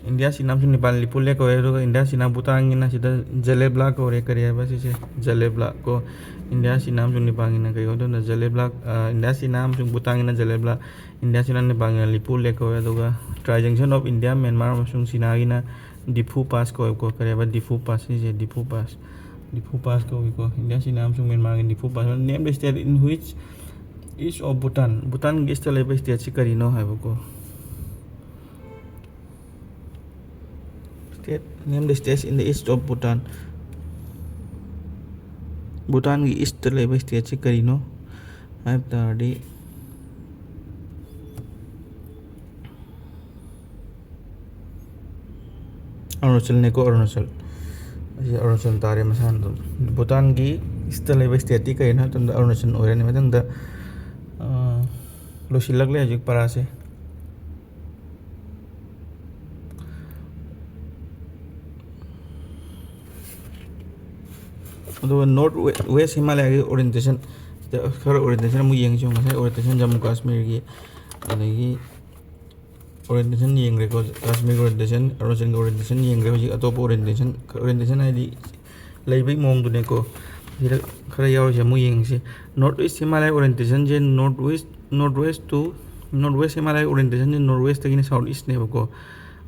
ꯏꯟꯗꯤꯌꯥ ꯆꯤꯅꯥ ꯑꯃꯁꯨꯡ ꯅꯦꯄꯥꯜ ꯂꯤꯄꯨ ꯂꯦꯛ ꯀꯧꯋꯦ, ꯑꯗꯨꯒ ꯏꯟꯗꯤꯌꯥ ꯆꯤꯅꯥ ꯚꯨꯇꯥꯟꯒꯤꯅ ꯁꯤꯗ ꯖꯂꯦꯕ꯭ꯂꯥ ꯀꯧꯔꯦ꯫ ꯀꯔꯤ ꯍꯥꯏꯕ ꯁꯤꯁꯦ? ꯖꯂꯦꯕ꯭ꯂꯥ ꯀꯣ꯫ ꯏꯟꯗꯤꯌꯥ ꯆꯤꯅꯥ ꯑꯃꯁꯨꯡ ꯅꯦꯄꯥꯜꯒꯤꯅ ꯀꯩ ꯑꯣꯏꯗꯣꯏꯅꯣ? ꯖꯂꯦꯕ꯭ꯂꯥ꯫ ꯑ, ꯏꯟꯗꯤꯌꯥ ꯆꯤꯅꯥ ꯑꯃꯁꯨꯡ ꯚꯨꯇꯥꯟꯒꯤꯅ ꯖꯂꯦꯕ꯭ꯂꯥ, ꯏꯟꯗꯤꯌꯥ ꯆꯤꯅꯥ ꯅꯦꯄꯥꯜꯒꯤꯅ ꯂꯤꯄꯨ ꯂꯦꯛ ꯀꯧꯋꯦ꯫ ꯑꯗꯨꯒ Tri Junction of India, Myanmar ꯑꯃꯁꯨꯡ ꯆꯤꯅꯥꯒꯤꯅ ꯗꯤꯐꯨ ꯄꯥꯁ ꯀꯧꯋꯦꯕꯀꯣ꯫ ꯀꯔꯤ ꯍꯥꯏꯕ? ꯗꯤꯐꯨ ꯄꯥꯁ꯫ ꯁꯤꯁꯦ ꯗꯤꯐꯨ ꯄꯥꯁ, ꯗꯤꯐꯨ ꯄꯥꯁ ꯀꯧꯏꯀꯣ꯫ ꯏꯟꯗꯤꯌꯥ ꯆꯤꯅꯥ ꯑꯃꯁꯨꯡ ꯃ꯭ꯌꯥꯟꯃꯥꯔꯒꯤ Diphu pass. Name the state in which east of Bhutan, ꯚꯨꯇꯥꯟꯒꯤ ꯏꯁꯇ ꯂꯩꯕ ꯁ꯭ꯇꯦꯠꯁꯤ ꯀꯔꯤꯅꯣ ꯍꯥꯏꯕꯀꯣ꯫ State, name the states in the east of Bhutan. ꯚꯨꯇꯥꯟꯒꯤ ꯏꯁꯇ ꯂꯩꯕ ꯁ꯭ꯇꯦꯠꯁꯤ ꯀꯔꯤꯅꯣ ꯍꯥꯏꯕ ꯇꯥꯔꯗꯤ, ꯑꯔꯨꯅꯥꯆꯜꯅꯦꯀꯣ, ꯑꯔꯨꯅꯥꯆꯜ꯫ ꯑꯁꯤ ꯑꯔꯨꯅꯥꯆꯜ ꯇꯥꯔꯦ ꯃꯁꯥꯅ ꯑꯗꯨꯝ꯫ ꯚꯨꯇꯥꯟꯒꯤ ꯏꯁꯇ ꯂꯩꯕ ꯁ꯭ꯇꯦꯠꯇꯤ ꯀꯔꯤꯅꯣ ꯍꯥꯏꯕ ꯃꯇꯝꯗ ꯑꯔꯨꯅꯥꯆꯜ ꯑꯣꯏꯔꯅꯤ꯫ ꯃꯊꯪꯗ, ꯑ, ꯂꯣꯏꯁꯤꯜꯂꯛꯂꯦ ꯍꯧꯖꯤꯛ ꯄꯔꯥꯁꯦ꯫ ꯑꯗꯨꯒ North West, West ꯍꯤꯃꯥꯂꯌꯥꯒꯤ orientation, ꯈꯔ orientation ꯑꯃꯨꯛ ꯌꯦꯡꯁꯤ꯫ ꯉꯁꯥꯏ orientation ꯖꯝꯃꯨ ꯀꯥꯁꯃꯤꯔꯒꯤ, ꯑꯗꯒꯤ orientation ꯌꯦꯡꯈ꯭ꯔꯦꯀꯣ, ꯀꯥꯁꯃꯤꯔꯒꯤ orientation, ꯑꯔꯨꯅꯥꯆꯜꯒꯤ orientation ꯌꯦꯡꯈ꯭ꯔꯦ꯫ ꯍꯧꯖꯤꯛ ꯑꯇꯣꯞꯄ orientation, orientation ꯍꯥꯏꯗꯤ ꯂꯩꯕꯒꯤ ꯃꯑꯣꯡꯗꯨꯅꯦꯀꯣ꯫ ꯁꯤꯗ ꯈꯔ ꯌꯥꯎꯔꯤꯁꯦ ꯑꯃꯨꯛ ꯌꯦꯡꯁꯤ꯫ North West Himalaya orientationꯁꯦ North West, North West to, North West Himalaya orientationꯁꯦ North Westꯇꯒꯤꯅ South Eastꯅꯦꯕꯀꯣ꯫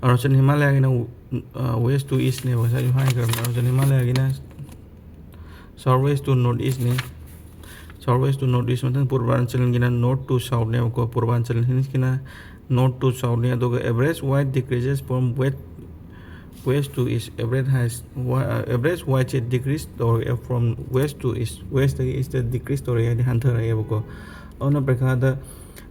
Arunachal ꯍꯤꯃꯥꯂꯌꯥꯒꯤꯅ, ꯑ, West to Eastꯅꯦꯕ, ꯉꯁꯥꯏꯁꯨ ꯍꯥꯏꯈ꯭ꯔꯕꯅꯤ꯫ Arunachal ꯍꯤꯃꯥꯂꯌꯥꯒꯤꯅ South West to North Eastꯅꯤ꯫ South West to North East꯫ ꯃꯊꯪ ꯄꯨꯔꯕꯥꯟꯆꯜꯒꯤꯅ North to Southꯅꯦꯕꯀꯣ꯫ ꯄꯨꯔꯕꯥꯟꯆꯜ ꯍꯤꯜꯁꯀꯤꯅ North to Southꯅꯤ꯫ ꯑꯗꯨꯒ average height decreases from west, west to east. Average height, ꯋꯥ-, average heightꯁꯦ decrease ꯇꯧꯔꯛꯑꯦ from west to east, westꯇꯒꯤ eastꯇ decrease ꯇꯧꯔꯛꯑꯦ, ꯍꯥꯏꯗꯤ ꯍꯟꯊꯔꯛꯑꯦꯕꯀꯣ꯫ ꯑꯗꯨꯅ ꯄꯔꯤꯈꯥꯗ,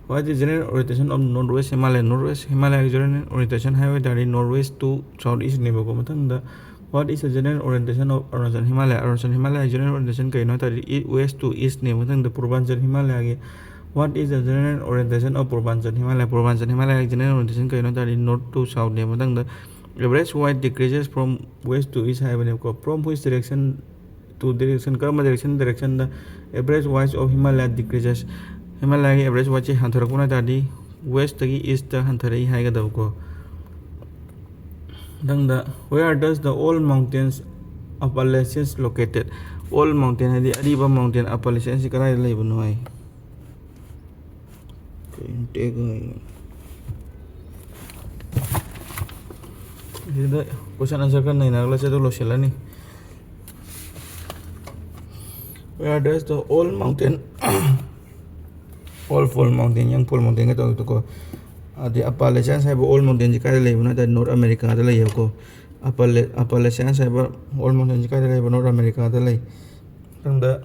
what is general orientation of North West Himalaya? North West Himalayaꯒꯤ general orientation ꯍꯥꯏꯕ ꯇꯥꯔꯗꯤ North West to South Eastꯅꯦꯕꯀꯣ꯫ ꯃꯊꯪꯗ, what is the general orientation of Arunachal Himalaya? Arunachal ꯍꯤꯃꯥꯂꯌꯥꯒꯤ general orientation ꯀꯩꯅꯣ ꯍꯥꯏ ꯇꯥꯔꯗꯤ, west to eastꯅꯦ꯫ ꯃꯊꯪꯗ ꯄꯨꯔꯕꯥꯟꯆꯜ ꯍꯤꯃꯥꯂꯌꯥꯒꯤ, what is the general orientation of Purbanchal Himalaya? ꯄꯨꯔꯕꯥꯟꯆꯜ ꯍꯤꯃꯥꯂꯌꯥꯒꯤ general orientation ꯀꯩꯅꯣ ꯍꯥꯏ ꯇꯥꯔꯗꯤ, north to southꯅꯦ꯫ ꯃꯊꯪꯗ, average height decreases from west to east ꯍꯥꯏꯕꯅꯦꯕꯀꯣ꯫ From which direction to direction, ꯀꯔꯝꯕ direction, directionꯗ average height of Himalaya decreases? ꯍꯤꯃꯥꯂꯌꯥꯒꯤ average heightꯁꯦ ꯍꯟꯊꯔꯛꯄꯅ ꯍꯥꯏ ꯇꯥꯔꯗꯤ, westꯇꯒꯤ eastꯇ ꯍꯟꯊꯔꯛꯏ ꯍꯥꯏꯒꯗꯕꯀꯣ꯫ ꯃꯊꯪꯗ, "Where does the old mountains Appalachians located?" Old mountain ꯍꯥꯏꯗꯤ ꯑꯔꯤꯕ mountain Appalachians ꯁꯤ ꯀꯗꯥꯏꯗ ꯂꯩꯕꯅꯣ ꯍꯥꯏ꯫ ꯀꯩꯅꯣ ꯇꯦꯛ ꯍꯥꯏ? ꯁꯤꯗ question answer ꯈꯔ ꯅꯩꯅꯔꯒ ꯆꯠꯂ ꯂꯣꯏꯁꯤꯜꯂꯅꯤ꯫ "Where does the old mountain, old Fall Mountain, young Fall Mountain" ꯒ ꯇꯧꯕꯗꯣꯀꯣ꯫ ꯑꯗꯩ Appalachians ꯍꯥꯏꯕ old mountain ꯁꯤ ꯀꯥꯏꯗ ꯂꯩꯕꯅꯣ ꯍꯥꯏ ꯇꯥꯔꯗꯤ North America ꯗ ꯂꯩꯌꯦꯕꯀꯣ꯫ Appala-, Appalachians ꯍꯥꯏꯕ old mountain ꯁꯤ ꯀꯥꯏꯗ ꯂꯩꯕꯅꯣ? North America ꯗ ꯂꯩ꯫ ꯃꯊꯪꯗ,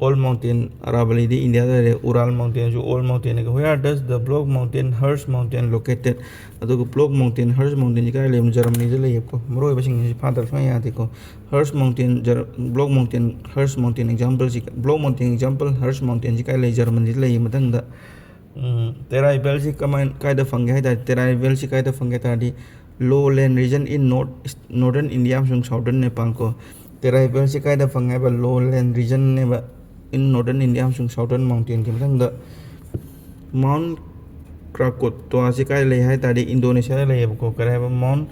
"Old Mountain Aravalli" ꯗꯤ India ꯗ ꯂꯩꯔꯦ, Ural Mountain ꯁꯨ old mountain ꯅꯤ꯫ "Where does the Black Mountain Harz Mountain located?" ꯑꯗꯨꯒ Black Mountain Harz Mountain ꯁꯤ ꯀꯥꯏ ꯂꯩꯕꯅꯣ? Germany ꯗ ꯂꯩꯌꯦꯕꯀꯣ꯫ ꯃꯔꯨꯑꯣꯏꯕꯁꯤꯡꯁꯤ ꯐꯥꯗꯕ ꯁꯨꯡꯌꯥ ꯌꯥꯗꯦꯀꯣ꯫ Harz Mountain, Ger-, Black Mountain, Harz Mountain example ꯁꯤ, Black Mountain example, Harz Mountain ꯁꯤ ꯀꯥꯏ ꯂꯩ? Germany ꯗ ꯂꯩꯌꯦ꯫ ꯃꯊꯪꯗ, ꯎꯝ, Terra Evil ꯁꯤ ꯀꯃꯥꯏ, ꯀꯥꯏꯗ ꯐꯪꯒꯦ ꯍꯥꯏ ꯇꯥꯔꯗꯤ, Terra Evil ꯁꯤ ꯀꯥꯏꯗ ꯐꯪꯒꯦ ꯍꯥꯏ ꯇꯥꯔꯗꯤ, lowland region in North, Northern India ꯑꯃꯁꯨꯡ Southern Nepal ꯀꯣ꯫ Terra Evil ꯁꯤ ꯀꯥꯏꯗ ꯐꯪꯉꯦ ꯍꯥꯏꯕ? Lowland region ꯅꯦꯕ, in Northern India ꯑꯃꯁꯨꯡ Southern Mountain ꯒꯤ꯫ ꯃꯊꯪꯗ, Mount Krakatoa ꯁꯤ ꯀꯥꯏꯗ ꯂꯩ ꯍꯥꯏ ꯇꯥꯔꯗꯤ, Indonesia ꯗ ꯂꯩꯌꯦꯕꯀꯣ꯫ ꯀꯔꯤ ꯍꯥꯏꯕ? Mount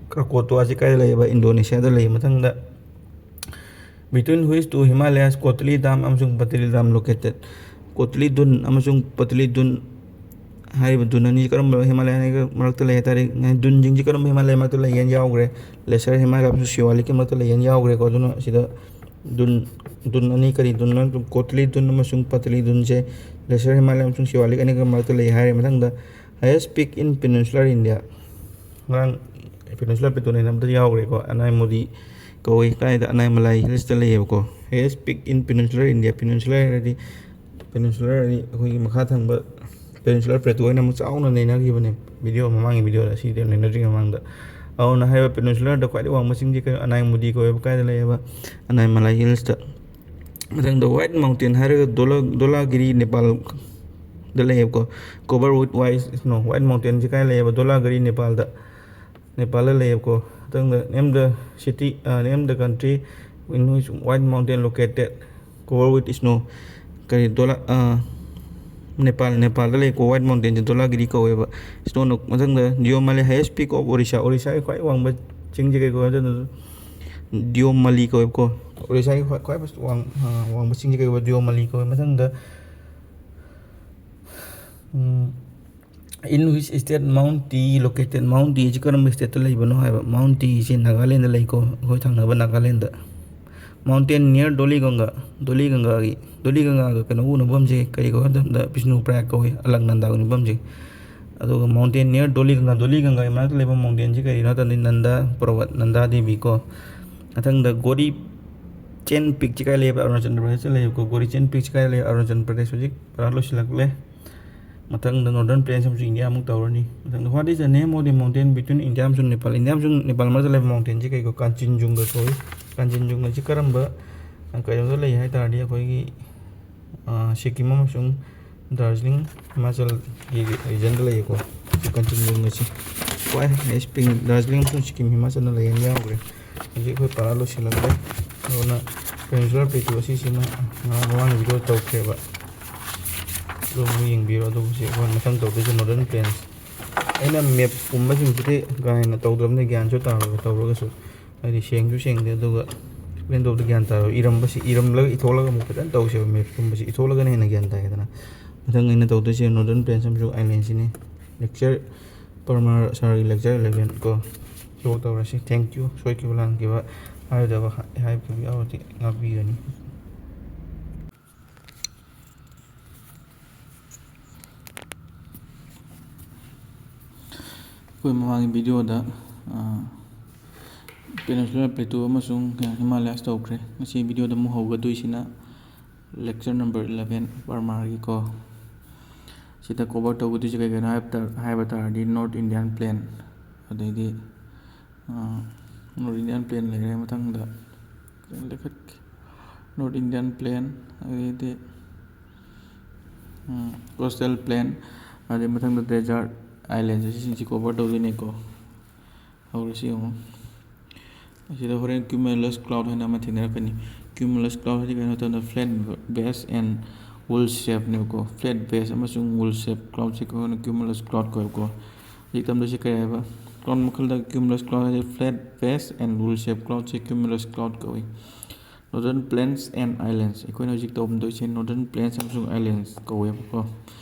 Krakatoa ꯁꯤ ꯀꯥꯏꯗ ꯂꯩꯌꯦꯕ? Indonesia ꯗ ꯂꯩ꯫ ꯃꯊꯪꯗ, "Between which two Himalayas Kotli Dam ꯑꯃꯁꯨꯡ Patli Dam located?" Kotli Dun ꯑꯃꯁꯨꯡ Patli Dun ꯍꯥꯏꯔꯤꯕ ꯗꯨꯟ ꯑꯅꯤ ꯀꯔꯝꯕ ꯍꯤꯃꯥꯂꯌꯥꯒꯤ ꯃꯔꯛꯇ ꯂꯩ ꯍꯥꯏ ꯇꯥꯔꯗꯤ, ꯗꯨꯟꯁꯤꯡꯁꯤ ꯀꯔꯝꯕ ꯍꯤꯃꯥꯂꯌꯥ ꯃꯔꯛꯇ ꯂꯩꯒꯦꯅ ꯌꯥꯎꯈ꯭ꯔꯦ꯫ Lesser Himalayas ꯑꯃꯁꯨꯡ Siwalik ꯀꯤ ꯃꯔꯛꯇ ꯂꯩꯒꯦꯅ ꯌꯥꯎꯈ꯭ꯔꯦꯀꯣ꯫ ꯑꯗꯨꯅ ꯁꯤꯗ ꯗꯨꯟ, ꯗꯨꯟ ꯑꯅꯤ ꯀꯔꯤ ꯗꯨꯟ? Kotli Dun ꯑꯃꯁꯨꯡ Patli Dun ꯁꯦ Lesser Himalayas ꯑꯃꯁꯨꯡ Siwalik ꯑꯅꯤꯒꯤ ꯃꯔꯛꯇ ꯂꯩ ꯍꯥꯏꯔꯦ꯫ ꯃꯊꯪꯗ, "Highest peak in Peninsular India"꯫ ꯉꯔꯥꯡ Peninsular Plateau ꯅ ꯑꯃꯗ ꯌꯥꯎꯈ꯭ꯔꯦꯀꯣ, ꯑꯅꯥꯏ ꯃꯣꯗꯤ ꯀꯧꯏ꯫ ꯀꯥꯏꯗ? ꯑꯅꯥꯏ ꯃꯂꯥꯏ Hills ꯇ ꯂꯩꯌꯦꯕꯀꯣ꯫ "Highest peak in Peninsular India"꯫ Peninsular ꯍꯥꯏꯔꯗꯤ, Peninsular ꯍꯥꯏꯗꯤ ꯑꯩꯈꯣꯏꯒꯤ ꯃꯈꯥ ꯊꯪꯕ Peninsular Plateau ꯍꯥꯏꯅ ꯑꯃꯨꯛ ꯆꯥꯎꯅ ꯅꯩꯅꯈꯤꯕꯅꯦ video, ꯃꯃꯥꯡꯒꯤ video ꯗ, ꯑꯁꯤꯗꯤ ꯅꯩꯅꯗ꯭ꯔꯤꯉꯩ ꯃꯃꯥꯡꯗ꯫ ꯑꯗꯨꯅ ꯍꯥꯏꯔꯤꯕ Peninsular ꯗ ꯈ꯭ꯋꯥꯏꯗꯒꯤ ꯋꯥꯡꯕ ꯆꯤꯡꯁꯤ ꯀꯩꯅꯣ? ꯑꯅꯥꯏ ꯃꯣꯗꯤ ꯀꯧꯋꯦꯕ꯫ ꯀꯥꯏꯗ ꯂꯩꯌꯦꯕ? ꯑꯅꯥꯏ ꯃꯂꯥꯏ Hills ꯇ꯫ ꯃꯊꯪꯗ, White Mountain ꯍꯥꯏꯔꯒ ꯗꯣꯂꯥ-, ꯗꯣꯂꯥꯒꯤꯔꯤ Nepal ꯗ ꯂꯩꯌꯦꯕꯀꯣ꯫ "Covered with white snow"꯫ White Mountain ꯁꯤ ꯀꯥꯏ ꯂꯩꯌꯦꯕ? ꯗꯣꯂꯥꯒꯤꯔꯤ Nepal ꯗ, Nepal ꯗ ꯂꯩꯌꯦꯕꯀꯣ꯫ ꯃꯊꯪꯗ, "Name the city, ꯑ, name the country in which White Mountain located, covered with snow"꯫ ꯀꯔꯤ, ꯗꯣꯂꯥ-, ꯑ, ꯅꯦꯄꯥꯜ, ꯅꯦꯄꯥꯜꯗ ꯂꯩꯀꯣ, White Mountainꯁꯦ ꯙꯣꯂꯥꯒꯤꯔꯤ ꯀꯧꯋꯦꯕ꯫ Snow ꯅꯣꯛ-, ꯃꯊꯪꯗ Deomalai, highest peak of Orissa, Orissaꯒꯤ ꯈ꯭ꯋꯥꯏ ꯋꯥꯡꯕ ꯆꯤꯡꯁꯦ ꯀꯩ ꯀꯧꯋꯦ? ꯑꯗꯨꯅ Deomalai ꯀꯧꯋꯦꯕꯀꯣ꯫ Orissaꯒꯤ ꯈ꯭ꯋꯥꯏ, ꯈ꯭ꯋꯥꯏ ꯋꯥꯡ-, ꯑ, ꯋꯥꯡꯕ ꯆꯤꯡꯁꯦ ꯀꯩ ꯀꯧꯋꯦ? Deomalai ꯀꯧꯋꯦ꯫ ꯃꯊꯪꯗ, ꯎꯝ, In which state Mount T located? Mount T ꯑꯁꯤ ꯀꯔꯝꯕ stateꯇ ꯂꯩꯕꯅꯣ ꯍꯥꯏꯕ꯫ Mount T ꯑꯁꯤ ꯅꯥꯒꯥꯂꯦꯟꯗ ꯂꯩꯀꯣ, ꯑꯩꯈꯣꯏ ꯊꯪꯅꯕ ꯅꯥꯒꯥꯂꯦꯟꯗ꯫ Mountain near ꯙꯣꯂꯤꯒꯪꯒꯥ, ꯙꯣꯂꯤꯒꯪꯒꯥꯒꯤ, ꯙꯣꯂꯤꯒꯪꯒꯥꯒ ꯀꯩꯅꯣ ꯎꯅꯕ ꯃꯐꯝꯁꯦ ꯀꯔꯤ ꯀꯧꯏ ꯍꯥꯏꯕ ꯃꯇꯝꯗ ꯕꯤꯁꯅꯨ ꯄ꯭ꯔꯌꯥꯒ ꯀꯧꯏ, ꯑꯂꯛꯅꯟꯗꯥꯒ ꯎꯅꯕ ꯃꯐꯝꯁꯦ꯫ ꯑꯗꯨꯒ mountain near ꯙꯣꯂꯤꯒꯪꯒꯥ, ꯙꯣꯂꯤꯒꯪꯒꯥꯒꯤ ꯃꯅꯥꯛꯇ ꯂꯩꯕ mountainꯁꯦ ꯀꯔꯤꯅꯣ ꯍꯥꯏꯕꯗꯤ ꯅꯟꯗꯥ ꯄꯔꯕꯠ, ꯅꯟꯗꯥ ꯗꯦꯕꯤ ꯀꯣ꯫ ꯃꯊꯪꯗ ꯒꯣꯔꯤ ꯆꯦꯟ ꯄꯤꯛꯁꯤ ꯀꯥꯏ ꯂꯩꯕ? ꯑꯔꯨꯅꯥꯆꯜ ꯄ꯭ꯔꯗꯦꯁꯇ ꯂꯩꯌꯦꯕꯀꯣ꯫ ꯒꯣꯔꯤ ꯆꯦꯟ ꯄꯤꯛꯁꯤ ꯀꯥꯏ ꯂꯩꯕ? ꯑꯔꯨꯅꯥꯆꯜ ꯄ꯭ꯔꯗꯦꯁ꯫ ꯍꯧꯖꯤꯛ ꯄꯔꯥ ꯂꯣꯏꯁꯤꯜꯂꯛꯂꯦ꯫ ꯃꯊꯪꯗ Northern Plains ꯑꯃꯁꯨ India ꯑꯃꯨꯛ ꯇꯧꯔꯅꯤ꯫ ꯃꯊꯪꯗ, what is the name of the mountain between India ꯑꯃꯁꯨꯡ ꯅꯦꯄꯥꯜ? ꯏꯟꯗꯤꯌꯥ ꯑꯃꯁꯨꯡ ꯅꯦꯄꯥꯜ ꯃꯔꯛꯇ ꯂꯩꯕ mountainꯁꯤ ꯀꯩ ꯀꯧꯏ? ꯀꯥꯟꯆꯤꯟꯖꯨꯡꯒ ꯀꯧꯏ꯫ ꯀꯥꯟꯆꯤꯟꯖꯨꯡꯒꯁꯤ ꯀꯔꯝꯕ, ꯑ, ꯀꯩꯅꯣꯗ ꯂꯩ ꯍꯥꯏ ꯇꯥꯔꯗꯤ, ꯑꯩꯈꯣꯏꯒꯤ, ꯑ, ꯁꯤꯛꯀꯤꯝ ꯑꯃꯁꯨꯡ ꯗꯥꯔꯖꯤꯂꯤꯡ, ꯍꯤꯃꯥꯆꯜꯒꯤ regionꯗ ꯂꯩꯌꯦꯀꯣ꯫ ꯁꯤ ꯀꯥꯟꯆꯤꯟꯖꯨꯡꯒꯁꯤ ꯈ꯭ꯋꯥꯏ highest peak ꯗꯥꯔꯖꯤꯂꯤꯡ ꯑꯃꯁꯨꯡ ꯁꯤꯛꯀꯤꯝ, ꯍꯤꯃꯥꯆꯜꯗ ꯂꯩꯌꯦꯅ ꯌꯥꯎꯈ꯭ꯔꯦ꯫ ꯍꯧꯖꯤꯛ ꯑꯩꯈꯣꯏ ꯄꯔꯥ ꯂꯣꯏꯁꯤꯜꯂꯛꯂꯦ꯫ ꯑꯗꯨꯅ Peninsular Plateau ꯑꯁꯤꯁꯤꯅ ꯉꯔꯥꯡ ꯃꯃꯥꯡꯒꯤ video ꯇꯧꯈ꯭ꯔꯦꯕ꯫ ꯑꯗꯨ ꯑꯃꯨꯛ ꯌꯦꯡꯕꯤꯔꯣ꯫ ꯑꯗꯨꯒ ꯍꯧꯖꯤꯛ ꯑꯩꯈꯣꯏ ꯃꯊꯪ ꯇꯧꯗꯣꯏꯁꯦ Northern Plains꯫ ꯑꯩꯅ mapꯀꯨꯝꯕꯁꯤꯡꯁꯤꯗꯤ ꯀꯥ ꯍꯦꯟꯅ ꯇꯧꯗ꯭ꯔꯕꯅꯤꯅ ꯒ꯭ꯌꯥꯟꯁꯨ ꯇꯥꯔꯣꯏꯕ, ꯇꯧꯔꯒꯁꯨ ꯍꯥꯏꯗꯤ ꯁꯦꯡꯁꯨ ꯁꯦꯡꯗꯦ꯫ ꯑꯗꯨꯒ explain ꯇꯧꯕꯗ ꯒ꯭ꯌꯥꯟ ꯇꯥꯔꯣꯏ꯫ ꯏꯔꯝꯕꯁꯤ, ꯏꯔꯝꯂꯒ ꯏꯊꯣꯛꯂꯒ ꯑꯃꯨꯛ ꯐꯖꯅ ꯇꯧꯁꯦꯕ꯫ Mapꯀꯨꯝꯕꯁꯤ ꯏꯊꯣꯛꯂꯒꯅ ꯍꯦꯟꯅ ꯒ꯭ꯌꯥꯟ ꯇꯥꯏꯗꯅ꯫ ꯃꯊꯪ ꯑꯩꯅ ꯇꯧꯗꯣꯏꯁꯦ Northern Plains ꯑꯃꯁꯨꯡ Islandꯁꯤꯅꯤ꯫ Lecture, ꯄꯔꯃꯥꯔ ꯁꯥꯔꯒꯤ lecture eleven ꯀꯣ꯫ ꯁꯤꯐꯥꯎ ꯇꯧꯔꯁꯤ꯫ Thank you꯫ ꯁꯣꯏꯈꯤꯕ ꯂꯥꯟꯈꯤꯕ ꯍꯥꯏꯔꯣꯏꯗꯕ ꯍꯥꯏꯈꯤꯕ ꯌꯥꯎꯔꯗꯤ ꯉꯥꯛꯄꯤꯒꯅꯤ꯫ ꯑꯩꯈꯣꯏ ꯃꯃꯥꯡꯒꯤ videoꯗ, ꯑ, Peninsular Plateau ꯑꯃꯁꯨꯡ Himalayas ꯇꯧꯈ꯭ꯔꯦ꯫ ꯉꯁꯤ videoꯗ ꯑꯃꯨꯛ ꯍꯧꯒꯗꯣꯏꯁꯤꯅ lecture number eleven, ꯄꯔꯃꯥꯔꯒꯤꯀꯣ꯫ ꯁꯤꯗ cover ꯇꯧꯒꯗꯣꯏꯁꯦ ꯀꯩ ꯀꯩꯅꯣ ꯍꯥꯏꯕ ꯇꯥ-, ꯍꯥꯏꯕ ꯇꯥꯔꯗꯤ North Indian Plain, ꯑꯗꯩꯗꯤ, ꯑ, North Indian Plain ꯂꯩꯔꯦ꯫ ꯃꯊꯪꯗ ꯀꯩꯅꯣ ꯂꯩꯈꯠꯀꯦ꯫ North Indian Plain, ꯑꯗꯩꯗꯤ, ꯎꯝ, Coastal Plain, ꯑꯗꯩ ꯃꯊꯪꯗ desert, island, ꯑꯁꯤꯁꯤꯡꯁꯤ cover ꯇꯧꯗꯣꯏꯅꯦꯀꯣ꯫ ꯍꯧꯔꯁꯤ ꯌꯦꯡꯉꯣ꯫ ꯑꯁꯤꯗ ꯍꯣꯔꯦꯟ cumulus cloud ꯍꯥꯏꯅ ꯑꯃ ꯊꯦꯡꯅꯔꯛꯀꯅꯤ꯫ Cumulus cloud ꯍꯥꯏꯗꯤ ꯀꯩꯅꯣ ꯍꯥꯏ ꯃꯇꯝꯗ flat base and Wool shape ꯅꯦꯕꯀꯣ꯫ Flat base ꯑꯃꯁꯨꯡ wool shape cloud ꯁꯦ ꯑꯩꯈꯣꯏꯅ cumulus cloud ꯀꯧꯋꯦꯕꯀꯣ꯫ ꯍꯧꯖꯤꯛ ꯇꯝꯗꯣꯏꯁꯦ ꯀꯔꯤ ꯍꯥꯏꯕ? Cloud ꯃꯈꯜꯗ cumulus cloud ꯍꯥꯏꯗꯤ flat base and wool shape cloud say cumulus cloud ꯀꯧꯏ꯫ Northern plains and islands, ꯑꯩꯈꯣꯏꯅ ꯍꯧꯖꯤꯛ ꯇꯧꯔꯝꯗꯣꯏꯁꯦ northern plains ꯑꯃꯁꯨꯡ islands ꯀꯧꯋꯦꯕꯀꯣ꯫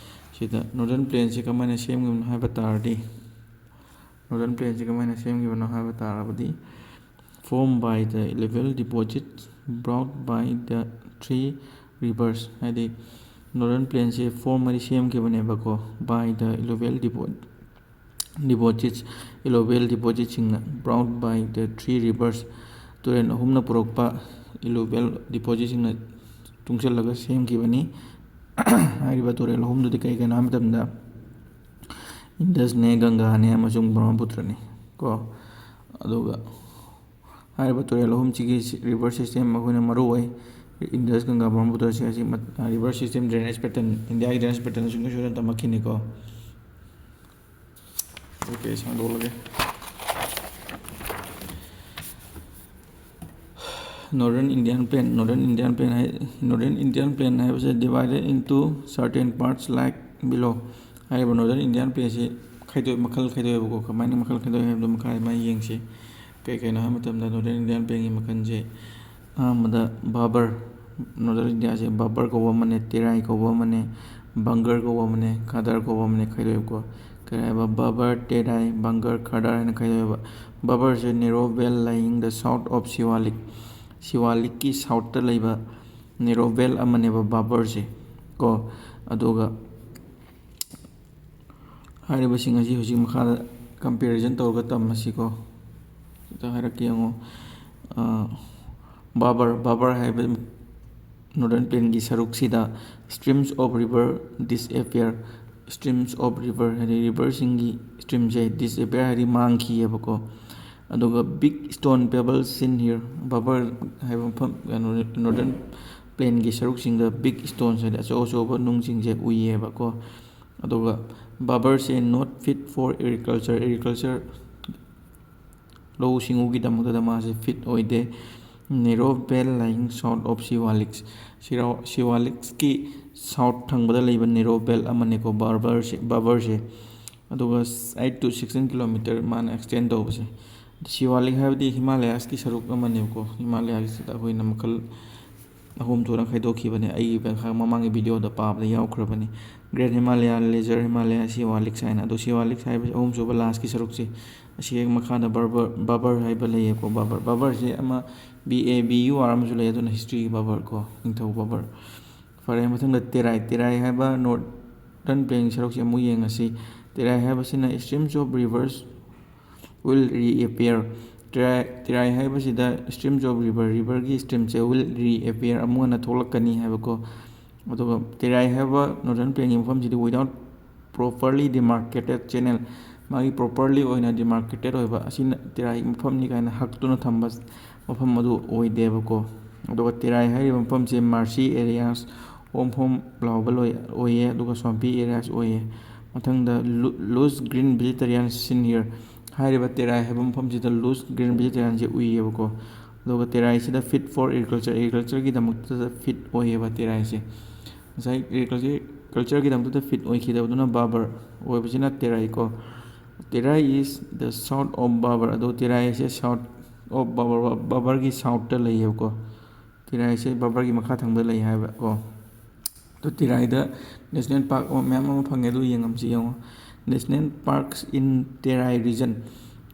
ꯁꯤꯗ northern plain ꯁꯦ ꯀꯃꯥꯏꯅ ꯁꯦꯝꯈꯤꯕꯅꯣ ꯍꯥꯏꯕ ꯇꯥꯔꯗꯤ, northern plain ꯁꯦ ꯀꯃꯥꯏꯅ ꯁꯦꯝꯈꯤꯕꯅꯣ ꯍꯥꯏꯕ ꯇꯥꯔꯕꯗꯤ, formed by the alluvial deposits brought by the three rivers, ꯍꯥꯏꯗꯤ northern plain ꯁꯦ form ꯍꯥꯏꯗꯤ ꯁꯦꯝꯈꯤꯕꯅꯦꯕꯀꯣ, by the alluvial depo deposits, alluvial deposits ꯁꯤꯡꯅ, brought by the three rivers, ꯇꯨꯔꯦꯜ ꯑꯍꯨꯝꯅ ꯄꯨꯔꯛꯄ alluvial deposits ꯁꯤꯡꯅ ꯇꯨꯡꯁꯤꯜꯂꯒ ꯁꯦꯝꯈꯤꯕꯅꯤ꯫ ꯍꯥꯏꯔꯤꯕ ꯇꯨꯔꯦꯜ ꯑꯍꯨꯝꯗꯨꯗꯤ ꯀꯩ ꯀꯩꯅꯣ ꯍꯥꯏꯕ ꯃꯇꯝꯗ, Indus ꯅꯦ, Ganga ꯅꯦ ꯑꯃꯁꯨꯡ Brahmaputra ꯅꯤ ꯀꯣ꯫ ꯑꯗꯨꯒ ꯍꯥꯏꯔꯤꯕ ꯇꯨꯔꯦꯜ ꯑꯍꯨꯝꯁꯤꯒꯤ ꯁꯤ-, river system ꯑꯩꯈꯣꯏꯅ ꯃꯔꯨ ꯑꯣꯏ꯫ Indus, Ganga, Brahmaputra ꯁꯤ ꯑꯁꯤ ꯃꯠ-, river system, drainage pattern, ꯏꯟꯗꯤꯌꯥꯒꯤ drainage pattern ꯁꯨꯡꯁꯣꯏ ꯁꯣꯏꯗꯅ ꯇꯝꯃꯛꯈꯤꯅꯤꯀꯣ꯫ ꯑꯣꯀꯦ, ꯁꯥꯡꯗꯣꯛꯂꯒꯦ꯫ Northern Indian Plain, Northern Indian Plain ꯍꯥꯏ, Northern Indian Plain ꯍꯥꯏꯕꯁꯦ divided into certain parts like below꯫ ꯍꯥꯏꯔꯤꯕ Northern Indian Plain ꯁꯤ ꯈꯥꯏꯗꯣꯛ-, ꯃꯈꯜ ꯈꯥꯏꯗꯣꯛꯑꯦꯕꯀꯣ꯫ ꯀꯃꯥꯏꯅ ꯃꯈꯜ ꯈꯥꯏꯗꯣꯛꯑꯦ ꯍꯥꯏꯕꯗꯣ ꯃꯈꯥꯗ ꯃꯥ ꯌꯦꯡꯁꯤ꯫ ꯀꯩ ꯀꯩꯅꯣ ꯍꯥꯏꯕ ꯃꯇꯝꯗ Northern Indian Plain ꯒꯤ ꯃꯈꯜꯁꯦ, ꯑꯍꯥꯟꯕꯗ Bhabar, Northern India ꯁꯦ Bhabar ꯀꯧꯕ ꯑꯃꯅꯦ, Terai ꯀꯧꯕ ꯑꯃꯅꯦ, Bangar ꯀꯧꯕ ꯑꯃꯅꯦ, Khadar ꯀꯧꯕ ꯑꯃꯅꯦ ꯈꯥꯏꯗꯣꯛꯑꯦꯕꯀꯣ꯫ ꯀꯔꯤ ꯍꯥꯏꯕ? Bhabar, Terai, Bangar, Khadar ꯍꯥꯏꯅ ꯈꯥꯏꯗꯣꯛꯑꯦꯕ꯫ Bhabar say narrow vale lying the south of Shivalik, ꯁꯤꯋꯥꯂꯤꯛꯀꯤ south ꯇ ꯂꯩꯕ narrow vale ꯑꯃꯅꯦꯕ Bhabar ꯁꯦ ꯀꯣ꯫ ꯑꯗꯨꯒ ꯍꯥꯏꯔꯤꯕꯁꯤꯡ ꯑꯁꯤ ꯍꯧꯖꯤꯛ ꯃꯈꯥꯗ comparison ꯇꯧꯔꯒ ꯇꯝꯃꯁꯤꯀꯣ꯫ ꯈꯤꯇꯪ ꯍꯥꯏꯔꯛꯀꯦ ꯌꯦꯡꯉꯣ꯫ ꯑ, Bhabar, Bhabar ꯍꯥꯏꯕ Northern Plain ꯒꯤ ꯁꯔꯨꯛꯁꯤꯗ streams of river disappear, streams of river ꯍꯥꯏꯗꯤ river ꯁꯤꯡꯒꯤ stream ꯁꯦ disappear ꯍꯥꯏꯗꯤ ꯃꯥꯡꯈꯤꯑꯕꯀꯣ꯫ ꯑꯗꯨꯒ big stone pebbles seen here, Bhabar ꯍꯥꯏꯕ ꯃꯐꯝ, ꯀꯩꯅꯣ, Northern Plain ꯒꯤ ꯁꯔꯨꯛꯁꯤꯡꯗ big stones ꯍꯥꯏꯗꯤ ꯑꯆꯧ ꯑꯆꯧꯕ ꯅꯨꯡꯁꯤꯡꯁꯦ ꯎꯏꯌꯦꯕꯀꯣ꯫ ꯑꯗꯨꯒ Bhabar say not fit for agriculture, agriculture, ꯂꯧꯎ ꯁꯤꯡꯎꯒꯤꯗꯃꯛꯇꯗ ꯃꯥꯁꯦ fit ꯑꯣꯏꯗꯦ꯫ Narrow belt lying south of Siwalik. ꯁꯤꯔꯥꯎ ꯁꯤꯋꯥꯂꯤꯛꯁꯀꯤ ꯁꯥꯎꯠ ꯊꯪꯕꯗ ꯂꯩꯕ ꯅꯦꯔꯣ ꯕꯦꯜ ꯑꯃꯅꯦꯀꯣ ꯕꯥꯕꯔꯁꯦ ꯕꯥꯕꯔꯁꯦ ꯑꯗꯨꯒ ꯑꯩꯠ ꯇꯨ ꯁꯤꯛꯁꯇꯤꯟ ꯀꯤꯂꯣꯃꯤꯇꯔ ꯃꯥꯅ ꯑꯦꯛꯁꯇꯦꯟ ꯇꯧꯕꯁꯦ꯫ ꯁꯤꯋꯥꯂꯤꯛ ꯍꯥꯏꯕꯗꯤ ꯍꯤꯃꯥꯂꯌꯥꯁꯀꯤ ꯁꯔꯨꯛ ꯑꯃꯅꯦꯕꯀꯣ꯫ ꯍꯤꯃꯥꯂꯌꯥꯁꯤꯗ ꯑꯩꯈꯣꯏꯅ ꯃꯈꯜ ꯑꯍꯨꯝ ꯊꯣꯛꯅ ꯈꯥꯏꯗꯣꯛꯈꯤꯕꯅꯦ꯫ ꯑꯩꯒꯤ ꯃꯈꯥ ꯃꯃꯥꯡꯒꯤ ꯚꯤꯗꯤꯑꯣꯗ ꯄꯥꯕꯗ ꯌꯥꯎꯈ꯭ꯔꯕꯅꯤ꯫ ꯒ꯭ꯔꯦꯠ ꯍꯤꯃꯥꯂꯌꯥ, ꯂꯦꯖꯔ ꯍꯤꯃꯥꯂꯌꯥ, ꯁꯤꯋꯥꯂꯤꯛꯁ ꯍꯥꯏꯅ꯫ ꯑꯗꯣ ꯁꯤꯋꯥꯂꯤꯛꯁ ꯍꯥꯏꯕꯁꯤ ꯑꯍꯨꯝꯁꯨꯕ ꯂꯥꯁꯀꯤ ꯁꯔꯨꯛꯁꯦ꯫ ꯑꯁꯤ ꯍꯦꯛ ꯃꯈꯥꯗ ꯕꯔꯕꯔ ꯕꯥꯕꯔ ꯍꯥꯏꯕ ꯂꯩꯌꯦꯀꯣ꯫ ꯕꯥꯕꯔ ꯕꯥꯕꯔꯁꯦ ꯑꯃ B A B U R ꯑꯃꯁꯨ ꯂꯩ꯫ ꯑꯗꯨꯅ ꯍꯤꯁꯇ꯭ꯔꯤꯒꯤ ꯕꯥꯕꯔ ꯀꯣ, ꯅꯤꯡꯊꯧ ꯕꯥꯕꯔ꯫ ꯐꯔꯦ, ꯃꯊꯪꯗ ꯇꯦꯔꯥꯏ꯫ ꯇꯦꯔꯥꯏ ꯍꯥꯏꯕ ꯅꯣꯔꯗꯔꯟ ꯄ꯭ꯂꯦꯟꯒꯤ ꯁꯔꯨꯛꯁꯦ ꯑꯃꯨꯛ ꯌꯦꯡꯉꯁꯤ꯫ ꯇꯦꯔꯥꯏ ꯍꯥꯏꯕꯁꯤꯅ streams of rivers will reappear꯫ ꯇꯦꯔꯥꯏ ꯇꯦꯔꯥꯏ ꯍꯥꯏꯕꯁꯤꯗ streams of river, ꯔꯤꯚꯔꯒꯤ ꯁ꯭ꯇ꯭ꯔꯤꯝꯁꯦ will reappear, ꯑꯃꯨꯛ ꯍꯟꯅ ꯊꯣꯛꯂꯛꯀꯅꯤ ꯍꯥꯏꯕꯀꯣ꯫ ꯑꯗꯨꯒ ꯇꯦꯔꯥꯏ ꯍꯥꯏꯕ ꯅꯣꯔꯗꯔꯟ ꯄ꯭ꯂꯦꯟꯒꯤ ꯃꯐꯝꯁꯤꯗꯤ without properly demarcated channel, ꯃꯥꯒꯤ ꯄ꯭ꯔꯣꯄꯔꯂꯤ ꯑꯣꯏꯅ ꯗꯤꯃꯥꯔꯀꯦꯇꯦꯠ ꯑꯣꯏꯕ, ꯑꯁꯤꯅ ꯇꯦꯔꯥꯏꯒꯤ ꯃꯐꯝꯅꯤ ꯀꯥꯏꯅ ꯍꯛꯇꯨꯅ ꯊꯝꯕ ꯃꯐꯝ ꯑꯗꯨ ꯑꯣꯏꯗꯦꯕꯀꯣ꯫ ꯑꯗꯨꯒ ꯇꯦꯔꯥꯏ ꯍꯥꯏꯔꯤꯕ ꯃꯐꯝꯁꯦ ꯃꯥꯔꯁꯤ ꯑꯦꯔꯤꯌꯥꯁ, ꯍꯣꯝ ꯍꯣꯝ ꯂꯥꯎꯕ ꯂꯣꯏ ꯑꯣꯏꯌꯦ, ꯑꯗꯨꯒ ꯁ꯭ꯋꯥꯝꯄꯤ ꯑꯦꯔꯤꯌꯥꯁ ꯑꯣꯏꯌꯦ꯫ ꯃꯊꯪꯗ loose green vegetarian seen here꯫ ꯍꯥꯏꯔꯤꯕ ꯇꯦꯔꯥꯏ ꯍꯥꯏꯕ ꯃꯐꯝꯁꯤꯗ loose green vegetarianꯁꯦ ꯎꯏꯌꯦꯕꯀꯣ꯫ ꯑꯗꯨꯒ ꯇꯦꯔꯥꯏꯁꯤꯗ fit for agriculture, ꯑꯦꯒ꯭ꯔꯤꯀꯜꯆꯔꯒꯤꯗꯃꯛꯇ ꯐꯤꯠ ꯑꯣꯏꯌꯦꯕ ꯇꯦꯔꯥꯏꯁꯦ꯫ ꯉꯁꯥꯏ ꯑꯦꯒ꯭ꯔꯤꯀꯜꯆꯔꯒꯤꯗꯃꯛꯇ ꯐꯤꯠ ꯑꯣꯏꯈꯤꯗꯕꯗꯨꯅ ꯕꯥꯕꯔ, ꯑꯣꯏꯕꯁꯤꯅ ꯇꯦꯔꯥꯏ ꯀꯣ꯫ Terai is the south of Babur꯫ ꯑꯗꯣ ꯇꯦꯔꯥꯏꯁꯦ south of Babur, ꯕꯥꯕꯔꯒꯤ ꯁꯥꯎꯠꯇ ꯂꯩꯌꯦꯕꯀꯣ꯫ ꯇꯦꯔꯥꯏꯁꯦ ꯕꯥꯕꯔꯒꯤ ꯃꯈꯥ ꯊꯪꯕꯗ ꯂꯩ ꯍꯥꯏꯕ ꯀꯣ꯫ ꯑꯗꯣ ꯇꯦꯔꯥꯏꯗ ꯅꯦꯁꯅꯦꯜ ꯄꯥꯔꯛ ꯃꯌꯥꯝ ꯑꯃ ꯐꯪꯉꯦ, ꯑꯗꯨ ꯌꯦꯡꯉꯝꯁꯤ ꯌꯦꯡꯉꯣ꯫ National parks in Terai region꯫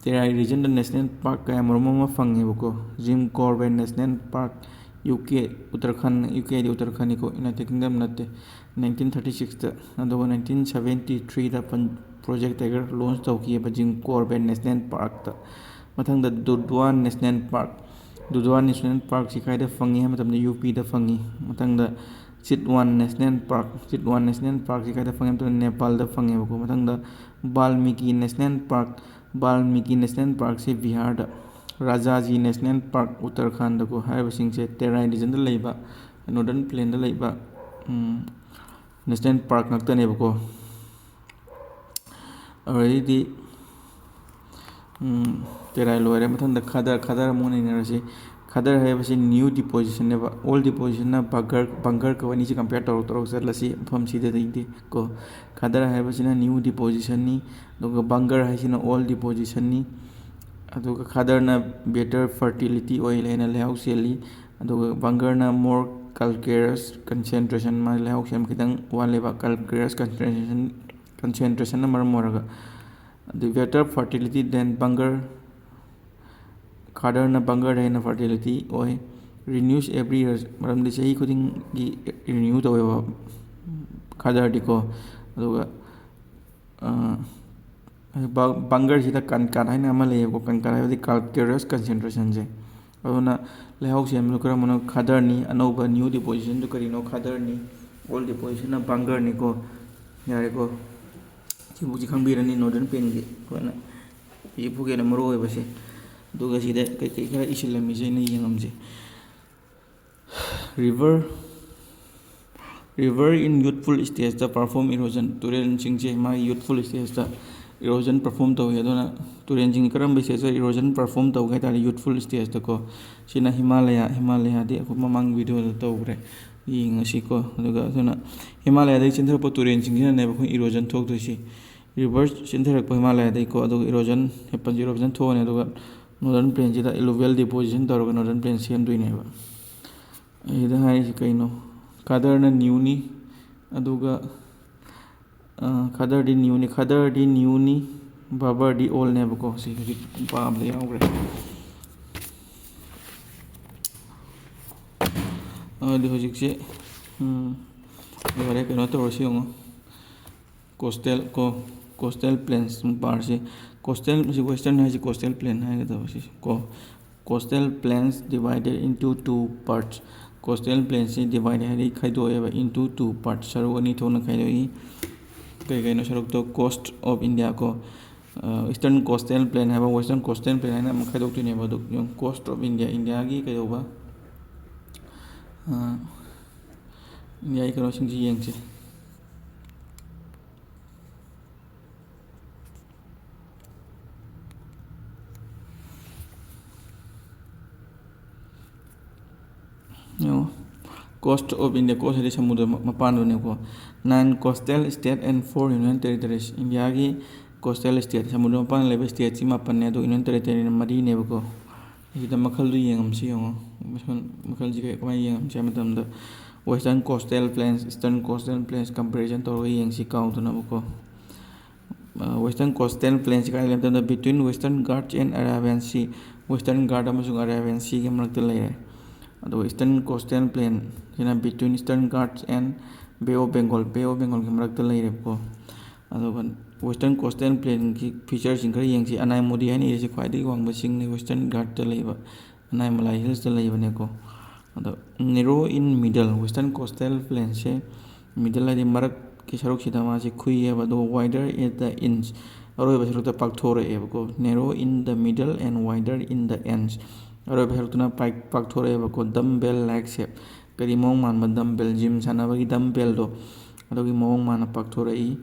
Terai ꯔꯤꯖꯟꯗ ꯅꯦꯁꯅꯦꯜ ꯄꯥꯔꯛ ꯀꯌꯥ ꯃꯔꯨꯝ ꯑꯃ ꯐꯪꯉꯦꯕꯀꯣ꯫ Jim Corbett national park, U K, Uttarakhand, U ꯀꯦꯗꯤ ꯎꯇꯔꯈꯟꯅꯤꯀꯣ, ꯌꯨꯅꯥꯏꯇꯦꯠ ꯀꯤꯡꯗꯝ ꯅꯠꯇꯦ꯫ ꯅꯥꯏꯟꯇꯤꯟ ꯊꯥꯔꯇꯤ ꯁꯤꯛꯁꯇ꯫ ꯑꯗꯨꯒ ꯅꯥꯏꯟꯇꯤꯟ ꯁꯕꯦꯟꯇꯤ ꯊ꯭ꯔꯤꯗ ꯄ꯭ꯔꯣꯖꯦꯛ ꯇꯥꯏꯒꯔ ꯂꯣꯟꯆ ꯇꯧꯈꯤꯑꯕ ꯖꯤꯝ ꯀꯣꯔꯕꯦꯠ ꯅꯦꯁꯅꯦꯜ ꯄꯥꯔꯛꯇ꯫ ꯃꯊꯪꯗ Dudhwa national park. Dudhwa national ꯄꯥꯔꯛꯁꯤ ꯀꯥꯏꯗ ꯐꯪꯉꯤ ꯍꯥꯏꯕ ꯃꯇꯝꯗ ꯌꯨ ꯄꯤꯗ ꯐꯪꯉꯤ꯫ ꯃꯊꯪꯗ Chitwan national park. Chitwan national ꯄꯥꯔꯛꯁꯤ ꯀꯥꯏꯗ ꯐꯪꯉꯤ ꯍꯥꯏꯕ ꯃꯇꯝꯗ ꯅꯦꯄꯥꯜꯗ ꯐꯪꯉꯦꯕꯀꯣ꯫ ꯃꯊꯪꯗ Valmiki national park. Valmiki national ꯄꯥꯔꯛꯁꯤ ꯕꯤꯍꯥꯔꯗ꯫ ꯔꯥꯖꯥꯖꯤ ꯅꯦꯁꯅꯦꯜ ꯄꯥꯔꯛ ꯎꯇꯔꯈꯟꯗꯀꯣ꯫ ꯍꯥꯏꯔꯤꯕꯁꯤꯡꯁꯦ ꯇꯦꯔꯥꯏ ꯔꯤꯖꯟꯗ ꯂꯩꯕ, ꯅꯣꯔꯗꯔꯟ ꯄ꯭ꯂꯦꯟꯗ ꯂꯩꯕ, ꯎꯝ, ꯅꯦꯁꯅꯦꯜ ꯄꯥꯔꯛ ꯉꯥꯛꯇꯅꯦꯕꯀꯣ꯫ ꯑꯗꯩꯗꯤ, ꯎꯝ, ꯇꯦꯔꯥꯏ ꯂꯣꯏꯔꯦ꯫ ꯃꯊꯪꯗ ꯈꯗꯔ, ꯈꯗꯔ ꯑꯃꯨꯛ ꯅꯩꯅꯔꯁꯤ꯫ ꯈꯗꯔ ꯍꯥꯏꯕꯁꯤ ꯅ꯭ꯌꯨ ꯗꯤꯄꯣꯖꯤꯁꯟꯅꯦꯕ꯫ ꯑꯣꯜ ꯗꯤꯄꯣꯖꯤꯁꯟꯅ ꯕꯪꯒꯔ, ꯕꯪꯒꯔ ꯀꯧꯕ꯫ ꯑꯅꯤꯁꯤ ꯀꯝꯄꯤꯌꯔ ꯇꯧꯔ ꯇꯧꯔꯒ ꯆꯠꯂꯁꯤ, ꯃꯐꯝꯁꯤꯗꯗꯤ ꯀꯣ꯫ ꯈꯗꯔ ꯍꯥꯏꯕꯁꯤꯅ ꯅ꯭ꯌꯨ ꯗꯤꯄꯣꯖꯤꯁꯟꯅꯤ, ꯑꯗꯨꯒ ꯕꯪꯒꯔ ꯍꯥꯏꯁꯤꯅ ꯑꯣꯜ ꯗꯤꯄꯣꯖꯤꯁꯟꯅꯤ꯫ ꯑꯗꯨꯒ ꯈꯗꯔꯅ ꯕꯦꯇꯔ ꯐꯔꯇꯤꯂꯤꯇꯤ ꯑꯣꯏ, ꯍꯦꯟꯅ ꯂꯩꯍꯥꯎ ꯆꯦꯜꯂꯤ꯫ ꯑꯗꯨꯒ ꯕꯪꯒꯔꯅ ꯃꯣꯔ ꯀꯜꯀꯦꯔꯁ ꯀꯟꯁꯦꯟꯇ꯭ꯔꯦꯁꯟ, ꯃꯥ ꯂꯩꯍꯥꯎ ꯆꯦꯟꯕ ꯈꯤꯇꯪ ꯋꯥꯠꯂꯦꯕ, ꯀꯜꯀꯦꯔꯁ ꯀꯟꯁꯦꯟꯇ꯭ꯔꯦꯁꯟ, ꯀꯟꯁꯦꯟꯇ꯭ꯔꯦꯁꯟꯅ ꯃꯔꯝ ꯑꯣꯏꯔꯒ꯫ ꯑꯗꯨ ꯕꯦꯇꯔ ꯐꯔꯇꯤꯂꯤꯇꯤ ꯗꯦꯟ ꯕꯪꯒꯔ, ꯈꯗꯔꯅ ꯕꯪꯒꯔꯗ ꯍꯦꯟꯅ ꯐꯔꯇꯤꯂꯤꯇꯤ ꯑꯣꯏ꯫ ꯔꯤꯅ꯭ꯌꯨꯁ ꯑꯦꯕ꯭ꯔꯤ ꯌꯔ, ꯃꯔꯝꯗꯤ ꯆꯍꯤ ꯈꯨꯗꯤꯡꯒꯤ ꯔꯤꯅ꯭ꯌꯨ ꯇꯧꯋꯦꯕ ꯈꯗꯔꯗꯤꯀꯣ꯫ ꯑꯗꯨꯒ, ꯑ, ꯕ-, ꯕꯪꯒꯔꯁꯤꯗ ꯀꯟꯀꯥꯠ ꯍꯥꯏꯅ ꯑꯃ ꯂꯩꯌꯦꯕꯀꯣ꯫ ꯀꯟꯀꯥꯠ ꯍꯥꯏꯕꯗꯤ ꯀꯜꯀꯦꯔꯁ ꯀꯟꯁꯦꯟꯇ꯭ꯔꯦꯁꯟꯁꯦ꯫ ꯑꯗꯨꯅ ꯂꯩꯍꯥꯎ ꯁꯦꯝꯕꯗꯣ ꯀꯔꯝꯕꯅꯣ? ꯈꯗꯔꯅꯤ꯫ ꯑꯅꯧꯕ ꯅ꯭ꯌꯨ ꯗꯤꯄꯣꯖꯤꯁꯟꯗꯨ ꯀꯔꯤꯅꯣ? ꯈꯗꯔꯅꯤ꯫ ꯑꯣꯜ ꯗꯤꯄꯣꯖꯤꯁꯟꯅ ꯕꯪꯒꯔꯅꯤꯀꯣ꯫ ꯌꯥꯔꯦꯀꯣ? ꯁꯤꯐꯥꯎꯁꯤ ꯈꯪꯕꯤꯔꯅꯤ ꯅꯣꯔꯗꯔꯟ ꯄ꯭ꯂꯦꯟꯒꯤ ꯑꯩꯈꯣꯏꯅ ꯍꯧꯖꯤꯛ ꯐꯥꯎꯒꯤ ꯑꯣꯏꯅ ꯃꯔꯨ ꯑꯣꯏꯕꯁꯦ꯫ ꯑꯗꯨꯒ ꯁꯤꯗ ꯀꯩꯀꯩ ꯈꯔ ꯏꯁꯤꯜꯂꯝꯃꯤꯁꯦ ꯑꯩꯅ ꯌꯦꯡꯉꯝꯁꯦ꯫ River, river in youthful stageꯇ perform erosion, ꯇꯨꯔꯦꯜꯁꯤꯡꯁꯦ ꯃꯥꯒꯤ youthful stageꯇ erosion perform ꯇꯧꯏ꯫ ꯑꯗꯨꯅ ꯇꯨꯔꯦꯜꯁꯤꯡ ꯀꯔꯝꯕ stageꯇ erosion perform ꯇꯧꯒꯦ ꯍꯥꯏ ꯇꯥꯔꯗꯤ youthful stageꯇꯀꯣ꯫ ꯁꯤꯅ ꯍꯤꯃꯥꯂꯌꯥ, ꯍꯤꯃꯥꯂꯌꯥꯗꯤ ꯑꯩꯈꯣꯏ ꯃꯃꯥꯡ videoꯗ ꯇꯧꯈ꯭ꯔꯦ, ꯌꯦꯡꯉꯁꯤꯀꯣ꯫ ꯑꯗꯨꯒ ꯑꯗꯨꯅ ꯍꯤꯃꯥꯂꯌꯥꯗꯒꯤ ꯆꯦꯟꯊꯔꯛꯄ ꯇꯨꯔꯦꯜꯁꯤꯡꯁꯤꯅꯅꯦꯕ ꯑꯩꯈꯣꯏ erosion ꯊꯣꯛꯇꯣꯏꯁꯤ꯫ Rivers ꯆꯦꯟꯊꯔꯛꯄ ꯍꯤꯃꯥꯂꯌꯥꯗꯒꯤꯀꯣ, ꯑꯗꯨꯒ erosion happens, erosion ꯊꯣꯛꯑꯅꯤ꯫ ꯑꯗꯨꯒ northern plainꯁꯤꯗ alluvial deposition ꯇꯧꯔꯒ northern plain ꯁꯦꯝꯗꯣꯏꯅꯦꯕ꯫ ꯑꯩꯗ ꯍꯥꯏꯔꯤꯁꯤ ꯀꯩꯅꯣ? ꯈꯗꯔꯅ newꯅꯤ, ꯑꯗꯨꯒ, ꯑ, ꯈꯗꯔꯗꯤ newꯅꯤ, ꯈꯗꯔꯗꯤ newꯅꯤ, ꯕꯕꯔꯗꯤ oldꯅꯦꯕꯀꯣ꯫ ꯁꯤ ꯍꯧꯖꯤꯛ ꯄꯥꯕꯗ ꯌꯥꯎꯈ꯭ꯔꯦ꯫ ꯑꯗꯨ ꯍꯧꯖꯤꯛꯁꯦ, ꯎꯝ, ꯂꯣꯏꯔꯦ, ꯀꯩꯅꯣ ꯇꯧꯔꯁꯤ ꯌꯦꯡꯉꯣ꯫ Coastal ꯀꯣ, coastal plains ꯄꯥꯔꯁꯤ꯫ Coastal, ꯃꯁꯤ western ꯍꯥꯏꯁꯤ coastal plain ꯍꯥꯏꯒꯗꯕ ꯁꯤꯁꯦ ꯀꯣ꯫ Coastal plains divided into two parts꯫ Coastal plainꯁꯤ divide ꯍꯥꯏꯗꯤ ꯈꯥꯏꯗꯣꯛꯑꯦꯕ, into two parts, ꯁꯔꯨꯛ ꯑꯅꯤ ꯊꯣꯛꯅ ꯈꯥꯏꯗꯣꯛꯏ꯫ ꯀꯩ ꯀꯩꯅꯣ ꯁꯔꯨꯛꯇꯣ? Coast of India ꯀꯣ, ꯑ, eastern coastal plain ꯍꯥꯏꯕ, western coastal plain ꯍꯥꯏꯅ ꯑꯃꯨꯛ ꯈꯥꯏꯗꯣꯛꯇꯣꯏꯅꯦꯕ꯫ ꯑꯗꯨ ꯌꯦꯡꯉꯨ, coast of India, ꯏꯟꯗꯤꯌꯥꯒꯤ ꯀꯩꯗꯧꯕ, ꯑ, ꯏꯟꯗꯤꯌꯥꯒꯤ ꯀꯩꯅꯣꯁꯤꯡꯁꯤ ꯌꯦꯡꯁꯦ꯫ ꯌꯦꯡꯉꯣ, coast of India, coast ꯍꯥꯏꯗꯤ ꯁꯃꯨꯗ꯭ꯔ ꯃ- ꯃꯄꯥꯟꯗꯨꯅꯦꯀꯣ꯫ Nine coastal state and four union territories, ꯏꯟꯗꯤꯌꯥꯒꯤ coastal state, ꯁꯃꯨꯗ꯭ꯔ ꯃꯄꯥꯟꯗ ꯂꯩꯕ stateꯁꯤ ꯃꯥꯄꯟꯅꯦ, ꯑꯗꯨꯒ union territoryꯅ ꯃꯔꯤꯅꯦꯕꯀꯣ꯫ ꯁꯤꯗ ꯃꯈꯜꯗꯨ ꯌꯦꯡꯉꯝꯁꯤ ꯌꯦꯡꯉꯣ꯫ ꯃꯈꯜ ꯃꯈꯜꯁꯤ ꯀꯃꯥꯏꯅ ꯌꯦꯡꯉꯝꯁꯤ ꯍꯥꯏꯕ ꯃꯇꯝꯗ, Western coastal plains, Eastern coastal plains comparison ꯇꯧꯔꯒ ꯌꯦꯡꯁꯤ ꯀꯥꯎꯗꯅꯕꯀꯣ꯫ Western coastal plains ꯀꯥꯏ ꯂꯩ ꯃꯇꯝꯗ, between Western Ghats and Arabian Sea, Western Ghats ꯑꯃꯁꯨꯡ Arabian Seaꯒꯤ ꯃꯔꯛꯇ ꯂꯩꯔꯦ꯫ ꯑꯗꯨꯒ Eastern coastal plainꯁꯤꯅ between Eastern Ghats and Bay of Bengal, Bay of Bengalꯒꯤ ꯃꯔꯛꯇ ꯂꯩꯔꯦꯕꯀꯣ꯫ ꯑꯗꯨꯒ Western coastal plainꯒꯤ featureꯁꯤꯡ ꯈꯔ ꯌꯦꯡꯁꯤ꯫ ꯑꯅꯥꯏ ꯃꯣꯗꯤ ꯍꯥꯏꯅ ꯏꯔꯤꯁꯦ ꯈ꯭ꯋꯥꯏꯗꯒꯤ ꯋꯥꯡꯕ ꯆꯤꯡꯅꯤ Western Ghatꯇ ꯂꯩꯕ, ꯑꯅꯥꯏ ꯃꯂꯥꯏ Hillsꯇ ꯂꯩꯕꯅꯦꯀꯣ꯫ ꯑꯗꯣ narrow in middle, Western coastal plainꯁꯦ middle ꯍꯥꯏꯗꯤ ꯃꯔꯛꯀꯤ ꯁꯔꯨꯛꯁꯤꯗ ꯃꯥꯁꯦ ꯈꯨꯏꯌꯦꯕ, ꯑꯗꯨꯒ wider at the ends, ꯑꯔꯣꯏꯕ ꯁꯔꯨꯛꯇ ꯄꯥꯛꯊꯣꯔꯛꯑꯦꯕꯀꯣ꯫ Narrow in the middle and wider in the ends, ꯑꯔꯣꯏꯕ ꯁꯔꯨꯛꯇꯨꯅ ꯄꯥꯛ- ꯄꯥꯛꯊꯣꯔꯛꯑꯦꯕꯀꯣ, dumbbell like shape, ꯀꯔꯤ ꯃꯑꯣꯡ ꯃꯥꯟꯕ dumbbell, gym ꯁꯥꯟꯅꯕꯒꯤ dumbbellꯗꯣ, ꯑꯗꯨꯒꯤ ꯃꯑꯣꯡ ꯃꯥꯟꯅ ꯄꯥꯛꯊꯣꯔꯛꯏ꯫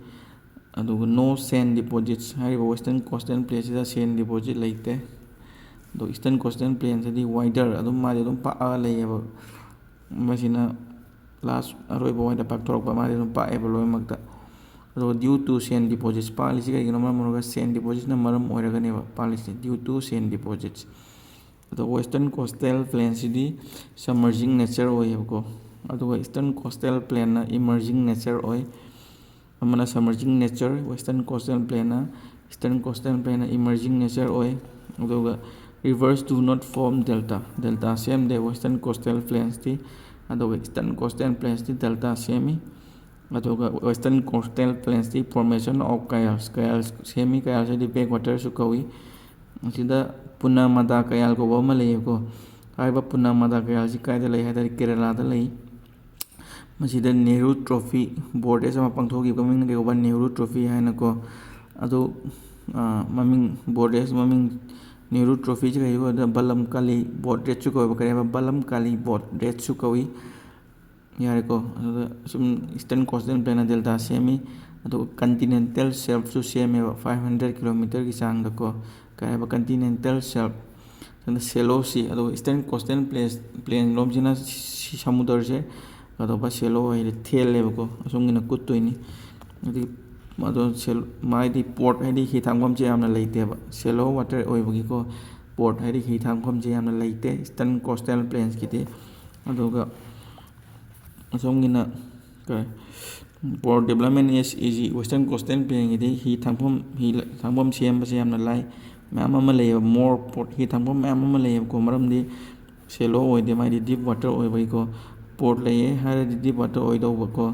ꯑꯗꯨꯒ no sand deposits, ꯍꯥꯏꯔꯤꯕ Western coastal plainꯁꯤꯗ sand deposit ꯂꯩꯇꯦ꯫ ꯑꯗꯣ Eastern coastal plainꯁꯤꯗꯤ wider, ꯑꯗꯨꯝ ꯃꯥꯗꯤ ꯑꯗꯨꯝ ꯄꯥꯛꯑꯒ ꯂꯩꯌꯦꯕ꯫ ꯃꯁꯤꯅ last, ꯑꯔꯣꯏꯕ ꯑꯣꯏꯅ ꯄꯥꯛꯊꯣꯔꯛꯄ, ꯃꯥꯗꯤ ꯑꯗꯨꯝ ꯄꯥꯛꯑꯦꯕ ꯂꯣꯏꯅꯃꯛꯇ꯫ ꯑꯗꯨꯒ due to sand deposits ꯄꯥꯛꯂꯤꯁꯤ ꯀꯩꯒꯤꯅꯣ? ꯃꯔꯝ ꯑꯣꯏꯔꯒ sand depositsꯅ ꯃꯔꯝ ꯑꯣꯏꯔꯒꯅꯦꯕ ꯄꯥꯛꯂꯤꯁꯦ, due to sand deposits꯫ ꯑꯗꯣ Western coastal plainꯁꯤꯗꯤ submerging nature ꯑꯣꯏꯌꯦꯕꯀꯣ, ꯑꯗꯨꯒ Eastern coastal plainꯅ emerging nature ꯑꯣꯏ꯫ ꯑꯃꯅ submerging nature, Western coastal plainꯅ, Eastern coastal plainꯅ emerging nature ꯑꯣꯏ꯫ ꯑꯗꯨꯒ rivers do not form delta, delta ꯁꯦꯝꯗꯦ Western coastal plainsꯇꯤ, ꯑꯗꯨꯒ Eastern coastal plainsꯇꯤ delta ꯁꯦꯝꯃꯤ꯫ ꯑꯗꯨꯒ Western coastal plainsꯇꯤ formation of kayals, kayals ꯁꯦꯝꯃꯤ, kayals ꯍꯥꯏꯗꯤ backwaters ꯁꯨ ꯀꯧꯏ꯫ ꯑꯁꯤꯗ ꯄꯨꯅꯃꯗꯥ ꯀꯌꯥꯜ ꯀꯧꯕ ꯑꯃ ꯂꯩꯌꯦꯀꯣ꯫ ꯍꯥꯏꯔꯤꯕ ꯄꯨꯅꯃꯗꯥ ꯀꯌꯥꯜꯁꯤ ꯀꯥꯏꯗ ꯂꯩ ꯍꯥꯏ ꯇꯥꯔꯗꯤ, ꯀꯦꯔꯦꯂꯥꯗ ꯂꯩ꯫ ꯃꯁꯤꯗ ꯅꯦꯍꯔꯨ ꯇ꯭ꯔꯣꯐꯤ ꯕꯣꯠ ꯔꯦꯁ ꯑꯃ ꯄꯥꯡꯊꯣꯛꯈꯤꯕ, ꯃꯃꯤꯡꯅ ꯀꯩ ꯀꯧꯕ? ꯅꯦꯍꯔꯨ ꯇ꯭ꯔꯣꯐꯤ ꯍꯥꯏꯅꯀꯣ꯫ ꯑꯗꯨ, ꯑ, ꯃꯃꯤꯡ, ꯕꯣꯠ ꯔꯦꯁ ꯃꯃꯤꯡ, ꯅꯦꯍꯔꯨ ꯇ꯭ꯔꯣꯐꯤꯁꯤ ꯀꯩ ꯀꯧꯕꯗ ꯕꯂꯝ ꯀꯥꯂꯤ ꯕꯣꯠ ꯔꯦꯁꯁꯨ ꯀꯧꯋꯦꯕ, ꯀꯔꯤ ꯍꯥꯏꯕ? ꯕꯂꯝ ꯀꯥꯂꯤ ꯕꯣꯠ ꯔꯦꯁꯁꯨ ꯀꯧꯏ꯫ ꯌꯥꯔꯦꯀꯣ꯫ ꯑꯗꯨꯗ ꯁꯨꯝ Eastern coastal plainꯅ delta ꯁꯦꯝꯃꯤ, ꯑꯗꯨꯒ continental shelfꯁꯨ ꯁꯦꯝꯃꯦꯕ, five hundred kilometerꯒꯤ ꯆꯥꯡꯗꯀꯣ꯫ ꯀꯩ ꯍꯥꯏꯕ? Continental shelf, ꯑꯗꯨꯅ shallow sea, ꯑꯗꯨꯒ Eastern Coastal Plains, plain ꯂꯣꯝꯁꯤꯅ ꯁꯤ ꯁꯃꯨꯗ꯭ꯔꯁꯦ ꯀꯩꯗꯧꯕ, shallow ꯑꯣꯏ, ꯍꯥꯏꯗꯤ ꯊꯦꯜꯂꯦꯕꯀꯣ, ꯑꯁꯣꯝꯒꯤꯅ ꯀꯨꯠꯇꯣꯏꯅꯤ꯫ ꯑꯗꯨꯗꯤ ꯑꯗꯣ ꯁꯦꯜ-, ꯃꯥꯏꯗꯤ port ꯍꯥꯏꯗꯤ ꯍꯤ ꯊꯥꯡꯐꯝꯁꯦ ꯌꯥꯝꯅ ꯂꯩꯇꯦꯕ, shallow water ꯑꯣꯏꯕꯒꯤꯀꯣ꯫ Port ꯍꯥꯏꯗꯤ ꯍꯤ ꯊꯥꯡꯐꯝꯁꯦ ꯌꯥꯝꯅ ꯂꯩꯇꯦ Eastern Coastal Plainsꯀꯤꯗꯤ꯫ ꯑꯗꯨꯒ ꯑꯁꯣꯝꯒꯤꯅ ꯀꯩ, port development is easy, Western Coastal Plainꯒꯤꯗꯤ ꯍꯤ ꯊꯥꯡꯐꯝ, ꯍꯤ ꯊꯥꯡꯐꯝ ꯁꯦꯝꯕꯁꯦ ꯌꯥꯝꯅ ꯂꯥꯏ꯫ ꯃꯌꯥꯝ ꯑꯃ ꯂꯩꯌꯦꯕ, more port, ꯍꯤ ꯊꯥꯡꯐꯝ ꯃꯌꯥꯝ ꯑꯃ ꯂꯩꯌꯦꯕꯀꯣ, ꯃꯔꯝꯗꯤ shallow ꯑꯣꯏꯗꯦ, ꯃꯥꯏꯗꯤ deep water ꯑꯣꯏꯕꯒꯤꯀꯣ꯫ Port ꯂꯩꯌꯦ ꯍꯥꯏꯔꯗꯤ deep water ꯑꯣꯏꯗꯧꯕꯀꯣ꯫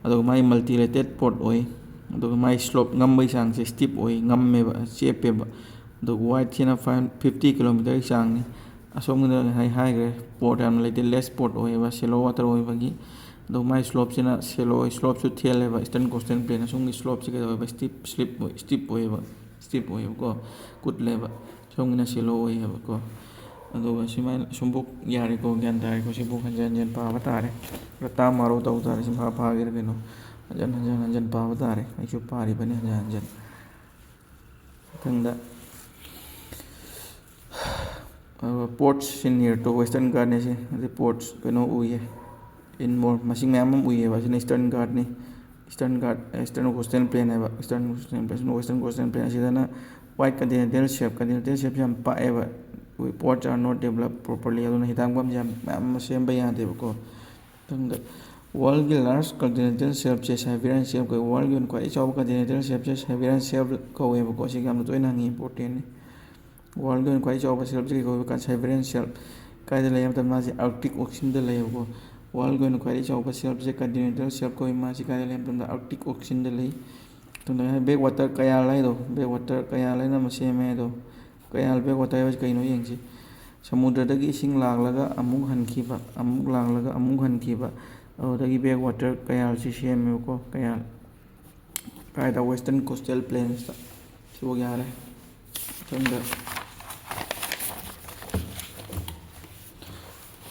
ꯑꯗꯨꯒ ꯃꯥꯏ multilateral port ꯑꯣꯏ꯫ ꯑꯗꯨꯒ ꯃꯥꯏ slope, ꯉꯝꯕꯒꯤ ꯆꯥꯡꯁꯦ steep ꯑꯣꯏ, ꯉꯝꯃꯦꯕ, ꯆꯦꯞꯄꯦꯕ꯫ ꯑꯗꯨꯒ wideꯁꯤꯅ five, fifty kilometerꯒꯤ ꯆꯥꯡꯅꯤ꯫ ꯑꯁꯣꯝꯒꯤꯗ ꯉꯁꯥꯏ ꯍꯥꯏꯈ꯭ꯔꯦ, port ꯌꯥꯝꯅ ꯂꯩꯇꯦ, less port ꯑꯣꯏꯌꯦꯕ, shallow water ꯑꯣꯏꯕꯒꯤ꯫ ꯑꯗꯨꯒ ꯃꯥꯏ slopeꯁꯤꯅ shallow ꯑꯣꯏ, slopeꯁꯨ ꯊꯦꯜꯂꯦꯕ꯫ Eastern Coastal Plain ꯑꯁꯣꯝꯒꯤ slopeꯁꯤ ꯀꯩꯗꯧꯋꯦꯕ, steep, slip ꯑꯣꯏ, steep ꯑꯣꯏꯌꯦꯕ, steep ꯑꯣꯏꯌꯦꯕꯀꯣ, ꯀꯨꯠꯂꯦꯕ꯫ ꯁꯣꯝꯒꯤꯅ shallow ꯑꯣꯏꯌꯦꯕꯀꯣ꯫ ꯑꯗꯨꯒ ꯁꯨꯃꯥꯏꯅ ꯁꯨꯝꯕꯨꯛ ꯌꯥꯔꯦꯀꯣ, ꯒ꯭ꯌꯥꯟ ꯇꯥꯔꯦꯀꯣ꯫ ꯁꯤꯕꯨꯛ ꯍꯟꯖꯟ ꯍꯟꯖꯟ ꯄꯥꯕ ꯇꯥꯔꯦ꯫ ꯔꯇꯥ ꯃꯥꯔꯣ ꯇꯧ ꯇꯥꯔꯦ꯫ ꯁꯤ ꯐꯥ ꯐꯥꯒꯦꯔꯥ ꯀꯩꯅꯣ, ꯍꯟꯖꯟ ꯍꯟꯖꯟ ꯍꯟꯖꯟ ꯄꯥꯕ ꯇꯥꯔꯦ꯫ ꯑꯩꯁꯨ ꯄꯥꯔꯤꯕꯅꯤ ꯍꯟꯖꯟ ꯍꯟꯖꯟ꯫ ꯃꯊꯪꯗ, ꯑꯗꯨꯒ ports in near to Western Ghatꯅꯦ ꯁꯤ꯫ ꯑꯗꯩ ports ꯀꯩꯅꯣ ꯎꯏꯌꯦ, in more, ꯃꯁꯤꯡ ꯃꯌꯥꯝ ꯑꯃ ꯎꯏꯌꯦꯕ꯫ ꯑꯁꯤꯅ Eastern Ghatꯅꯤ꯫ Eastern Ghat, Eastern Coastal Plain ꯍꯥꯏꯕ, Eastern Coastal Plain, Western Coastal Plain꯫ ꯑꯁꯤꯗꯅ wide continental shelf, continental shelf ꯌꯥꯝ ꯄꯥꯛꯑꯦꯕ꯫ Ports are not developed properly, ꯑꯗꯨꯅ ꯍꯤ ꯊꯥꯡꯐꯝꯁꯦ ꯌꯥꯝ ꯃꯌꯥꯝ ꯑꯃ ꯁꯦꯝꯕ ꯌꯥꯗꯦꯕꯀꯣ꯫ ꯃꯊꯪꯗ, worldꯒꯤ large continental shelfꯁꯦ Siberian Shelf ꯀꯧꯏ꯫ Worldꯒꯤ ꯑꯣꯏꯅ ꯈ꯭ꯋꯥꯏꯗꯒꯤ ꯆꯥꯎꯕ continental shelfꯁꯦ Siberian Shelf ꯀꯧꯋꯦꯕꯀꯣ꯫ ꯁꯤꯒ ꯌꯥꯝꯅ ꯇꯣꯏꯅ ꯍꯪꯉꯤ, importantꯅꯤ꯫ Worldꯒꯤ ꯑꯣꯏꯅ ꯈ꯭ꯋꯥꯏꯗꯒꯤ ꯆꯥꯎꯕ shelfꯁꯦ ꯀꯩ ꯀꯧꯋꯦꯕ? Siberian Shelf꯫ ꯀꯥꯏꯗ ꯂꯩ ꯍꯥꯏꯕ ꯃꯇꯝꯗ ꯃꯥꯁꯦ Arctic Oceanꯗ ꯂꯩꯌꯦꯕꯀꯣ꯫ Worldꯒꯤ ꯑꯣꯏꯅ ꯈ꯭ꯋꯥꯏꯗꯒꯤ ꯆꯥꯎꯕ shelfꯁꯦ continental shelf ꯀꯧꯏ꯫ ꯃꯥꯁꯤ ꯀꯥꯏꯗ ꯂꯩ ꯍꯥꯏꯕ ꯃꯇꯝꯗ Arctic Oceanꯗ ꯂꯩ꯫ ꯃꯊꯪꯗ backwater canal ꯍꯥꯏꯗꯣ, backwater canal ꯍꯥꯏꯅ ꯑꯃ ꯁꯦꯝꯃꯦ ꯍꯥꯏꯗꯣ꯫ Canal, backwater ꯍꯥꯏꯕꯁꯤ ꯀꯩꯅꯣ ꯌꯦꯡꯁꯤ꯫ ꯁꯃꯨꯗ꯭ꯔꯗꯒꯤ ꯏꯁꯤꯡ ꯂꯥꯛꯂꯒ ꯑꯃꯨꯛ ꯍꯟꯈꯤꯕ, ꯑꯃꯨꯛ ꯂꯥꯛꯂꯒ ꯑꯃꯨꯛ ꯍꯟꯈꯤꯕ, ꯑꯗꯨꯗꯒꯤ backwater canalꯁꯤ ꯁꯦꯝꯃꯦꯕꯀꯣ, canal꯫ ꯀꯥꯏꯗ? Western Coastal Plainsꯇ꯫ ꯁꯤꯐꯥꯎ ꯌꯥꯔꯦ꯫ ꯃꯊꯪꯗ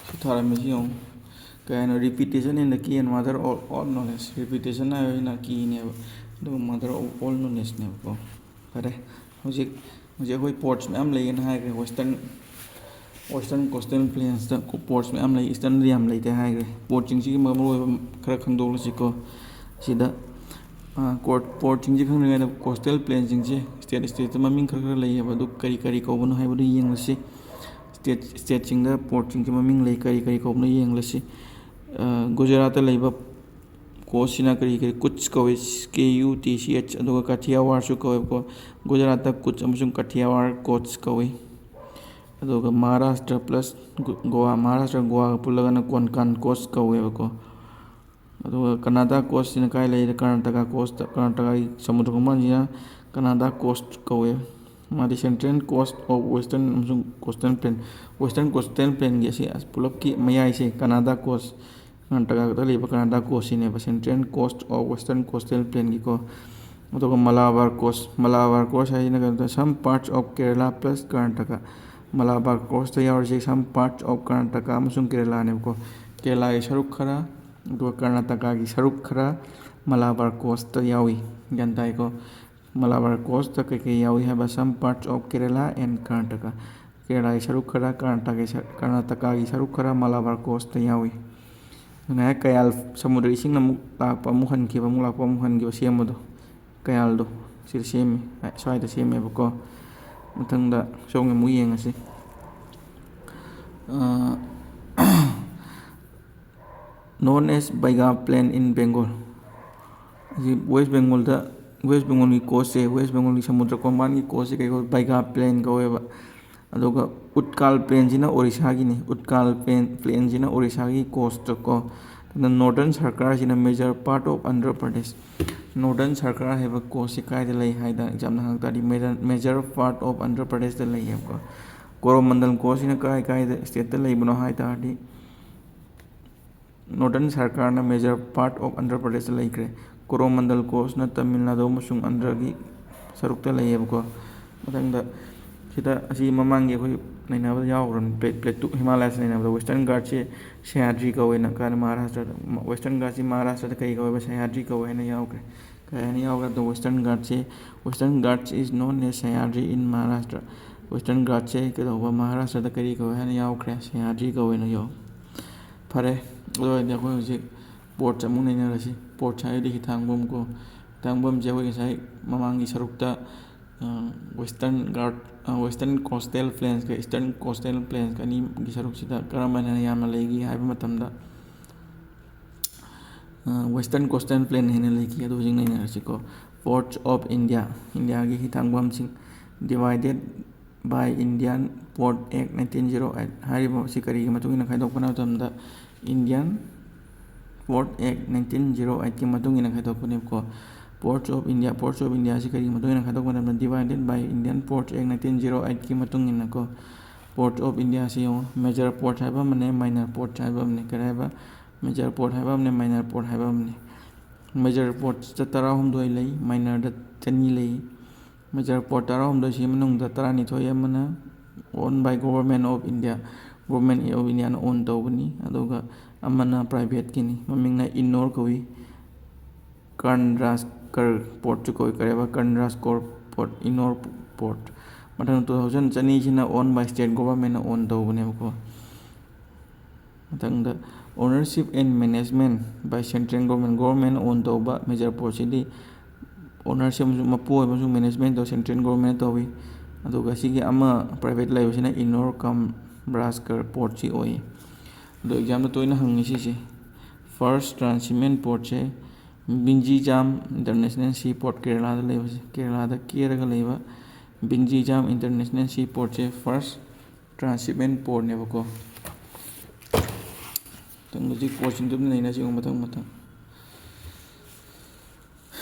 ꯁꯤ ꯊꯥꯔꯝꯃꯤꯁꯤ ꯌꯦꯡꯉꯨ꯫ ꯀꯩ ꯍꯥꯏꯅꯣ? Repetition is the key and mother of all knowledge꯫ Repetition ꯍꯥꯏꯕꯁꯤꯅ keyꯅꯦꯕ, ꯑꯗꯨꯒ mother of all knowledgeꯅꯦꯕꯀꯣ꯫ ꯐꯔꯦ, ꯍꯧꯖꯤꯛ, ꯍꯧꯖꯤꯛ ꯑꯩꯈꯣꯏ ports ꯃꯌꯥꯝ ꯂꯩꯌꯦꯅ ꯍꯥꯏꯈ꯭ꯔꯦ꯫ Western, Western Coastal Plains-ꯇ ports ꯃꯌꯥꯝ ꯂꯩ, Eastern-ꯗꯤ ꯌꯥꯝ ꯂꯩꯇꯦ ꯍꯥꯏꯈ꯭ꯔꯦ꯫ Ports-ꯁꯤꯡꯁꯤꯒꯤ ꯃꯔꯨꯑꯣꯏꯕ ꯈꯔ ꯈꯪꯗꯣꯛꯂꯁꯤꯀꯣ꯫ ꯁꯤꯗ, ꯑ, core-, ports-ꯁꯤꯡꯁꯤ ꯈꯪꯗ꯭ꯔꯤꯉꯩꯗ coastal plain-ꯁꯤꯡꯁꯦ state state-ꯇ ꯃꯃꯤꯡ ꯈꯔ ꯈꯔ ꯂꯩꯌꯦꯕ, ꯑꯗꯨ ꯀꯔꯤ ꯀꯔꯤ ꯀꯧꯕꯅꯣ ꯍꯥꯏꯕꯗꯨ ꯌꯦꯡꯂꯁꯤ꯫ State, state-ꯁꯤꯡꯗ ports-ꯁꯤꯡꯁꯤ ꯃꯃꯤꯡ ꯂꯩ, ꯀꯔꯤ ꯀꯔꯤ ꯀꯧꯕꯅꯣ ꯌꯦꯡꯂꯁꯤ꯫ ꯑ, ꯒꯨꯖꯔꯥꯠꯇ ꯂꯩꯕ coast-ꯁꯤꯅ ꯀꯔꯤ ꯀꯔꯤ, Kutch ꯀꯧꯏ, K U T C H, ꯑꯗꯨꯒ Kathiawar-ꯁꯨ ꯀꯧꯋꯦꯕꯀꯣ꯫ ꯒꯨꯖꯔꯥꯠꯇ Kutch ꯑꯃꯁꯨꯡ Kathiawar coast ꯀꯧꯏ꯫ ꯑꯗꯨꯒ Maharashtra plus GO-, Goa, Maharashtra ꯒꯣꯋꯥꯒ ꯄꯨꯜꯂꯒꯅ Konkan coast ꯀꯧꯋꯦꯕꯀꯣ꯫ ꯑꯗꯨꯒ Kannada coast-ꯁꯤꯅ ꯀꯥꯏ ꯂꯩꯔꯦ? Karnataka coast, ꯀꯔꯅꯥꯇꯀꯥꯒꯤ ꯁꯃꯨꯗ꯭ꯔ ꯈꯣꯡꯕꯥꯟꯁꯤꯅ Kannada coast ꯀꯧꯋꯦ꯫ ꯃꯥꯗꯤ Central Coast of Western ꯑꯃꯁꯨꯡ Coastal Plain, Western Coastal Plain-ꯒꯤ ꯑꯁꯤ ꯄꯨꯂꯞꯀꯤ ꯃꯌꯥꯏꯁꯦ Kannada coast, ꯀꯔꯅꯥꯇꯀꯥꯗ ꯂꯩꯕ Kannada coast-ꯁꯤꯅꯦꯕ, Central Coast of Western Coastal Plain-ꯒꯤꯀꯣ꯫ ꯑꯗꯨꯒ Malabar coast, Malabar coast ꯍꯥꯏꯁꯤꯅ ꯀꯩꯅꯣꯗ, some parts of Kerala plus Karnataka꯫ Malabar coast-ꯇ ꯌꯥꯎꯔꯤꯁꯦ some parts of Karnataka ꯑꯃꯁꯨꯡ ꯀꯦꯔꯦꯂꯥꯅꯦꯕꯀꯣ꯫ ꯀꯦꯔꯦꯂꯥꯒꯤ ꯁꯔꯨꯛ ꯈꯔ, ꯑꯗꯨꯒ ꯀꯔꯅꯥꯇꯀꯥꯒꯤ ꯁꯔꯨꯛ ꯈꯔ Malabar coast-ꯇ ꯌꯥꯎꯏ꯫ ꯒ꯭ꯌꯥꯟ ꯇꯥꯏꯀꯣ? Malabar coast-ꯇ ꯀꯩꯀꯩ ꯌꯥꯎꯏ ꯍꯥꯏꯕ? Some parts of Kerala and Karnataka꯫ ꯀꯦꯔꯦꯂꯥꯒꯤ ꯁꯔꯨꯛ ꯈꯔ, ꯀꯔꯅꯥꯇꯀꯥꯒꯤ ꯁ-, ꯀꯔꯅꯥꯇꯀꯥꯒꯤ ꯁꯔꯨꯛ ꯈꯔ Malabar coast-ꯇ ꯌꯥꯎꯏ꯫ ꯉꯥꯏꯍꯥꯛ ꯀꯌꯥꯜ, ꯁꯃꯨꯗ꯭ꯔ ꯏꯁꯤꯡꯅ ꯑꯃꯨꯛ ꯂꯥꯛꯄ, ꯑꯃꯨꯛ ꯍꯟꯈꯤꯕ, ꯑꯃꯨꯛ ꯂꯥꯛꯄ, ꯑꯃꯨꯛ ꯍꯟꯈꯤꯕ ꯁꯦꯝꯕꯗꯣ, ꯀꯌꯥꯜꯗꯣ ꯁꯤꯗ ꯁꯦꯝꯃꯤ, ꯁ꯭ꯋꯥꯏꯗ ꯁꯦꯝꯃꯦꯕꯀꯣ꯫ ꯃꯊꯪꯗ ꯁꯣꯝꯒꯤ ꯑꯃꯨꯛ ꯌꯦꯡꯉꯁꯤ꯫ ꯑ, Known as Baiga Plain in Bengal꯫ ꯑꯁꯤ West Bengal-ꯗ, West Bengal-ꯒꯤ coast-ꯁꯦ, West Bengal-ꯒꯤ ꯁꯃꯨꯗ꯭ꯔ ꯈꯣꯡꯕꯥꯟꯒꯤ coast-ꯁꯦ ꯀꯩ ꯀꯧꯏ? Baiga Plain ꯀꯧꯋꯦꯕ꯫ ꯑꯗꯨꯒ Utkal Plain-ꯁꯤꯅ ꯑꯣꯔꯤꯁꯥꯒꯤꯅꯤ, Uttal Plain, Plain-ꯁꯤꯅ ꯑꯣꯔꯤꯁꯥꯒꯤ coast-ꯀꯣ꯫ ꯑꯗꯨꯅ Northern Sarkar-ꯁꯤꯅ major part of Andhra Pradesh꯫ Northern Sarkar ꯍꯥꯏꯕ coast-ꯁꯤ ꯀꯥꯏꯗ ꯂꯩ ꯍꯥꯏꯗ exam-ꯅ ꯍꯪꯉꯛ ꯇꯥꯔꯗꯤ, major, major part of Andhra Pradesh-ꯇ ꯂꯩꯌꯦꯕꯀꯣ꯫ Coromandel coast-ꯁꯤꯅ ꯀꯥꯏ ꯀꯥꯏꯗ state-ꯇ ꯂꯩꯕꯅꯣ ꯍꯥꯏ ꯇꯥꯔꯗꯤ, Northern Sarkar-ꯅ major part of Andhra Pradesh-ꯇ ꯂꯩꯈ꯭ꯔꯦ꯫ Coromandel coast-ꯅ ꯇꯥꯃꯤꯜ ꯅꯥꯗꯨ ꯑꯃꯁꯨꯡ ꯑꯟꯙ꯭ꯔꯒꯤ ꯁꯔꯨꯛꯇ ꯂꯩꯌꯦꯕꯀꯣ꯫ ꯃꯊꯪꯗ ꯁꯤꯗ ꯑꯁꯤ ꯃꯃꯥꯡꯒꯤ ꯑꯩꯈꯣꯏ ꯅꯩꯅꯕꯗ ꯌꯥꯎꯈ꯭ꯔꯕꯅꯤ, plate, plate two, Himalayas ꯅꯩꯅꯕꯗ Western Ghats-ꯁꯦ Sahyadri ꯀꯧꯋꯦꯅ ꯀꯥꯏꯅ Maharashtra-ꯗ꯫ Western Ghats-ꯁꯤ Maharashtra-ꯗ ꯀꯔꯤ ꯀꯧꯋꯦꯕ? Sahyadri ꯀꯧꯋꯦ ꯍꯥꯏꯅ ꯌꯥꯎꯈ꯭ꯔꯦ꯫ ꯀꯔꯤ ꯍꯥꯏꯅ ꯌꯥꯎꯈ꯭ꯔꯦ? The Western Ghats-ꯁꯦ, Western Ghats is known as Sahyadri in Maharashtra꯫ Western ꯘꯥꯠꯁꯦ ꯀꯩꯗꯧꯕ, ꯃꯍꯥꯔꯥꯁꯇ꯭ꯔꯗ ꯀꯔꯤ ꯀꯧꯋꯦ ꯍꯥꯏꯅ ꯌꯥꯎꯈ꯭ꯔꯦ? ꯁꯍ꯭ꯌꯥꯗ꯭ꯔꯤ ꯀꯧꯋꯦꯅ ꯌꯥꯎ꯫ ꯐꯔꯦ, ꯑꯗꯨ ꯑꯣꯏꯔꯗꯤ ꯑꯩꯈꯣꯏ ꯍꯧꯖꯤꯛ ꯄꯣꯔꯠꯁꯦ ꯑꯃꯨꯛ ꯅꯩꯅꯔꯁꯤ꯫ ꯄꯣꯔꯠꯁ ꯍꯥꯏꯔꯗꯤ ꯍꯤꯊꯥꯡꯐꯝ ꯀꯣ꯫ ꯍꯤꯊꯥꯡꯐꯝꯁꯦ ꯑꯩꯈꯣꯏ ꯉꯁꯥꯏ ꯃꯃꯥꯡꯒꯤ ꯁꯔꯨꯛꯇ, ꯑ, ꯋꯦꯁꯇꯔꯟ ꯘꯥꯠ, ꯑ, ꯋꯦꯁꯇꯔꯟ ꯀꯣꯁꯇꯦꯜ ꯄ꯭ꯂꯦꯟꯁꯀ ꯏꯁꯇꯔꯟ ꯀꯣꯁꯇꯦꯜ ꯄ꯭ꯂꯦꯟꯁꯀ ꯑꯅꯤꯒꯤ ꯁꯔꯨꯛꯁꯤꯗ ꯀꯔꯝꯕꯅ ꯍꯦꯟꯅ ꯌꯥꯝꯅ ꯂꯩꯒꯦ ꯍꯥꯏꯕ ꯃꯇꯝꯗ, ꯋꯦꯁꯇꯔꯟ ꯀꯣꯁꯇꯦꯜ ꯄ꯭ꯂꯦꯟ ꯍꯦꯟꯅ ꯂꯩꯈꯤ꯫ ꯑꯗꯨ ꯍꯧꯖꯤꯛ ꯅꯩꯅꯔꯁꯤꯀꯣ꯫ Ports of India, ꯏꯟꯗꯤꯌꯥꯒꯤ ꯍꯤꯊꯥꯡꯐꯝꯁꯤꯡ, divided by Indian Port Act nineteen zero eight ꯍꯥꯏꯔꯤꯕ ꯑꯁꯤ ꯀꯔꯤꯒꯤ ꯃꯇꯨꯡ ꯏꯟꯅ ꯈꯥꯏꯗꯣꯛꯄꯅꯣ ꯍꯥꯏꯕ ꯃꯇꯝꯗ, Indian Port Act nineteen zero eight ꯀꯤ ꯃꯇꯨꯡ ꯏꯟꯅ ꯈꯥꯏꯗꯣꯛꯄꯅꯦꯕꯀꯣ꯫ Ports of India, Ports of India ꯑꯁꯤ ꯀꯔꯤꯒꯤ ꯃꯇꯨꯡ ꯏꯟꯅ ꯈꯥꯏꯗꯣꯛꯄꯅꯣ ꯍꯥꯏꯕꯗ, Divided by Indian Ports Act nineteen zero eight ꯀꯤ ꯃꯇꯨꯡ ꯏꯟꯅꯀꯣ꯫ Ports of India ꯑꯁꯤ ꯌꯦꯡꯉꯣ, major port ꯍꯥꯏꯕ ꯑꯃꯅꯦ, minor port ꯍꯥꯏꯕ ꯑꯃꯅꯦ꯫ ꯀꯔꯤ ꯍꯥꯏꯕ? Major port ꯍꯥꯏꯕ ꯑꯃꯅꯦ, minor port ꯍꯥꯏꯕ ꯑꯃꯅꯦ꯫ Major portsꯇ ꯇꯔꯥꯍꯨꯝꯗꯣꯏ ꯂꯩ, minorꯗ ꯆꯅꯤ ꯂꯩ꯫ Major port ꯇꯔꯥꯍꯨꯝꯗꯣꯏꯁꯤ ꯃꯅꯨꯡꯗ ꯇꯔꯥꯅꯤꯊꯣꯏ ꯑꯃꯅ owned by Government of India, Government of Indiaꯅ own ꯇꯧꯕꯅꯤ, ꯑꯗꯨꯒ ꯑꯃꯅ privateꯀꯤꯅꯤ, ꯃꯃꯤꯡꯅ ꯏꯟꯅꯣꯔ ꯀꯧꯏ꯫ ꯀꯔꯟꯔꯥꯖꯀꯔ portꯁꯨ ꯀꯧꯏ, ꯀꯔꯤ ꯍꯥꯏꯕ? ꯀꯔꯟꯔꯥꯖꯀꯣꯔ port, ꯏꯟꯅꯣꯔ port꯫ ꯃꯊꯪ two thousand ꯆꯅꯤꯁꯤꯅ owned by state governmentꯅ own ꯇꯧꯕꯅꯦꯕꯀꯣ꯫ ꯃꯊꯪꯗ, ownership and management by central government, governmentꯅ own ꯇꯧꯕ major portꯁꯤꯗꯤ ownership ꯑꯃꯁꯨꯡ ꯃꯄꯨ ꯑꯣꯏꯕ ꯑꯃꯁꯨꯡ management ꯇꯧꯕ central governmentꯅ ꯇꯧꯏ꯫ ꯑꯗꯨꯒ ꯁꯤꯒꯤ ꯑꯃ private ꯂꯩꯕꯁꯤꯅ ꯏꯟꯅꯣꯔ ꯀꯝ ꯔꯥꯖꯀꯔ portꯁꯤ ꯑꯣꯏ꯫ ꯑꯗꯣ examꯗ ꯇꯣꯏꯅ ꯍꯪꯉꯤ ꯁꯤꯁꯦ꯫ First transshipment portꯁꯦ ꯕꯤꯟꯖꯤꯖꯥꯝ International Sea Port, ꯀꯦꯔꯂꯥꯗ ꯂꯩꯕꯁꯦ, ꯀꯦꯔꯂꯥꯗ ꯀꯦꯔꯒ ꯂꯩꯕ ꯕꯤꯟꯖꯤꯖꯥꯝ International Sea Portꯁꯦ first transshipment portꯅꯦꯕꯀꯣ꯫ ꯃꯊꯪ ꯍꯧꯖꯤꯛ portꯁꯤꯡꯗꯨ ꯑꯗꯨꯝ ꯅꯩꯅꯁꯤ ꯃꯊꯪ ꯃꯊꯪ꯫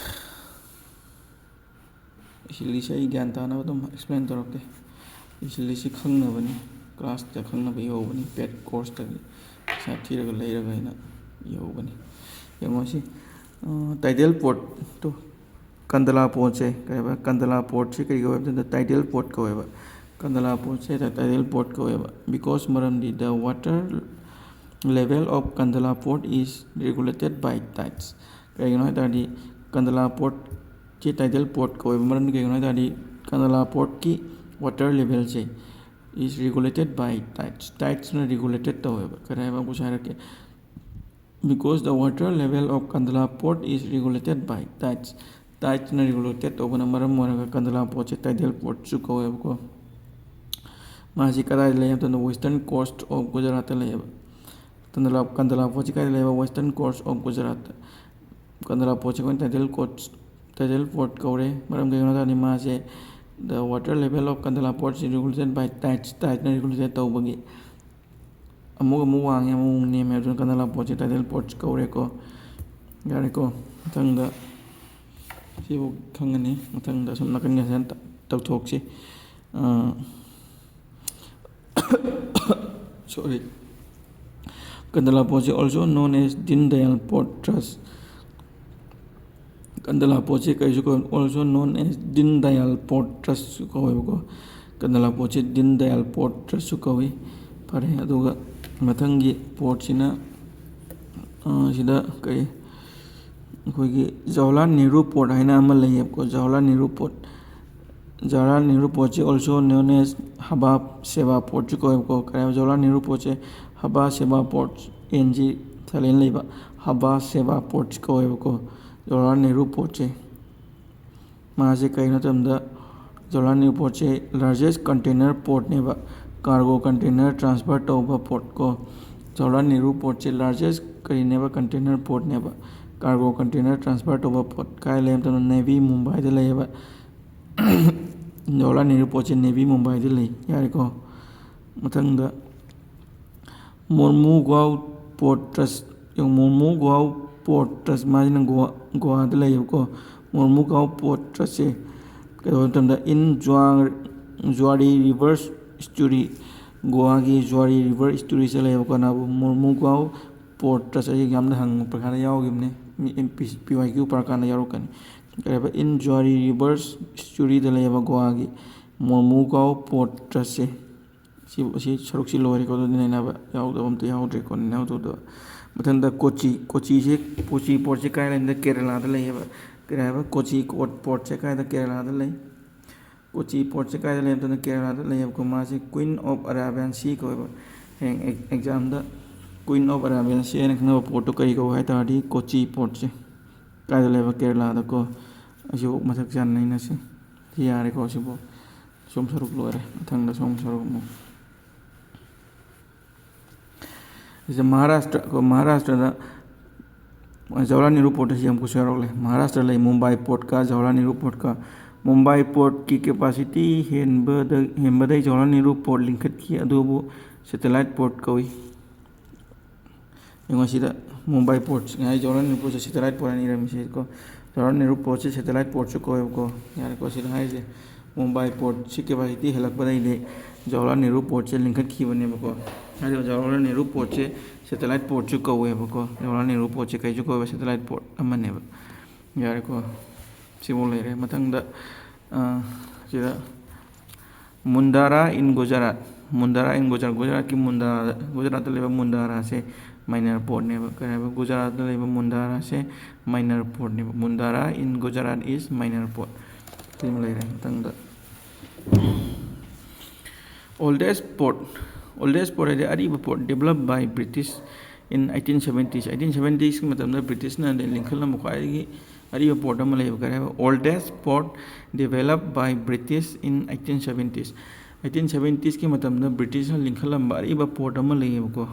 ꯁꯤꯂꯤꯁꯦ ꯑꯩ ꯒ꯭ꯌꯥꯟ ꯇꯥꯅꯕ ꯑꯗꯨꯝ explain ꯇꯧꯔꯛꯀꯦ꯫ ꯁꯤꯂꯤꯁꯤ ꯈꯪꯅꯕꯅꯤ, classꯇ ꯈꯪꯅꯕ ꯏꯍꯧꯕꯅꯤ, paid courseꯇꯒꯤ ꯄꯩꯁꯥ ꯊꯤꯔꯒ ꯂꯩꯔꯒ ꯑꯩꯅ ꯏꯍꯧꯕꯅꯤ꯫ ꯌꯦꯡꯉꯣ ꯁꯤ, ꯑ, tidal portꯇꯨ, ꯀꯟꯗꯂꯥ portꯁꯦ ꯀꯩ ꯍꯥꯏꯕ? ꯀꯟꯗꯂꯥ portꯁꯦ ꯀꯔꯤ ꯀꯧꯋꯦ ꯍꯥꯏꯕ ꯃꯇꯝꯗ tidal port ꯀꯧꯋꯦꯕ꯫ ꯀꯟꯗꯂꯥ portꯁꯦ tidal port ꯀꯧꯋꯦꯕ, because ꯃꯔꯝꯗꯤ the water level of Kandala port is regulated by tides꯫ ꯀꯩꯒꯤꯅꯣ ꯍꯥꯏ ꯇꯥꯔꯗꯤ ꯀꯟꯗꯂꯥ portꯁꯤ tidal port ꯀꯧꯋꯦꯕ, ꯃꯔꯝꯗꯤ ꯀꯩꯒꯤꯅꯣ ꯍꯥꯏ ꯇꯥꯔꯗꯤ ꯀꯟꯗꯂꯥ portꯀꯤ water level say is regulated by tides, tides ꯅ regulated ꯇꯧꯋꯦꯕ꯫ ꯀꯔꯤ ꯍꯥꯏꯕ ꯑꯃꯨꯛꯁꯨ ꯍꯥꯏꯔꯛꯀꯦ, because the water level of Kandla port is regulated by tides, tides ꯅ regulated ꯇꯧꯕꯅ ꯃꯔꯝ ꯑꯣꯏꯔꯒ ꯀꯟꯗꯂꯥ port ꯁꯦ tidal port ꯁꯨ ꯀꯧꯋꯦꯕꯀꯣ꯫ ꯃꯥꯁꯤ ꯀꯗꯥꯏꯗ ꯂꯩ ꯍꯥꯏꯕ ꯃꯇꯝꯗ western coast of Gujarat ꯇ ꯂꯩꯌꯦꯕ꯫ ꯀꯟꯗꯂꯥ ꯀꯟꯗꯂꯥ port ꯁꯤ ꯀꯗꯥꯏꯗ ꯂꯩꯕ? Western coast of Gujarat ꯇ꯫ ꯀꯟꯗꯂꯥ port ꯁꯤ ꯑꯩꯈꯣꯏꯅ tidal coast tidal port ꯀꯧꯔꯦ꯫ ꯃꯔꯝ ꯀꯩꯒꯤꯅꯣ ꯍꯥꯏ ꯇꯥꯔꯗꯤ ꯃꯥꯁꯦ the water level of Kandla port is regulated by tides, tides ꯅ regulated ꯇꯧꯕꯒꯤ꯫ ꯑꯃꯨꯛ ꯑꯃꯨꯛ ꯋꯥꯡꯉꯦ, ꯑꯃꯨꯛ ꯑꯃꯨꯛ ꯅꯦꯝꯃꯦ꯫ ꯑꯗꯨꯅ ꯀꯟꯗꯂꯥ port ꯁꯦ tidal port ꯀꯧꯔꯦꯀꯣ꯫ ꯌꯥꯔꯦꯀꯣ꯫ ꯃꯊꯪꯗ ꯁꯤꯕꯨ ꯈꯪꯒꯅꯤ꯫ ꯃꯊꯪꯗ ꯁꯨꯝ ꯅꯥꯀꯟꯒꯤ ꯁꯨꯃꯥꯏꯅ ꯇꯧꯊꯣꯛꯁꯤ꯫ ꯑꯥ, sorry꯫ ꯀꯟꯗꯂꯥ port ꯁꯦ also known as Deen Dayal Port Trust꯫ ꯀꯟꯗꯂꯥ port ꯁꯦ ꯀꯔꯤꯁꯨ ꯀꯧꯏ? Also known as Deen Dayal Port Trust ꯁꯨ ꯀꯧꯋꯦꯕꯀꯣ꯫ ꯀꯟꯗꯂꯥ port ꯁꯦ Deen Dayal Port Trust ꯁꯨ ꯀꯧꯏ꯫ ꯐꯔꯦ, ꯑꯗꯨꯒ ꯃꯊꯪꯒꯤ port ꯁꯤꯅ, ꯑ, ꯁꯤꯗ ꯀꯔꯤ, ꯑꯩꯈꯣꯏꯒꯤ ꯖꯋꯥꯍꯔꯂꯥꯜ ꯅꯦꯍꯔꯨ port ꯍꯥꯏꯅ ꯑꯃ ꯂꯩꯌꯦꯕꯀꯣ꯫ ꯖꯋꯥꯍꯔꯂꯥꯜ ꯅꯦꯍꯔꯨ port, ꯖꯋꯥꯍꯔꯂꯥꯜ ꯅꯦꯍꯔꯨ port ꯁꯦ also known as Haba Seva Port ꯁꯨ ꯀꯧꯋꯦꯕꯀꯣ꯫ ꯀꯔꯤ ꯍꯥꯏꯕ? ꯖꯋꯥꯍꯔꯂꯥꯜ ꯅꯦꯍꯔꯨ port ꯁꯦ Haba Seva Port, N G silent ꯂꯩꯕ, Haba Seva Port ꯀꯧꯋꯦꯕꯀꯣ꯫ Jawaharlal Nehru port ꯁꯦ꯫ ꯃꯥꯁꯦ ꯀꯩꯅꯣ ꯃꯇꯝꯗ ꯖꯋꯥꯍꯔꯂꯥꯜ ꯅꯦꯍꯔꯨ port ꯁꯦ largest container port ꯅꯦꯕ, cargo container transfer ꯇꯧꯕ port ꯀꯣ꯫ ꯖꯋꯥꯍꯔꯂꯥꯜ ꯅꯦꯍꯔꯨ port ꯁꯦ largest ꯀꯔꯤꯅꯦꯕ? Container port ꯅꯦꯕ, cargo container transfer ꯇꯧꯕ port꯫ ꯀꯥꯏ ꯂꯩ ꯃꯇꯝꯗ Navi Mumbai ꯗ ꯂꯩꯌꯦꯕ꯫ ꯖꯋꯥꯍꯔꯂꯥꯜ ꯅꯦꯍꯔꯨ port ꯁꯦ Navi Mumbai ꯗ ꯂꯩ꯫ ꯌꯥꯔꯦꯀꯣ꯫ ꯃꯊꯪꯗ Mormugaon Port Trust꯫ ꯌꯦꯡꯉꯨ, Mormugaon Port Trust, ꯃꯥꯁꯤꯅ ꯒꯣꯋꯥ, ꯒꯣꯋꯥꯗ ꯂꯩꯌꯦꯕꯀꯣ꯫ Mormugaon Port Trust ꯁꯦ ꯀꯩꯗꯧꯕ ꯃꯇꯝꯗ in Zuari, Zuari River Estuary, ꯒꯣꯋꯥꯒꯤ Zuari River Estuary ꯁꯦ ꯂꯩꯌꯦꯕꯀꯣ꯫ ꯅꯥꯕꯨ Mormugaon Port Trust ꯑꯁꯤ exam ꯗ ꯍꯪꯕ ꯄꯔꯤꯈꯥꯗ ꯌꯥꯎꯈꯤꯕꯅꯦ꯫ ꯃꯤ P Y Q ꯄꯥꯔꯀꯥꯟꯗ ꯌꯥꯎꯔꯛꯀꯅꯤ꯫ ꯀꯔꯤ ꯍꯥꯏꯕ? In Zuari River Estuary ꯗ ꯂꯩꯌꯦꯕ ꯒꯣꯋꯥꯒꯤ Mormugaon Port Trust ꯁꯦ꯫ ꯁꯤ, ꯁꯤ ꯁꯔꯨꯛꯁꯤ ꯂꯣꯏꯔꯦꯀꯣ꯫ ꯑꯗꯨꯗꯤ ꯅꯩꯅꯕ ꯌꯥꯎꯗꯕ ꯑꯝꯇ ꯌꯥꯎꯗ꯭ꯔꯦꯀꯣ, ꯅꯩꯅꯍꯧꯗꯕꯗꯣ꯫ ꯃꯊꯪꯗ ꯀꯣꯆꯤ, ꯀꯣꯆꯤꯁꯦ, ꯀꯣꯆꯤ port ꯁꯦ ꯀꯥꯏ ꯂꯩꯕꯗ? ꯀꯦꯔꯂꯥꯗ ꯂꯩꯌꯦꯕ꯫ ꯀꯔꯤ ꯍꯥꯏꯕ? ꯀꯣꯆꯤ port, port ꯁꯦ ꯀꯥꯏꯗ? ꯀꯦꯔꯂꯥꯗ ꯂꯩ꯫ ꯀꯣꯆꯤ ꯄꯣꯔꯠꯁꯦ ꯀꯥꯏꯗ ꯂꯩ ꯍꯥꯏꯕ ꯃꯇꯝꯗ ꯀꯦꯔꯂꯥꯗ ꯂꯩꯌꯦꯕꯀꯣ꯫ ꯃꯥꯁꯦ Queen of Arabian Sea ꯀꯧꯋꯦꯕ꯫ ꯍꯌꯦꯡ ꯑꯦꯛ-, ꯑꯦꯛꯖꯥꯝꯗ Queen of Arabian Sea ꯍꯥꯏꯅ ꯈꯪꯅꯕ ꯄꯣꯔꯠꯇꯣ ꯀꯔꯤ ꯀꯧꯋꯦ ꯍꯥꯏ ꯇꯥꯔꯗꯤ ꯀꯣꯆꯤ ꯄꯣꯔꯠꯁꯦ꯫ ꯀꯥꯏꯗ ꯂꯩꯕ? ꯀꯦꯔꯂꯥꯗꯀꯣ꯫ ꯑꯁꯤꯐꯥꯎ ꯃꯊꯛ ꯆꯥꯅ ꯅꯩꯅꯁꯤ꯫ ꯁꯤ ꯌꯥꯔꯦꯀꯣ ꯁꯤꯕꯨ꯫ ꯁꯣꯝ ꯁꯔꯨꯛ ꯂꯣꯏꯔꯦ꯫ ꯃꯊꯪꯗ ꯁꯣꯝ ꯁꯔꯨꯛ ꯑꯃꯨꯛ꯫ ꯁꯤꯗ ꯃꯍꯥꯔꯥꯁꯇ꯭ꯔ, ꯑꯩꯈꯣꯏ ꯃꯍꯥꯔꯥꯁꯇ꯭ꯔꯗ ꯖꯋꯥꯍꯔꯂꯥꯜ ꯅꯦꯍꯔꯨ ꯄꯣꯔꯠꯇ ꯁꯤ ꯑꯃꯨꯛꯀꯁꯨ ꯌꯥꯎꯔꯛꯂꯦ꯫ ꯃꯍꯥꯔꯥꯁꯇ꯭ꯔ ꯂꯩ ꯃꯨꯝꯕꯥꯏ ꯄꯣꯔꯠꯀ ꯖꯋꯥꯍꯔꯂꯥꯜ ꯅꯦꯍꯔꯨ ꯄꯣꯔꯠꯀ꯫ ꯃꯨꯝꯕꯥꯏ ꯄꯣꯔꯠꯀꯤ capacity ꯍꯦꯟꯕꯗ-, ꯍꯦꯟꯕꯗꯩ ꯖꯋꯥꯍꯔꯂꯥꯜ ꯅꯦꯍꯔꯨ ꯄꯣꯔꯠ ꯂꯤꯡꯈꯠꯈꯤ, ꯑꯗꯨꯕꯨ satellite port ꯀꯧꯏ꯫ ꯌꯦꯡꯉꯣ ꯁꯤꯗ ꯃꯨꯝꯕꯥꯏ ꯄꯣꯔꯠ ꯉꯥꯏ ꯖꯋꯥꯍꯔꯂꯥꯜ ꯅꯦꯍꯔꯨ ꯄꯣꯔꯠꯁꯦ satellite port ꯍꯥꯏꯅ ꯏꯔꯝꯃꯤꯁꯦ ꯀꯣ꯫ ꯖꯋꯥꯍꯔꯂꯥꯜ ꯅꯦꯍꯔꯨ ꯄꯣꯔꯠꯁꯦ satellite portꯁꯨ ꯀꯧꯋꯦꯕꯀꯣ꯫ ꯌꯥꯔꯦꯀꯣ ꯁꯤꯗ ꯍꯥꯏꯔꯤꯁꯦ꯫ ꯃꯨꯝꯕꯥꯏ ꯄꯣꯔꯠꯁꯤ capacity ꯍꯦꯜꯂꯛꯄꯗꯩꯗꯤ ꯖꯋꯥꯍꯔꯂꯥꯜ ꯅꯦꯍꯔꯨ ꯄꯣꯔꯠꯁꯦ ꯂꯤꯡꯈꯠꯈꯤꯕꯅꯦꯕꯀꯣ꯫ ꯍꯥꯏꯔꯤꯕ ꯖꯋꯥꯍꯔꯂꯥꯜ ꯅꯦꯍꯔꯨ ꯄꯣꯔꯠꯁꯦ satellite portꯁꯨ ꯀꯧꯋꯦꯕꯀꯣ꯫ ꯖꯋꯥꯍꯔꯂꯥꯜ ꯅꯦꯍꯔꯨ ꯄꯣꯔꯠꯁꯦ ꯀꯩꯁꯨ ꯀꯧꯋꯦꯕ? Satellite port ꯑꯃꯅꯦꯕ꯫ ꯌꯥꯔꯦꯀꯣ꯫ ꯁꯤꯐꯥꯎ ꯂꯩꯔꯦ꯫ ꯃꯊꯪꯗ, ꯑ, ꯁꯤꯗ Mundara in Gujarat꯫ Mundara in Gujarat꯫ ꯒꯨꯖꯔꯥꯠꯀꯤ ꯃꯨꯟꯗꯥꯔꯥ, ꯒꯨꯖꯔꯥꯠꯇ ꯂꯩꯕ ꯃꯨꯟꯗꯥꯔꯥꯁꯦ minor portꯅꯦꯕ꯫ ꯀꯔꯤ ꯍꯥꯏꯕ? ꯒꯨꯖꯔꯥꯠꯇ ꯂꯩꯕ ꯃꯨꯟꯗꯥꯔꯥꯁꯦ minor portꯅꯦꯕ꯫ Mundara in Gujarat is minor port꯫ ꯁꯤꯃ ꯂꯩꯔꯦ꯫ ꯃꯊꯪꯗ oldest port꯫ Oldest port ꯍꯥꯏꯗꯤ ꯑꯔꯤꯕ port, developed by British in eighteen seventies꯫ Eighteen seventiesꯀꯤ ꯃꯇꯝꯗ Britishꯅ ꯂꯤꯡꯈꯠꯂꯝꯕ ꯈ꯭ꯋꯥꯏꯗꯒꯤ ꯑꯔꯤꯕ port ꯑꯃ ꯂꯩꯕ ꯀꯔꯤ ꯍꯥꯏꯕ? Oldest port developed by British in eighteen seventies꯫ Eighteen seventiesꯀꯤ ꯃꯇꯝꯗ Britishꯅ ꯂꯤꯡꯈꯠꯂꯝꯕ ꯑꯔꯤꯕ port ꯑꯃ ꯂꯩꯌꯦꯕꯀꯣ꯫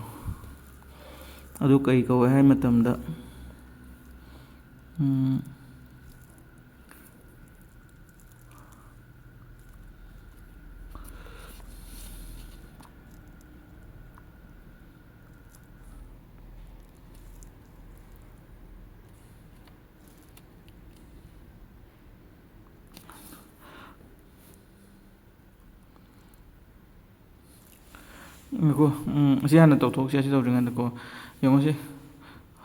ꯑꯗꯨ ꯀꯔꯤ ꯀꯧꯋꯦ ꯍꯥꯏ ꯃꯇꯝꯗ, ꯎꯝ, ꯉꯥꯏꯈꯣ, ꯎꯝ, ꯑꯁꯤ ꯍꯥꯟꯅ ꯇꯧꯊꯣꯛꯁꯦ, ꯑꯁꯤ ꯇꯧꯗ꯭ꯔꯤꯉꯩꯗꯀꯣ꯫ ꯌꯦꯡꯉꯨꯁꯤ,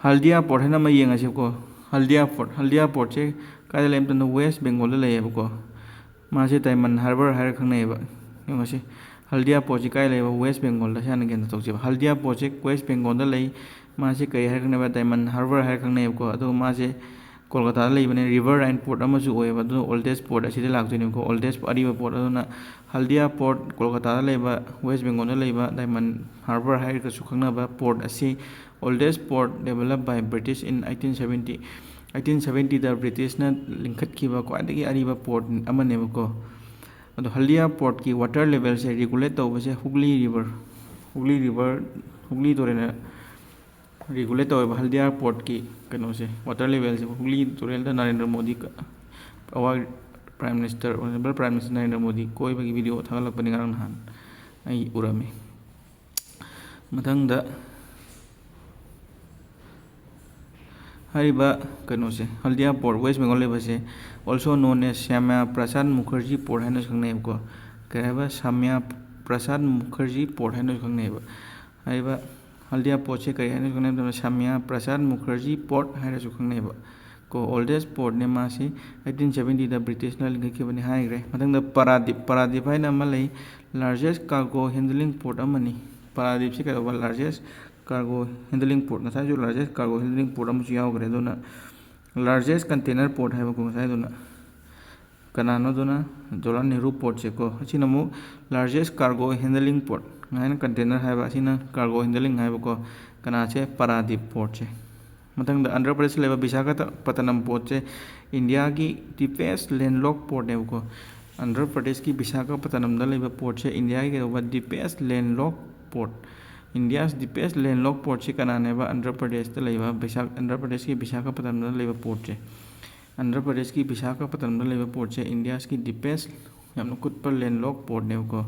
ꯍꯜꯗꯤꯌꯥ port ꯍꯥꯏꯅ ꯑꯃ ꯌꯦꯡꯉꯁꯤꯀꯣ꯫ ꯍꯜꯗꯤꯌꯥ port, ꯍꯜꯗꯤꯌꯥ portꯁꯦ ꯀꯥꯏꯗ ꯂꯩ ꯃꯇꯝꯗ West Bengalꯗ ꯂꯩꯌꯦꯕꯀꯣ꯫ ꯃꯥꯁꯦ Diamond Harbour ꯍꯥꯏꯔ ꯈꯪꯅꯩꯌꯦꯕ꯫ ꯌꯦꯡꯉꯨꯁꯤ, ꯍꯜꯗꯤꯌꯥ portꯁꯦ ꯀꯥꯏ ꯂꯩꯕ? West Bengalꯗ꯫ ꯁꯤ ꯍꯥꯟꯅ ꯒ꯭ꯌꯥꯟ ꯇꯧꯊꯣꯛꯁꯦꯕ꯫ ꯍꯜꯗꯤꯌꯥ portꯁꯦ West Bengalꯗ ꯂꯩ꯫ ꯃꯥꯁꯦ ꯀꯔꯤ ꯍꯥꯏꯔ ꯈꯪꯅꯩꯕ? Diamond Harbour ꯍꯥꯏꯔ ꯈꯪꯅꯩꯌꯦꯕꯀꯣ꯫ ꯑꯗꯨꯒ ꯃꯥꯁꯦ ꯀꯣꯜꯀꯇꯥꯗ ꯂꯩꯕꯅꯦ, riverine port ꯑꯃꯁꯨ ꯑꯣꯏꯌꯦꯕ꯫ ꯑꯗꯨꯅ oldest port ꯑꯁꯤꯗ ꯂꯥꯛꯇꯣꯏꯅꯦꯕꯀꯣ, oldest ꯑꯔꯤꯕ port꯫ ꯑꯗꯨꯅ ꯍꯜꯗꯤꯌꯥ port ꯀꯣꯜꯀꯇꯥꯗ ꯂꯩꯕ, West Bengalꯗ ꯂꯩꯕ, diamond harbour ꯍꯥꯏꯔꯒꯁꯨ ꯈꯪꯅꯕ port ꯑꯁꯤ oldest port developed by British in eighteen seventy꯫ Eighteen seventyꯗ Britishꯅ ꯂꯤꯡꯈꯠꯈꯤꯕ ꯈ꯭ꯋꯥꯏꯗꯒꯤ ꯑꯔꯤꯕ port ꯑꯃꯅꯦꯕꯀꯣ꯫ ꯑꯗꯣ ꯍꯜꯗꯤꯌꯥ portꯀꯤ water levelꯁꯦ regulate ꯇꯧꯕꯁꯦ ꯍꯨꯒ꯭ꯂꯤ river, ꯍꯨꯒ꯭ꯂꯤ river, ꯍꯨꯒ꯭ꯂꯤ ꯇꯨꯔꯦꯜꯅ regulate ꯇꯧꯋꯦꯕ ꯍꯜꯗꯤꯌꯥ portꯀꯤ ꯀꯩꯅꯣꯁꯦ, water levelꯁꯦ꯫ ꯍꯨꯒ꯭ꯂꯤ ꯇꯨꯔꯦꯜꯗ Narendra Modi, our Prime Minister, Honourable Prime Minister Narendra Modi ꯀꯣꯏꯕꯒꯤ video ꯊꯥꯒꯠꯂꯛꯄꯅꯤ ꯉꯔꯥꯡ ꯅꯍꯥꯟ ꯑꯩ ꯎꯔꯝꯃꯤ꯫ ꯃꯊꯪꯗ ꯍꯥꯏꯔꯤꯕ ꯀꯩꯅꯣꯁꯦ, ꯍꯜꯗꯤꯌꯥ port, West Bengal ꯂꯩꯕꯁꯦ, also known as Shyama Prasad Mukherjee port ꯍꯥꯏꯅꯁꯨ ꯈꯪꯅꯩꯕꯀꯣ꯫ ꯀꯔꯤ ꯍꯥꯏꯕ? Shyama Prasad Mukherjee port ꯍꯥꯏꯅꯁꯨ ꯈꯪꯅꯩꯕ꯫ ꯍꯥꯏꯔꯤꯕ ꯍꯜꯗꯤꯌꯥ portꯁꯦ ꯀꯔꯤ ꯍꯥꯏꯅꯁꯨ ꯈꯪꯅꯩ ꯍꯥꯏꯕ ꯃꯇꯝꯗ, Shyama Prasad Mukherjee port ꯍꯥꯏꯅꯁꯨ ꯈꯪꯅꯩꯕ ꯀꯣ꯫ Oldest portꯅꯦ ꯃꯥꯁꯤ, eighteen seventyꯗ Britishꯅ ꯂꯤꯡꯈꯠꯈꯤꯕꯅꯤ ꯍꯥꯏꯈ꯭ꯔꯦ꯫ ꯃꯊꯪꯗ ꯄꯔꯥꯗꯤꯞ, ꯄꯔꯥꯗꯤꯞ ꯍꯥꯏꯅ ꯑꯃ ꯂꯩ, largest cargo handling port ꯑꯃꯅꯤ꯫ ꯄꯔꯥꯗꯤꯞꯁꯤ ꯀꯩꯗꯧꯕ? Largest cargo handling port, ꯉꯁꯥꯏꯁꯨ largest cargo handling port ꯑꯃꯁꯨ ꯌꯥꯎꯈ꯭ꯔꯦ꯫ ꯑꯗꯨꯅ largest container port ꯍꯥꯏꯕꯀꯣ ꯉꯁꯥꯏꯗꯨꯅ꯫ ꯀꯅꯥꯅꯣ ꯑꯗꯨꯅ? Jawaharlal Nehru portꯁꯦ ꯀꯣ꯫ ꯑꯁꯤꯅ ꯑꯃꯨꯛ largest cargo handling port, ꯉꯁꯥꯏꯅ container ꯍꯥꯏꯕ, ꯑꯁꯤꯅ cargo handling ꯍꯥꯏꯕꯀꯣ꯫ ꯀꯅꯥꯁꯦ? ꯄꯔꯥꯗꯤꯞ portꯁꯦ꯫ ꯃꯊꯪꯗ ꯑꯟꯙ꯭ꯔ ꯄ꯭ꯔꯗꯦꯁꯇ ꯂꯩꯕ ꯕꯤꯁꯥꯈꯥꯄꯇꯅꯝ portꯁꯦ ꯏꯟꯗꯤꯌꯥꯒꯤ deepest landlocked portꯅꯦꯕꯀꯣ꯫ ꯑꯟꯙ꯭ꯔ ꯄ꯭ꯔꯗꯦꯁꯀꯤ ꯕꯤꯁꯥꯈꯥꯄꯇꯅꯝꯗ ꯂꯩꯕ portꯁꯦ ꯏꯟꯗꯤꯌꯥꯒꯤ ꯀꯩꯗꯧꯕ? Deepest landlocked port꯫ India's deepest landlocked portꯁꯤ ꯀꯅꯥꯅꯦꯕ? Andhra ꯄ꯭ꯔꯗꯦꯁꯇ ꯂꯩꯕ ꯕꯤꯁꯥ-, ꯑꯟꯙ꯭ꯔ ꯄ꯭ꯔꯗꯦꯁꯀꯤ ꯕꯤꯁꯥꯈꯥꯄꯇꯅꯝꯗ ꯂꯩꯕ portꯁꯦ꯫ ꯑꯟꯙ꯭ꯔ ꯄ꯭ꯔꯗꯦꯁꯀꯤ ꯕꯤꯁꯥꯈꯥꯄꯇꯅꯝꯗ ꯂꯩꯕ portꯁꯦ Indiaꯒꯤ deepest, ꯌꯥꯝꯅ ꯀꯨꯠꯄ landlocked portꯅꯦꯕꯀꯣ꯫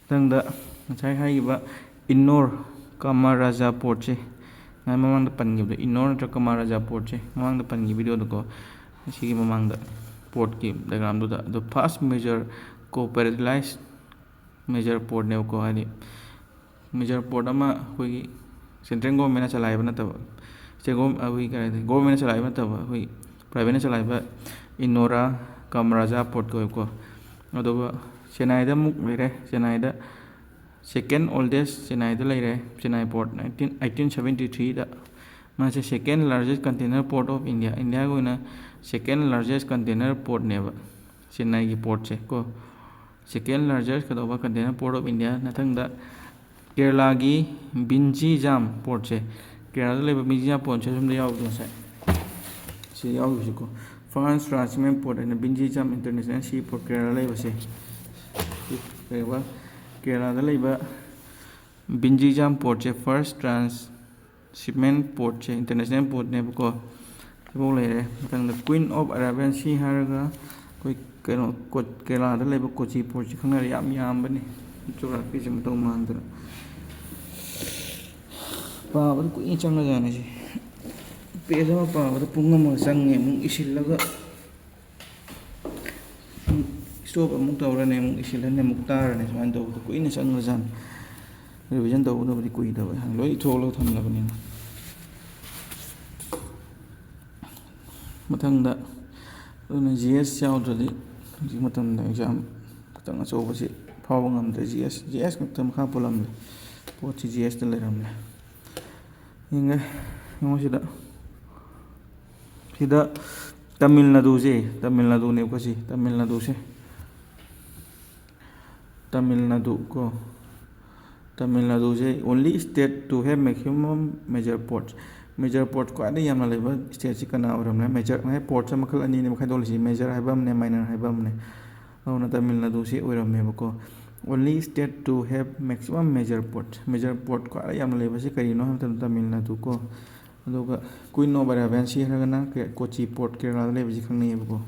ꯃꯊꯪꯗ ꯉꯁꯥꯏ ꯍꯥꯏꯈꯤꯕ ꯏꯟꯅꯣꯔ ꯀꯃꯔꯥꯖꯥ portꯁꯦ, ꯉꯁꯥꯏ ꯃꯃꯥꯡꯗ ꯄꯟꯈꯤꯕꯗꯣ, ꯏꯟꯅꯣꯔ ꯅꯠꯇ꯭ꯔꯒ ꯀꯃꯔꯥꯖꯥ portꯁꯦ ꯃꯃꯥꯡꯗ ꯄꯟꯈꯤꯕ videoꯗꯀꯣ, ꯑꯁꯤꯒꯤ ꯃꯃꯥꯡꯗ portꯀꯤ diagramꯗꯨꯗ꯫ ꯑꯗꯣ first major co-federalized major portꯅꯦꯕꯀꯣ, ꯍꯥꯏꯗꯤ major port ꯑꯃ ꯑꯩꯈꯣꯏꯒꯤ central governmentꯅ ꯆꯂꯥꯏꯕ ꯅꯠꯇꯕ, state government, ꯑꯩꯈꯣꯏꯒꯤ ꯀꯔꯤ ꯍꯥꯏꯇꯥꯔꯦ, governmentꯅ ꯆꯂꯥꯏꯕ ꯅꯠꯇꯕ, ꯑꯩꯈꯣꯏ privateꯅ ꯆꯂꯥꯏꯕ ꯏꯟꯅꯣꯔꯥ ꯀꯃꯔꯥꯖꯥ port ꯀꯧꯋꯦꯕꯀꯣ꯫ ꯑꯗꯨꯒ ꯆꯦꯟꯅꯥꯏꯗ ꯑꯃꯨꯛ ꯂꯩꯔꯦ, ꯆꯦꯟꯅꯥꯏꯗ second oldest ꯆꯦꯟꯅꯥꯏꯗ ꯂꯩꯔꯦ, Chennai port nineteen, eighteen seventy threeꯗ ꯃꯥꯁꯦ second largest container port of India, ꯏꯟꯗꯤꯌꯥꯒꯤ ꯑꯣꯏꯅ second largest container portꯅꯦꯕ ꯆꯦꯟꯅꯥꯏꯒꯤ portꯁꯦ ꯀꯣ꯫ Second largest ꯀꯩꯗꯧꯕ container port of India꯫ ꯃꯊꯪꯗ ꯀꯦꯔꯂꯥꯒꯤ ꯕꯤꯟꯖꯤꯖꯥꯝ portꯁꯦ, ꯀꯦꯔꯂꯥꯗ ꯂꯩꯕ ꯕꯤꯟꯖꯤꯖꯥꯝ portꯁꯦ ꯁꯣꯝꯗ ꯌꯥꯎꯕꯗꯣ ꯉꯁꯥꯏ ꯁꯤ ꯌꯥꯎꯈꯤꯕꯁꯤꯀꯣ꯫ First transshipment port ꯍꯥꯏꯅ ꯕꯤꯟꯖꯤꯖꯥꯝ international seaport ꯀꯦꯔꯂꯥꯗ ꯂꯩꯕꯁꯦ, ꯀꯩꯕ, ꯀꯦꯔꯂꯥꯗ ꯂꯩꯕ ꯕꯤꯟꯖꯤꯖꯥꯝ portꯁꯦ first transshipment portꯁꯦ international portꯅꯦꯕꯀꯣ꯫ ꯁꯤꯐꯥꯎ ꯂꯩꯔꯦ꯫ ꯃꯊꯪꯗ Queen of Arabian Sea ꯍꯥꯏꯔꯒ ꯑꯩꯈꯣꯏ ꯀꯩꯅꯣ ꯀꯣ-, ꯀꯦꯔꯂꯥꯗ ꯂꯩꯕ ꯀꯣꯆꯤ portꯁꯦ ꯈꯪꯅꯔꯦ, ꯌꯥꯝ ꯌꯥꯝꯕꯅꯤ꯫ Geographyꯁꯦ ꯃꯇꯧ ꯃꯥꯟꯗꯅ ꯄꯥꯕꯗ ꯀꯨꯏꯅ ꯆꯪꯉꯖꯥꯠꯅꯤ ꯁꯤ꯫ Page ꯑꯃ ꯄꯥꯕꯗ ꯄꯨꯡ ꯑꯃ ꯆꯪꯉꯦ, ꯑꯃꯨꯛ ꯏꯁꯤꯜꯂꯒ stop ꯑꯃꯨꯛ ꯇꯧꯔꯅꯤ, ꯑꯃꯨꯛ ꯏꯁꯤꯜꯂꯅꯤ, ꯑꯃꯨꯛ ꯇꯥꯔꯅꯤ, ꯁꯨꯃꯥꯏꯅ ꯇꯧꯕꯗ ꯀꯨꯏꯅ ꯆꯪꯈ꯭ꯔꯖꯥꯠꯅꯤ꯫ Revision ꯇꯧꯒꯗꯕꯗꯤ ꯀꯨꯏꯗꯕ, ꯂꯣꯏ ꯏꯊꯣꯛꯂꯒ ꯊꯝꯂꯕꯅꯤꯅ꯫ ꯃꯊꯪꯗ ꯑꯗꯨꯅ G S ꯌꯥꯎꯗ꯭ꯔꯗꯤ ꯍꯧꯖꯤꯛ ꯃꯇꯝꯗ exam ꯈꯤꯇꯪ ꯑꯆꯧꯕꯁꯤ ꯐꯥꯎꯕ ꯉꯝꯗ꯭ꯔꯦ꯫ G S, G S ꯈꯛꯇ ꯃꯈꯥ ꯄꯣꯜꯂꯝꯂꯦ꯫ ꯄꯣꯠꯁꯤ G Sꯇ ꯂꯩꯔꯝꯂꯦ꯫ ꯌꯦꯡꯒꯦ, ꯌꯦꯡꯉꯣ ꯁꯤꯗ꯫ ꯁꯤꯗ ꯇꯥꯃꯤꯜ ꯅꯥꯗꯨꯁꯦ, ꯇꯥꯃꯤꯜ ꯅꯥꯗꯨꯅꯦꯕꯀꯣ ꯁꯤ, ꯇꯥꯃꯤꯜ ꯅꯥꯗꯨꯁꯦ꯫ ꯇꯥꯃꯤꯜ ꯅꯥꯗꯨ ꯀꯣ, Tamil ꯅꯥꯗꯨꯁꯦ only state to have maximum major ports꯫ Major port ꯈ꯭ꯋꯥꯏꯗꯒꯤ ꯌꯥꯝꯅ ꯂꯩꯕ stateꯁꯤ ꯀꯅꯥ ꯑꯣꯏꯔꯝꯂꯦ? Major ꯍꯥꯏ portꯁꯦ ꯃꯈꯜ ꯑꯅꯤꯅꯦꯕ ꯈꯥꯏꯗꯣꯛꯂꯤꯁꯤ, major ꯍꯥꯏꯕ ꯑꯃꯅꯦ, minor ꯍꯥꯏꯕ ꯑꯃꯅꯦ꯫ ꯑꯗꯨꯅ Tamil ꯅꯥꯗꯨꯁꯤ ꯑꯣꯏꯔꯝꯃꯦꯕꯀꯣ꯫ Only state to have maximum major port꯫ Major port ꯈ꯭ꯋꯥꯏꯗꯒꯤ ꯌꯥꯝꯅ ꯂꯩꯕꯁꯤ ꯀꯔꯤꯅꯣ ꯍꯥꯏꯕ ꯃꯇꯝꯗ ꯇꯥꯃꯤꯜ ꯅꯥꯗꯨ ꯀꯣ꯫ ꯑꯗꯨꯒ Queen of Arabian Sea ꯍꯥꯏꯔꯒꯅ ꯀꯦ-, ꯀꯣꯆꯤ port ꯀꯦꯔꯂꯥꯗ ꯂꯩꯕꯁꯤ ꯈꯪꯅꯩꯌꯦꯕꯀꯣ꯫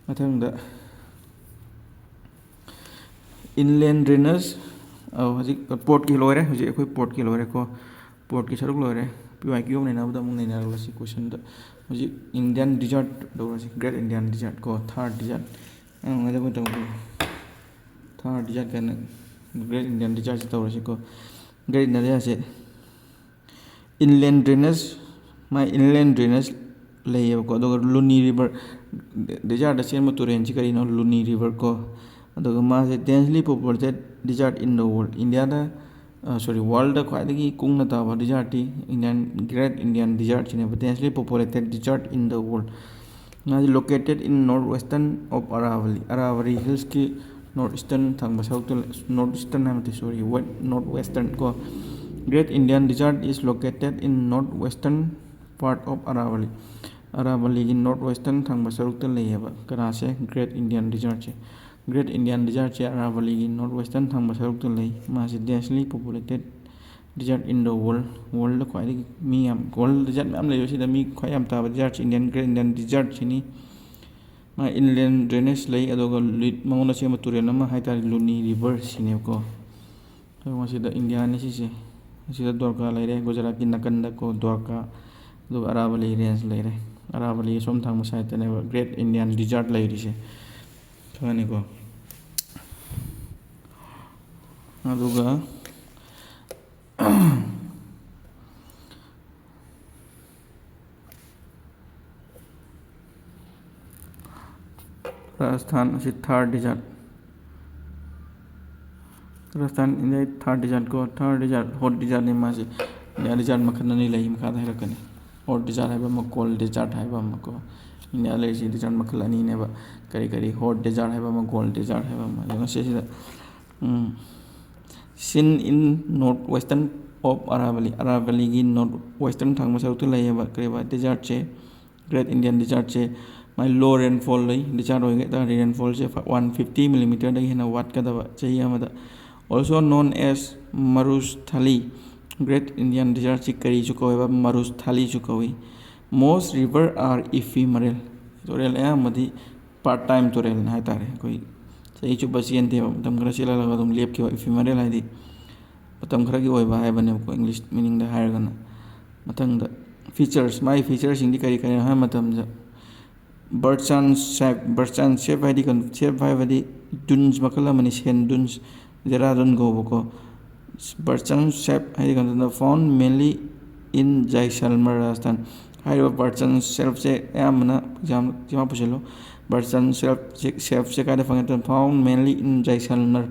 ꯃꯊꯪꯗ inland drainage, ꯑꯧ, ꯍꯧꯖꯤꯛ portꯀꯤ ꯂꯣꯏꯔꯦ, ꯍꯧꯖꯤꯛ ꯑꯩꯈꯣꯏ portꯀꯤ ꯂꯣꯏꯔꯦꯀꯣ, portꯀꯤ ꯁꯔꯨꯛ ꯂꯣꯏꯔꯦ꯫ P Y Q ꯑꯃ ꯅꯩꯅꯕꯗ ꯑꯃꯨꯛ ꯅꯩꯅꯔꯛꯂꯁꯤ questionꯗ꯫ ꯍꯧꯖꯤꯛ Indian desert ꯇꯧꯔꯁꯤ, Great Indian Desert ꯀꯣ, Thar Desert꯫ ꯑꯉꯥꯡꯉꯩꯗ ꯑꯩꯈꯣꯏ ꯇꯧꯕꯗꯣ Thar Desert ꯀꯥꯏꯅ, Great Indian Desertꯁꯤ ꯇꯧꯔꯁꯤꯀꯣ꯫ Great Indian Desertꯁꯦ inland drainage, ꯃꯥꯏ inland drainage ꯂꯩꯌꯦꯕꯀꯣ꯫ ꯑꯗꯨꯒ Luni River, desertꯇ ꯆꯦꯟꯕ ꯇꯨꯔꯦꯟꯁꯤ ꯀꯔꯤꯅꯣ? Luni River ꯀꯣ꯫ ꯑꯗꯨꯒ ꯃꯥꯁꯦ densely populated desert in the world, ꯏꯟꯗꯤꯌꯥꯗ ꯁꯣꯔꯤ, ꯋꯥꯔꯜꯗ ꯈ꯭ꯋꯥꯏꯗꯒꯤ ꯀꯨꯡꯅ ꯇꯥꯕ ꯗꯤꯖꯥꯔꯠꯇꯤ ꯏꯟꯗꯤꯌꯥꯟ, ꯒ꯭ꯔꯦꯠ ꯏꯟꯗꯤꯌꯥꯟ ꯗꯤꯖꯥꯔꯠꯁꯤꯅꯦꯕ, densely populated desert in the world꯫ ꯃꯥꯁꯤ located in north western of Aravalli, ꯑꯔꯥꯕꯂꯤ ꯍꯤꯜꯁꯀꯤ ꯅꯣꯔꯠ ꯏꯁꯇꯔꯟ ꯊꯪꯕ ꯁꯔꯨꯛꯇ, ꯅꯣꯔꯠ ꯏꯁꯇꯔꯟ ꯍꯥꯏꯕ ꯅꯠꯇꯦ, ꯁꯣꯔꯤ, ꯋꯦꯠ ꯅꯣꯔꯠ ꯋꯦꯁꯇꯔꯟ ꯀꯣ꯫ Great Indian Desert is located in north western part of Aravalli꯫ ꯑꯔꯥꯕꯂꯤꯒꯤ north western ꯊꯪꯕ ꯁꯔꯨꯛꯇ ꯂꯩꯌꯦꯕ ꯀꯅꯥꯁꯦ? ꯒ꯭ꯔꯦꯠ ꯏꯟꯗꯤꯌꯥꯟ ꯗꯤꯖꯥꯔꯠꯁꯦ꯫ ꯒ꯭ꯔꯦꯠ ꯏꯟꯗꯤꯌꯥꯟ ꯗꯤꯖꯥꯔꯠꯁꯦ ꯑꯔꯥꯕꯂꯤꯒꯤ ꯅꯣꯔꯠ ꯋꯦꯁꯇꯔꯟ ꯊꯪꯕ ꯁꯔꯨꯛꯇ ꯂꯩ꯫ ꯃꯥꯁꯦ densely populated desert in the world꯫ World ꯈ꯭ꯋꯥꯏꯗꯒꯤ ꯃꯤ ꯌꯥꯝ, ꯋꯥꯔꯜꯗ ꯗꯤꯖꯥꯔꯠ ꯃꯌꯥꯝ ꯂꯩꯕꯁꯤꯗ ꯃꯤ ꯈ꯭ꯋꯥꯏ ꯌꯥꯝ ꯇꯥꯕ ꯗꯤꯖꯥꯔꯠꯁꯤ ꯏꯟꯗꯤꯌꯟ, ꯒ꯭ꯔꯦꯠ ꯏꯟꯗꯤꯌꯟ ꯗꯤꯖꯥꯔꯠꯁꯤꯅꯤ꯫ ꯃꯥ inland drainage ꯂꯩ, ꯑꯗꯨꯒ ꯂꯤꯠ ꯃꯉꯣꯟꯗ ꯁꯦꯝꯕ ꯇꯨꯔꯦꯜ ꯑꯃ ꯍꯥꯏ ꯇꯥꯔꯦ, ꯂꯨꯅꯤ ꯔꯤꯚꯔ ꯁꯤꯅꯦꯕꯀꯣ꯫ ꯑꯗꯨꯒ ꯃꯁꯤꯗ ꯏꯟꯗꯤꯌꯥꯅꯤ ꯁꯤꯁꯦ꯫ ꯑꯁꯤꯗ ꯗ꯭ꯋꯥꯔꯀꯥ ꯂꯩꯔꯦ, ꯒꯨꯖꯔꯥꯠꯀꯤ ꯅꯥꯀꯟꯗꯀꯣ ꯗ꯭ꯋꯥꯔꯀꯥ, ꯑꯗꯨꯒ ꯑꯔꯥꯕꯂꯤ ꯔꯦꯟꯖ ꯂꯩꯔꯦ꯫ ꯑꯔꯥꯕꯂꯤ ꯑꯁꯣꯝ ꯊꯪꯕ ꯁꯥꯏꯠꯇꯅꯦꯕ ꯒ꯭ꯔꯦꯠ ꯏꯟꯗꯤꯌꯥꯟ ꯗꯤꯖꯥꯔꯠ ꯂꯩꯔꯤꯁꯦ꯫ ꯈꯪꯉꯅꯤꯀꯣ? ꯑꯗꯨꯒ ꯔꯥꯖꯁꯊꯥꯟ ꯑꯁꯤ ꯊꯥꯔ ꯗꯤꯖꯥꯔꯠ꯫ ꯔꯥꯖꯁꯊꯥꯟ ꯏꯟꯗꯤꯌꯥꯒꯤ ꯊꯥꯔ ꯗꯤꯖꯥꯔꯠ ꯀꯣ, ꯊꯥꯔ ꯗꯤꯖꯥꯔꯠ, ꯍꯣꯠ ꯗꯤꯖꯥꯔꯠꯅꯤ ꯃꯥꯁꯤ꯫ ꯏꯟꯗꯤꯌꯥ ꯗꯤꯖꯥꯔꯠ ꯃꯈꯜ ꯑꯅꯤ ꯂꯩ, ꯃꯈꯥꯗ ꯍꯥꯏꯔꯛꯀꯅꯤ꯫ ꯍꯣꯠ ꯗꯤꯖꯥꯔꯠ ꯍꯥꯏꯕ ꯑꯃ, ꯀꯣꯜ ꯗꯤꯖꯥꯔꯠ ꯍꯥꯏꯕ ꯑꯃ ꯀꯣ꯫ ꯏꯟꯗꯤꯌꯥ ꯂꯩꯔꯤꯁꯤ ꯗꯤꯖꯥꯔꯠ ꯃꯈꯜ ꯑꯅꯤꯅꯦꯕ꯫ ꯀꯔꯤ ꯀꯔꯤ? ꯍꯣꯠ ꯗꯤꯖꯥꯔꯠ ꯍꯥꯏꯕ ꯑꯃ, ꯀꯣꯜ ꯗꯤꯖꯥꯔꯠ ꯍꯥꯏꯕ ꯑꯃ꯫ ꯑꯗꯣ ꯉꯁꯤꯁꯤꯗ, um, seen in north western of Aravalli, ꯑꯔꯥꯕꯂꯤꯒꯤ ꯅꯣꯔꯠ ꯋꯦꯁꯇꯔꯟ ꯊꯪꯕ ꯁꯔꯨꯛꯇ ꯂꯩꯌꯦꯕ ꯀꯔꯤꯕ ꯗꯤꯖꯥꯔꯠꯁꯦ, ꯒ꯭ꯔꯦꯠ ꯏꯟꯗꯤꯌꯥꯟ ꯗꯤꯖꯥꯔꯠꯁꯦ꯫ ꯃꯥꯏ ꯂꯣ ꯔꯦꯟꯐꯣꯜ ꯂꯩ, ꯗꯤꯖꯥꯔꯠ ꯑꯣꯏꯒꯦ ꯇꯥꯔꯗꯤ ꯔꯦꯟꯐꯣꯜꯁꯦ ꯋꯥꯟ ꯐꯤꯐꯇꯤ ꯃꯤꯂꯤꯃꯤꯇꯔꯗꯒꯤ ꯍꯦꯟꯅ ꯋꯥꯠꯀꯗꯕ ꯆꯍꯤ ꯑꯃꯗ꯫ Also known as Marusthali. Great Indian ꯗꯤꯖꯥꯔꯠꯁꯤ ꯀꯔꯤꯁꯨ ꯀꯧꯋꯦꯕ? ꯃꯔꯨꯁꯊꯂꯤꯁꯨ ꯀꯧꯏ꯫ Most river are ephemeral꯫ ꯇꯨꯔꯦꯜ ꯑꯌꯥꯝꯕꯗꯤ ꯄꯥꯔꯠ ꯇꯥꯏꯝ ꯇꯨꯔꯦꯜꯅꯤ ꯍꯥꯏ ꯇꯥꯔꯦ꯫ ꯑꯩꯈꯣꯏ ꯆꯍꯤ ꯆꯨꯞꯄ ꯆꯦꯟꯗꯦꯕ, ꯃꯇꯝ ꯈꯔ ꯆꯦꯜꯍꯜꯂꯒ ꯑꯗꯨꯝ ꯂꯦꯞꯈꯤꯕ꯫ ꯏꯐꯤꯃꯔꯦꯜ ꯍꯥꯏꯗꯤ ꯃꯇꯝ ꯈꯔꯒꯤ ꯑꯣꯏꯕ ꯍꯥꯏꯕꯅꯦꯕꯀꯣ, ꯏꯪꯂꯤꯁ ꯃꯤꯅꯤꯡꯗ ꯍꯥꯏꯔꯒꯅ꯫ ꯃꯊꯪꯗ ꯐꯤꯆꯔꯁ, ꯃꯥꯒꯤ ꯐꯤꯆꯔꯁꯤꯡꯗꯤ ꯀꯔꯤ ꯀꯔꯤꯅꯣ ꯍꯥꯏꯕ ꯃꯇꯝꯗ, ꯕꯔꯆꯥꯟ ꯁꯦꯞ, ꯕꯔꯆꯥꯟ ꯁꯦꯞ ꯍꯥꯏꯗꯤ ꯀꯩꯅꯣ? ꯁꯦꯞ ꯍꯥꯏꯕꯗꯤ ꯗꯨꯟꯁ ꯃꯈꯜ ꯑꯃꯅꯤ, ꯁꯦꯟ ꯗꯨꯟꯁ, ꯗꯦꯔꯥꯗꯨꯟ ꯀꯧꯕꯀꯣ꯫ ꯕꯔꯆꯥꯟ ꯁꯦꯞ ꯍꯥꯏꯗꯤ ꯀꯩꯅꯣꯗ, found mainly in Jaisalmer, Rajasthan. ꯍꯥꯏꯔꯤꯕ ꯕꯔꯆꯥꯟ ꯁꯦꯞꯁꯦ ꯑꯌꯥꯝꯕꯅ ꯑꯦꯛꯖꯥꯝ, ꯆꯤꯟꯐꯥ ꯄꯨꯁꯤꯜꯂꯨ꯫ ꯕꯔꯆꯥꯟ ꯁꯦꯞꯁꯦ, ꯁꯦꯞꯁꯦ ꯀꯥꯏꯗ ꯐꯪꯉꯦ? Found mainly in Jaisalmer,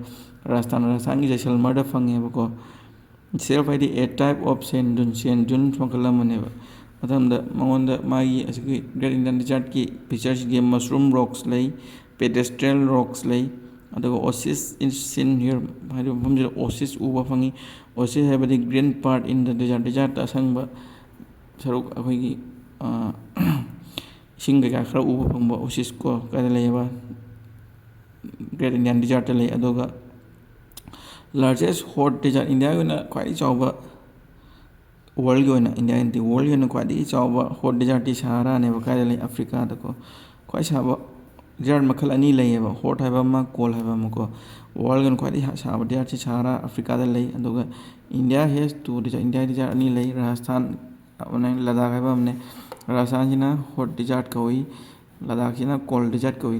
Rajasthan. ꯔꯥꯖꯁꯊꯥꯟꯒꯤ ꯖꯩꯁꯜꯃꯔꯗ ꯐꯪꯉꯦꯕꯀꯣ꯫ Shelf ꯍꯥꯏꯗꯤ a type of sand dune, sand dunes ꯃꯈꯜ ꯑꯃꯅꯦꯕ꯫ ꯃꯊꯪꯗ ꯃꯉꯣꯟꯗ ꯃꯥꯒꯤ ꯑꯁꯤꯒꯤ Great Indian Desertꯀꯤ featuresꯗꯤ mushroom rocks ꯂꯩ, pedestral rocks ꯂꯩ, ꯑꯗꯨꯒ oasis is seen here ꯍꯥꯏꯔꯤꯕ ꯃꯐꯝꯁꯤꯗ oasis ꯎꯕ ꯐꯪꯉꯤ꯫ Oasis ꯍꯥꯏꯕꯗꯤ green part in the desert, desertꯇ ꯑꯁꯪꯕ ꯁꯔꯨꯛ, ꯑꯩꯈꯣꯏꯒꯤ ꯏꯁꯤꯡ ꯀꯩꯀꯥ ꯈꯔ ꯎꯕ ꯐꯪꯕ oasis ꯀꯣ꯫ ꯀꯥꯏꯗ ꯂꯩꯌꯦꯕ? Great Indian Desertꯇ ꯂꯩ꯫ ꯑꯗꯨꯒ largest hot desert, ꯏꯟꯗꯤꯌꯥꯒꯤ ꯑꯣꯏꯅ ꯈ꯭ꯋꯥꯏꯗꯒꯤ ꯆꯥꯎꯕ, worldꯀꯤ ꯑꯣꯏꯅ, ꯏꯟꯗꯤꯌꯥꯒꯤ ꯅꯠꯇꯦ, worldꯀꯤ ꯑꯣꯏꯅ ꯈ꯭ꯋꯥꯏꯗꯒꯤ ꯆꯥꯎꯕ hot desertꯇꯤ ꯁꯍꯥꯔꯥꯅꯦꯕ꯫ ꯀꯥꯏꯗ ꯂꯩ? ꯑꯐ꯭ꯔꯤꯀꯥꯗꯀꯣ꯫ ꯈ꯭ꯋꯥꯏ ꯁꯥꯕ desert ꯃꯈꯜ ꯑꯅꯤ ꯂꯩꯌꯦꯕ, hot ꯍꯥꯏꯕ ꯑꯃ, cold ꯍꯥꯏꯕ ꯑꯃ ꯀꯣ꯫ Worldꯀꯤ ꯑꯣꯏꯅ ꯈ꯭ꯋꯥꯏꯗꯒꯤ ꯁꯥꯕ desertꯁꯤ ꯁꯍꯥꯔꯥ, ꯑꯐ꯭ꯔꯤꯀꯥꯗ ꯂꯩ꯫ ꯑꯗꯨꯒ India has two desert, ꯏꯟꯗꯤꯌꯥꯒꯤ desert ꯑꯅꯤ ꯂꯩ, ꯔꯥꯖꯁꯊꯥꯟ ꯑꯃꯅ, ꯂꯗꯥꯈ ꯍꯥꯏꯕ ꯑꯃꯅꯦ꯫ ꯔꯥꯖꯁꯊꯥꯟꯁꯤꯅ hot desert ꯀꯧꯏ, ꯂꯗꯥꯈꯁꯤꯅ cold desert ꯀꯧꯏ꯫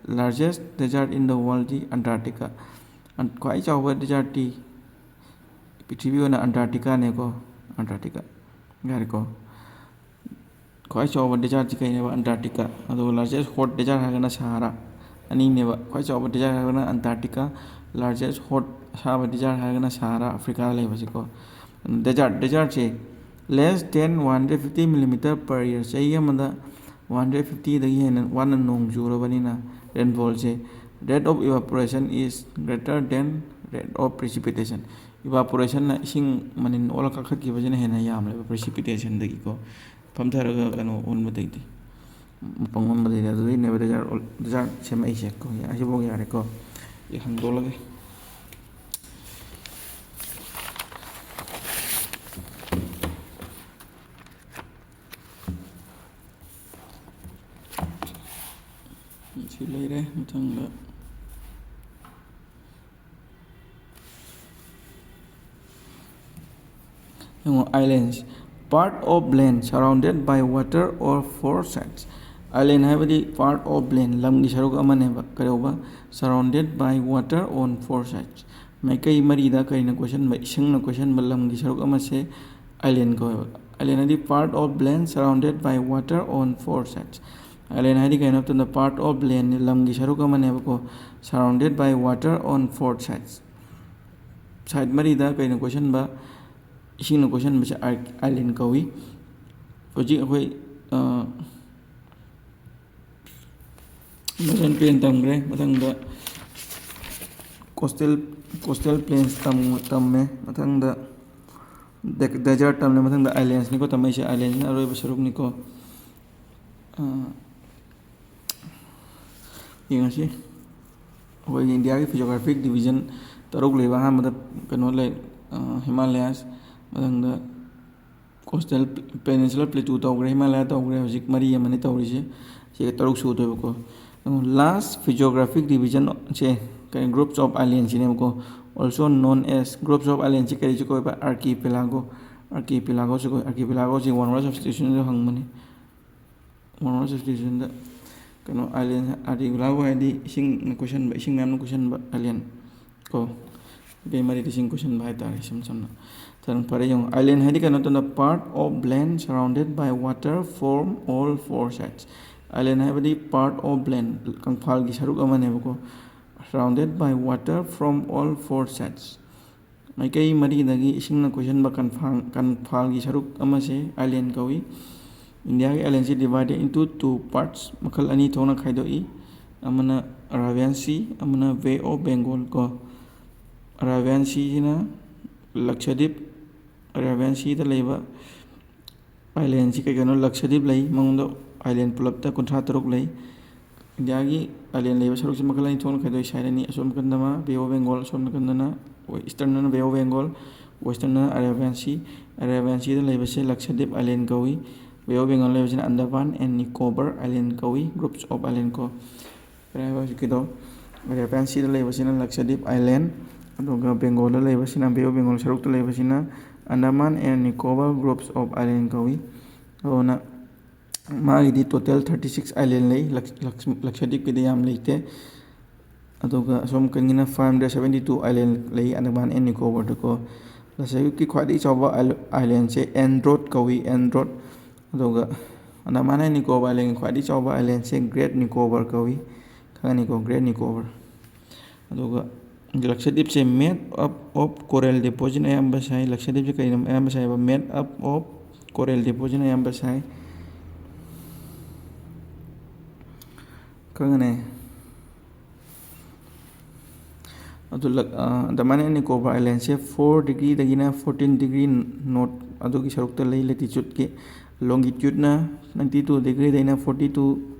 Largest desert in the worldꯗꯤ Antarctica꯫ ꯈ꯭ꯋꯥꯏ ꯆꯥꯎꯕ desertꯇꯤ ꯄ꯭ꯔꯤꯊꯤꯕꯤ ꯑꯣꯏꯅ Antarcticaꯅꯦꯀꯣ꯫ Antarctica꯫ ꯌꯥꯔꯦꯀꯣ꯫ ꯈ꯭ꯋꯥꯏ ꯆꯥꯎꯕ desertꯁꯤ ꯀꯩꯅꯦꯕ? Antarctica꯫ ꯑꯗꯨꯒ largest hot desert ꯍꯥꯏꯔꯒꯅ ꯁꯍꯥꯔꯥ꯫ ꯑꯅꯤꯅꯦꯕ꯫ ꯈ꯭ꯋꯥꯏ ꯆꯥꯎꯕ desert ꯍꯥꯏꯔꯒꯅ Antarctica, largest hot ꯑꯁꯥꯕ desert ꯍꯥꯏꯔꯒꯅ Sahara, ꯑꯐ꯭ꯔꯤꯀꯥꯗ ꯂꯩꯕꯁꯤꯀꯣ꯫ Desert, desertꯁꯦ less than one hundred fifty millimeter per year, ꯆꯍꯤ ꯑꯃꯗ one hundred fiftyꯗꯒꯤ ꯍꯦꯟꯅ ꯋꯥꯅ ꯅꯣꯡ ꯆꯨꯔꯕꯅꯤꯅ rainfallꯁꯦ, rate of evaporation is greater than rate of precipitation꯫ Evaporationꯅ, ꯏꯁꯤꯡ ꯃꯅꯤꯟ ꯑꯣꯜꯂ ꯀꯥꯈꯠꯈꯤꯕꯁꯤꯅ ꯍꯦꯟꯅ ꯌꯥꯝꯂꯦꯕ precipitation ꯗꯒꯤꯀꯣ, ꯐꯝꯊꯔꯒ ꯀꯩꯅꯣ ꯑꯣꯟꯕꯗꯒꯤꯗꯤ, ꯃꯄꯪ ꯑꯣꯟꯕꯗꯒꯤꯗꯤ꯫ ꯑꯗꯨꯗꯩꯅꯦꯕ desert, desert ꯁꯦꯝꯃꯛꯏꯁꯦ꯫ ꯑꯁꯤꯐꯥꯎ ꯌꯥꯔꯦꯀꯣ꯫ ꯑꯩ ꯍꯥꯡꯗꯣꯛꯂꯒꯦ꯫ ꯁꯤ ꯂꯩꯔꯦ꯫ ꯃꯊꯪꯗ ꯌꯦꯡꯉꯣ, islands, part of land surrounded by water on four sides꯫ Island ꯍꯥꯏꯕꯗꯤ part of land, ꯂꯝꯒꯤ ꯁꯔꯨꯛ ꯑꯃꯅꯦꯕ꯫ ꯀꯩꯗꯧꯕ? Surrounded by water on four sides꯫ ꯃꯥꯏꯀꯩ ꯃꯔꯤꯗ ꯀꯔꯤꯅ ꯀꯣꯏꯁꯟꯕ? ꯏꯁꯤꯡꯅ ꯀꯣꯏꯁꯟꯕ ꯂꯝꯒꯤ ꯁꯔꯨꯛ ꯑꯃꯁꯦ island ꯀꯧꯋꯦꯕ꯫ Island ꯍꯥꯏꯗꯤ part of land surrounded by water on four sides꯫ Island ꯍꯥꯏꯗꯤ ꯀꯩꯅꯣ ꯍꯥꯏꯕ ꯃꯇꯝꯗ part of land, ꯂꯝꯒꯤ ꯁꯔꯨꯛ ꯑꯃꯅꯦꯕꯀꯣ, surrounded by water on four sides꯫ Side ꯃꯔꯤꯗ ꯀꯩꯅ ꯀꯣꯏꯁꯟꯕ, ꯏꯁꯤꯡꯅ ꯀꯣꯏꯁꯟꯕꯁꯦ ꯑꯥꯏꯂꯦꯟ ꯀꯧꯏ꯫ ꯍꯧꯖꯤꯛ ꯑꯩꯈꯣꯏ ꯃꯔꯟ ꯄ꯭ꯂꯦꯟ ꯇꯝꯈ꯭ꯔꯦ꯫ ꯃꯊꯪꯗ ꯀꯣꯁꯇꯦꯜ ꯀꯣꯁꯇꯦꯜ ꯄ꯭ꯂꯦꯟꯁ ꯇꯝꯃꯦ꯫ ꯃꯊꯪꯗ ꯗꯦꯖꯔꯠ ꯇꯝꯂꯦ꯫ ꯃꯊꯪꯗ ꯑꯥꯏꯂꯦꯟꯁꯅꯤꯀꯣ ꯇꯝꯃꯛꯏꯁꯦ꯫ ꯑꯥꯏꯂꯦꯟꯁꯤꯅ ꯑꯔꯣꯏꯕ ꯁꯔꯨꯛꯅꯤꯀꯣ꯫ ꯌꯦꯡꯉꯁꯤ꯫ ꯑꯩꯈꯣꯏꯒꯤ ꯏꯟꯗꯤꯌꯥꯒꯤ ꯐꯤꯖꯣꯒ꯭ꯔꯥꯐꯤꯛ ꯗꯤꯕꯤꯖꯟ ꯇꯔꯨꯛ ꯂꯩꯕ꯫ ꯑꯍꯥꯟꯕꯗ ꯀꯩꯅꯣ ꯂꯩ, ꯍꯤꯃꯥꯂꯌꯥꯁ꯫ ꯃꯊꯪꯗ ꯀꯣꯁꯇꯦꯜ ꯄꯦꯅꯤꯟꯁꯨꯂꯔ ꯄ꯭ꯂꯦꯇꯨ ꯇꯧꯈ꯭ꯔꯦ, ꯍꯤꯃꯥꯂꯌꯥ ꯇꯧꯈ꯭ꯔꯦ꯫ ꯍꯧꯖꯤꯛ ꯃꯔꯤ ꯑꯃꯅꯤ ꯇꯧꯔꯤꯁꯦ꯫ ꯁꯤꯒ ꯇꯔꯨꯛ ꯁꯨꯗꯣꯏꯕꯀꯣ꯫ ꯂꯥꯁ ꯐꯤꯖꯣꯒ꯭ꯔꯥꯐꯤꯛ ꯗꯤꯕꯤꯖꯟꯁꯦ ꯀꯔꯤ, groups of islands ꯁꯤꯅꯦꯕꯀꯣ꯫ Also known as groups of islands ꯁꯤ ꯀꯔꯤꯁꯨ ꯀꯧꯋꯦꯕ? Archipelago꯫ Archipelago ꯁꯨ ꯀꯧꯋꯦ꯫ Archipelago ꯁꯤ one word substitution ꯗ ꯍꯪꯕꯅꯤ꯫ One word substitution ꯗ ꯀꯩꯅꯣ, ꯑꯥꯏꯂꯦꯟ, archipelago ꯍꯥꯏꯗꯤ ꯏꯁꯤꯡꯅ ꯀꯣꯏꯁꯟꯕ, ꯏꯁꯤꯡ ꯃꯌꯥꯝꯅ ꯀꯣꯏꯁꯟꯕ ꯑꯥꯏꯂꯦꯟ ꯀꯣ꯫ ꯃꯥꯏꯀꯩ ꯃꯔꯤꯗ ꯏꯁꯤꯡ ꯀꯣꯏꯁꯟꯕ ꯍꯥꯏꯇꯥꯔꯦ, ꯏꯁꯝ ꯁꯝꯅ꯫ ꯃꯊꯪ ꯐꯔꯦ ꯌꯦꯡꯉꯣ, ꯑꯥꯏꯂꯦꯟ ꯍꯥꯏꯗꯤ ꯀꯩꯅꯣ ꯇꯧꯅ, part of land surrounded by water from all four sides꯫ Island ꯍꯥꯏꯕꯗꯤ part of land, ꯀꯪꯐꯥꯜꯒꯤ ꯁꯔꯨꯛ ꯑꯃꯅꯦꯕꯀꯣ꯫ Surrounded by water from all four sides꯫ ꯃꯥꯏꯀꯩ ꯃꯔꯤꯗꯒꯤ ꯏꯁꯤꯡꯅ ꯀꯣꯏꯁꯤꯟꯕ ꯀꯪꯐꯥꯜ, ꯀꯪꯐꯥꯜꯒꯤ ꯁꯔꯨꯛ ꯑꯃꯁꯦ ꯑꯥꯏꯂꯦꯟ ꯀꯧꯏ꯫ ꯏꯟꯗꯤꯌꯥꯒꯤ ꯑꯥꯏꯂꯦꯟꯁꯤ divided into two parts, ꯃꯈꯜ ꯑꯅꯤ ꯊꯣꯛꯅ ꯈꯥꯏꯗꯣꯛꯏ꯫ ꯑꯃꯅ Arabian Sea, ꯑꯃꯅ Bay of Bengal ꯀꯣ꯫ Arabian Sea ꯁꯤꯅ ꯂꯛꯁꯗꯤꯞ, Arabian Sea ꯗ ꯂꯩꯕ ꯑꯥꯏꯂꯦꯟꯁꯤ ꯀꯩ ꯀꯩꯅꯣ? ꯂꯛꯁꯗꯤꯞ ꯂꯩ, ꯃꯉꯣꯟꯗ ꯑꯥꯏꯂꯦꯟ ꯄꯨꯂꯞꯇ ꯀꯨꯟꯊ꯭ꯔꯥ ꯇꯔꯨꯛ ꯂꯩ꯫ ꯏꯟꯗꯤꯌꯥꯒꯤ ꯑꯥꯏꯂꯦꯟ ꯂꯩꯕ ꯁꯔꯨꯛꯁꯤ ꯃꯈꯜ ꯑꯅꯤ ꯊꯣꯛꯅ ꯈꯥꯏꯗꯣꯛꯏ꯫ Side ꯑꯅꯤ, ꯑꯁꯣꯝ ꯅꯥꯀꯟꯗ ꯑꯃ Bay of Bengal, ꯑꯁꯣꯝ ꯅꯥꯀꯟꯗꯅ, ꯍꯣꯏ, Eastern ꯅ Bay of Bengal, Western ꯅ Arabian Sea꯫ Arabian Sea ꯗ ꯂꯩꯕꯁꯦ ꯂꯛꯁꯗꯤꯞ ꯑꯥꯏꯂꯦꯟ ꯀꯧꯏ꯫ Bay of Bengal ꯂꯩꯕꯁꯤꯅ Andaman and Nicobar Island ꯀꯧꯏ, groups of island ꯀꯣ꯫ ꯀꯔꯤ ꯍꯥꯏꯕ ꯍꯧꯖꯤꯛꯀꯤꯗꯣ? Arabian Sea ꯗ ꯂꯩꯕꯁꯤꯅ ꯂꯛꯁꯗꯤꯞ ꯑꯥꯏꯂꯦꯟ, ꯑꯗꯨꯒ ꯕꯦꯡꯒꯣꯜꯗ ꯂꯩꯕꯁꯤꯅ, Bay of Bengal ꯁꯔꯨꯛꯇ ꯂꯩꯕꯁꯤꯅ Andaman and Nicobar groups of island ꯀꯧꯏ꯫ ꯑꯗꯨꯅ ꯃꯥꯒꯤꯗꯤ total thirty six island ꯂꯩ, ꯂꯛ-, ꯂꯛꯁ-, ꯂꯛꯁꯗꯤꯞꯀꯤꯗꯤ ꯌꯥꯝ ꯂꯩꯇꯦ꯫ ꯑꯗꯨꯒ ꯑꯁꯣꯝ ꯀꯟꯒꯤꯅ five hundred seventy two island ꯂꯩ, Andaman and Nicobar ꯗꯀꯣ꯫ ꯂꯛꯁꯗꯤꯞꯀꯤ ꯈ꯭ꯋꯥꯏꯗꯒꯤ ꯆꯥꯎꯕ ꯑꯥꯏꯂꯦꯟꯁꯦ ꯑꯦꯟꯗ꯭ꯔꯣꯠ ꯀꯧꯏ, ꯑꯦꯟꯗ꯭ꯔꯣꯠ꯫ ꯑꯗꯨꯒ Andaman and Nicobar Island ꯒꯤ ꯈ꯭ꯋꯥꯏꯗꯒꯤ ꯆꯥꯎꯕ ꯑꯥꯏꯂꯦꯟꯁꯦ Great Nicobar ꯀꯧꯏ꯫ ꯈꯪꯉꯅꯤꯀꯣ, Great Nicobar꯫ ꯑꯗꯨꯒ ꯂꯛꯁꯗꯤꯞꯁꯦ made up of coral deposit ꯑꯌꯥꯝꯕ ꯁꯥꯏ꯫ ꯂꯛꯁꯗꯤꯞꯁꯦ ꯀꯩꯅꯣ ꯑꯌꯥꯝꯕ ꯁꯥꯏꯕ? Made up of coral deposit ꯑꯌꯥꯝꯕ ꯁꯥꯏ꯫ ꯈꯪꯉꯅꯦ꯫ ꯑꯗꯨ ꯂꯛ-, ꯑ, Andaman and Nicobar Islands say four degree ꯗꯒꯤꯅ fourteen degree north ꯑꯗꯨꯒꯤ ꯁꯔꯨꯛꯇ ꯂꯩ꯫ Latitude ꯀꯤ, longitude ꯅ ninety two degree ꯗꯩꯅ forty two,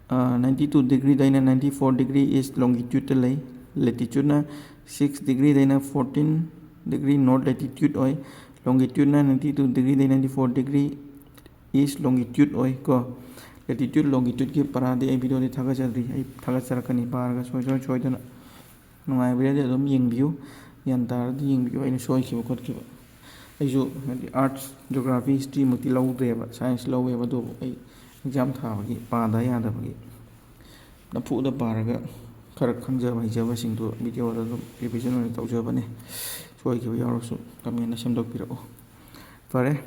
ꯑ, ninety two degree ꯗꯩꯅ ninety four degree east longitude ꯇ ꯂꯩ꯫ Latitude ꯅ six degree ꯗꯩꯅ fourteen degree north latitude ꯑꯣꯏ꯫ Longitude ꯅ ninety two degree ꯗꯩ ninety four degree east longitude ꯑꯣꯏ ꯀꯣ꯫ Latitude, longitude ꯀꯤ ꯄꯔꯥꯗꯤ ꯑꯩ video ꯗꯤ ꯊꯥꯒꯠꯆꯗ꯭ꯔꯤ, ꯑꯩ ꯊꯥꯒꯠꯆꯔꯛꯀꯅꯤ ꯄꯥꯔꯒ ꯁꯣꯏ-, ꯁꯣꯏ-, ꯁꯣꯏꯗꯅ꯫ ꯅꯨꯡꯉꯥꯏꯕꯤꯔꯗꯤ ꯑꯗꯨꯝ ꯌꯦꯡꯕꯤꯌꯨ, ꯒ꯭ꯌꯥꯟ ꯇꯥꯔꯗꯤ ꯌꯦꯡꯕꯤꯌꯨ, ꯑꯩꯅ ꯁꯣꯏꯈꯤꯕ ꯈꯣꯠꯈꯤꯕ꯫ ꯑꯩꯁꯨ ꯍꯥꯏꯗꯤ arts, geography, history ꯃꯛꯇꯤ ꯂꯧꯗꯦꯕ, science ꯂꯧꯋꯦꯕ, ꯑꯗꯨꯕꯨ ꯑꯩ exam ꯊꯥꯕꯒꯤ ꯄꯥꯗ ꯌꯥꯗꯕꯒꯤ ꯅꯝꯐꯨꯗ ꯄꯥꯔꯒ ꯈꯔ ꯈꯪꯖꯕ ꯍꯩꯖꯕꯁꯤꯡꯗꯣ video ꯗ ꯑꯗꯨꯝ revision ꯑꯣꯏꯅ ꯇꯧꯖꯕꯅꯦ꯫ ꯁꯣꯏꯈꯤꯕ ꯌꯥꯎꯔꯁꯨ comment ꯇ ꯁꯦꯝꯗꯣꯛꯄꯤꯔꯛꯎ꯫ ꯐꯔꯦ,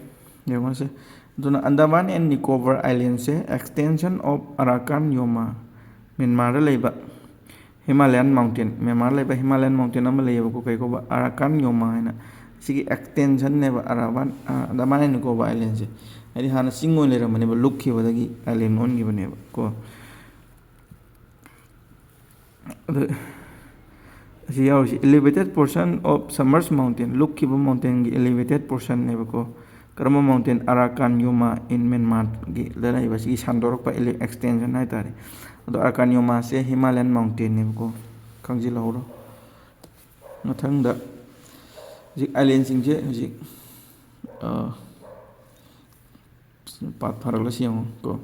ꯌꯦꯡꯉꯁꯦ꯫ ꯑꯗꯨꯅ Andaman and Nicobar Islands say extension of Arakan Yoma, ꯃ꯭ꯌꯥꯟꯃꯥꯔꯗ ꯂꯩꯕ Himalayan mountain, ꯃ꯭ꯌꯥꯟꯃꯥꯔꯗ ꯂꯩꯕ Himalayan mountain ꯑꯃ ꯂꯩꯌꯦꯕꯀꯣ, ꯀꯩ ꯀꯧꯕ? Arakan Yoma ꯍꯥꯏꯅ꯫ ꯁꯤꯒꯤ extension ꯅꯦꯕ Arakan, ꯑ, Andaman and Nicobar Islands ꯁꯦ꯫ ꯍꯥꯏꯗꯤ ꯍꯥꯟꯅ ꯆꯤꯡ ꯑꯣꯏꯅ ꯂꯩꯔꯝꯕꯅꯦꯕ, ꯂꯨꯞꯈꯤꯕꯗꯒꯤ island ꯑꯣꯟꯈꯤꯕꯅꯦꯕ ꯀꯣ꯫ ꯑꯗꯨ ꯑꯁꯤ ꯌꯥꯎꯔꯤꯁꯤ elevated portion of submerged mountain, ꯂꯨꯞꯈꯤꯕ mountain ꯒꯤ elevated portion ꯅꯦꯕꯀꯣ꯫ ꯀꯔꯝꯕ mountain? Arakan Yoma in Myanmar ꯒꯤ ꯗ ꯂꯩꯕ ꯁꯤꯒꯤ ꯁꯟꯗꯣꯔꯛꯄ ele-, extension ꯍꯥꯏꯇꯥꯔꯦ꯫ ꯑꯗꯣ Arakan Yoma ꯁꯦ Himalayan mountain ꯅꯦꯕꯀꯣ, ꯈꯪꯖꯤꯜꯍꯧꯔꯣ꯫ ꯃꯊꯪꯗ ꯍꯧꯖꯤꯛ island ꯁꯤꯡꯁꯦ ꯍꯧꯖꯤꯛ, ꯑ, ꯄꯥꯠ ꯐꯥꯔꯛꯂꯁꯤ ꯌꯦꯡꯉꯨ ꯀꯣ꯫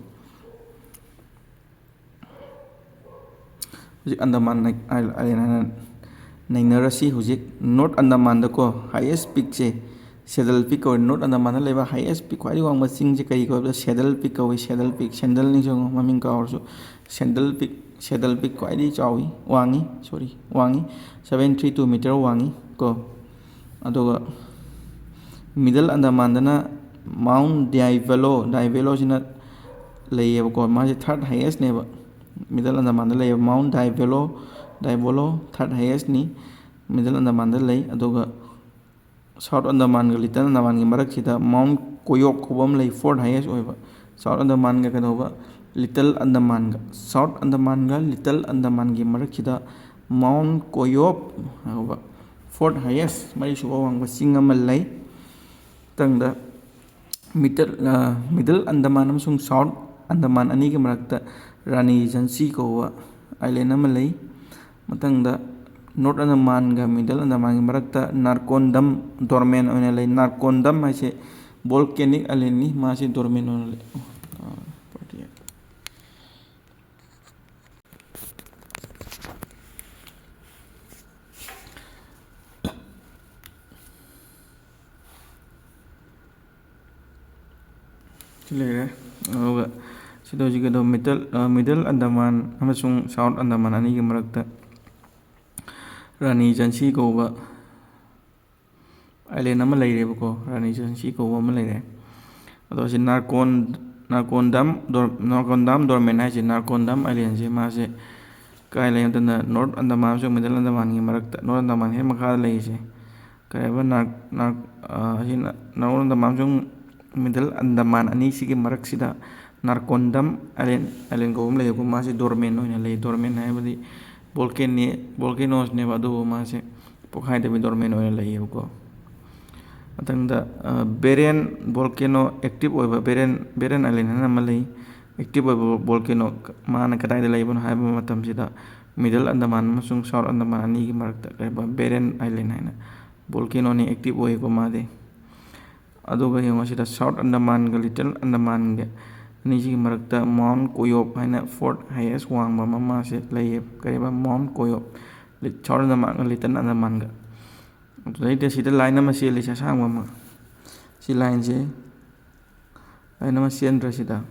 ꯍꯧꯖꯤꯛ Andaman ꯅ-, Island ꯍꯥꯏꯅ ꯅꯩꯅꯔꯁꯤ꯫ ꯍꯧꯖꯤꯛ North Andaman ꯗꯀꯣ highest peak ꯁꯦ Saddle Peak ꯀꯧꯏ꯫ North Andaman ꯗ ꯂꯩꯕ highest peak, ꯈ꯭ꯋꯥꯏꯗꯒꯤ ꯋꯥꯡꯕ ꯆꯤꯡꯁꯦ ꯀꯔꯤ ꯀꯧꯏ? Saddle Peak ꯀꯧꯏ, Saddle Peak꯫ Saddle ꯅꯤꯡꯁꯤꯡꯉꯨ, ꯃꯃꯤꯡ ꯀꯥꯎꯔꯁꯨ꯫ Saddle Peak, Saddle Peak ꯈ꯭ꯋꯥꯏꯗꯒꯤ ꯆꯥꯎꯏ, ꯋꯥꯡꯉꯤ, sorry, ꯋꯥꯡꯉꯤ, seven three two meter ꯋꯥꯡꯉꯤ ꯀꯣ꯫ ꯑꯗꯨꯒ Middle Andaman ꯗꯅ Mount Diabolo, Diabolo ꯁꯤꯅ ꯂꯩꯌꯦꯕꯀꯣ, ꯃꯥꯁꯦ third highest ꯅꯦꯕ꯫ Middle Andaman ꯗ ꯂꯩꯌꯦꯕ Mount Diabolo, Daibolo third highest ꯅꯤ, Middle Andaman ꯗ ꯂꯩ꯫ ꯑꯗꯨꯒ South Andaman ꯒ Little Andaman ꯒꯤ ꯃꯔꯛꯁꯤꯗ Mount Koyok ꯀꯧꯕ ꯑꯃ ꯂꯩ, fourth highest ꯑꯣꯏꯕ꯫ South Andaman ꯒ ꯀꯩꯗꯧꯕ? Little Andaman ꯒ꯫ South Andaman ꯒ Little Andaman ꯒꯤ ꯃꯔꯛꯁꯤꯗ Mount Koyok ꯍꯥꯏꯕ fourth highest, ꯃꯔꯤꯁꯨꯕ ꯋꯥꯡꯕ ꯆꯤꯡ ꯑꯃ ꯂꯩ꯫ ꯃꯊꯪꯗ Middle, ꯑ, Middle Andaman ꯑꯃꯁꯨꯡ South Andaman ꯑꯅꯤꯒꯤ ꯃꯔꯛꯇ ꯔꯥꯅꯤ ꯖꯟꯁꯤ ꯀꯧꯕ island ꯑꯃ ꯂꯩ꯫ ꯃꯊꯪꯗ North Andaman ꯒ Middle Andaman ꯒꯤ ꯃꯔꯛꯇ ꯅꯥꯔꯀꯣꯟꯗꯝ dormant ꯑꯣꯏꯅ ꯂꯩ꯫ ꯅꯥꯔꯀꯣꯟꯗꯝ ꯍꯥꯏꯁꯦ volcanic island ꯅꯤ, ꯃꯥꯁꯦ dormant ꯑꯣꯏꯅ ꯂꯩ꯫ ꯑ, ꯁꯤ ꯂꯩꯔꯦ꯫ ꯑꯗꯨꯒ ꯁꯤꯗ ꯍꯧꯖꯤꯛ ꯑꯗꯣ Middle, ꯑ, Middle Andaman ꯑꯃꯁꯨꯡ South Andaman ꯑꯅꯤꯒꯤ ꯃꯔꯛꯇ ꯔꯥꯅꯤ ꯖꯟꯁꯤ ꯀꯧꯕ island ꯑꯃ ꯂꯩꯔꯦꯕꯀꯣ, ꯔꯥꯅꯤ ꯖꯟꯁꯤ ꯀꯧꯕ ꯑꯃ ꯂꯩꯔꯦ꯫ ꯑꯗꯣ ꯁꯤ ꯅꯥꯔꯀꯣꯟ, ꯅꯥꯔꯀꯣꯟꯗꯝ ꯗꯣꯔ-, ꯅꯥꯔꯀꯣꯟꯗꯝ dormant ꯍꯥꯏꯁꯦ, ꯅꯥꯔꯀꯣꯟꯗꯝ island ꯁꯦ ꯃꯥꯁꯦ ꯀꯥꯏ ꯂꯩ ꯍꯥꯏ ꯃꯇꯝꯗ North Andaman ꯑꯃꯁꯨꯡ Middle Andaman ꯒꯤ ꯃꯔꯛꯇ, North Andaman ꯍꯦꯛ ꯃꯈꯥꯗ ꯂꯩꯔꯤꯁꯦ꯫ ꯀꯩ ꯍꯥꯏꯕ, ꯅꯥꯔ-, ꯅꯥꯔ-, ꯑ, ꯑꯁꯤ ꯅ-, North Andaman ꯑꯃꯁꯨꯡ Middle Andaman ꯑꯅꯤꯁꯤꯒꯤ ꯃꯔꯛꯁꯤꯗ ꯅꯥꯔꯀꯣꯟꯗꯝ island, island ꯀꯧꯕ ꯑꯃ ꯂꯩꯌꯦꯀꯣ, ꯃꯥꯁꯦ dormant ꯑꯣꯏꯅ ꯂꯩ꯫ Dormant ꯍꯥꯏꯕꯗꯤ volcano, volcanoes ꯅꯦꯕ, ꯑꯗꯨꯕꯨ ꯃꯥꯁꯦ ꯄꯣꯛꯈꯥꯏꯗꯕꯤ dormant ꯑꯣꯏꯅ ꯂꯩꯌꯦꯕꯀꯣ꯫ ꯃꯊꯪꯗ, ꯑ, barren volcano active ꯑꯣꯏꯕ barren, barren island ꯍꯥꯏꯅ ꯑꯃ ꯂꯩ꯫ Active ꯑꯣꯏꯕ volcano ꯃꯥꯅ ꯀꯗꯥꯏꯗ ꯂꯩꯕꯅꯣ ꯍꯥꯏꯕ ꯃꯇꯝꯁꯤꯗ Middle Andaman ꯑꯃꯁꯨꯡ South Andaman ꯑꯅꯤꯒꯤ ꯃꯔꯛꯇ ꯀꯩ ꯍꯥꯏꯕ, barren island ꯍꯥꯏꯅ volcano ꯅꯤ, active ꯑꯣꯏꯌꯦꯀꯣ ꯃꯥꯗꯤ꯫ ꯑꯗꯨꯒ ꯌꯦꯡꯉꯣ ꯁꯤꯗ South Andaman ꯒ Little Andaman ꯒ ꯑꯅꯤꯁꯤꯒꯤ ꯃꯔꯛꯇ Mount Koyok ꯍꯥꯏꯅ fourth highest ꯋꯥꯡꯕ ꯑꯃ ꯃꯥꯁꯦ ꯂꯩꯌꯦ꯫ ꯀꯔꯤꯕ? Mount Koyok꯫ Li-, South Andaman ꯒ Little Andaman ꯒ꯫ ꯑꯗꯨꯗꯩꯗ ꯁꯤꯗ line ꯑꯃ ꯆꯦꯜꯂꯤꯁꯦ ꯑꯁꯥꯡꯕ ꯑꯃ꯫ ꯁꯤ line ꯁꯦ, line ꯑꯃ ꯆꯦꯟꯗ꯭ꯔ ꯁꯤꯗ?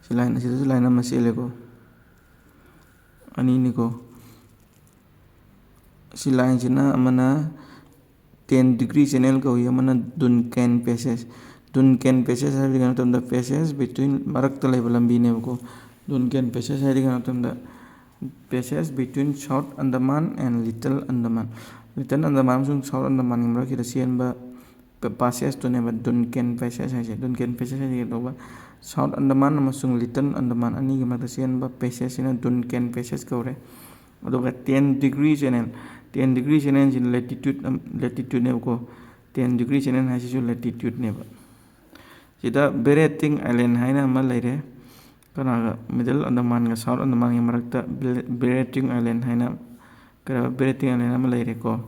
ꯁꯤ line, ꯑꯁꯤꯗꯁꯨ line ꯑꯃ ꯆꯦꯜꯂꯦꯀꯣ꯫ ꯑꯅꯤꯅꯤꯀꯣ꯫ ꯁꯤ line ꯁꯤꯅ ꯑꯃꯅ ten degree channel ꯀꯧꯏ, ꯑꯃꯅ Duncan Passage꯫ Duncan Passage ꯍꯥꯏꯕꯗꯤ ꯀꯩꯅꯣ ꯃꯇꯝꯗ passage between, ꯃꯔꯛꯇ ꯂꯩꯕ ꯂꯝꯕꯤꯅꯦꯕꯀꯣ꯫ Duncan Passage ꯍꯥꯏꯗꯤ ꯀꯩꯅꯣ ꯃꯇꯝꯗ Passage between South Andaman and Little Andaman. Little Andaman ꯑꯃꯁꯨꯡ South Andamanꯒꯤ ꯃꯔꯛꯁꯤꯗ ꯆꯦꯟꯕ ꯄ- passageꯇꯨꯅꯦꯕ Duncan Passage ꯍꯥꯏꯁꯦ꯫ Duncan Passage ꯍꯥꯏꯁꯦ ꯀꯩꯗꯧꯕ? South Andaman ꯑꯃꯁꯨꯡ Little Andaman ꯑꯅꯤꯒꯤ ꯃꯔꯛꯇ ꯆꯦꯟꯕ passageꯁꯤꯅ Duncan Passage ꯀꯧꯔꯦ꯫ ꯑꯗꯨꯒ ten degree channel, ten degree channelꯁꯤ latitude ꯑꯝ- latitudeꯅꯦꯕꯀꯣ꯫ Ten degree channel ꯍꯥꯏꯁꯤꯁꯨ latitudeꯅꯦꯕ꯫ ꯁꯤꯗ Barating Island ꯍꯥꯏꯅ ꯑꯃ ꯂꯩꯔꯦ꯫ ꯀꯅꯥꯒ? Middle Andamanꯒ South Andamanꯒꯤ ꯃꯔꯛꯇ Barating Island ꯍꯥꯏꯅ, ꯀꯩꯅꯣ, Barating Island ꯑꯃ ꯂꯩꯔꯦꯀꯣ꯫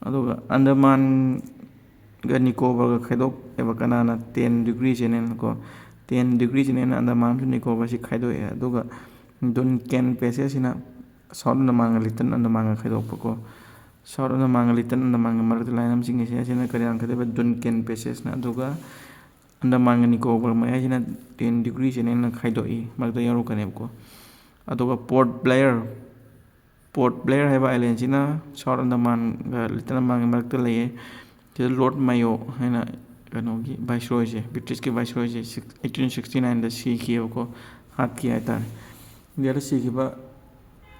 ꯑꯗꯨꯒ Andamanꯒ Nicobarꯒ ꯈꯥꯏꯗꯣꯛꯑꯦꯕ꯫ ꯀꯅꯥꯅ? Ten degree channel ꯀꯣ꯫ Ten degree channelꯅ Andaman ꯑꯃꯁꯨꯡ Nicobarꯁꯤ ꯈꯥꯏꯗꯣꯛꯑꯦ꯫ ꯑꯗꯨꯒ Duncan Passageꯁꯤꯅ South Andamanꯒ Little Andamanꯒ ꯈꯥꯏꯗꯣꯛꯄꯀꯣ꯫ South Andamanꯒ Little Andamanꯒ ꯃꯔꯛꯇ line ꯑꯃ ꯆꯤꯡꯉꯤꯁꯦ, ꯑꯁꯤꯅ ꯀꯔꯤ ꯂꯥꯟꯈꯤꯗꯣꯏꯕ? Duncan Passageꯅ꯫ ꯑꯗꯨꯒ Andamanꯒ Nicobar ꯃꯌꯥꯏꯁꯤꯅ ten degree channelꯅ ꯈꯥꯏꯗꯣꯛꯏ, ꯃꯔꯛꯇ ꯌꯥꯎꯔꯛꯀꯅꯦꯕꯀꯣ꯫ ꯑꯗꯨꯒ Port Blair, Port Blair ꯍꯥꯏꯕ islandꯁꯤꯅ South Andamanꯒ Little Andamanꯒꯤ ꯃꯔꯛꯇ ꯂꯩꯌꯦ꯫ ꯁꯤꯗ Lord Mayo ꯍꯥꯏꯅ ꯀꯩꯅꯣꯒꯤ viceroyꯁꯦ, Britishꯀꯤ viceroyꯁꯦ six- eighteen sixty nineꯗ ꯁꯤꯈꯤꯑꯕꯀꯣ, ꯍꯥꯠꯈꯤ ꯍꯥꯏꯇꯥꯔꯦ꯫ ꯏꯟꯗꯤꯌꯥꯗ ꯁꯤꯈꯤꯕ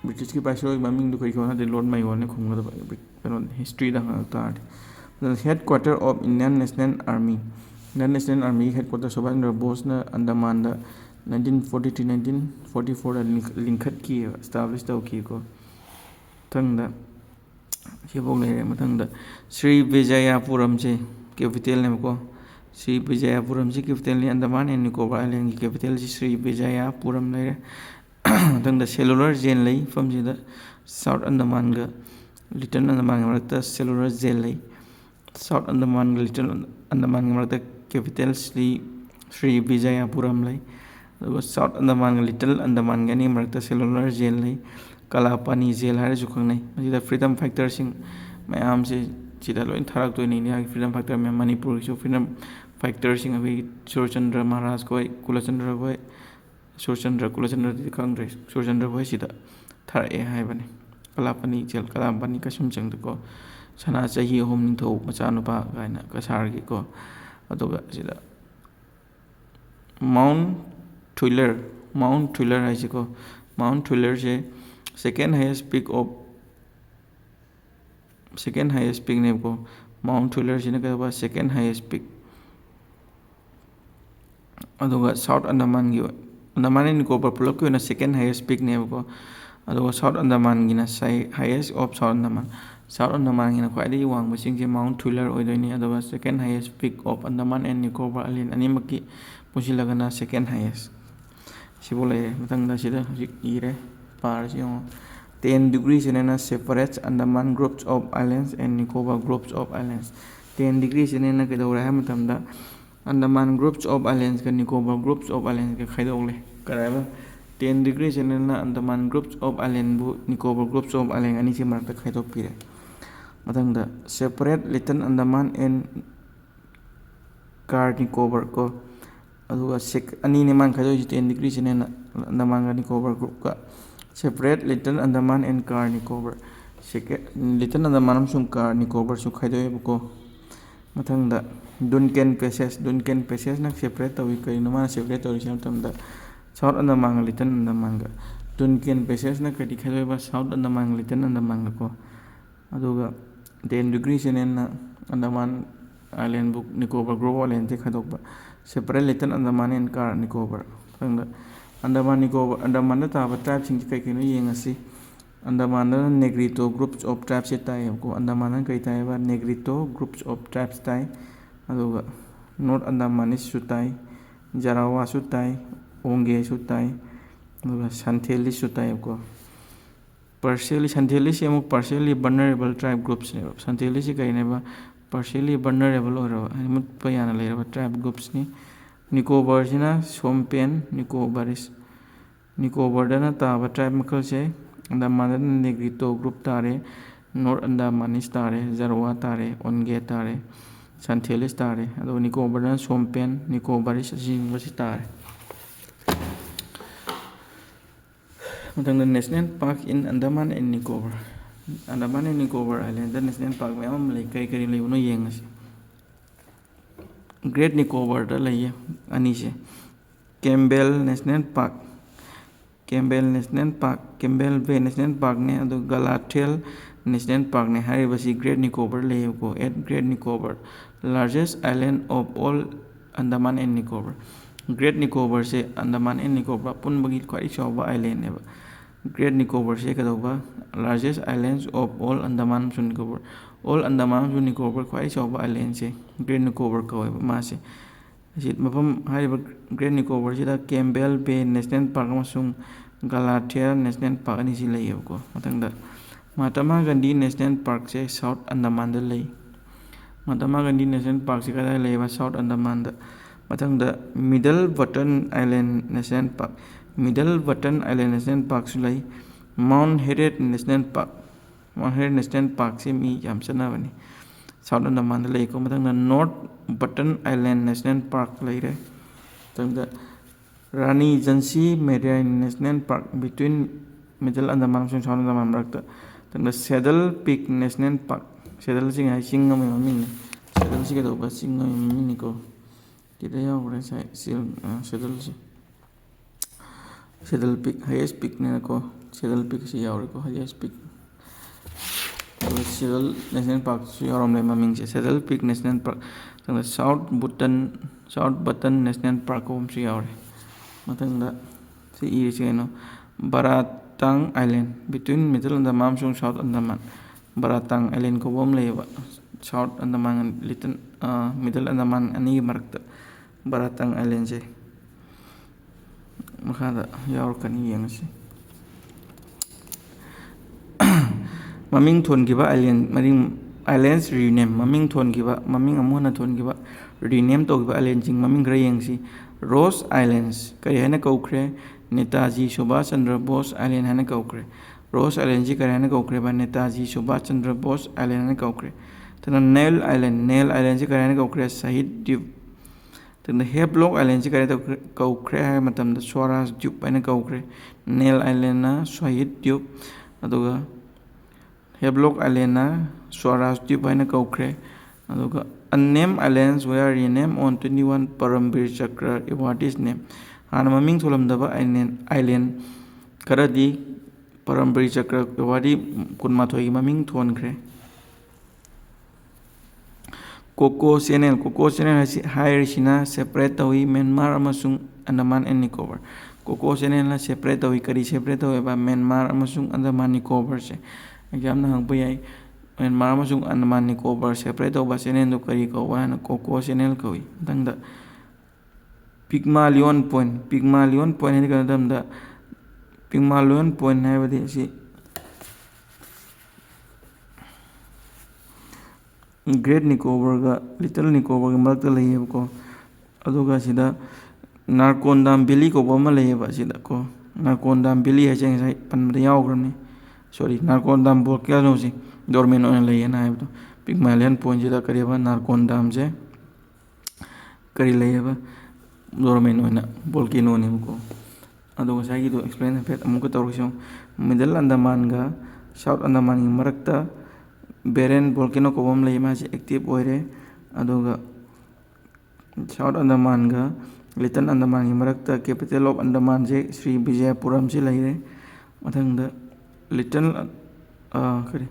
Britishꯀꯤ viceroy ꯃꯃꯤꯡꯗꯨ ꯀꯔꯤ ꯀꯧꯕꯅꯣ ꯍꯥꯏꯗꯤ Lord Mayoꯅꯦ ꯈꯨꯝꯒꯗꯕ, ꯀꯩꯅꯣ, historyꯗ ꯍꯪꯉꯛ ꯇꯥꯔꯗꯤ꯫ ꯑꯗꯨꯅ headquarter of Indian National Army, Indian National Armyꯒꯤ headquarter Subhash Chandra ꯕꯣꯁꯅ Andamanꯗ nineteen forty three nineteen forty fourꯗ ꯂꯤꯡꯈꯠ- ꯂꯤꯡꯈꯠꯈꯤꯑꯕ, establish ꯇꯧꯈꯤꯀꯣ꯫ ꯃꯊꯪꯗ ꯁꯤꯐꯥꯎ ꯂꯩꯔꯦ꯫ ꯃꯊꯪꯗ Shri ꯕꯤꯖꯌꯥꯄꯨꯔꯝꯁꯦ capitalꯅꯦꯕꯀꯣ꯫ Shri ꯕꯤꯖꯌꯥꯄꯨꯔꯝꯁꯤ capitalꯅꯤ, Andaman and Nicobar Islandꯒꯤ capitalꯁꯤ Shri ꯕꯤꯖꯌꯥꯄꯨꯔꯝ ꯂꯩꯔꯦ꯫ ꯃꯊꯪꯗ cellular jail ꯂꯩ ꯃꯐꯝꯁꯤꯗ, South Andamanꯒ Little Andamanꯒꯤ ꯃꯔꯛꯇ cellular jail ꯂꯩ꯫ South Andamanꯒ Little Andamanꯒꯤ ꯃꯔꯛꯇ capital ꯁ꯭ꯔꯤ ꯁ꯭ꯔꯤ ꯕꯤꯖꯌꯥꯄꯨꯔꯝ ꯂꯩ꯫ ꯑꯗꯨꯒ South Andamanꯒ Little Andamanꯒꯤ ꯑꯅꯤ ꯃꯔꯛꯇ cellular jail ꯂꯩ꯫ ꯀꯂꯥꯄꯥꯅꯤ jail ꯍꯥꯏꯔꯁꯨ ꯈꯪꯅꯩ꯫ ꯃꯁꯤꯗ freedom fighterꯁꯤꯡ ꯃꯌꯥꯝꯁꯦ ꯁꯤꯗ ꯂꯣꯏ ꯊꯥꯔꯛꯇꯣꯏꯅꯤ꯫ ꯏꯟꯗꯤꯌꯥꯒꯤ freedom fighter ꯃꯌꯥꯝ, ꯃꯅꯤꯄꯨꯔꯒꯤꯁꯨ freedom fighterꯁꯤꯡ, ꯑꯩꯈꯣꯏꯒꯤ ꯁꯨꯔꯆꯟꯗ꯭ꯔ ꯃꯍꯥꯔꯥꯖ ꯈꯣꯏ, ꯀꯨꯂꯆꯟꯗ꯭ꯔ ꯈꯣꯏ, ꯁꯨꯔꯆꯟꯗ꯭ꯔ, ꯀꯨꯂꯆꯟꯗ꯭ꯔꯗꯤ ꯈꯪꯗ꯭ꯔꯦ, ꯁꯨꯔꯆꯟꯗ꯭ꯔ ꯈꯣꯏ ꯁꯤꯗ ꯊꯥꯔꯛꯑꯦ ꯍꯥꯏꯕꯅꯤ꯫ ꯀꯂꯥꯄꯥꯅꯤ jail, ꯀꯂꯥꯄꯥꯅꯤ ꯀꯩꯁꯨꯝꯁꯪꯗꯀꯣ ꯁꯅꯥ ꯆꯍꯤ ꯑꯍꯨꯝ ꯅꯤꯡꯊꯧ ꯃꯆꯥꯅꯨꯄꯥ ꯀꯥꯏꯅ ꯀꯁꯥꯔꯒꯤꯀꯣ꯫ ꯑꯗꯨꯒ ꯁꯤꯗ Mount Tuiler, Mount Tuiler ꯍꯥꯏꯁꯤꯀꯣ, Mount Thulare say second highest peak of second highest peak ꯅꯦꯕꯀꯣ꯫ Mount Thulare ꯁꯤꯅ ꯀꯩꯗꯧꯕ? Second highest peak꯫ ꯑꯗꯨꯒ South Andaman ꯒꯤ ꯑꯣꯏ-, Andaman and Nicobar ꯄꯨꯂꯞꯀꯤ ꯑꯣꯏꯅ second highest peak ꯅꯦꯕꯀꯣ꯫ ꯑꯗꯨꯒ South Andaman ꯒꯤꯅ ꯁꯥꯏ-, highest of South Andaman꯫ South Andaman ꯒꯤꯅ ꯈ꯭ꯋꯥꯏꯗꯒꯤ ꯋꯥꯡꯕ ꯆꯤꯡꯁꯦ Mount Thulare ꯑꯣꯏꯗꯣꯏꯅꯤ꯫ ꯑꯗꯨꯒ second highest peak of Andaman and Nicobar Island ꯑꯅꯤꯃꯛꯀꯤ ꯄꯨꯟꯁꯤꯜꯂꯒꯅ second highest꯫ ꯁꯤꯐꯥꯎ ꯂꯩꯔꯦ꯫ ꯃꯊꯪꯗ ꯁꯤꯗ ꯍꯧꯖꯤꯛ ꯏꯔꯦ, ꯄꯥꯔꯁꯤ ꯌꯦꯡꯉꯣ꯫ Ten degree ꯁꯤꯅ separate Andaman groups of islands and Nicobar groups of islands꯫ Ten degree ꯁꯤꯅ ꯀꯩꯗꯧꯔꯦ ꯍꯥꯏꯕ ꯃꯇꯝꯗ, Andaman groups of islands ꯀ Nicobar groups of islands ꯀ ꯈꯥꯏꯗꯣꯛꯂꯦ꯫ ꯀꯔꯥꯏꯕ? Ten degree ꯁꯤꯅ Andaman groups of island ꯕꯨ Nicobar groups of island ꯑꯅꯤꯁꯤ ꯃꯔꯛꯇ ꯈꯥꯏꯗꯣꯛꯄꯤꯔꯦ꯫ ꯃꯊꯪꯗ separate Little Andaman and Car Nicobar ꯀꯣ꯫ ꯑꯗꯨꯒ sec-, ꯑꯅꯤꯅꯦ ꯃꯥꯅ ꯈꯥꯏꯗꯣꯛꯏꯁꯦ, ten degree ꯁꯤꯅ Andaman ꯒ Nicobar group ꯀ꯫ Separate Little Andaman and Car Nicobar꯫ Second, Little Andaman ꯑꯃꯁꯨꯡ Car Nicobar ꯁꯨ ꯈꯥꯏꯗꯣꯛꯑꯦꯕꯀꯣ꯫ ꯃꯊꯪꯗ Duncan Passage꯫ Duncan Passage ꯅ separate ꯇꯧꯏ꯫ ꯀꯔꯤꯅꯣ ꯃꯥꯅ separate ꯇꯧꯔꯤꯁꯦ ꯍꯥꯏꯕ ꯃꯇꯝꯗ, South Andaman ꯒ Little Andaman ꯒ꯫ Duncan Passage ꯅ ꯀꯔꯤ ꯈꯥꯏꯗꯣꯛꯏꯕ? South Andaman ꯒ Little Andaman ꯒ ꯀꯣ꯫ ꯑꯗꯨꯒ ten degree ꯁꯤꯅ Andaman Island ꯕꯨ Nicobar group of island ꯇ ꯈꯥꯏꯗꯣꯛꯄ꯫ Separate Little Andaman and Car Nicobar꯫ ꯃꯊꯪꯗ Andaman Nicobar, Andaman ꯗ ꯇꯥꯕ tribe ꯁꯤꯡꯁꯤ ꯀꯩ ꯀꯩꯅꯣ ꯌꯦꯡꯉꯁꯤ꯫ Andaman ꯗꯅ Negrito groups of tribes ꯁꯦ ꯇꯥꯏꯌꯦꯕꯀꯣ꯫ Andaman ꯗꯅ ꯀꯩ ꯇꯥꯏꯌꯦꯕ? Negrito groups of tribes ꯇꯥꯏ꯫ ꯑꯗꯨꯒ North Andamanese ꯁꯨ ꯇꯥꯏ, Jarawa ꯁꯨ ꯇꯥꯏ, Onge ꯁꯨ ꯇꯥꯏ, ꯑꯗꯨꯒ Santelis ꯁꯨ ꯇꯥꯏꯌꯦꯕꯀꯣ꯫ Partially, Santelis ꯁꯤ ꯑꯃꯨꯛ partially vulnerable tribe groups ꯅꯦꯕ꯫ Santelis ꯁꯤ ꯀꯩꯅꯦꯕ? Partially vulnerable ꯑꯣꯏꯔꯕ, ꯍꯥꯏꯗꯤ ꯃꯨꯠꯄ ꯌꯥꯅ ꯂꯩꯔꯕ tribe groups ꯅꯤ꯫ Nicobar ꯁꯤꯅ Sompen, Nicobaris꯫ Nicobar ꯗꯅ ꯇꯥꯕ tribe ꯃꯈꯜꯁꯦ, Andaman ꯗꯅ Negrito group ꯇꯥꯔꯦ, North Andamanese ꯇꯥꯔꯦ, Jarawa ꯇꯥꯔꯦ, Onge ꯇꯥꯔꯦ, Santelis ꯇꯥꯔꯦ, ꯑꯗꯨꯒ Nicobar ꯗꯅ Sompen, Nicobaris ꯑꯁꯤꯒꯨꯝꯕꯁꯤ ꯇꯥꯔꯦ꯫ ꯃꯊꯪꯗ National Park in Andaman and Nicobar꯫ Andaman and Nicobar Island the national park ꯃꯌꯥꯝ ꯑꯃ ꯂꯩ꯫ ꯀꯔꯤ ꯀꯔꯤ ꯂꯩꯕꯅꯣ ꯌꯦꯡꯉꯁꯤ꯫ Great Nicobar ꯗ ꯂꯩꯌꯦ ꯑꯅꯤꯁꯦ꯫ Campbell National Park꯫ Campbell National Park, Campbell Bay National Parkꯅꯦ, ꯑꯗꯨꯒ Galadriel National Parkꯅꯦ꯫ ꯍꯥꯏꯔꯤꯕꯁꯤ Great Nicobar ꯂꯩꯌꯦꯕꯀꯣ, at Great Nicobar, largest island of all Andaman and Nicobar꯫ Great Nicobarꯁꯦ Andaman and Nicobar ꯑꯄꯨꯟꯕꯒꯤ ꯈ꯭ꯋꯥꯏꯗꯒꯤ ꯆꯥꯎꯕ islandꯅꯦꯕ꯫ Great Nicobarꯁꯦ ꯀꯩꯗꯧꯕ? Largest islands of all Andaman ꯑꯃꯁꯨꯡ Nicobar꯫ All Andaman ꯑꯃꯁꯨꯡ Nicobar ꯈ꯭ꯋꯥꯏꯗꯒꯤ ꯆꯥꯎꯕ islandꯁꯦ Great Nicobar ꯀꯧꯋꯦꯕ ꯃꯥꯁꯦ꯫ ꯑꯁꯤ ꯃꯐꯝ, ꯍꯥꯏꯔꯤꯕ Great Nicobarꯁꯤꯗ Campbell Bay National Park ꯑꯃꯁꯨꯡ Galadriel National Park ꯑꯅꯤꯁꯤ ꯂꯩꯌꯦꯕꯀꯣ꯫ ꯃꯊꯪꯗ Mahatma Gandhi National Parkꯁꯦ South Andamanꯗ ꯂꯩ꯫ Mahatma Gandhi National Parkꯁꯦ ꯀꯗꯥꯏ ꯂꯩꯕ? South Andamanꯗ꯫ ꯃꯊꯪꯗ Middle Baton Island National Park, Middle Baton Island National Parkꯁꯨ ꯂꯩ꯫ Mount Harriet National Park, Mount Harriet National Parkꯁꯦ ꯃꯤ ꯌꯥꯝ ꯆꯠꯅꯕꯅꯤ, South Andamanꯗ ꯂꯩꯀꯣ꯫ ꯃꯊꯪꯗ North Baton Island National Park ꯂꯩꯔꯦ꯫ ꯃꯊꯪꯗ Rani Jhansi Marine National Park, between Middle Andaman ꯑꯃꯁꯨꯡ South Andaman ꯃꯔꯛꯇ꯫ ꯃꯊꯪꯗ Saddle Peak National Park, Saddleꯁꯤ ꯉꯁꯥꯏ ꯆꯤꯡ ꯑꯃꯒꯤ ꯃꯃꯤꯡꯅꯤ꯫ Saddleꯁꯤ ꯀꯩꯗꯧꯕ? ꯆꯤꯡ ꯑꯃꯒꯤ ꯃꯃꯤꯡꯅꯤꯀꯣ꯫ ꯁꯤꯗ ꯌꯥꯎꯈ꯭ꯔꯦ ꯉꯁꯥꯏ ꯆꯤꯡ, ꯑ, Saddleꯁꯦ꯫ Saddle Peak, highest peakꯅꯤꯅꯀꯣ, Saddle Peakꯁꯤ ꯌꯥꯎꯔꯦꯀꯣ, highest peak꯫ ꯑꯗꯨꯒ Saddle National Parkꯁꯨ ꯌꯥꯎꯔꯝꯂꯦ ꯃꯃꯤꯡꯁꯦ, Saddle Peak National Park꯫ ꯃꯊꯪꯗ South Baton, South Baton National Park ꯀꯧꯕ ꯑꯃꯁꯨ ꯌꯥꯎꯔꯦ꯫ ꯃꯊꯪꯗ ꯁꯤ ꯏꯔꯤꯁꯤ ꯀꯩꯅꯣ? Baratang Island, between Middle Andaman ꯑꯃꯁꯨꯡ South Andaman꯫ Baratang Island ꯀꯧꯕ ꯑꯃ ꯂꯩꯌꯦꯕ, South Andaman, Little, ꯑ, Middle Andaman ꯑꯅꯤꯒꯤ ꯃꯔꯛꯇ Baratang Islandꯁꯦ꯫ ꯃꯈꯥꯗ ꯌꯥꯎꯔꯛꯀꯅꯤ, ꯌꯦꯡꯉꯁꯤ꯫ ꯃꯃꯤꯡ ꯊꯣꯟꯈꯤꯕ island, ꯃꯔꯤꯡ, islands rename, ꯃꯃꯤꯡ ꯊꯣꯟꯈꯤꯕ, ꯃꯃꯤꯡ ꯑꯃꯨꯛ ꯍꯟꯅ ꯊꯣꯟꯈꯤꯕ, rename ꯇꯧꯈꯤꯕ islandꯁꯤꯡ ꯃꯃꯤꯡ ꯈꯔ ꯌꯦꯡꯁꯤ꯫ Rose Islands ꯀꯔꯤ ꯍꯥꯏꯅ ꯀꯧꯈ꯭ꯔꯦ? Netaji Subhash Chandra Bose Island ꯍꯥꯏꯅ ꯀꯧꯈ꯭ꯔꯦ꯫ Rose Islandꯁꯤ ꯀꯔꯤ ꯍꯥꯏꯅ ꯀꯧꯈ꯭ꯔꯦꯕ? Netaji Subhash Chandra Bose Island ꯍꯥꯏꯅ ꯀꯧꯈ꯭ꯔꯦ꯫ ꯑꯗꯨꯅ Nail Island, Nail Islandꯁꯤ ꯀꯔꯤ ꯍꯥꯏꯅ ꯀꯧꯈ꯭ꯔꯦ? Shahid Dweep꯫ ꯑꯗꯨꯅ Havelock Islandꯁꯤ ꯀꯔꯤ ꯇꯧꯈ꯭ꯔꯦ, ꯀꯧꯈ꯭ꯔꯦ ꯍꯥꯏꯕ ꯃꯇꯝꯗ Swaraj Dweep ꯍꯥꯏꯅ ꯀꯧꯈ꯭ꯔꯦ꯫ Nail Islandꯅ Shahid Dweep, ꯑꯗꯨꯒ Havelock Islandꯅ Swaraj Dweep ꯍꯥꯏꯅ ꯀꯧꯈ꯭ꯔꯦ꯫ ꯑꯗꯨꯒ unnamed islands were renamed on twenty-one Param Veer Chakra awardees name꯫ ꯍꯥꯟꯅ ꯃꯃꯤꯡ ꯊꯣꯜꯂꯝꯗꯕ island, island ꯈꯔꯗꯤ ꯄꯔꯝꯕꯔꯤ ꯆꯀ꯭ꯔꯋꯥꯔꯇꯤ ꯀꯨꯟꯃꯥꯊꯣꯏꯒꯤ ꯃꯃꯤꯡ ꯊꯣꯟꯈ꯭ꯔꯦ꯫ ꯀꯣꯀꯣ ꯆꯦꯅꯦꯜ, ꯀꯣꯀꯣ ꯆꯦꯅꯦꯜ ꯍꯥꯏꯁꯤ, ꯍꯥꯏꯔꯤꯁꯤꯅ separate ꯇꯧꯏ ꯃ꯭ꯌꯥꯟꯃꯥꯔ ꯑꯃꯁꯨꯡ ꯑꯟꯗꯃꯥꯟ ꯑꯦꯟ ꯅꯤꯀꯣꯕꯔ꯫ ꯀꯣꯀꯣ ꯆꯦꯅꯦꯜꯅ separate ꯇꯧꯏ꯫ ꯀꯔꯤ separate ꯇꯧꯋꯦꯕ? ꯃ꯭ꯌꯥꯟꯃꯥꯔ ꯑꯃꯁꯨꯡ ꯑꯟꯗꯃꯥꯟ ꯅꯤꯀꯣꯕꯔꯁꯦ꯫ Examꯗ ꯍꯪꯉꯛꯄ ꯌꯥꯏ, ꯃ꯭ꯌꯥꯟꯃꯥꯔ ꯑꯃꯁꯨꯡ ꯑꯟꯗꯃꯥꯟ ꯅꯤꯀꯣꯕꯔ separate ꯇꯧꯕ ꯆꯦꯅꯦꯜꯗꯨ ꯀꯔꯤ ꯀꯧꯕ ꯍꯥꯏꯅ? ꯀꯣꯀꯣ ꯆꯦꯅꯦꯜ ꯀꯧꯏ꯫ ꯃꯊꯪꯗ, ꯄꯤꯒꯃꯥꯂꯤꯌꯣꯟ ꯄꯣꯏꯟ, ꯄꯤꯒꯃꯥꯂꯤꯌꯣꯟ ꯄꯣꯏꯟ ꯍꯥꯏꯗꯤ ꯀꯩꯅꯣ ꯃꯇꯝꯗ, ꯄꯤꯒꯃꯥꯂꯤꯌꯣꯟ ꯄꯣꯏꯟ ꯍꯥꯏꯕꯗꯤ ꯑꯁꯤ Great Nicobarꯒ Little Nicobarꯒꯤ ꯃꯔꯛꯇ ꯂꯩꯌꯦꯕꯀꯣ꯫ ꯑꯗꯨꯒ ꯁꯤꯗ ꯅꯥꯔꯀꯣꯟꯗꯥꯝ ꯚꯦꯂꯤ ꯀꯧꯕ ꯑꯃ ꯂꯩꯌꯦꯕ ꯁꯤꯗ ꯀꯣ꯫ ꯅꯥꯔꯀꯣꯟꯗꯥꯝ ꯚꯦꯂꯤ ꯍꯥꯏꯁꯦ ꯉꯁꯥꯏ ꯄꯟꯕꯗ ꯌꯥꯎꯈ꯭ꯔꯕꯅꯤ꯫ Sorry, ꯅꯥꯔꯀꯣꯟꯗꯥꯝ ꯚꯣꯜꯀꯦꯅꯣꯁꯦ dormant ꯑꯣꯏꯅ ꯂꯩꯌꯦꯅ ꯍꯥꯏꯕꯗꯣ꯫ ꯄꯤꯒꯃꯥꯂꯤꯌꯟ ꯄꯣꯏꯟꯁꯤꯗ ꯀꯔꯤꯕ, ꯅꯥꯔꯀꯣꯟꯗꯥꯝꯁꯦ ꯀꯔꯤ ꯂꯩꯌꯦꯕ? Dormant ꯑꯣꯏꯅ ꯚꯣꯜꯀꯦꯅꯣꯅꯦꯕꯀꯣ꯫ ꯑꯗꯣ ꯉꯁꯥꯏꯒꯤꯗꯣ explain ꯍꯥꯏꯐꯦꯠ ꯑꯃꯨꯛꯀ ꯇꯧꯔꯁꯤ꯫ Middle Andamanꯒ South Andamanꯒꯤ ꯃꯔꯛꯇ Barren Volcano ꯀꯧꯕ ꯑꯃ ꯂꯩ, ꯃꯥꯁꯦ active ꯑꯣꯏꯔꯦ꯫ ꯑꯗꯨꯒ South Andamanꯒ Little Andamanꯒꯤ ꯃꯔꯛꯇ capital of Andamanꯁꯦ ꯁ꯭ꯔꯤ ꯕꯤꯖꯌꯄꯨꯔꯝꯁꯤ ꯂꯩꯔꯦ꯫ ꯃꯊꯪꯗ Little, ꯑ, ꯀꯔꯤ,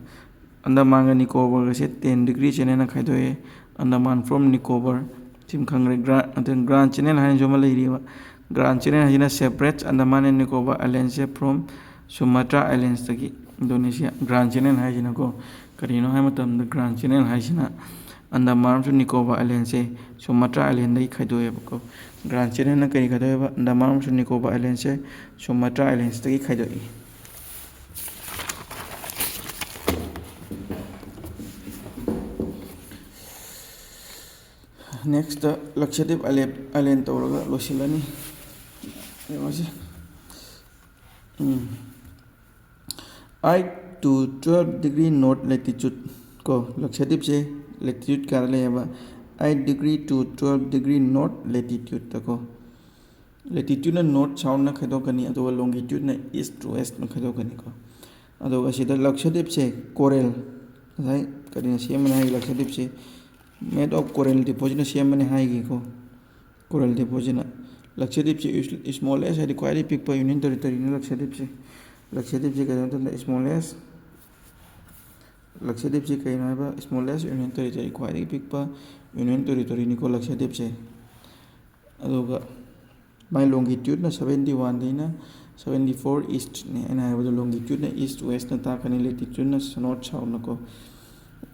ꯑꯟꯗꯃꯥꯟꯒ ꯅꯤꯀꯣꯕꯔꯒꯁꯦ ten degree channelꯅ ꯈꯥꯏꯗꯣꯛꯑꯦ꯫ Andaman from Nicobar ꯁꯤꯃ ꯈꯪꯈ꯭ꯔꯦ꯫ Grand, ꯑꯗꯨꯅ Grand Channel ꯍꯥꯏꯅꯁꯨ ꯑꯃ ꯂꯩꯔꯤꯕ꯫ Grand Channel ꯍꯥꯏꯁꯤꯅ separates Andaman and Nicobar Islands from Sumatra Islandsꯇꯒꯤ꯫ ꯑꯗꯨꯅꯤ ꯁꯤ Grand Channel ꯍꯥꯏꯁꯤꯅꯀꯣ꯫ ꯀꯔꯤꯅꯣ ꯍꯥꯏꯕ ꯃꯇꯝꯗ Grand Channel ꯍꯥꯏꯁꯤꯅ ꯑꯟꯗꯃꯥꯟ ꯑꯃꯁꯨꯡ ꯅꯤꯀꯣꯕꯥꯔ Islandꯁꯦ Sumatra Islandꯗꯒꯤ ꯈꯥꯏꯗꯣꯛꯑꯦꯕꯀꯣ꯫ Grand Channelꯅ ꯀꯔꯤ ꯈꯥꯏꯗꯣꯛꯑꯦꯕ? ꯑꯟꯗꯃꯥꯟ ꯑꯃꯁꯨꯡ ꯅꯤꯀꯣꯕꯥꯔ Islandꯁꯦ Sumatra Islandsꯇꯒꯤ ꯈꯥꯏꯗꯣꯛꯏ꯫ Nextꯇ Lakshadweep Island, Island ꯇꯧꯔꯒ ꯂꯣꯏꯁꯤꯜꯂꯅꯤ꯫ ꯌꯦꯡꯉꯁꯤ꯫ ꯎꯝ꯫ Eight to twelve degree north latitude ꯀꯣ, ꯂꯛꯁꯗꯤꯞꯁꯦ latitude ꯀꯌꯥꯗ ꯂꯩꯌꯦꯕ? Eight degree to twelve degree north latitudeꯇ ꯀꯣ꯫ Latitudeꯅ north southꯅ ꯈꯥꯏꯗꯣꯛꯀꯅꯤ, ꯑꯗꯨꯒ longitudeꯅ east to westꯅ ꯈꯥꯏꯗꯣꯛꯀꯅꯤꯀꯣ꯫ ꯑꯗꯨꯒ ꯁꯤꯗ ꯂꯛꯁꯗꯤꯞꯁꯦ coral, ꯉꯁꯥꯏ ꯀꯔꯤꯅ ꯁꯦꯝꯕꯅꯤ ꯍꯥꯏꯒꯦ? ꯂꯛꯁꯗꯤꯞꯁꯦ made of coral depositꯅ ꯁꯦꯝꯕꯅꯤ ꯍꯥꯏꯒꯦꯀꯣ꯫ Coral depositꯅ꯫ ꯂꯛꯁꯗꯤꯞꯁꯦ smallest ꯍꯥꯏꯗꯤ ꯈ꯭ꯋꯥꯏꯗꯒꯤ ꯄꯤꯛꯄ union territoryꯅꯤ ꯂꯛꯁꯗꯤꯞꯁꯦ꯫ ꯂꯛꯁꯗꯤꯞꯁꯦ ꯀꯩꯅꯣ ꯃꯇꯝꯗ smallest, ꯂꯛꯁꯗꯤꯞꯁꯦ ꯀꯩꯅꯣ ꯍꯥꯏꯕ, smallest union territory, ꯈ꯭ꯋꯥꯏꯗꯒꯤ ꯄꯤꯛꯄ union territoryꯅꯤꯀꯣ ꯂꯛꯁꯗꯤꯞꯁꯦ꯫ ꯑꯗꯨꯒ ꯃꯥꯏ longitudeꯅ seventy oneꯗꯩꯅ seventy four eastꯅꯦ꯫ ꯑꯩꯅ ꯍꯥꯏꯕꯗꯣ longitudeꯅ east westꯅ ꯇꯥꯛꯀꯅꯤ, latitudeꯅ north southꯅꯀꯣ꯫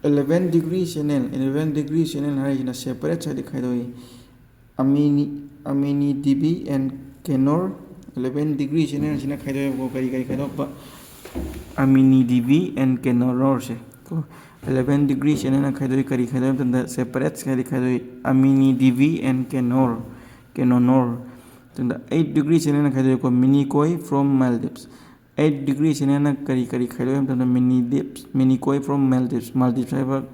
Eleven degree channel, eleven degree channel ꯍꯥꯏꯔꯤꯁꯤꯅ separate ꯍꯥꯏꯗꯤ ꯈꯥꯏꯗꯣꯛꯏ꯫ ꯑꯃꯤꯅꯤ, ꯑꯃꯤꯅꯤ ꯗꯤꯕꯤ and ꯀꯦꯅꯣꯔ꯫ Eleven degree channelꯁꯤꯅ ꯈꯥꯏꯗꯣꯛꯑꯦꯕꯀꯣ꯫ ꯀꯔꯤ ꯀꯔꯤ ꯈꯥꯏꯗꯣꯛꯄ? ꯑꯃꯤꯅꯤ ꯗꯤꯕꯤ and ꯀꯦꯅꯣꯔꯁꯦ ꯀꯣ꯫ Eleven degree channelꯅ ꯈꯥꯏꯗꯣꯛꯏ꯫ ꯀꯔꯤ ꯈꯥꯏꯗꯣꯛꯏ ꯃꯇꯝꯗ separate ꯍꯥꯏꯗꯤ ꯈꯥꯏꯗꯣꯛꯏ꯫ ꯑꯃꯤꯅꯤ ꯗꯤꯕꯤ and ꯀꯦꯅꯣꯔ, ꯀꯦꯅꯣꯅꯣꯔ꯫ ꯃꯇꯨꯡꯗ eight degree channelꯅ ꯈꯥꯏꯗꯣꯛꯏꯀꯣ, ꯃꯤꯅꯤꯀꯣꯏ from Maldives꯫ Eight degree channelꯅ ꯀꯔꯤ ꯀꯔꯤ ꯈꯥꯏꯗꯣꯛꯏ ꯍꯥꯏꯕ ꯃꯇꯝꯗ, ꯃꯤꯅꯤ ꯗꯤꯞꯁ, ꯃꯤꯅꯤꯀꯣꯏ from Maldives, Maldives ꯍꯥꯏꯕ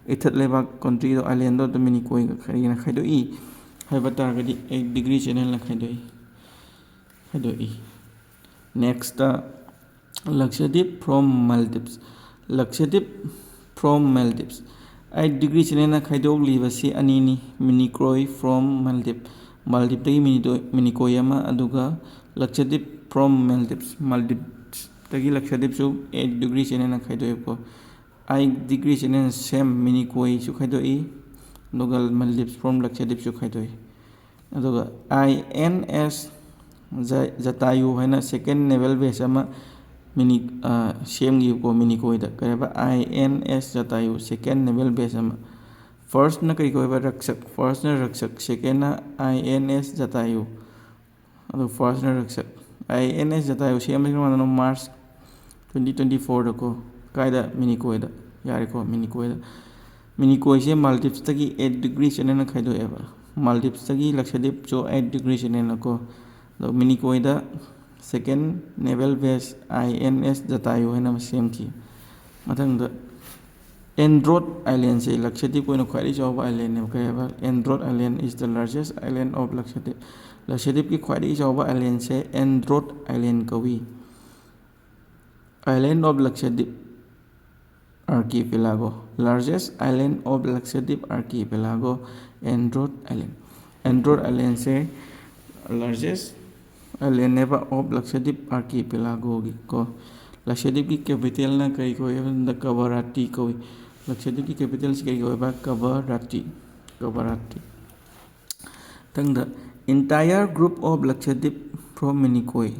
ꯏꯊꯠ ꯂꯩꯕꯥꯛ, countryꯗꯣ, islandꯗꯣ ꯑꯗꯨ ꯃꯤꯅꯤꯀꯣꯏꯒ ꯀꯔꯤꯒꯤꯅ ꯈꯥꯏꯗꯣꯛꯏ ꯍꯥꯏꯕ ꯇꯥꯔꯒꯗꯤ eight degree channelꯅ ꯈꯥꯏꯗꯣꯛꯏ, ꯈꯥꯏꯗꯣꯛꯏ꯫ Nextꯇ Lakshadweep from Maldives, Lakshadweep from Maldives꯫ Eight degree channelꯅ ꯈꯥꯏꯗꯣꯛꯂꯤꯕꯁꯤ ꯑꯅꯤꯅꯤ, ꯃꯤꯅꯤꯀꯣꯏ from Maldives, ꯃꯥꯜꯗꯤꯞꯇꯒꯤ ꯃꯤꯅꯤꯗꯣꯏ-, ꯃꯤꯅꯤꯀꯣꯏ ꯑꯃ, ꯑꯗꯨꯒ Lakshadweep from Maldives, ꯃꯥꯜꯗꯤꯞꯇꯒꯤ ꯂꯛꯁꯗꯤꯞꯁꯨ eight degree channelꯅ ꯈꯥꯏꯗꯣꯛꯑꯦꯕꯀꯣ꯫ Eight degree channelꯅ same ꯃꯤꯅꯤꯀꯣꯏꯁꯨ ꯈꯥꯏꯗꯣꯛꯏ, ꯑꯗꯨꯒ Maldives from ꯂꯛꯁꯗꯤꯞꯁꯨ ꯈꯥꯏꯗꯣꯛꯏ꯫ ꯑꯗꯨꯒ I N S ꯖ-, ꯖꯇꯥꯌꯨ ꯍꯥꯏꯅ second naval base ꯑꯃ ꯃꯤꯅꯤ-, ꯑ, ꯁꯦꯝꯈꯤꯕꯀꯣ ꯃꯤꯅꯤꯀꯣꯏꯗ꯫ ꯀꯔꯤ ꯍꯥꯏꯕ? I N S ꯖꯇꯥꯌꯨ, second naval base ꯑꯃ꯫ Firstꯅ ꯀꯔꯤ ꯀꯧꯋꯦꯕ? ꯔꯛꯁꯛ꯫ Firstꯅ ꯔꯛꯁꯛ, secondꯅ I N S ꯖꯇꯥꯌꯨ꯫ ꯑꯗꯨ firstꯅ ꯔꯛꯁꯛ꯫ I N S ꯖꯇꯥꯌꯨ ꯁꯦꯝꯕꯁꯤ ꯀꯔꯝ ꯀꯥꯟꯗꯅꯣ? March twenty twenty fourꯗꯀꯣ꯫ ꯀꯥꯏꯗ? ꯃꯤꯅꯤꯀꯣꯏꯗ꯫ ꯌꯥꯔꯦꯀꯣ, ꯃꯤꯅꯤꯀꯣꯏꯗ꯫ ꯃꯤꯅꯤꯀꯣꯏꯁꯦ Maldives ꯇꯒꯤ eight degree channelꯅ ꯈꯥꯏꯗꯣꯛꯑꯦꯕ꯫ Maldives ꯇꯒꯤ ꯂꯛꯁꯗꯤꯞꯁꯨ eight degree channelꯅꯀꯣ꯫ ꯑꯗꯣ ꯃꯤꯅꯤꯀꯣꯏꯗ second naval base I N S ꯖꯇꯥꯌꯨ ꯍꯥꯏꯅ ꯑꯃ ꯁꯦꯝꯈꯤ꯫ ꯃꯊꯪꯗ Andros Islandꯁꯦ ꯂꯛꯁꯗꯤꯞꯀꯤ ꯑꯣꯏꯅ ꯈ꯭ꯋꯥꯏꯗꯒꯤ ꯆꯥꯎꯕ islandꯅꯦꯕ꯫ ꯀꯔꯤ ꯍꯥꯏꯕ? Andros Island is the largest island of Lakshadweep꯫ ꯂꯛꯁꯗꯤꯞꯀꯤ ꯈ꯭ꯋꯥꯏꯗꯒꯤ ꯆꯥꯎꯕ islandꯁꯦ Andros Island ꯀꯧꯏ꯫ Island of Lakshadweep archipelago, largest island of Lakshadweep archipelago, Andros Island꯫ Andros Islandꯁꯦ largest island ꯅꯦꯕ of Lakshadweep archipelago ꯒꯤ ꯀꯣ꯫ ꯂꯛꯁꯗꯤꯞꯀꯤ capital ꯅ ꯀꯔꯤ ꯀꯧꯏ ꯍꯥꯏꯕ ꯃꯇꯝꯗ ꯀꯕꯔꯥꯇꯤ ꯀꯧꯏ꯫ ꯂꯛꯁꯗꯤꯞꯀꯤ capital ꯁꯤ ꯀꯔꯤ ꯀꯧꯏ ꯍꯥꯏꯕ? ꯀꯕꯔꯥꯇꯤ꯫ ꯀꯕꯔꯥꯇꯤ꯫ ꯃꯊꯪꯗ, entire group of Lakshadweep from Minikoy꯫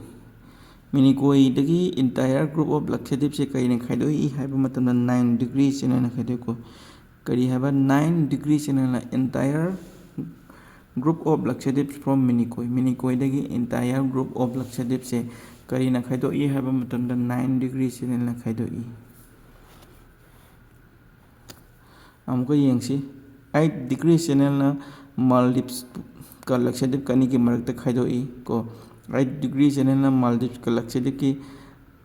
ꯃꯤꯅꯤꯀꯣꯏꯗꯒꯤ entire group of Lakshadweep ꯁꯦ ꯀꯔꯤꯅ ꯈꯥꯏꯗꯣꯛꯏ ꯍꯥꯏꯕ ꯃꯇꯝꯗ nine degree channel ꯅ ꯈꯥꯏꯗꯣꯛꯏꯀꯣ꯫ ꯀꯔꯤ ꯍꯥꯏꯕ? Nine degree channel ꯅ entire group of Lakshadweep from Minikoy꯫ ꯃꯤꯅꯤꯀꯣꯏꯗꯒꯤ entire group of Lakshadweep ꯁꯦ ꯀꯔꯤꯅ ꯈꯥꯏꯗꯣꯛꯏ ꯍꯥꯏꯕ ꯃꯇꯝꯗ nine degree channel ꯅ ꯈꯥꯏꯗꯣꯛꯏ꯫ ꯑꯃꯨꯛꯀ ꯌꯦꯡꯁꯤ꯫ Eight degree channel ꯅ Maldives ꯀ Lakshadweep ꯀ ꯑꯅꯤꯒꯤ ꯃꯔꯛꯇ ꯈꯥꯏꯗꯣꯛꯏ ꯀꯣ꯫ Eight degree channel ꯅ Maldives ꯀ Lakshadweep ꯀꯤ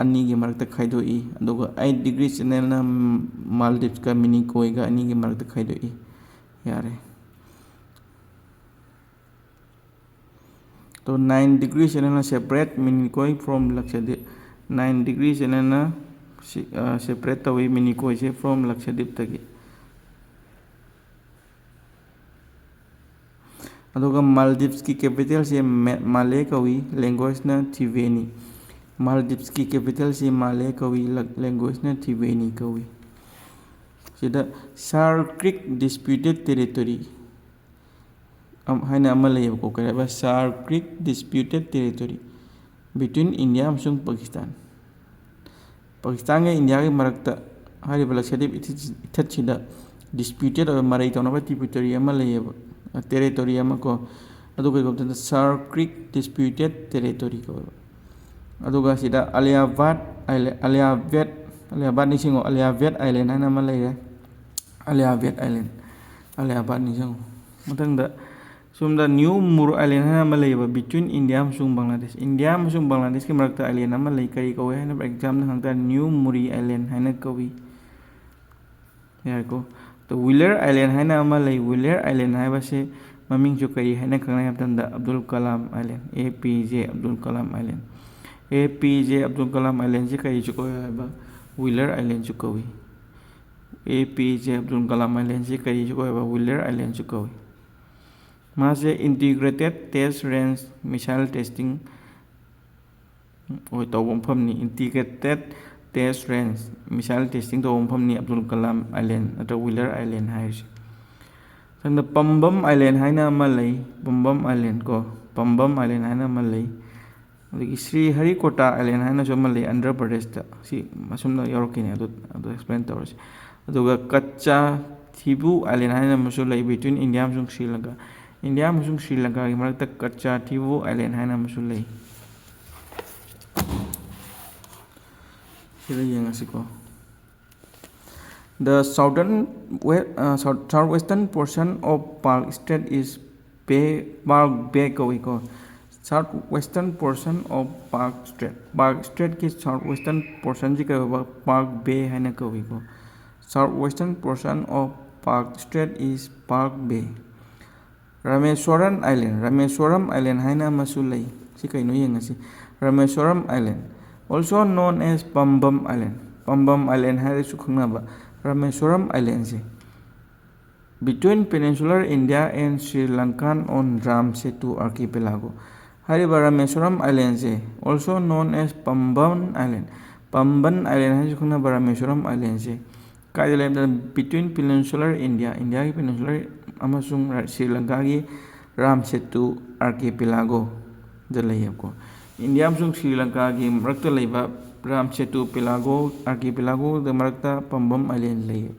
ꯑꯅꯤꯒꯤ ꯃꯔꯛꯇ ꯈꯥꯏꯗꯣꯛꯏ꯫ ꯑꯗꯨꯒ eight degree channel ꯅ Maldives ꯀ ꯃꯤꯅꯤꯀꯣꯏꯒ ꯑꯅꯤꯒꯤ ꯃꯔꯛꯇ ꯈꯥꯏꯗꯣꯛꯏ꯫ ꯌꯥꯔꯦ꯫ ꯇꯣ, nine degree channel ꯅ separate Minikoy from Lakshadweep꯫ Nine degree channel ꯅ ꯁꯤ, ꯑ, separate ꯇꯧꯏ ꯃꯤꯅꯤꯀꯣꯏꯁꯦ from Lakshadweep ꯇꯒꯤ꯫ ꯑꯗꯨꯒ Maldives ꯀꯤ capital ꯁꯦ ꯃꯦ-, ꯃꯥꯂꯦ ꯀꯧꯏ, language ꯅ ꯊꯤꯕꯦꯅꯤ꯫ Maldives ꯀꯤ capital ꯁꯦ ꯃꯥꯂꯦ ꯀꯧꯏ, ꯂ-, language ꯅ ꯊꯤꯕꯦꯅꯤ ꯀꯧꯏ꯫ ꯁꯤꯗ Sar Creek Disputed Territory ꯑꯝ-, ꯍꯥꯏꯅ ꯑꯃ ꯂꯩꯌꯦꯕꯀꯣ꯫ ꯀꯔꯤ ꯍꯥꯏꯕ? Sar Creek Disputed Territory between India ꯑꯃꯁꯨꯡ ꯄꯥꯀꯤꯁꯇꯥꯟ꯫ ꯄꯥꯀꯤꯁꯇꯥꯟꯒ ꯏꯟꯗꯤꯌꯥꯒꯤ ꯃꯔꯛꯇ ꯍꯥꯏꯔꯤꯕ ꯂꯛꯁꯗꯤꯞ ꯏꯊꯠ-, ꯏꯊꯠꯁꯤꯗ disputed ꯑꯣꯏꯕ, ꯃꯔꯩ ꯇꯧꯅꯕ territory ꯑꯃ ꯂꯩꯌꯦꯕ, territory ꯑꯃ ꯀꯣ꯫ ꯑꯗꯨ ꯀꯩ ꯀꯧꯕ ꯃꯇꯝꯗ Sar Creek Disputed Territory ꯀꯧꯋꯦꯕ꯫ ꯑꯗꯨꯒ ꯁꯤꯗ ꯑꯂꯤꯌꯥꯕꯥꯗ Island, ꯑꯂꯤꯌꯥꯕꯦꯠ, ꯑꯂꯤꯌꯥꯕꯥꯗ ꯅꯤꯡꯁꯤꯡꯉꯣ, ꯑꯂꯤꯌꯥꯕꯦꯠ Island ꯍꯥꯏꯅ ꯑꯃ ꯂꯩꯔꯦ꯫ ꯑꯂꯤꯌꯥꯕꯦꯠ Island, ꯑꯂꯤꯌꯥꯕꯥꯗ ꯅꯤꯡꯁꯤꯡꯉꯣ꯫ ꯃꯊꯪꯗ ꯁꯣꯝꯗ New Mur Island ꯍꯥꯏꯅ ꯑꯃ ꯂꯩꯌꯦꯕ, between India ꯑꯃꯁꯨꯡ ꯕꯪꯒ꯭ꯂꯥꯗꯦꯁ꯫ ꯏꯟꯗꯤꯌꯥ ꯑꯃꯁꯨꯡ ꯕꯪꯒ꯭ꯂꯥꯗꯦꯁꯀꯤ ꯃꯔꯛꯇ island ꯑꯃ ꯂꯩ, ꯀꯔꯤ ꯀꯧꯋꯦ ꯍꯥꯏꯅ exam ꯗ ꯍꯪꯉꯛꯇꯥꯔꯗꯤ New Muri Island ꯍꯥꯏꯅ ꯀꯧꯏ꯫ ꯌꯥꯔꯦꯀꯣ꯫ ꯑꯗꯣ Wheeler Island ꯍꯥꯏꯅ ꯑꯃ ꯂꯩ꯫ Wheeler Island ꯍꯥꯏꯕꯁꯤ ꯃꯃꯤꯡꯁꯨ ꯀꯔꯤ ꯍꯥꯏꯅ ꯈꯪꯅꯩ ꯍꯥꯏꯕ ꯃꯇꯝꯗ Abdul Kalam Island, A P J Abdul Kalam Island꯫ A P J Abdul Kalam Island ꯁꯤ ꯀꯔꯤꯁꯨ ꯀꯧꯋꯦ ꯍꯥꯏꯕ? Wheeler Island ꯁꯨ ꯀꯧꯏ꯫ A P J Abdul Kalam Island ꯁꯤ ꯀꯔꯤꯁꯨ ꯀꯧꯋꯦ ꯍꯥꯏꯕ? Wheeler Island ꯁꯨ ꯀꯧꯏ꯫ ꯃꯥꯁꯦ Integrated Test Range Missile Testing ꯑꯣꯏ ꯇꯧꯕ ꯃꯐꯝꯅꯤ꯫ Integrated Test Range Missile Testing ꯇꯧꯕ ꯃꯐꯝꯅꯤ ꯑꯕꯗꯨꯜ ꯀꯂꯥꯝ ꯑꯥꯏꯂꯦꯟ ꯅꯠꯇ꯭ꯔꯒ ꯋꯤꯂꯔ ꯑꯥꯏꯂꯦꯟ ꯍꯥꯏꯔꯤꯁꯦ꯫ ꯃꯊꯪꯗ ꯄꯝꯕꯝ ꯑꯥꯏꯂꯦꯟ ꯍꯥꯏꯅ ꯑꯃ ꯂꯩ꯫ ꯄꯝꯕꯝ ꯑꯥꯏꯂꯦꯟ ꯀꯣ, ꯄꯝꯕꯝ ꯑꯥꯏꯂꯦꯟ ꯍꯥꯏꯅ ꯑꯃ ꯂꯩ꯫ ꯑꯗꯒꯤ ꯁ꯭ꯔꯤ ꯍꯔꯤꯀꯣꯇꯥ ꯑꯥꯏꯂꯦꯟ ꯍꯥꯏꯅꯁꯨ ꯑꯃ ꯂꯩ ꯑꯟꯙ꯭ꯔ ꯄ꯭ꯔꯗꯦꯁꯇ꯫ ꯁꯤ ꯑꯁꯨꯝꯅ ꯌꯥꯎꯔꯛꯈꯤꯅꯤ, ꯑꯗꯨ ꯑꯗꯨ ꯑꯦꯛꯁꯄ꯭ꯂꯦꯟ ꯇꯧꯔꯁꯤ꯫ ꯑꯗꯨꯒ ꯀꯆꯥ ꯊꯤꯕꯨ ꯑꯥꯏꯂꯦꯟ ꯍꯥꯏꯅ ꯑꯃꯁꯨ ꯂꯩ between India ꯑꯃꯁꯨꯡ ꯁ꯭ꯔꯤ ꯂꯪꯀꯥ꯫ ꯏꯟꯗꯤꯌꯥ ꯑꯃꯁꯨꯡ ꯁ꯭ꯔꯤ ꯂꯪꯀꯥꯒꯤ ꯃꯔꯛꯇ ꯀꯆꯥ ꯊꯤꯕꯨ ꯑꯥꯏꯂꯦꯟ ꯍꯥꯏꯅ ꯑꯃꯁꯨ ꯂꯩ꯫ ꯁꯤꯗ ꯌꯦꯡꯉꯁꯤꯀꯣ꯫ The southern we- uh, south, southwestern portion of Palk Strait is Bay, Palk Bay ꯀꯧꯏꯀꯣ꯫ Southwestern portion of Palk Strait, Palk Straitꯀꯤ southwestern portionꯁꯤ ꯀꯩ ꯀꯧꯕ? Palk Bay ꯍꯥꯏꯅ ꯀꯧꯏꯀꯣ꯫ Southwestern portion of Palk Strait is Palk Bay. Rameswaram Island, Rameswaram Island ꯍꯥꯏꯅ ꯑꯃꯁꯨ ꯂꯩ꯫ ꯁꯤ ꯀꯩꯅꯣ ꯌꯦꯡꯉꯁꯤ꯫ Rameswaram Island, also known as Pambam Island, Pamban island ꯍꯥꯏꯔꯁꯨ ꯈꯪꯅꯕ Rameswaram ꯑꯥꯏꯂꯦꯟꯁꯦ, between peninsular India and Sri Lanka on Ram Setu Archipelago꯫ ꯍꯥꯏꯔꯤꯕ ꯔꯥꯃꯦꯁ꯭ꯋꯔꯝ ꯑꯥꯏꯂꯦꯟꯁꯦ, also known as Pamban Island, Pamban island ꯍꯥꯏꯅꯁꯨ ꯈꯪꯅꯕ ꯔꯥꯃꯦꯁ꯭ꯋꯔꯝ ꯑꯥꯏꯂꯦꯟꯁꯦ ꯀꯥꯏꯗ ꯂꯩ ꯍꯥꯏꯕꯗ, between peninsular India, ꯏꯟꯗꯤꯌꯥꯒꯤ peninsular ꯑꯃꯁꯨꯡ ꯁ꯭ꯔꯤ ꯂꯪꯀꯥꯒꯤ ꯔꯥꯝ ꯁꯦꯇꯨ ꯑꯥꯔꯀꯤꯄꯦꯂꯥꯒꯣꯗ ꯂꯩꯌꯦꯕꯀꯣ꯫ ꯏꯟꯗꯤꯌꯥ ꯑꯃꯁꯨꯡ ꯁ꯭ꯔꯤ ꯂꯪꯀꯥꯒꯤ ꯃꯔꯛꯇ ꯂꯩꯕ ꯔꯥꯝ ꯁꯦꯇꯨ ꯄꯦꯂꯥꯒꯣ, ꯑꯥꯔꯀꯤꯄꯦꯂꯥꯒꯣꯗ ꯃꯔꯛꯇ ꯄꯝꯕꯝ ꯑꯥꯏꯂꯦꯟ ꯂꯩꯌꯦ꯫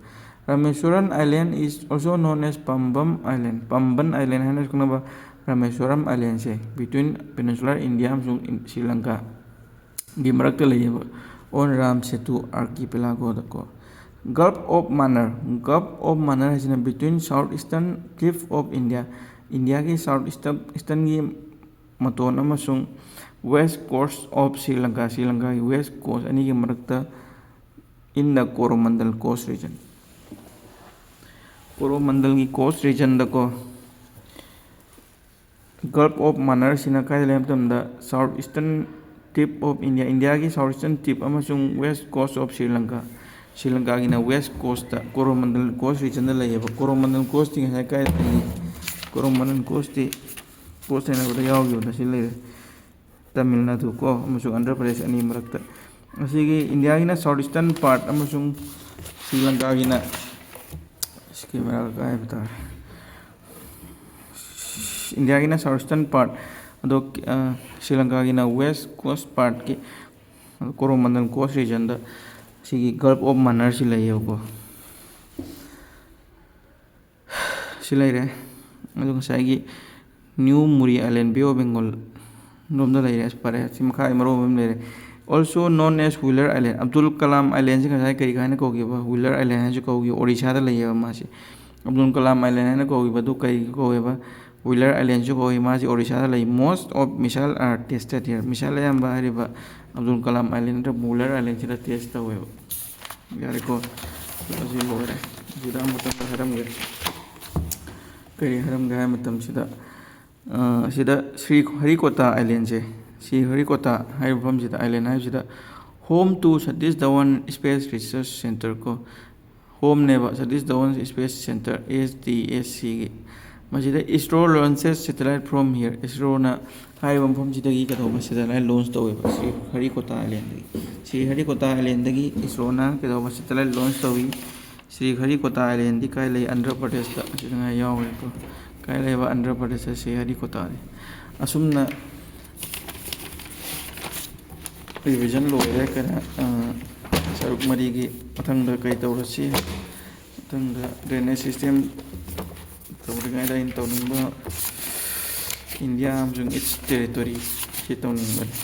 Rameswaram Island is also known as Pambam Island, Pamban island ꯍꯥꯏꯅꯁꯨ ꯈꯪꯅꯕ ꯔꯥꯃꯦꯁ꯭ꯋꯔꯝ ꯑꯥꯏꯂꯦꯟꯁꯦ between peninsular India ꯑꯃꯁꯨꯡ ꯏꯟ- ꯁ꯭ꯔꯤ ꯂꯪꯀꯥꯒꯤ ꯃꯔꯛꯇ ꯂꯩꯌꯦꯕ, on Ram Setu Archipelagoꯗꯀꯣ꯫ Gulf of Mannar, Gulf of Mannar ꯍꯥꯏꯁꯤꯅ between southeastern tip of India, ꯏꯟꯗꯤꯌꯥꯒꯤ south eastern, easternꯒꯤ ꯃꯇꯣꯟ ꯑꯃꯁꯨꯡ west coast of Sri Lanka, Shri ꯂꯪꯀꯥꯒꯤ west coast ꯑꯅꯤꯒꯤ ꯃꯔꯛꯇ in the Coromandel coast region, ꯀꯣꯔꯣꯃꯟꯗꯜꯒꯤ coast regionꯗꯀꯣ꯫ Gulf of Mannar ꯁꯤꯅ ꯀꯥꯏꯗ ꯂꯩ ꯍꯥꯏꯕ ꯃꯇꯝꯗ, southeastern tip of India, ꯏꯟꯗꯤꯌꯥꯒꯤ southeastern tip ꯑꯃꯁꯨꯡ west coast of Sri Lanka, Shri ꯂꯪꯀꯥꯒꯤꯅ west coastꯇ, Coromandel coast regionꯗ ꯂꯩꯌꯦꯕ꯫ ꯀꯣꯔꯣꯃꯟꯗꯜ coastꯇꯤ ꯉꯁꯥꯏ ꯀꯥꯏꯗ ꯂꯩ? ꯀꯣꯔꯣꯃꯟꯗꯜ ꯀꯣꯁꯇꯤ ꯀꯣꯁ ꯂꯩꯅꯕꯗ ꯌꯥꯎꯈꯤꯕꯗ ꯁꯤ ꯂꯩꯔꯦ꯫ ꯇꯥꯃꯤꯜ ꯅꯥꯗꯨ ꯀꯣ ꯑꯃꯁꯨꯡ ꯑꯟꯙ꯭ꯔ ꯄ꯭ꯔꯗꯦꯁ ꯑꯅꯤ ꯃꯔꯛꯇ꯫ ꯑꯁꯤꯒꯤ ꯏꯟꯗꯤꯌꯥꯒꯤꯅ south eastern part ꯑꯃꯁꯨꯡ ꯁ꯭ꯔꯤ ꯂꯪꯀꯥꯒꯤꯅ, ꯀꯦꯃꯦꯔꯥꯒ ꯀꯥꯏꯕ ꯇꯥꯔꯦ꯫ ꯏꯟꯗꯤꯌꯥꯒꯤꯅ south eastern part, ꯑꯗꯣ, ꯑ, ꯁ꯭ꯔꯤ ꯂꯪꯀꯥꯒꯤꯅ west coast partꯀꯤ ꯀꯣꯔꯣꯃꯟꯗꯜ ꯀꯣꯁ ꯔꯤꯖꯟꯗ ꯁꯤꯒꯤ Gulf of Mannar ꯁꯤ ꯂꯩꯌꯦꯕꯀꯣ꯫ ꯁꯤ ꯂꯩꯔꯦ꯫ ꯑꯗꯨ ꯉꯁꯥꯏꯒꯤ New Muri Island, Bay of Bengal ꯂꯣꯝꯗ ꯂꯩꯔꯦ꯫ ꯑꯁ, ꯐꯔꯦ, ꯁꯤ ꯃꯈꯥꯒꯤ ꯃꯔꯣꯜ ꯑꯃ ꯂꯩꯔꯦ꯫ Also known as Wheeler Island, Abdul Kalam ꯑꯥꯏꯂꯦꯟꯁꯤ ꯉꯁꯥꯏ ꯀꯔꯤ ꯍꯥꯏꯅ ꯀꯧꯈꯤꯕ? Wheeler Island ꯍꯥꯏꯅꯁꯨ ꯀꯧꯈꯤ꯫ ꯑꯣꯔꯤꯁꯥꯗ ꯂꯩꯌꯦꯕ ꯃꯥꯁꯦ꯫ ꯑꯕꯗꯨꯜ ꯀꯂꯥꯝ ꯑꯥꯏꯂꯦꯟ ꯍꯥꯏꯅ ꯀꯧꯈꯤꯕ ꯑꯗꯨ ꯀꯔꯤ ꯀꯧꯋꯦꯕ? Wheeler Islandꯁꯨ ꯀꯧꯏ꯫ ꯃꯥꯁꯤ ꯑꯣꯔꯤꯁꯥꯗ ꯂꯩ꯫ Most of missile are tested here. Missile ꯑꯌꯥꯝꯕ ꯍꯥꯏꯔꯤꯕ ꯑꯕꯗꯨꯜ ꯀꯂꯥꯝ ꯑꯥꯏꯂꯦꯟ ꯅꯠꯇ꯭ꯔꯒ Wheeler Islandꯁꯤꯗ test ꯇꯧꯋꯦꯕ꯫ ꯌꯥꯔꯦꯀꯣ? ꯑꯁꯤ ꯂꯣꯏꯔꯦ꯫ ꯁꯤꯗ ꯑꯃꯇꯪꯒ ꯍꯥꯏꯔꯝꯒꯦ꯫ ꯀꯔꯤ ꯍꯥꯏꯔꯝꯒꯦ ꯍꯥꯏꯕ ꯃꯇꯝꯁꯤꯗ, ꯑ, ꯑꯁꯤꯗ ꯁ꯭ꯔꯤ ꯍꯔꯤꯀꯣꯇꯥ ꯑꯥꯏꯂꯦꯟꯁꯦ, ꯁ꯭ꯔꯤ ꯍꯔꯤꯀꯣꯇꯥ ꯍꯥꯏꯔꯤꯕ ꯃꯐꯝꯁꯤꯗ, ꯑꯥꯏꯂꯦꯟ ꯍꯥꯏꯕꯁꯤꯗ, home to Satish Dhawan Space Research Centre ꯀꯣ, ꯍꯣꯝꯅꯦꯕ Satish Dhawan space centre, S D S ꯁꯤꯒꯤ꯫ ꯃꯁꯤꯗ ISRO launches satellite from here. ISROꯅ ꯍꯥꯏꯔꯤꯕ ꯃꯐꯝꯁꯤꯗꯒꯤ ꯀꯩꯗꯧꯕ satellite launch ꯇꯧꯋꯦꯕ, ꯁ꯭ꯔꯤ ꯍꯔꯤꯀꯣꯇꯥ ꯑꯥꯏꯂꯦꯟꯗꯒꯤ꯫ ꯁ꯭ꯔꯤ ꯍꯔꯤꯀꯣꯇꯥ ꯑꯥꯏꯂꯦꯟꯗꯒꯤ ISROꯅ ꯀꯩꯗꯧꯕ satellite launch ꯇꯧꯏ꯫ ꯁ꯭ꯔꯤ ꯍꯔꯤꯀꯣꯇꯥ ꯑꯥꯏꯂꯦꯟꯗꯤ ꯀꯥꯏ ꯂꯩ? ꯑꯟꯙ꯭ꯔ ꯄ꯭ꯔꯗꯦꯁꯇ꯫ ꯑꯁꯤꯗ ꯉꯥꯏ ꯌꯥꯎꯔꯦꯀꯣ꯫ ꯀꯥꯏ ꯂꯩꯕ? ꯑꯟꯙ꯭ꯔ ꯄ꯭ꯔꯗꯦꯁꯇ ꯁ꯭ꯔꯤ ꯍꯔꯤꯀꯣꯇꯥꯗꯤ꯫ ꯑꯁꯨꯝꯅ revision ꯂꯣꯏꯔꯦ꯫ ꯀꯩꯅꯣ, ꯑ, ꯁꯔꯨꯛ ꯃꯔꯤꯒꯤ ꯃꯊꯪꯗ ꯀꯩ ꯇꯧꯔꯁꯤ? ꯃꯊꯪꯗ drainage system ꯇꯧꯗ꯭ꯔꯤꯉꯩꯗ ꯑꯩꯅ ꯇꯧꯅꯤꯡꯕ India ꯑꯃꯁꯨꯡ its territory ꯁꯤ ꯇꯧꯅꯤꯡꯕꯅꯤ꯫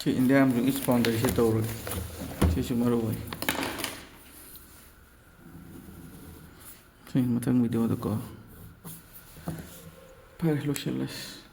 ꯁꯤ India ꯑꯃꯁꯨꯡ its boundary ꯁꯤ ꯇꯧꯔꯒꯦ꯫ ꯁꯤꯁꯨ ꯃꯔꯨ ꯑꯣꯏ꯫ ꯁꯤ ꯃꯊꯪ videoꯗꯀꯣ꯫ ꯐꯔꯦ, ꯂꯣꯏꯁꯤꯜꯂꯁꯤ꯫